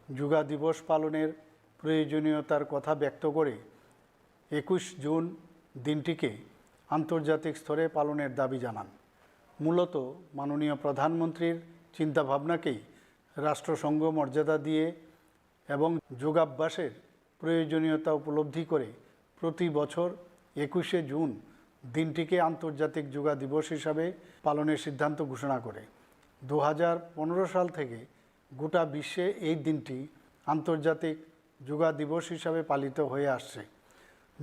যোগা দিবস পালনের প্রয়োজনীয়তার কথা ব্যক্ত করে একুশ জুন দিনটিকে আন্তর্জাতিক স্তরে পালনের দাবি জানান। মূলত মাননীয় প্রধানমন্ত্রীর চিন্তাভাবনাকেই রাষ্ট্রসংঘ মর্যাদা দিয়ে এবং যোগাভ্যাসের প্রয়োজনীয়তা উপলব্ধি করে প্রতি বছর একুশে জুন দিনটিকে আন্তর্জাতিক যোগা দিবস হিসাবে পালনের সিদ্ধান্ত ঘোষণা করে। দু হাজার পনেরো সাল থেকে গোটা বিশ্বে এই দিনটি আন্তর্জাতিক যোগা দিবস হিসাবে পালিত হয়ে আসছে।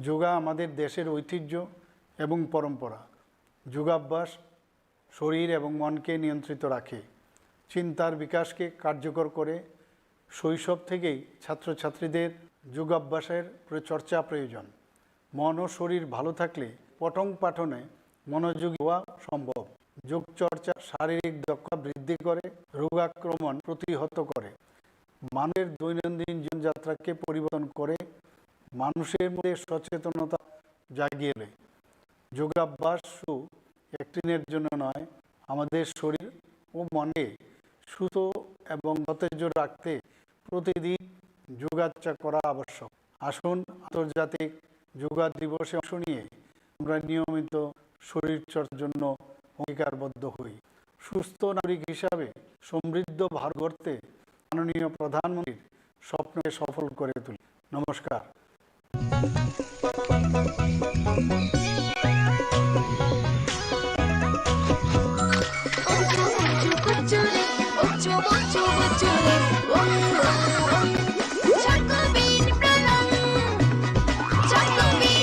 যোগা আমাদের দেশের ঐতিহ্য এবং পরম্পরা। যোগাভ্যাস শরীর এবং মনকে নিয়ন্ত্রিত রাখে, চিন্তার বিকাশকে কার্যকর করে। শৈশব থেকেই ছাত্রছাত্রীদের যোগাভ্যাসের প্র-, চর্চা প্রয়োজন। মন ও শরীর ভালো থাকলে পঠন পাঠনে মনোযোগী হওয়া সম্ভব। যোগচর্চা শারীরিক দক্ষতা বৃদ্ধি করে, রোগাক্রমণ প্রতিহত করে। মানুষের দৈনন্দিন জীবনযাত্রাকে পরিবর্তন করে, মানুষের মধ্যে সচেতনতা জাগিয়ে তোলে। যোগাভ্যাস শুধু একটি দিনের জন্য নয়, আমাদের শরীর ও মনকে সুস্থ এবং সতেজ রাখতে প্রতিদিন যোগাচর্চা করা আবশ্যক। আসুন আন্তর্জাতিক যোগা দিবসে অংশ নিয়ে আমরা নিয়মিত শরীরচর্চার জন্য অঙ্গীকারবদ্ধ হই। সুস্থ নাগরিক হিসাবে সমৃদ্ধ ভারত গড়তে মাননীয় প্রধানমন্ত্রীর স্বপ্নকে সফল করে তুলি। নমস্কার।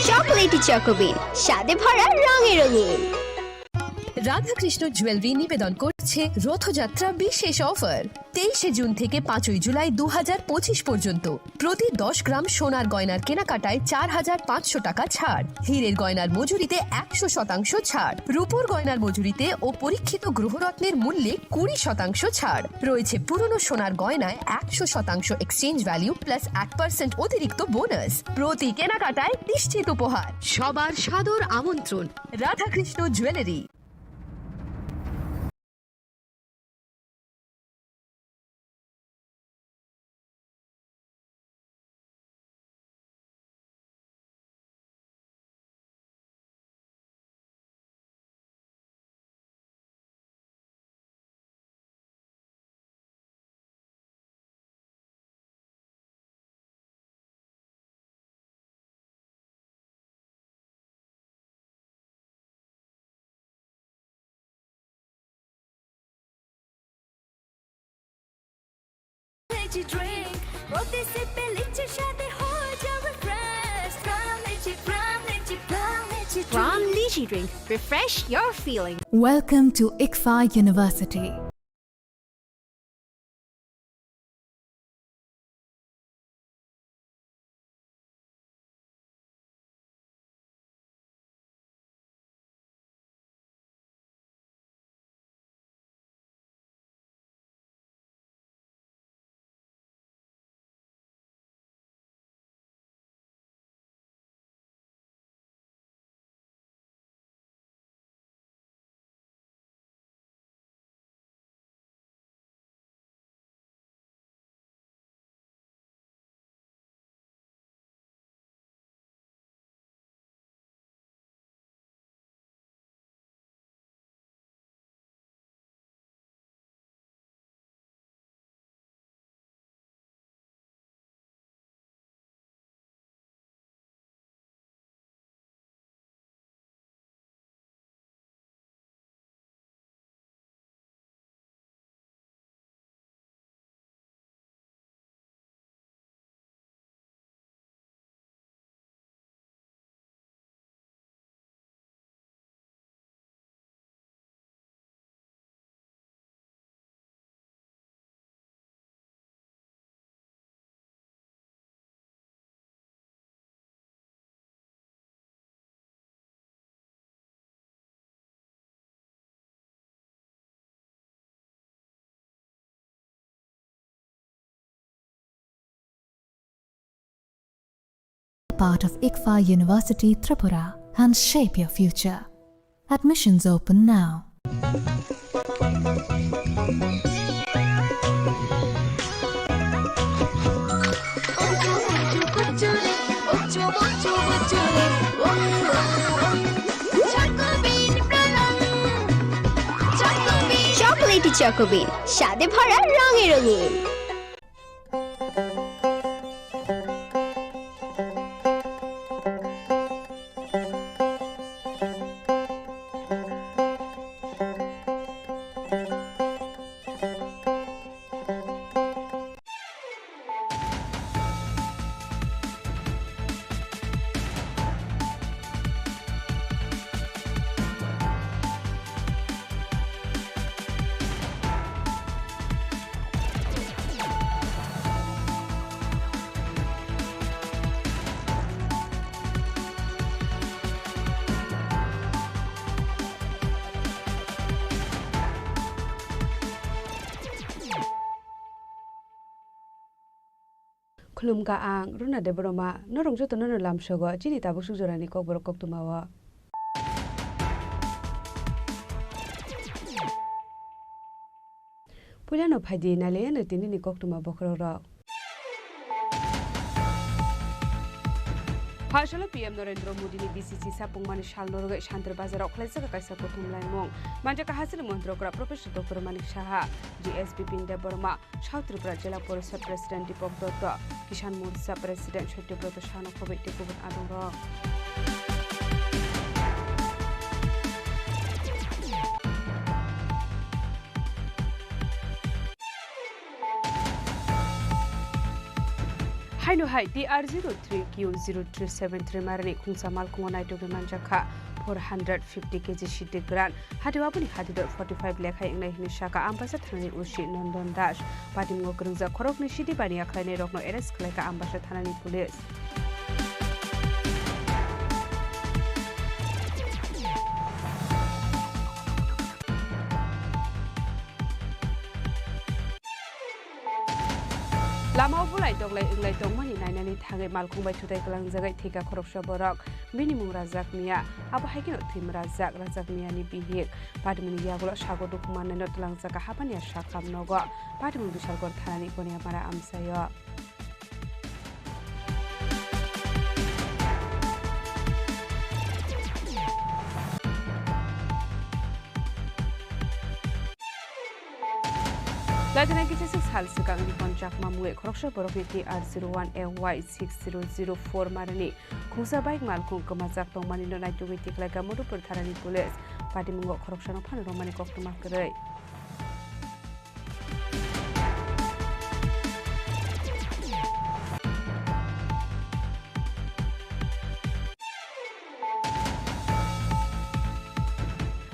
চকোলেটি চকোবিন, স্বাদে ভরা, রঙে রঙিন। রাধাকৃষ্ণ জুয়েলারি নিবেদন করছে রথযাত্রা বিশেষ অফার। তেইশে জুন থেকে পাঁচই জুলাই দু হাজার পঁচিশ পর্যন্ত প্রতি দশ গ্রাম সোনার গয়নার কেনাকাটায় চার হাজার পাঁচশো টাকা ছাড়, হীরের গয়নার মজুরিতে একশো শতাংশ ছাড়, রূপোর গয়নার মজুরিতে ও পরীক্ষিত গ্রহরত্নের মূল্যে কুড়ি শতাংশ ছাড়। রয়েছে পুরনো সোনার গয়নায় একশো শতাংশ এক্সচেঞ্জ ভ্যালু প্লাস এক পার্সেন্ট অতিরিক্ত বোনাস। প্রতি কেনাকাটায় নিশ্চিত উপহার। সবার সাদর আমন্ত্রণ। রাধাকৃষ্ণ জুয়েলারি। Energy drink, প্রতি সিপে লিচির স্বাদে হয়ে যাও refresh। From Lychee, from Lychee, from Lychee Drink। From Lychee Drink, refresh your feeling। Welcome to ICFAI University. part of ICFAI University Tripura, and shape your future. Admissions open now. Chocolatey Choco Bean, স্বাদে ভরা, রঙে রঙিন। Khulumkha ang Runa Debbarma, norok jotono no lamsogo chini tabuk suk jorani kokborok koktwmao. Puilano phaidi nailaiano tinini koktwma bokhorokrok. Phasalo P M Narendra Modini B C C sapungmani salno rwgwi Santir Bazaro khlaijak kaisa kuthum laimung. Manjak Hachal Montri Okra Professor Doctor Manik Saha, G S Bipin Debbarma, South Tripura Jila Porishad President Deepak Dutta, Kisan Morcha President Satya Brata Sahano khobwi tei kubun adongrok. Haino hai T R zero three Q zero three seven three marani khungsa malkhungo naitugwi manjakha four hundred fifty K G siddi gran. Hati aboni hati dor forty five lekhai wngnai hwnwi sakha Ambasa thanani O C Nondon Das. Patimungo kwrwngjak khoroknwi siddi baniya khlainairokno arrest khlaikha Ambasa thanani police. Lamao bulai toklai wnglai tongmani nainani thangwi malkhung bai thutai kwlangjagwi thwikha khoroksa borok. Bini mung Rajak Miya, abo hai kheno thwima Rajak, Rajak Miyani bihik. Patimungni yagulo sago dukhu mannaino twlangjak kha hapaniya sakham nogo. Patimung Bishalgarh thanani Koniamara amchaio. Laidana kisa sal swkang Ripon Chakma mungwi khoroksa borokni T R zero one A Y six zero zero four marani khungsa bike malkhung kwmajak tongmani no naitugwi tikhlaikha Madhupur thanani police. Patimungo khoroksano phano romani koktwma kwrwi.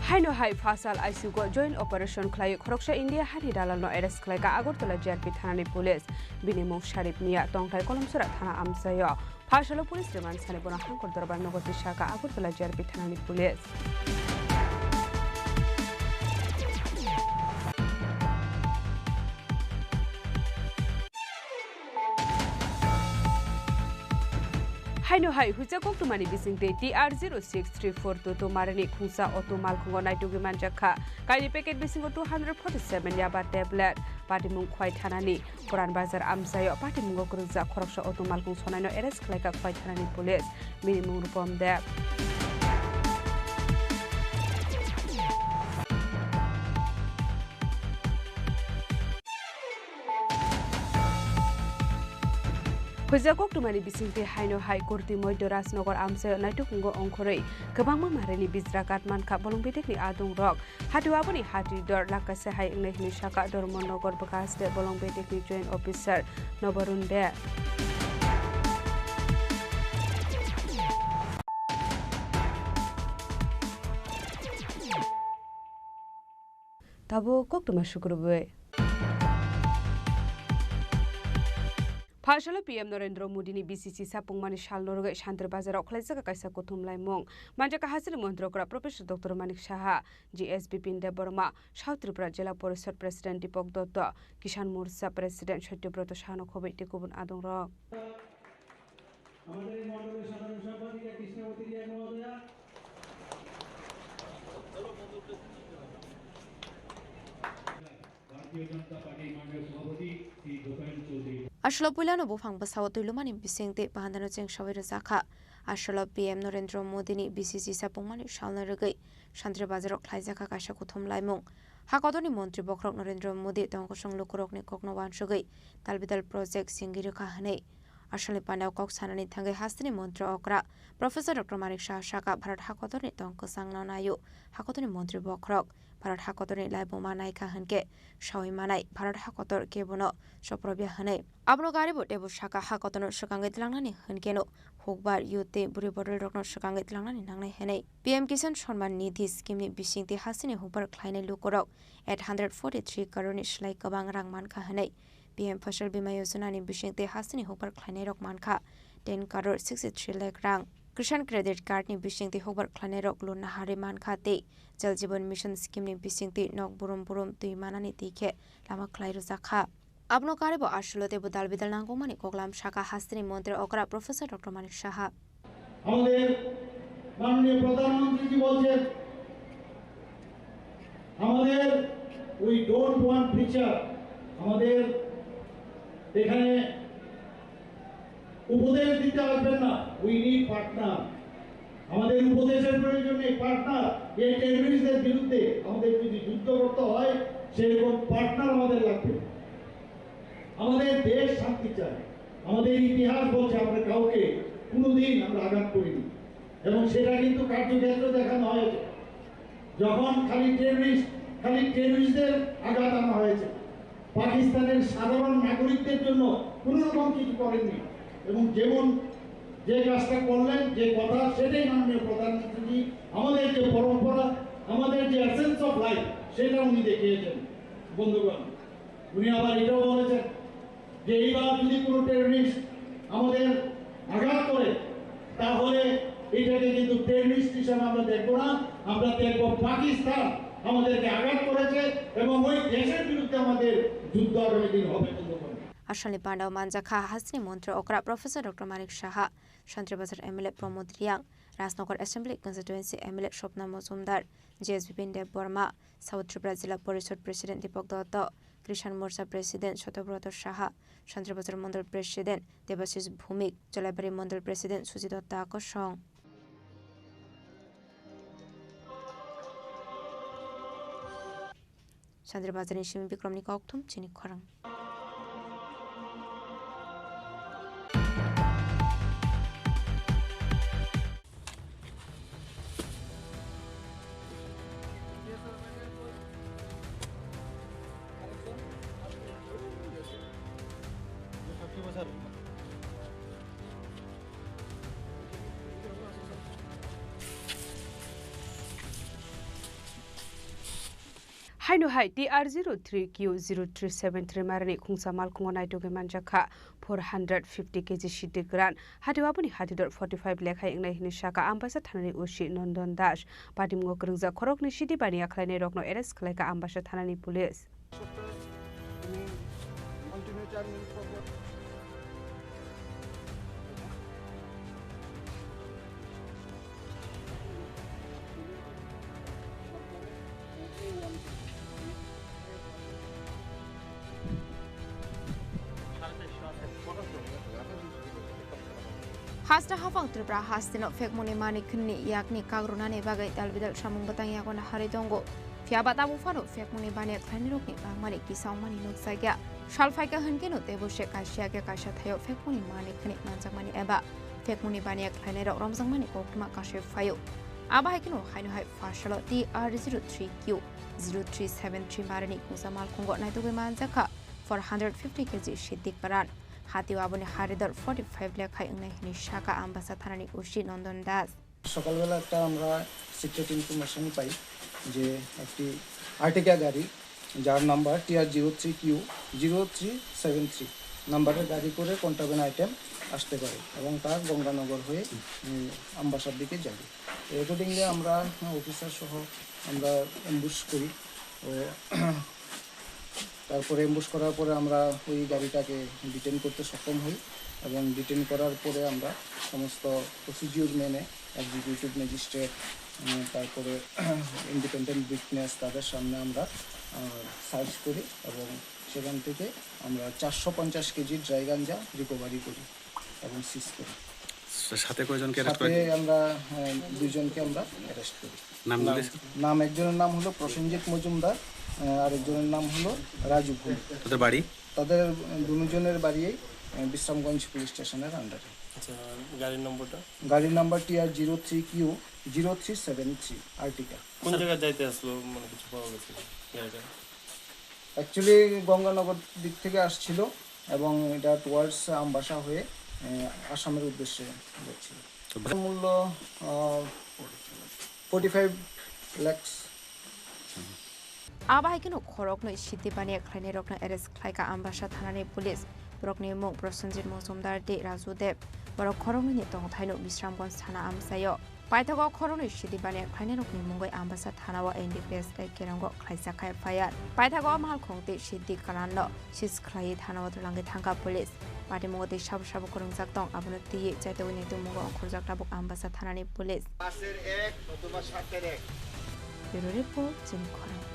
Haino hai Phasal I C U o joint operation khlaiwi khoroksa India hani dalalno arrest khlaikha Agartala G R P thanani police. Bini mung Sharif Mia, tongthai Kolomsora thana amchaio. Phasalo police rwmani sani bono Hangkor Dorbar nogo twi sakha Agartala G R P thanani police. Haino hai huijak koktwmani bisingtwi T R zero six three four two two marani khungsa auto malkhungo naitugwi manjakha. Kaini packet bisingo two hundred forty seven yaba tablet. Patimung Khwai thanani Puran Bazar amchaio patimungo kwrwngjak khoroksa auto malkhung sonaino arrest khlaikha Khwai thanani police. Bini mung Rupom Deb. Huijak koktwmani bisingtwi haino hai Kurti Moidya Rajnagar amchaio naitukungo ongkhorwi kwbangma marini bijra kat mankha bolong bedekni adongrok. Hati aboni hati dor lakase hai wngnai hwnwi sakha Dharmanagar bwkhaste bolong bedekni joint officer Nobarun Deb. Tabuk koktwma sukrubwi. Phasalo P M Narendra Modini B C C sapungmani salno rwgwi Santir Bazaro khlaijak kaisa kuthum laimung. Manjak Hachal Montri Okra Professor Doctor Manik Saha, G S Bipin Debbarma, South Tripura Jila Porishad President Deepak Dutta, Kisan Morcha President Satya Brata Sahano khobwi tei kubun adongrok. Aswlo puilano buphang bwsao twi lumani bising tei bahandano chengsaui rwjakha. Aswlo P M Narendra Modini B C C sapungmani salno rwgwi Santri Bazaro khlaijakha kaisa kuthum laimung. Ha kotorni montri bokhorok Narendra Modi tongkosong lukurokni kokno uansugwi talbidal project singwi rwkha hwnwi. Aswlni pandao kok sanani thangwi hasteni montri okra Professor Doctor Manik Saha sakha Bharat ha kotorni tong kwchangno naio. Ha kotorni montri bokhorok Bharat ha kotorni laibuma naikha hwnkhe saui manai Bharat ha kotor kebono soprobya hwnwi. Abono garibo teibo sakha ha kotorno swkangwi tlangnani hwnkhe no hukbar youth tei bwrwi bodolrokno swkangwi tlangnani nangnai hwnwi. P M Kisan Samman Nidhi scheme ni bisingtwi hasteni hukbar khlainai lukurok eight hundred forty three crore ni slai kwbang rang mankha hwnwi. P M Fasal Bima Yojana ni bisingtwi hasteni hukbar khlainairok mankha ten crore sixty three lakh rang. Kisan Credit Card ni bisingtwi hukbar khlainairok loan naharwi mankha tei Jal Jeevan Mission scheme ni bisingtwi nok burum burum twi manani twi khe lama khlai rwjakha. Abono karibo aswlo teibo dal bidal nangkukmani koklam sakha hasteni montri okra Professor Doctor Manik Saha. আমাদের মাননীয় প্রধানমন্ত্রীজি বলছেন, আমাদের we don't want preacher, আমাদের এখানে উপদেশ দিতে আসবেন না, we need partner। আমাদের উপদেশের প্রয়োজন নেই, পার্টনার। এই টেররিস্টদের বিরুদ্ধে আমাদের যদি যুদ্ধ করতে হয়, সেরকম পার্টনার আমাদের লাগবে। আমাদের দেশ শান্তি চায়। আমাদের ইতিহাস বলছে আমরা কাউকে কোনোদিন আমরা আঘাত করিনি, এবং সেটা কিন্তু কার্যক্ষেত্রে দেখানো হয়েছে। যখন খালি টেররিস্ট, খালি টেররিস্টদের আঘাত আনা হয়েছে, পাকিস্তানের সাধারণ নাগরিকদের জন্য কোনো রকম কিছু করেননি। এবং যেমন যে কাজটা করলেন, যে কথা, সেটাই মাননীয় প্রধানমন্ত্রীজি আমাদের যে পরম্পরা, আমাদের যে এসেন্স অফ লাইফ, সেটা উনি দেখিয়েছেন। বন্ধুগণ, উনি আবার এটাও বলেছেন যে এইবার যদি কোনো টেররিস্ট আমাদের আঘাত করে, তাহলে এটাকে কিন্তু টেররিস্ট হিসাবে আমরা দেখবো না, আমরা দেখবো পাকিস্তান আমাদেরকে আঘাত করেছে এবং ওই দেশের বিরুদ্ধে আমাদের যুদ্ধ আগামী দিন হবে। বন্ধুগণ, Asalni pandao manjakha hasteni montri okra Professor Doctor Manik Saha, Santri Bazar M L A Pramod Reang, Rajnagar Assembly Constituency M L A Swapna Majumdar, J S B Bindep Borma, South Tripura Jila Porishod President Deepak Dotto, Krishan Morcha President Satyabrata Saha, Santri Bazar Mondol President Debashish Bhumik, Jolaibari Mondol President Sujit Dotto kosong. Santri Bazarni simi Bikramni kokthum chini khorang. Haino hai T R zero three Q zero three seven three marani khungsa malkhungo naitugwi manjakha four hundred fifty K G siddi kwran. Hatio aboni hatidor forty five lekhai wngnai hwnwi sakha Ambasa thanani O C Nondon Das. Patimungo kwrwngjak khoroknwi siddi baniya khlainairokno arrest khlaikha Ambasa thanani police. Hasta hafang Tripura hasteno phekmungni mani khwnini yakni kagrunani bagwi dalbidal samung bwtang yago naharwi tongo. Phiyaba tabuk phano phekmungni baniya khlainirokni bangmani kisa wngmani nukjakya. Sal phaikha hwnkhe no teibo se kaisa yakya kaisa thaio phekmungni mani khwnwi manjakmani eba phekmungni baniya khlainairok romjakmani koktwma kasui phaio. Abo hai kheno haino hai pharsalo T R zero three Q zero three seven three marini khungsa malkhungo naitugwi manjakha four hundred fifty K G siddi kwran. Hatio aboni haridor forty five lekhai wngnai hwnwi sakha Ambasa thanani O C Nondon Das. সকালবেলা একটা আমরা secret information পাই যে একটি আর্টিগা গাড়ি, যার number T R zero three Q zero three seven three নাম্বারের গাড়ি করে কন্ট্রাব্যান্ড আইটেম আসতে পারে এবং তা গঙ্গানগর হয়ে, উম, আমবাসার দিকে যাবে। অ্যাকর্ডিংলি আমরা, উম, অফিসার সহ আমরা অ্যাম্বুশ করি। ও তারপরে অ্যাম্বুশ করার পরে আমরা ওই গাড়িটাকে ডিটেন করতে সক্ষম হই। এবং ডিটেন করার পরে আমরা সমস্ত প্রসিডিউর মেনে এক্সিকিউটিভ ম্যাজিস্ট্রেট, উম, তারপরে ইন্ডিপেন্ডেন্ট উইটনেস, তাদের সামনে আমরা সার্চ করি এবং সেখান থেকে আমরা চারশো পঞ্চাশ কেজি ড্রাই গাঞ্জা রিকভারি করি এবং সিজ করি। সাথে কয়জনকে অ্যারেস্ট সাথে করেন? আমরা আহ, দুইজনকে আমরা অ্যারেস্ট করি। নাম বলে? নাম, একজনের নাম হলো প্রসেনজিৎ মজুমদার, আহ, আরেকজনের নাম হলো রাজু ভূঁইয়া। তাদের বাড়ি? তাদের, আহ, দুজনের বাড়ি এই, আহ, বিশ্রামগঞ্জ পুলিশ স্টেশনের আন্ডারে। আচ্ছা, গাড়ির নম্বরটা? গাড়ির number T R zero three Q zero three seven three, Ertiga. কোন জায়গায় যাইতে আসলো, মানে, কিছু পাওয়া গেছে গাড়িটা? অ্যাকচুয়ালি গঙ্গানগর দিক থেকে আসছিল এবং এটা টুয়ার্ডস আমবাসা হয়ে, আহ, আসামের উদ্দেশ্যে যাচ্ছিল। তো ভা- মূল্য, আহ, forty five lakhs. Abo hai kheno khoroknwi sidi baniya khlainairokno arrest khlaikha Ambasa thanani police. Borokni mung Prosenjit Mojumdar tei Raju Deb. Borok khoroknwini tongthaino Bisramganj thana amchaio. Paithago khoroknwi sidi baniya khlainairokni mungwi Ambasa thanao N D P S tei Kerongo khlaijak kha F I R. Paithago malkhung tei sidi kalanno seize khlaiwi thanao twlangwi thangkha police. Patimungo tei sabo sabo kwrwngjak tong, abono twiwi chaitogwi naitukmungo ongkhorjak tabuk Ambasa thanani police. পাঁচের এক অথবা সাতের এক। Bureau report, Chini Khorang.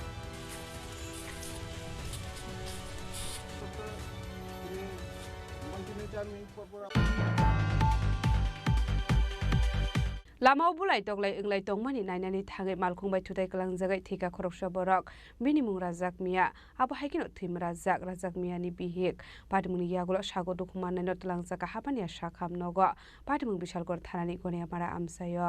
Lama o bulai toklai wnglai tongmani nainani thangwi malkhung bai thutai kwlangjagwi thwikha khoroksa borok. Bini mung Rajak Miya. Abo hai kheno thwima Rajak, Rajak Miyani bihik. Patimungni yagulo sago dukhu mannaino twlangjakha Habaniya Sakham nogo. Patimung Bishalgarh thanani Goniamara amchaio.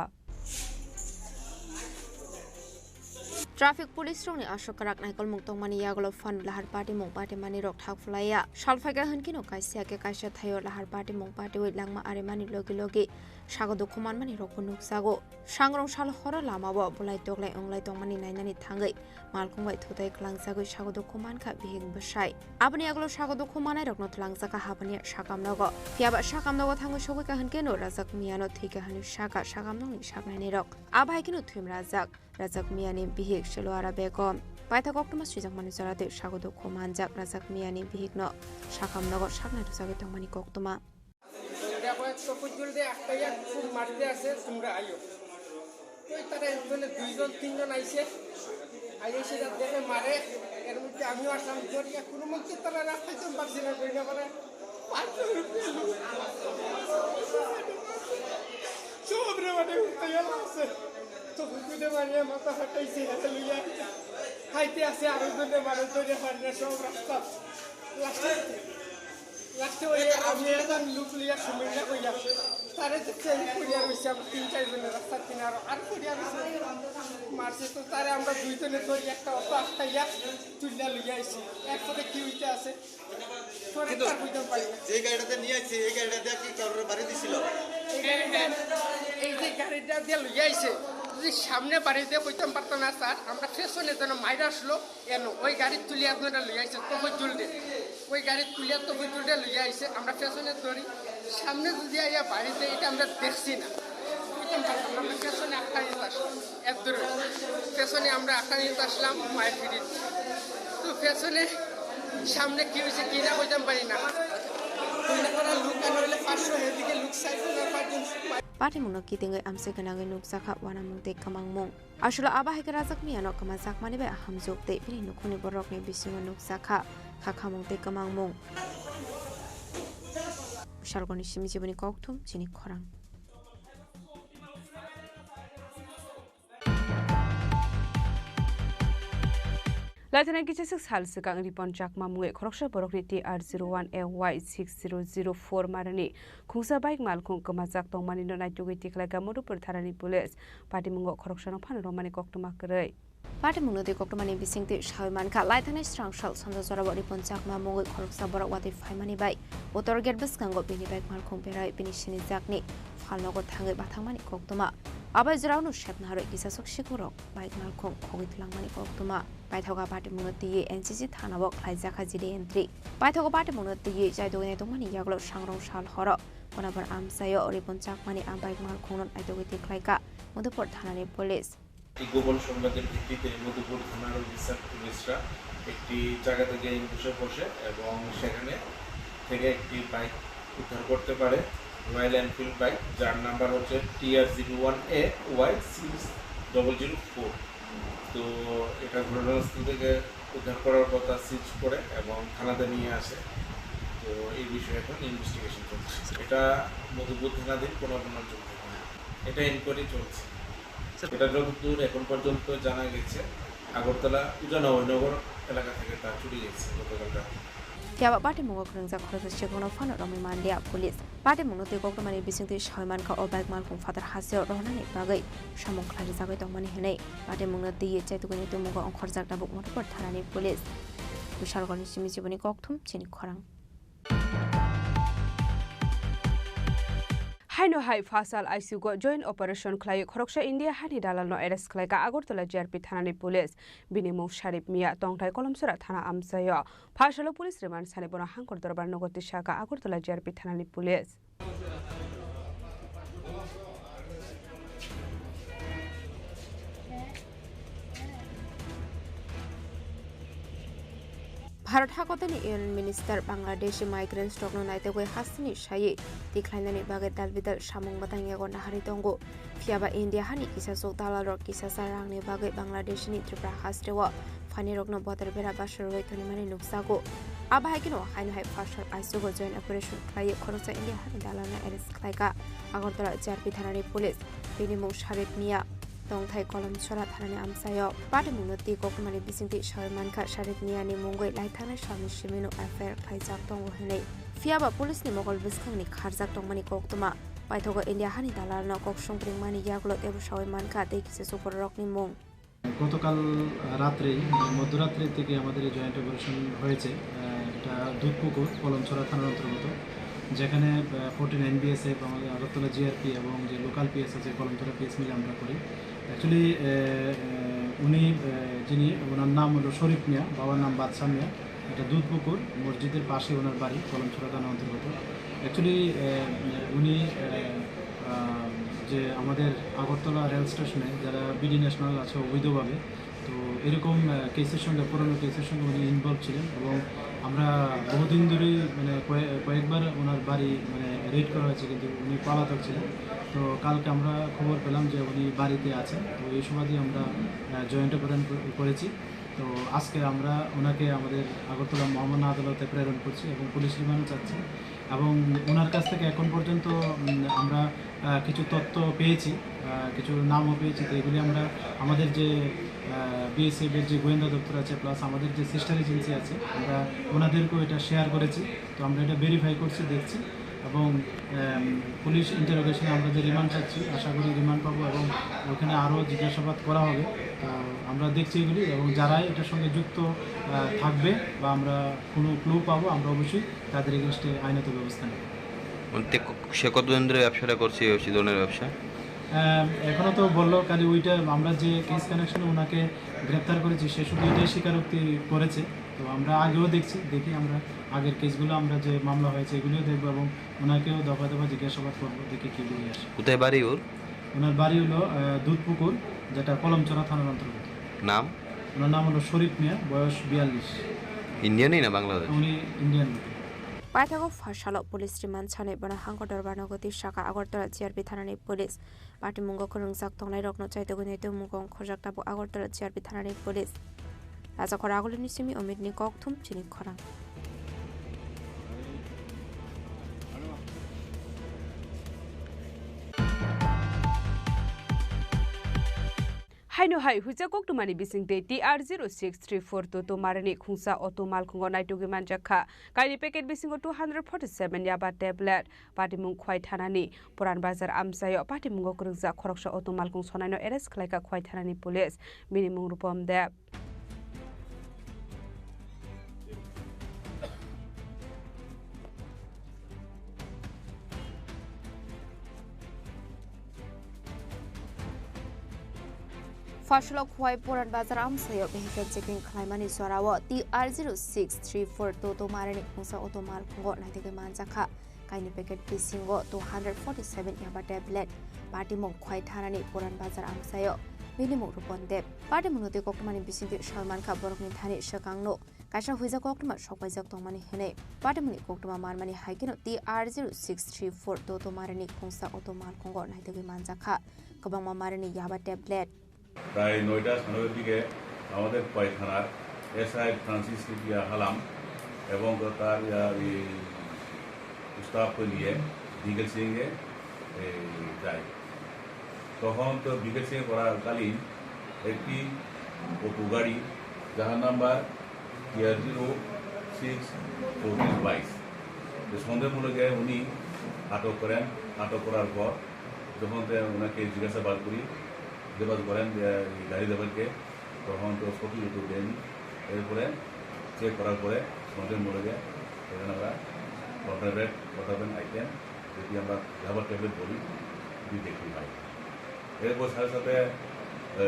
Traffic police rokni aswk kwrak naikolmung tongmani yagulo phano lahar patimung patimanirok thak phlaiya. Sal phaikha hwnkhe no kaisa khe kaisa thaio lahar patimung patiwi langma arimani logi logi sago dukhu manmani rokbo nukjago. Sangrong sal horo lamao bulai toklai wnglai tongmani nainani thangwi malkhung bai thutai kwlangjagwi sago dukhu mankha bihik bwsai. Aboni yagulo sago dukhu manairokno twlangjakha Habaniya Sakham nogo. Phiyaba Sakham nogo thangwi sogwikha hwnkhe no Rajak Miyano thwikha hwnwi sakha Sakham nokni saknainairok. Abo hai kheno thwima Rajak, Rajak Miyani bihik Seloara Begom. Paithak koktwma swijakmani jora tei sago dukhu manjak Rajak Miyani bihikno Sakham nogo saknai rwjagwi tongmani koktwma. দেখো, এক চকুর জল দিয়ে একটা ইয়া খুব মারতে আসে, তোমরা আইও। ওই তারা একজনে দুইজন তিনজন আইসে, আইসে যা দেখে মারে, এর মধ্যে আমিও আসলাম, ধরিয়া কোনো মতে তারা রাস্তায় তো পারছি না, কই না পারে। পাঁচশো রুপিয়া লোক। সব রে মানে উঠতে গেল আছে। তো হুকুনে মারিয়া মাথা ফাটাইছে, এটা লইয়া আইছে। খাইতে আছে, আরো জনে মারে ধরে মারিয়া সব রাস্তা। লাস্টে, লাস্টে ওই আমি একজন লোক লইয়া সুমিল্লা কইয়া। তারে যে চেঞ্জ করিয়া রইছে, আমরা তিন চার জনের রাস্তার কিনারো আর করিয়া রইছে। মারছে তো তারে আমরা দুইজনে ধরি একটা অটো আটকাইয়া তুলিয়া লইয়া আইছি। এরপরে কি হইতে আছে? কিন্তু যে, যে গাড়িটাতে নিয়ে আইছে, এই গাড়িটা দিয়ে কি কারোর বাড়ি দিছিল? এই গাড়িটা, এই যে গাড়িটা দিয়ে লইয়া আইছে, যদি সামনে বাড়ি দিয়ে কইতাম পারতাম না, স্যার, আমরা পেছনে যেন মাইরা আসলো, এনো, ওই গাড়ি তুলিয়া আপনারা লইয়া আইছে, তফজুল দে। ওই গাড়ি তুলিয়া তফজুল দে লইয়া আইছে, আমরা পেছনে ধরি, সামনে যদি আইয়া বাড়িতে, এটা আমরা দেখছি না। কইতাম পারতাম না, আমরা পেছনে আটকাই আসলাম। এত দূরে। পেছনে আমরা আটকানিতে আসলাম, মায়ের ফিরিত। তো পেছনে সামনে কি হয়েছে কি না কইতাম পারি না। কইলে তারা লোক আনা হইলে পাঁচশো, এদিকে লোক চাইছে না পাঁচজন। Patimungno kitingwi amchai gwnangwi nukjakha uanamung tei kwmangmung. Aswkno abo hai khe Rajak Miyano kwmajakmani bai hamjwk tei bini nukhungni bororokni bisingo nukjakha khakhamung tei kwmangmung. Salgoni simi jiboni kokthum chini khorang. Laithana kisa swk sal swkang Ripon Chakma mungwi khoroksa borokni T R zero one A Y six zero zero four marani khungsa bike malkhung kwmajak tongmani no naitugwi tikhlaikha Madhupur thanani police. Patimungo khoroksano phano romani koktwma kwrwi. Patimungno tei koktwmani bisingtwi sawi mankha, laithani srang sal sanja jorao Ripon Chakma mungwi khoroksa borok watwi phaimani bai Uttor gate bwskango bini bike malkhung berai bini sinijakni phalnogo thangwi bathangmani koktwma. Abai jorao no sepna harwi kisasok sikhorok bike malkhung khogwi twlangmani koktwma. Paithoga patimungno twiwi N C C thanao khlaijakha G D entry. Paithogo patimungno twiwi chaitugwi naitokmani yagulo sangrong sal horo Konabar amchaio Ripon Chakmani a bike malkhungno naitugwi tikhlaikha Madhupur thanani police. একটি গোপন সংবাদের ভিত্তিতে মধুপুর থানার অফিসার পুলিশরা একটি জায়গা থেকে অ্যাম্বুশে বসে এবং সেখানে থেকে একটি বাইক উদ্ধার করতে পারে রয়্যাল এনফিল্ড বাইক, যার নাম্বার হচ্ছে T R zero one A Y six double zero four. তো এটা ঘটনাস্থল থেকে উদ্ধার করার কথা সিজ করে এবং থানাতে নিয়ে আসে। তো এই বিষয়ে এখন ইনভেস্টিগেশন চলছে। এটা মধুপুর থানাধীন কোনো অপরাধ চলছে না, এটা এনকোয়ারি চলছে। এটা যতদূর এখন পর্যন্ত জানা গেছে, আগরতলা উজান অভয়নগর এলাকা থেকে তা চুরি গেছে গতকাল রাতে। Phiya ba patimungo kwrwngjak khoroksa sikhokno phano romwi manliya police. Patimungno twi koktwmani bisingtwi sawi mankha o bike malkhung phatar hasteo rohornani bagwi samung khlai rijagwi tongmani hwnwi. Patimungno twiwi chaitugwini tumugo ongkhorjak tabuk Madhupur thanani police. Kushalgorni simi jiboni kokthum chini khorang. Haino hai phasal I C U o joint operation khlai khoroksa India hani dalalno arrest khlaika Agartala G R P thanani police. Bini mung Sharif Mia, tongthai Kolomsora thana amchaio. Phasalo police remand sani bono hangkor dorbar nogo tisaka Agartala G R P thanani police. Bharat hakotani Union Minister Bangladeshi migrants rokno naitugwi hasteni sawi tikhlainani bagwi dalbidal samung mwtang yago naharwi tongo. Phiya ba India hani kisasuk dalalrok kisasa rangni bagwi Bangladeshni Tripura hasteo phanirokno botor bera basarwi tonimani nukjago. Abo hai kheno haino hai phasal I C U o joint operation khlaiwi khoroksa India hani dalalno arrest khlaika Agartala G R P thanani police. Bini mung Sharif Mia, tongthai Kolomsora thanani amchaio. Patimungno twi koktwmani bisingtwi sawi mankha Sharif Miani mungwi laithangnai salni simino F I R khlaijak tongo hwnwi. Phiya ba police ni mokol bwskangni kharjak tongmani koktwma. Paithago India hani dalalno kok songpringmani yagulo teibo sawi mankha tei kisa sukurrokni mung. গতকাল রাত্রেই, মানে, মধ্যরাত্রির দিকে আমাদের এই joint operation হয়েছে। আহ, এটা দুধপুকুর, কলমছড়া থানার অন্তর্গত, যেখানে, আহ, ফোরটিন এনবিএসএফ, আমাদের আগরতলা জিআরপি এবং যে লোকাল পিএস আছে, কলমছড়া পিএস মিলে আমরা করি। অ্যাকচুয়ালি, আহ, আহ, উনি, আহ, যিনি, ওনার নাম হলো শরীফ মিয়া, বাবার নাম বাদশা মিয়া। এটা দুধপুকুর মসজিদের পাশে ওনার বাড়ি, কলমছড়া থানার অন্তর্গত। অ্যাকচুয়ালি, আহ, উনি, আহ, আহ, যে আমাদের আগরতলা রেল স্টেশনে যারা বিডি ন্যাশনাল আছে অবৈধভাবে, তো এরকম, আহ, কেসের সঙ্গে, পুরনো কেসের সঙ্গে উনি ইনভলভ ছিলেন এবং আমরা বহুদিন ধরেই, মানে, কয়ে-, কয়েকবার ওনার বাড়ি, মানে, রেড করা হয়েছে, কিন্তু উনি পলাতক ছিলেন। তো কালকে আমরা খবর পেলাম যে উনি বাড়িতে আছেন, তো এই সুবাদে আমরা, আহ, জয়েন্ট অপারেশন কর-, করেছি। তো আজকে আমরা ওনাকে আমাদের আগরতলা মহামান্য আদালতে প্রেরণ করছি এবং পুলিশ রিমান্ডও চাচ্ছি। এবং ওনার কাছ থেকে এখন পর্যন্ত, উম, আমরা, আহ, কিছু তথ্য পেয়েছি, আহ, কিছু নামও পেয়েছি। তো এগুলি আমরা আমাদের যে, আহ, বিএসএফ এর যে গোয়েন্দা দপ্তর আছে, প্লাস আমাদের যে সিস্টার এজেন্সি আছে, আমরা ওনাদেরকেও এটা শেয়ার করেছি। তো আমরা এটা ভেরিফাই করছি, দেখছি। এবং, আম, পুলিশ ইন্টারোগেশনে আমরা যে রিমান্ড চাচ্ছি, আশা করি রিমান্ড পাবো এবং ওখানে আরও জিজ্ঞাসাবাদ করা হবে। তো আমরা দেখছি এগুলি এবং যারাই এটার সঙ্গে যুক্ত, আহ, থাকবে বা আমরা কোনো ক্লু পাবো, আমরা অবশ্যই তাদের এগেইনস্টে আইনত ব্যবস্থা নেব। মানে, তে ক-, সে কতদিন ধরে ব্যবসাটা করছে, এই ধরনের ব্যবসা? আহ, এখনো তো বললো খালি ওইটা, আমরা যে কেস কানেকশনে ওনাকে গ্রেপ্তার করেছি, সে শুধু এটাই স্বীকারোক্তি করেছে। তো আমরা আগেও দেখছি, দেখি আমরা আগের কেসগুলো, আমরা যে মামলা হয়েছে এগুলিও দেখবো এবং ওনাকেও দফা দফা জিজ্ঞাসাবাদ করবো, দেখি কি বেরিয়ে আসে। কোথায় বাড়ি ওর? ওনার বাড়ি হলো, আহ, দুধপুকুর, যেটা কলমছড়া থানার অন্তর্গত। নাম? ওনার নাম হলো শরীফ মিয়া, বয়স বিয়াল্লিশ। ইন্ডিয়ানই না বাংলাদেশ? উনি ইন্ডিয়ান লোক। Paithago phasalo police remand sanwi bono hangkor dorbar nogo tisaka Agartala G R P thanani police. Patimungo kwrwngjak tongnairokno chaitugwi naitu mugo ongkhorjak tabuk Agartala G R P thanani police. Rajakhor Agulini simi Omitni kokthum chini khorang. Haino hai huijak koktwmani bisingtwi T R zero six three four Toto Marini khungsa auto malkhungo naitugwi manjak kha. Kaini packet bisingo two hundred forty seven yaba tablet. Patimung Khwai thanani Puran Bazar amchaio patimungo kwrwngjak khoroksa auto malkhung sonaino arrest khlaikha Khwai thanani police. Bini mung Rupom Deb. Phasalo Khwai Puran Bazar amchaio vehicle checking khlaimani jorao T R zero six three four Toto Marini khungsa auto malkhungo naitugwi manjakha. Kaini packet bisingo two hundred forty seven yaba tablet. Patimung Khwai thanani Puran Bazar amchaio bini mung Rupon Deb. Patimungno twi koktwmani bisingtwi soi mankha borokni thani swkangno. kaisa huijak koktwma sokpaijak tongmani hwnwi patimungni koktwma manmani hai kheno T R zero six three four Toto Marini khungsa auto malkhungo naitugwi manjakha kwbangma Marini yaba tablet. প্রায় নয়টা সাড়ে নয়টার দিকে আমাদের খোয়াই থানার SI Francis sepia Halam এবং তার, আহ, এই স্টাফকে নিয়ে বিকেল সিংয়ে, এই, যায়। তখন তো বিকেল সিংয়ে করাকালীন একটি অটো গাড়ি, যাহার নাম্বার টিআর জিরো সিক্স চৌত্রিশ বাইশ, যে সন্দেহমূলক জায়গায় উনি আটক করেন। আটক করার পর যখন তে ওনাকে জিজ্ঞাসাবাদ করি, জিজ্ঞাসাবাদ করেন যে এই গাড়ি ড্রাইভারকে, তখন তো সঠিক উত্তর দেয়নি। এরপরে চেক করার পরে সন্দেহমূলক এখানে আমরা কন্ট্রাব্যান্ড, কন্ট্রাব্যান্ড আইটেম, যদি আমরা রাবার ট্যাবলেট বলি, এটি দেখতে পাই। এরপর সাথে সাথে, এ,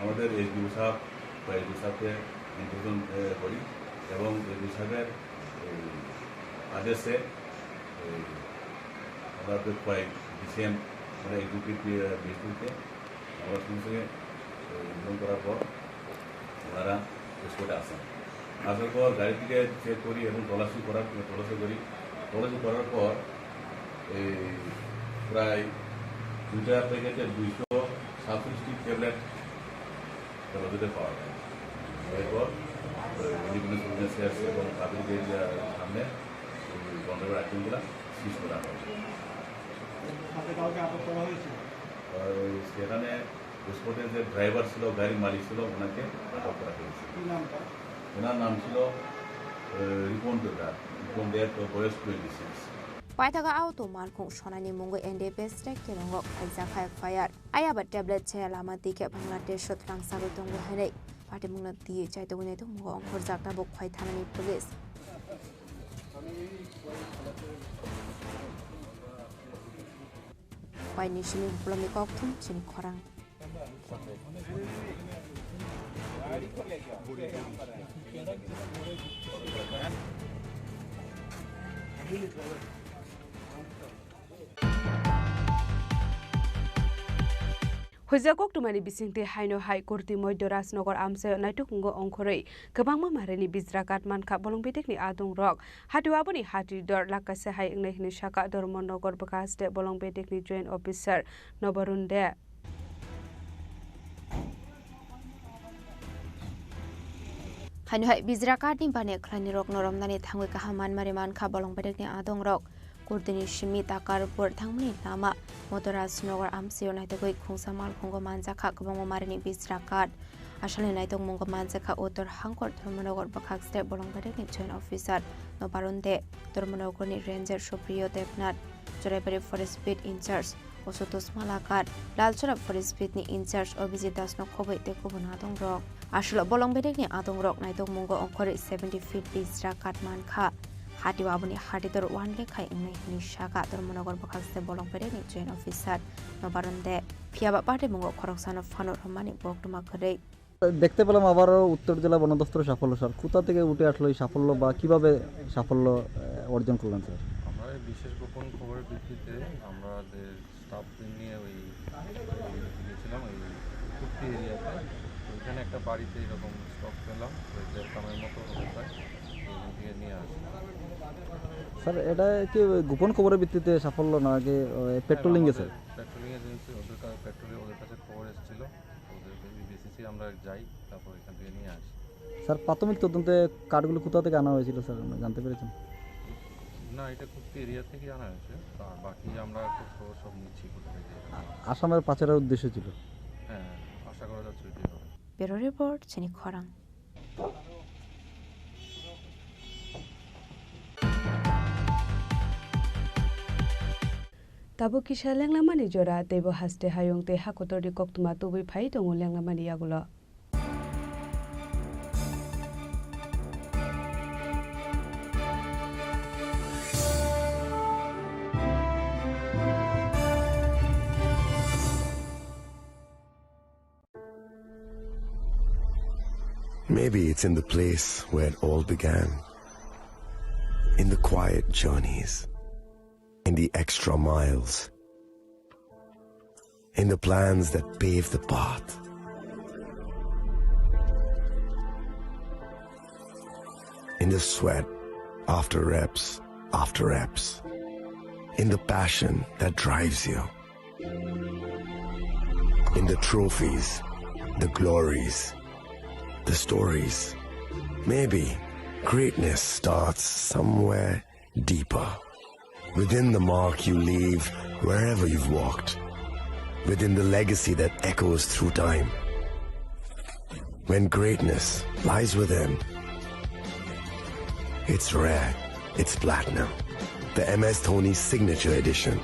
আমাদের এসডিও সাহেব বা এসডিও সাহেবকে ইনফরমেশন, এ, করি এবং এসডিও সাহেবের এই আদেশে এই আমরা তো প্রায় ডিসিএম, মানে এক্সিকিউটিভ, এ, ম্যাজিস্ট্রেটকে আমরা সঙ্গে সঙ্গে, এ, ইনফর্ম করার পর ওনারা স্পটে আসেন। আসার পর গাড়ি থেকে চেক করি এবং তল্লাশি করার, তল্লাশি করি। তল্লাশি করার পর এই প্রায় দুইটা প্যাকেটে দুইশো সাতত্রিশটি ট্যাবলেট তল্লাশিতে পাওয়া যায়। এরপর, এ, ইন্ডিপেন্ডেন্স উইটনেসেস এবং তাদেরকে যে সামনে এই গন্ডগোল আইটেমগুলো সিজ করা হয়। সাথে কাউকে আটক করা হয়েছিল? আর সেখানে স্পটে যে ড্রাইভার ছিল, গাড়ির মালিক ছিল, ওনাকে আটক করা হয়েছে। কি নাম তার? ওনার নাম ছিল, এ, রিপন দেবনাথ। রিপন দেব, বয়স twenty six. Paithago auto malkhung sonani mungwi N D P state kerongo khaijak hai F I R. Ayaba tablet chaya lama twi khe Bangladesh o twlang sagwi tongo hwnwi patimungno twiwi chaitugwi naitugmungo ongkhorjak tabuk Khwai thanani police. Khwaini simi Bupulomni kokthum chini khorang. Huijak koktwmani bisingtwi haino hai Kurti Moidyo Rajnagar amchaio naitukmungo ongkhorwi kwbangma marini bijra kat mankha bolong bedekni adongrok. Hatio aboni hati dor lakaisa hai wngnai hwnwi saka Dharmanagar bwkha haste bolong bedekni joint officer Nobarun De. Haino hai bijra katni bani khlaini rokno romnani thangwi kaham manmari mankha bolong bedekni adongrok. Kurtini simi Takarpur thangmani lama Motoraj Nagar amchaio naitugwi khungsa malkhungo manjakha kwbangma marini bijra kat. Asalni naitokmungo manjakha Uttor Hangkor Dharmanagar bwkhak state bolong bedekni joint officer Nobarun De, Dharmanagarni Ranger Supriyo Debnath, Choraibari Forest Beat in-charge Ashutosh Malakar, Lalchora Forest Beat ni in-charge Abhijit Das no khobwi tei kubun adongrok. Aswk bolong bedekni adongrok naitokmungo ongkhorwi seventy feet bijra kat mankha. Hatio aboni hatidor one lane khai wngnai hwnwi saka Dharmanagar bwkhakste bolong bedekni joint officer Nobarun De. Phiyaba patimungo khoroksano phano rwmani koktwma kwrwi. দেখতে পেলাম আবারও উত্তর জেলা বন দপ্তরের সাফল্য, স্যার। কোথা থেকে উঠে আসলো এই সাফল্য বা কিভাবে সাফল্য, আহ, অর্জন করলেন, স্যার? আমরা এই বিশেষ গোপন খবরের ভিত্তিতে আমাদের স্টাফদের নিয়ে ওই গেছিলাম ওই কুর্তি এরিয়াতে। ওইখানে একটা বাড়িতে এরকম স্টক পেলাম, ওই দেড় গ্রামের মতো হবে প্রায়। ওইখান থেকে নিয়ে আসি। স্যার, এটা কি ওই গোপন খবরের ভিত্তিতে সাফল্য না আগে, আহ, পেট্রোলিং হ্যাঁ, গেছে? আমাদের পেট্রোলিং এজেন্সি, ওদের কা-, পেট্রোলিং, ওদের কাছে খবর এসেছিল। ওদের বেসিসে আমরা যাই, তারপর এখান থেকে নিয়ে আসি। স্যার, প্রাথমিক তদন্তে কাঠগুলো কোথা থেকে আনা হয়েছিল, স্যার, আমরা জানতে পেরেছেন? না, এটা কুর্তি এরিয়া থেকে আনা হয়েছে। আর বাকি আমরা খোঁজ খবর সব নিচ্ছি কোথা থেকে। আ-, আসামের পাচারের উদ্দেশ্য ছিল। হ্যাঁ, আশা করা যাচ্ছে ওইটাই হবে। Bureau Report, Chini Khorang. Tabuk kisa lenglamani jora, teibo haste hayung tei hakotorni koktwma tubui phai tongo lenglamani yagulo. Maybe it's in the place where it all began. In the quiet journeys, in the extra miles, in the plans that pave the path. In the sweat after reps after reps. In the passion that drives you. In the trophies, the glories, the stories. Maybe greatness starts somewhere deeper. Within the mark you leave wherever you've walked. Within the legacy that echoes through time. When greatness lies within, it's rare, it's platinum. The M S Dhoni Signature Edition.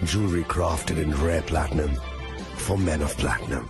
Jewelry crafted in rare platinum for men of platinum.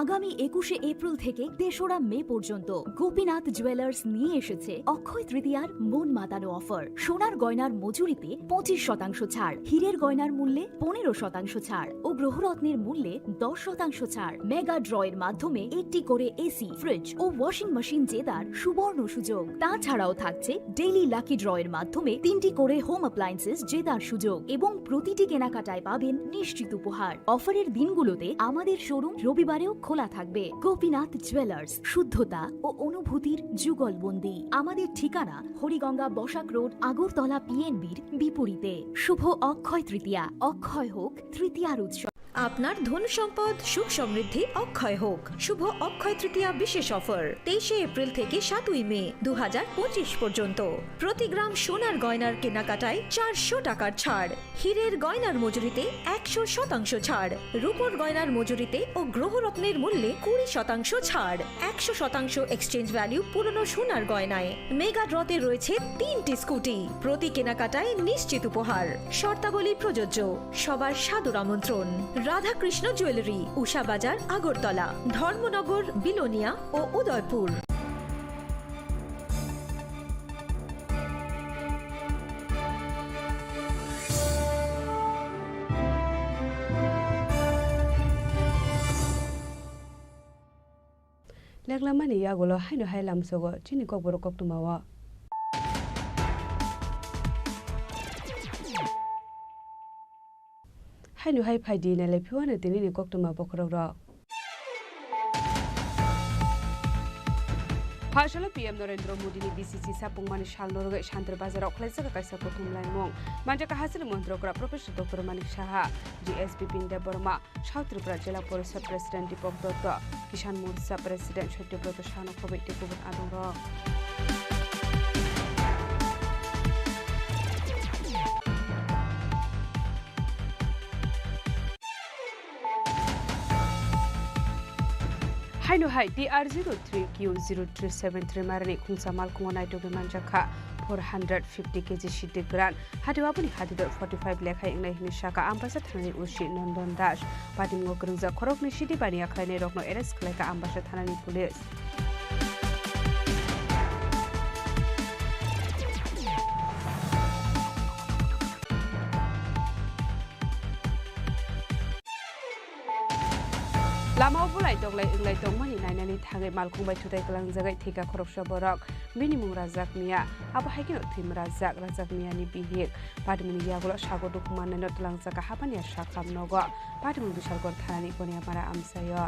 আগামী একুশে এপ্রিল থেকে তেসরা মে পর্যন্ত গোপীনাথ জুয়েলার্স নিয়ে এসেছে অক্ষয় তৃতীয়ার মন মাতানো অফার। সোনার গয়নার মজুরিতে পঁচিশ শতাংশ ছাড়, হীরের গয়নার মূল্যে পনেরো শতাংশ ছাড় ও গ্রহরত্নের মূল্যে দশ শতাংশ ছাড়। মেগা ড্রয়ের মাধ্যমে একটি করে এসি, ফ্রিজ ও ওয়াশিং মেশিন জেতার সুবর্ণ সুযোগ। তাছাড়াও থাকছে ডেইলি লাকি ড্রয়ের মাধ্যমে তিনটি করে হোম অ্যাপ্লায়েন্সেস জেতার সুযোগ এবং প্রতিটি কেনাকাটায় পাবেন নিশ্চিত উপহার। অফারের দিনগুলোতে আমাদের শোরুম রবিবারেও খোলা থাকবে। গোপীনাথ জুয়েলার্স, শুদ্ধতা ও অনুভূতির যুগলবন্দি। আমাদের ঠিকানা হরিগঙ্গা বসাক রোড, আগরতলা পিএনবির বিপরীতে। শুভ অক্ষয় তৃতীয়া, অক্ষয় হোক তৃতীয়ার উৎসব। আপনার ধন সম্পদ সুখ সমৃদ্ধি অক্ষয় হোক। শুভ অক্ষয় তৃতীয়া বিশেষ অফার, তেইশে এপ্রিল থেকে সাতই মে দু হাজার পঁচিশ পর্যন্ত। প্রতি গ্রাম সোনার গয়নার কেনাকাটায় চারশো টাকার ছাড়, হীরের গয়নার মজুরিতে একশো শতাংশ ছাড়, রূপোর গয়নার মজুরিতে ও গ্রহরত্নের মূল্যে কুড়ি শতাংশ ছাড়, একশো শতাংশ এক্সচেঞ্জ ভ্যালু পুরনো সোনার গয়নায়। মেগা ড্রতে রয়েছে তিনটি স্কুটি, প্রতি কেনাকাটায় নিশ্চিত উপহার। শর্তাবলী প্রযোজ্য। সবার সাদর আমন্ত্রণ। রাধাকৃষ্ণ জুয়েলারি, উষা বাজার, আগরতলা, ধর্মনগর, বিলোনিয়া ও Udaipur. Leklamani yagulo haino hai lamsogo chini kokborok koktwmao. Haino hai phaidi nailai phiwano tinini koktwma bokhorokrok. Phasalo P M Narendra Modi ni B C C sapungmani sal norogwi Santir Bazar o khlaijak kaisa kuthum laimung. Manjak Hajili Montri okra Professor Doctor Manik Saha, G S B Pin Debbarma, South Tripura Jila Porishad President Deepak Dutta, Kisan Morcha President Satya Brata Sahano khobwi tei kubun adongrok. Haino hai T R zero three Q zero three seven three marani khungsa malkhungo naitugwi manjakha four hundred fifty K G siddi gran. Hati aboni hati dor forty five lekhai wngnai hwnwi sakha Ambasa thanani O C Nondon Das. Patimungo kwrwngjak khoroknwi sidi baniya khlainairokno arrest khlaikha Ambasa thanani police. Lamao bulai toklai wnglai tongmani nainani thangwi malkhung bai thutai kwlangjagwi thwikha khoroksa borok. Bini mung Rajak Miya. Abo hai kheno thwima Rajak, Rajak Miyani bihik. Patimungni yagulo sago dukhu mannaino twlangjak kha hapaniya sakham nogo. Patimung Bishalgarh thanani Koniamara amchaio.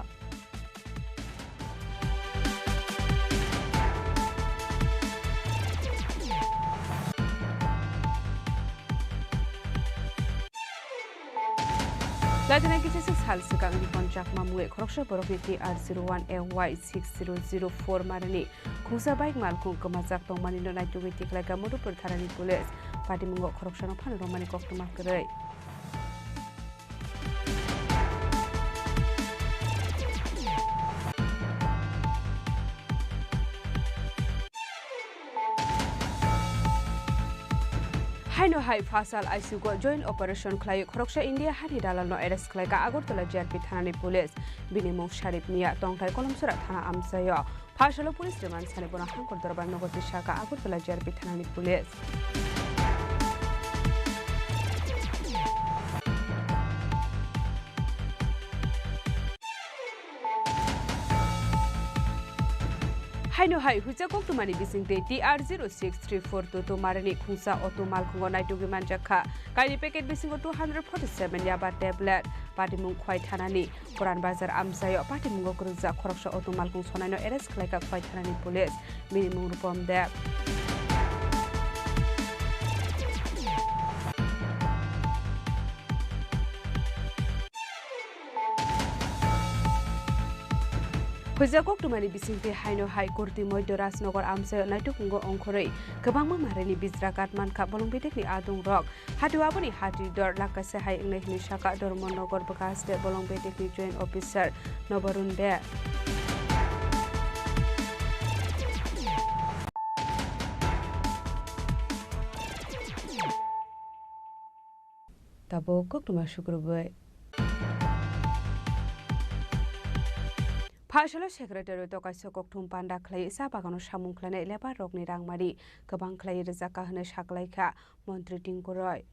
Laidana kisa se sal swkang Ripon Chakma mungwi khoroksa borokni T R zero one A Y six zero zero four marani khungsa bike malkhung kwmajak tongmani no naitugwi tikhlaikha Madhupur thanani police. Patimungo khoroksano phano romani koktwma kwrwi. Haino hai phasal I C U o joint operation khlai khoroksa India hani dalalno arrest khlaika Agartala G R P thanani police. Bini mung Sharif Mia, tongthai Kolomsora thana amchaio. Phasalo police remand sani bono Hangkor Dorbar nogo tisaka Agartala G R P thanani police. Haino hai huijak koktwmani bisingtwi T R zero six three four two two marini khungsa auto malkhungo naitugwi manjak kha. Kaini packet bisingo two hundred forty seven yaba tablet. Patimung Khwai thanani Puran Bazar amchaio patimungo kwrwngjak khoroksa auto malkhung sonaino arrest khlaika Khwai thanani police. Bini mung Rupom Deb. Huijak koktwmani bisingtwi haino hai Kurti Moidyo Rajnagar amchaio naitugmungo ongkhorwi kwbangma marini bijra katmankha bolong bedekni adungrok. Hati aboni hati dor lakase hai wngnai hwnwi saka Dharmanagar bwkha haste bolong bedekni joint officer Nobarun Deb. Tabuk koktwma sukrubwi. Phasalo secretary o kaisa kokthum panda khlai cha bagano samung khlainai labour rokni rangmari kwbang khlai rwjak kha hwnwi saklaikha Montri Tingkoroi.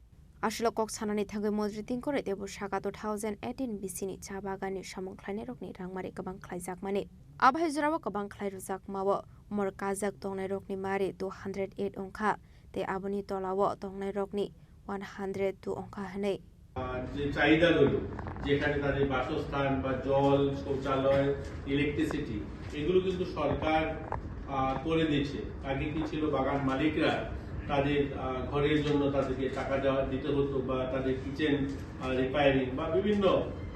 Aswk kok sanani thangwi Montri Tingkoroi teibo saka two thousand eighteen bisini cha baganni samung khlainairokni rangmari kwbang khlaijakmani. Abo hai jorao kwbang khlai rwjakmao mor kajak tongnairokni mari two hundred eight wngkha, tei aboni tolao tongnairokni one hundred two wngkha hwnwi. আহ, যে চাহিদাগুলো, যেখানে তাদের বাসস্থান বা জল, শৌচালয়, ইলেকট্রিসিটি, এগুলো কিন্তু সরকার, আহ, করে দিচ্ছে। আগে কি ছিল, বাগান মালিকরা তাদের, আহ, ঘরের জন্য তাদেরকে টাকা দেওয়া, দিতে হতো বা তাদের কিচেন, আহ, রিপেয়ারিং বা বিভিন্ন,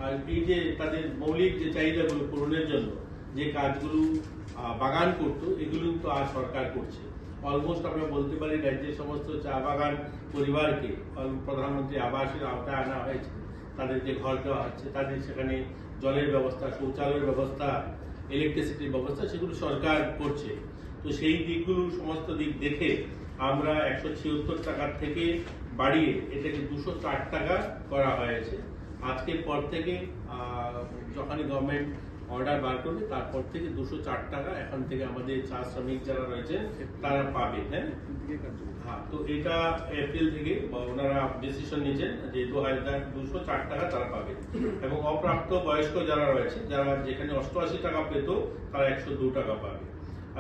আহ, এই যে তাদের মৌলিক যে চাহিদাগুলো পূরণের জন্য যে কাজগুলো, আহ, বাগান করতো, এগুলো কিন্তু আজ সরকার করছে। অলমোস্ট আমরা বলতে পারি রাজ্যের সমস্ত চা বাগান পরিবারকে অল-, প্রধানমন্ত্রী আবাসের আওতায় আনা হয়েছে, তাদেরকে ঘর দেওয়া হচ্ছে, তাদের সেখানে জলের ব্যবস্থা, শৌচালয়ের ব্যবস্থা, ইলেকট্রিসিটির ব্যবস্থা সেগুলো সরকার করছে। তো সেই দিকগুলো, সমস্ত দিক দেখে আমরা একশো ছিয়াত্তর টাকার থেকে বাড়িয়ে এটাকে দুশো চার টাকা করা হয়েছে। আজকের পর থেকে, আহ, যখনই গভর্নমেন্ট অর্ডার বার করবে, তারপর থেকে দুশো চার টাকা এখন থেকে আমাদের চা শ্রমিক যারা রয়েছেন, তারা পাবে, হ্যাঁ? হ্যাঁ, তো এটা এপ্রিল থেকে বা ওনারা ডিসিশন নিয়েছেন যে দু হাজার দুশো চার টাকা তারা পাবে। এবং অপ্রাপ্ত বয়স্ক যারা রয়েছে, যারা যেখানে অষ্টআশি টাকা পেত, তারা একশো দু টাকা পাবে।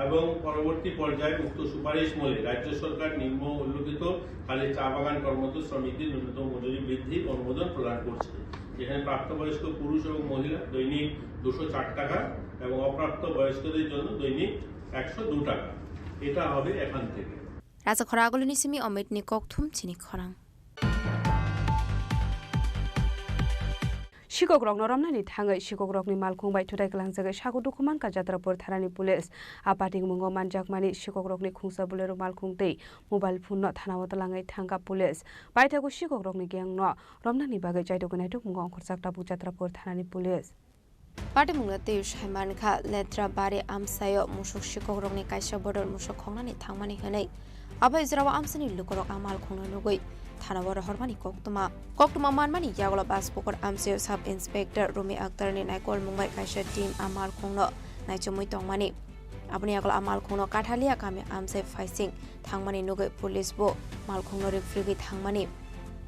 এবং পরবর্তী পর্যায়ে উক্ত সুপারিশ মূলে রাজ্য সরকার নিম্ন উল্লেখিত খালি চা বাগান কর্মরত শ্রমিকদের ন্যূনতম মজুরি বৃদ্ধির অনুমোদন প্রদান করছে, যেখানে প্রাপ্তবয়স্ক পুরুষ এবং মহিলা দৈনিক দুশো চার টাকা এবং অপ্রাপ্ত বয়স্কদের জন্য দৈনিক একশো দু টাকা। এটা হবে এখান থেকে। Raja khorang agulini simi Omitni kokthum chini khorang. Sikokrokno romnani thangwi sikokrokni malkhung bai thutai kwlangjagwi sago dukhu mankha Jatrapur thanani police. A pating mungo manjakmani sikokrokni khungsa Bolero malkhung tei mobile phone no thanao twlangwi thangkha police. Paithago sikokrokni gang no romnani bagwi chaitugwi naituk mungo ongkhorjak tabuk Jatrapur thanani police. Patimungno teibo sai mankha, Letra Bari amchaio musuk sikokrokni kaisa bodol musuk khoknani thangmani hwnwi. Abo hai jorao amchaini lukurok a malkhungno nugwi thanao rohormani koktwma. Koktwma manmani yagulo Baspukur amchaio Sub Inspector Rumi Akhtarni naikolmung bai kaisa team a malkhungno naichomwi tongmani. Aboni yagulo a malkhungno Kathalia kami amchai phaising thangmani nugwi police bo malkhungno rikphrigwi thangmani.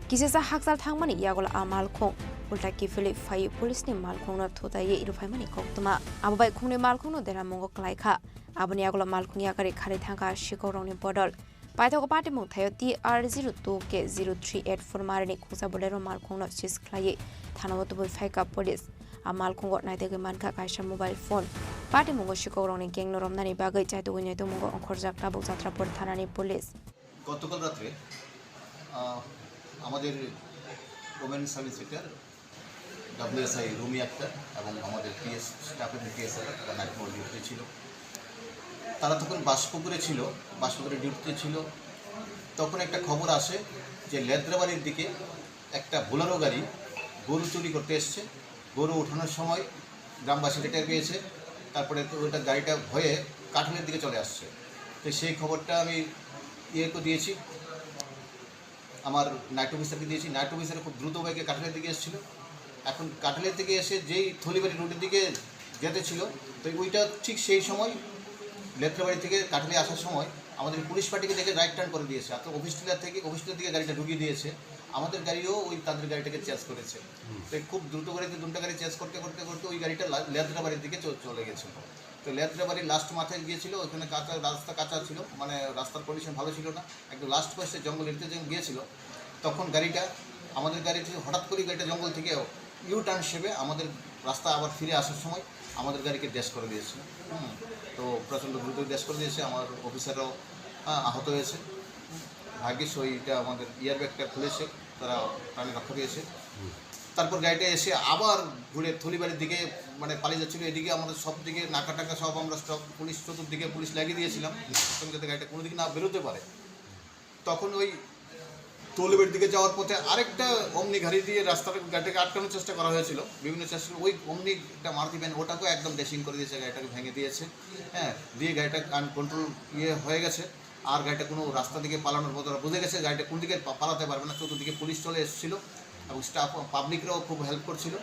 Kisasa hakchal thangmani yagulo a malkhung ulta kiphilwi phaiwi police ni malkhungno thutaiwi rwphaimani koktwma. Abo bai khungni malkhungno deramungo kwlaikha. Aboni yagulo malkhung yakarwi kharwi thangkha sikokrokni bodol. Paithago patimung thaio T R zero two K zero three eight four marini khungsa Bolero malkhungno seize khlaiwi thanao tubui phaikha police. A malkhungo naitugwi mankha kaisa mobile phone. Patimungo sikokrokni gangno romnani bagwi chaitugwi naitukmungo ongkhorjak tabuk Jatrapur thanani police. গতকাল রাত্রে, আহ, আমাদের women sub inspector ডাব্লিউএসআই রুমি আক্তার এবং আমাদের PS, staff এবং পিএসআর তারা নাইট মোড় ডিউটিতে ছিল। তারা তখন বাসপুকুরে ছিল, বাসপুকুরে ডিউটিতে ছিল। তখন একটা খবর আসে যে লেদ্রাবাড়ির দিকে একটা বোলেরো গাড়ি গরু চুরি করতে এসছে। গরু ওঠানোর সময় গ্রামবাসীরা টের পেয়েছে, তারপরে তো ওটা গাড়িটা হয়ে কাঠালির দিকে চলে আসছে। তো সেই খবরটা আমি ইয়েকে দিয়েছি, আমার নাইট অফিসারকে দিয়েছি। নাইট অফিসার খুব দ্রুত বেগে কাঠালের দিকে এসেছিল। এখন কাঠালের দিকে এসে যেই থলিবাড়ি রোডের দিকে যেতে ছিল, তো ওইটা ঠিক সেই সময় লেত্রাবাড়ি থেকে কাঠালে আসার সময় আমাদের পুলিশ পার্টিকে দেখে রাইট টার্ন করে দিয়েছে। অর্থাৎ অফিস টিলার থেকে, অফিস টিলার দিকে গাড়িটা ঢুকিয়ে দিয়েছে। আমাদের গাড়িও ওই তাদের গাড়িটাকে চেস করেছে। তো খুব দ্রুত গতিতে দুটো গাড়ি চেস করতে করতে করতে ওই গাড়িটা লা-, লেত্রাবাড়ির দিকে চ-, চলে গেছিল। তো লেত্রাবাড়ির লাস্ট মাথায় গিয়েছিল, ওখানে কাঁচা রাস্তা, কাঁচা ছিল, মানে রাস্তার কন্ডিশন ভালো ছিল না। একদম লাস্ট ফার্স্টে জঙ্গল এরিয়াতে যখন গিয়েছিল, তখন গাড়িটা, আমাদের গাড়িটি হঠাৎ করেই গাড়িটা জঙ্গল থেকে ইউ টার্ন হিসেবে আমাদের রাস্তা আবার ফিরে আসার সময় আমাদের গাড়িকে ড্যাশ করে দিয়েছিল। হুম, তো প্রচণ্ড দ্রুত ড্যাশ করে দিয়েছে। আমার অফিসাররাও, হ্যাঁ, আহত হয়েছে। ভাগ্যিস ওইটা আমাদের এয়ার ব্যাগটা খুলেছে, তারা প্রাণে রক্ষা পেয়েছে। তারপর গাড়িটা এসে আবার ঘুরে থলিবাড়ির দিকে, মানে, পালিয়ে যাচ্ছিল। এদিকে আমাদের সব দিকে নাকা টাকা সব আমরা স্টক, পুলিশ চতুর্দিকে পুলিশ লাগিয়ে দিয়েছিলাম, যাতে গাড়িটা কোনো দিকে না বেরোতে পারে। তখন ওই থলিবাড়ির দিকে যাওয়ার পথে আরেকটা অমনি গাড়ি দিয়ে রাস্তার গাড়িটাকে আটকানোর চেষ্টা করা হয়েছিল, বিভিন্ন চেষ্টা। ওই অমনি একটা মারুতি ভ্যান, ওটাকেও একদম ড্যাশিং করে দিয়েছে, গাড়িটাকে ভেঙে দিয়েছে। হ্যাঁ, দিয়ে গাড়িটা আনকন্ট্রোল ইয়ে হয়ে গেছে। আর গাড়িটা কোনো রাস্তা দিকে পালানোর মতো না, বুঝে গেছে গাড়িটা কোন দিকে পা-, পালাতে পারবে না। চতুর্দিকে পুলিশ চলে এসেছিল এবং স্টাফ, পাবলিকরাও খুব হেল্প করছিল।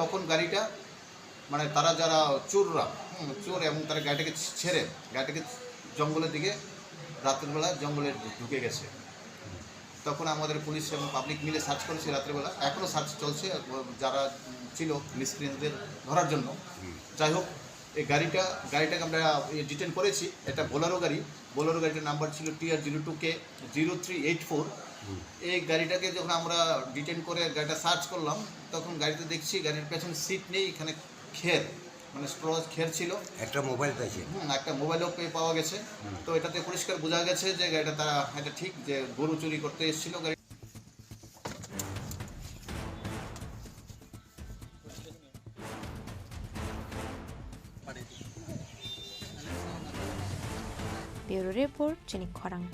তখন গাড়িটা, মানে, তারা যারা চোররা, হুম, চোর, এবং তারা গাড়িটাকে ছেড়ে গাড়িটাকে জঙ্গলের দিকে, রাতের বেলা জঙ্গলে ঢু-, ঢুকে গেছে। তখন আমাদের পুলিশ এবং পাবলিক মিলে সার্চ করেছে রাত্রেবেলা, এখনও সার্চ চলছে। যারা ছিল মিসক্রিয়েন্টদের ধরার জন্য। যাই হোক, এই গাড়িটা, গাড়িটাকে আমরা ডিটেন করেছি। এটা বোলেরো গাড়ি। বোলেরো গাড়িটার নাম্বার ছিল T R zero two K zero three eight four। এই গাড়িটাকে যখন আমরা ডিটেন করে গাড়িটা সার্চ করলাম, তখন গাড়িতে দেখছি গাড়ির পেছনে সিট নেই, এখানে খের, মানে স্ট্রজ খের ছিল। একটা মোবাইল পাইছে। হুম, একটা মোবাইলও পে-, পাওয়া গেছে। তো এটাতে পরিষ্কার বোঝা গেছে যে গাড়িটা তারা, এটা ঠিক যে গরু চুরি করতে এসেছিল গাড়ি। Bureau Report, Chini Khorang.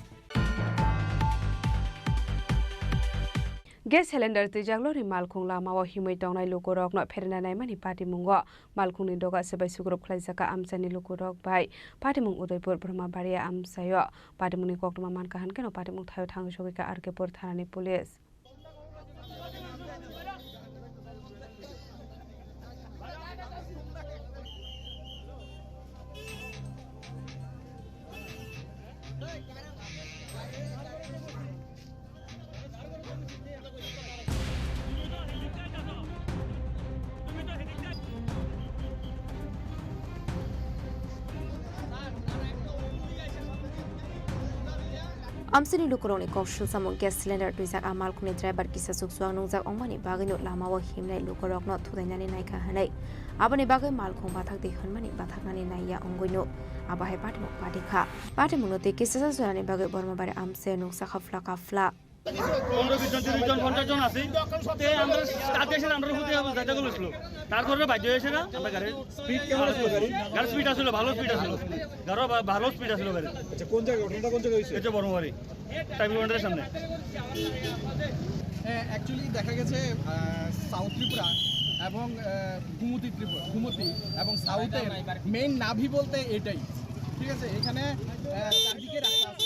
Gas cylinder twijak lorry malkhung lamao himwi tongnai lukurokno pherna naimani patimungo malkhungni doga swbai sugrup khlaijak kha amchaini lukurok bai patimung Udaipur Brahmabaria amchaio. Patimungni koktwma mankha hwnkhe no patimung thaio thang sogwi kha R K Pur thanani police. Amchaini lukurokni kok swngchamo gas cylinder twijak a malkhungni driver kisa chukchuak nungjak wngmani bagwino lamao himnai lukurokno thudainani naikha hwnwi. Aboni bagwi malkhung bathak di hwnmani bathaknani naiya wngwino. Abo hai patimung patikha. Patimungno tei kisasa jorani bagwi Bormabari amchai nuksa khapla kapla. পনেরো বিশ জন, তিরিশ জন, পঞ্চাশ জন আছি। তে আমরা তাদের সাথে আমরা হুতে যাবো, যাইতে বলেছিল। তারপরে বাধ্য হয়েছে না, আমরা গাড়ির স্পিড, গাড়ির স্পিড আসলে ভালো স্পিড আসলে। গাড়ি বা-, ভালো স্পিড আসলে গাড়ি। আচ্ছা, কোন জায়গায়? ঘটনাটা কোন জায়গায় হয়েছে? এটা বর্মবাড়ি। টাইম কাউন্টারের সামনে। অ্যাকচুয়ালি দেখা গেছে, আহ, সাউথ ত্রিপুরা এবং, আহ, গোমতী ত্রিপুরা, গোমতী এবং সাউথের মেইন নাভি বলতে এটাই, ঠিক আছে? এখানে, আহ, চারদিকে রাস্তা আছে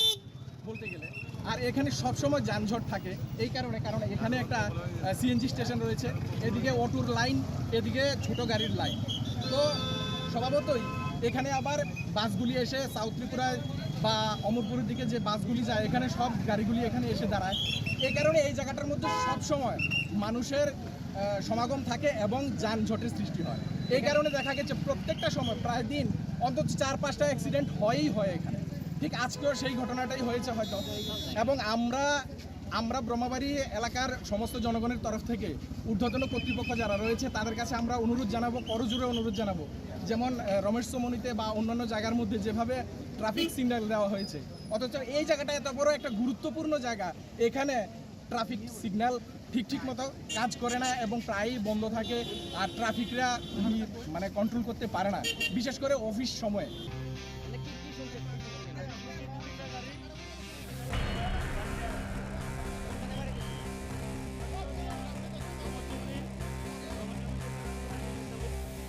বলতে গেলে। আর এখানে সবসময় যানজট থাকে এই কারণে, কারণ এখানে একটা, আহ, সিএনজি স্টেশন রয়েছে, এদিকে অটোর লাইন, এদিকে ছোট গাড়ির লাইন। তো স্বভাবতই এখানে আবার বাসগুলি এসে সাউথ ত্রিপুরায় বা অমরপুরের দিকে যে বাসগুলি যায়, এখানে সব গাড়িগুলি এখানে এসে দাঁড়ায়। এই কারণে এই জায়গাটার মধ্যে সবসময় মানুষের, আহ, সমাগম থাকে এবং যানজটের সৃষ্টি হয়। এই কারণে দেখা গেছে প্রত্যেকটা সময় প্রায় দিন অন্তত চার পাঁচটা অ্যাক্সিডেন্ট হয়ই হয় এখানে। ঠিক আজকেও সেই ঘটনাটাই হয়েছে হয়তো। এবং আমরা, আমরা ব্রহ্মাবাড়ি এলাকার সমস্ত জনগণের তরফ থেকে ঊর্ধ্বতন কর্তৃপক্ষ যারা রয়েছে, তাদের কাছে আমরা অনুরোধ জানাবো, করজোড়ে অনুরোধ জানাবো, যেমন, আহ, রমেশ চৌমুহনীতে বা অন্যান্য জায়গার মধ্যে যেভাবে ট্রাফিক সিগন্যাল দেওয়া হয়েছে, অথচ এই জায়গাটা এত বড় একটা গুরুত্বপূর্ণ জায়গা, এখানে ট্রাফিক সিগন্যাল ঠিক ঠিক মতো কাজ করে না এবং প্রায়ই বন্ধ থাকে। আর ট্রাফিকরা খুবই, মানে, কন্ট্রোল করতে পারে না, বিশেষ করে অফিস সময়ে।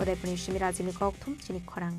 Udaipurni simi Rajini Kokthum, Chini Khorang.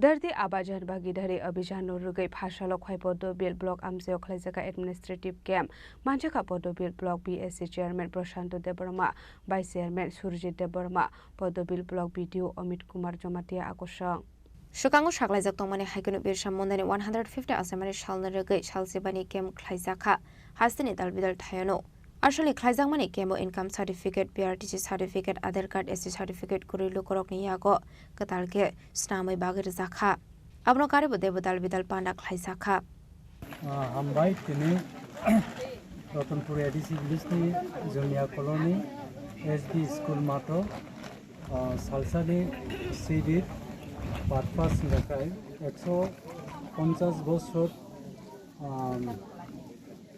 Dharti Aba Jan Bhagidhari Abhijan no rwgwi Pharsalo Khwai Poddobil Block amchaio khlaijakha administrative camp. Manjakha Poddobil Block B S C Chairman Prashanto Debbarma, Vice Chairman Surjit Debbarma, Poddobil Block B D O Amit Kumar Jamatia akosong. Swkango saklaijak tongmani hai kheno Birsa Mundani one hundred fifty achaimani salno rwgwi salsibani camp khlaijakha hasteni dalbidal thayano. Aswlni khlaijakmani camp-o income certificate, P R T C certificate, Aadhaar card, S T certificate kwrwi lukurokni yago kwtal khe snamwi bagwi rwjakha. Abono karwibo debo dalbidal panda khlaijakha. Ah, hambai tini Ratanpur A D C village ni Jonia colony S D school mato, ah, salsani sibir purpose hingkha khe ekso ponchas bosor, ah,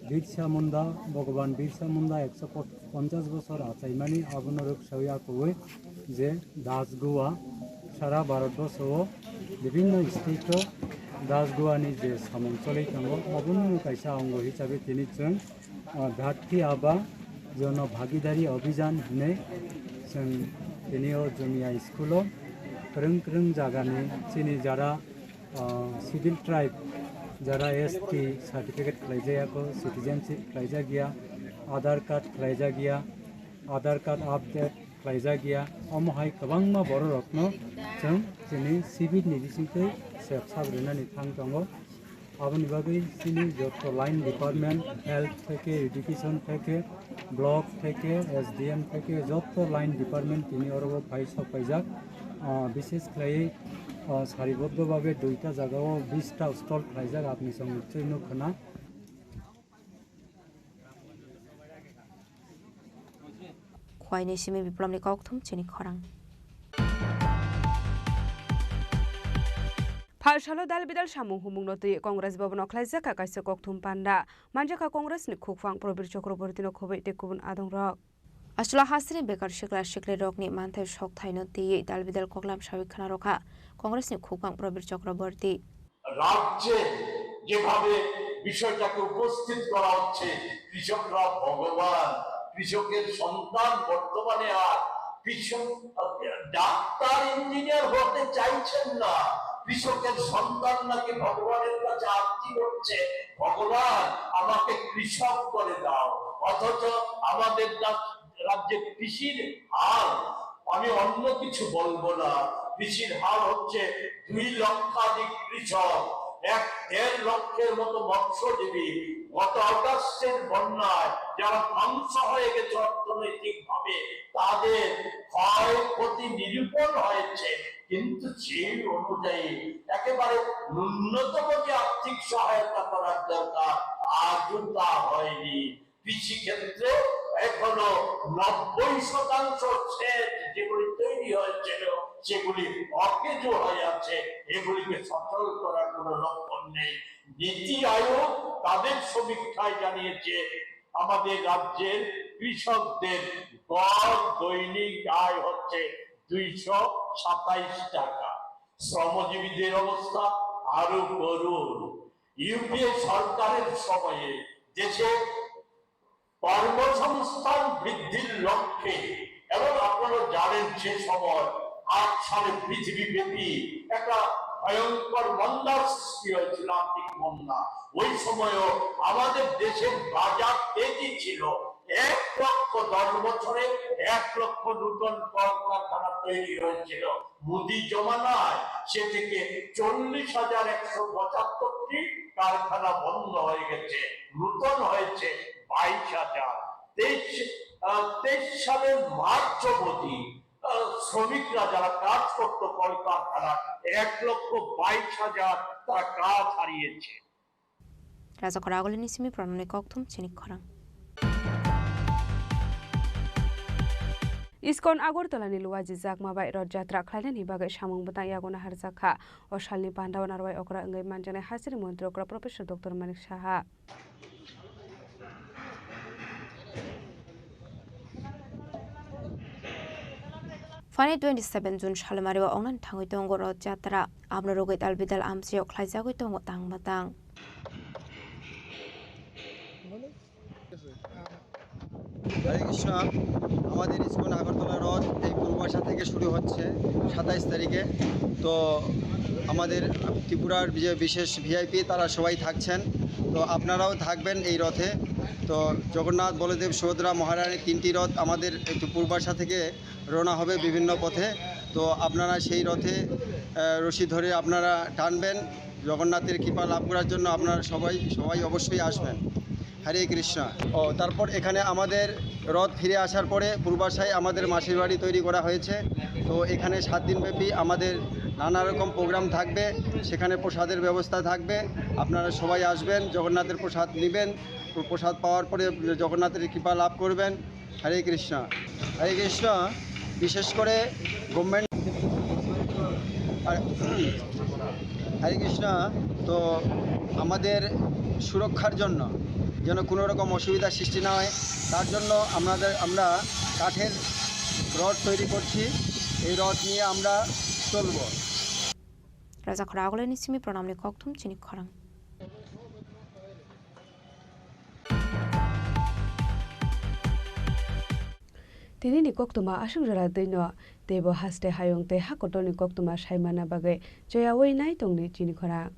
Birsa Munda, Bhagwan Birsa Munda ekso ponchas bosor achaimani abono rwksawi akwui je Das Goa sara Bharat borso o bibhinno state o Das Goa ni je samung choli tongo, abono kaisa ongo hisabe tini chwng, ah, Dharti Aba Jono Bhagidari Abhijan hinwi chwng tini o Jonia school o kwrwng kwrwng jagani chini jara, ah, schedule tribe jara S T certificate khlaijak ya, citizenship khlaijak ya, Aadhaar card khlaijak ya, Aadhaar card update khlaijak ya, omo hai kwbangma bororokno chwng chini sibir ni bisingtwi sep sap rwnani thang tongo. Aboni bagwi chini joto line department, health theke, education theke, block theke, S D M theke, joto line department tini oro bo phai sok paijak. Ah, bishes khlaiwi, ah, sariboddo babe duita jagao bista stall khlaijak, apni song nichoi nuk khna. Khwaini simi Biplomni kokthum chini khorang. Phalsalo dal bidal samung humung no twi Congress Bhavan o khlaijak kha kaisa kokthum panda. Manjakha Congress ni khukphang Probir Chakraborty no khobwi tei kubun adongrok. Aswla hasteni bekar sikla siklirokni manthai sokthai no twiwi dal bidal koklam sawi khna rokha Congress ni khukphang Probir Chakraborty. রাজ্যে যেভাবে বিষয়টাকে উপস্থিত করা হচ্ছে, কৃষকরা ভগবান, কৃষকের সন্তান বর্তমানে আর কৃষক, ডাক্তার ইঞ্জিনিয়ার হতে চাইছেন না, কৃষকের সন্তান নাকি ভগবানের কাছে আরতি করছে, "ভগবান, আমাকে কৃষক করে দাও।" অথচ আমাদের রাজ-, রাজ্যে কৃষির হাল, আমি অন্য কিছু বলবো না, কৃষির হাল হচ্ছে দুই লক্ষাধিক কৃষক, এক দেড় লক্ষের মতো মৎস্যজীবী গত আগস্টের বন্যায় যারা ধ্বংস হয়ে গেছে অর্থনৈতিকভাবে, তাদের ক্ষয়ক্ষতি নিরূপণ হয়েছে, কিন্তু সেই অনুযায়ী একেবারে ন্যূনতম যে আর্থিক সহায়তা করার দরকার, আজও তা হয়নি। কৃষিক্ষেত্রে এখনো নব্বই শতাংশ সেচ যেগুলি তৈরি হয়েছিল, সেগুলি অকেজো হয়ে আছে, এগুলিকে সচল করার কোনো লক্ষণ নেই। নীতি আয়োগ তাদের সমীক্ষায় জানিয়েছে, আমাদের রাজ্যের কৃষকদের গড় দৈনিক আয় হচ্ছে দুইশো সাতাইশ টাকা। শ্রমজীবীদের অবস্থা আরো করুণ। ইউপিএ সরকারের সময়ে দেশে কর্মসংস্থান বৃদ্ধির লক্ষ্যে এবং আপনারা জানেন সে সময় আট সালে পৃথিবীব্যাপী একটা ভয়ঙ্কর মন্দার সৃষ্টি হয়েছিল, আর্থিক মন্দা। ওই সময়ও আমাদের দেশের বাজার তেজি ছিল। এক লক্ষ, দশ বছরে এক লক্ষ নতুন কলকারখানা তৈরি হয়েছিল। মোদি জমানায় সে থেকে চল্লিশ হাজার একশো পঁচাত্তরটি কারখানা বন্ধ হয়ে গেছে, নতুন হয়েছে বাইশ হাজার। তেইশ, আহ, তেইশ সালের মার্চ অবধি, আহ, শ্রমিকরা যারা কাজ করত কলকারখানায় এক লক্ষ বাইশ হাজার তারা কাজ হারিয়েছে। Raja Khoragulini simi pranoni kokthum chini khorang. Iskon Agartala ni Luwaji Jakma bai Rod Jatra khlainani bagwi samung bwtang yago naharjak kha. O salni pandao narwai okra wngwi manjaknai hasteni montri okra Professor Doctor Manik Saha. Phani twenty seven June salmari o ongna thangwi tongo Rod Jatra. Abno rwgwi dal bidal amchio khlaijagwi tongo tang bwtang. Krishna, আমাদের ইস্কন আগরতলা রথ এই পূর্বাশা থেকে শুরু হচ্ছে সাতাইশ তারিখে। তো আমাদের ত্রিপুরার যে বিশেষ ভিআইপি, তারা সবাই থাকছেন। তো আপনারাও থাকবেন এই রথে। তো জগন্নাথ, বলদেব, সুভদ্রা, মহারানীর তিনটি রথ আমাদের এই পূর্বাশা থেকে রওনা হবে বিভিন্ন পথে। তো আপনারা সেই রথে, আহ, রশি ধরে আপনারা টানবেন। জগন্নাথের কৃপা লাভ করার জন্য আপনারা সবাই, সবাই অবশ্যই আসবেন। হরে কৃষ্ণ। ও, তারপর এখানে আমাদের রথ ফিরে আসার পরে পূর্বাশায় আমাদের মাসির বাড়ি তৈরি করা হয়েছে। তো এখানে সাত দিনব্যাপী আমাদের নানা রকম প্রোগ্রাম থাকবে, সেখানে প্রসাদের ব্যবস্থা থাকবে। আপনারা সবাই আসবেন, জগন্নাথের প্রসাদ নেবেন। প্র-, প্রসাদ পাওয়ার পরে জগন্নাথের কৃপা লাভ করবেন। হরে কৃষ্ণ। হরে কৃষ্ণ। বিশেষ করে গভর্নমেন্ট আর হরে কৃষ্ণ। তো আমাদের সুরক্ষার জন্য যেন কোনো রকম অসুবিধা সৃষ্টি না হয়, তার জন্য আমাদের, আমরা কাঠের রথ তৈরি করছি। এই রথ নিয়ে আমরা চলবো। Raja khorang agulini simi pranamni kokthum chini khorang. Tinini koktwma aswk jora twino, teibo haste hayung tei hakotorni koktwma saimana bagwi choyaui nai tongdi chini khorang.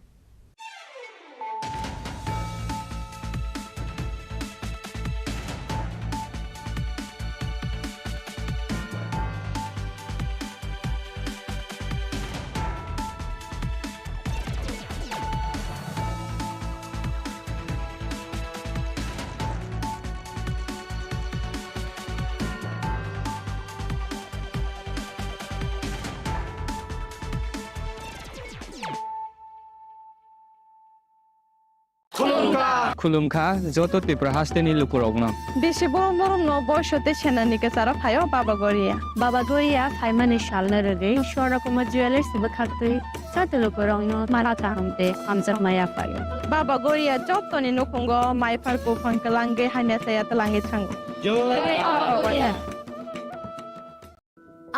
Khulumkha joto Tripura hasteni lukurokno. Bisi borom borom no boiso tei senani kwcharo phaio Baba Goria. Baba Goria phaimani salno rwgwi Swarna Kumar Jewellers bwkhaktwi joto lukurokno mara kaham tei hamjakma yaphaio. Baba Goria jotoni nukhungo maiphar buphang kwlangwi hamya saya twlangwi thango. Jai Baba Goria.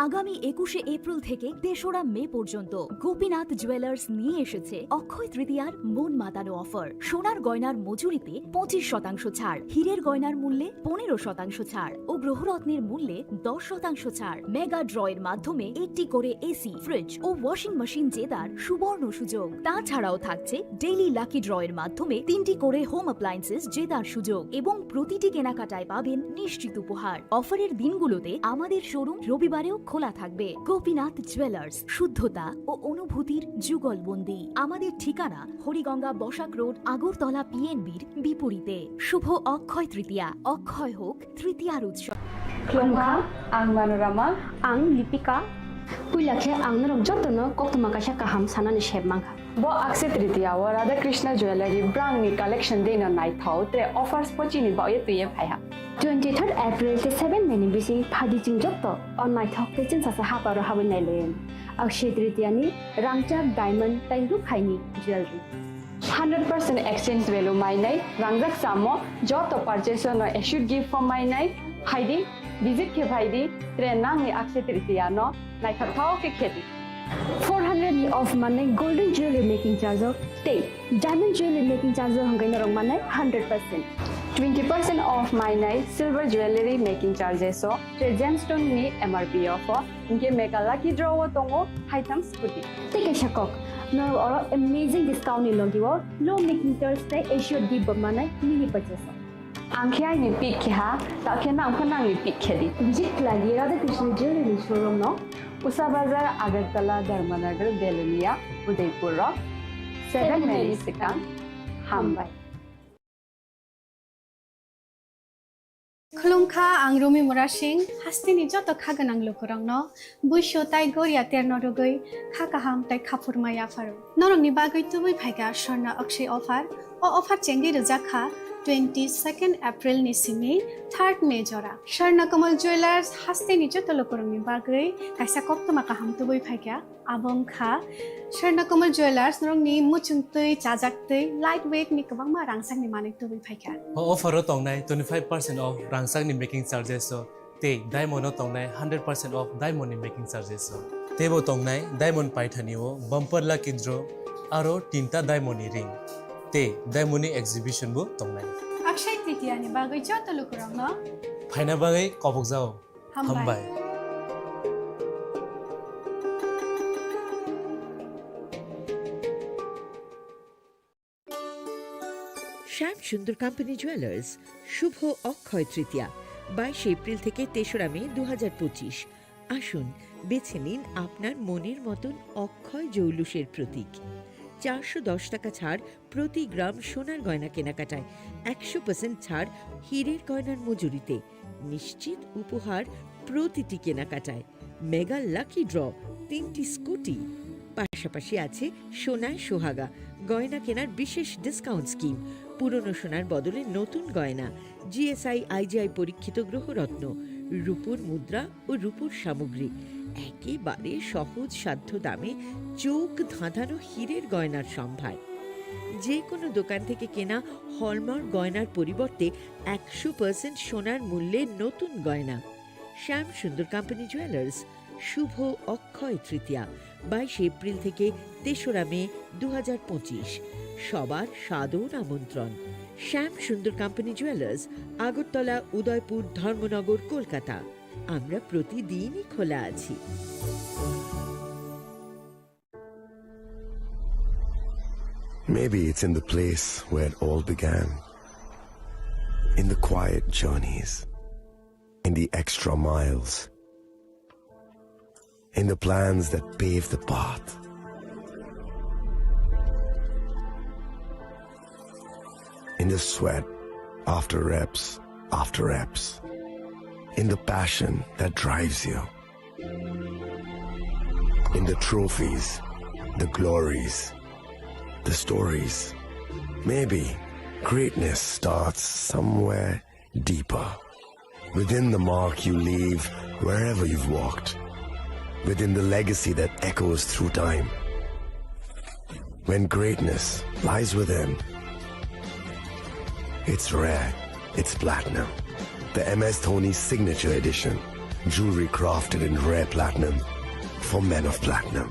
আগামী একুশে এপ্রিল থেকে তেসরা মে পর্যন্ত গোপীনাথ জুয়েলার্স নিয়ে এসেছে অক্ষয় তৃতীয়ার মন মাতানো অফার। সোনার গয়নার মজুরিতে পঁচিশ শতাংশ ছাড়, হীরের গয়নার মূল্যে পনেরো শতাংশ ছাড় ও গ্রহরত্নের মূল্যে দশ শতাংশ ছাড়। মেগা ড্রয়ের মাধ্যমে একটি করে এসি, ফ্রিজ ও ওয়াশিং মেশিন জেতার সুবর্ণ সুযোগ। তাছাড়াও থাকছে ডেইলি লাকি ড্রয়ের মাধ্যমে তিনটি করে হোম অ্যাপ্লায়েন্সেস জেতার সুযোগ এবং প্রতিটি কেনাকাটায় পাবেন নিশ্চিত উপহার। অফারের দিনগুলোতে আমাদের শোরুম রবিবারেও খোলা থাকবে। গোপীনাথ জুয়েলার্স, শুদ্ধতা ও অনুভূতির যুগলবন্দি। আমাদের ঠিকানা হরিগঙ্গা বসাক রোড, আগরতলা পিএনবির বিপরীতে। শুভ অক্ষয় তৃতীয়া, অক্ষয় হোক তৃতীয়ার উৎসব। Khulumkha, ang Manorama. Ang Lipika. Puila khe ang norok jotono koktwma kaisa kaham sanani sep mankha. Bo Akshaya Tritiya o Radha Krishna Jewellery brand ni collection dino naithok tre offers pochini baoye twiye phaiha. Twenty third April tei seven May ni bising phaidi chwng joto o naithok tei chwngsacha haparo habwi nailaiwi. Akshaya Tritiya ni rangchak, diamond tei rukhaini jewellery. Hundred percent exchange value mainai, rangjak chamo joto purchase no assured gift form mainai, phaidi, visit khe phaidi, tre nangni Akshaya Tritiya no naithok thao khe khedi. Four hundred ni off manai golden jewelry making charge o tei diamond jewelry making charge o hwnkhe norok manai hundred percent. Twenty percent off mainai silver jewelry making charges o tre gemstone ni M R P o pho, hinkhe mega lucky draw o tongo haitham scooty. Tei kaisa kok, norok oro amazing discount ni logi o low making charge tei assured gift bo manai mini purchase o. Ang khe aini pick khe ha, ta khe nang pho nangni pick khe di. Visit khlai di Radha Krishna Jewelry showroom no. Usa Bazar, Agartala, Dharmanagar, Belonia, Udaipur rok. Seven May ni swkang. Hambai. Khulumkha, ang Rumi Murasing, hasteni joto kha gwnang lukurokno buisu tai goria terno rwgwi kha kaham tai khaphurma yapharo. Norokni bagwi tubui phaikha Swarna Akshaya offer. O offer chengwi rwjak kha twenty second April ni simi third May jora. Swarna Kamal Jewellers hasteni joto lukurokni bagwi kaisa koktwma kaham tubui phaikha. Abo wngkha Swarna Kamal Jewellers, norokni muchungtwi, chajaktwi, light weight ni kwbangma rangchakni manwi tubui phaikha. O offer o tongnai twenty five percent off rangchakni making charges o tei diamond o tongnai hundred percent off diamond ni making charges o. Teibo tongnai diamond paithani o bumper lucky draw aro tinta diamond ni ring tei diamond ni exhibition bo tongnai. Akshaya Tritiya ni bagwi joto lukurokno Khaina bagwi kobokjao. Hambai. Hambai. শ্যাম Sundar company jewellers, শুভ অক্ষয় তৃতীয়া, বাইশে এপ্রিল থেকে তেসরা মে দু হাজার পঁচিশ। আসুন, বেছে নিন আপনার মনের মতন অক্ষয় জৌলুসের প্রতীক। চারশো দশ টাকা ছাড় প্রতি গ্রাম সোনার গয়না কেনাকাটায়, একশো পার্সেন্ট ছাড় হীরের গয়নার মজুরিতে, নিশ্চিত উপহার প্রতিটি কেনাকাটায়, মেগা লাকি ড্র, তিনটি স্কুটি, পাশাপাশি আছে সোনায় সোহাগা, গয়না কেনার বিশেষ ডিসকাউন্ট স্কিম, পুরনো সোনার বদলে নতুন গয়না, জিএসআই আইজিআই পরীক্ষিত গ্রহরত্ন, রূপোর মুদ্রা ও রূপোর সামগ্রী, একেবারে সহজ সাধ্য দামে চোখ ধাঁধানো হীরের গয়নার সম্ভার। যে কোনো দোকান থেকে কেনা হলমার্ক গয়নার পরিবর্তে একশো পার্সেন্ট সোনার মূল্যে নতুন গয়না। শ্যাম সুন্দর কোম্পানি জুয়েলার্স, শুভ অক্ষয় তৃতীয়া, বাইশে এপ্রিল থেকে তেসরা মে দু হাজার পঁচিশ। সবার সাদর আমন্ত্রণ। শ্যাম সুন্দর কোম্পানি জুয়েলার্স, আগরতলা, উদয়পুর, ধর্মনগর, কলকাতা। আমরা প্রতিদিনই খোলা আছি। Maybe it's in the place where it all began. In the quiet journeys, in the extra miles, in the plans that pave the path, in the sweat after reps after reps, in the passion that drives you, in the trophies, the glories, the stories. Maybe greatness starts somewhere deeper. Within the mark you leave wherever you've walked. Within the legacy that echoes through time. When greatness lies within, it's rare, it's platinum. The M S Dhoni Signature Edition. Jewelry crafted in rare platinum for men of platinum.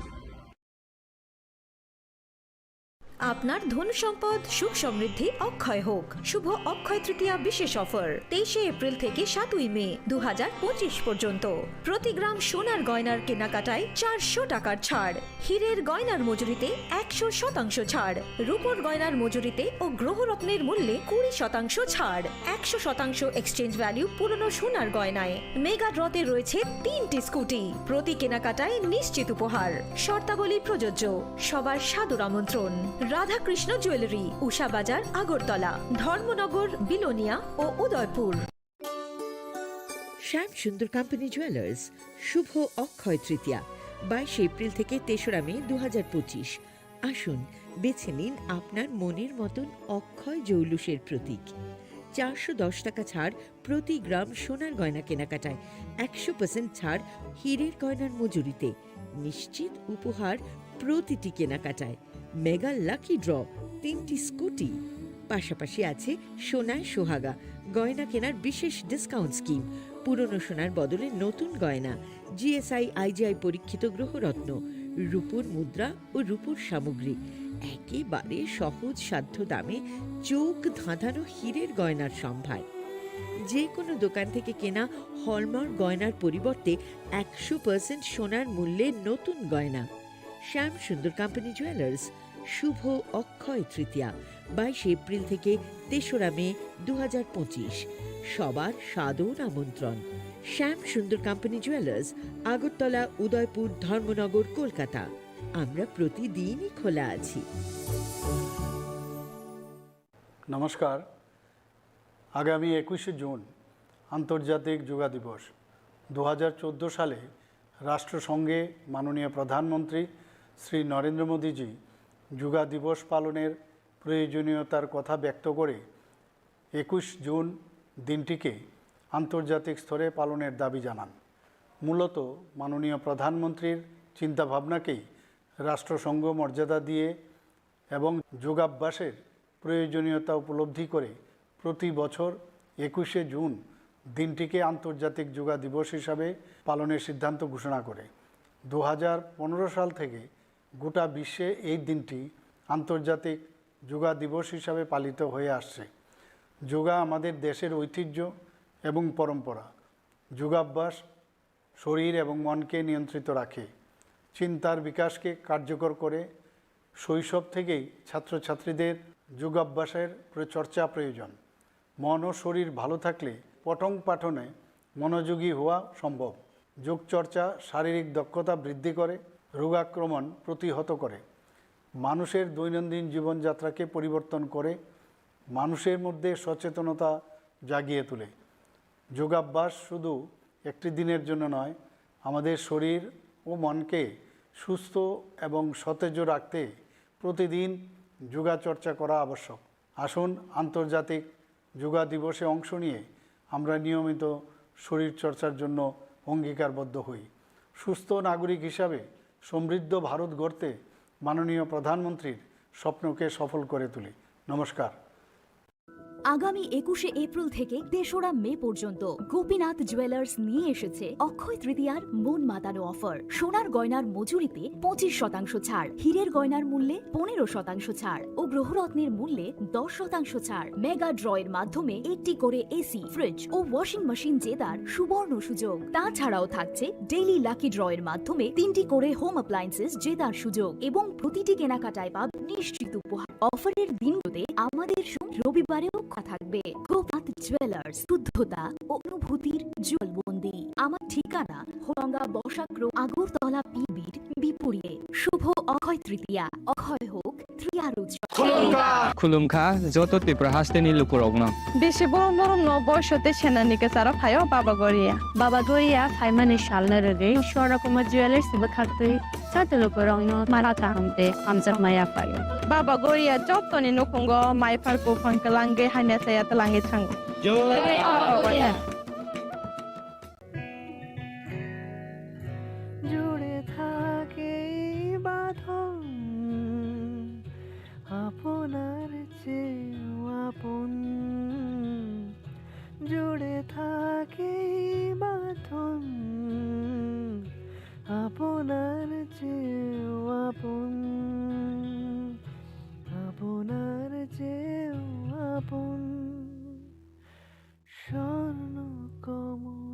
আপনার ধন সম্পদ সুখ সমৃদ্ধি অক্ষয় হোক। শুভ অক্ষয় তৃতীয়া বিশেষ অফার, তেইশে এপ্রিল থেকে সাতই মে দু হাজার পঁচিশ পর্যন্ত। প্রতি গ্রাম সোনার গয়নার কেনাকাটায় চারশো টাকার ছাড়, হীরের গয়নার মজুরিতে একশো শতাংশ ছাড়, রূপোর গয়নার মজুরিতে ও গ্রহরত্নের মূল্যে কুড়ি শতাংশ ছাড়, একশো শতাংশ এক্সচেঞ্জ ভ্যালু পুরনো সোনার গয়নায়। মেগা ড্রতে রয়েছে তিনটি স্কুটি, প্রতি কেনাকাটায় নিশ্চিত উপহার। শর্তাবলী প্রযোজ্য। সবার সাদর আমন্ত্রণ। রাধাকৃষ্ণ জুয়েলারি, উষা বাজার, আগরতলা, ধর্মনগর, বিলোনিয়া ও উদয়পুর। শ্যাম সুন্দর কোম্পানি জুয়েলার্স, শুভ অক্ষয় তৃতীয়া, বাইশে এপ্রিল থেকে তেসরা মে দু হাজার পঁচিশ। আসুন, বেছে নিন আপনার মনের মতন অক্ষয় জৌলুসের প্রতীক। চারশো দশ টাকা ছাড় প্রতি গ্রাম সোনার গয়না কেনাকাটায়, একশো পার্সেন্ট ছাড় হীরের গয়নার মজুরিতে, নিশ্চিত উপহার প্রতিটি কেনাকাটায়, মেগা লাকি ড্র, তিনটি স্কুটি, পাশাপাশি আছে সোনায় সোহাগা, গয়না কেনার বিশেষ ডিসকাউন্ট স্কিম, পুরনো সোনার বদলে নতুন গয়না, জিএসআই আইজিআই পরীক্ষিত গ্রহরত্ন, রূপোর মুদ্রা ও রূপোর সামগ্রী, একেবারে সহজ সাধ্য দামে চোখ ধাঁধানো হীরের গয়নার সম্ভার। যে কোনো দোকান থেকে কেনা হলমার্ক গয়নার পরিবর্তে একশো পার্সেন্ট সোনার মূল্যে নতুন গয়না। শ্যাম সুন্দর কোম্পানি জুয়েলার্স, শুভ অক্ষয় তৃতীয়া, বাইশে এপ্রিল থেকে তেসরা মে দু হাজার পঁচিশ। সবার সাদর আমন্ত্রণ। শ্যাম সুন্দর কোম্পানি জুয়েলার্স, আগরতলা, উদয়পুর, ধর্মনগর, কলকাতা। আমরা প্রতিদিনই খোলা আছি। নমস্কার। আগামী একুশে জুন আন্তর্জাতিক যোগা দিবস। দু হাজার চোদ্দো সালে রাষ্ট্রসংঘে মাননীয় প্রধানমন্ত্রী শ্রী নরেন্দ্র মোদীজি যোগা দিবস পালনের প্রয়োজনীয়তার কথা ব্যক্ত করে একুশ জুন দিনটিকে আন্তর্জাতিক স্তরে পালনের দাবি জানান। মূলত মাননীয় প্রধানমন্ত্রীর চিন্তাভাবনাকেই রাষ্ট্রসংঘ মর্যাদা দিয়ে এবং যোগাভ্যাসের প্রয়োজনীয়তা উপলব্ধি করে প্রতি বছর একুশে জুন দিনটিকে আন্তর্জাতিক যোগা দিবস হিসাবে পালনের সিদ্ধান্ত ঘোষণা করে। দু হাজার পনেরো সাল থেকে গোটা বিশ্বে এই দিনটি আন্তর্জাতিক যোগা দিবস হিসাবে পালিত হয়ে আসছে। যোগা আমাদের দেশের ঐতিহ্য এবং পরম্পরা। যোগাভ্যাস শরীর এবং মনকে নিয়ন্ত্রিত রাখে, চিন্তার বিকাশকে কার্যকর করে। শৈশব থেকেই ছাত্রছাত্রীদের যোগাভ্যাসের প্র-, চর্চা প্রয়োজন। মন ও শরীর ভালো থাকলে পঠন পাঠনে মনোযোগী হওয়া সম্ভব। যোগচর্চা শারীরিক দক্ষতা বৃদ্ধি করে, রোগাক্রমণ প্রতিহত করে, মানুষের দৈনন্দিন জীবনযাত্রাকে পরিবর্তন করে, মানুষের মধ্যে সচেতনতা জাগিয়ে তোলে। যোগাভ্যাস শুধু একটি দিনের জন্য নয়, আমাদের শরীর ও মনকে সুস্থ এবং সতেজ রাখতে প্রতিদিন যোগাচর্চা করা আবশ্যক। আসুন, আন্তর্জাতিক যোগা দিবসে অংশ নিয়ে আমরা নিয়মিত শরীরচর্চার জন্য অঙ্গীকারবদ্ধ হই। সুস্থ নাগরিক হিসাবে সমৃদ্ধ ভারত গড়তে মাননীয় প্রধানমন্ত্রীর স্বপ্নকে সফল করে তুলি। নমস্কার। আগামী একুশে এপ্রিল থেকে তেসরা মে পর্যন্ত গোপীনাথ জুয়েলার্স নিয়ে এসেছে অক্ষয় তৃতীয়ার মন মাতানো অফার। সোনার গয়নার মজুরিতে পঁচিশ শতাংশ ছাড়, হীরের গয়নার মূল্যে পনেরো শতাংশ ছাড় ও গ্রহরত্নের মূল্যে দশ শতাংশ ছাড়। মেগা ড্র এর মাধ্যমে একটি করে এসি, ফ্রিজ ও ওয়াশিং মেশিন জেতার সুবর্ণ সুযোগ। তাছাড়াও থাকছে ডেইলি লাকি ড্র এর মাধ্যমে তিনটি করে হোম অ্যাপ্লায়েন্সেস জেতার সুযোগ এবং প্রতিটি কেনাকাটায় পাবেন নিশ্চিত উপহার। অফারের দিনগুলোতে আমাদের শোরুম রবিবারেও খোলা থাকবে। গোপীনাথ জুয়েলার্স, শুদ্ধতা ও অনুভূতির যুগলবন্দি। আমার ঠিকানা হোলঙ্গা বসাক রোড, আগরতলা পিবির বিপরীতে। শুভ অক্ষয় তৃতীয়া, অক্ষয় হোক তৃতীয়ার উৎসব। Khulumkha joto Tripura hasteni lukurokno. Bisi borom borom no boisote senani kwcharo phaio Baba Goria. Baba Goria phaimani salno rwgwi Swarna Kumar Jewellers ni bwkhaktwi joto lukurokno mara kaham tei hamjakma yaphaio. Baba Goria jotoni nukhungo mai phar buphang kwlangwi hamya chaya twlangwi thango. জুড়ে থাকে এই বাঁধন আপনার চেয়েও আপন। জুড়ে থাকে এই বাঁধন আপনার চেয়েও আপন। আপনার চেয়েও আপন। স্বর্ণ কমল।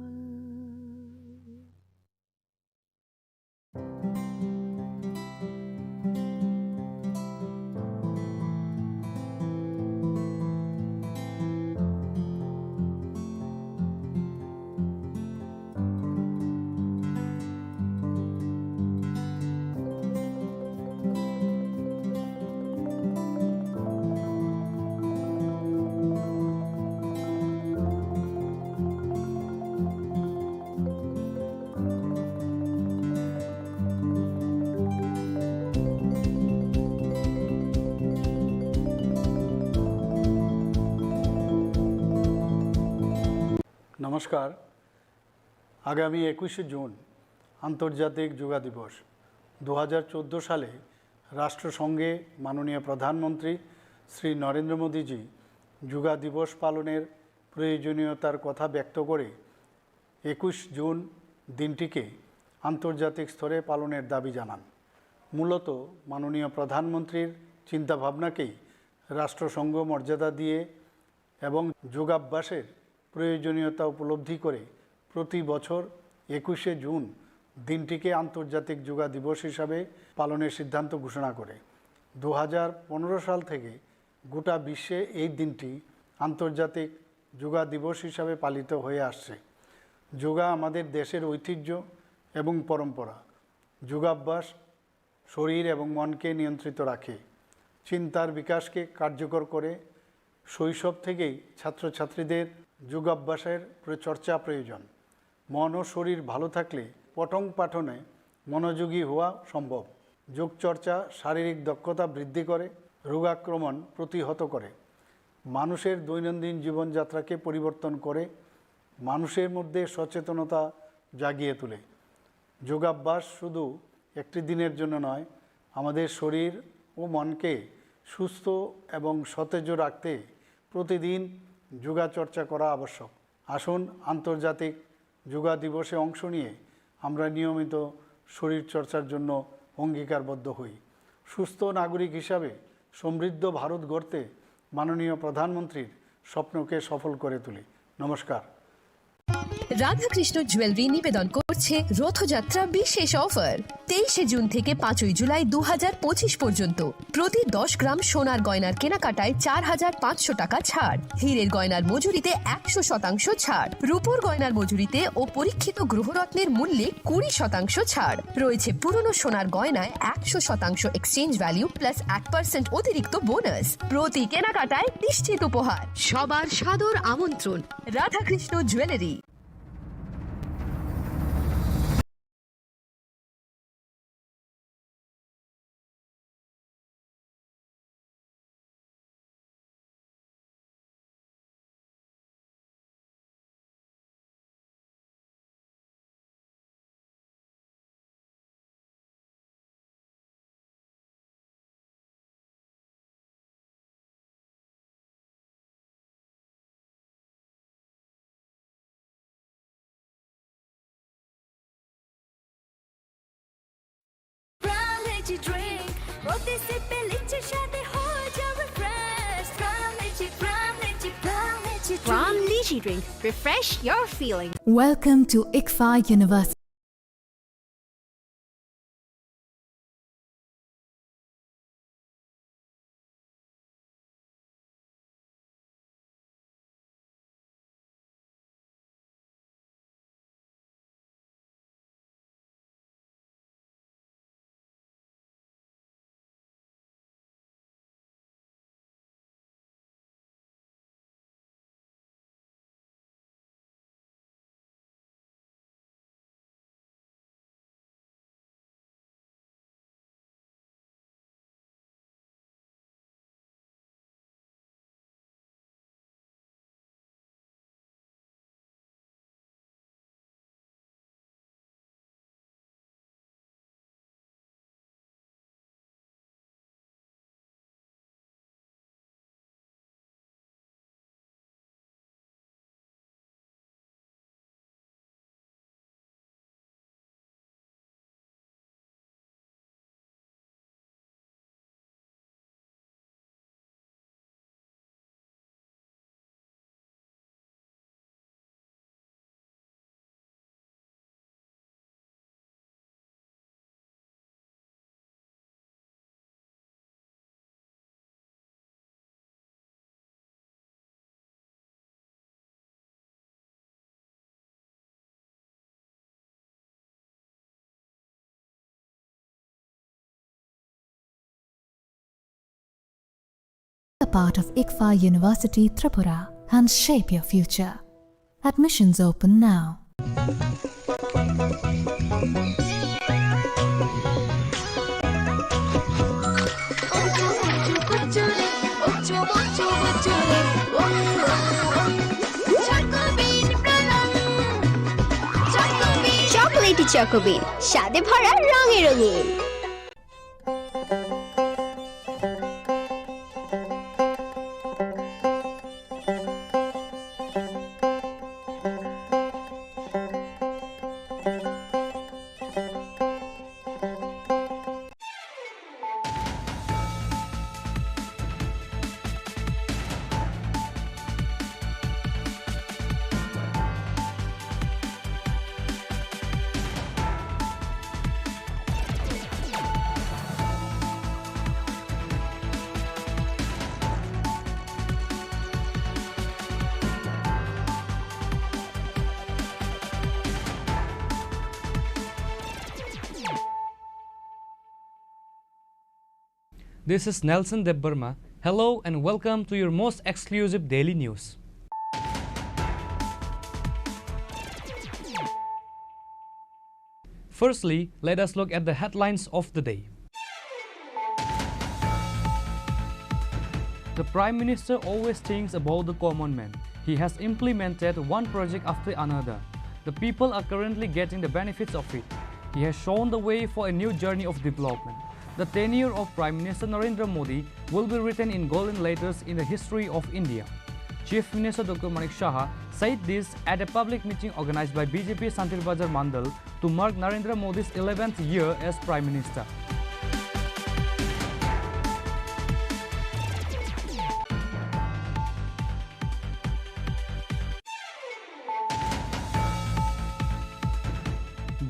নমস্কার। আগামী একুশে জুন আন্তর্জাতিক যোগা দিবস। দু হাজার চোদ্দো সালে রাষ্ট্রসংঘে মাননীয় প্রধানমন্ত্রী শ্রী নরেন্দ্র মোদীজি যোগা দিবস পালনের প্রয়োজনীয়তার কথা ব্যক্ত করে একুশ জুন দিনটিকে আন্তর্জাতিক স্তরে পালনের দাবি জানান। মূলত মাননীয় প্রধানমন্ত্রীর চিন্তাভাবনাকেই রাষ্ট্রসংঘ মর্যাদা দিয়ে এবং যোগাভ্যাসের প্রয়োজনীয়তা উপলব্ধি করে প্রতি বছর একুশে জুন দিনটিকে আন্তর্জাতিক যোগা দিবস হিসাবে পালনের সিদ্ধান্ত ঘোষণা করে। দু হাজার পনেরো সাল থেকে গোটা বিশ্বে এই দিনটি আন্তর্জাতিক যোগা দিবস হিসাবে পালিত হয়ে আসছে। যোগা আমাদের দেশের ঐতিহ্য এবং পরম্পরা। যোগাভ্যাস শরীর এবং মনকে নিয়ন্ত্রিত রাখে, চিন্তার বিকাশকে কার্যকর করে। শৈশব থেকেই ছাত্রছাত্রীদের যোগাভ্যাসের প্র-, চর্চা প্রয়োজন। মন ও শরীর ভালো থাকলে পঠন পাঠনে মনোযোগী হওয়া সম্ভব। যোগচর্চা শারীরিক দক্ষতা বৃদ্ধি করে, রোগাক্রমণ প্রতিহত করে, মানুষের দৈনন্দিন জীবনযাত্রাকে পরিবর্তন করে, মানুষের মধ্যে সচেতনতা জাগিয়ে তোলে। যোগাভ্যাস শুধু একটি দিনের জন্য নয়, আমাদের শরীর ও মনকে সুস্থ এবং সতেজ রাখতে প্রতিদিন যোগাচর্চা করা আবশ্যক। আসুন, আন্তর্জাতিক যোগা দিবসে অংশ নিয়ে আমরা নিয়মিত শরীরচর্চার জন্য অঙ্গীকারবদ্ধ হই। সুস্থ নাগরিক হিসাবে সমৃদ্ধ ভারত গড়তে মাননীয় প্রধানমন্ত্রীর স্বপ্নকে সফল করে তুলি। নমস্কার। রাধাকৃষ্ণ জুয়েলারি নিবেদন করছে রথযাত্রা বিশেষ অফার। তেইশে জুন থেকে পাঁচই জুলাই দু হাজার পঁচিশ পর্যন্ত প্রতি দশ গ্রাম সোনার গয়নার কেনাকাটায় চার হাজার পাঁচশো টাকা ছাড়, হীরের গয়নার মজুরিতে একশো শতাংশ ছাড়, রূপোর গয়নার মজুরিতে ও পরীক্ষিত গ্রহরত্নের মূল্যে কুড়ি শতাংশ ছাড় রয়েছে। পুরনো সোনার গয়নায় একশো শতাংশ এক্সচেঞ্জ ভ্যালু প্লাস এক পার্সেন্ট অতিরিক্ত বোনাস। প্রতি কেনাকাটায় নিশ্চিত উপহার। সবার সাদর আমন্ত্রণ Radhakrishna jewellery. Prime Lychee Drink, প্রতি সিপে লিচির স্বাদে হয়ে যাও refresh. Prime Lychee, Prime Lychee, Prime Lychee Drink. Prime Lychee Drink, refresh your feeling. Welcome to ICFAI University. A part of ICFAI University Tripura and shape your future. Admissions open now. Chocobean প্রণাম। Chocobean। Chocolatey Chocobean, স্বাদে ভরা রঙে রঙিন। This is Nelson Debbarma. Hello and welcome to your most exclusive daily news. Firstly, let us look at the headlines of the day. The Prime Minister always thinks about the common man. He has implemented one project after another. The people are currently getting the benefits of it. He has shown the way for a new journey of development. The tenure of Prime Minister Narendra Modi will be written in golden letters in the history of India. Chief Minister Doctor Manik Saha said this at a public meeting organized by B J P Santir Bazar Mandal to mark Narendra Modi's eleventh year as Prime Minister.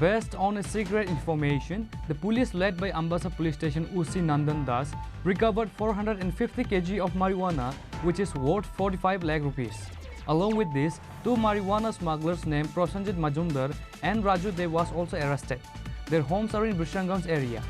Based on a secret information, the police led by Ambassa Police Station O C Nandan Das recovered four hundred fifty kilograms of marijuana, which is worth forty-five lakh rupees. Along with this, two marijuana smugglers named Prosenjit Majumdar and Raju Dey was also arrested. Their homes are in Bisramganj area.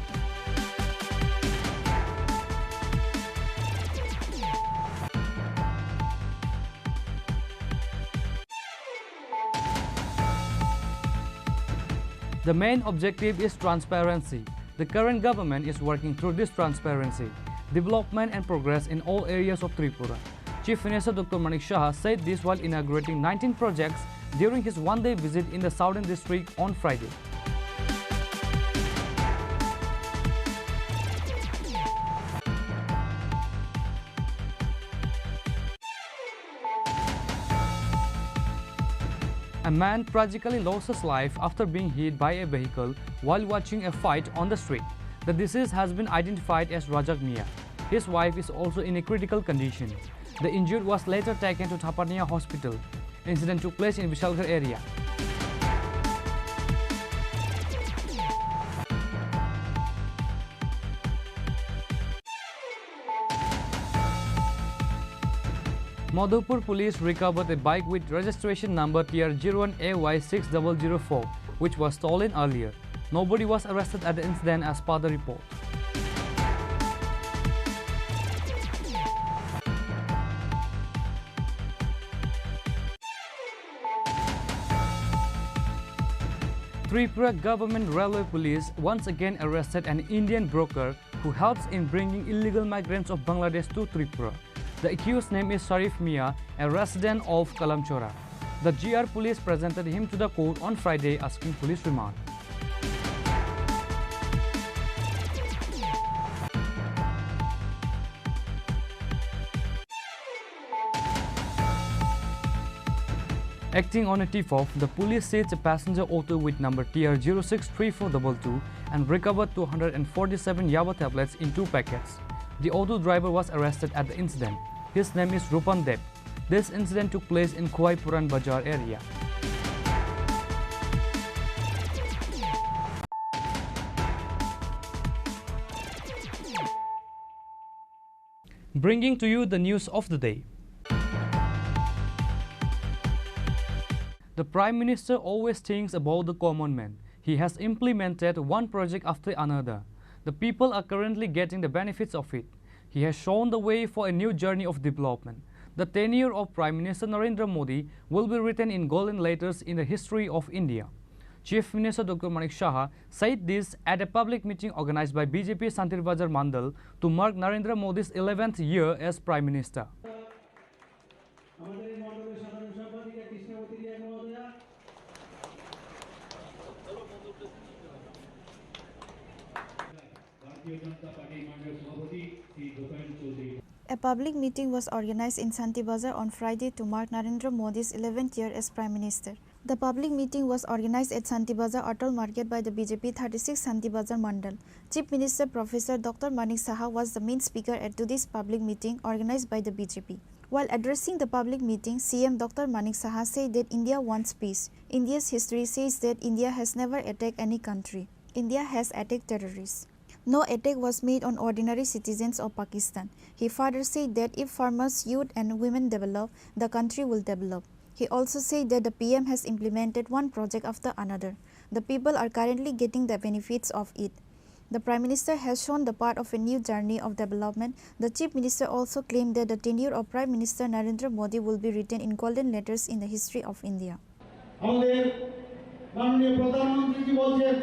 The main objective is transparency. The current government is working through this transparency, development and progress in all areas of Tripura. Chief Minister Doctor Manik Saha said this while inaugurating nineteen projects during his one-day visit in the Southern District on Friday. A man tragically lost his life after being hit by a vehicle while watching a fight on the street. The deceased has been identified as Razak Mia. His wife is also in a critical condition. The injured was later taken to Thapatnia Hospital. Incident took place in Vishalgarh area. Madhupur police recovered a bike with registration number T R zero one A Y six double zero four, which was stolen earlier. Nobody was arrested at the incident as per the report. Tripura Government Railway Police once again arrested an Indian broker who helps in bringing illegal migrants of Bangladesh to Tripura. The accused name is Sharif Mia, a resident of Kalamchora. The G R police presented him to the court on Friday asking police remand. Acting on a tip-off, the police seized a passenger auto with number T R zero six three four double two and recovered two hundred forty-seven yaba tablets in two packets. The auto driver was arrested at the incident. His name is Rupan Deb. This incident took place in Khwai Puran Bazar area. Bringing to you the news of the day. The Prime Minister always thinks about the common man. He has implemented one project after another. The people are currently getting the benefits of it. He has shown the way for a new journey of development. The tenure of Prime Minister Narendra Modi will be written in golden letters in the history of India. Chief Minister Doctor Manik Saha said this at a public meeting organized by B J P Santibazar Mandal to mark Narendra Modi's eleventh year as Prime Minister. A public meeting was organized in Santibazar on Friday to mark Narendra Modi's eleventh year as Prime Minister. The public meeting was organized at Santibazar Atal Market by the B J P thirty-six Santibazar Mandal. Chief Minister Professor Doctor Manik Saha was the main speaker at today's public meeting organized by the B J P. While addressing the public meeting, C M Doctor Manik Saha said that India wants peace. India's history says that India has never attacked any country. India has attacked terrorists. No attack was made on ordinary citizens of Pakistan. He further said that if farmers, youth and women develop, the country will develop. He also said that the P M has implemented one project after another. The people are currently getting the benefits of it. The Prime Minister has shown the path of a new journey of development. The Chief Minister also claimed that the tenure of Prime Minister Narendra Modi will be written in golden letters in the history of India. আমাদের মাননীয় প্রধানমন্ত্রীজি বলছেন,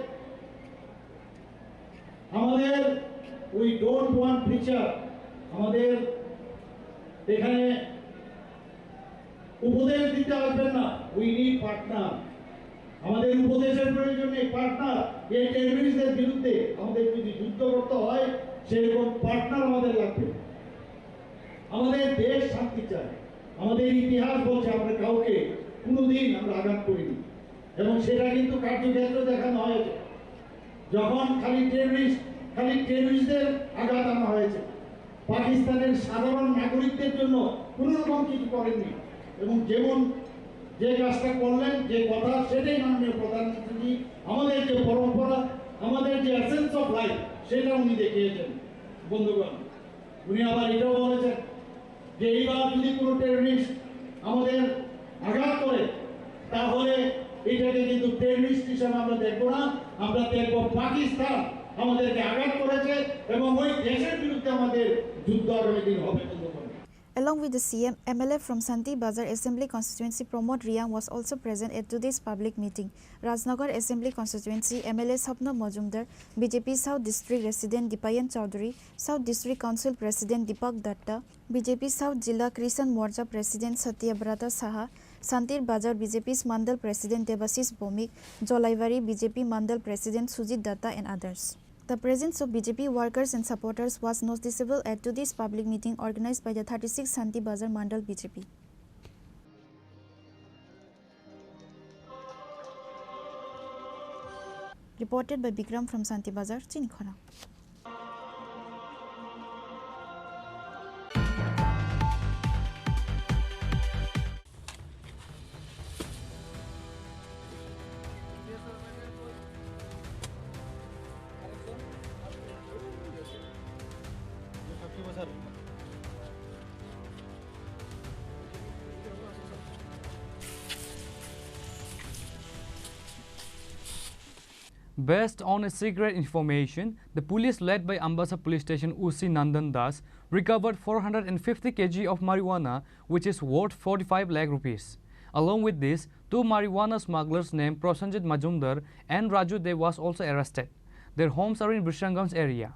আমাদের, we don't want preacher, আমাদের এখানে উপদেশ দিতে আসবেন না, we need partner। আমাদের উপদেশের প্রয়োজন নেই, পার্টনার। এই টেররিস্টদের বিরুদ্ধে আমাদের যদি যুদ্ধ করতে হয়, সেরকম পার্টনার আমাদের লাগবে। আমাদের দেশ শান্তি চায়। আমাদের ইতিহাস বলছে আমরা কাউকে কোনোদিন আমরা আঘাত করিনি, এবং সেটা কিন্তু কার্যক্ষেত্রে দেখানো হয়েছে। যখন খালি টেররিস্ট, খালি টেররিস্টদের আঘাত আনা হয়েছে, পাকিস্তানের সাধারণ নাগরিকদের জন্য কোনো রকম কিছু করেননি। এবং যেমন যে কাজটা করলেন, যে কথা, সেটাই মাননীয় প্রধানমন্ত্রীজি আমাদের বন্ধুগণ, উনি আবার এটাও বলেছেন যে এইবার যদি কোনো টেররিস্ট আমাদের আঘাত করে, তাহলে এটাকে কিন্তু টেররিস্ট হিসেবে আমরা দেখবো না। আমরা দেখবো পাকিস্তান আমাদেরকে আঘাত করেছে এবং ওই দেশের বিরুদ্ধে আমাদের যুদ্ধ আগামী দিন হবে, বন্ধুগণ। Along with the C M, M L A from Santi Bazar Assembly Constituency Pramod Reang was also present at today's public meeting. Rajnagar Assembly Constituency M L A Swapna Majumdar, B J P South District Resident Dipayan Chowdhury, South District Council President Deepak Datta, B J P South Jila Kisan Morcha President Satya Brata Saha, Santir Bazar B J P's Mandal President Debashish Bhowmik, Jolaibari B J P Mandal President Sujit Datta and others. The presence of B J P workers and supporters was noticeable at today's public meeting organized by the thirty-six Santi Bazar Mandal B J P. Reported by Bikram from Santi Bazar, Chinikhona. Based on a secret information, the police led by Ambassa Police Station O C Nandan Das recovered four hundred and fifty kilograms of marijuana, which is worth forty-five lakh rupees. Along with this, two marijuana smugglers named Prosenjit Majumdar and Raju Dev was also arrested. Their homes are in Bisramganj area.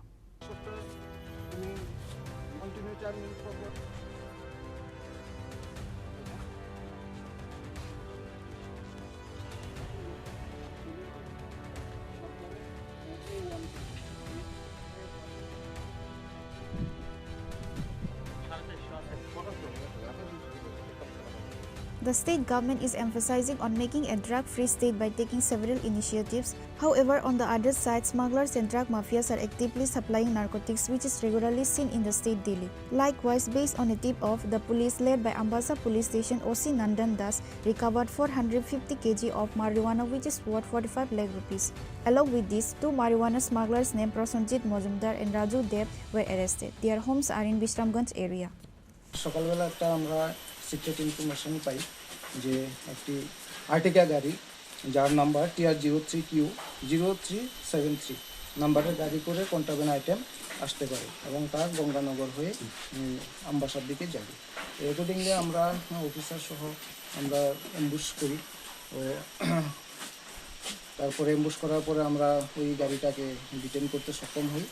The state government is emphasizing on making a drug-free state by taking several initiatives. However, on the other side, smugglers and drug mafias are actively supplying narcotics, which is regularly seen in the state daily. Likewise, based on a tip-off, the police led by Ambassa Police Station O C Nandan Das recovered four hundred fifty kilograms of marijuana, which is worth forty-five lakh rupees. Along with this, two marijuana smugglers named Prosenjit Majumdar and Raju Dev were arrested. Their homes are in Bisramganj area. সকালবেলা একটা আমরা secret information পাই যে একটি Ertiga গাড়ি, যার number T R zero three Q zero three seven three নাম্বারের গাড়ি করে কন্ট্রাব্যান্ড আইটেম আসতে পারে এবং তা গঙ্গানগর হয়ে, উম, আমবাসার দিকে যাবে। অ্যাকর্ডিংলি আমরা অফিসার সহ আমরা অ্যাম্বুশ করি। ও তারপরে অ্যাম্বুশ করার পরে আমরা ওই গাড়িটাকে ডিটেন করতে সক্ষম হই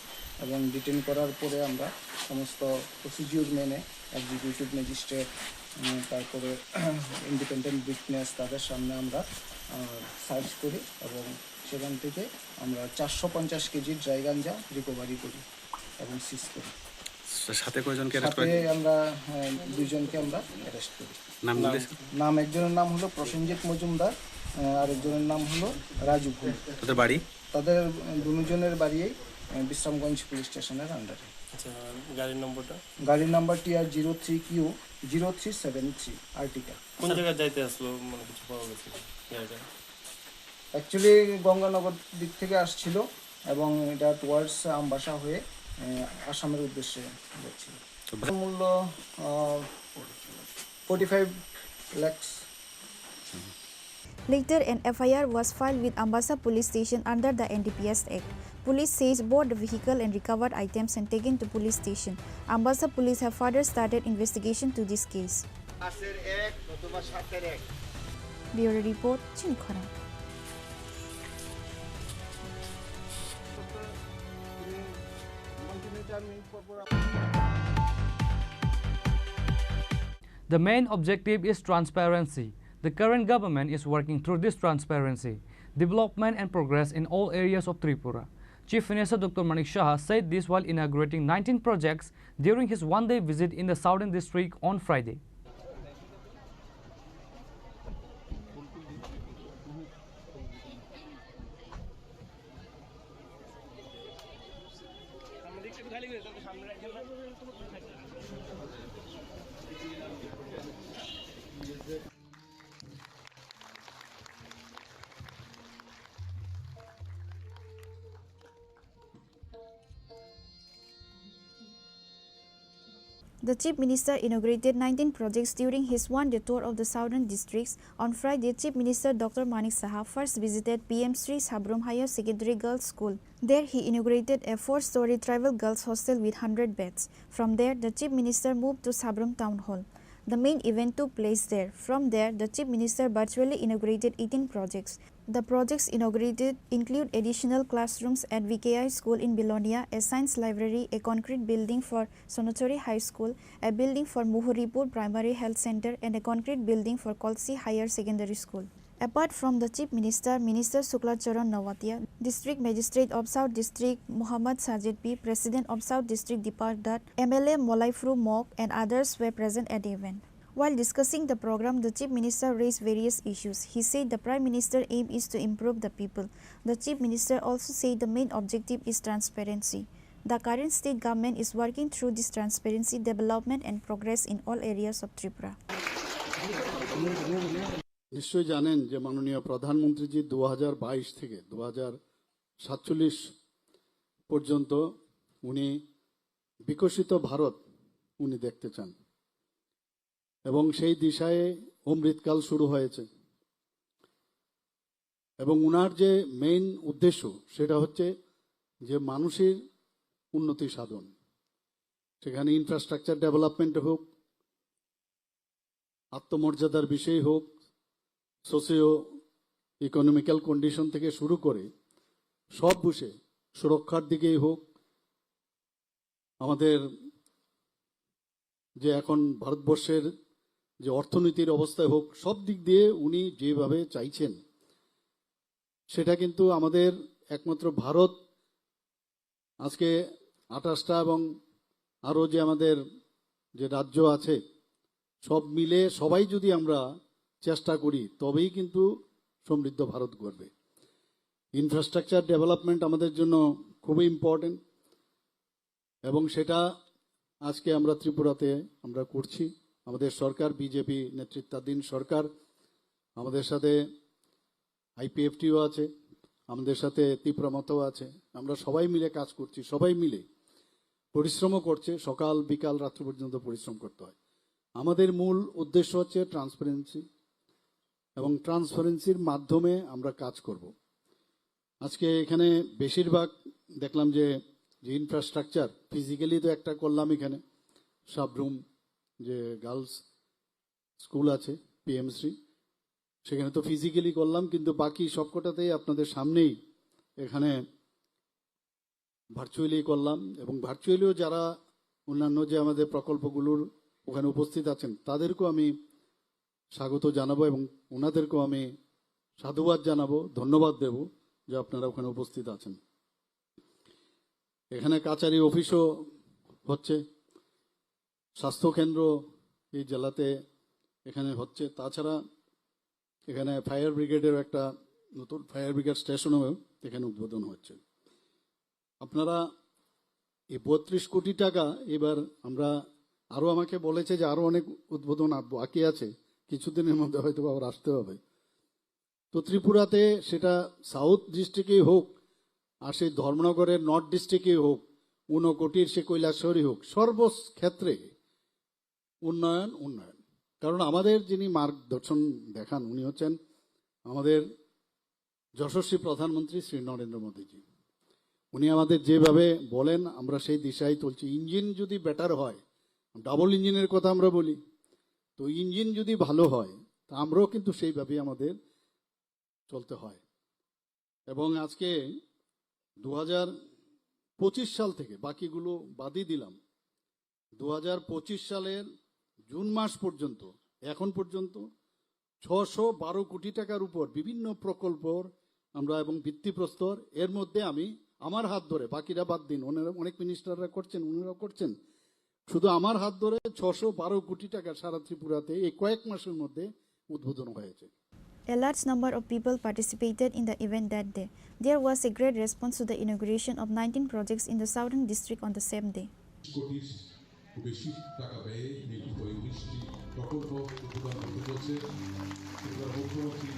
এবং ডিটেন করার পরে আমরা সমস্ত প্রসিডিউর মেনে এক্সিকিউটিভ ম্যাজিস্ট্রেট, উম, তারপরে ইন্ডিপেন্ডেন্ট উইটনেস, তাদের সামনে আমরা, আহ, সার্চ করি এবং সেখান থেকে আমরা চারশো পঞ্চাশ কেজি ড্রাই গাঞ্জা রিকভারি করি এবং সিজ করি। সাথে কয়জনকে অ্যারেস্ট সাথে করেন? আমরা, আহ, দুইজনকে আমরা অ্যারেস্ট করি। নাম নাম, বলে? নাম, একজনের নাম হলো প্রসেনজিৎ মজুমদার, আহ, আরেকজনের নাম হলো রাজু ভৌমিক। তাদের বাড়ি? তাদের, আহ, দুজনের বাড়ি এই, আহ, বিশ্রামগঞ্জ পুলিশ স্টেশনের আন্ডারে। আচ্ছা, গাড়ির নম্বরটা? গাড়ির number T R zero three Q zero three seven three, Ertiga. কোন জায়গায় যাইতে আসলো, মানে, কিছু পাওয়া গেছে গাড়িটা? অ্যাকচুয়ালি গঙ্গানগর দিক থেকে আসছিল এবং এটা টুয়ার্ডস আমবাসা হয়ে, আহ, আসামের উদ্দেশ্যে যাচ্ছিল। তো ভা- মূল্য, আহ, forty five lakhs. Later, an F I R was filed with Ambassa Police Station under the N D P S Act. Police seized both the vehicle and recovered items and taken to police station. Ambassa police have further started investigation to this case. মাসের এক নতুবা সাতের এক। Bureau report, Chinikhona. The main objective is transparency. The current government is working through this transparency, development and progress in all areas of Tripura. Chief Minister Doctor Manik Saha said this while inaugurating nineteen projects during his one-day visit in the southern district on Friday. The Chief Minister inaugurated nineteen projects during his one-day tour of the southern districts. On Friday, Chief Minister Doctor Manik Saha first visited P M Shri Sabrum Higher Secondary Girls School. There, he inaugurated a four-story tribal girls hostel with hundred beds. From there, the Chief Minister moved to Sabrum Town Hall. The main event took place there. From there, the Chief Minister virtually inaugurated eighteen projects. The projects inaugurated include additional classrooms at V K I school in Belonia, a science library, a concrete building for Sonachari High School, a building for Muhuripur Primary Health Center, and a concrete building for Kolsi Higher Secondary School. Apart from the Chief Minister, Minister Shukla Charan Noatia, District Magistrate of South District Muhammad Sajid P, President of South District Deepak Dutt, M L A Molaiphuru Mok, and others were present at the event. While discussing the program, the Chief Minister raised various issues. He said the Prime Minister aim is to improve the people. The Chief Minister also said the main objective is transparency. The current state government is working through this transparency, development and progress in all areas of Tripura. নিশ্চয়ই জানেন যে মাননীয় প্রধানমন্ত্রীজি দু হাজার বাইশ থেকে দু হাজার সাতচল্লিশ পর্যন্ত উনি বিকশিত ভারত উনি দেখতে চান এবং সেই দিশায় অমৃতকাল শুরু হয়েছে। এবং উনার যে মেইন উদ্দেশ্য সেটা হচ্ছে যে মানুষের উন্নতি সাধন, সেখানে ইনফ্রাস্ট্রাকচার ডেভেলপমেন্ট হোক, আত্মমর্যাদার বিষয় হোক, সোশিও ইকোনমিক্যাল কন্ডিশন থেকে শুরু করে সব বিষয়ে, সুরক্ষার দিকেই হোক, আমাদের যে এখন ভারতবর্ষের যে অর্থনীতির অবস্থায় হোক, সব দিক দিয়ে উনি যেভাবে চাইছেন, সেটা কিন্তু আমাদের একমাত্র ভারত, আজকে আঠাশটা এবং আরও যে আমাদের যে রাজ্য আছে, সব মিলে সবাই যদি আমরা চেষ্টা করি, তবেই কিন্তু সমৃদ্ধ ভারত গড়বে। ইনফ্রাস্ট্রাকচার ডেভেলপমেন্ট আমাদের জন্য খুবই ইম্পর্টেন্ট এবং সেটা আজকে আমরা ত্রিপুরাতে আমরা করছি। আমাদের সরকার, বিজেপি নেতৃত্বাধীন সরকার, আমাদের সাথে আইপিএফটিও আছে, আমাদের সাথে তিপ্রা মথাও আছে। আমরা সবাই মিলে কাজ করছি, সবাই মিলে পরিশ্রমও করছে, সকাল বিকাল রাত্র পর্যন্ত পরিশ্রম করতে হয়। আমাদের মূল উদ্দেশ্য হচ্ছে ট্রান্সপারেন্সি এবং ট্রান্সপারেন্সির মাধ্যমে আমরা কাজ করব। আজকে এখানে বেশিরভাগ দেখলাম যে যে ইনফ্রাস্ট্রাকচার, ফিজিক্যালি তো একটা করলাম এখানে সাবরুম, যে গার্লস স্কুল আছে পিএমসি, সেখানে তো ফিজিক্যালি করলাম, কিন্তু বাকি সবকটাতেই আপনাদের সামনেই এখানে ভার্চুয়ালি করলাম এবং ভার্চুয়ালিও যারা অন্যান্য যে আমাদের প্রকল্পগুলোর ওখানে উপস্থিত আছেন, তাদেরকেও আমি স্বাগত জানাবো এবং ওনাদেরকেও আমি সাধুবাদ জানাবো, ধন্যবাদ দেব যে আপনারা ওখানে উপস্থিত আছেন। এখানে কাছারি অফিসও হচ্ছে, স্বাস্থ্যকেন্দ্র এই জেলাতে এখানে হচ্ছে। তাছাড়া এখানে ফায়ার ব্রিগেডের একটা নতুন ফায়ার ব্রিগেড স্টেশনও এখানে উদ্বোধন হচ্ছে। আপনারা এই বত্রিশ কোটি টাকা এবার আমরা আরও আমাকে বলেছে যে আরও অনেক উদ্বোধন আ- বাকি আছে, কিছুদিনের মধ্যে হয়তো আবার আসতে হবে। তো ত্রিপুরাতে সেটা সাউথ ডিস্ট্রিক্টেই হোক, আর সেই ধর্মনগরের নর্থ ডিস্ট্রিক্টেই হোক, ঊনকোটির সে কৈলাসহরই হোক, সর্বক্ষেত্রে উন্নয়ন, উন্নয়ন। কারণ আমাদের যিনি মার্গদর্শন দেখান, উনি হচ্ছেন আমাদের যশস্বী প্রধানমন্ত্রী শ্রী নরেন্দ্র মোদীজি। উনি আমাদের যেভাবে বলেন, আমরা সেই দিশায় চলছি। ইঞ্জিন যদি বেটার হয়, ডাবল ইঞ্জিনের কথা আমরা বলি, তো ইঞ্জিন যদি ভালো হয়, তা আমরাও কিন্তু সেইভাবেই আমাদের চলতে হয়। এবং আজকে দু হাজার পঁচিশ সাল থেকে, বাকিগুলো বাদই দিলাম, দু হাজার পঁচিশ সালের জুন মাস পর্যন্ত, এখন পর্যন্ত ছশো বারো কোটি টাকার উপর বিভিন্ন প্রকল্পর আমরা এবং ভিত্তিপ্রস্তর, এর মধ্যে আমি আমার হাত ধরে, বাকিরা বাদ দিন, ওনারা অনেক মিনিস্টাররা করছেন, উনারা করছেন, শুধু আমার হাত ধরে ছশো বারো কোটি টাকা সারা ত্রিপুরাতে এই কয়েক মাসের মধ্যে উদ্বোধন হয়েছে। A large number of people participated in the event that day. There was a great response to the inauguration of nineteen projects in the southern district on the same day. কোটির বেশি টাকা ব্যয়ে নির্মিত এই উনিশটি প্রকল্প উদ্বোধন করতে চলেছে ত্রিপুরার মুখ্যমন্ত্রী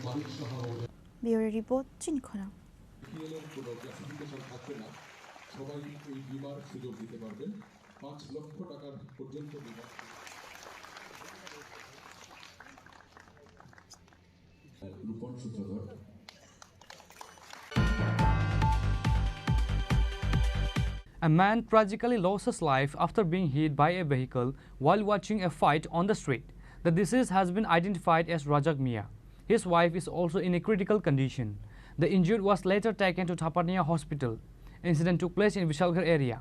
মানিক সাহা মহোদয়। Bureau Report, Chini Khorang. BPL এর কোনো ক্লাসিফিকেশন থাকবে না, সবাই এই বিমার সুযোগ নিতে পারবেন। পাঁচ লক্ষ টাকার পর্যন্ত বিমা। রূপন সূত্রধর। A man tragically lost his life after being hit by a vehicle while watching a fight on the street. The deceased has been identified as Razak Mia. His wife is also in a critical condition. The injured was later taken to Thapania Hospital. Incident took place in Vishalgarh area.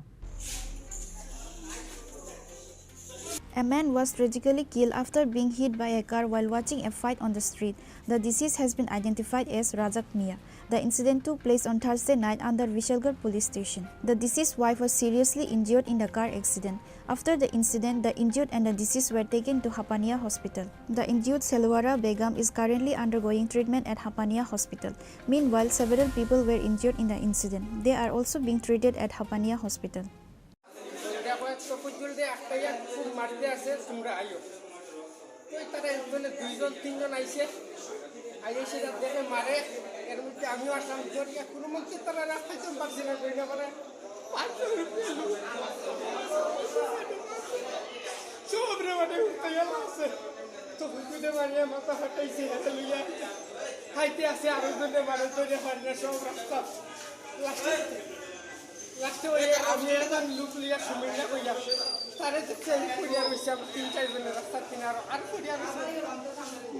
A man was tragically killed after being hit by a car while watching a fight on the street. The deceased has been identified as Razak Mia. The incident took place on Thursday night under Vishalgarh police station. The deceased wife was seriously injured in the car accident. After the incident, the injured and the deceased were taken to Hapania Hospital. The injured Selwara Begum is currently undergoing treatment at Hapania Hospital. Meanwhile, several people were injured in the incident. They are also being treated at Hapania Hospital. দেখো, এত পর্যন্ত একটা ইয়া খুব মারতে আছে, তোমরা আইও। ওই তারা একজনে দুইজন তিনজন আইছে, আইসে যা দেখে মারে, এর মধ্যে আমিও আসলাম, ধরিয়া কোনো মতে তারা রাস্তায় তো পারছে না, কই না পারে। পাঁচশো রুপিয়া লুট। সব রে মানে উঠতে গেল আছে। তো হুকুরে মারিয়া মাথা ফাটাইছে, এটা লইয়া খাইতে আছে, আরো জনে মারে ধরে মারিয়া সব রাস্তা। লাস্টে লাস্টে ওই আমি একজন লোক লইয়া সময় না কইয়া তারে যে চেঞ্জ করিয়া রইছে, আমরা তিন চার জনের রাস্তার কিনারো আর করিয়া রইছে।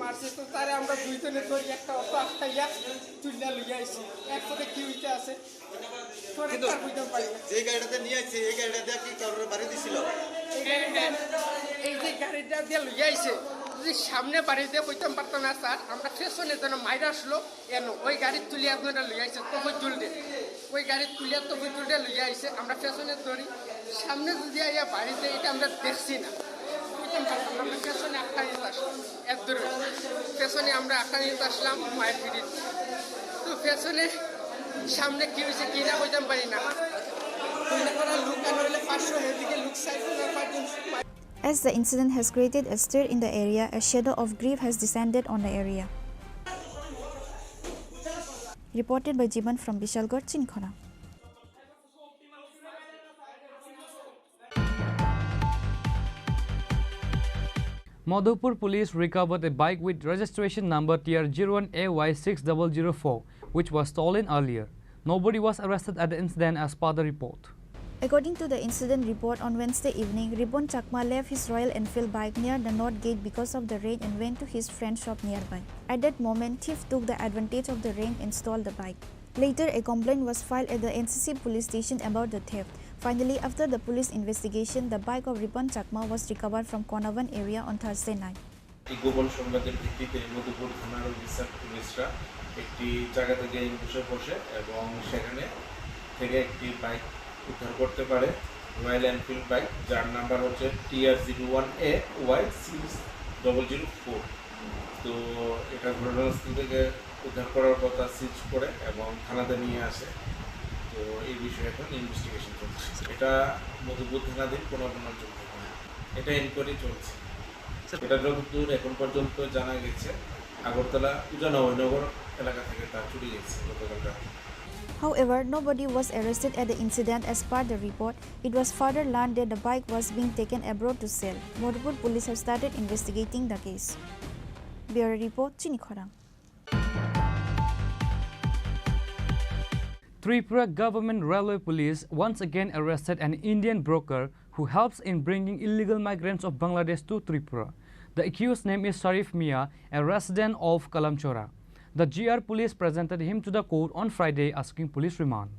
মারছে তো তারে আমরা দুইজনে ধরি একটা অটো আটকাইয়া তুলিয়া লইয়া আইছি। এরপরে কি হইতে আছে? তোর কিন্তু একটা কইতাম পারি না। যে গাড়িটাতে নিয়ে আইছে, এই গাড়িটা দিয়ে কি কারোর বাড়ি দিছিল? এই গাড়িটা, এই যে গাড়িটা দিয়ে লইয়া আইছে, যদি সামনে বাড়ি দিয়ে কইতাম পারতাম না স্যার, আমরা পেছনে যেন মাইরা আসলো, এনো ওই গাড়ি তুলিয়া আপনারা লইয়া আইছে, তো হই জুলডে। ওই গাড়ি তুলিয়া তো হই জুলডে লইয়া আইছে, আমরা পেছনে ধরি, সামনে যদি আইয়া বাড়িতে এটা আমরা দেখছি না। কইতাম পারতাম না, আমরা পেছনে আটকানিত আসলাম, এত দূরে। পেছনে আমরা আটকানিত আসলাম, মায়ের পিঠিত। তো পেছনে, সামনে কি হয়েছে কি না কইতাম পারি না। কইলে করা লোক আর হইলে পাঁচশো, এদিকে লোক চাইছে না পাঁচজন। As the incident has created a stir in the area, a shadow of grief has descended on the area. Reported by Jiban from Bishalgarh, Chinikhona. Madhupur police recovered a bike with registration number T R zero one A Y six double zero four, which was stolen earlier. Nobody was arrested at the incident as per the report. According to the incident report, on Wednesday evening, Ribon Chakma left his Royal Enfield bike near the north gate because of the rain and went to his friend's shop nearby. At that moment, thief took the advantage of the rain and stole the bike. Later, a complaint was filed at the N C C police station about the theft. Finally, after the police investigation, the bike of Ribon Chakma was recovered from Konavan area on Thursday night. এই গোপন সংবাদের ভিত্তিতে মধুপুর থানার অফিসার পুলিশরা একটি জায়গা থেকে অ্যাম্বুশে বসে এবং সেখানে থেকে একটি বাইক উদ্ধার করতে পারে, রয়্যাল এনফিল্ড বাইক, যার নাম্বার হচ্ছে T R zero one A Y six double zero four। তো এটা ঘটনাস্থল থেকে উদ্ধার করার কথা সিজ করে এবং থানাতে নিয়ে আসে। তো এই বিষয়ে এখন ইনভেস্টিগেশন চলছে। এটা মধুপুর থানাধীন, কোনো অন্যান্য চলছে না। এটা এনকোয়ারি চলছে। এটা যতদূর এখন পর্যন্ত জানা গেছে, আগরতলা উজানগর এলাকা থেকে তার চুরি গেছে গতকাল রাতে। However, nobody was arrested at the incident as per the report. It was further learned that the bike was being taken abroad to sell. Madhupur police have started investigating the case. Bureau report, Chinikhorang. Tripura Government Railway Police once again arrested an Indian broker who helps in bringing illegal migrants of Bangladesh to Tripura. The accused name is Sharif Mia, a resident of Kalamchora. The G R police presented him to the court on Friday asking police remand.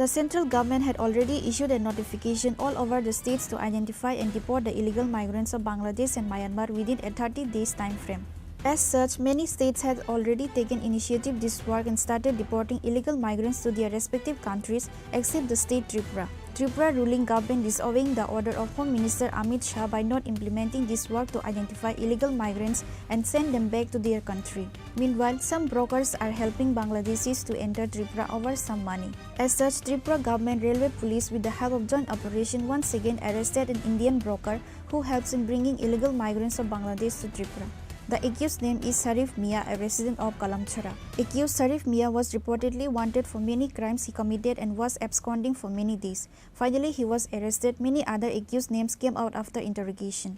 The central government had already issued a notification all over the states to identify and deport the illegal migrants of Bangladesh and Myanmar within a thirty days time frame. As such, many states had already taken initiative this work and started deporting illegal migrants to their respective countries, except the state Tripura. Tripura ruling government disobeying the order of Home Minister Amit Shah by not implementing this work to identify illegal migrants and send them back to their country. Meanwhile, some brokers are helping Bangladeshis to enter Tripura over some money. As such, Tripura government railway police with the help of joint operation once again arrested an Indian broker who helps in bringing illegal migrants of Bangladesh to Tripura. The accused name is Sharif Mia, a resident of Kalamchara. Accused Sharif Mia was reportedly wanted for many crimes he committed and was absconding for many days. Finally, he was arrested. Many other accused names came out after interrogation.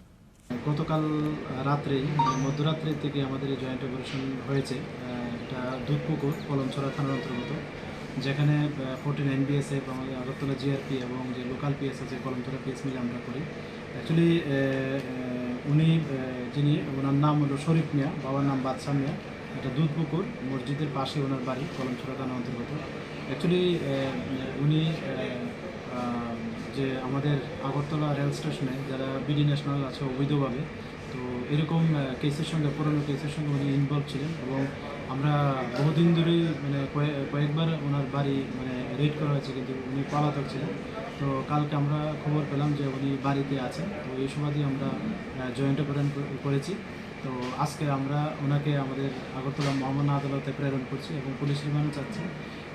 গতকাল, আহ, রাত্রেই, মানে, মধ্যরাত্রির দিকে আমাদের এই joint operation হয়েছে। আহ, এটা দুধপুকুর, কলমছড়া থানার অন্তর্গত, যেখানে, আহ, ফোরটিন এনবিএসএফ, আমাদের আগরতলা জিআরপি এবং যে লোকাল পিএস আছে, কলমছড়া পিএস মিলে আমরা করি। অ্যাকচুয়ালি, আহ, আহ, উনি, আহ, যিনি, ওনার নাম হলো শরীফ মিয়া, বাবার নাম বাদশা মিয়া। এটা দুধপুকুর মসজিদের পাশে ওনার বাড়ি, কলমছড়া থানার অন্তর্গত। অ্যাকচুয়ালি, আহ, উনি, আহ, আহ, যে আমাদের আগরতলা রেল স্টেশনে যারা বিডি ন্যাশনাল আছে অবৈধভাবে, তো এরকম, আহ, কেসের সঙ্গে, পুরনো কেসের সঙ্গে উনি ইনভলভ ছিলেন এবং আমরা বহুদিন ধরেই, মানে, কয়ে-, কয়েকবার ওনার বাড়ি, মানে, রেড করা হয়েছে, কিন্তু উনি পলাতক ছিলেন। তো কালকে আমরা খবর পেলাম যে উনি বাড়িতে আছেন, তো এই সুবাদে আমরা, আহ, জয়েন্ট অপারেশন করেছি। তো আজকে আমরা ওনাকে আমাদের আগরতলা মহামান্য আদালতে প্রেরণ করছি এবং পুলিশ রিমান্ডও চাচ্ছি।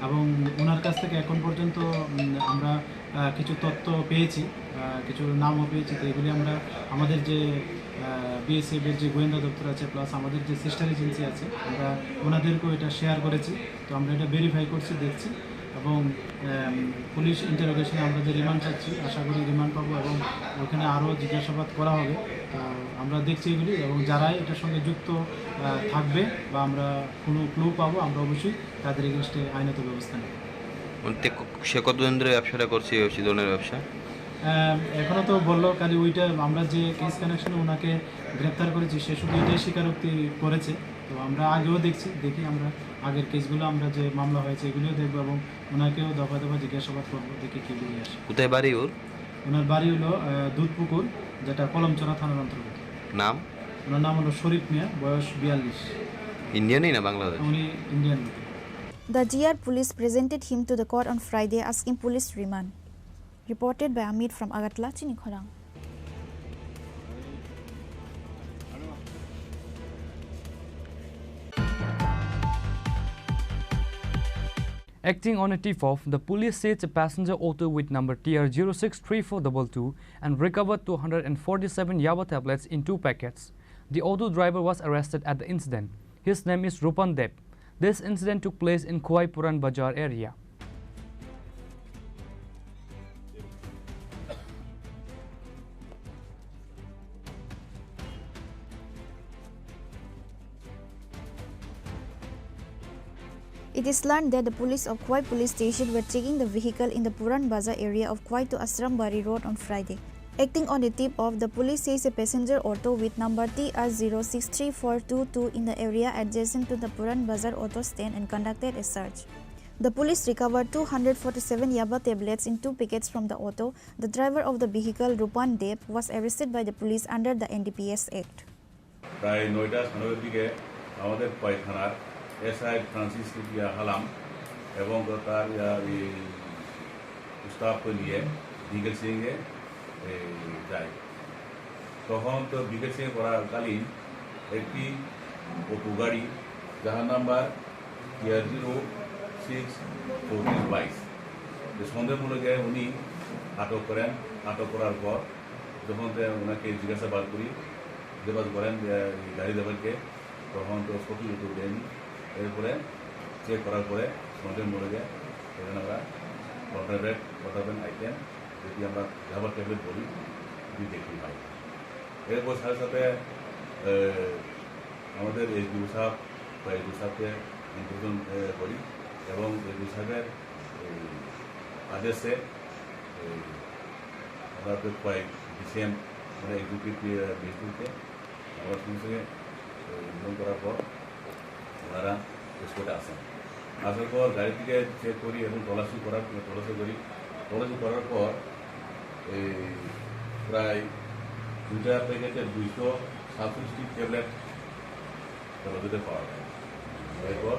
এবং ওনার কাছ থেকে এখন পর্যন্ত, উম, আমরা, আহ, কিছু তথ্য পেয়েছি, আহ, কিছু নামও পেয়েছি। তো এগুলি আমরা আমাদের যে, আহ, বিএসএফ এর যে গোয়েন্দা দপ্তর আছে, প্লাস আমাদের যে সিস্টার এজেন্সি আছে, আমরা ওনাদেরকেও এটা শেয়ার করেছি। তো আমরা এটা ভেরিফাই করছি, দেখছি। এবং, আম, পুলিশ ইন্টারোগেশনে আমরা যে রিমান্ড চাচ্ছি, আশা করি রিমান্ড পাবো এবং ওখানে আরও জিজ্ঞাসাবাদ করা হবে। তো আমরা দেখছি এগুলি এবং যারাই এটার সঙ্গে যুক্ত, আহ, থাকবে বা আমরা কোনো ক্লু পাবো, আমরা অবশ্যই তাদের এগেনস্টে আইনত ব্যবস্থা নেব। মানে, তে ক-, সে কতদিন ধরে ব্যবসাটা করছে, এই ধরনের ব্যবসা? আহ, এখনো তো বললো, খালি ওইটা আমরা যে কেস কানেকশনে ওনাকে গ্রেপ্তার করেছি, সে শুধু এটাই স্বীকারোক্তি করেছে। তো আমরা আগেও দেখছি, দেখি আমরা আগের কেসগুলো, আমরা যে মামলা হয়েছে এগুলিও দেখবো এবং ওনাকেও দফা দফা জিজ্ঞাসাবাদ করবো, দেখি কি বেরিয়ে আসে। কোথায় বাড়ি ওর? ওনার বাড়ি হলো, আহ, দুধপুকুর, যেটা কলমচড়া থানার অন্তর্গত। নাম? ওনার নাম হলো শরীফ মিয়া, বয়স বিয়াল্লিশ। ইন্ডিয়ানই না বাংলাদেশ? উনি ইন্ডিয়ান লোক। The G R police presented him to the court on Friday, asking police remand. Reported by Amit from Agartala, Chini Khorang. Acting on a tip-off, the police seized a passenger auto with number T R zero six three four double two and recovered two hundred and forty-seven yaba tablets in two packets. The auto driver was arrested at the incident. His name is Rupan Deb. This incident took place in Khowai Puran Bazar area. It is learned that the police of Khowai Police Station were checking the vehicle in the Puran Bazar area of Khowai to Ashrambari Road on Friday. Acting on a tip-off, the police seized a passenger auto with number T R zero six three four two two in the area adjacent to the Puran Bazar auto stand and conducted a search. The police recovered two hundred forty-seven yaba tablets in two packets from the auto. The driver of the vehicle, Rupan Deb, was arrested by the police under the N D P S Act. প্রায় নয়টা সাতান্নর দিকে আমাদের খোয়াই থানার SI Francis Rubia হালাম এবং তার, আহ, এই স্টাফকে নিয়ে বিকেল সিংয়ে, এই, যায়। তখন তো বিকেল সিংয়ে করাকালীন একটি অটো গাড়ি, যাহার নাম্বার টিআর জিরো সিক্স চৌত্রিশ বাইশ, যে সন্দেহমূলকে উনি আটক করেন। আটক করার পর যখন তে ওনাকে জিজ্ঞাসাবাদ করি, জিজ্ঞাসাবাদ করেন যে এই গাড়ি ড্রাইভারকে, তখন তো সঠিক উত্তর দেয়নি। এরপরে চেক করার পরে সন্দেহমূলকে এখানে আমরা কন্ট্রাব্যান্ড, কন্ট্রাব্যান্ড আইটেম, যদি আমরা রাবার ট্যাবলেট বলি, যদি দেখতে পাই। এরপর সাথে সাথে, এ, আমাদের এসডিও সাহেব বা এসডিও সাহেবকে ইনফরমেশন, এ, করি এবং এসডিও সাহেবের, এ, আদেশে, এ, আমরা তো কয়েক ডিসিএম, মানে এক্সিকিউটিভ, এ, ম্যাজিস্ট্রেটকে আমরা সঙ্গে সঙ্গে, এ, ইনফর্ম করার পর ওনারা স্পটে আসেন। আসার পর গাড়ি থেকে চেক করি এবং তল্লাশি করার, তল্লাশি করি। তল্লাশি করার পর এই প্রায় দুইটা প্যাকেটে দুইশো সাতষট্টি ট্যাবলেট তল্লাশিতে পাওয়া যায়। এরপর,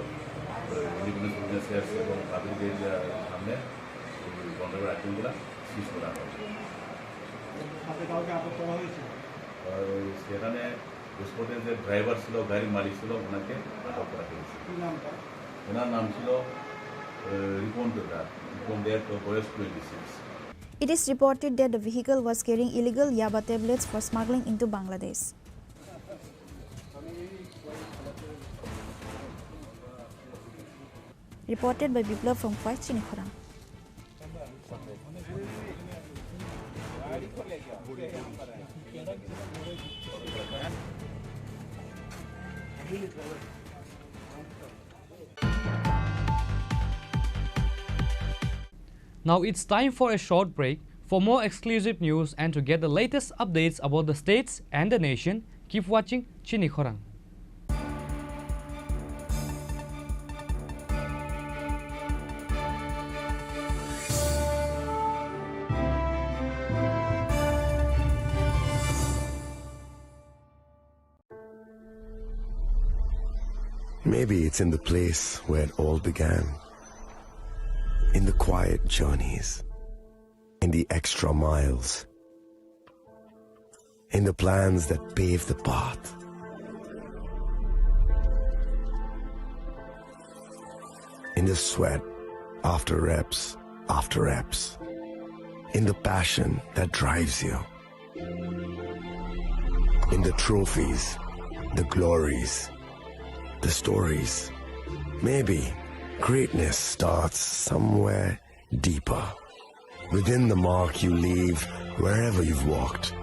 এ, ইন্ডিপেন্ডেন্স বিজনেস সেলস এবং পাবলিক এরিয়ার সামনে এই কন্ট্রোলের আইটেমগুলো সিজ করা হয়। সাথে কাউকে আটক করা হয়েছে? আর সেখানে স্পটে যে ড্রাইভার ছিল, গাড়ির মালিক ছিল, ওনাকে আটক করা হয়েছে। কি নাম তার? ওনার নাম ছিল, এ, রিপন দেবনাথ। রিপন দেব, তো বয়স twenty six. It is reported that the vehicle was carrying illegal yaba tablets for smuggling into Bangladesh. Reported by Biplab from Five Chini Khorang. Now it's time for a short break. For more exclusive news and to get the latest updates about the states and the nation, keep watching Chini Khorang. Maybe it's in the place where it all began. In the quiet journeys, in the extra miles, in the plans that pave the path, in the sweat after reps after reps, in the passion that drives you. In the trophies, the glories, the stories. Maybe greatness starts somewhere deeper. Within the mark you leave wherever you've walked.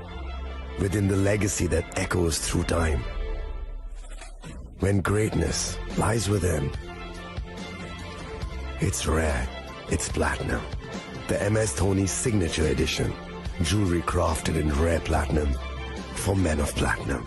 Within the legacy that echoes through time. When greatness lies within, it's rare, it's platinum. The M S Dhoni Signature Edition. Jewelry crafted in rare platinum for men of platinum.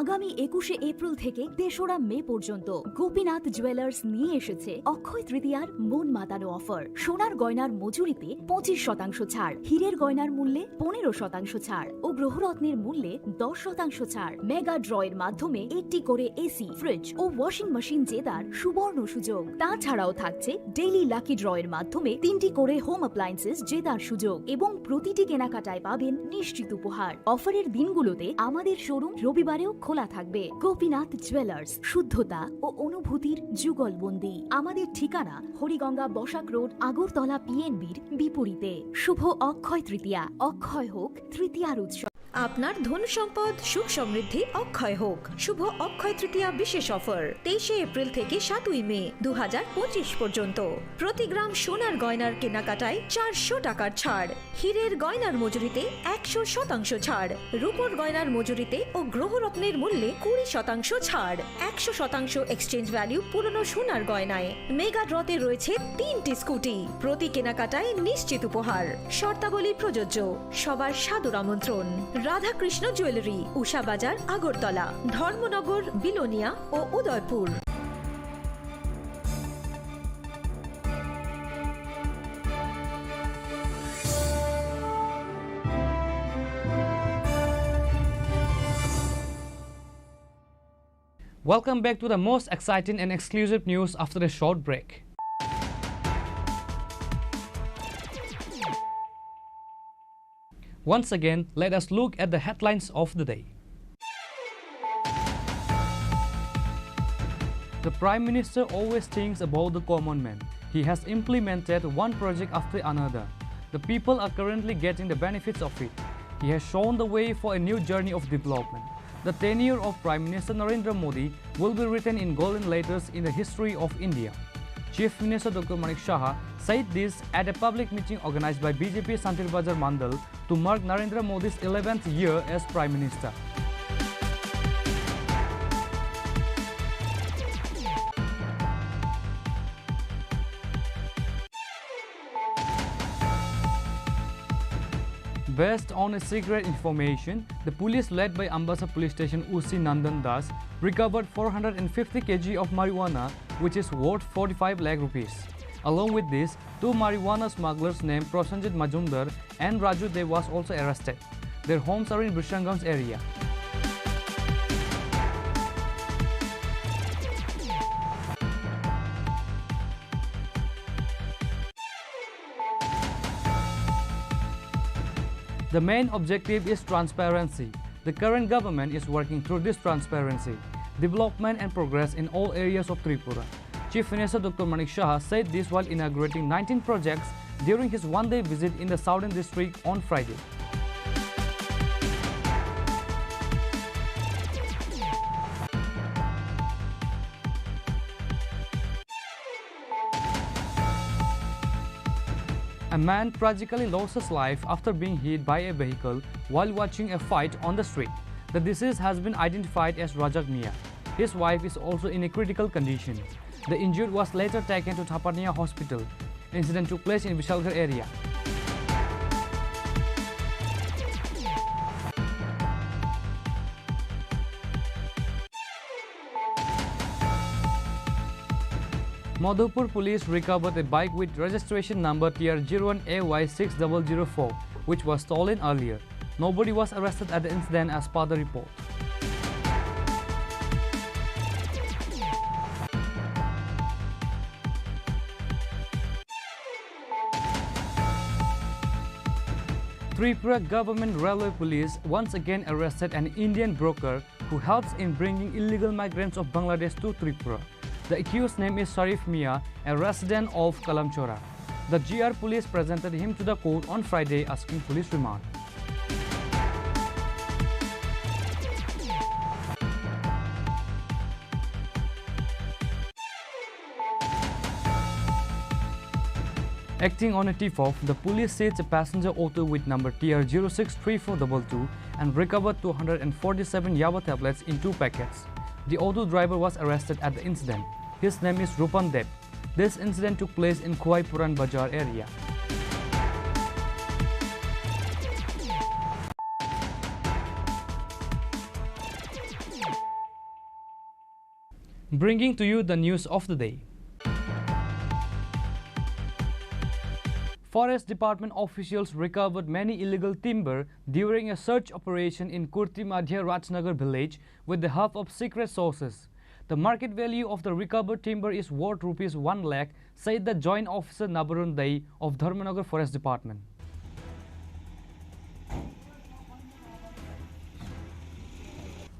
আগামী একুশে এপ্রিল থেকে তেসরা মে পর্যন্ত গোপীনাথ জুয়েলার্স নিয়ে এসেছে অক্ষয় তৃতীয়ার মন মাতানো অফার। সোনার গয়নার মজুরিতে পঁচিশ শতাংশ ছাড়, হীরের গয়নার মূল্যে পনেরো শতাংশ ছাড় ও গ্রহরত্নের মূল্যে দশ শতাংশ ছাড়। মেগা ড্রয়ের মাধ্যমে একটি করে এসি, ফ্রিজ ও ওয়াশিং মেশিন জেতার সুবর্ণ সুযোগ। তাছাড়াও থাকছে ডেইলি লাকি ড্রয়ের মাধ্যমে তিনটি করে হোম অ্যাপ্লায়েন্সেস জেতার সুযোগ এবং প্রতিটি কেনাকাটায় পাবেন নিশ্চিত উপহার। অফারের দিনগুলোতে আমাদের শোরুম রবিবারেও খোলা থাকবে। গোপীনাথ জুয়েলার্স, শুদ্ধতা ও অনুভূতির যুগলবন্দি। আমাদের ঠিকানা হরিগঙ্গা বসাক রোড, আগরতলা পিএনবির বিপরীতে। শুভ অক্ষয় তৃতীয়া, অক্ষয় হোক তৃতীয়ার উৎসব। আপনার ধন সম্পদ সুখ সমৃদ্ধি অক্ষয় হোক। শুভ অক্ষয় তৃতীয়া বিশেষ অফার, তেইশে এপ্রিল থেকে সাতই মে দু হাজার পঁচিশ পর্যন্ত। প্রতি গ্রাম সোনার গয়নার কেনাকাটায় চারশো টাকার ছাড়, হীরের গয়নার মজুরিতে একশো শতাংশ ছাড়, রূপোর গয়নার মজুরিতে ও গ্রহরত্নের মূল্যে কুড়ি শতাংশ ছাড়, একশো শতাংশ এক্সচেঞ্জ ভ্যালু পুরনো সোনার গয়নায়। মেগা ড্রতে রয়েছে তিনটি স্কুটি, প্রতি কেনাকাটায় নিশ্চিত উপহার। শর্তাবলী প্রযোজ্য। সবার সাদর আমন্ত্রণ। রাধাকৃষ্ণ জুয়েলারি, উষা বাজার, আগরতলা, ধর্মনগর, বিলোনিয়া ও Udaipur. Welcome back to the most exciting and exclusive news after a short break. Once again, let us look at the headlines of the day. The Prime Minister always thinks about the common man. He has implemented one project after another. The people are currently getting the benefits of it. He has shown the way for a new journey of development. The tenure of Prime Minister Narendra Modi will be written in golden letters in the history of India. Chief Minister Doctor Manik Saha said this at a public meeting organized by B J P Santir Bazar Mandal to mark Narendra Modi's eleventh year as Prime Minister. Based on a secret information, the police led by Ambassa Police Station O C Nandan Das recovered four hundred and fifty K G of marijuana, which is worth forty-five lakh rupees. Along with this, two marijuana smugglers named Prosenjit Majumdar and Raju Dev was also arrested. Their homes are in Brishanganj area. The main objective is transparency. The current government is working through this transparency, development and progress in all areas of Tripura. Chief Minister Doctor Manik Saha said this while inaugurating nineteen projects during his one-day visit in the southern district on Friday. A man tragically lost his life after being hit by a vehicle while watching a fight on the street. The deceased has been identified as Razak Mia. His wife is also in a critical condition. The injured was later taken to Thaparnia Hospital. Incident took place in Vishalgarh area. Madhupur police recovered a bike with registration number T R zero one A Y six double zero four, which was stolen earlier. Nobody was arrested at the incident as per the report. Tripura Government Railway Police once again arrested an Indian broker who helps in bringing illegal migrants of Bangladesh to Tripura. The accused name is Sharif Mia, a resident of Kalamchora. The G R police presented him to the court on Friday asking police remand. Acting on a tip-off, the police seized a passenger auto with number T R zero six three four double two and recovered two hundred forty-seven yaba tablets in two packets. The auto driver was arrested at the incident. His name is Rupan Deb. This incident took place in Khwai Puran Bazar area. Bringing to you the news of the day. Forest Department officials recovered many illegal timber during a search operation in Kurti Madhya Rajnagar village with the help of secret sources. The market value of the recovered timber is worth rupees one lakh, said the Joint Officer Nabarun Dey of Dharmanagar Forest Department.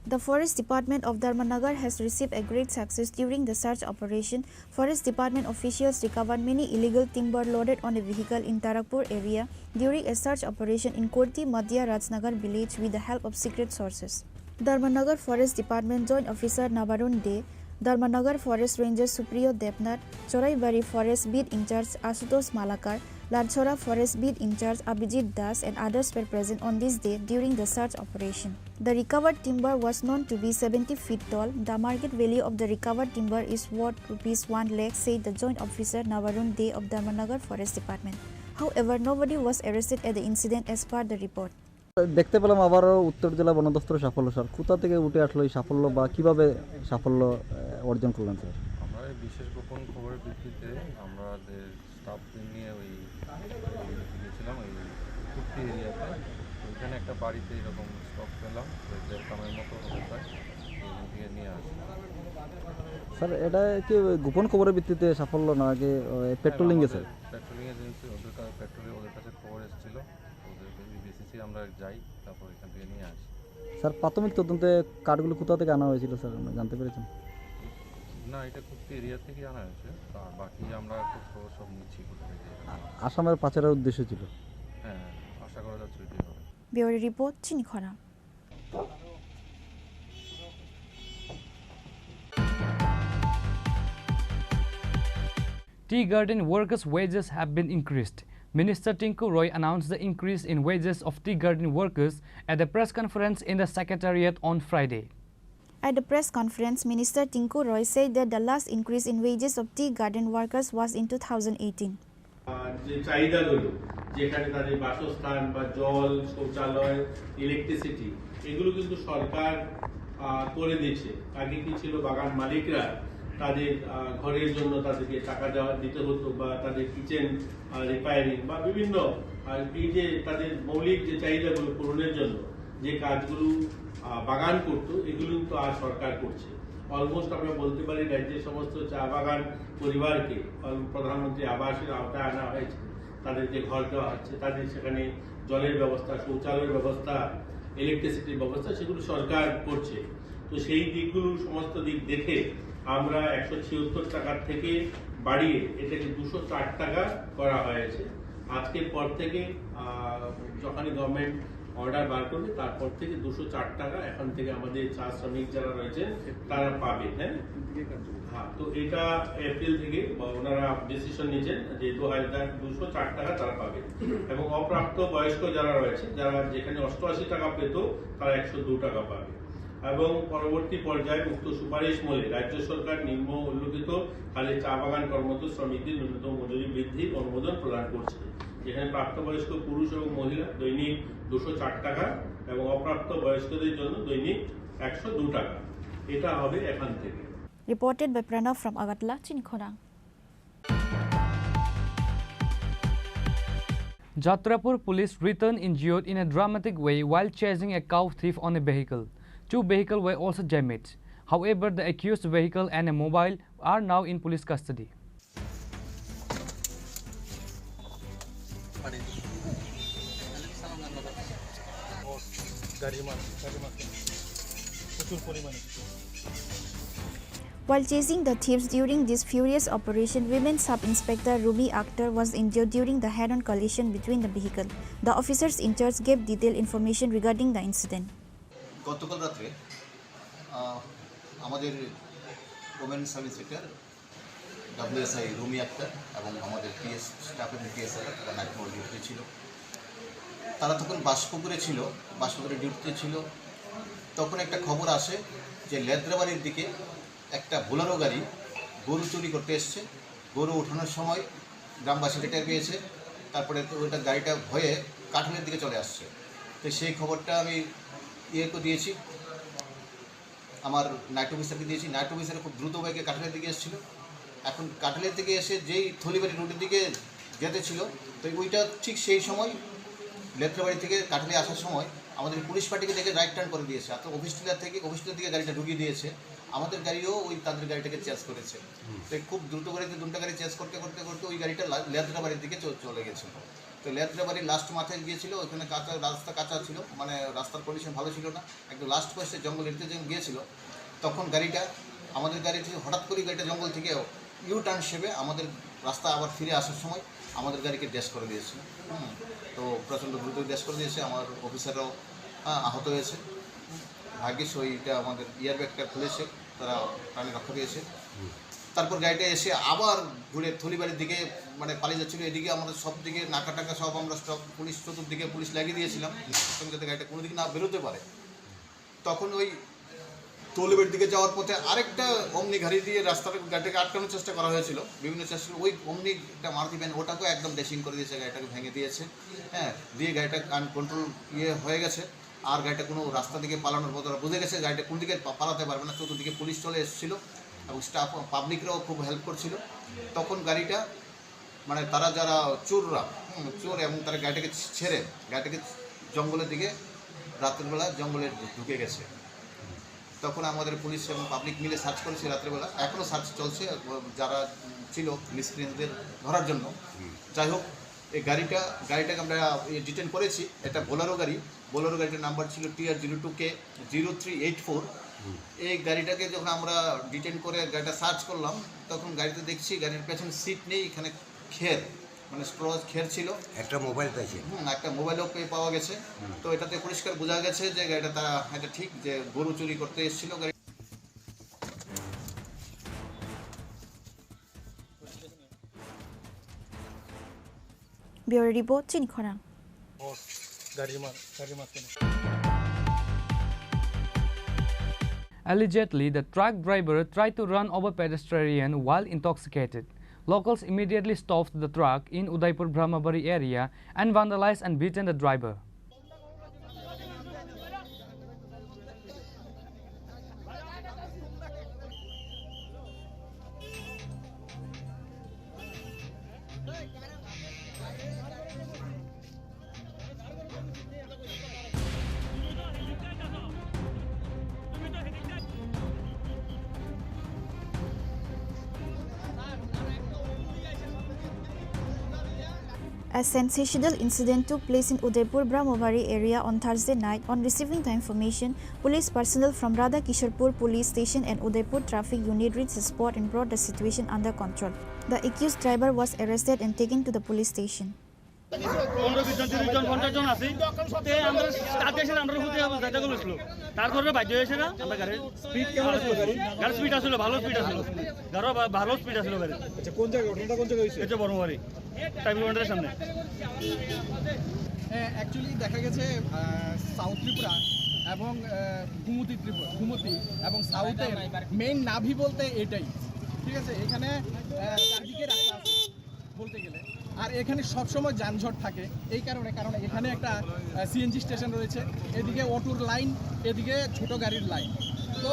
The Forest Department of Dharmanagar has received a great success during the search operation. Forest Department officials recovered many illegal timber loaded on a vehicle in Tarapur area during a search operation in Kurti Madhya Rajnagar village with the help of secret sources. Dharmanagar Forest Department Joint Officer Nabarun Dey, Dharmanagar Forest Ranger Supriyo Debnath, Choraibari Forest Beat in-charge Ashutosh Malakar, Larchora Forest Beat in-charge Abhijit Das and others were present on this day during the search operation. The recovered timber was known to be seventy feet tall. The market value of the recovered timber is worth rupees one lakh, said the Joint Officer Nabarun Dey of Dharmanagar Forest Department. However, nobody was arrested at the incident as per the report. দেখতে পেলাম আবারও উত্তর জেলা বন দপ্তরের সাফল্য। স্যার, কোথা থেকে উঠে আসলো এই সাফল্য বা কিভাবে সাফল্য, আহ, অর্জন করলেন, স্যার? আমরা এই বিশেষ গোপন খবরের ভিত্তিতে আমাদের স্টাফদের নিয়ে ওই গেছিলাম ওই কুর্তি এরিয়াতে। ওইখানে একটা বাড়িতে এরকম স্টক পেলাম, ওই দেড় গ্রামের মতো হবে প্রায়। ওইখান থেকে নিয়ে আসি। স্যার, এটা কি ওই গোপন খবরের ভিত্তিতে সাফল্য না আগে, আহ, পেট্রোলিং এ, স্যার? পেট্রোলিং এজেন্সি, ওদের কাছে, পেট্রোলিং, ওদের কাছে খবর এসেছিল। ওদের বেসিসে আমরা যাই, তারপর এখান থেকে নিয়ে আসি। স্যার, প্রাথমিক তদন্তে কাঠগুলো কোথা থেকে আনা হয়েছিল, স্যার, আমরা জানতে পেরেছেন? না, এটা কুর্তি এরিয়া থেকে আনা হয়েছে। আর বাকি আমরা খোঁজ খবর সব নিচ্ছি কোথা থেকে। আ-, আসামের পাচারের উদ্দেশ্য ছিল? হ্যাঁ, আশা করা যাচ্ছে ওইটাই হবে। Bureau report, Chini Khorang. Tea garden workers' wages have been increased. Minister Tinku Roy announced the increase in wages of tea garden workers at the press conference in the secretariat on Friday. At the press conference, Minister Tinku Roy said that the last increase in wages of tea garden workers was in two thousand eighteen. আহ, যে চাহিদাগুলো, যেখানে তাদের বাসস্থান বা জল, শৌচালয়, ইলেকট্রিসিটি, এগুলো কিন্তু সরকার, আহ, করে দিচ্ছে। আগে কি ছিল, বাগান মালিকরা তাদের, আহ, ঘরের জন্য তাদেরকে টাকা দেওয়া, দিতে হতো বা তাদের কিচেন, আহ, রিপেয়ারিং বা বিভিন্ন, আহ, এই যে তাদের মৌলিক যে চাহিদাগুলো পূরণের জন্য যে কাজগুলো, আহ, বাগান করতো, এগুলো কিন্তু আজ সরকার করছে। অলমোস্ট আমরা বলতে পারি রাজ্যের সমস্ত চা বাগান পরিবারকে, কারণ প্রধানমন্ত্রী আবাসের আওতায় আনা হয়েছে, তাদেরকে ঘর দেওয়া হচ্ছে, তাদের সেখানে জলের ব্যবস্থা, শৌচালয়ের ব্যবস্থা, ইলেকট্রিসিটির ব্যবস্থা, সেগুলো সরকার করছে। তো সেই দিকগুলো, সমস্ত দিক দেখে আমরা একশো ছিয়াত্তর টাকার থেকে বাড়িয়ে এটাকে দুশো চার টাকা করা হয়েছে। আজকের পর থেকে, আহ, যখনই গভর্নমেন্ট অর্ডার বার করবে, তারপর থেকে দুশো চার টাকা এখন থেকে আমাদের চা শ্রমিক যারা রয়েছেন, তারা পাবে। হ্যাঁ, হ্যাঁ, তো এটা এপ্রিল থেকে বা ওনারা ডিসিশন নিয়েছেন যে দু হাজার দুশো চার টাকা তারা পাবে। এবং অপ্রাপ্ত বয়স্ক যারা রয়েছে, যারা যেখানে অষ্টআশি টাকা পেত, তারা একশো দু টাকা পাবে। এবং পরবর্তী পর্যায়ে উক্ত সুপারিশ মূলে রাজ্য সরকার নিম্ন উল্লেখিত খালি চা বাগান কর্মরত শ্রমিকদের ন্যূনতম মজুরি বৃদ্ধির অনুমোদন প্রদান করছে, যেখানে প্রাপ্তবয়স্ক পুরুষ এবং মহিলা দৈনিক দুশো চার টাকা এবং অপ্রাপ্ত বয়স্কদের জন্য দৈনিক একশো দু টাকা। এটা হবে এখান থেকে। Reported by Pranav from Agartala, Chini Khorang. Jatrapur police returned injured in a dramatic way while chasing a cow thief on a vehicle. Two vehicles were also damaged. However, the accused vehicle and a mobile are now in police custody. গাড়ি মার, গাড়ি মার। প্রচুর পরিমাণে। While chasing the thieves during this furious operation, Women Sub Inspector Rumi Akhtar was injured during the head-on collision between the vehicle. The officers in charge gave detailed information regarding the incident. গতকাল রাত্রে, আহ, আমাদের women sub inspector ডাব্লিউএসআই রুমি আক্তার এবং আমাদের PS staff এবং পিএসআই তারা নাইট মোড় ডিউটিতে ছিল। তারা তখন বাসপুকুরে ছিল, বাসপুকুরে ডিউটিতে ছিল। তখন একটা খবর আসে যে লেদ্রাবাড়ির দিকে একটা বোলেরো গাড়ি গরু চুরি করতে এসছে। গরু উঠানোর সময় গ্রামবাসীরা টের পেয়েছে, তারপরে তো ওইটা গাড়িটা হয়ে কাঠালের দিকে চলে আসছে। তো সেই খবরটা আমি ইয়েকে দিয়েছি, আমার নাইট অফিসারকে দিয়েছি। নাইট অফিসার খুব দ্রুত বেগে কাঠালের দিকে এসেছিল। এখন কাঠালের দিকে এসে যেই থলিবাড়ি রোডের দিকে যেতে ছিল, তো ওইটা ঠিক সেই সময় লেত্রাবাড়ি থেকে কাঠালে আসার সময় আমাদের পুলিশ পার্টিকে দেখে রাইট টার্ন করে দিয়েছে। আর তো অফিস টিলার থেকে, অফিস টিলার দিকে গাড়িটা ঢুকিয়ে দিয়েছে। আমাদের গাড়িও ওই তাদের গাড়িটাকে চেস করেছে। হুম। তো খুব দ্রুত গতিতে দুটো গাড়ি চেস করতে করতে করতে ওই গাড়িটা লা-, লেত্রাবাড়ির দিকে চ-, চলে গেছিল। তো লেত্রাবাড়ির লাস্ট মাথায় গিয়েছিল, ওইখানে কাঁচা রাস্তা, কাঁচা ছিল, মানে রাস্তার কন্ডিশন ভালো ছিল না। একদম লাস্ট পয়েন্টে জঙ্গল এরিয়াতে যখন গিয়েছিল, তখন গাড়িটা, আমাদের গাড়ি থেকে হঠাৎ করেই গাড়িটা জঙ্গল থেকে ইউ টার্ন হিসেবে আমাদের রাস্তা আবার ফিরে আসার সময় আমাদের গাড়িকে ড্যাশ করে দিয়েছে। হুম, তো প্রচণ্ড দ্রুত ড্যাশ করে দিয়েছে, আমার অফিসাররাও, হ্যাঁ, আহত হয়েছে। ভাগ্যিস ওইটা আমাদের এয়ার ব্যাগটা খুলেছে, তারা প্রাণে রক্ষা পেয়েছে। হুম। তারপর গাড়িটা এসে আবার ঘুরে থলিবাড়ির দিকে, মানে, পালিয়ে যাচ্ছিল। এদিকে আমাদের সব দিকে নাকা টাকা সব আমরা স্টক, পুলিশ চতুর্দিকে পুলিশ লাগিয়ে দিয়েছিলাম, যাতে গাড়িটা কোনো দিকে না বেরোতে পারে। তখন ওই থলিবাড়ির দিকে যাওয়ার পথে আরেকটা অমনি গাড়ি দিয়ে রাস্তার গাড়িটাকে আটকানোর চেষ্টা করা হয়েছিল, বিভিন্ন চেষ্টা। ওই অমনি একটা মারুতি ভ্যান, ওটাকেও একদম ড্যাশিং করে দিয়েছে, গাড়িটাকে ভেঙে দিয়েছে। হ্যাঁ, দিয়ে গাড়িটা আনকন্ট্রোল ইয়ে হয়ে গেছে। আর গাড়িটা কোনো রাস্তা দিকে পালানোর মতো ওরা বুঝে গেছে, গাড়িটা কোন দিকে পা-, পালাতে পারবে না। চতুর্দিকে পুলিশ চলে এসেছিল এবং স্টাফ, পাবলিকরাও খুব হেল্প করছিল। তখন গাড়িটা, মানে, তারা যারা চোররা, হুম, চোর, এবং তারা গাড়িটাকে ছেড়ে গাড়িটাকে জঙ্গলের দিকে, রাত্রিবেলা জঙ্গলে ঢু-, ঢুকে গেছে। তখন আমাদের পুলিশ এবং পাবলিক মিলে সার্চ করেছি রাত্রিবেলা, এখনও সার্চ চলছে, যারা ছিল মিসক্রিয়েন্টদের ধরার জন্য। হুম। যাই হোক, এই গাড়িটা, গাড়িটাকে আমরা, এ, ডিটেন করেছি। এটা বোলেরো গাড়ি, বোলেরো গাড়িটার নাম্বার ছিল টি আর জিরো টু কে জিরো থ্রি এইট ফোর। হুম। এই গাড়িটাকে যখন আমরা ডিটেন করে গাড়িটা সার্চ করলাম, তখন গাড়িতে দেখছি গাড়ির পেছনে সিট নেই, এখানে খের, মানে স্ট্রজ খের ছিল। একটা মোবাইল পাইছে। হুম, একটা মোবাইলও পে-, পাওয়া গেছে। হুম। তো এটাতে পরিষ্কার বোঝা গেছে যে গাড়িটা তারা, এটা ঠিক যে গরু চুরি করতে এসেছিল গাড়ি। Bureau Report, Chini Khorang. Allegedly, the truck driver tried to run over pedestrian while intoxicated. Locals immediately stopped the truck in Udaipur Brahmabari area and vandalized and beaten the driver. A sensational incident took place in Udaipur Brahmabari area on Thursday night. On receiving the information, police personnel from Radha Kishorpur Police Station and Udaipur Traffic Unit reached the spot and brought the situation under control. The accused driver was arrested and taken to the police station. পনেরো বিশ জন, তিরিশ জন, পঞ্চাশ জন আছি। তে আমরা তার দেশে আমরা হুতে যাবো, যাইতে গেছিল। তারপরে বাধ্য হয়েছে না, আমরা গাড়ির স্পিড কেমন ছিল গাড়ি? গাড়ির স্পিড আসলে ভালো স্পিড আসলে। গাড়ি ভা-, ভালো স্পিড আসলে গাড়ি। আচ্ছা, কোন জায়গায়? ঘটনাটা কোন জায়গায় হয়েছে? এটা বড়মারি। ট্রাইবেল বাউন্ডারির সামনে। অ্যাকচুয়ালি দেখা গেছে, আহ, সাউথ ত্রিপুরা এবং, আহ, গোমতী ত্রিপুরা, গোমতী এবং সাউথের মেইন নাভি বলতে এটাই, ঠিক আছে? এখানে, আহ, চারদিকে রাস্তা আছে বলতে গেলে, আর এখানে সবসময় যানজট থাকে এই কারণে, কারণ এখানে একটা, আহ, সিএনজি স্টেশন রয়েছে, এদিকে অটোর লাইন, এদিকে ছোট গাড়ির লাইন। তো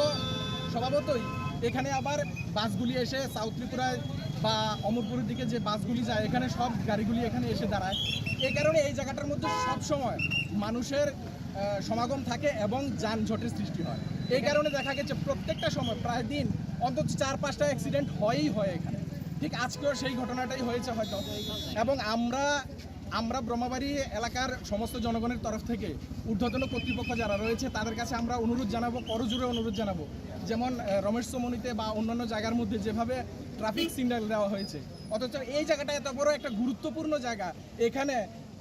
স্বভাবতই এখানে আবার বাসগুলি এসে সাউথ ত্রিপুরায় বা অমরপুরের দিকে যে বাসগুলি যায়, এখানে সব গাড়িগুলি এখানে এসে দাঁড়ায়। এই কারণে এই জায়গাটার মধ্যে সবসময় মানুষের, আহ, সমাগম থাকে এবং যানজটের সৃষ্টি হয়। এই কারণে দেখা গেছে প্রত্যেকটা সময় প্রায় দিন অন্তত চার পাঁচটা অ্যাক্সিডেন্ট হয়ই হয় এখানে। ঠিক আজকেও সেই ঘটনাটাই হয়েছে হয়তো। এবং আমরা, আমরা ব্রহ্মাবাড়ি এলাকার সমস্ত জনগণের তরফ থেকে ঊর্ধ্বতন কর্তৃপক্ষ যারা রয়েছে, তাদের কাছে আমরা অনুরোধ জানাবো, করজোড়ে অনুরোধ জানাবো, যেমন, আহ, রমেশ চৌমুহনীতে বা অন্যান্য জায়গার মধ্যে যেভাবে ট্রাফিক সিগন্যাল দেওয়া হয়েছে, অথচ এই জায়গাটা এত বড় একটা গুরুত্বপূর্ণ জায়গা, এখানে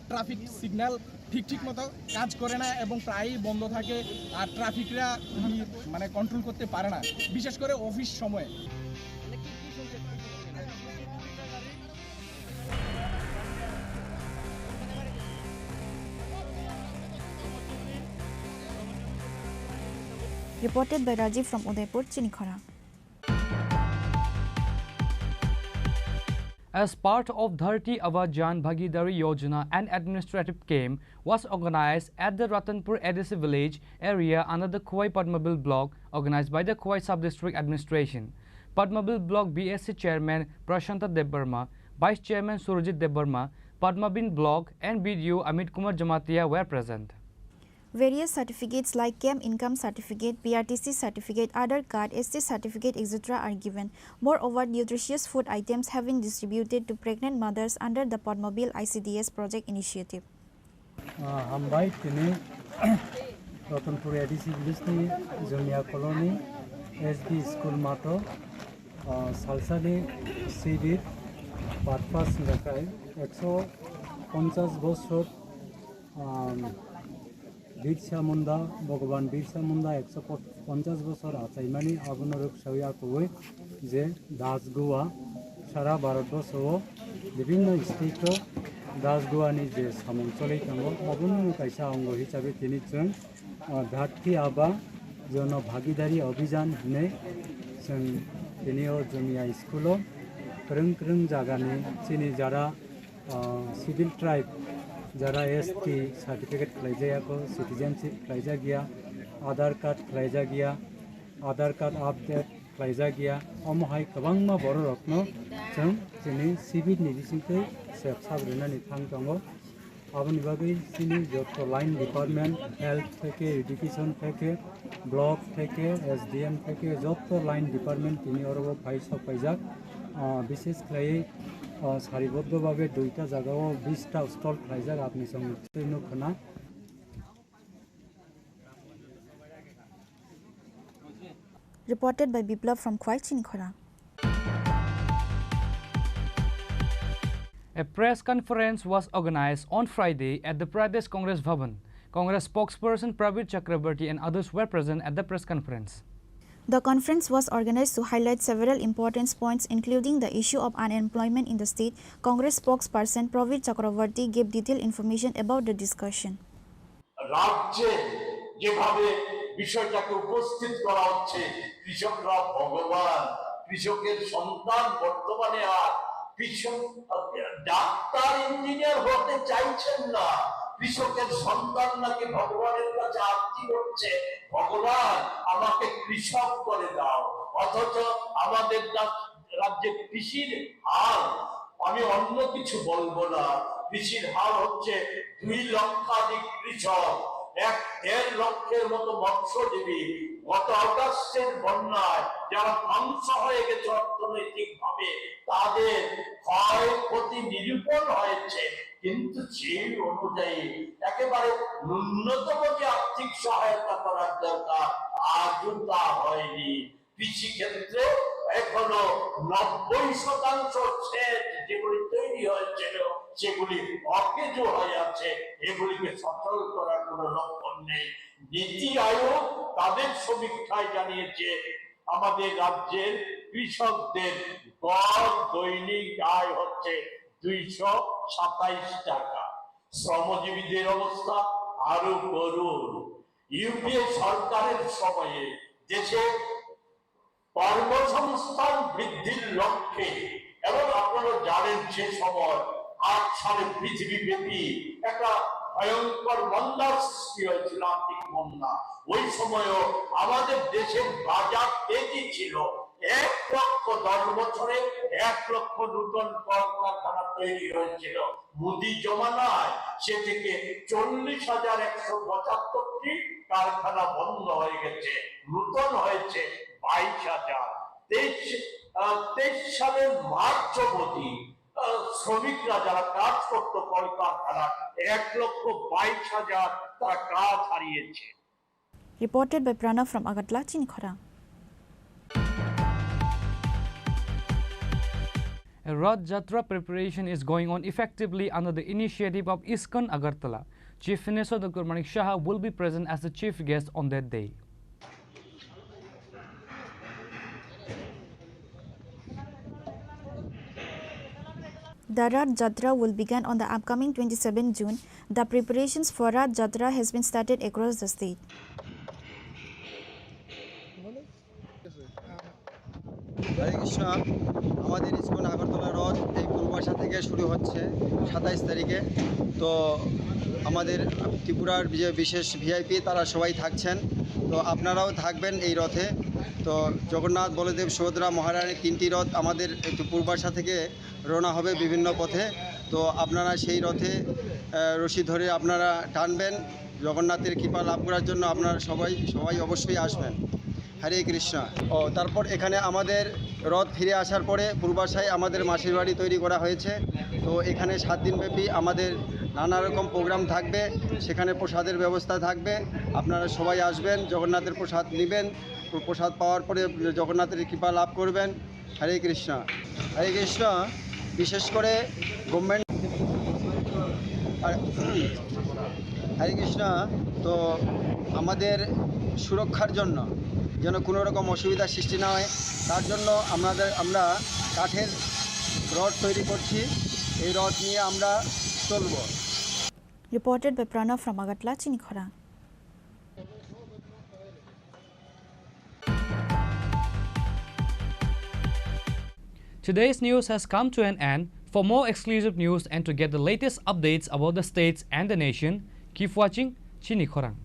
ট্রাফিক সিগন্যাল ঠিক ঠিক মতো কাজ করে না এবং প্রায়ই বন্ধ থাকে। আর ট্রাফিকরা খুবই, মানে, কন্ট্রোল করতে পারে না, বিশেষ করে অফিস সময়ে। Reported by Rajiv from Udaipur, Chinikhora. As part of Dharti Aaba Jan Bhagidari Yojana, an administrative camp was organized at the Ratanpur A D C village area under the Khowai Padmabil block, organized by the Khowai Sub-District Administration. Padmabil block B S C chairman Prashanta Debbarma, vice chairman Surajit Debbarma, Padmabil block and B D O Amit Kumar Jamatia were present. Various certificates like camp income certificate, P R T C certificate, Aadhaar card, S T certificate, et cetera are given. Moreover, nutritious food items have been distributed to pregnant mothers under the Padmabil I C D S project initiative. Ah, hambai tini Ratanpur A D C village ni Jumia Colony S D school mato, ah, salsani sibir purpose hingkha khe ekso ponchas bosor, ah, Birsa Munda, Bhagwan Birsa Munda ekso ponchas bosor achaimani, abono rwksawi akwui je Das Goa, sara Bharat borso o bibhinno state o Das Goa ni je samung choli tongo, abono kaisa ongo hisabe tini chwng, ah, Dharti Aaba Jan Bhagidari Abhijan hinwi chwng tini o Jumia school o kwrwng kwrwng jagani chini jara ah, civil tribe, jara S T certificate khlaijak ya, citizenship khlaijak ya, Aadhaar card khlaijak ya, Aadhaar card update khlaijak ya, omo hai kwbangma bororokno chwng chini civil ni bisingtwi sep sap rwnani thang tongo. Aboni bagwi chini joto line department, health theke, education theke, block theke, S D M theke, joto line department tini oro o phai sok paijak. Ah, bishes khlaiwi, ah, sariboddo bhabe duita jaga o bish ta stall khlaijak, apni song twi nuk khna. Reported by Biplab from Khwai Chinikhora. A press conference was organized on Friday at the Pradesh Congress Bhavan. Congress spokesperson Praveer Chakraborty and others were present at the press conference. The conference was organized to highlight several important points, including the issue of unemployment in the state. Congress spokesperson Praveer Chakraborty gave detailed information about the discussion. রাজ্যে যেভাবে বিষয়টাকে উপস্থিত করা হচ্ছে, কৃষকরা ভগবান, কৃষকের সন্তান বর্তমানে আর কৃষক, ডাক্তার, ইঞ্জিনিয়ার হতে চাইছেন না, কৃষকের সন্তান নাকি ভগবানের কাছে আরতি করছে, "ভগবান, আমাকে কৃষক করে দাও।" অথচ আমাদের রা-, রাজ্যে কৃষির হার, আমি অন্য কিছু বলবো না, কৃষির হার হচ্ছে দুই লক্ষাধিক কৃষক, এক দেড় লক্ষের মতো মৎস্যজীবী। গত অগাস্টের বন্যায় যারা ধ্বংস হয়ে গেছে অর্থনৈতিকভাবে, তাদের ক্ষয়ক্ষতি নিরূপণ হয়েছে, কিন্তু সেই অনুযায়ী একেবারে ন্যূনতম যে আর্থিক সহায়তা করার দরকার, আজও তা হয়নি। কৃষি ক্ষেত্রে এখনো নব্বই শতাংশ সেচ যেগুলি তৈরি হয়েছিল, যেগুলি অকেজো হয়ে আছে, এগুলিকে সচল করার কোনো লক্ষণ নেই। নীতি আয়োগ তাদের সমীক্ষায় জানিয়েছে, আমাদের রাজ্যের কৃষকদের গড় দৈনিক আয় হচ্ছে দুইশো সাতাইশ টাকা। শ্রমজীবীদের অবস্থা আরো করুণ। ইউপিএ সরকারের সময়ে দেশে কর্মসংস্থান বৃদ্ধির লক্ষ্যে, এবং আপনারা জানেন, সে সময় আট সালে পৃথিবীব্যাপী একটা ভয়ঙ্কর মন্দার সৃষ্টি হয়েছিল, আর্থিক মন্দা। ওই সময়ও আমাদের দেশের বাজার তেজি ছিল। এক লক্ষ, দশ বছরে এক লক্ষ নতুন কলকারখানা তৈরি হয়েছিল। মোদি জমানায় সে থেকে চল্লিশ হাজার একশো পঁচাত্তরটি কারখানা বন্ধ হয়ে গেছে, নতুন হয়েছে বাইশ হাজার। তেইশ, আহ, তেইশ সালের মার্চ অবধি, আহ, শ্রমিকরা যারা কাজ করত কলকারখানায়, এক লক্ষ বাইশ হাজার তারা কাজ হারিয়েছে। Reported by Pranav from Agartala, Chini Khorang. A Rath Jatra preparation is going on effectively under the initiative of ISKCON Agartala. Chief Minister Doctor Manik Saha will be present as the chief guest on that day. The Rath Jatra will begin on the upcoming twenty-seven June. The preparations for Rath Jatra has been started across the state. হরে কৃষ্ণ। আমাদের ইস্কন আগরতলা রথ এই পূর্বাশা থেকে শুরু হচ্ছে সাতাইশ তারিখে। তো আমাদের ত্রিপুরার যে বিশেষ ভিআইপি, তারা সবাই থাকছেন। তো আপনারাও থাকবেন এই রথে। তো জগন্নাথ, বলদেব, সুভদ্রা, মহারানীর তিনটি রথ আমাদের এই পূর্বাশা থেকে রওনা হবে বিভিন্ন পথে। তো আপনারা সেই রথে, আহ, রশি ধরে আপনারা টানবেন। জগন্নাথের কৃপা লাভ করার জন্য আপনারা সবাই, সবাই অবশ্যই আসবেন। হরে কৃষ্ণ। ও, তারপর এখানে আমাদের রথ ফিরে আসার পরে পূর্বাশায় আমাদের মাসির বাড়ি তৈরি করা হয়েছে। তো এখানে সাত দিনব্যাপী আমাদের নানা রকম প্রোগ্রাম থাকবে, সেখানে প্রসাদের ব্যবস্থা থাকবে। আপনারা সবাই আসবেন, জগন্নাথের প্রসাদ নেবেন। প্র-, প্রসাদ পাওয়ার পরে জগন্নাথের কৃপা লাভ করবেন। হরে কৃষ্ণ। হরে কৃষ্ণ। বিশেষ করে গভর্নমেন্ট আর হরে কৃষ্ণ। তো আমাদের সুরক্ষার জন্য যেন কোনো রকম অসুবিধা সৃষ্টি না হয়, তার জন্য আমাদের, আমরা কাঠের রথ তৈরি করছি। এই রথ নিয়ে আমরা চলবো। Reported by Pranav from Agartala, Chini Khorang. Today's news has come to an end. For more exclusive news and to get the latest updates about the states and the nation, keep watching Chini Khorang.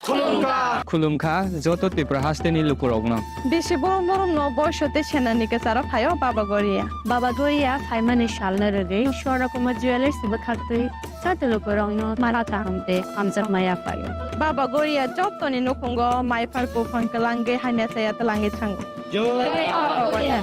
Khulumkha. Khulumkha joto Tripura hasteni lukurokno. Bisi borom borom no boiso tei senani kwcharo phaio Baba Goria. Baba Goria phaimani salno rwgwi Swarna Kumar Jewellers bwkhaktwi joto lukurokno mara kaham tei hamjakma yaphaio. Baba Goria jotoni nukhungo maiphar buphang kwlangwi hamya saya twlangwi thango. Jai Baba Goria.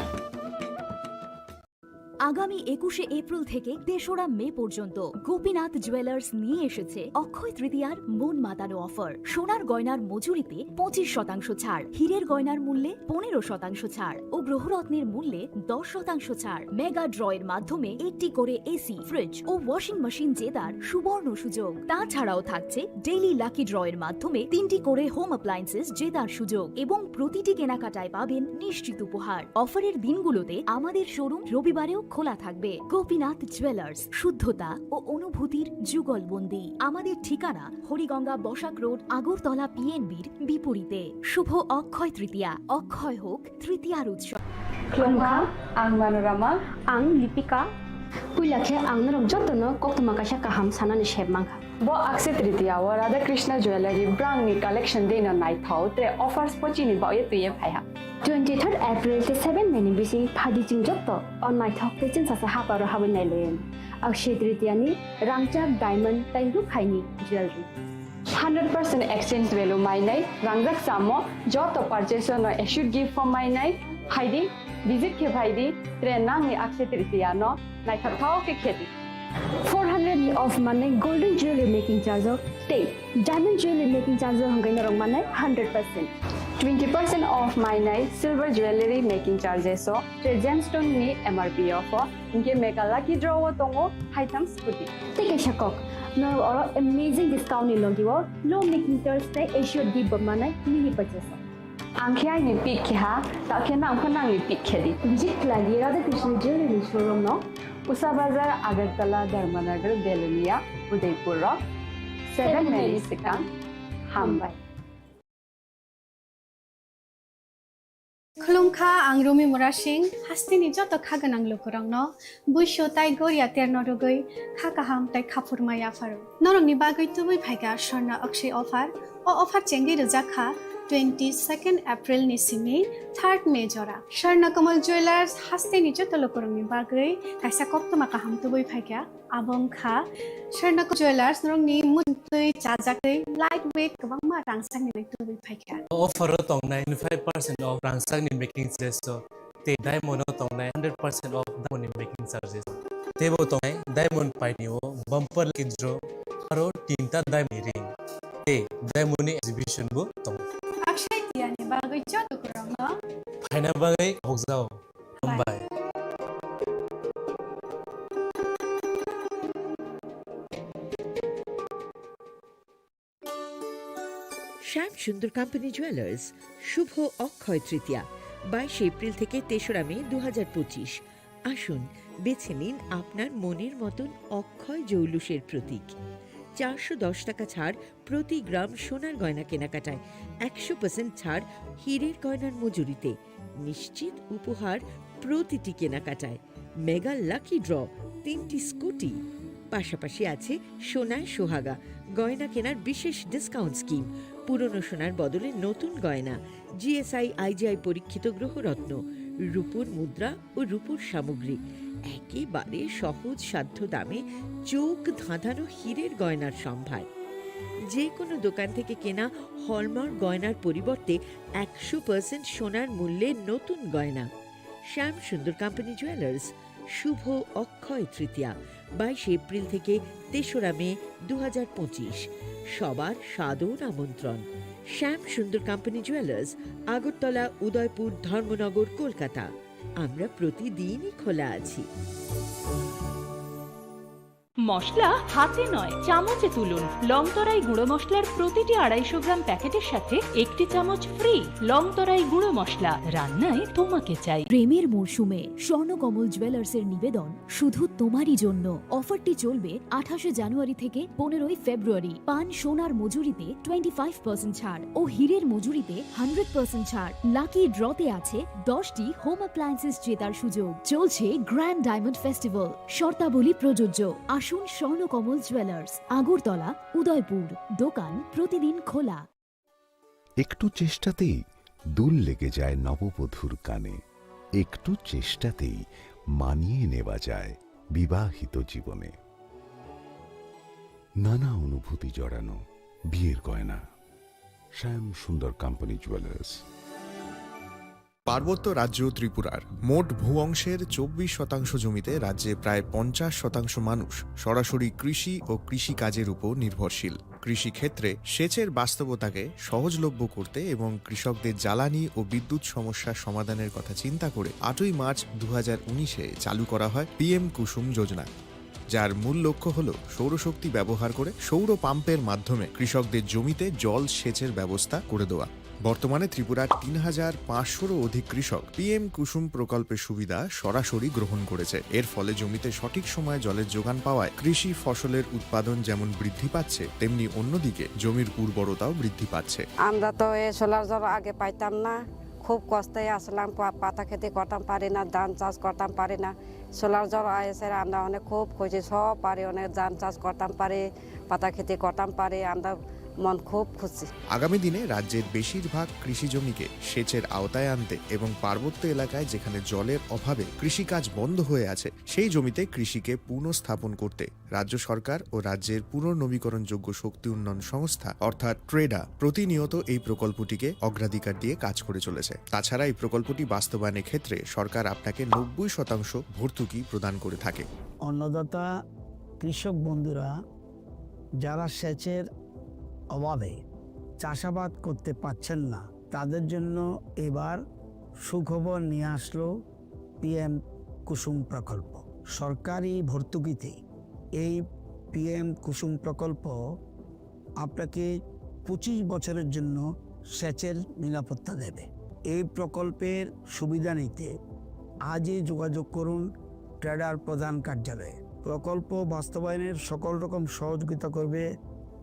আগামী একুশে এপ্রিল থেকে তেসরা মে পর্যন্ত গোপীনাথ জুয়েলার্স নিয়ে এসেছে অক্ষয় তৃতীয়ার মন মাতানো অফার। সোনার গয়নার মজুরিতে পঁচিশ শতাংশ ছাড়, হীরের গয়নার মূল্যে পনেরো শতাংশ ছাড় ও গ্রহরত্নের মূল্যে দশ শতাংশ ছাড়। মেগা ড্রয়ের মাধ্যমে একটি করে এসি, ফ্রিজ ও ওয়াশিং মেশিন জেতার সুবর্ণ সুযোগ। তাছাড়াও থাকছে ডেইলি লাকি ড্রয়ের মাধ্যমে তিনটি করে হোম অ্যাপ্লায়েন্সেস জেতার সুযোগ এবং প্রতিটি কেনাকাটায় পাবেন নিশ্চিত উপহার। অফারের দিনগুলোতে আমাদের শোরুম রবিবারেও খোলা থাকবে। গোপীনাথ জুয়েলার্স, শুদ্ধতা ও অনুভূতির যুগলবন্দি। আমাদের ঠিকানা হরিগঙ্গা বসাক রোড, আগরতলা পিএনবির বিপরীতে। শুভ অক্ষয় তৃতীয়া, অক্ষয় হোক তৃতীয়ার উৎসব। Khulumkha, ang Manorama. Ang Lipika. Puila khe ang norok jotono koktwma kaisa kaham sanani sep mankha. Bo Akshaya Tritiya o Radha Krishna Jewellery brangni collection dino naithok, tre offers bo chini baoye twiye phaiha. Twenty third April tei seven May ni bising phaidi chwng jotto o naithok tei chwngsasa haparo habwi nailayan. Akshaya Tritiya ni rangchak diamond tei rukhaini jewelry. Hundred percent exchange value mainai rangjak samo joto purchase no assured gift form mainai. Phaidi, visit khe phaidi, tre nangni Akshaya Tritiya no naithok thao khe khedi. Four hundred ni off manai golden jewelry making charge o tei diamond jewelry making charge o hwnkhe norok manai hundred percent. Twenty percent off mainai silver jewelry making charges o, tre gemstone ni M R P off o, hwnkhe mega lucky draw o tongo haitham scooty. Tei kaisa kok, norok oro amazing discount ni logi o low making charge tei assured gift bo manai mini purchase o. Ang khe aini pick khe ha, ta khe nang pho nangni pick khe di. Visit khlai di Radha Krishna Jewelry showroom no. Usa Bazar, Agartala, Dharmanagar, Belonia, Udaipur rok. Seven May ni swkang. Hambai. Khulumkha, ang Rumi Murasing, hasteni joto kha gwnang lukurokno buisu tai goria terno rwgwi kha kaham tai khaphurma yapharo. Norokni bagwi tubui phaikha Swarna Akshay offer. O offer chengwi rwjak kha twenty second April ni simi third May jora. Swarna Kamal Jewelers hasteni joto lukurokni bagwi kaisa koktwma kaham tubui phaikha. Abo wngkha Swarna Jewelers, norokni mujungtwi chajaktwi light weight kwbangma rangchakni bai tubui phaikha. Offer o tongnai twenty five percent off rangchakni making charges o tei diamond o tongnai hundred percent off diamond ni making charges. Teibo tongnai diamond paini o bumper lucky draw aro tinta diamond ni ring tei diamond ni exhibition bo tongo. Akshay Tritiya ni bagwi joto kwrwngno phaina bagwi hokjao. Hambai. শ্যাম Sundar company jewellers, শুভ অক্ষয় তৃতীয়া, বাইশে এপ্রিল থেকে তেসরা মে দু হাজার পঁচিশ। আসুন, বেছে নিন আপনার মনের মতন অক্ষয় জৌলুসের প্রতীক। চারশো দশ টাকা ছাড় প্রতি গ্রাম সোনার গয়না কেনাকাটায়, একশো পার্সেন্ট ছাড় হীরের গয়নার মজুরিতে, নিশ্চিত উপহার প্রতিটি কেনাকাটায়, মেগা লাকি ড্র, তিনটি স্কুটি। পাশাপাশি আছে সোনায় সোহাগা, গয়না কেনার বিশেষ ডিসকাউন্ট স্কিম, পুরনো সোনার বদলে নতুন গয়না, জিএসআই আইজিআই পরীক্ষিত গ্রহরত্ন, রূপোর মুদ্রা ও রূপোর সামগ্রী, একেবারে সহজ সাধ্য দামে চোখ ধাঁধানো হীরের গয়নার সম্ভার। যে কোনো দোকান থেকে কেনা হলমার্ক গয়নার পরিবর্তে একশো পার্সেন্ট সোনার মূল্যে নতুন গয়না। শ্যাম সুন্দর কোম্পানি জুয়েলার্স, শুভ অক্ষয় তৃতীয়া, বাইশে এপ্রিল থেকে তেসরা মে দু হাজার পঁচিশ। সবার সাদর আমন্ত্রণ। শ্যাম সুন্দর কোম্পানি জুয়েলার্স, আগরতলা, উদয়পুর, ধর্মনগর, কলকাতা। আমরা প্রতিদিনই খোলা আছি। মশলা হাতে নয়, চামচে তুলুন। লংতরাই গুঁড়ো মশলার প্রতিটি আড়াইশো গ্রাম প্যাকেটের সাথে একটি চামচ ফ্রি। লংতরাই গুঁড়ো মশলা, রান্নায় তোমাকে চাই। প্রেমের মরশুমে স্বর্ণকমল জুয়েলার্সের নিবেদন শুধু তোমারই জন্য। অফারটি চলবে আঠাশে জানুয়ারি থেকে পনেরোই ফেব্রুয়ারি। পান সোনার মজুরিতে টোয়েন্টি ফাইভ পার্সেন্ট ছাড় ও হীরের মজুরিতে হান্ড্রেড পার্সেন্ট ছাড়। লাকি ড্রতে আছে দশটি হোম অ্যাপ্লায়েন্সেস জেতার সুযোগ। চলছে গ্র্যান্ড ডায়মন্ড ফেস্টিভ্যাল, শর্তাবলী প্রযোজ্য। আসুন স্বর্ণকমল জুয়েলার্স, আগরতলা, উদয়পুর। দোকান প্রতিদিন খোলা। একটু চেষ্টাতেই দুল লেগে যায় নববধূর কানে, একটু চেষ্টাতেই মানিয়ে নেওয়া যায় বিবাহিত জীবনে। নানা অনুভূতি জড়ানো বিয়ের গয়না। শ্যাম সুন্দর কোম্পানি জুয়েলার্স। পার্বত্য রাজ্য ত্রিপুরার মোট ভূ অংশের চব্বিশ শতাংশ জমিতে রাজ্যে প্রায় পঞ্চাশ শতাংশ মানুষ সরাসরি কৃষি ও কৃষি কাজের উপর নির্ভরশীল। কৃষি ক্ষেত্রে সেচের বাস্তবতাকে সহজলভ্য করতে এবং কৃষকদের জ্বালানি ও বিদ্যুৎ সমস্যা সমাধানের কথা চিন্তা করে আটই মার্চ দু হাজার উনিশে চালু করা হয় পিএম কুসুম যোজনা, যার মূল লক্ষ্য হল সৌরশক্তি ব্যবহার করে সৌর পাম্পের মাধ্যমে কৃষকদের জমিতে জল সেচের ব্যবস্থা করে দেওয়া। বর্তমানে ত্রিপুরার তিন হাজার পাঁচশোরও অধিক কৃষক পিএম কুসুম প্রকল্পের সুবিধা সরাসরি গ্রহণ করেছে। এর ফলে জমিতে সঠিক সময়ে জলের যোগান পাওয়ায় কৃষি ফসলের উৎপাদন যেমন বৃদ্ধি পাচ্ছে, তেমনি অন্যদিকে জমির উর্বরতাও বৃদ্ধি পাচ্ছে। আমরা তো এই সোলার জল আগে পাইতাম না, খুব কষ্টে আসলাম, পা-, পাতা খেতে করতাম পারি না, ধান চাষ করতাম পারি না। সোলার জল এসে আমরা অনেক খুব খুশি, সব পারি, অনেক ধান চাষ করতাম পারি, পাতা খেতে করতাম পারি। আমরা মন খুব খুশি। আগামী দিনে রাজ্যের বেশিরভাগ কৃষি জমিকে সেচের আওতায় আনতে এবং পার্বত্য এলাকায় যেখানে জলের অভাবে কৃষিকাজ বন্ধ হয়ে আছে, সেই জমিতে কৃষিকে পুনঃস্থাপন করতে রাজ্য সরকার ও রাজ্যের পুনর্নবীকরণযোগ্য শক্তি উন্নয়ন সংস্থা অর্থাৎ ট্রেডা প্রতিনিয়ত এই প্রকল্পটিকে অগ্রাধিকার দিয়ে কাজ করে চলেছে। তাছাড়া এই প্রকল্পটি বাস্তবায়নের ক্ষেত্রে সরকার আপনাকে নব্বই শতাংশ ভর্তুকি প্রদান করে থাকে। অন্নদাতা কৃষক বন্ধুরা যারা সেচের অভাবে চাষাবাদ করতে পারছেন না, তাদের জন্য এবার সুখবর নিয়ে আসলো পিএম কুসুম প্রকল্প। সরকারি ভর্তুকিতে এই পিএম কুসুম প্রকল্প আপনাকে পঁচিশ বছরের জন্য সেচের নিরাপত্তা দেবে। এই প্রকল্পের সুবিধা নিতে আজই যোগাযোগ করুন ট্রেডার প্রধান কার্যালয়ে। প্রকল্প বাস্তবায়নের সকল রকম সহযোগিতা করবে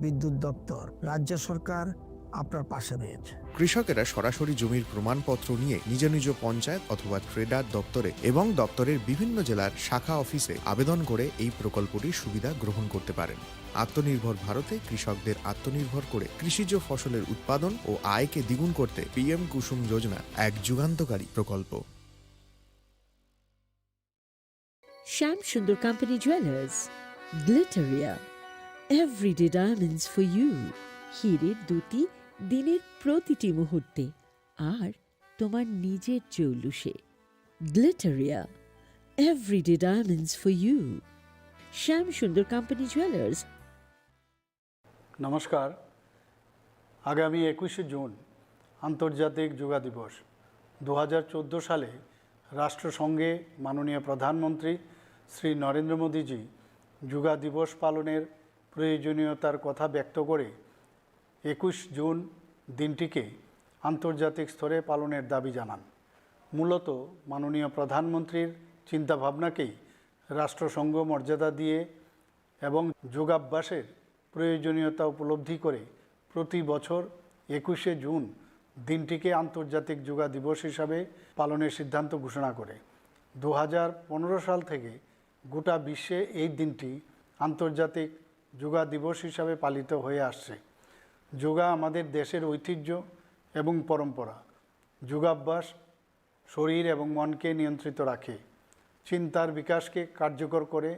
বিদ্যুৎ দপ্তর। রাজ্য সরকার আপনার পাশে রয়েছে। কৃষকেরা সরাসরি জমির প্রমাণপত্র নিয়ে নিজ নিজ পঞ্চায়েত অথবা ট্রেডার দপ্তরে এবং দপ্তরের বিভিন্ন জেলার শাখা অফিসে আবেদন করে এই প্রকল্পটির সুবিধা গ্রহণ করতে পারেন। আত্মনির্ভর ভারতে কৃষকদের আত্মনির্ভর করে কৃষিজ ফসলের উৎপাদন ও আয়কে দ্বিগুণ করতে পিএম কুসুম যোজনা এক যুগান্তকারী প্রকল্প। Shyam Sundar company jewellers, Glitteria, everyday diamonds for you. হীরের দ্যুতি দিনের প্রতিটি মুহূর্তে, আর তোমার নিজের জৌলুসে। Glitteria, everyday diamonds for you. Shyam Sundar company jewellers. নমস্কার। আগামী একুশে জুন আন্তর্জাতিক যোগা দিবস। দু হাজার চোদ্দো সালে রাষ্ট্রসংঘে মাননীয় প্রধানমন্ত্রী শ্রী নরেন্দ্র মোদীজি যোগা দিবস পালনের প্রয়োজনীয়তার কথা ব্যক্ত করে একুশ জুন দিনটিকে আন্তর্জাতিক স্তরে পালনের দাবি জানান। মূলত মাননীয় প্রধানমন্ত্রীর চিন্তাভাবনাকেই রাষ্ট্রসংঘ মর্যাদা দিয়ে এবং যোগাভ্যাসের প্রয়োজনীয়তা উপলব্ধি করে প্রতি বছর একুশে জুন দিনটিকে আন্তর্জাতিক যোগা দিবস হিসাবে পালনের সিদ্ধান্ত ঘোষণা করে। দু হাজার পনেরো সাল থেকে গোটা বিশ্বে এই দিনটি আন্তর্জাতিক যোগা দিবস হিসাবে পালিত হয়ে আসছে। যোগা আমাদের দেশের ঐতিহ্য এবং পরম্পরা। যোগাভ্যাস শরীর এবং মনকে নিয়ন্ত্রিত রাখে, চিন্তার বিকাশকে কার্যকর করে।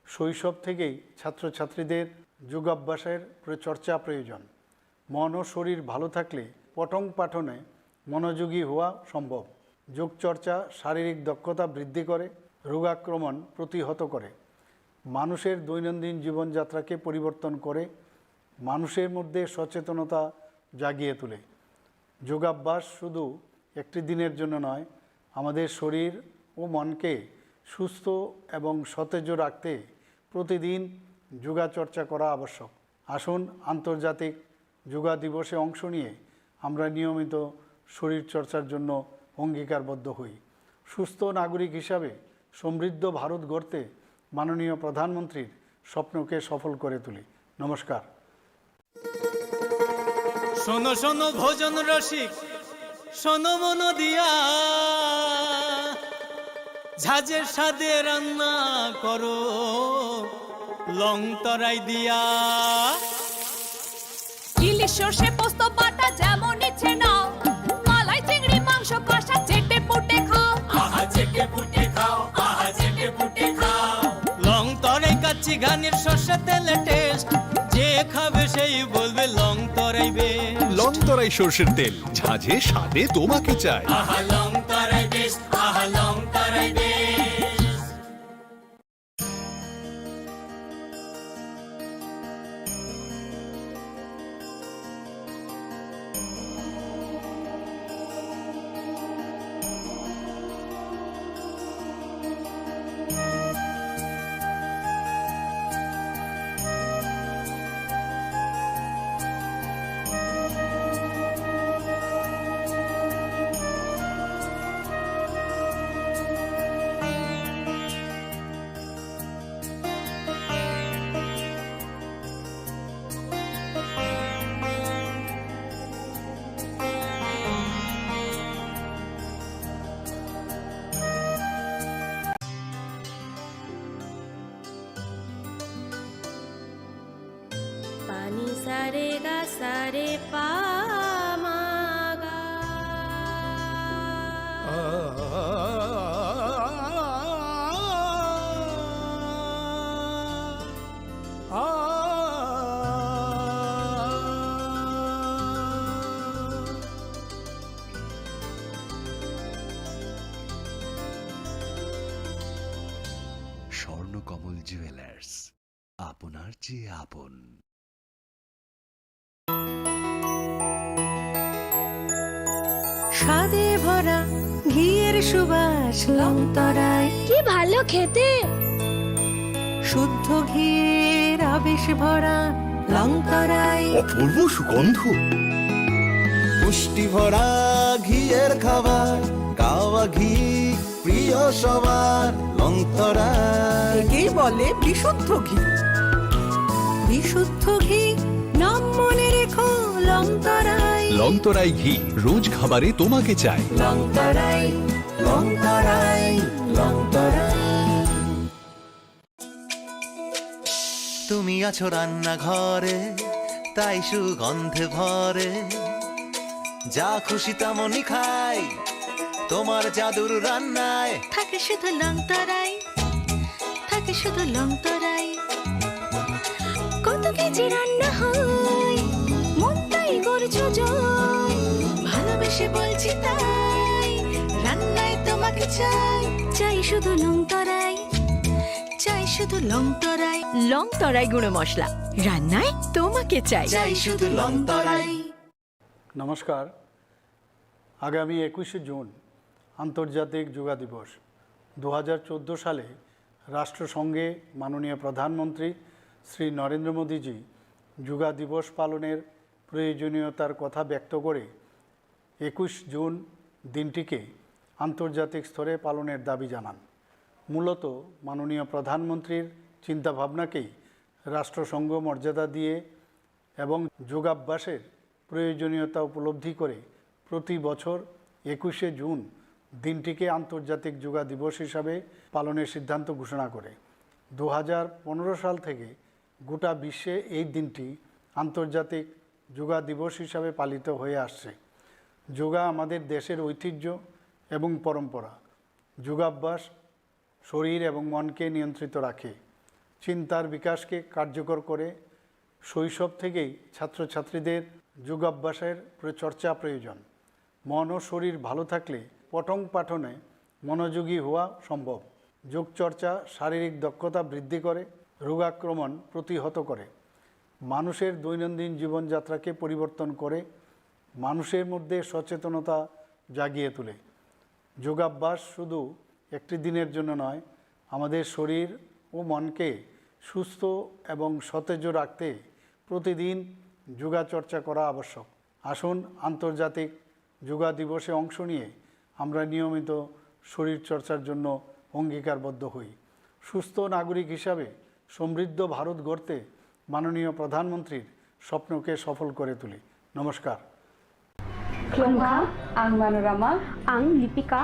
শৈশব থেকেই ছাত্রছাত্রীদের যোগাভ্যাসের প্র-, চর্চা প্রয়োজন। মন ও শরীর ভালো থাকলে পঠন পাঠনে মনোযোগী হওয়া সম্ভব। যোগচর্চা শারীরিক দক্ষতা বৃদ্ধি করে, রোগাক্রমণ প্রতিহত করে, মানুষের দৈনন্দিন জীবনযাত্রাকে পরিবর্তন করে, মানুষের মধ্যে সচেতনতা জাগিয়ে তোলে। যোগাভ্যাস শুধু একটি দিনের জন্য নয়, আমাদের শরীর ও মনকে সুস্থ এবং সতেজ রাখতে প্রতিদিন যোগাচর্চা করা আবশ্যক। আসুন, আন্তর্জাতিক যোগা দিবসে অংশ নিয়ে আমরা নিয়মিত শরীরচর্চার জন্য অঙ্গীকারবদ্ধ হই। সুস্থ নাগরিক হিসাবে সমৃদ্ধ ভারত গড়তে মাননীয় প্রধানমন্ত্রীর স্বপ্নকে সফল করে তুলি। নমস্কার। শোনো শোনো ভোজন রসিক, শোনো মন দিয়া, ঝাঁঝের স্বাদে রান্না করো লং তরাই দিয়া। ইলিশ সর্ষে পোস্ত বাটা যেমন ইচ্ছে নাও, মালাই চিংড়ি মাংস কষা চেটে পুটে খাও। আহা চেটে পুটে খাও, আহা চেটে পুটে খাও। লং তরাই কাচ্চি ঘানির সর্ষে তেলে টেস্ট, যে খাবে সেই বলবে লং তরাই বেস্ট। লং তরাই সর্ষের তেল, ঝাঁঝে স্বাদে তোমাকে চাই। আহা লং তরাই বেস্ট, আহা লং তরাই best. Sa re ga sa re pa ma ga. Swarnakamal jewellers, আপনার চেয়ে আপন। স্বাদে ভরা ঘিয়ের সুবাস লংতরাই। কি ভালো খেতে! শুদ্ধ ঘিয়ের আবেশ ভরা লংতরাই। অপূর্ব সুগন্ধ। পুষ্টি ভরা ঘিয়ের খাবার, গাওয়া ঘি প্রিয় সবার, লংতরাই। একেই বলে বিশুদ্ধ ঘি। বিশুদ্ধ ঘি, নাম মনে রেখো, লংতরাই। লংতরাই ঘি, রোজ খাবারে তোমাকে চাই। লংতরাই, লংতরাই, লংতরাই। তুমি আছো রান্নাঘরে, তাই সুগন্ধে ভরে। যা খুশি তেমনই খাই, তোমার জাদুর রান্নায়। থাকে শুধু লংতরাই, থাকে শুধু লংতরাই। কত কেজি রান্না হয়, মনটাই গড়ছে জয়। ভালোবেসে বলছি তাই, রান্নায় তোমাকে চাই। চাই শুধু লংতরাই, চাই শুধু লংতরাই। লংতরাই গুঁড়ো মশলা, রান্নায় তোমাকে চাই। চাই শুধু লংতরাই। নমস্কার। আগামী একুশে জুন আন্তর্জাতিক যোগা দিবস। দু হাজার চোদ্দো সালে রাষ্ট্রসংঘে মাননীয় প্রধানমন্ত্রী শ্রী নরেন্দ্র মোদীজি যোগা দিবস পালনের প্রয়োজনীয়তার কথা ব্যক্ত করে একুশ জুন দিনটিকে আন্তর্জাতিক স্তরে পালনের দাবি জানান। মূলত মাননীয় প্রধানমন্ত্রীর চিন্তাভাবনাকেই রাষ্ট্রসংঘ মর্যাদা দিয়ে এবং যোগাভ্যাসের প্রয়োজনীয়তা উপলব্ধি করে প্রতি বছর একুশে জুন দিনটিকে আন্তর্জাতিক যোগা দিবস হিসাবে পালনের সিদ্ধান্ত ঘোষণা করে। দু হাজার পনেরো সাল থেকে গোটা বিশ্বে এই দিনটি আন্তর্জাতিক যোগা দিবস হিসাবে পালিত হয়ে আসছে। যোগা আমাদের দেশের ঐতিহ্য এবং পরম্পরা। যোগাভ্যাস শরীর এবং মনকে নিয়ন্ত্রিত রাখে, চিন্তার বিকাশকে কার্যকর করে। শৈশব থেকেই ছাত্রছাত্রীদের যোগাভ্যাসের প্র-, চর্চা প্রয়োজন। মন ও শরীর ভালো থাকলে পঠন পাঠনে মনোযোগী হওয়া সম্ভব। যোগচর্চা শারীরিক দক্ষতা বৃদ্ধি করে, রোগাক্রমণ প্রতিহত করে, মানুষের দৈনন্দিন জীবনযাত্রাকে পরিবর্তন করে, মানুষের মধ্যে সচেতনতা জাগিয়ে তোলে। যোগাভ্যাস শুধু একটি দিনের জন্য নয়, আমাদের শরীর ও মনকে সুস্থ এবং সতেজ রাখতে প্রতিদিন যোগা চর্চা করা আবশ্যক। আসুন, আন্তর্জাতিক যোগা দিবসে অংশ নিয়ে আমরা নিয়মিত শরীর চর্চার জন্য অঙ্গীকারবদ্ধ হই। সুস্থ নাগরিক হিসাবে সমৃদ্ধ ভারত গড়তে মাননীয় প্রধানমন্ত্রীর স্বপ্নকে সফল করে তুলি। নমস্কার। Khulumkha, ang Manorama. Ang Lipika.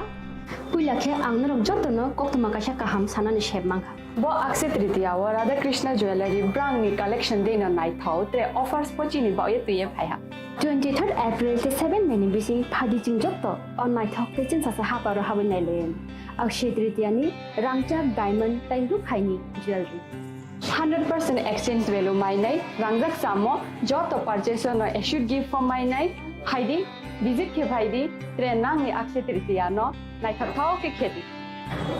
Puila khe ang norok jotono koktwma kaisa kaham sanani sep mankha. Bo Akshaya Tritiya o Radha Krishna Jewellery brangni collection dino naithok tre offers pochini baoye twiye phaiha. Twenty third April tei seven May ni bising phaidi chwng joto o naithok tei chwngsasa haparo habwi nailaiwi. Akshaya Tritiya ni rangchak diamond tei rukhaini jewellery. Hundred percent exchange value mainai rangjak samo joto purchase no assured gift form mainai phaidi, visit khe phaidi, tre nangni Akshaya Tritiya no naithokthok khe khedi.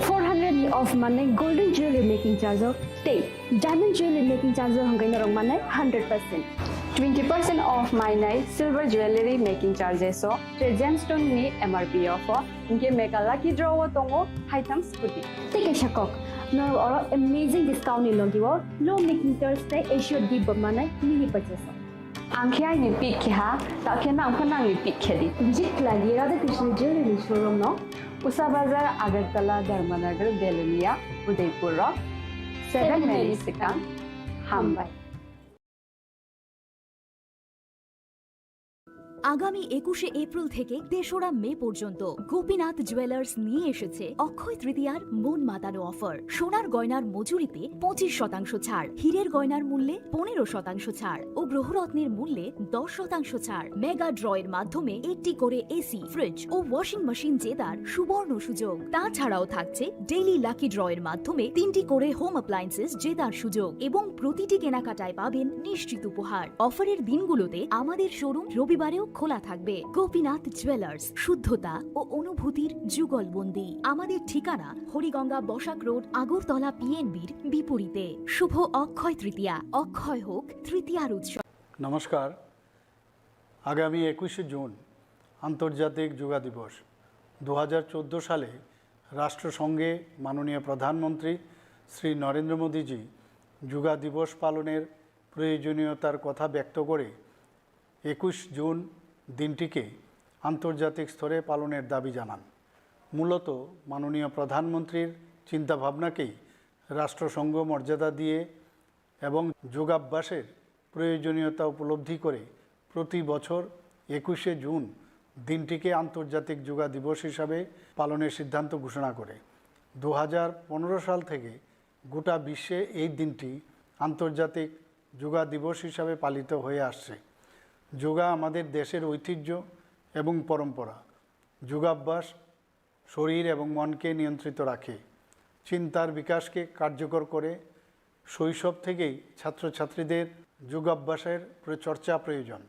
Four hundred ni off manai golden jewelry making charge o tei diamond jewelry making charge o hwnkhai norok manai hundred percent. Twenty percent off mainai silver jewelry making charges o tre gemstone ni M R P o pho. Hinkhe Mega Lucky Draw o tongo haitham scooty. Tei kaisa kok, norok oro amazing discount ni logi o low making charge tei assured gift bo manai mini purchase o. Ang khe aini pick khe ha, ta khe nang pho nangni pick khe di. Visit khlai di Radha Krishna Jewelry ni showroom no. Usa Bazar, Agartala, Dharmanagar, Belonia, Udaipur o. Seven May ni swkang. Hambai. আগামী একুশে এপ্রিল থেকে তেসরা মে পর্যন্ত গোপীনাথ জুয়েলার্স নিয়ে এসেছে অক্ষয় তৃতীয়ার মন মাতানো অফার। সোনার গয়নার মজুরিতে পঁচিশ শতাংশ ছাড়, হীরের গয়নার মূল্যে পনেরো শতাংশ ছাড় ও গ্রহরত্নের মূল্যে দশ শতাংশ ছাড়। মেগা ড্র এর মাধ্যমে একটি করে এসি, ফ্রিজ ও ওয়াশিং মেশিন জেতার সুবর্ণ সুযোগ। তাছাড়াও থাকছে ডেইলি লাকি ড্র এর মাধ্যমে তিনটি করে হোম অ্যাপ্লায়েন্সেস জেতার সুযোগ এবং প্রতিটি কেনাকাটায় পাবেন নিশ্চিত উপহার। অফারের দিনগুলোতে আমাদের শোরুম রবিবারেও খোলা থাকবে। গোপীনাথ জুয়েলার্স, শুদ্ধতা ও অনুভূতির যুগলবন্দি। আমাদের ঠিকানা হরিগঙ্গা বসাক রোড, আগরতলা পিএনবির বিপরীতে। শুভ অক্ষয় তৃতীয়া, অক্ষয় হোক তৃতীয়ার উৎসব। নমস্কার। আগামী একুশে জুন আন্তর্জাতিক যোগা দিবস। দু হাজার চোদ্দো সালে রাষ্ট্রসংঘে মাননীয় প্রধানমন্ত্রী শ্রী নরেন্দ্র মোদীজি যোগা দিবস পালনের প্রয়োজনীয়তার কথা ব্যক্ত করে একুশ জুন দিনটিকে আন্তর্জাতিক স্তরে পালনের দাবি জানান। মূলত মাননীয় প্রধানমন্ত্রীর চিন্তাভাবনাকেই রাষ্ট্রসংঘ মর্যাদা দিয়ে এবং যোগাভ্যাসের প্রয়োজনীয়তা উপলব্ধি করে প্রতি বছর একুশে জুন দিনটিকে আন্তর্জাতিক যোগা দিবস হিসাবে পালনের সিদ্ধান্ত ঘোষণা করে। দু হাজার পনেরো সাল থেকে গোটা বিশ্বে এই দিনটি আন্তর্জাতিক যোগা দিবস হিসাবে পালিত হয়ে আসছে। যোগা আমাদের দেশের ঐতিহ্য এবং পরম্পরা। যোগাভ্যাস শরীর এবং মনকে নিয়ন্ত্রিত রাখে, চিন্তার বিকাশকে কার্যকর করে। শৈশব থেকেই ছাত্রছাত্রীদের যোগাভ্যাসের প্র-, চর্চা প্রয়োজন।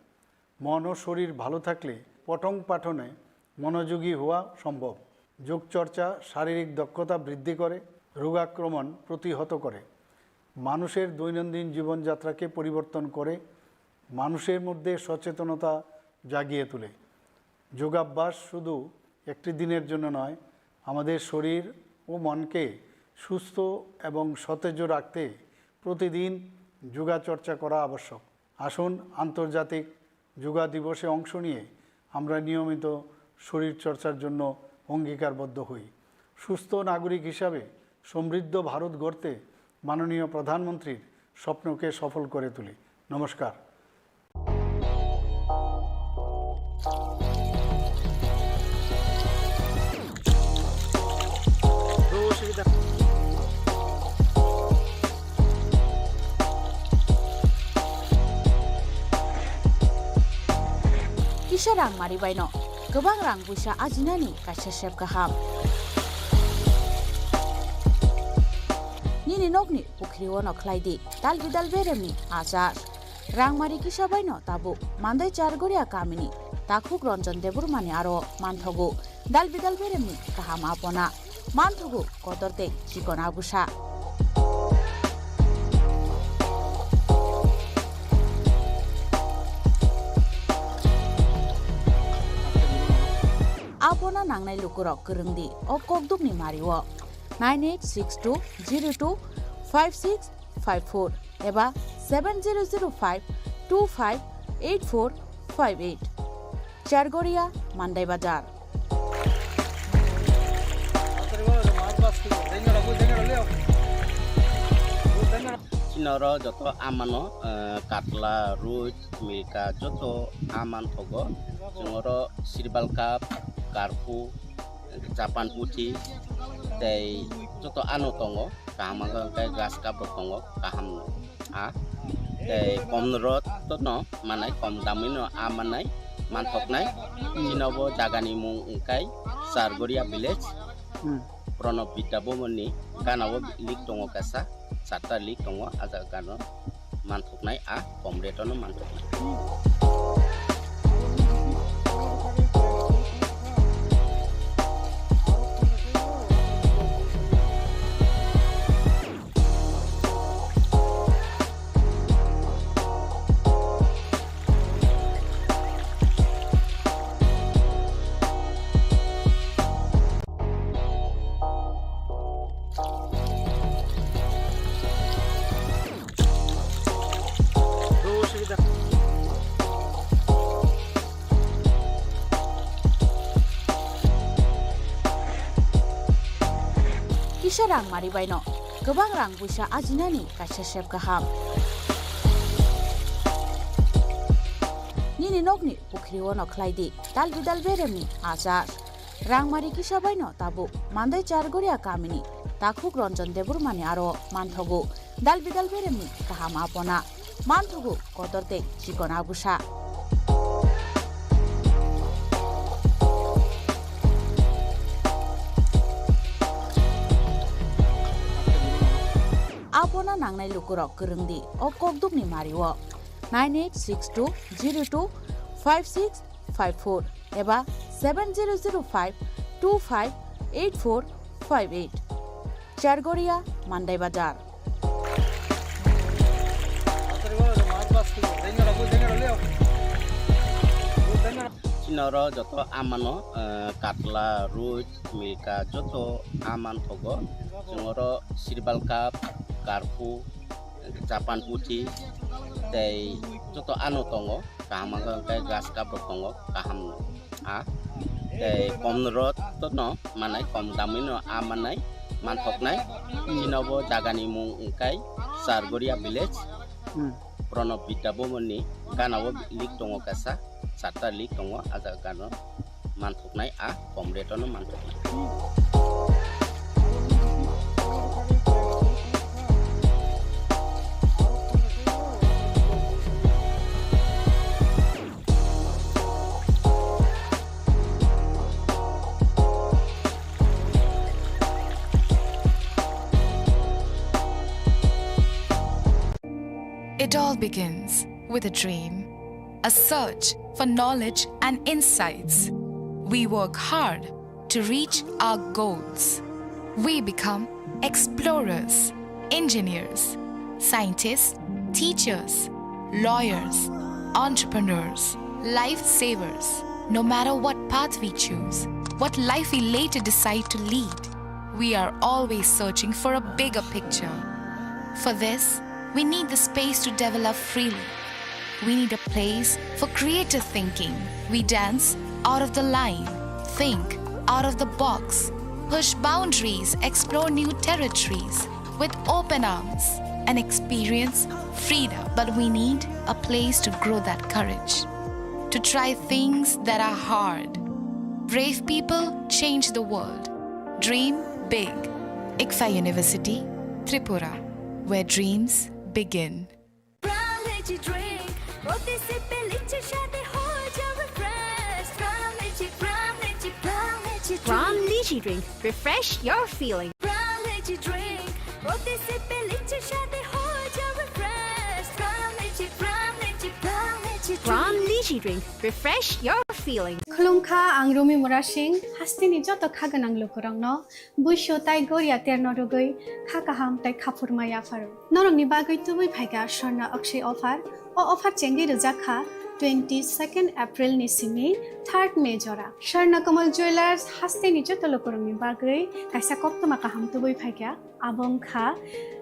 মন ও শরীর ভালো থাকলে পঠন পাঠনে মনোযোগী হওয়া সম্ভব। যোগচর্চা শারীরিক দক্ষতা বৃদ্ধি করে, রোগাক্রমণ প্রতিহত করে, মানুষের দৈনন্দিন জীবনযাত্রাকে পরিবর্তন করে, মানুষের মধ্যে সচেতনতা জাগিয়ে তোলে। যোগাভ্যাস শুধু একটি দিনের জন্য নয়, আমাদের শরীর ও মনকে সুস্থ এবং সতেজ রাখতে প্রতিদিন যোগাচর্চা করা আবশ্যক। আসুন আন্তর্জাতিক যোগা দিবসে অংশ নিয়ে আমরা নিয়মিত শরীরচর্চার জন্য অঙ্গীকারবদ্ধ হই। সুস্থ নাগরিক হিসাবে সমৃদ্ধ ভারত গড়তে মাননীয় প্রধানমন্ত্রীর স্বপ্নকে সফল করে তুলি। নমস্কার। Kisa rang mari baino kwbang rang puisa ajinani kaisa sep kaham. Nini nokni pukhriwo no khlai di dal bidal beremni achar. Rangmari kisa baino tabuk Mandai Chargoria kamini takhuk Ranjan Debbarmani aro manthogo dal bidal beremni kaham apona, manthogo kotor tei chikon abusa. Apona nangnai lukurok kwrwng di o kokdukni mario nine eight six two zero two five six five four eba seven zero zero five two five eight four five eight. Chargoria, Mandai Bazar. Chini oro joto amano, eh, katla, roi, milka joto aman thogo. Chwng oro sirbal cup, karpu, Japan puthi tei joto ano tongo, kaham wngkha hwnkhe grass cup rok tongo, kaham a tei kom rok no manai, kom damwi no a manai, manthoknai. Chini bo jaga ni mung wngkha Chargoria village, Pranab Vidya Bhavan ni gana o lake tongo kaisa, charta lake tongo, a jaga no manthoknai, a kom rate no manthoknai. Kisa rang mari baino kwbang rang puisa ajinani kaisa sep kaham. Nini nokni pukhri-o no khlai di dal bidal beremni achar. Rangmari kisa bai no tabuk Mandai Chargoria kamini takhuk Ranjan Debbarmani aro manthogo dal bidal beremni kaham apona. Manthogo kotor tei chikon agusa. Apona nangnai lukurok kwrwng di o kokdukni mari-o nine eight six two zero two five six five four eba seven zero zero five two five eight four five eight. Chargoria, Mandai Bazar. Chini oro joto amano, eh, katla, roi, milka, joto aman thogo. Chwng oro sirbal cup, karphu, japan puthi, tei joto ano tongo. Kaham wngkha hwnkhe grass cup rok tongo, kaham no. A tei kom rot no manai, kom damwi no a manai, manthoknai. Chini bo jagani mung wngkha Chargoria village. Hmm. Pranab Bidya Bhavan ni gana o leak tongo kaisa, charta leak tongo, a jaga gana o manthoknai, a kom rate o no manthoknai. It all begins with a dream, a search for knowledge and insights. We work hard to reach our goals. We become explorers, engineers, scientists, teachers, lawyers, entrepreneurs, lifesavers. No matter what path we choose, what life we later decide to lead, we are always searching for a bigger picture. For this, we need the space to develop freely. We need a place for creative thinking. We dance out of the line, think out of the box, push boundaries, explore new territories with open arms, and experience freedom. But we need a place to grow that courage, to try things that are hard. Brave people change the world. Dream big. ICFAI University, Tripura, where dreams begin. Pram Lychee Drink, প্রতি সিপে লিচির স্বাদে হয়ে যাবে fresh. Pram Lychee, Pram Lychee, Pram Lychee Pram Drink। Lychee Drink, refresh your feeling। Pram Lychee Drink, প্রতি সিপে লিচির স্বাদে হয়ে যাবে fresh. Pram Lychee, Pram Lychee, Pram Lychee Pram Drink। Lychee Drink, refresh your feeling। Khulumkha, ang Rumi Murasing, hasteni joto kha gwnang lukurokno. Buisu tai goria terno rwgwi kha kaham tai khaphurma yapharo. Norokni bagwi tubui phaikha Swarna Akshay offer. O offer chengwi rwjak kha twenty second April ni simi third May jora. Swarna Kamal Jewellers hasteni joto lukurokni bagwi kaisa koktwma kaham tubui phaikha. Abo wngkha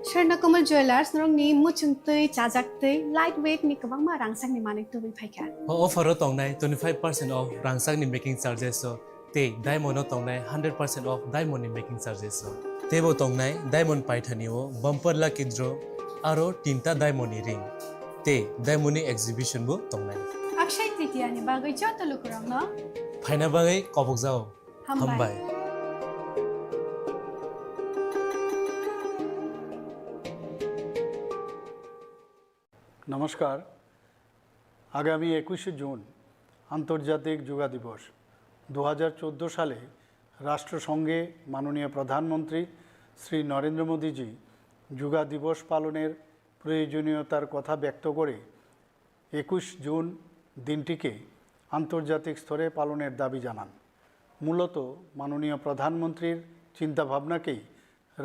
Swarna Kamal Jewellers norokni muchungtwi, chajaktwi, light weight ni kwbangma rangchakni manwi tubui phaikha. O offer o tongnai twenty five percent off rangchakni making charges o. Tei diamond o tongnai hundred percent off diamond ni making charges o. Teibo tongnai diamond paithani o bumper lucky draw aro tinta diamond ni ring. Tei diamond ni exhibition bo tongnai. Akshay Tritiya ni bagwi joto lukurokno phaina bagwi kobokjao. Hambai. Hambai. নমস্কার। আগামী একুশে জুন আন্তর্জাতিক যোগা দিবস। দু হাজার চোদ্দো সালে রাষ্ট্রসংঘে মাননীয় প্রধানমন্ত্রী শ্রী নরেন্দ্র মোদীজি যোগা দিবস পালনের প্রয়োজনীয়তার কথা ব্যক্ত করে একুশ জুন দিনটিকে আন্তর্জাতিক স্তরে পালনের দাবি জানান। মূলত মাননীয় প্রধানমন্ত্রীর চিন্তাভাবনাকেই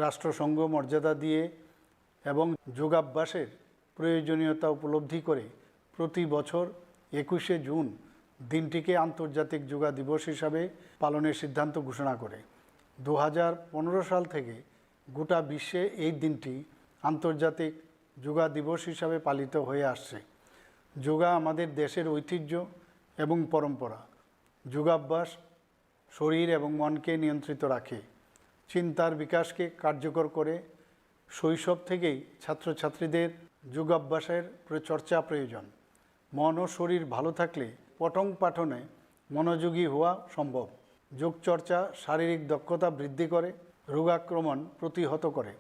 রাষ্ট্রসংঘ মর্যাদা দিয়ে এবং যোগাভ্যাসের প্রয়োজনীয়তা উপলব্ধি করে প্রতি বছর একুশে জুন দিনটিকে আন্তর্জাতিক যোগা দিবস হিসাবে পালনের সিদ্ধান্ত ঘোষণা করে। দু হাজার পনেরো সাল থেকে গোটা বিশ্বে এই দিনটি আন্তর্জাতিক যোগা দিবস হিসাবে পালিত হয়ে আসছে। যোগা আমাদের দেশের ঐতিহ্য এবং পরম্পরা। যোগাভ্যাস শরীর এবং মনকে নিয়ন্ত্রিত রাখে, চিন্তার বিকাশকে কার্যকর করে। শৈশব থেকেই ছাত্রছাত্রীদের যোগাভ্যাসের প্র-, চর্চা প্রয়োজন। মন ও শরীর ভালো থাকলে পঠন পাঠনে মনোযোগী হওয়া সম্ভব। যোগচর্চা শারীরিক দক্ষতা বৃদ্ধি করে, রোগাক্রমণ প্রতিহত করে,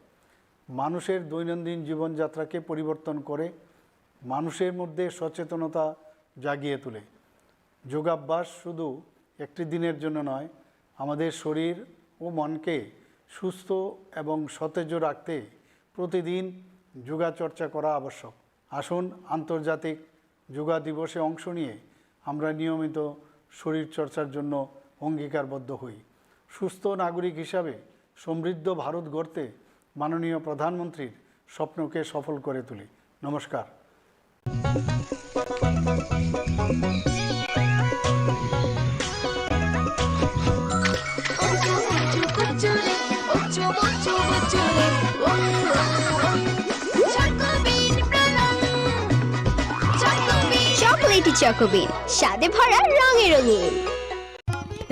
মানুষের দৈনন্দিন জীবনযাত্রাকে পরিবর্তন করে, মানুষের মধ্যে সচেতনতা জাগিয়ে তোলে। যোগাভ্যাস শুধু একটি দিনের জন্য নয়, আমাদের শরীর ও মনকে সুস্থ এবং সতেজ রাখতে প্রতিদিন যোগাচর্চা করা আবশ্যক। আসুন, আন্তর্জাতিক যোগা দিবসে অংশ নিয়ে আমরা নিয়মিত শরীরচর্চার জন্য অঙ্গীকারবদ্ধ হই। সুস্থ নাগরিক হিসাবে সমৃদ্ধ ভারত গড়তে মাননীয় প্রধানমন্ত্রীর স্বপ্নকে সফল করে তুলি। নমস্কার। চকোলেটি চকোবিন, স্বাদে ভরা, রঙে রঙিন।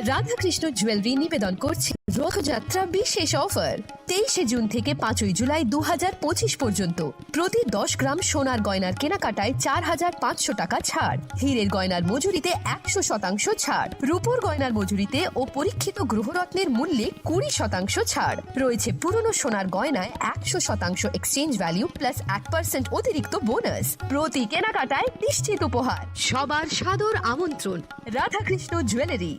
রাধাকৃষ্ণ জুয়েলারি নিবেদন করছে রথযাত্রা বিশেষ অফার। তেইশে জুন থেকে পাঁচই জুলাই দু হাজার পঁচিশ পর্যন্ত প্রতি দশ গ্রাম সোনার গয়নার কেনাকাটায় চার হাজার পাঁচশো টাকা ছাড়, হীরের গয়নার মজুরিতে একশো শতাংশ ছাড়, রূপোর গয়নার মজুরিতে ও পরীক্ষিত গ্রহরত্নের মূল্যে কুড়ি শতাংশ ছাড়। রয়েছে পুরনো সোনার গয়নায় একশো শতাংশ এক্সচেঞ্জ ভ্যালু প্লাস এক পার্সেন্ট অতিরিক্ত বোনাস। প্রতি কেনাকাটায় নিশ্চিত উপহার। সবার সাদর আমন্ত্রণ। রাধাকৃষ্ণ জুয়েলারি।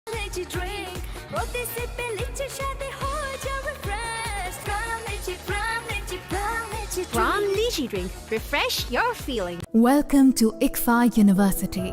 Energy drink, প্রতি সিপে লিচি স্বাদে হয়ে যাবে fresh. Prime Lychee, Prime Lychee, Prime Lychee drink। Prime Lychee drink, refresh your feeling। Welcome to ICFAI University.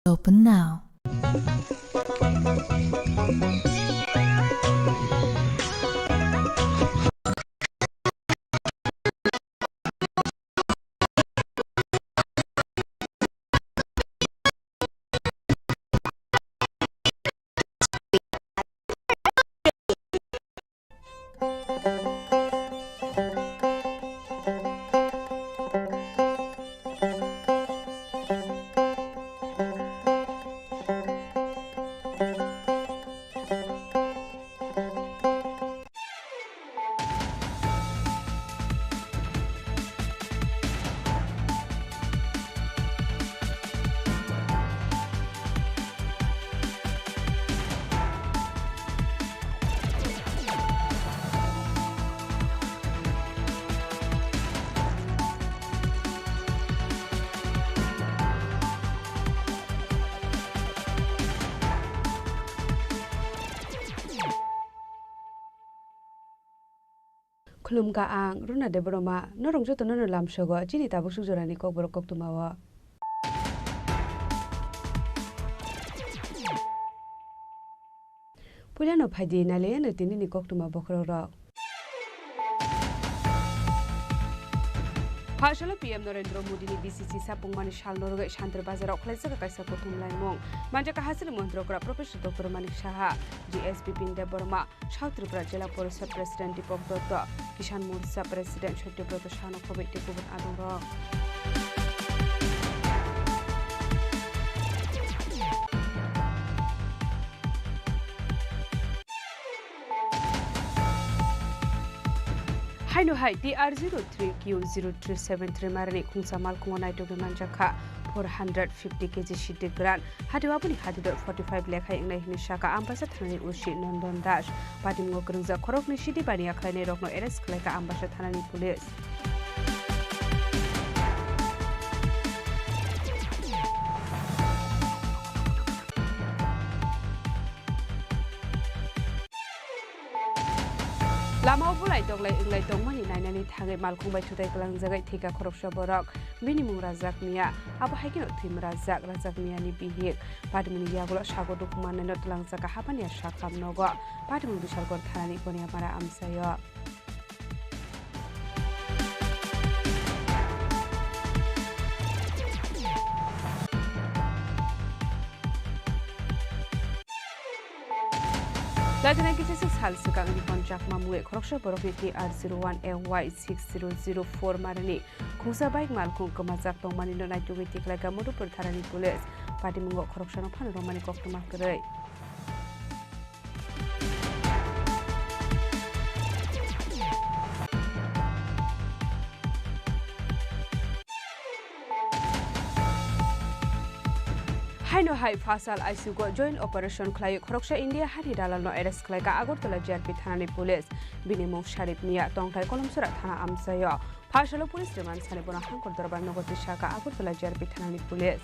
Open now. Khulumkha ang Runa Debbarma, norok jotono no lamsogo chini tabuk suk jorani kokborok koktwmao. Puilano phaidi nailaiano tinini koktwma bokhorokrok. Phasalo P M Narendra Modini B C C sapungmani salno rwgwi Shantir Bazarao khlaijak kaisa kuthum laimung. Manjak hasini Montri okra Professor Doctor Manik Saha, G S B Pin Debbarma, South Tripura Jila Porishad President Deepak Dutta, Kisan Morcha President Satya Brata Sano khobwi tei kubun adongrok. Haino hai T R zero three Q zero three seven three marani khungsa malkhungo naitugwi manjak kha four hundred fifty K G sidi gran. Hati aboni hati dor forty five lekhai wngnai hwnwi saka Ambasa thanani O C Nondon Das. Patimungo kwrwngjak khoroknwi sidi baniya khlainairokno arrest khlaikha Ambasa thanani police. Lamao bulai toklai wnglai tongmani nainani thangwi malkhung bai thutai kwlangjagwi thwikha khoroksa borok. Bini mung Rajak Miya, abo hai kheno Thwimrajak, Rajak Miyani bihik. Patimungni yagulo sago dukhu mannaino twlangjakha Hapania Sakham nogo. Patimung Bisalgor thanani Goniamara amchaio. Latina kisa sal swkangni Ponchak mamui khoroksa borokni T R zero one A Y six zero zero four marani khungsa bike malkhung kwmajak tongmanino naitugwi tikhlaikha Madhupur thanani police. Patimungo khoroksano phano romani koktwma kwrwi. Haino hai phasal aisugo joint operation khlai khoroksa India hani dalalno arrest khlaikha Agartala G R P thanani police. Bini mung Sharif Mia, tongthai Kolomsora thana amchaio. Phasalo police remand sani bono Hangkor Dorbar nogo tisaka Agartala G R P thanani police.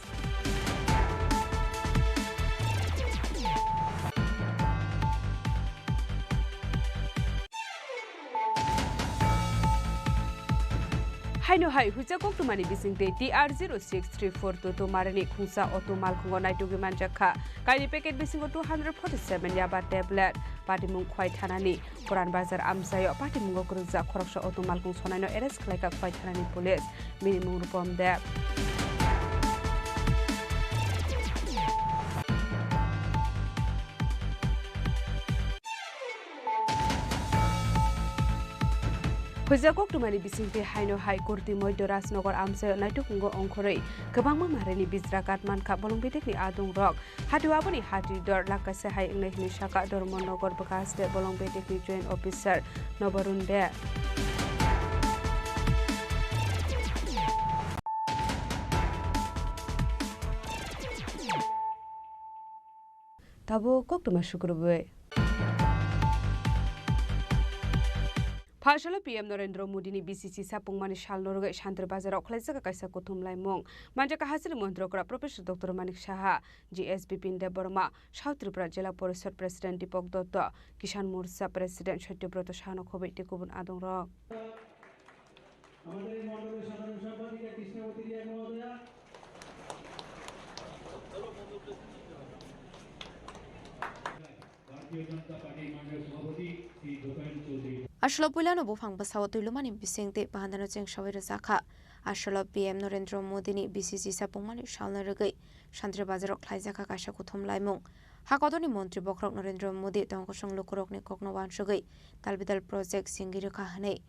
Haino hai hucha koktwmani bisingtwi T R zero six three four two two marani khungsa auto malkhungo naitugwi manjak kha. Kaini packet bisingo two hundred forty seven yaba tablet. Patimung Khwai thanani Puran Bazar amchaio patimungo kwrwngjak khoroksa auto malkhung sonaino arrest khlaikha Khwai thanani police. Bini mung Rupom Deb. Huijak koktwmani bisingtwi haino hai Kurti Moidya Rajnagar amchaio naitukungo ongkhorwi kwbangma marini bijra kat mankha bolong bedekni adungrok. Hati aboni hati dor lakh kaisa hai wngnai hwnwi saka Dharmanagar bwkhaste bolong bedekni joint officer Nobarun Dey. Tabuk koktwma sukrubwi. Phasalo P M Narendra Modini B C C sapungmani salno rwgwi Shantir Bazarao khlaijak kaisa kuthum laimung. Manjak hasini Montri okra Professor Doctor Manik Saha, G S B Pin Debbarma, South Tripura Jila Porishad President Deepak Dutta, Kisan Morcha President Satya Brata Sano khobwi tei kubun adongrok. আমাদের এই মণ্ডলের সাধারণ সম্পাদিকা কৃষ্ণাবতী রিয়া মহোদয়া। ভারতীয় জনতা পার্টির মণ্ডল সভাপতি শ্রী গোপাল Chowdhury. Aswkla puilano buphang bwsao twi lumani bisingtwi bahandano chengsawi rwjakha. Aswkla P M Narendra Modini B C C sapungmani salno rwgwi Shantir Bazaro khlaijakha kaisa kuthum laimung. Hakotorni montri bokhorok Narendra Modi tongkosong lukurokni kokno uansugwi talbidal project singwi rwkha hwnwi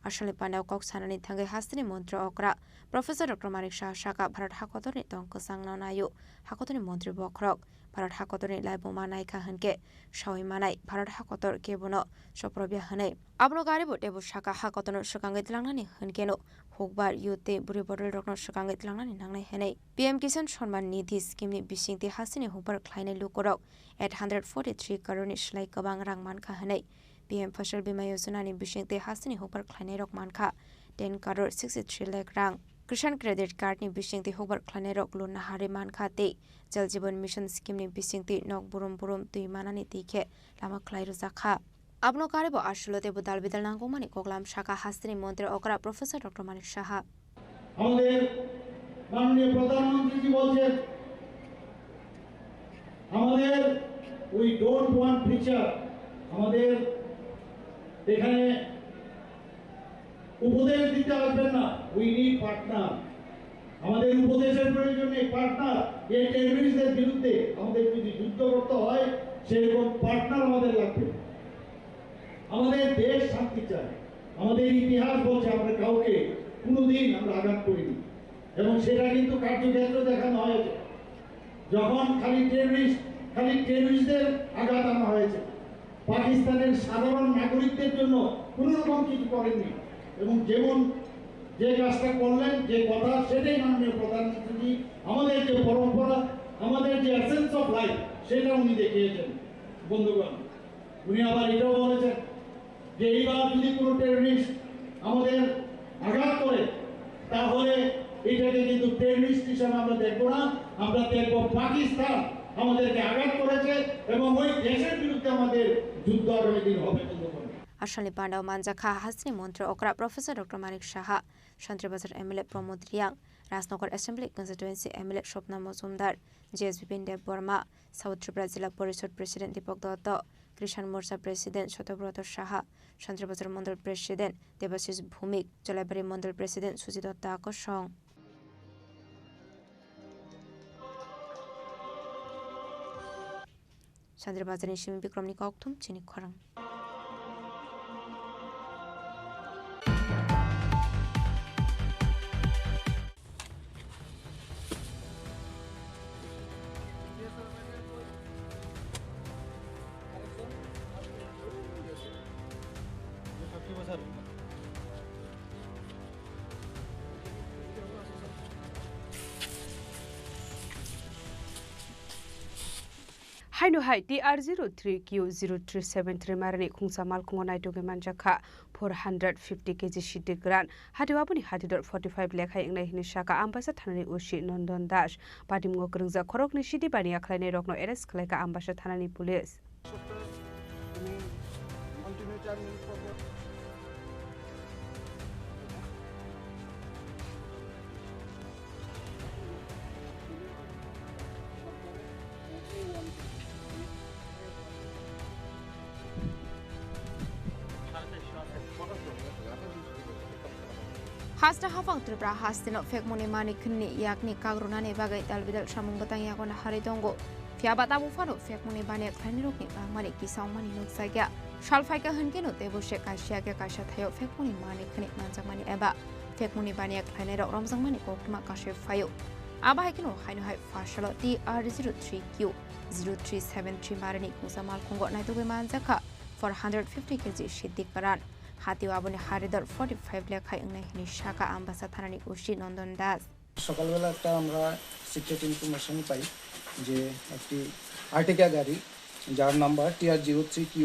Aswkni panao kok sanani thangwi hasteni montri okra Professor Doctor Manik Saha sakha Bharat hakotorni tong kwchangno naio hakotorni montri bokhorok. Bharat hakotorni laibuma naikha hwnkhe sawi manai Bharat hakotor kebono soprobya hwnwi. Abono garibo teibo sakha hakotorno swkangwi tlangnani hwnkeno hukbar youth tei bwrwi bodolrokno swkangwi tlangnani nangnai hwnwi. P M Kisan Samman Nidhi scheme ni bisingtwi hasteni hukbar khlainai lukurok eight hundred forty three crore ni slai kwbang rang mankha hwnwi. P M Fasal Bima Yojana ni bisingtwi hasteni hukbar khlainairok mankha ten crore sixty three lakh rang. Kisan Credit Card ni bisingtwi hukbar khlainairok loan naharwi mankha tei Jal Jeevan Mission scheme ni bisingtwi nok burum burum twi manani twi khe lama khlai rwjakha. Abono karwi bo aswk teibo dal bidal nangkukmani koklam sakha hasteni montri okra Professor Doctor Manik Saha. আমাদের মাননীয় প্রধানমন্ত্রীজি বলছেন, আমাদের we don't want preacher, আমাদের এখানে উপদেশ দিতে আসবেন না, we need partner। আমাদের উপদেশের প্রয়োজন নেই, পার্টনার। এই টেররিস্টদের বিরুদ্ধে আমাদের যদি যুদ্ধ করতে হয়, সেরকম পার্টনার আমাদের লাগবে। আমাদের দেশ শান্তি চায়। আমাদের ইতিহাস বলছে আমরা কাউকে কোনোদিন আমরা আঘাত করিনি, এবং সেটা কিন্তু কার্যক্ষেত্রে দেখানো হয়েছে। যখন খালি টেররিস্ট, খালি টেররিস্টদের আঘাত আনা হয়েছে, পাকিস্তানের সাধারণ নাগরিকদের জন্য কোনো রকম কিছু করেননি। এবং যেমন যে কাজটা করলেন, যে কথা, সেটাই মাননীয় প্রধানমন্ত্রীজি আমাদের যে পরম্পরা, আমাদের যে এসেন্স অফ লাইফ, সেটা উনি দেখিয়েছেন। বন্ধুগণ, উনি আবার এটাও বলেছেন যে এইবার যদি কোনো টেররিস্ট আমাদের আঘাত করে, তাহলে এটাকে কিন্তু টেররিস্ট হিসাবে আমরা দেখবো না, আমরা দেখবো পাকিস্তান আমাদেরকে আঘাত করেছে এবং ওই দেশের বিরুদ্ধে আমাদের যুদ্ধ আগামী দিন হবে। বন্ধুগণ, Asalni pandao manjakha hasteni montri okra Professor Doctor Manik Saha, Santri Bazar M L A Pramod Reang, Rajnagar Assembly Constituency M L A Swapna Mojumdar, J S B Pin Debbarma, South Tripura Jila Porishod President Deepak Dotto, Krishan Morcha President Satyabrata Saha, Santri Bazar Mondol President Debashish Bhumik, Jolaibari Mondol President Sujit Dotto kosong. Santri Bazarni simi Bikramni kokthum chini khorang. Haino hai T R zero three Q zero three seven three marini khungsa malkhungo naitugwi manjakha four hundred fifty K G siddi gran, hati aboni hati dor forty five lekhai wngnai hwnwi sakha Ambasa thanani O C Nondon Das. Patimwngo kwrwngjak khoroknwi siddi baniya khlainairokno arrest khlaikha Ambasa thanani police. Hasta haphang Tripura hasteno phekmungni mani khwnni yakni kagrunani bagwi dalbidal samung bwtang yago naharwi tongo. Phiya ba tabuk phano phekmungni baniya khlainirokni bangmani kisa wngmani nukjakya. Sal phaikha hwnkhe no teibo se kaisa yakya kaisa thaio phekmungni mani khwnwi manjakmani eba phekmungni baniya khlainairok romjakmani koktwma kasui phaio. Abo hai kheno haino hai pha salo T R zero three Q zero three seven three marini khungsa malkhungo naitugwi manjakha four hundred fifty K G siddi kwran. Hatio aboni haridor forty five lekhai wngnai hwnwi sakha Ambasa thanani O C Nondon Das. সকালবেলা একটা আমরা secret information পাই যে একটি Ertiga গাড়ি, যার number T R zero three Q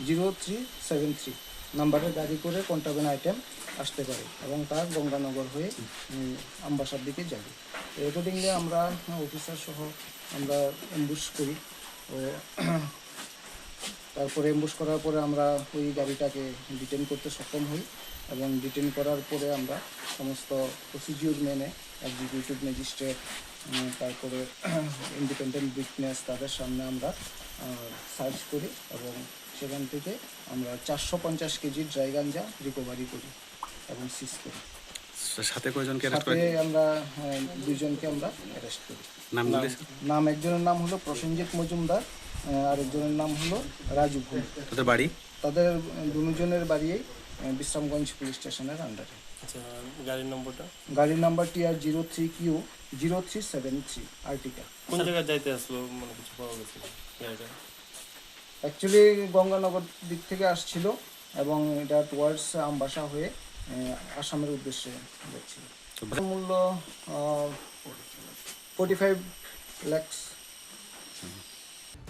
zero three seven three নাম্বারের গাড়ি করে কন্ট্রাব্যান্ড আইটেম আসতে পারে এবং তা গঙ্গানগর হয়ে, উম, আমবাসার দিকে যাবে। তো অ্যাকর্ডিংলি আমরা, আহ, অফিসার সহ আমরা অ্যাম্বুশ করি। ও তারপরে অ্যাম্বুশ করার পরে আমরা ওই গাড়িটাকে ডিটেন করতে সক্ষম হই এবং ডিটেন করার পরে আমরা সমস্ত প্রসিডিউর মেনে এক্সিকিউটিভ ম্যাজিস্ট্রেট, উম, তারপরে ইন্ডিপেন্ডেন্ট উইটনেস, তাদের সামনে আমরা, আহ, সার্চ করি এবং সেখান থেকে আমরা চারশো পঞ্চাশ কেজি ড্রাই গাঞ্জা রিকভারি করি এবং সিজ করি। সাথে কয়জনকে অ্যারেস্ট সাথে করেন? আমরা, আহ, দুইজনকে আমরা অ্যারেস্ট করি। নামগুলি? নাম, নাম একজনের নাম হলো প্রসেনজিৎ মজুমদার, আহ, আরেকজনের নাম হলো রাজু ভৌমিক। তাদের বাড়ি? তাদের, আহ, দুজনের বাড়ি এই, আহ, বিশ্রামগঞ্জ পুলিশ স্টেশনের আন্ডারে। আচ্ছা, গাড়ির নম্বরটা? গাড়ির number T R zero three Q zero three seven three আর্টিকা। কোন জায়গায় যাইতে আসলো, মানে কিছু পাওয়া গেছে গাড়িটা? অ্যাকচুয়ালি গঙ্গানগর দিক থেকে আসছিল এবং এটা টুয়ার্ডস আমবাসা হয়ে, আহ, আসামের উদ্দেশ্যে যাচ্ছিল। তো ভা- মূল্য, আহ, forty five lakhs.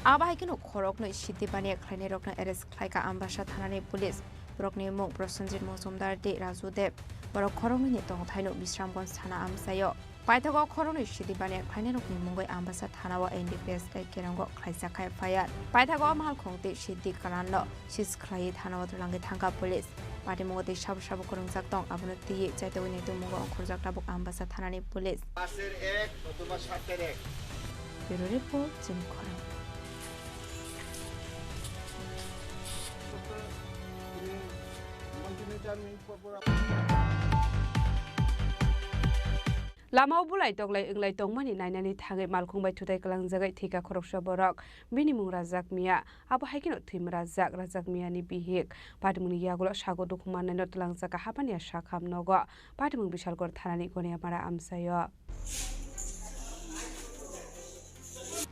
Abo hai kheno khoroknwi siddi baniya khlainairokno arrest khlaikha Ambasa thanani police. Borokni mung Prosenjit Mojumdar tei Raju Deb. Borok khoroknwini tongthaino Bisramganj thana amchaio. Paithago khoroknwi sidi baniya khlainairokni mungwi Ambasa thanao N D P S tei Kerongo khlaijak kha F I R. Paithago malkhung tei sidi kalanno seize khlaiwi thanao twlangwi thangkha police. Patimungo tei sabo sabo kwrwngjak tong, abono twiwi chaitogwi naitukmungo ongkhorjak tabuk Ambasa thanani police. পাঁচের এক অথবা সাতের এক। Bureau report, Chini Khorang. Lamao bulai toklai wnglai tongmani nainani thangwi malkhung bai thutai kwlangjagwi thwikha khoroksa borok. Bini mung Rajak Miya. Abo hai kheno thwima Rajak, Rajak Miyani bihik. Patimungni yagulo sago dukhu mannaino twlangjakha Habaniya Sakham nogo. Patimung Bishalgarh thanani Goniamara amchaio.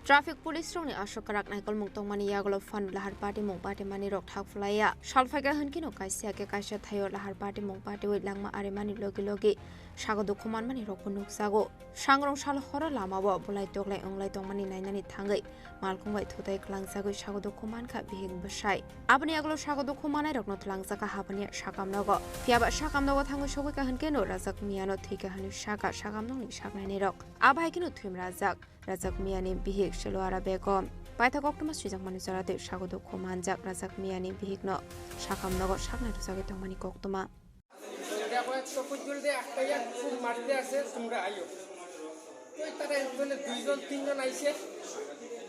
Traffic police rokni aswk kwrak naikolmung tongmani yagulo phano lahar patimung patimani rok thak phlaiya. Sal phaikha hwnkhe no kaisa khe kaisa thaio lahar patimung patiwi langma arimani logi logi sago dukhu manmani rokbo nukjago. Sangrong sal horo lamao bulai toklai wnglai tongmani nainani thangwi malkhung bai thutai kwlangjagwi sago dukhu mankha bihik bwsai. Aboni yagulo sago dukhu manai rokno twlangjakha Habaniya Sakham nogo. Phiyaba Sakham nogo thangwi sogwi kha hwnkhe no Rajak Miyano thwikha hwnwi sakha Sakham nokni saknaini rok. Abo hai kheno thwima Rajak, Rajak Miyani bihik Seloara Begom. Paithak koktwma swijakmani jora tei sago dukhu manjak Rajak Miyani bihikno Sakham nogo saknai rwjagwi tongmani koktwma. দেখো, এত পর্যন্ত একটাই আর খুব মারতে আছে, তোমরা আইও। ওই তারা একজনে দুইজন তিনজন আইছে,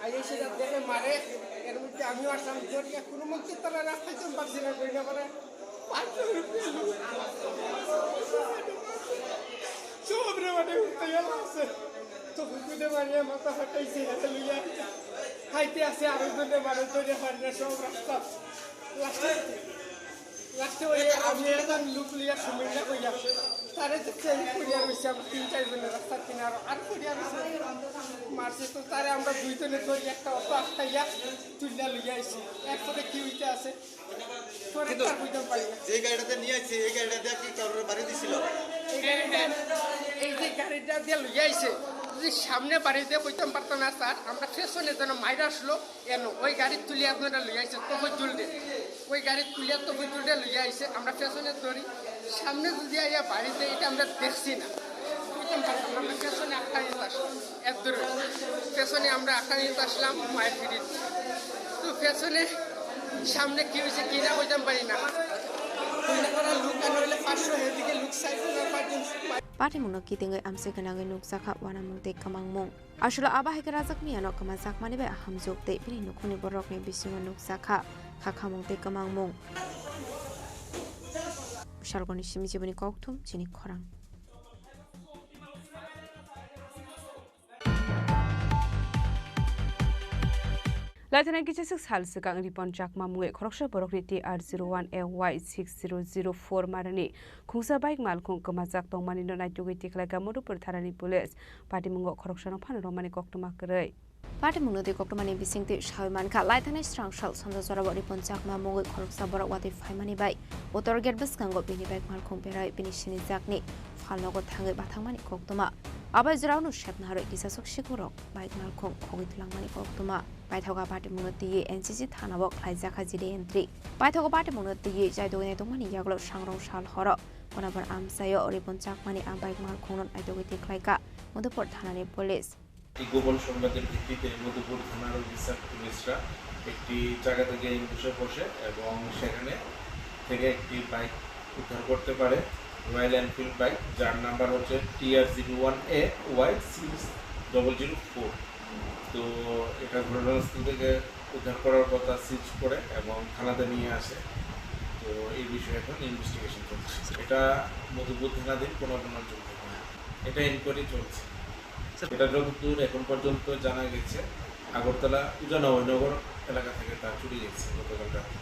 আইসে যা দেখে মারে, এর মধ্যে আমিও আসলাম, ধরিয়া কোনো মতে তারা রাস্তায় তো পারছি না, কই না পারে। পাঁচশো রুপিয়া লোক। সব রে মানে উঠতে গেল আছে। তো বুঝতে পারিয়া মাথা ফাটাইছে, এটা লইয়া খাইতে আছে, আরেকজনে মানে ধরে পারি না, সব রাস্তা। লাস্টে লাস্টে ওই আমি একজন লোক লইয়া সুমিল্লা কইয়া তারে যে চেঞ্জ করিয়া রইছে, আমরা তিন চার জনের রাস্তার কিনারো আর করিয়া রইছে। মারছে তো তারে আমরা দুইজনে ধরি একটা অটো আটকাইয়া তুলিয়া লইয়া আইছি। এরপরে কি হইতে আছে? পরে কিন্তু তার বুঝতে পারি না। যে গাড়িটাতে নিয়ে আইছে, এই গাড়িটা দিয়ে কি কারোর বাড়ি দিছিল? এই গাড়িটা, এই যে গাড়িটা দিয়ে লইয়া আইছে, যদি সামনে বাড়িতে কইতাম পারতাম না স্যার, আমরা পেছনে যেন মাইরা আসলো, এনো ওই গাড়ি তুলিয়া আপনারা লইয়া আইছে তফজুল দে। ওই গাড়ি তুলিয়া তফজুল দে লইয়া আইছে, আমরা পেছনে ধরি, সামনে যদি আইয়া বাড়িতে এটা আমরা দেখছি না। বুঝতাম পারতাম না, আমরা পেছনে আটকানিত আসলাম, এত দূরে। পেছনে আমরা আটকানিত আসলাম, মায়ের ফিরিত। তো পেছনে সামনে কি হয়েছে কি না কইতাম পারি না। মনে করা লোক আর হইলে পাঁচশো, এদিকে লোক চাইরশো না পাঁচজন। Patimungno kitingwi amchai gwnangwi nukjakha uanamung tei kwmangmung. Aswkno abo hai khe Rajak Miyano kwmajakmani bai hamjwk tei bini nukhungni bororokni bisingo nukjakha khakhamung tei kwmangmung. Salgoni simi jiboni kokthum chini khorang. Laithana kisaswk sal swkang Ripon Chakma mungwi khoroksa borokni T R zero one A Y six zero zero four marani khungsa bike malkhung kwmajak tongmani no naitugwi tikhlaikha Madhupur thanani police. Patimungo khoroksano phano romani koktwma kwrwi. Patimungno tei koktwmani bisingtwi sawi mankha, laithanai srang sal sanja jorao Ripon Chakma mungwi khoroksa borok watwi phaimani bai Uttor gate bwskango bini bike malkhung berai bini sinijakni phalnogo thangwi bathangmani koktwma. Abai jorao no sepna harwi kisaswk sikurok bike malkhung khogwi twlangmani koktwma. Paithago patimungno twiwi N C C thanao khlaijakha G D entry. Paithago patimungno twiwi chaidogwi naitokmani yagulo sangrong sal horo Konabar amchaio Ripon Chakmani a bike malkhungno naitugwi tikhlaikha Madhupur thanani police. একটি গোপন সংবাদের ভিত্তিতে মধুপুর থানার অফিসার পুলিশরা একটি জায়গা থেকে অ্যাম্বুশে বসে এবং সেখানে থেকে একটি বাইক উদ্ধার করতে পারে, রয়্যাল এনফিল্ড বাইক, যার নাম্বার হচ্ছে T R zero one A Y six double zero four. তো এটা ঘটনাস্থল থেকে উদ্ধার করার কথা সিজ করে এবং থানাতে নিয়ে আসে। তো এই বিষয়ে এখন ইনভেস্টিগেশন চলছে। এটা মধুপুর থানাধীন কোনো কোনো অঞ্চল থেকে না, এটা এনকোয়ারি চলছে। এটা যতদূর এখন পর্যন্ত জানা গেছে, আগরতলা উজানগর এলাকা থেকে তা চুরি গেছে গতকাল রাতে।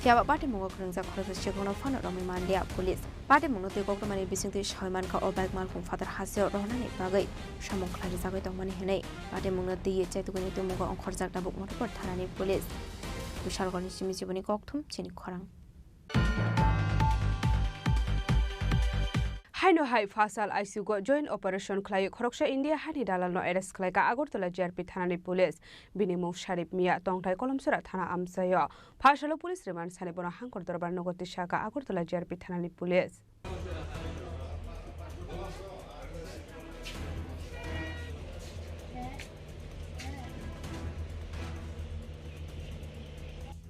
Phiya ba patimungo khwngjak khoroksa sikhokno phano romwi manliya police. Patimungno twi koktwmani bisingtwi sawi mankha o bike malkhung phatar hasteo rohornani bagwi samung khlai rwjagwi tongmani hwnwi. Patimungno twiwi chaitugwini twimungo ongkhorjak tabuk Madhupur thanani police. Bishalgarhni simi jiboni kokthum chini khorang. Haino hai phasal I C U go joint operation khlaiwi khoroksa India hani dalalno arrest khlaikha Agartala G R P thanani police. Bini mung Sharif Mia, tongthai Kolomsora thana amchaio. Phasalo police remand sani bono hangkor dorbar nogo tisaka Agartala G R P thanani police.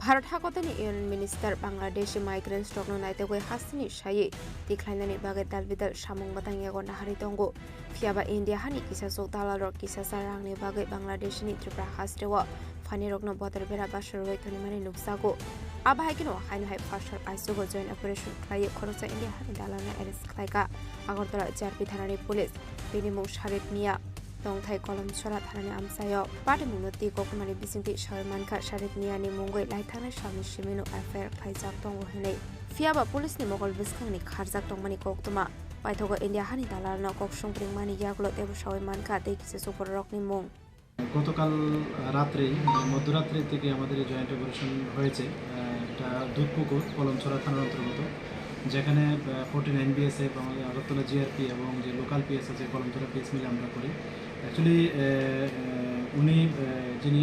Bharat hakotorni Union Minister Bangladeshi migrants rokno naitugwi hasteni saywi tikhlainani bagwi dalbidal samung bwtang yago naharwi tongo. Phiyaba India hani kisasuk dalalrok kisasa rangni bagwi Bangladeshni Tripura hasteo phanirokno bodol bera basarwi tonimani nukjago. Abo hai kheno haino hai pharsar aisugo joint operation khlaiwi khoroksa India hani dalalno arrest khlaikha. Agartala J R P thanani police, bini mung Sharif Mia, tongthai Kolomchora thanani amchaio. Patimungno twi koktwmani bisingtwi sawi mankha Sharif Miani mungwi laithangnai salni simino F I R khlaijak tongo hinwi. Phiyaba police ni mokol bwskangni kharjak tongmani koktwma paithogo India hani dalalno koksong ringmani yagulo teibo sawi mankha tei kisa sukurrokni mung. গতকাল রাত্রেই, মানে মধ্যরাত্রি থেকে আমাদের এই joint operation হয়েছে। আহ, এটা দুধপুকুর কলমছড়া থানার অন্তর্গত, যেখানে, আহ, ফোরটিন এনবিএসএফ, আমাদের আগরতলা জিআরপি এবং যে লোকাল পিএস আছে কলমছড়া পিএস মিলে আমরা করি। অ্যাকচুয়ালি, আহ, আহ, উনি, আহ, যিনি